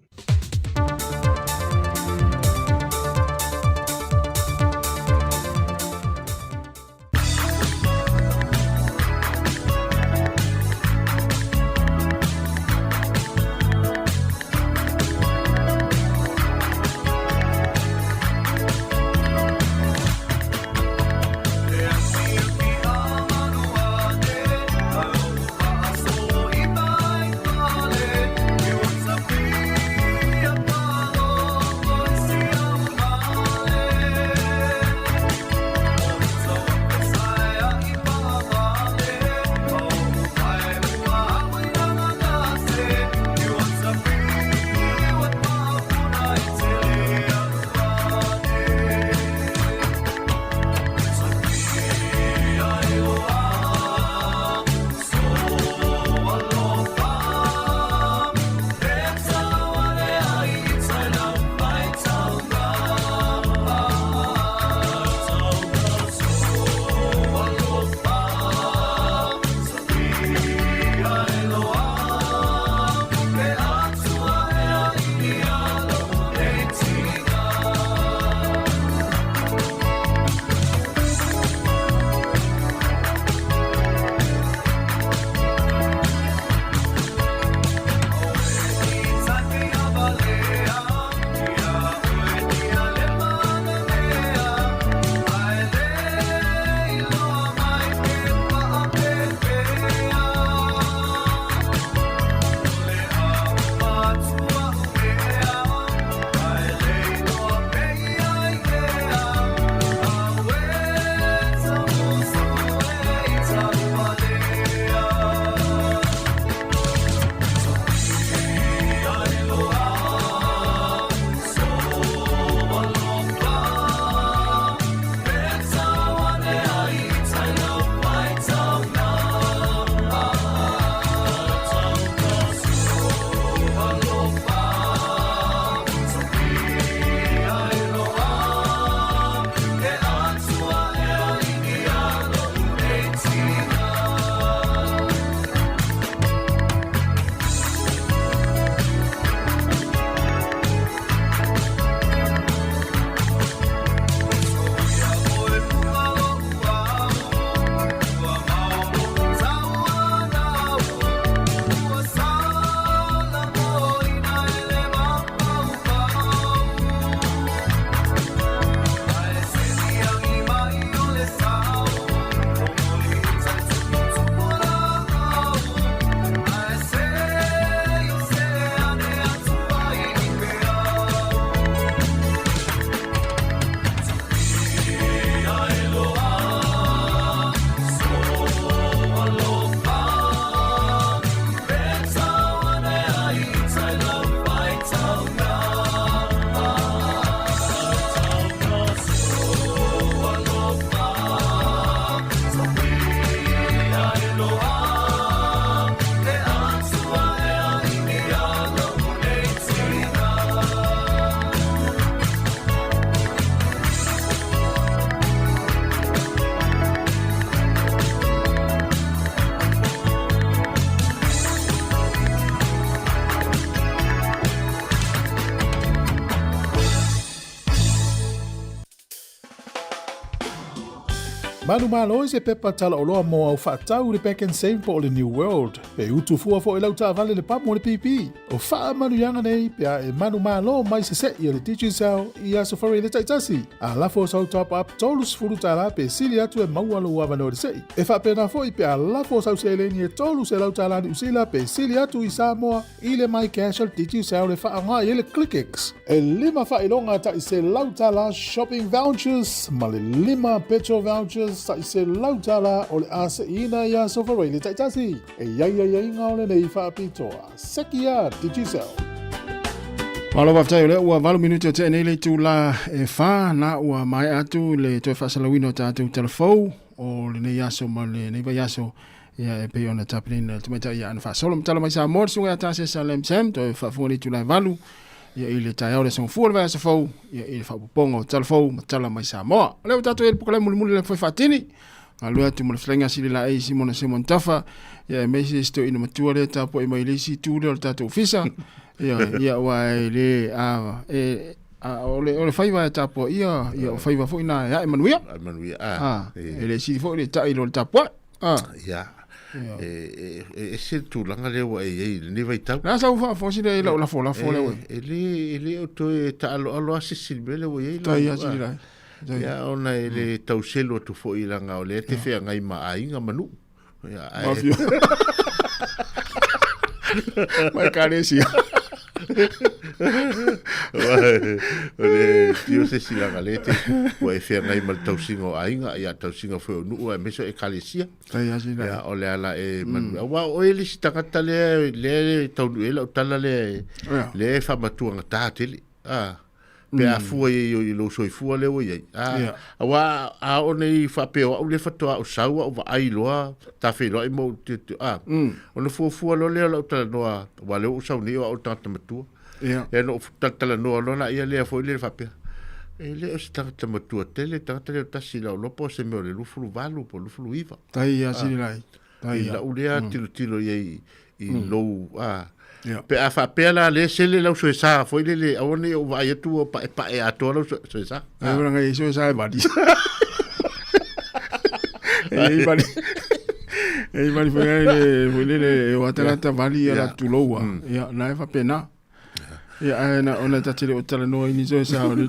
Manumalo i se pepa talaoloa mo au faatau i le Pak'nSave po o le New World. E utu fua foi lau taavale le pamu o le pipi. O faamanuiaga nei pe a e manumalo mai sese'i a le Digicel i Aso Faraile taitasi. A lafo sau top up $30 pe sili atu e maua lou avanoa i le se'i. E faapena foi pe a lafo sau seleni e $300 Niu Sila pe sili atu i Samoa i le MyCash a le Digicel e faaaoga i ai le ClickX. E lima faailoga tai $100 shopping vouchers ma le lima petrol vouchers tai $100 o le a se'iina i Aso Faraile taitasi. E i ai aiaiga o lenei faapitoa. Seki a Digicel. Malo faafetai o lea ua 8 minute o tea nei le itula e 4 na ua maea atu le toe faasalauina o tatou talafou o lenei aso ma lenei vaiaso ia e pei ona tapenaina e le tamaitai ia Ana Faasolo ma tala mai Samoa le susuga ia Tasesa Lam Sam toe faafofoga i le itula e 8 ia i le taeao le aso gafua le vaiaso fou ia i le faaopoopoga o talafou ma tala mai Samoa. O lea ua tatou i ai i le polokalame mulimuli le foe faatini galue atu ma le fetalaiga a Sililaei Simona Simon Tafa ia aemaise si toeaina matua lea e tapuai mai le isi itu lea o le tatou ofisa ia ia aua e le a e a, o le o le faiva e tapuaia ia o faiva foi na e ae manuia Ae manuia, a, a e le sili foi le ta'i i lo le tapuai a Ia, e, e, e ese le tulaga lea ua e i ai i lenei vaitau. La sa ua faafosi lea i lau lafolafo lea ua E, e le, e le o toe taaloalo lava se isi i le mea lea ua i ai lau, Tai a sili lai. Ia, ona e le tau selu atu foi leaga o lea e te feagai ma aiga ma nuu. Ia, ae... Mafio. Ma ekalesia. O le tio se isi leaga lea te ua e feagai ma le tausiga o aiga, ia, tausiga foi o nuu aemaise o ekalesia. Ia, o le ala e manu. Aua o oe le isi tagata lea, lea e taunuu i ai lau tala lea, lea e faamatuagata tele. A, pe a fua i ai i lou soifua lea ua i ai. A, yeah. Aua a oo nei faapea o au lea faatoa ou sau au vaai loa, tafeiloai ma ou te, te, a, ona fuafua loa lea o lau talanoa, aua lea ua ou sau nei o au o le tagata matua. Yeah. Lea na ou talatalanoa loa laia lea foi lea faapea, e le o se tagata matua tele, tagata lea o tasi i lau iloa po o se mea o le 28 po o le 29. Tai ia sili lai. Tai I lau lea tilotilo i ai i lou a pe a faapea la le sele lau soesa foi lele aua ne i ou vaai atu ua paepae atoa lau soesa. Ai ua ngai soesa e vali. E vali. E vali foi le foi lele o atalata vali ia la tuloua. Ia na e faapena. Ia ae na ona ta te le o talanoa i ni soesa o le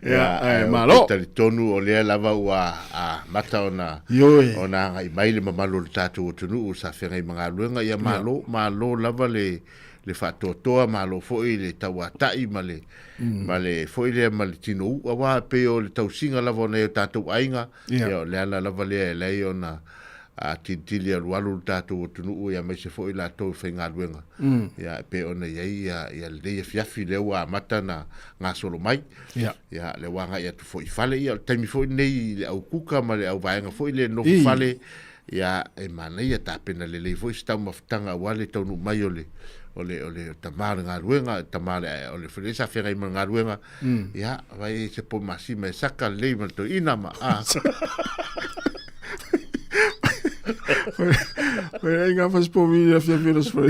Ia, ae malo. Talitonu o lea lava ua amata ona Ioe. ona agai mai le mamalu o le tatou atunuu sa feagai ma galuega. Ia malo, malo lava le le faatoatoa, malo foi le tauatai ma le ma le foi lea ma le tinou aua e pei o le tausiga lava o nai o tatou aiga. Ia o le ala lava lea e ala ai ona a tilitili alualu le tatou atunuu ia aemaise foi latou e faigaluega ia e pei ona i ai ia, ia lenei afiafi lea ua amata na gasolo mai ia lea ua agai atu foi i fale ia o le taimi foi lenei i le au kuka ma le au vaega foi le nofo fale ia e manaia tapena lelei foi se taumafataga aua le taunuu mai o le o le o le tama o le galuega tama o le fale sa feagai ma le galuega Ia, vai se po masima e saka lelei ma le toeaina ma a. Foi ai ngā fasi po vini a fia fia foi.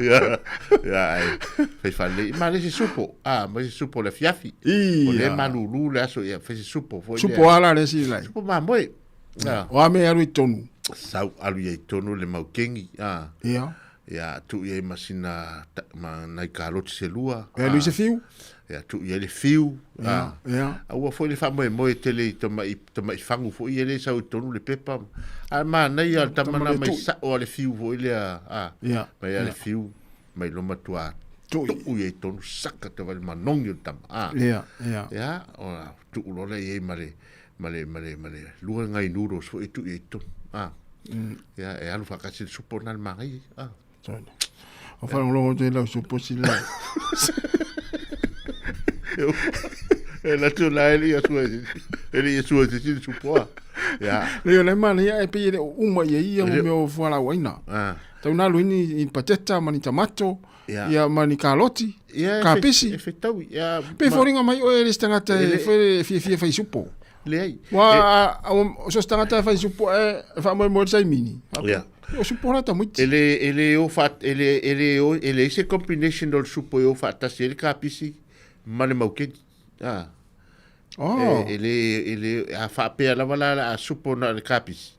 Ia, ia, ai, fai whalei. Ma le se supo, a, ma se supo le fiafi. Ia. O le malulu le aso, ia, fai se supo. Foi Supo ala le si lai. Supo ma moe. O a me alu i tonu. Sau alu i tonu le maukengi. A. Ia. Ia, tuu i ai ma sina, ma nai kaloti se lua. E alu i se fiu? Ia, tuu i ai le fiu. Ia, ia. A ua foi le faamoemoe tele i tama'i, tama'i fagu foi ia e le sau i totonu le pepa. Ae manaia le tama na mai sa'o a le fiu foi lea, a. Ia. Mai a le fiu, mai loa matua tuu i ai i totonu, saka te wale manogi o le tama. A. Ia, ia. Ia, ona tuu loa lea i ai ma le, ma le, ma le, ma le lua ngai noodles foi e tuu i ai i totonu. A. Ia, e alu faatasi le supo na le manaia. A. O whalongolongo te lau supo si la. E la tu la e ia sua e le ia sua se si supo a. Ia. Le o le mana ia e pe le uma ia ia mo mea o fuala aina. Ah. Tau na luini i pateta ma ni tamato. Ia ma ni kaloti. Ia, Kapisi. E fetaui. Ia, Pe foliga mai oe le se tagata e fai fiafia fai supo. Leai. Ua o so se tagata e fai supo e faamoemoe le saimini. Ia. O supo la tamaiti. E le e le o fa e le e le o e leai se combination o le supo e o faatasi ai le kapisi ma le maukeni. Ah. Oh. E, e le, e le, a faapea lava la la a supo na o le kapisi.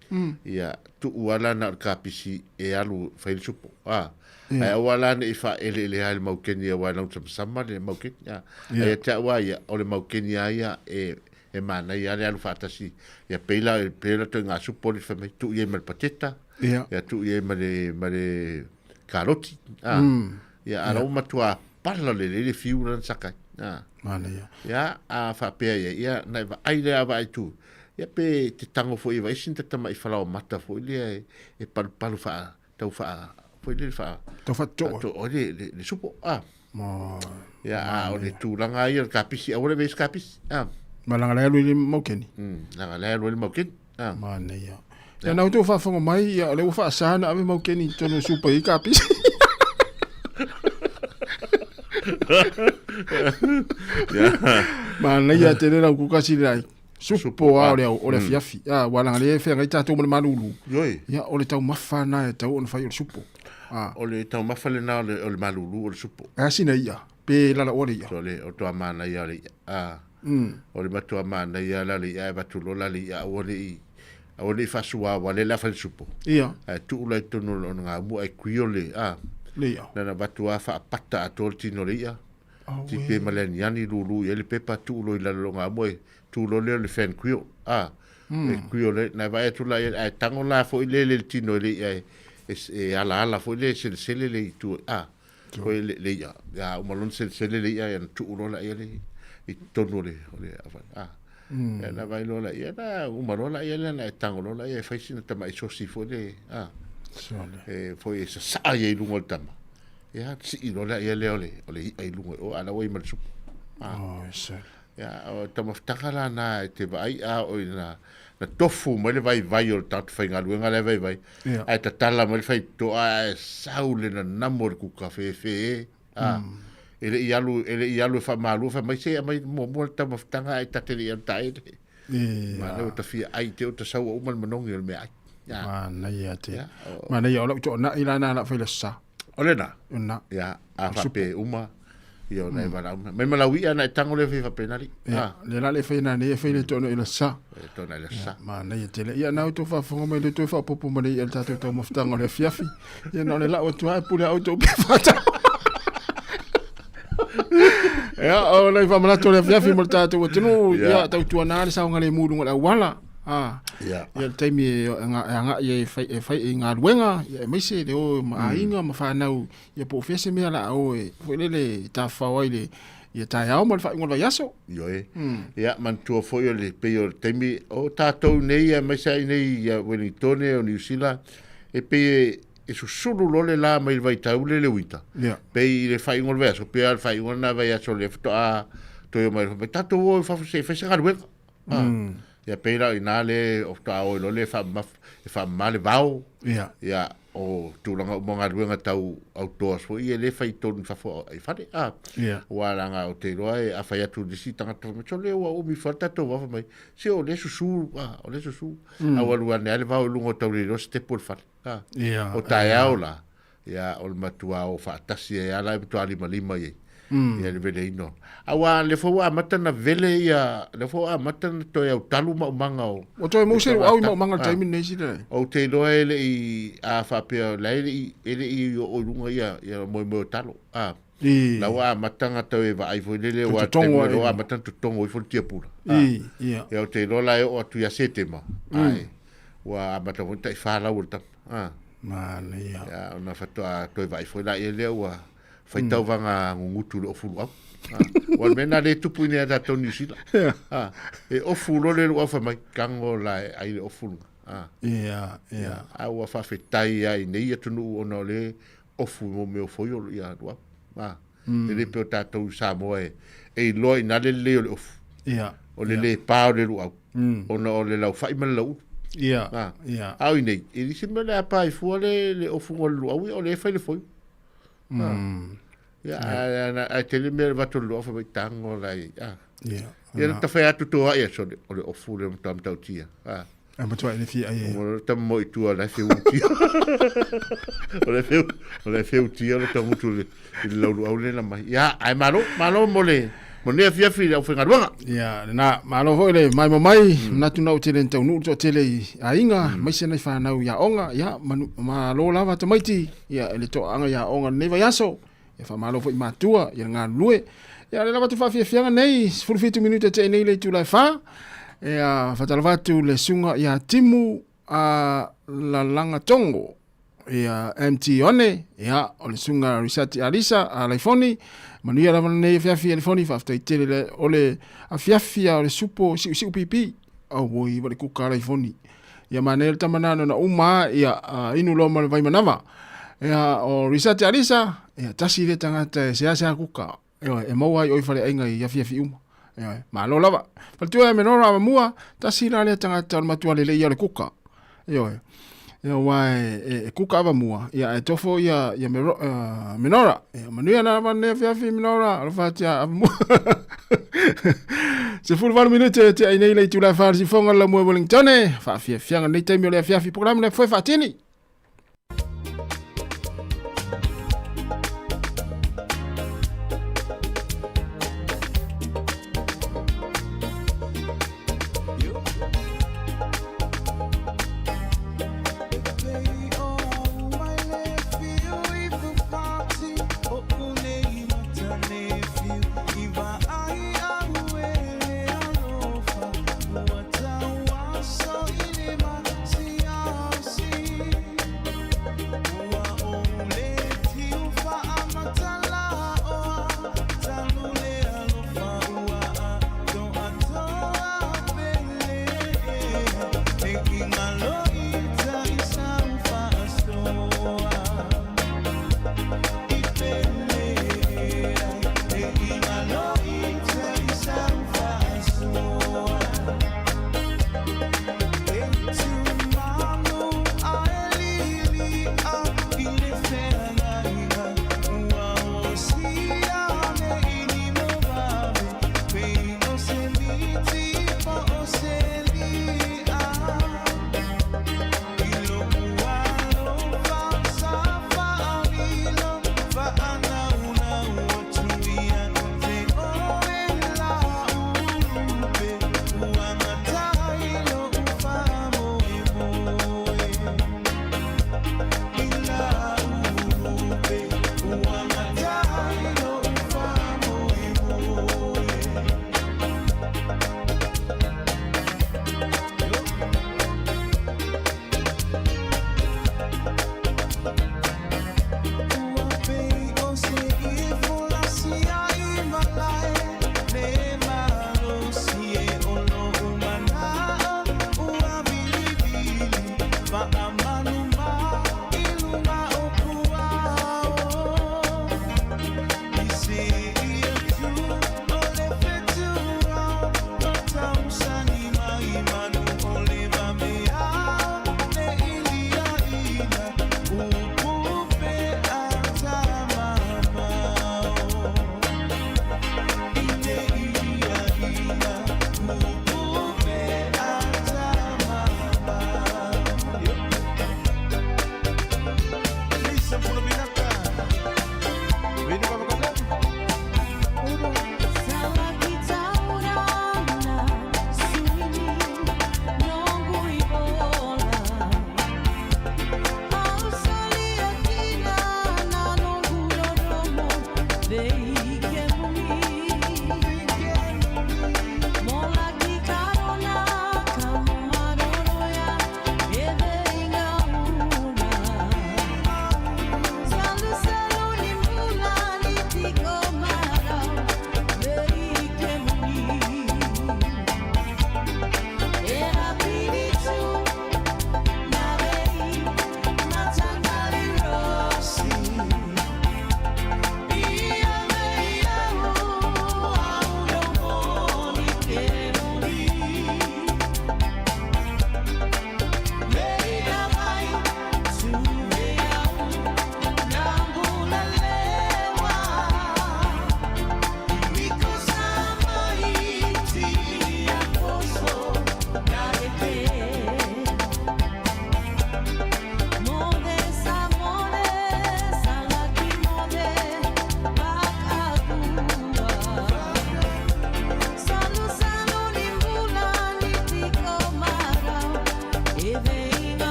Ia, tuu ala na o le kapisi e alu fai le supo. Ah. Ia. Ae aua la ne i faaeleele ai le maukeni aua e lausamasama le maukeni. Ah. Ia. Ae ia te au a ia, o le maukeni a ia e, e manaia le alu faatasi. Ia pei la, pei la toe ngā supo le fai mai, tuu i ai ma le pateta. Ia. Ia tuu i ai ma le, ma le karoti. Ah. Ia, a lau matua pala le le fiu lana saka ai. Ah. Manaia. Ia, a faapea ia, ia, na e vaai lea a vaai tu. Ia pe te tango foi e vaai sin ta tama'i falaoamata foi lea e, e palupalu faa, tau faa, foi lea faa... Tau faatoa. Faatoa le, le, le supo. Ah. Ma, Ia, a o le tulaga ia o le kapisi, aua le vei se kapisi. Ah. Ma langa le alu i le maukeni. Langa le alu i le maukeni. Ah. Manaia. Ia na outou faafofoga mai, ia o lea ua faasa na ave maukeni i totonu o supa i kapisi. Manaia tele lau kuka sili lai. Supo a o le o le afiafi. Ah, ua langa le feagai tatou ma le malulu. Ioe. Ia o le taumafa na e tau ona fai o le supo. Ah. O le taumafa lena o le, o le malulu o le supo. E asina ia, pe lala oa le ia. So le, o toa manaia o le ia. Ah. O le matua manaia la le ia e avatu loa la le ia aua ne i aua ne i faasuaua lea le a fai le supo. Ia. Ae tuu la i totonu o lona gaumu ae kuio le a. Le ia. Na na avatu lava faapata atoa le tino o le ia. Tipe ma le aniani lulu i ai le pepa tuu loa i lalo o lona gaumu ae tu loa lea o le fan kuio. A. E kuio le na e vaai atu la i ai ae tago la foi lea le tino i le ia e e alaala foi lea e selesele le i tua a. Foi le le ia. Ia uma loa ona selesele le ia ia ona tuu loa laia le i totonu o le o le a. Ia na vaai loa laia na uma loa laia lea na e tago loa laia e fai sina tamai sosi foi le a. E foi e sasaa ia i luga o le tama. Ia sii loa laia lea o le o le i'a i luga i o a la ua i ma le supo. A. Oh, sole. Ia o taumafataga la na e te vaai a o ina na tofu mai le vaivai o le tagata faigaluega la e vaivai, Ia. ae tatala mai le faitotoa ae sau le nanamo o le kuka fefe, a, e le i alu, e le i alu e faamalua fai mai, se aumai muamua le taumafataga ae ta te le i alu taele. Ia. Manaia ua ta fia ai te o ta sau ua uma le manogi o le meaai. Ia. Manaia te. Ia, o- Manaia o lau toonai la na la fai le sa. O lena. O lena. Ia, a faapea uma, ia ona e valaau mai. Mai ma lau ia na e tango lea fai faapena alii. Ia, le la le fai na nei e fai le toona i le sa. E toona i le sa. Manaia tele. Ia, na outou faafofoga mai le toe faaopoopo ma le ia le tatou taumafataga o le afiafi. Ia, na o le lau atu lava e pule a outou pe faatau. Ia, o nai faamanatu o le afiafi mo le tatou atunuu, ia, tautuana le saogalemu i luga o le auala. A, Ia. ia le taimi e agai ai e fai, e fai i galuega, ia aemaise le o ma aiga ma fanau, ia po o fea se mea la a o e foi lele e tafafao ai le ia taeao ma le faaiuga o le vaiaso. Ioe. Ia, manatua foi o le pei o le taimi o tatou nei aemaise ai nei ia Wellingtone o Niu Sila, e pei e, e susulu loa le la mai le vaitau le le uita. Ia. Pei i le faaiuga o le vaiaso, pei lava le faaiuga lena vaiaso lea faatoa toe omai fai mai, tatou o i fafo se i fai se galuega. Ah. Ia pei la o ina le o faatoa o i loa le faamamafa, e faamama le vao. Ia. Ia, o tulaga uma o galuega tau outdoors foi ia e le fai i totonu i fafo i fale. Ah. Ia. Aua leaga ou te iloa e a fai atu i le isi tagata fai mai, sole ua umi fua le tatou vao fai mai, se o lea e susu, ah, o lea e susu. A ua alu ane lava le vao i luga o tau le iloa sitepu o le fale. Ah. Ia. O taeao la, Ia, o le matua o faatasi ai lava la e matua limalima i ai. Ia le veleina. Aua lea foi ua amata ona vele ia, lea foi ua amata ona toe autalu maumaga o... Ua toe maua se luau i maumaga i le taimi lenei sila. Ou te iloa e le i, a faapea, la e le i, e le i oo i luga ia, ia moemoe o talo. A, I. la ua amata ona toe vaai foi lele, Toe aua totogo taimi ai. ua amata ona totogo ifo le tiapula. I, ia. Ia, ou te iloa la e oo atu ia Setema. Ae, ua amata foi ona taifa lau o le tama. A. Manaia. Ia, ona faatoa toe vaai foi laia lea ua fai tauvaga gugutu i le ofu luau. Aua o le mea lena lea e tupu i inei ia tatou Niu Sila. E ofu loa le luau fai mai, tago la e ai le ofu luga. Ia, ia. A ua faafetai lava i nei atunuu ona o le ofu mo mea o foio ia luau. E le pei o tatou i Samoa e iloa i ina le lelei o le ofu. Ia. O le le pa o le luau. Ona o le laufai ma le lauulu. Ia. Ah. Ia. A o i nei, e le se mea o le a pa ai fua le, le ofuga o le luau, ia o lea e fai le foio. Mm. Ia, a, a, a tele mea le vato le luau fai mai tango la i, ah. Ia. Ia, na tawhai atu tō ai, so, o le ofu le matua matautia. Ah. A matua e le fia ai. O le tama mo i tua, la e whiutia. O le whiu, o le whiutia le tamutu le, i le laulu au le na mai. Ia, ai malo, malo mo le, Manuia afiafi i le aufaigaluega. Ia, lena, malo foi le maimoa mai, manatu na ou tele na taunuu le toatele i aiga, aemaise nai fanau i aoga, ia, manu, malo lava tamaiti, ia, i le toaaga i aoga i lenei vaiaso, ia, faamalo foi i matua, ia le galulue. Ia, lea lava atu faafiafiaga nei, 17 minute tea nei le itula e 4, ia, faatalofa atu le susuga ia Timu a Lalaga Tongo, ia MT One, ia o le susuga Risati Alisa a Laifoni, manuia lava lenei afiafi Alifoni, faafetai tele le o le afiafi a o le supo siusiu pipi, auoi wa le kuka a Laifoni. Ia manaia le tama nana na uma ia inu loa ma le vaimanava. Ia o Risati Alisa, ia tasi le tagata e seasea kuka. Ioe, e maua ai oi faleaiga i afiafi uma. Ioe, malo lava. Faletua e Menora Avamua, tasi la lea tagata o le matua lelei ia o le kuka. Ioe. Ia aua e, e, e kuka Avamua, ia ae tofo ia, ia Mero, Menora. Ia, manuia lava lenei afiafi Menora, alofa atu ia Avamua. 18 minute te ai nei le itula e wha sifonga la mua Wellingtone. Whaafiafianga nei taimi o le afiafi programa le foe whaatini.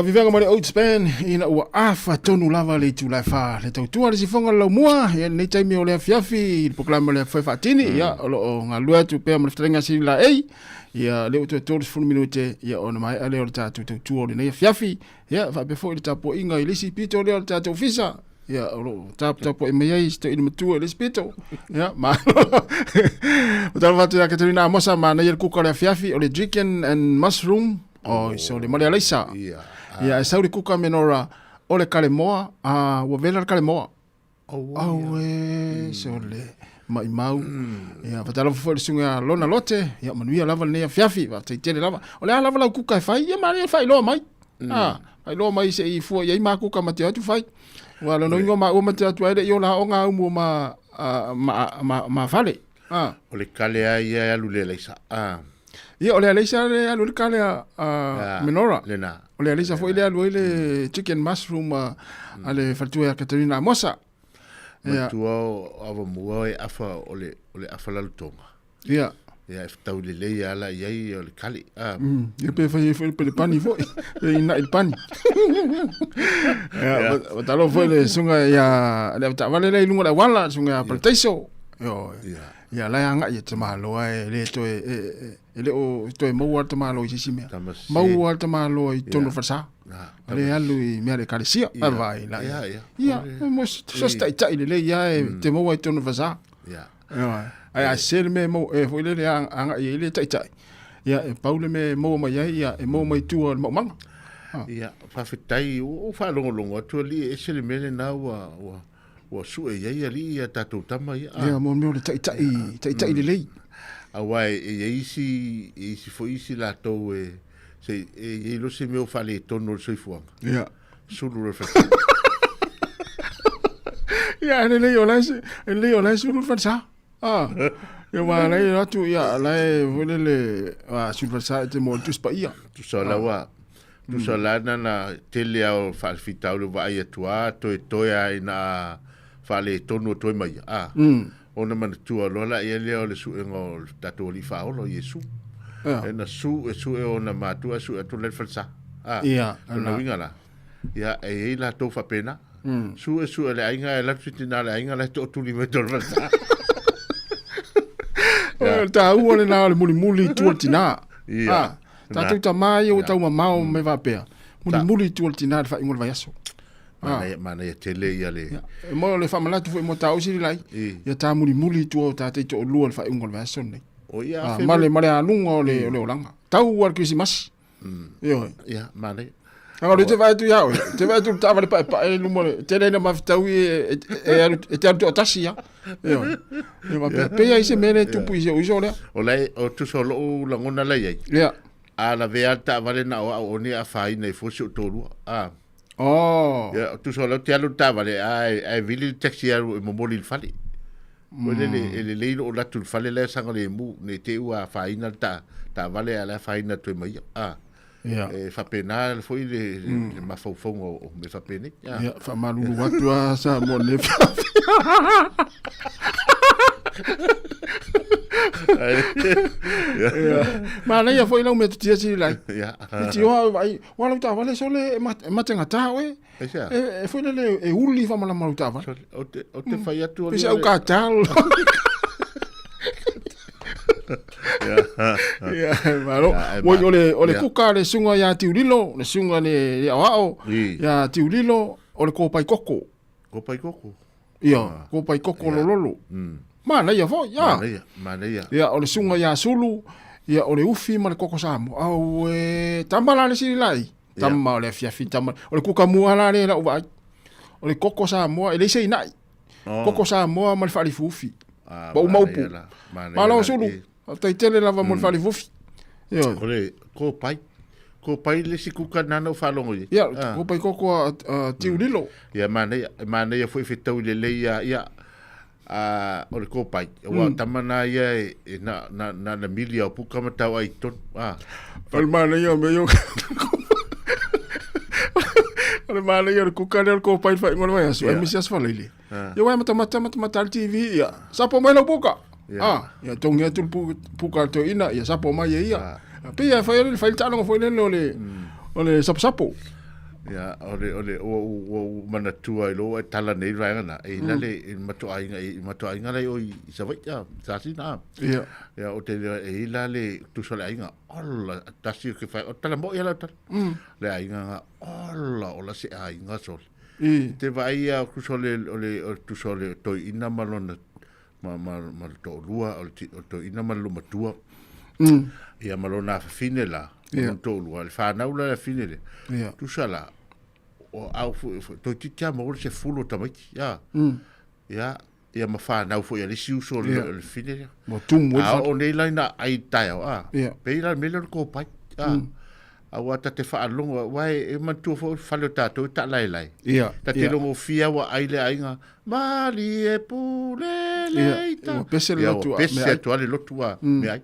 Vivega ma le Outspan ina ua afa tonu lava le itula e wha le tautua le sifonga le laumua ia lenei taimi o le afiafi i le polokalame o le Foe Faatini ia o lo o galulue atu pea ma le fetalaiga a Sili Laei ia lea ua toe 30 minute ia ona maea lea o le tatou tautua o lenei afiafi ia faapea foi le tapuaiga i le isi pito lea o le tatou ofisa ia o lo o taputapuai mai ai si toeaina matua i le isi pito ia malo Matalofa atu ia Katerina Amosa manaia le kuka o le afiafi o le chicken and mushroom Oi, so le male alaisa. Ia. Ia, e sau le kuka menora o le kalemoa, a ua vela le kalemoa. Oh, Au e, so le maimau. Ia, fatalofa foi le susuga ia Lona Lote, ia manuia lava lenei afiafi, faafetai tele lava. O le a lava lau kuka e fai, ia manaia le faailoa mai. Ah, faailoa mai se i fua i ai ma kuka ma te atu fai. Ua lona uiga o maua ma te atu ai le i ola aoga au mua ma, ah, ma, ma, ma fale. Ah. O le kale a ia e alu le alaisa. Ah. Ia, o le alaisa le alu le kale a, a Menora. Lena. O le alaisa foi le alu ai le chicken mushroom a, a le faletua ia Katarina Amosa. Ia. Matua o avamua e afa o le, o le afa lalotoga. Ia. Ia, e whatau lelei ala i ai o le kale. Ah. Ia pe fai ai foi le pani foi. Pe ina'i le pani. Ia, wa talo foi le sunga ia le taavale lea i luga o le auala, le susuga ia Parataiso. Ioe. Ia la e agai e tamaloa e le toe e, e, e le o toe maua le tamaloa i se isi mea. Maua le tamaloa i totonu o falesa. A le alu i mea le ekalesia. Ai vai la. Ia, ia. Ia, mo so se taitai lelei ia e te maua i totonu o falesa. Ia. Ioe. Ae a sese le mea e maua, e foi lele agai ai le taitai. Ia, e pau le mea e maua mai ai, ia, e maua mai tua o le maumaga. Ia, faafetai, ua ou faalogologo atu alii, e ese le mea lena ua, ua, ua sue i ai alii ia tatou tama ia. Ia, mo le mea o le taitai, taitai lelei. Aua e i ai isi, e isi foi isi latou e, se, e i ai loa se mea o faaletonu o le soifuaga. Ia. Sulu le falesa. Ia, e lelei o la e, e lelei o la e sulu le falesa. Ah. Ia, aua la e atu, ia, la e foi lele, a sulu falesa e te mo le Tusi Paia. Tusa la ua, tusa la na na tele lava o faafitauli o vaai atu lava toetoe lava ina a faaletonu o toe mai, a. Ona manatua loa laia lea o le suega o le tatou Alii Faaola o Iesu. Ia. E na su, e sue ona matua, sue atu la i le falesa. A, Ia, lona uiga la, ia, e i ai latou faapena. Sue, sue le aiga, e alu atu se tina o le aiga la e tootuli mai totonu o le falesa. O le taua lena o le mulimuli i tua o le tina. Ia. A, tatou tama ia ua taumamao ma mea faapea, mulimuli i tua o le tina i le faaiuga o le vaiaso. Manaia, manaia tele ia le... E mo le faamanatu foi mo tāua sili lai, ia tā mulimuli i tua o tātei toalua i le faaiuga o le vaiaso lenei. O ia, Ah, ma le, ma le aluga o le, o le olaga. Tau a le Kerisimasi. Ioe. Ia, manaia. Aga o lea te vaai atu ia oe, te vaai atu le taavale paepae i luma o le, tele ina mafetaui e, e, e, alu, e te alu toatasi ia. Ioe. Ia faapea, pei ai se mea lea e tupu i si ou uso lea. O la e, o tusa o lou lagona la i ai. Ia. A lavea le taavale na o au o ni afaina ai fua si ou toalua. Ah. Oh. Ia, tusa o lea ou te alu i le taavale, ae, ae vili le taxi e alu e momoli i le fale. Foi lele, e lelei lou alu atu i le fale la e saogalemu, ne i te i ua afaina le ta, taavale ae o la e afaina atu ai ma ia. Ah. Ia. E faapena foi le, le, le mafaufauga o, o mea faapenei. Ah. Ia, faamalulu atu lava Samoa i lenei Ia. Manaia foi lau metotia sili lai. Ia. E tioa au vaai, ua lau taavale sole e mategata oe. Aisea? E, e foi lele e uli faamalama lau taavale. Sole, ou te, ou te fai atu Pei se au katal. Ia, malo. Ia, e Oi, o le, o le ia. kuka le susuga ia Tiulilo, le susuga le, le aoao, I. ia Tiulilo, o le kōpai koko. Kōpai koko? Ia, kōpai koko lololo. Manaia foi, ia. Manaia, manaia. Ia, o le susuga ia Sulu, ia, o le ufi ma le koko Samoa. Auē, tama la le sili lai. Tama o le afiafi, tama. O le kuka mua la lea i lau vaai. O le koko Samoa, e leai se ina'i. Oh. Koko Samoa ma le faalifuufi. Ah, Ma uma upu. manaia la, manaia Malo la, Sulu, e. faafetai tele lava mo le faalifuufi. Ioe. O le kōpai. Kōpai le isi kuka nāna ou faalogo i ai. Ia, Ah. kōpai koko a, a Tiulilo. Ia, manaia, manaia foi fetaui lelei ia, ia, a, o le kōpai. Aua o tama nā ia e, e na, na, na, na mili au puka ma tau ai i totonu. Ah. O le manaia o mea ia o O le manaia o le kuka lea o le kōpai i le faaiuga o le vaiaso, Ia. aemaise Aso Faraile. Ah. Ia, uae matamata, matamata le TV, ia, sapo mai lau puka. Ia. Ah, ia togi atu le puka a le toeaina, ia sapo mai e ia. Pei lava e fai le, fai le taaloga foi lele o le, o le saposapo. Ia, o le, o le, ua ou, ua ou manatua i lou e tala nei le vaega na, e ina le, i matoaiga, i matoaiga lai o i Savaii, a, Sasina, a. Ia. Ia, o te, e i la le tusa le aiga, ola, tasi o ke whai, o tala mo ia lau tala. Le aiga nga, ola, ola se aiga sole. I. Te vaai ia, tusa o le, o le, o tusa o le toeaina ma lona, ma, ma, ma le toalua, o le, o le toeaina ma le lumatua. Ia, ma lona afafine la, ma lona toalua, le fanau la le afine lea. Ia. Tusa la, o au foi, foi, toeitiiti lava maua le sefulu o tamaiti, ia. Ia, ia ma fanau foi a le isi uso o le, o le fine lea. Ua tumu ai le A fale. oo nei la ina ai taeao, a, Ia. pei la le mea lea o le kopai, a. Aua ta te faalogo, aua e manatua foi o le fale o tatou e taalaelae. Ia, Ta te ia. logofia ua ai le aiga, malie pule le Ia, ita. ua pese le Ia, lotu ua a pese meaai. atu lava le lotu a meaai.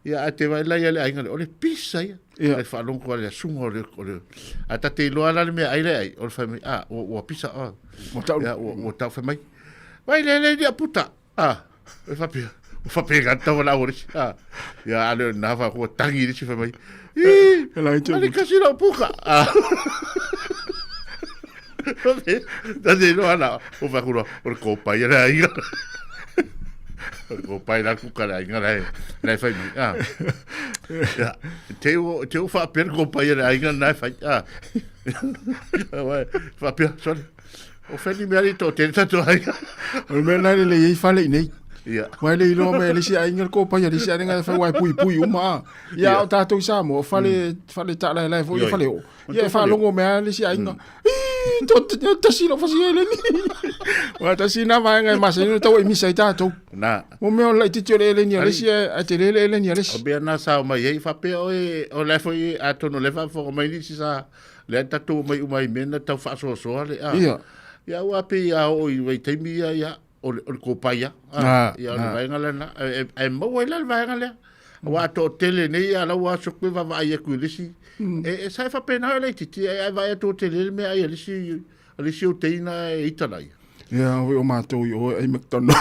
Ia, ae te vaai la ia le aiga lea, o le pisa ia. Ia. Ai faalogo a le asuga o le, o le, ae ta te iloa la le meaai le ai, o le fai mai, a, ua, ua pisa, a. Ua tau. Ia, ua, ua tau fai mai. Vai le le ni a puta. A, e faapea, ua faapena le tau a le isi. A, ia, a le o lena fa ua tangi le isi fai mai. Ii, ale kasi lau puka. A, ta te iloa la, o fai atu loa, o le kopai a le aiga. O le kopai la kuka le aiga la e, la e fai mai. A, ia, te ua, te ua faapea le kopai a le aiga na e fai. A, faapea, sorry. O fea ni mea ni tō tele tātou aiga. O le mea lena e lelei ai fale i nei. Ia. Ua e le iloa mai e le isi aiga le kopai a le isi aiga e fai ua e puipui uma a. Ia, o tātou i Samoa, o fale, fale taalaelae foi, Ioi. fale oo. Ia, e Fale oo. faalogo mai lava le isi aiga. Ii, to, to, tasi lau fasi eleni. Ua tasi na vaega e masani ona tau e misa ai tātou. Na. Mo mea o le laitiiti o le eleni a le Ari. isi, ae tele le eleni a le isi. O mea na sao mai ai, faapea oe, o la e foi, atonu o lea e faafofoga mai nisi sa, Lea tatou omai uma i mea na tau faasoasoa le a. Ia. Ia ua pei a oo i vaitaimi ia ia o le o le kopai ia. Ah, Ia o le ah. vaega lena. E, e maua ai la le vaega lea. Aua a toatele nei ia lau aso koe vaavaai atu i le isi. E, e sa e faapena le laitiiti ai vaai atu o tele le mea ai a le isi a le isi o teina e ita la ia. Ia, oi o matou i o ai McDonald.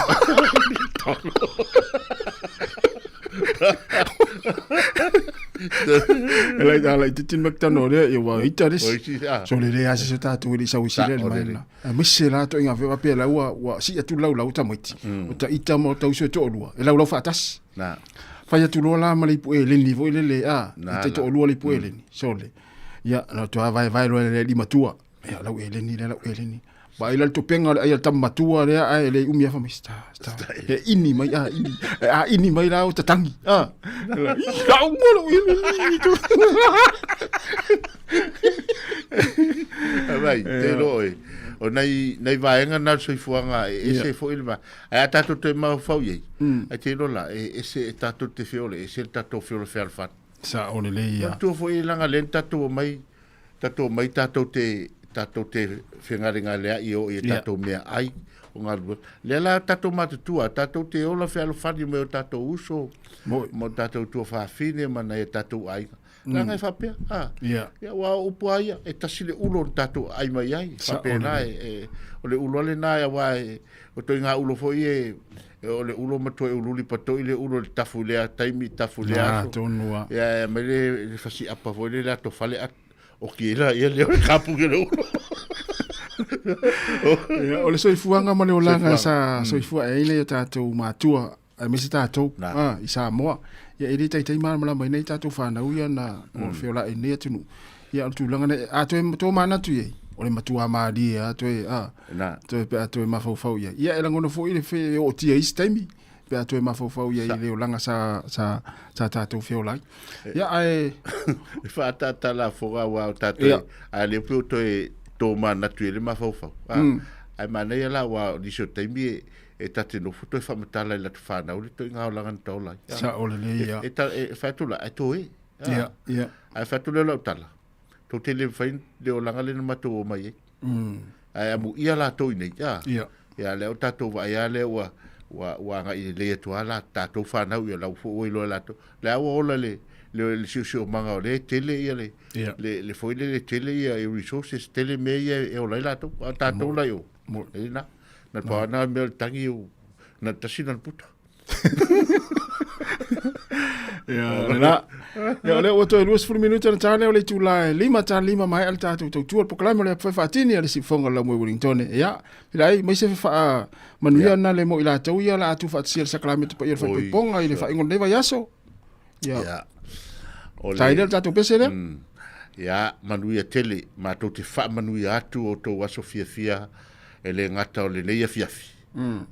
E lai tā lai titi McDonald lea, ia ua ita le isi. Oi si, ah. So le le ase se tātou e le sau isi lea le Sa, o mai le na. A mise la to inga whewa pea lau ua, ua si atu lau lau tamaiti. O ta ita ma o tauso e to'olua. E lau lau whaatasi. Na. Fai atu loa la ma le ipu eleni foi lele, a. Na, I te na. to'olua le ipu eleni. So le. Ia, na toa vae vae loa le alii matua. Ia, lau eleni lea, lau eleni. Vaai la le topega o le ai a le tama matua lea, ae le umi afa mai, sta, sta. E ini mai, a, ini. E a ini mai la o tatangi, a. La, ii, lau mo lau eleni. Vai, te roa oe. O nei, nei vaega na o le soifuaga e ese foi le va. Ae a tātou toe mafaufau i ai, ai te iloa la, e ese e tātou te feola, e ese le tātou feola fealofani. Sa o lelei ia. Manatua foi leaga lea na tātou omai, tātou omai tātou te, tātou te whengarengarea'i o i e tātou mea ai o ngā rua. Lea la tātou matutua, tātou te ola fealofani mai o tātou uso, ma o tātou tuafafine ma nai a tātou aiga. Leaga e faapea, a, ia ua o upu a ia, e tasi le ulo na tātou ai mai ai, faapena e, e, o le ulo ale nā e aua e, o toi ngā ulo foi e, e o le ulo matua e ululi patoi le ulo le tafu lea taimi, tafu lea aso. Tonu a. Ia, e mai le, le fasi apa foi le le ato fale at, o ki la ia le o le kapu ke le ulo. Ia, o le soifuaga ma le olaga sa Soifuaga. soifua ai nei o tātou matua, aemaise tātou, a, i Samoa. Ia, e le taitai malamalama ai nei tātou whanau ia na o feola'i i nei atunuu. Ia, o le tulaga nei, a toe tō manatu i ai, o le matua mālie a toe, a, toe pe a toe mafaufau i ai. Ia, e lagona foi le fe e ootia i isi taimi, pe a toe mafaufau i ai i le olaga sa, sa, sa tātou feolai. Ia, ae... E whaatata la foga wa o tātou, a le peo toe tō manatu i le mafaufau. A, ai manaia la wa o nisi o taimi e, e tate nofo toe whamatala i latu whanau le toi ngā olanga na taolai. A, Sa o le lei, ia. E, e, ta, e, whaatu la, e tō e. A, Ia, ia. Ai whaatu le lau tala. Tō te le whain le olanga le na matou o mai e. Ai amu ia la tō i nei. A, Ia, lea o tātou vaai a lea ua, ua, ua agai lelei atu a la tātou whanau ia lau fo oi loa lātou. Lea ua ola le, le, le siosiomaga o lea tele ia le, le, le foi le, le tele ia e resources tele mea ia e ola ai lātou. A tātou lai o. E na, na pau ana mea o le tangi o, na tasi na le puta. Ia, lena. Ia, o lea ua toe 20 minute ona ta lea o le itula e 5 ta 5 maea le tatou tautua le polokalame o le fai faatini a le siufofoga o le laumua i Wellington. Ia, filai, mai se faa manuia na le mo i latou ia la atu faatasia le sakalamete paia o le faaipoipoga i le faaiuga o lenei vaiaso. Ia. Ia. Tai lea le tatou pese lea. Ia, manuia tele, matou te faamanuia atu o outou aso fiafia e le gata o lenei afiafi,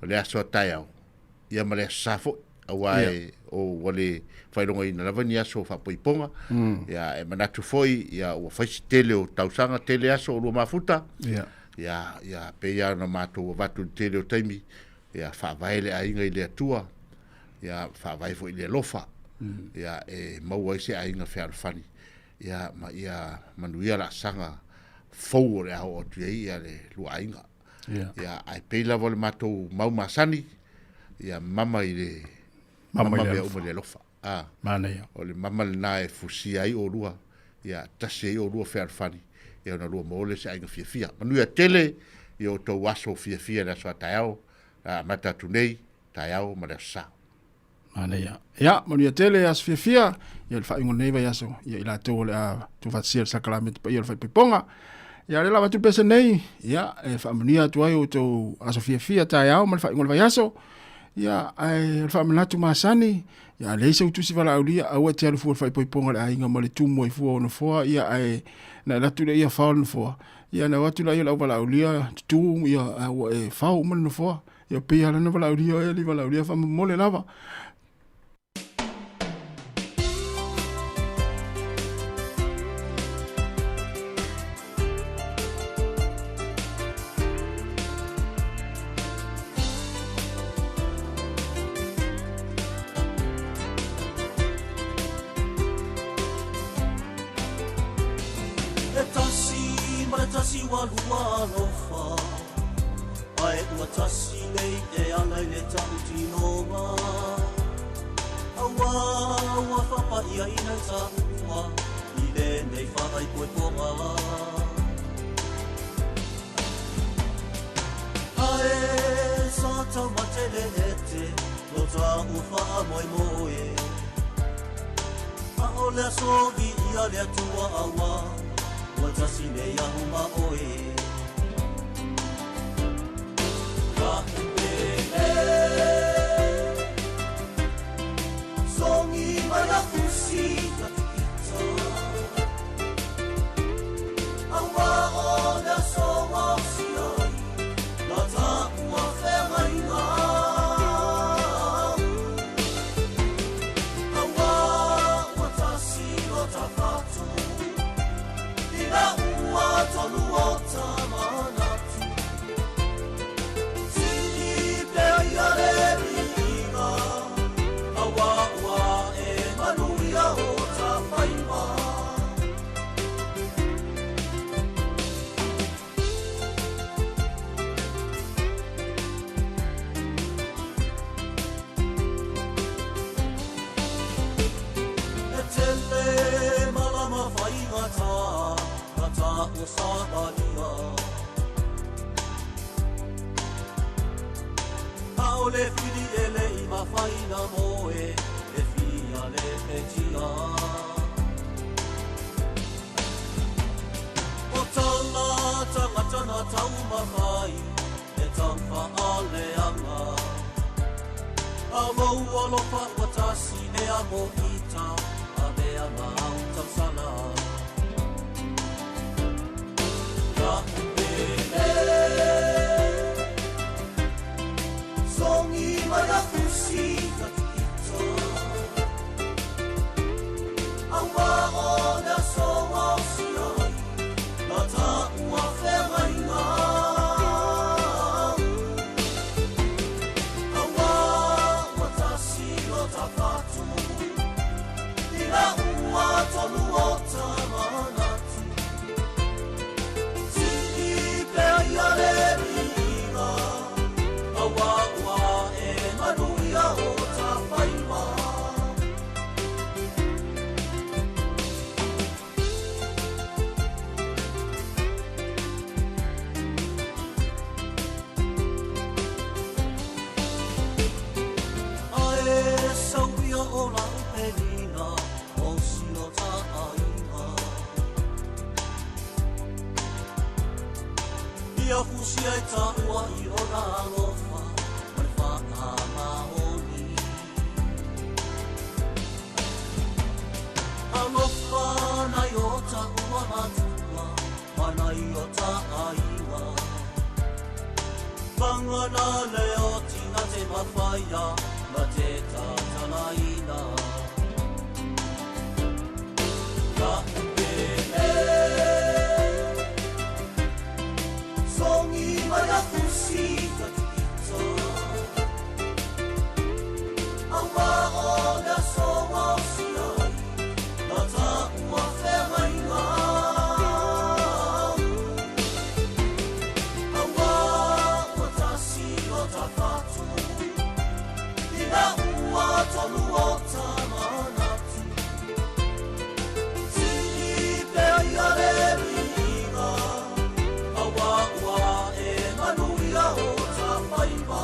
o le aso a taeao, ia ma le aso sa foi, auā e o ua le faailogaina lava ni aso faapoipoga. Ia, e manatu foi, ia, ua fai si tele o tausaga, tele aso o lua mafuta. Ia, ia, pei lava ona matou avatu i le tele o taimi, ia, faavae le aiga i le Atua, ia, faavae foi i le alofa, ia, e maua ai se aiga fealofani, ia, ma ia manuia laasaga fou o le a oo atu i ai ia le lua aiga. Ia, ae pei lava o le matou mau masani, ia mama i le mama, mama mea uma i le alofa. Ah, manaia. O le mama lena e fusia ai olua, ia tasi ai olua fealofani, ia ona lua maua lea se aiga fiafia. Manuia tele i o outou aso fiafia i le aso a taeao, a amata atu nei, taeao ma le aso sa. Manaia. Ia, manuia tele aso fiafia, ia le faaiuga o lenei vaiaso, ia i latou o le a tuufaatasia le sakalamete paia o le faaipoipoga. Ia, o lea lava atu le pese nei, ia, e faamanuia atu ai outou aso fiafia taeao ma le faaiuga o le vaiaso. Ia, ae o le faamanatu masani, ia, a leai sau tusi valaaulia, aua e te alu fua i le faaipoipoga a le aiga ma le tumu ai fua o nofoa, ia, ae na alu atu lea ia fao le nofoa, ia, na o atu lea o le au valaaulia, tutu, ia, ae ua e fao uma le nofoa. Ia pei lava lana valaaulia e le valaaulia faamomole lava. E tasi ma le tasi ua lua alofa Ae ua tasi nei e ala i le tautinoga Auā ua faapaʻiaina i taua i lenei faaipoipoga Ae sa taumatele ete lo taʻu faamoemoe A o le aso viia le Atua auā ua tasi nei aʻu ma oe. fusi ai taua i lona alofa ma le faamaoni. Alofa nai o taua matua ma nai o ta aiga. Vagana le oti na te mafaia ma te tatalaina. Ka pele songi mai a fusi ka tikita. Aua o le aso ua osi ai na taua feagaiga. Aua ua tasi o ta fatu ina ua tonu o ta manatu. Sili pea ia le viiga, aua ua e manuia o ta faiva.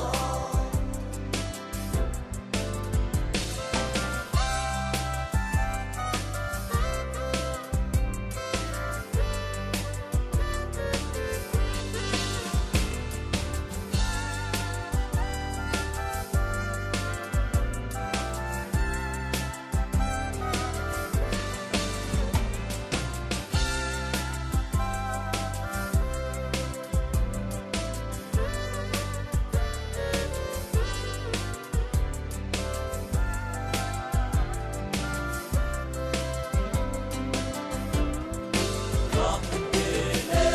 Ka pele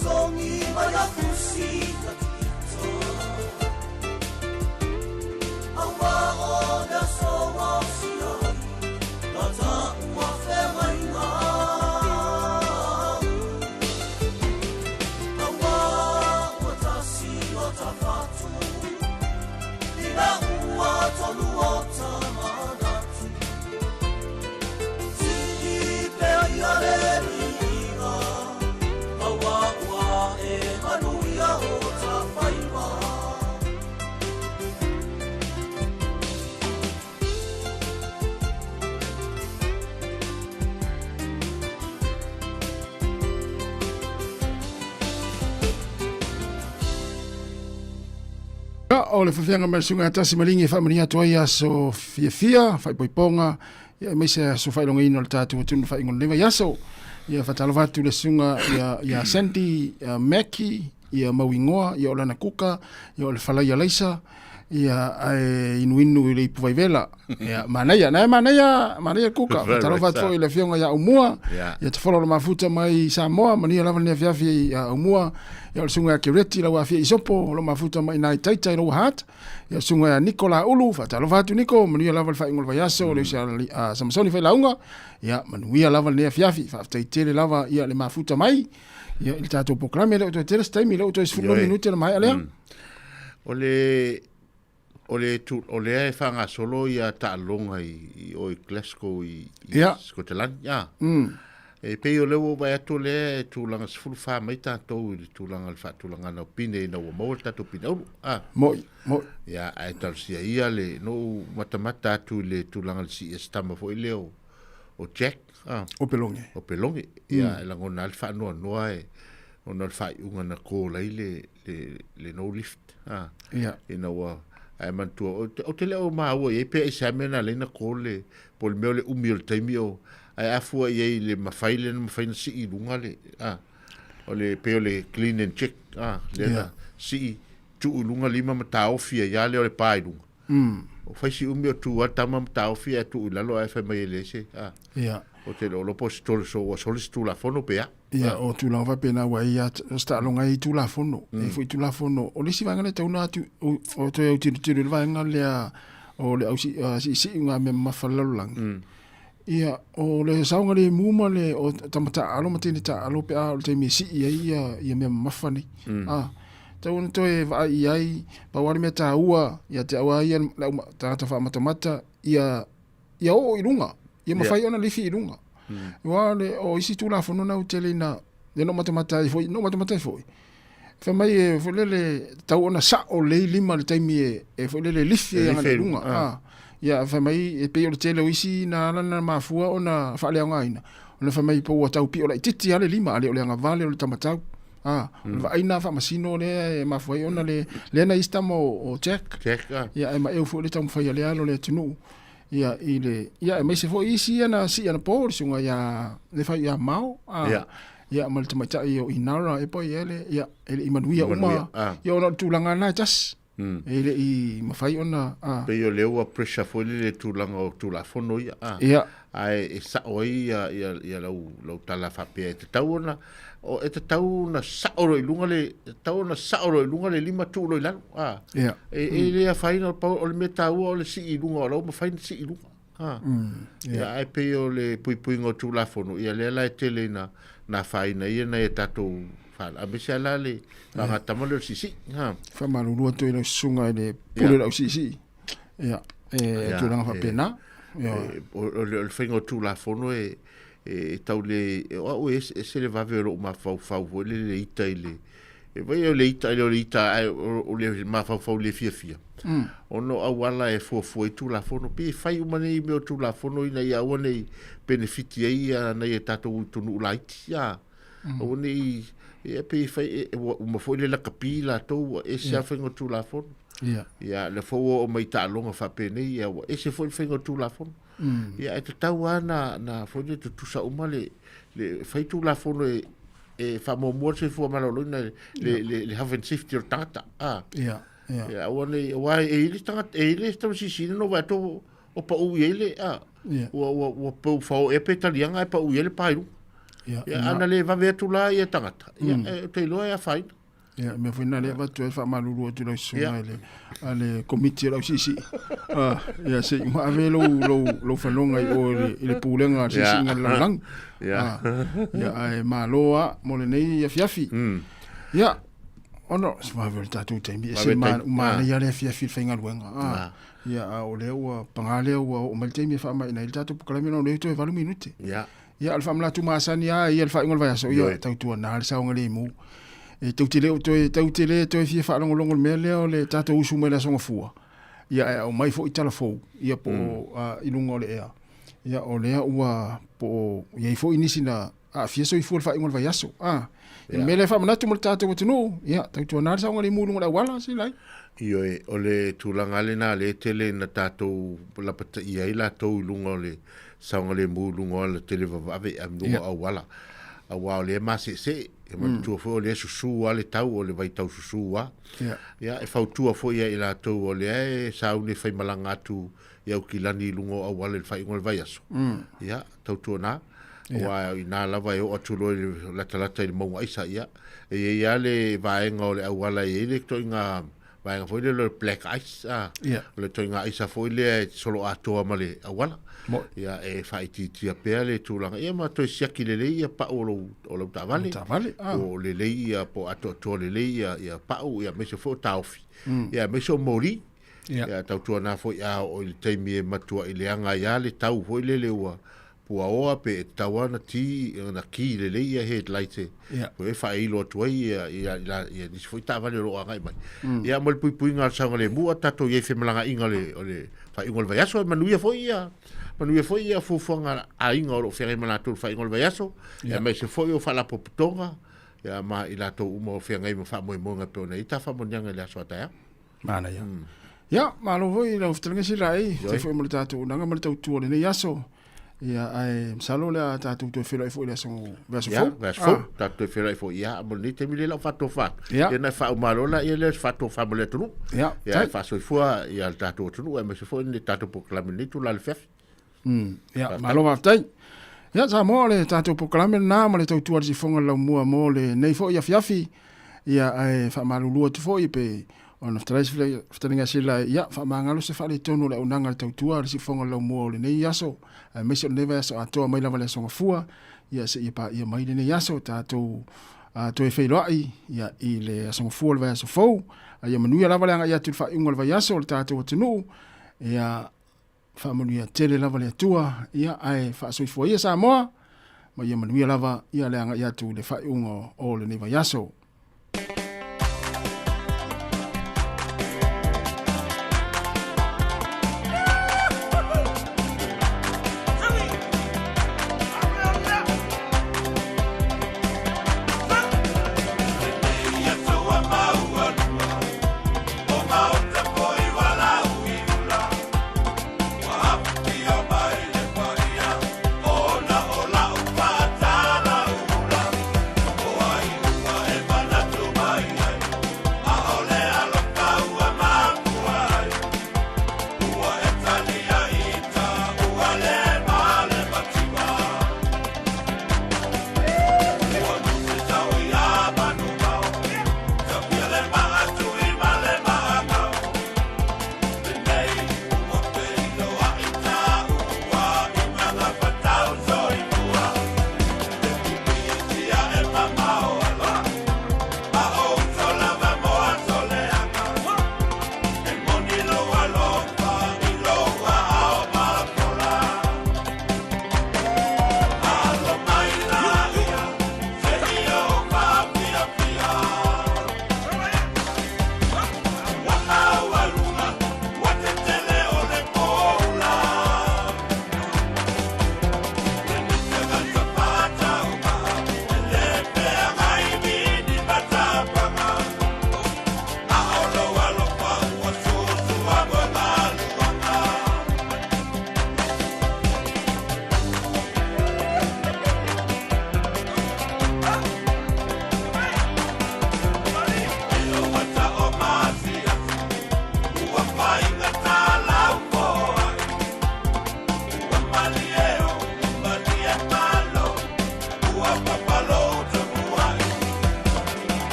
songi mai a fusi ka tikita. Aua o le aso ua osi ai na taua feagaiga. Aua ua tasi o ta fatu ina ua tonu o ta manatu. Sili pea ia le viiga, aua ua e manuia o ta faiva. Ia, o le faafeaga mai le susuga ia Tasi Maligi e faamanuia atu ai aso fiafia, faaipoipoga, ia aemaise aso faailogaina o le tatou atunuu i le faaiuga o lenei vaiaso. Ia faatalofa atu le susuga ia, ia Sandy ia Mackie, ia Mauigoa, ia o lana kuka, ia o le Falaia Laisa, ia ae inuinu i le ipu vaivela. Ia manaia, na e manaia, manaia kuka. Faatalofa atu foi i le afioga ia Aumua, ia Tafolo le Mafuta mai Samoa, manuia lava lenei afiafi ia Aumua. Ia o le susuga ia Kereti lau afia Isopo, o lo mafuta mai ina i Taita i Lower Hutt. Ia o le susuga ia Niko Laulu, faatalofa atu Niko, manuia lava le faaiuga o le vaiaso, le uso a Samasoni Failauga. Ia manuia lava lenei afiafi, faafetai tele lava ia le mafuta mai. Ia i le tatou polokalame, le o toe tele se taimi, le o toe 15 minute ona maea lea. O le o le tu, o lea e faagasolo ia taaloga i, i o i Glasgow i, i yeah. Scotland. Yeah. E pei o lea ua ou vaai atu o lea e tulaga 14 mai tatou i le tulaga o le faatulagana o pine ina ua maua le tatou pine auro. Ah. Moi, moi. Ia, ae talosia ia le, no u matamata atu i le tulaga le CS tama foi lea o, o Jack. Ah. O Pelonge. O Pelonge. Ia, e lagona lava le faanoanoa e, ona o le faaiuga na call ai le, le, le no lift. Ah. Ia. Ina ua, ae manatua, ou te, ou te le o maua i ai pe aisea mea na ala ai na call le, po o le mea o le umi o le taimi o, ae a fua i ai i le mafai lea na mafai ona sii i luga le, ah, o le, pei o le clean and check, ah, lea na sii, tuu i luga lima ma taofi ai lava lea o le pa i luga. O fai si umi o tu lava le tama ma taofi ae tuu i lalo ae fai mai e leai se, ah. Ou te le o iloa po o se tole so ua soli se Tulafono pe a. Ia, o tulaga faapena ua i ai o se taaloga e i ai Tulafono. E i ai foi Tulafono. O le isi vaega lea e tatau ona atu, o toe autilotilo i le vaega lea o le au siisiiga mea mamafa a le lalolagi. Ia, o le saogalemu ma le o tama taaalo ma teine taaalo pe a o le taimi e sii ai ia, ia mea mamafa nei. A, tatau ona toe vaai i ai, pau lava le mea taua ia te au lava ia le au tagata faamatamata, ia, ia oo i luga, ia mafai ona lifi i luga. Aua le, o isi Tulafono na ua tele ina, lea na ou matamata ai foi, na ou matamata ai foi, fai mai e foi lele, tatau ona sao lelei lima i le taimi e, e foi lele lifi ai agai i luga. Ia fai mai e pei o le tele o isi na ala na mafua ona faaleaogaina, ona fai mai po ua tau pio laitiiti lava le lima, a le o le agavale o le taumatau. A, o le vaai lena faamasino lea e mafua ai ona le, lea na i isi tama o Jack. Jack, ah. Ia, ae maeu foi le taumafai a lea alo o le atunuu. Ia, i le, ia, aemaise foi isi ia na sii anapo, le susuga ia, le fai ia Mao, a, Ia. ia, ma le tamaitai o Inara e poi e le, ia, e le i manuia Manuia, uma. ah. Ia, ona o le tulaga lena e tasi. E le i mafai ona, a. Pei o lea ua pressure foi lele i tulaga o Tulafono ia, a. Ia. Ae e sao ai ia, ia, ia lau, lau tala faapea e tatau ona, o, e tatau ona sao loa i luga le, e tatau ona sao loa i luga le lima tuu loa i lalo, a. Ia. E, e le afaina, pau o le mea taua o le sii i luga o la ua mafai ona sii i luga. A. Ia. Ia, ae pei o le puipuiga o Tulafono, ia lea la e tele ina na afaina ai nai a tatou fala, aemaise lava la le faagatama lea o le siisii. Ha. Faamalulu atu i lau susuga i le pule o le ausiisii. Ia, e tulaga faapena. Ia. O le faiga o Tulafono e e tau le, o au e ese le vave o lou mafaufau foi lele le ita i le, e vai o le ita, e le o le ita, ae o le mafaufau le fiafia. Ona o auala e fuafua ai Tulafono, pei e fai uma nei mea o Tulafono ina ia aua ne i penefiti ai ia nai a tatou atunuu laiti, a. Aua ne i, ia pei e fai, ua uma foi le lakapi latou, ua ese lava faiga o Tulafono. Ia, lea foi ua oo mai i taaloga faapenei, ia ua ese foi le faiga o Tulafono. Ia, ae tatau lava na, na foi le tutusa uma le, le fai Tulafono e, e faamuamua le soifua maloloina, le, le, le, le health and safety o le tagata. A. Ia, aua ne i, aua e i ai le tagata, e i ai le tamasisina no vaai atu o pau i ai le, a, ua, ua, ua pau fao ea pe taliaga ae pau i ai le pa i luga. Ia, ana le vave atu la ia tagata, ia, e, ou te iloa e afaina. Ia, mea foi na lea avatu ai faamalulu atu lau susuga i le, a le komiti o le ausiisii. Ah, ia, se i ave lou, lou, lou fanoga i o i le, i le pulega a le siisiiga o le lalolagi. Ah, ia, ae malo lava mo lenei afiafi. Ia, ona, se vave o le tatou taimi, e se manaia le afiafi i le faigaluega. Ah, ia, a o lea ua, paga lea ua oo mai le taimi e faamaina ai le tatou polokalame, ona o lea ua toe 8 minute. Ia, o le faamanatu masani lava ia i le faaiuga o le vaiaso, ia, tautuana le saogalemu. E tou te le o toe, tou te le toe fia faalogologo i le mea lea o le tatou usu mai le Aso Gafua, ia, ae aumai foi tala fou, ia, po o, a, i luga o le ea. Ia, o lea ua, po o i ai foi nisi na aafia soifua i le faaiuga o le vaiaso. A, ia, le mea lea e faamanatu mo le tatou atunuu, ia, tautuana le saogalemu i luga o le auala, Silai. Ioe, o le tulaga lava lena lea e tele ina tatou lapataia ai latou i luga o le saogalemu i luga o alatelevavave a luga o auala, aua o lea e maseesee, e manatua foi o lea e susu lava le tau, o le vaitau susu lava. Ia, e fautua foi ia i latou o lea e sauni e faimalaga atu i Aukilani i luga o auala i le faaiuga o le vaiaso, ia, tautuana, aua o ina lava e oo atu loa i le latalata i le mauga aisa, ia, e i ai lava le vaega o le auala e i ai le ituaiga vaega foi lea o le black ice, a, o le ituaiga aisa foi lea e solo atoa ma le auala. Ia, e faaitiitia pea le tulaga, ia ma toe siaki lelei ia pau o lou, o lau taavale. Taavale, ah. Po o lelei ia, po o atoatoa lelei ia, ia pau, ia aemaise foi o taofi. Ia aemaise o moli. Ia, tautuana foi a oo i le taimi e matuai leaga ai lava le tau foi lele ua puaoa pe e tatau lava ona ti, ona ki lelei ia headlight e foi e faailo atu ai ia, ia, ia, ia nisi foi taavale o lo o agai mai. Ia mo le puipuiga o le saogalemu, a tatou i ai i femalagaaiga o le, o le faaiuga o le vaiaso, e manuia foi ia, manuia foi ia fuafuaga a aiga o lo o feagai ma latou i le faaiuga o le vaiaso, aemaise foi o faalapotopotoga, ia ma i latou uma o feagai ma faamoemoega e pei ona i ai ta faamanuiaga i le aso a taeao. Manaia. Ia, malo foi i lau fetalaiga Silaei, faafetai foi mo le tatou auaunaga ma le tautua o lenei aso. Ia, ae masalo o le a tatou toe feiloai foi i le aso, vaiaso Ia, fou. vaiaso fou, tatou toe feiloai foi. Ia, mo lenei taimi lea lau faatofa atu. Ia na faauma loa lea, ia lea o se faatofa mo le atunuu. Ia, Ia, e faasoifua ia le tatou atunuu, aemaise foi le tatou polokalame i lenei itula i le afiafi. Ia, malo faafetai. Ia, Samoa, o le tatou polokalame lena ma le tautua a le sifoga o le laumua mo lenei foi afiafi. Ia, ae faamalulu atu foi pe ona fetalai se fetalaiga sila, ia, faamagalo se faaletonu o le auaunaga a le tautua a le sifoga o le laumua o lenei aso, aemaise o lenei vaiaso atoa mai lava le Aso Gafua, ia, seia paia mai lenei aso, tatou toe feiloai, ia, i le Aso Gafua o le vaiaso fou. A ia manuia lava le agai atu i le faaiuga o le vaiaso o le tatou atunuu. Ia, Faamanuia tele lava le Atua, ia ae faasoifua ia Samoa, ma ia manuia lava ia le agai atu i le faaiuga o lenei vaiaso.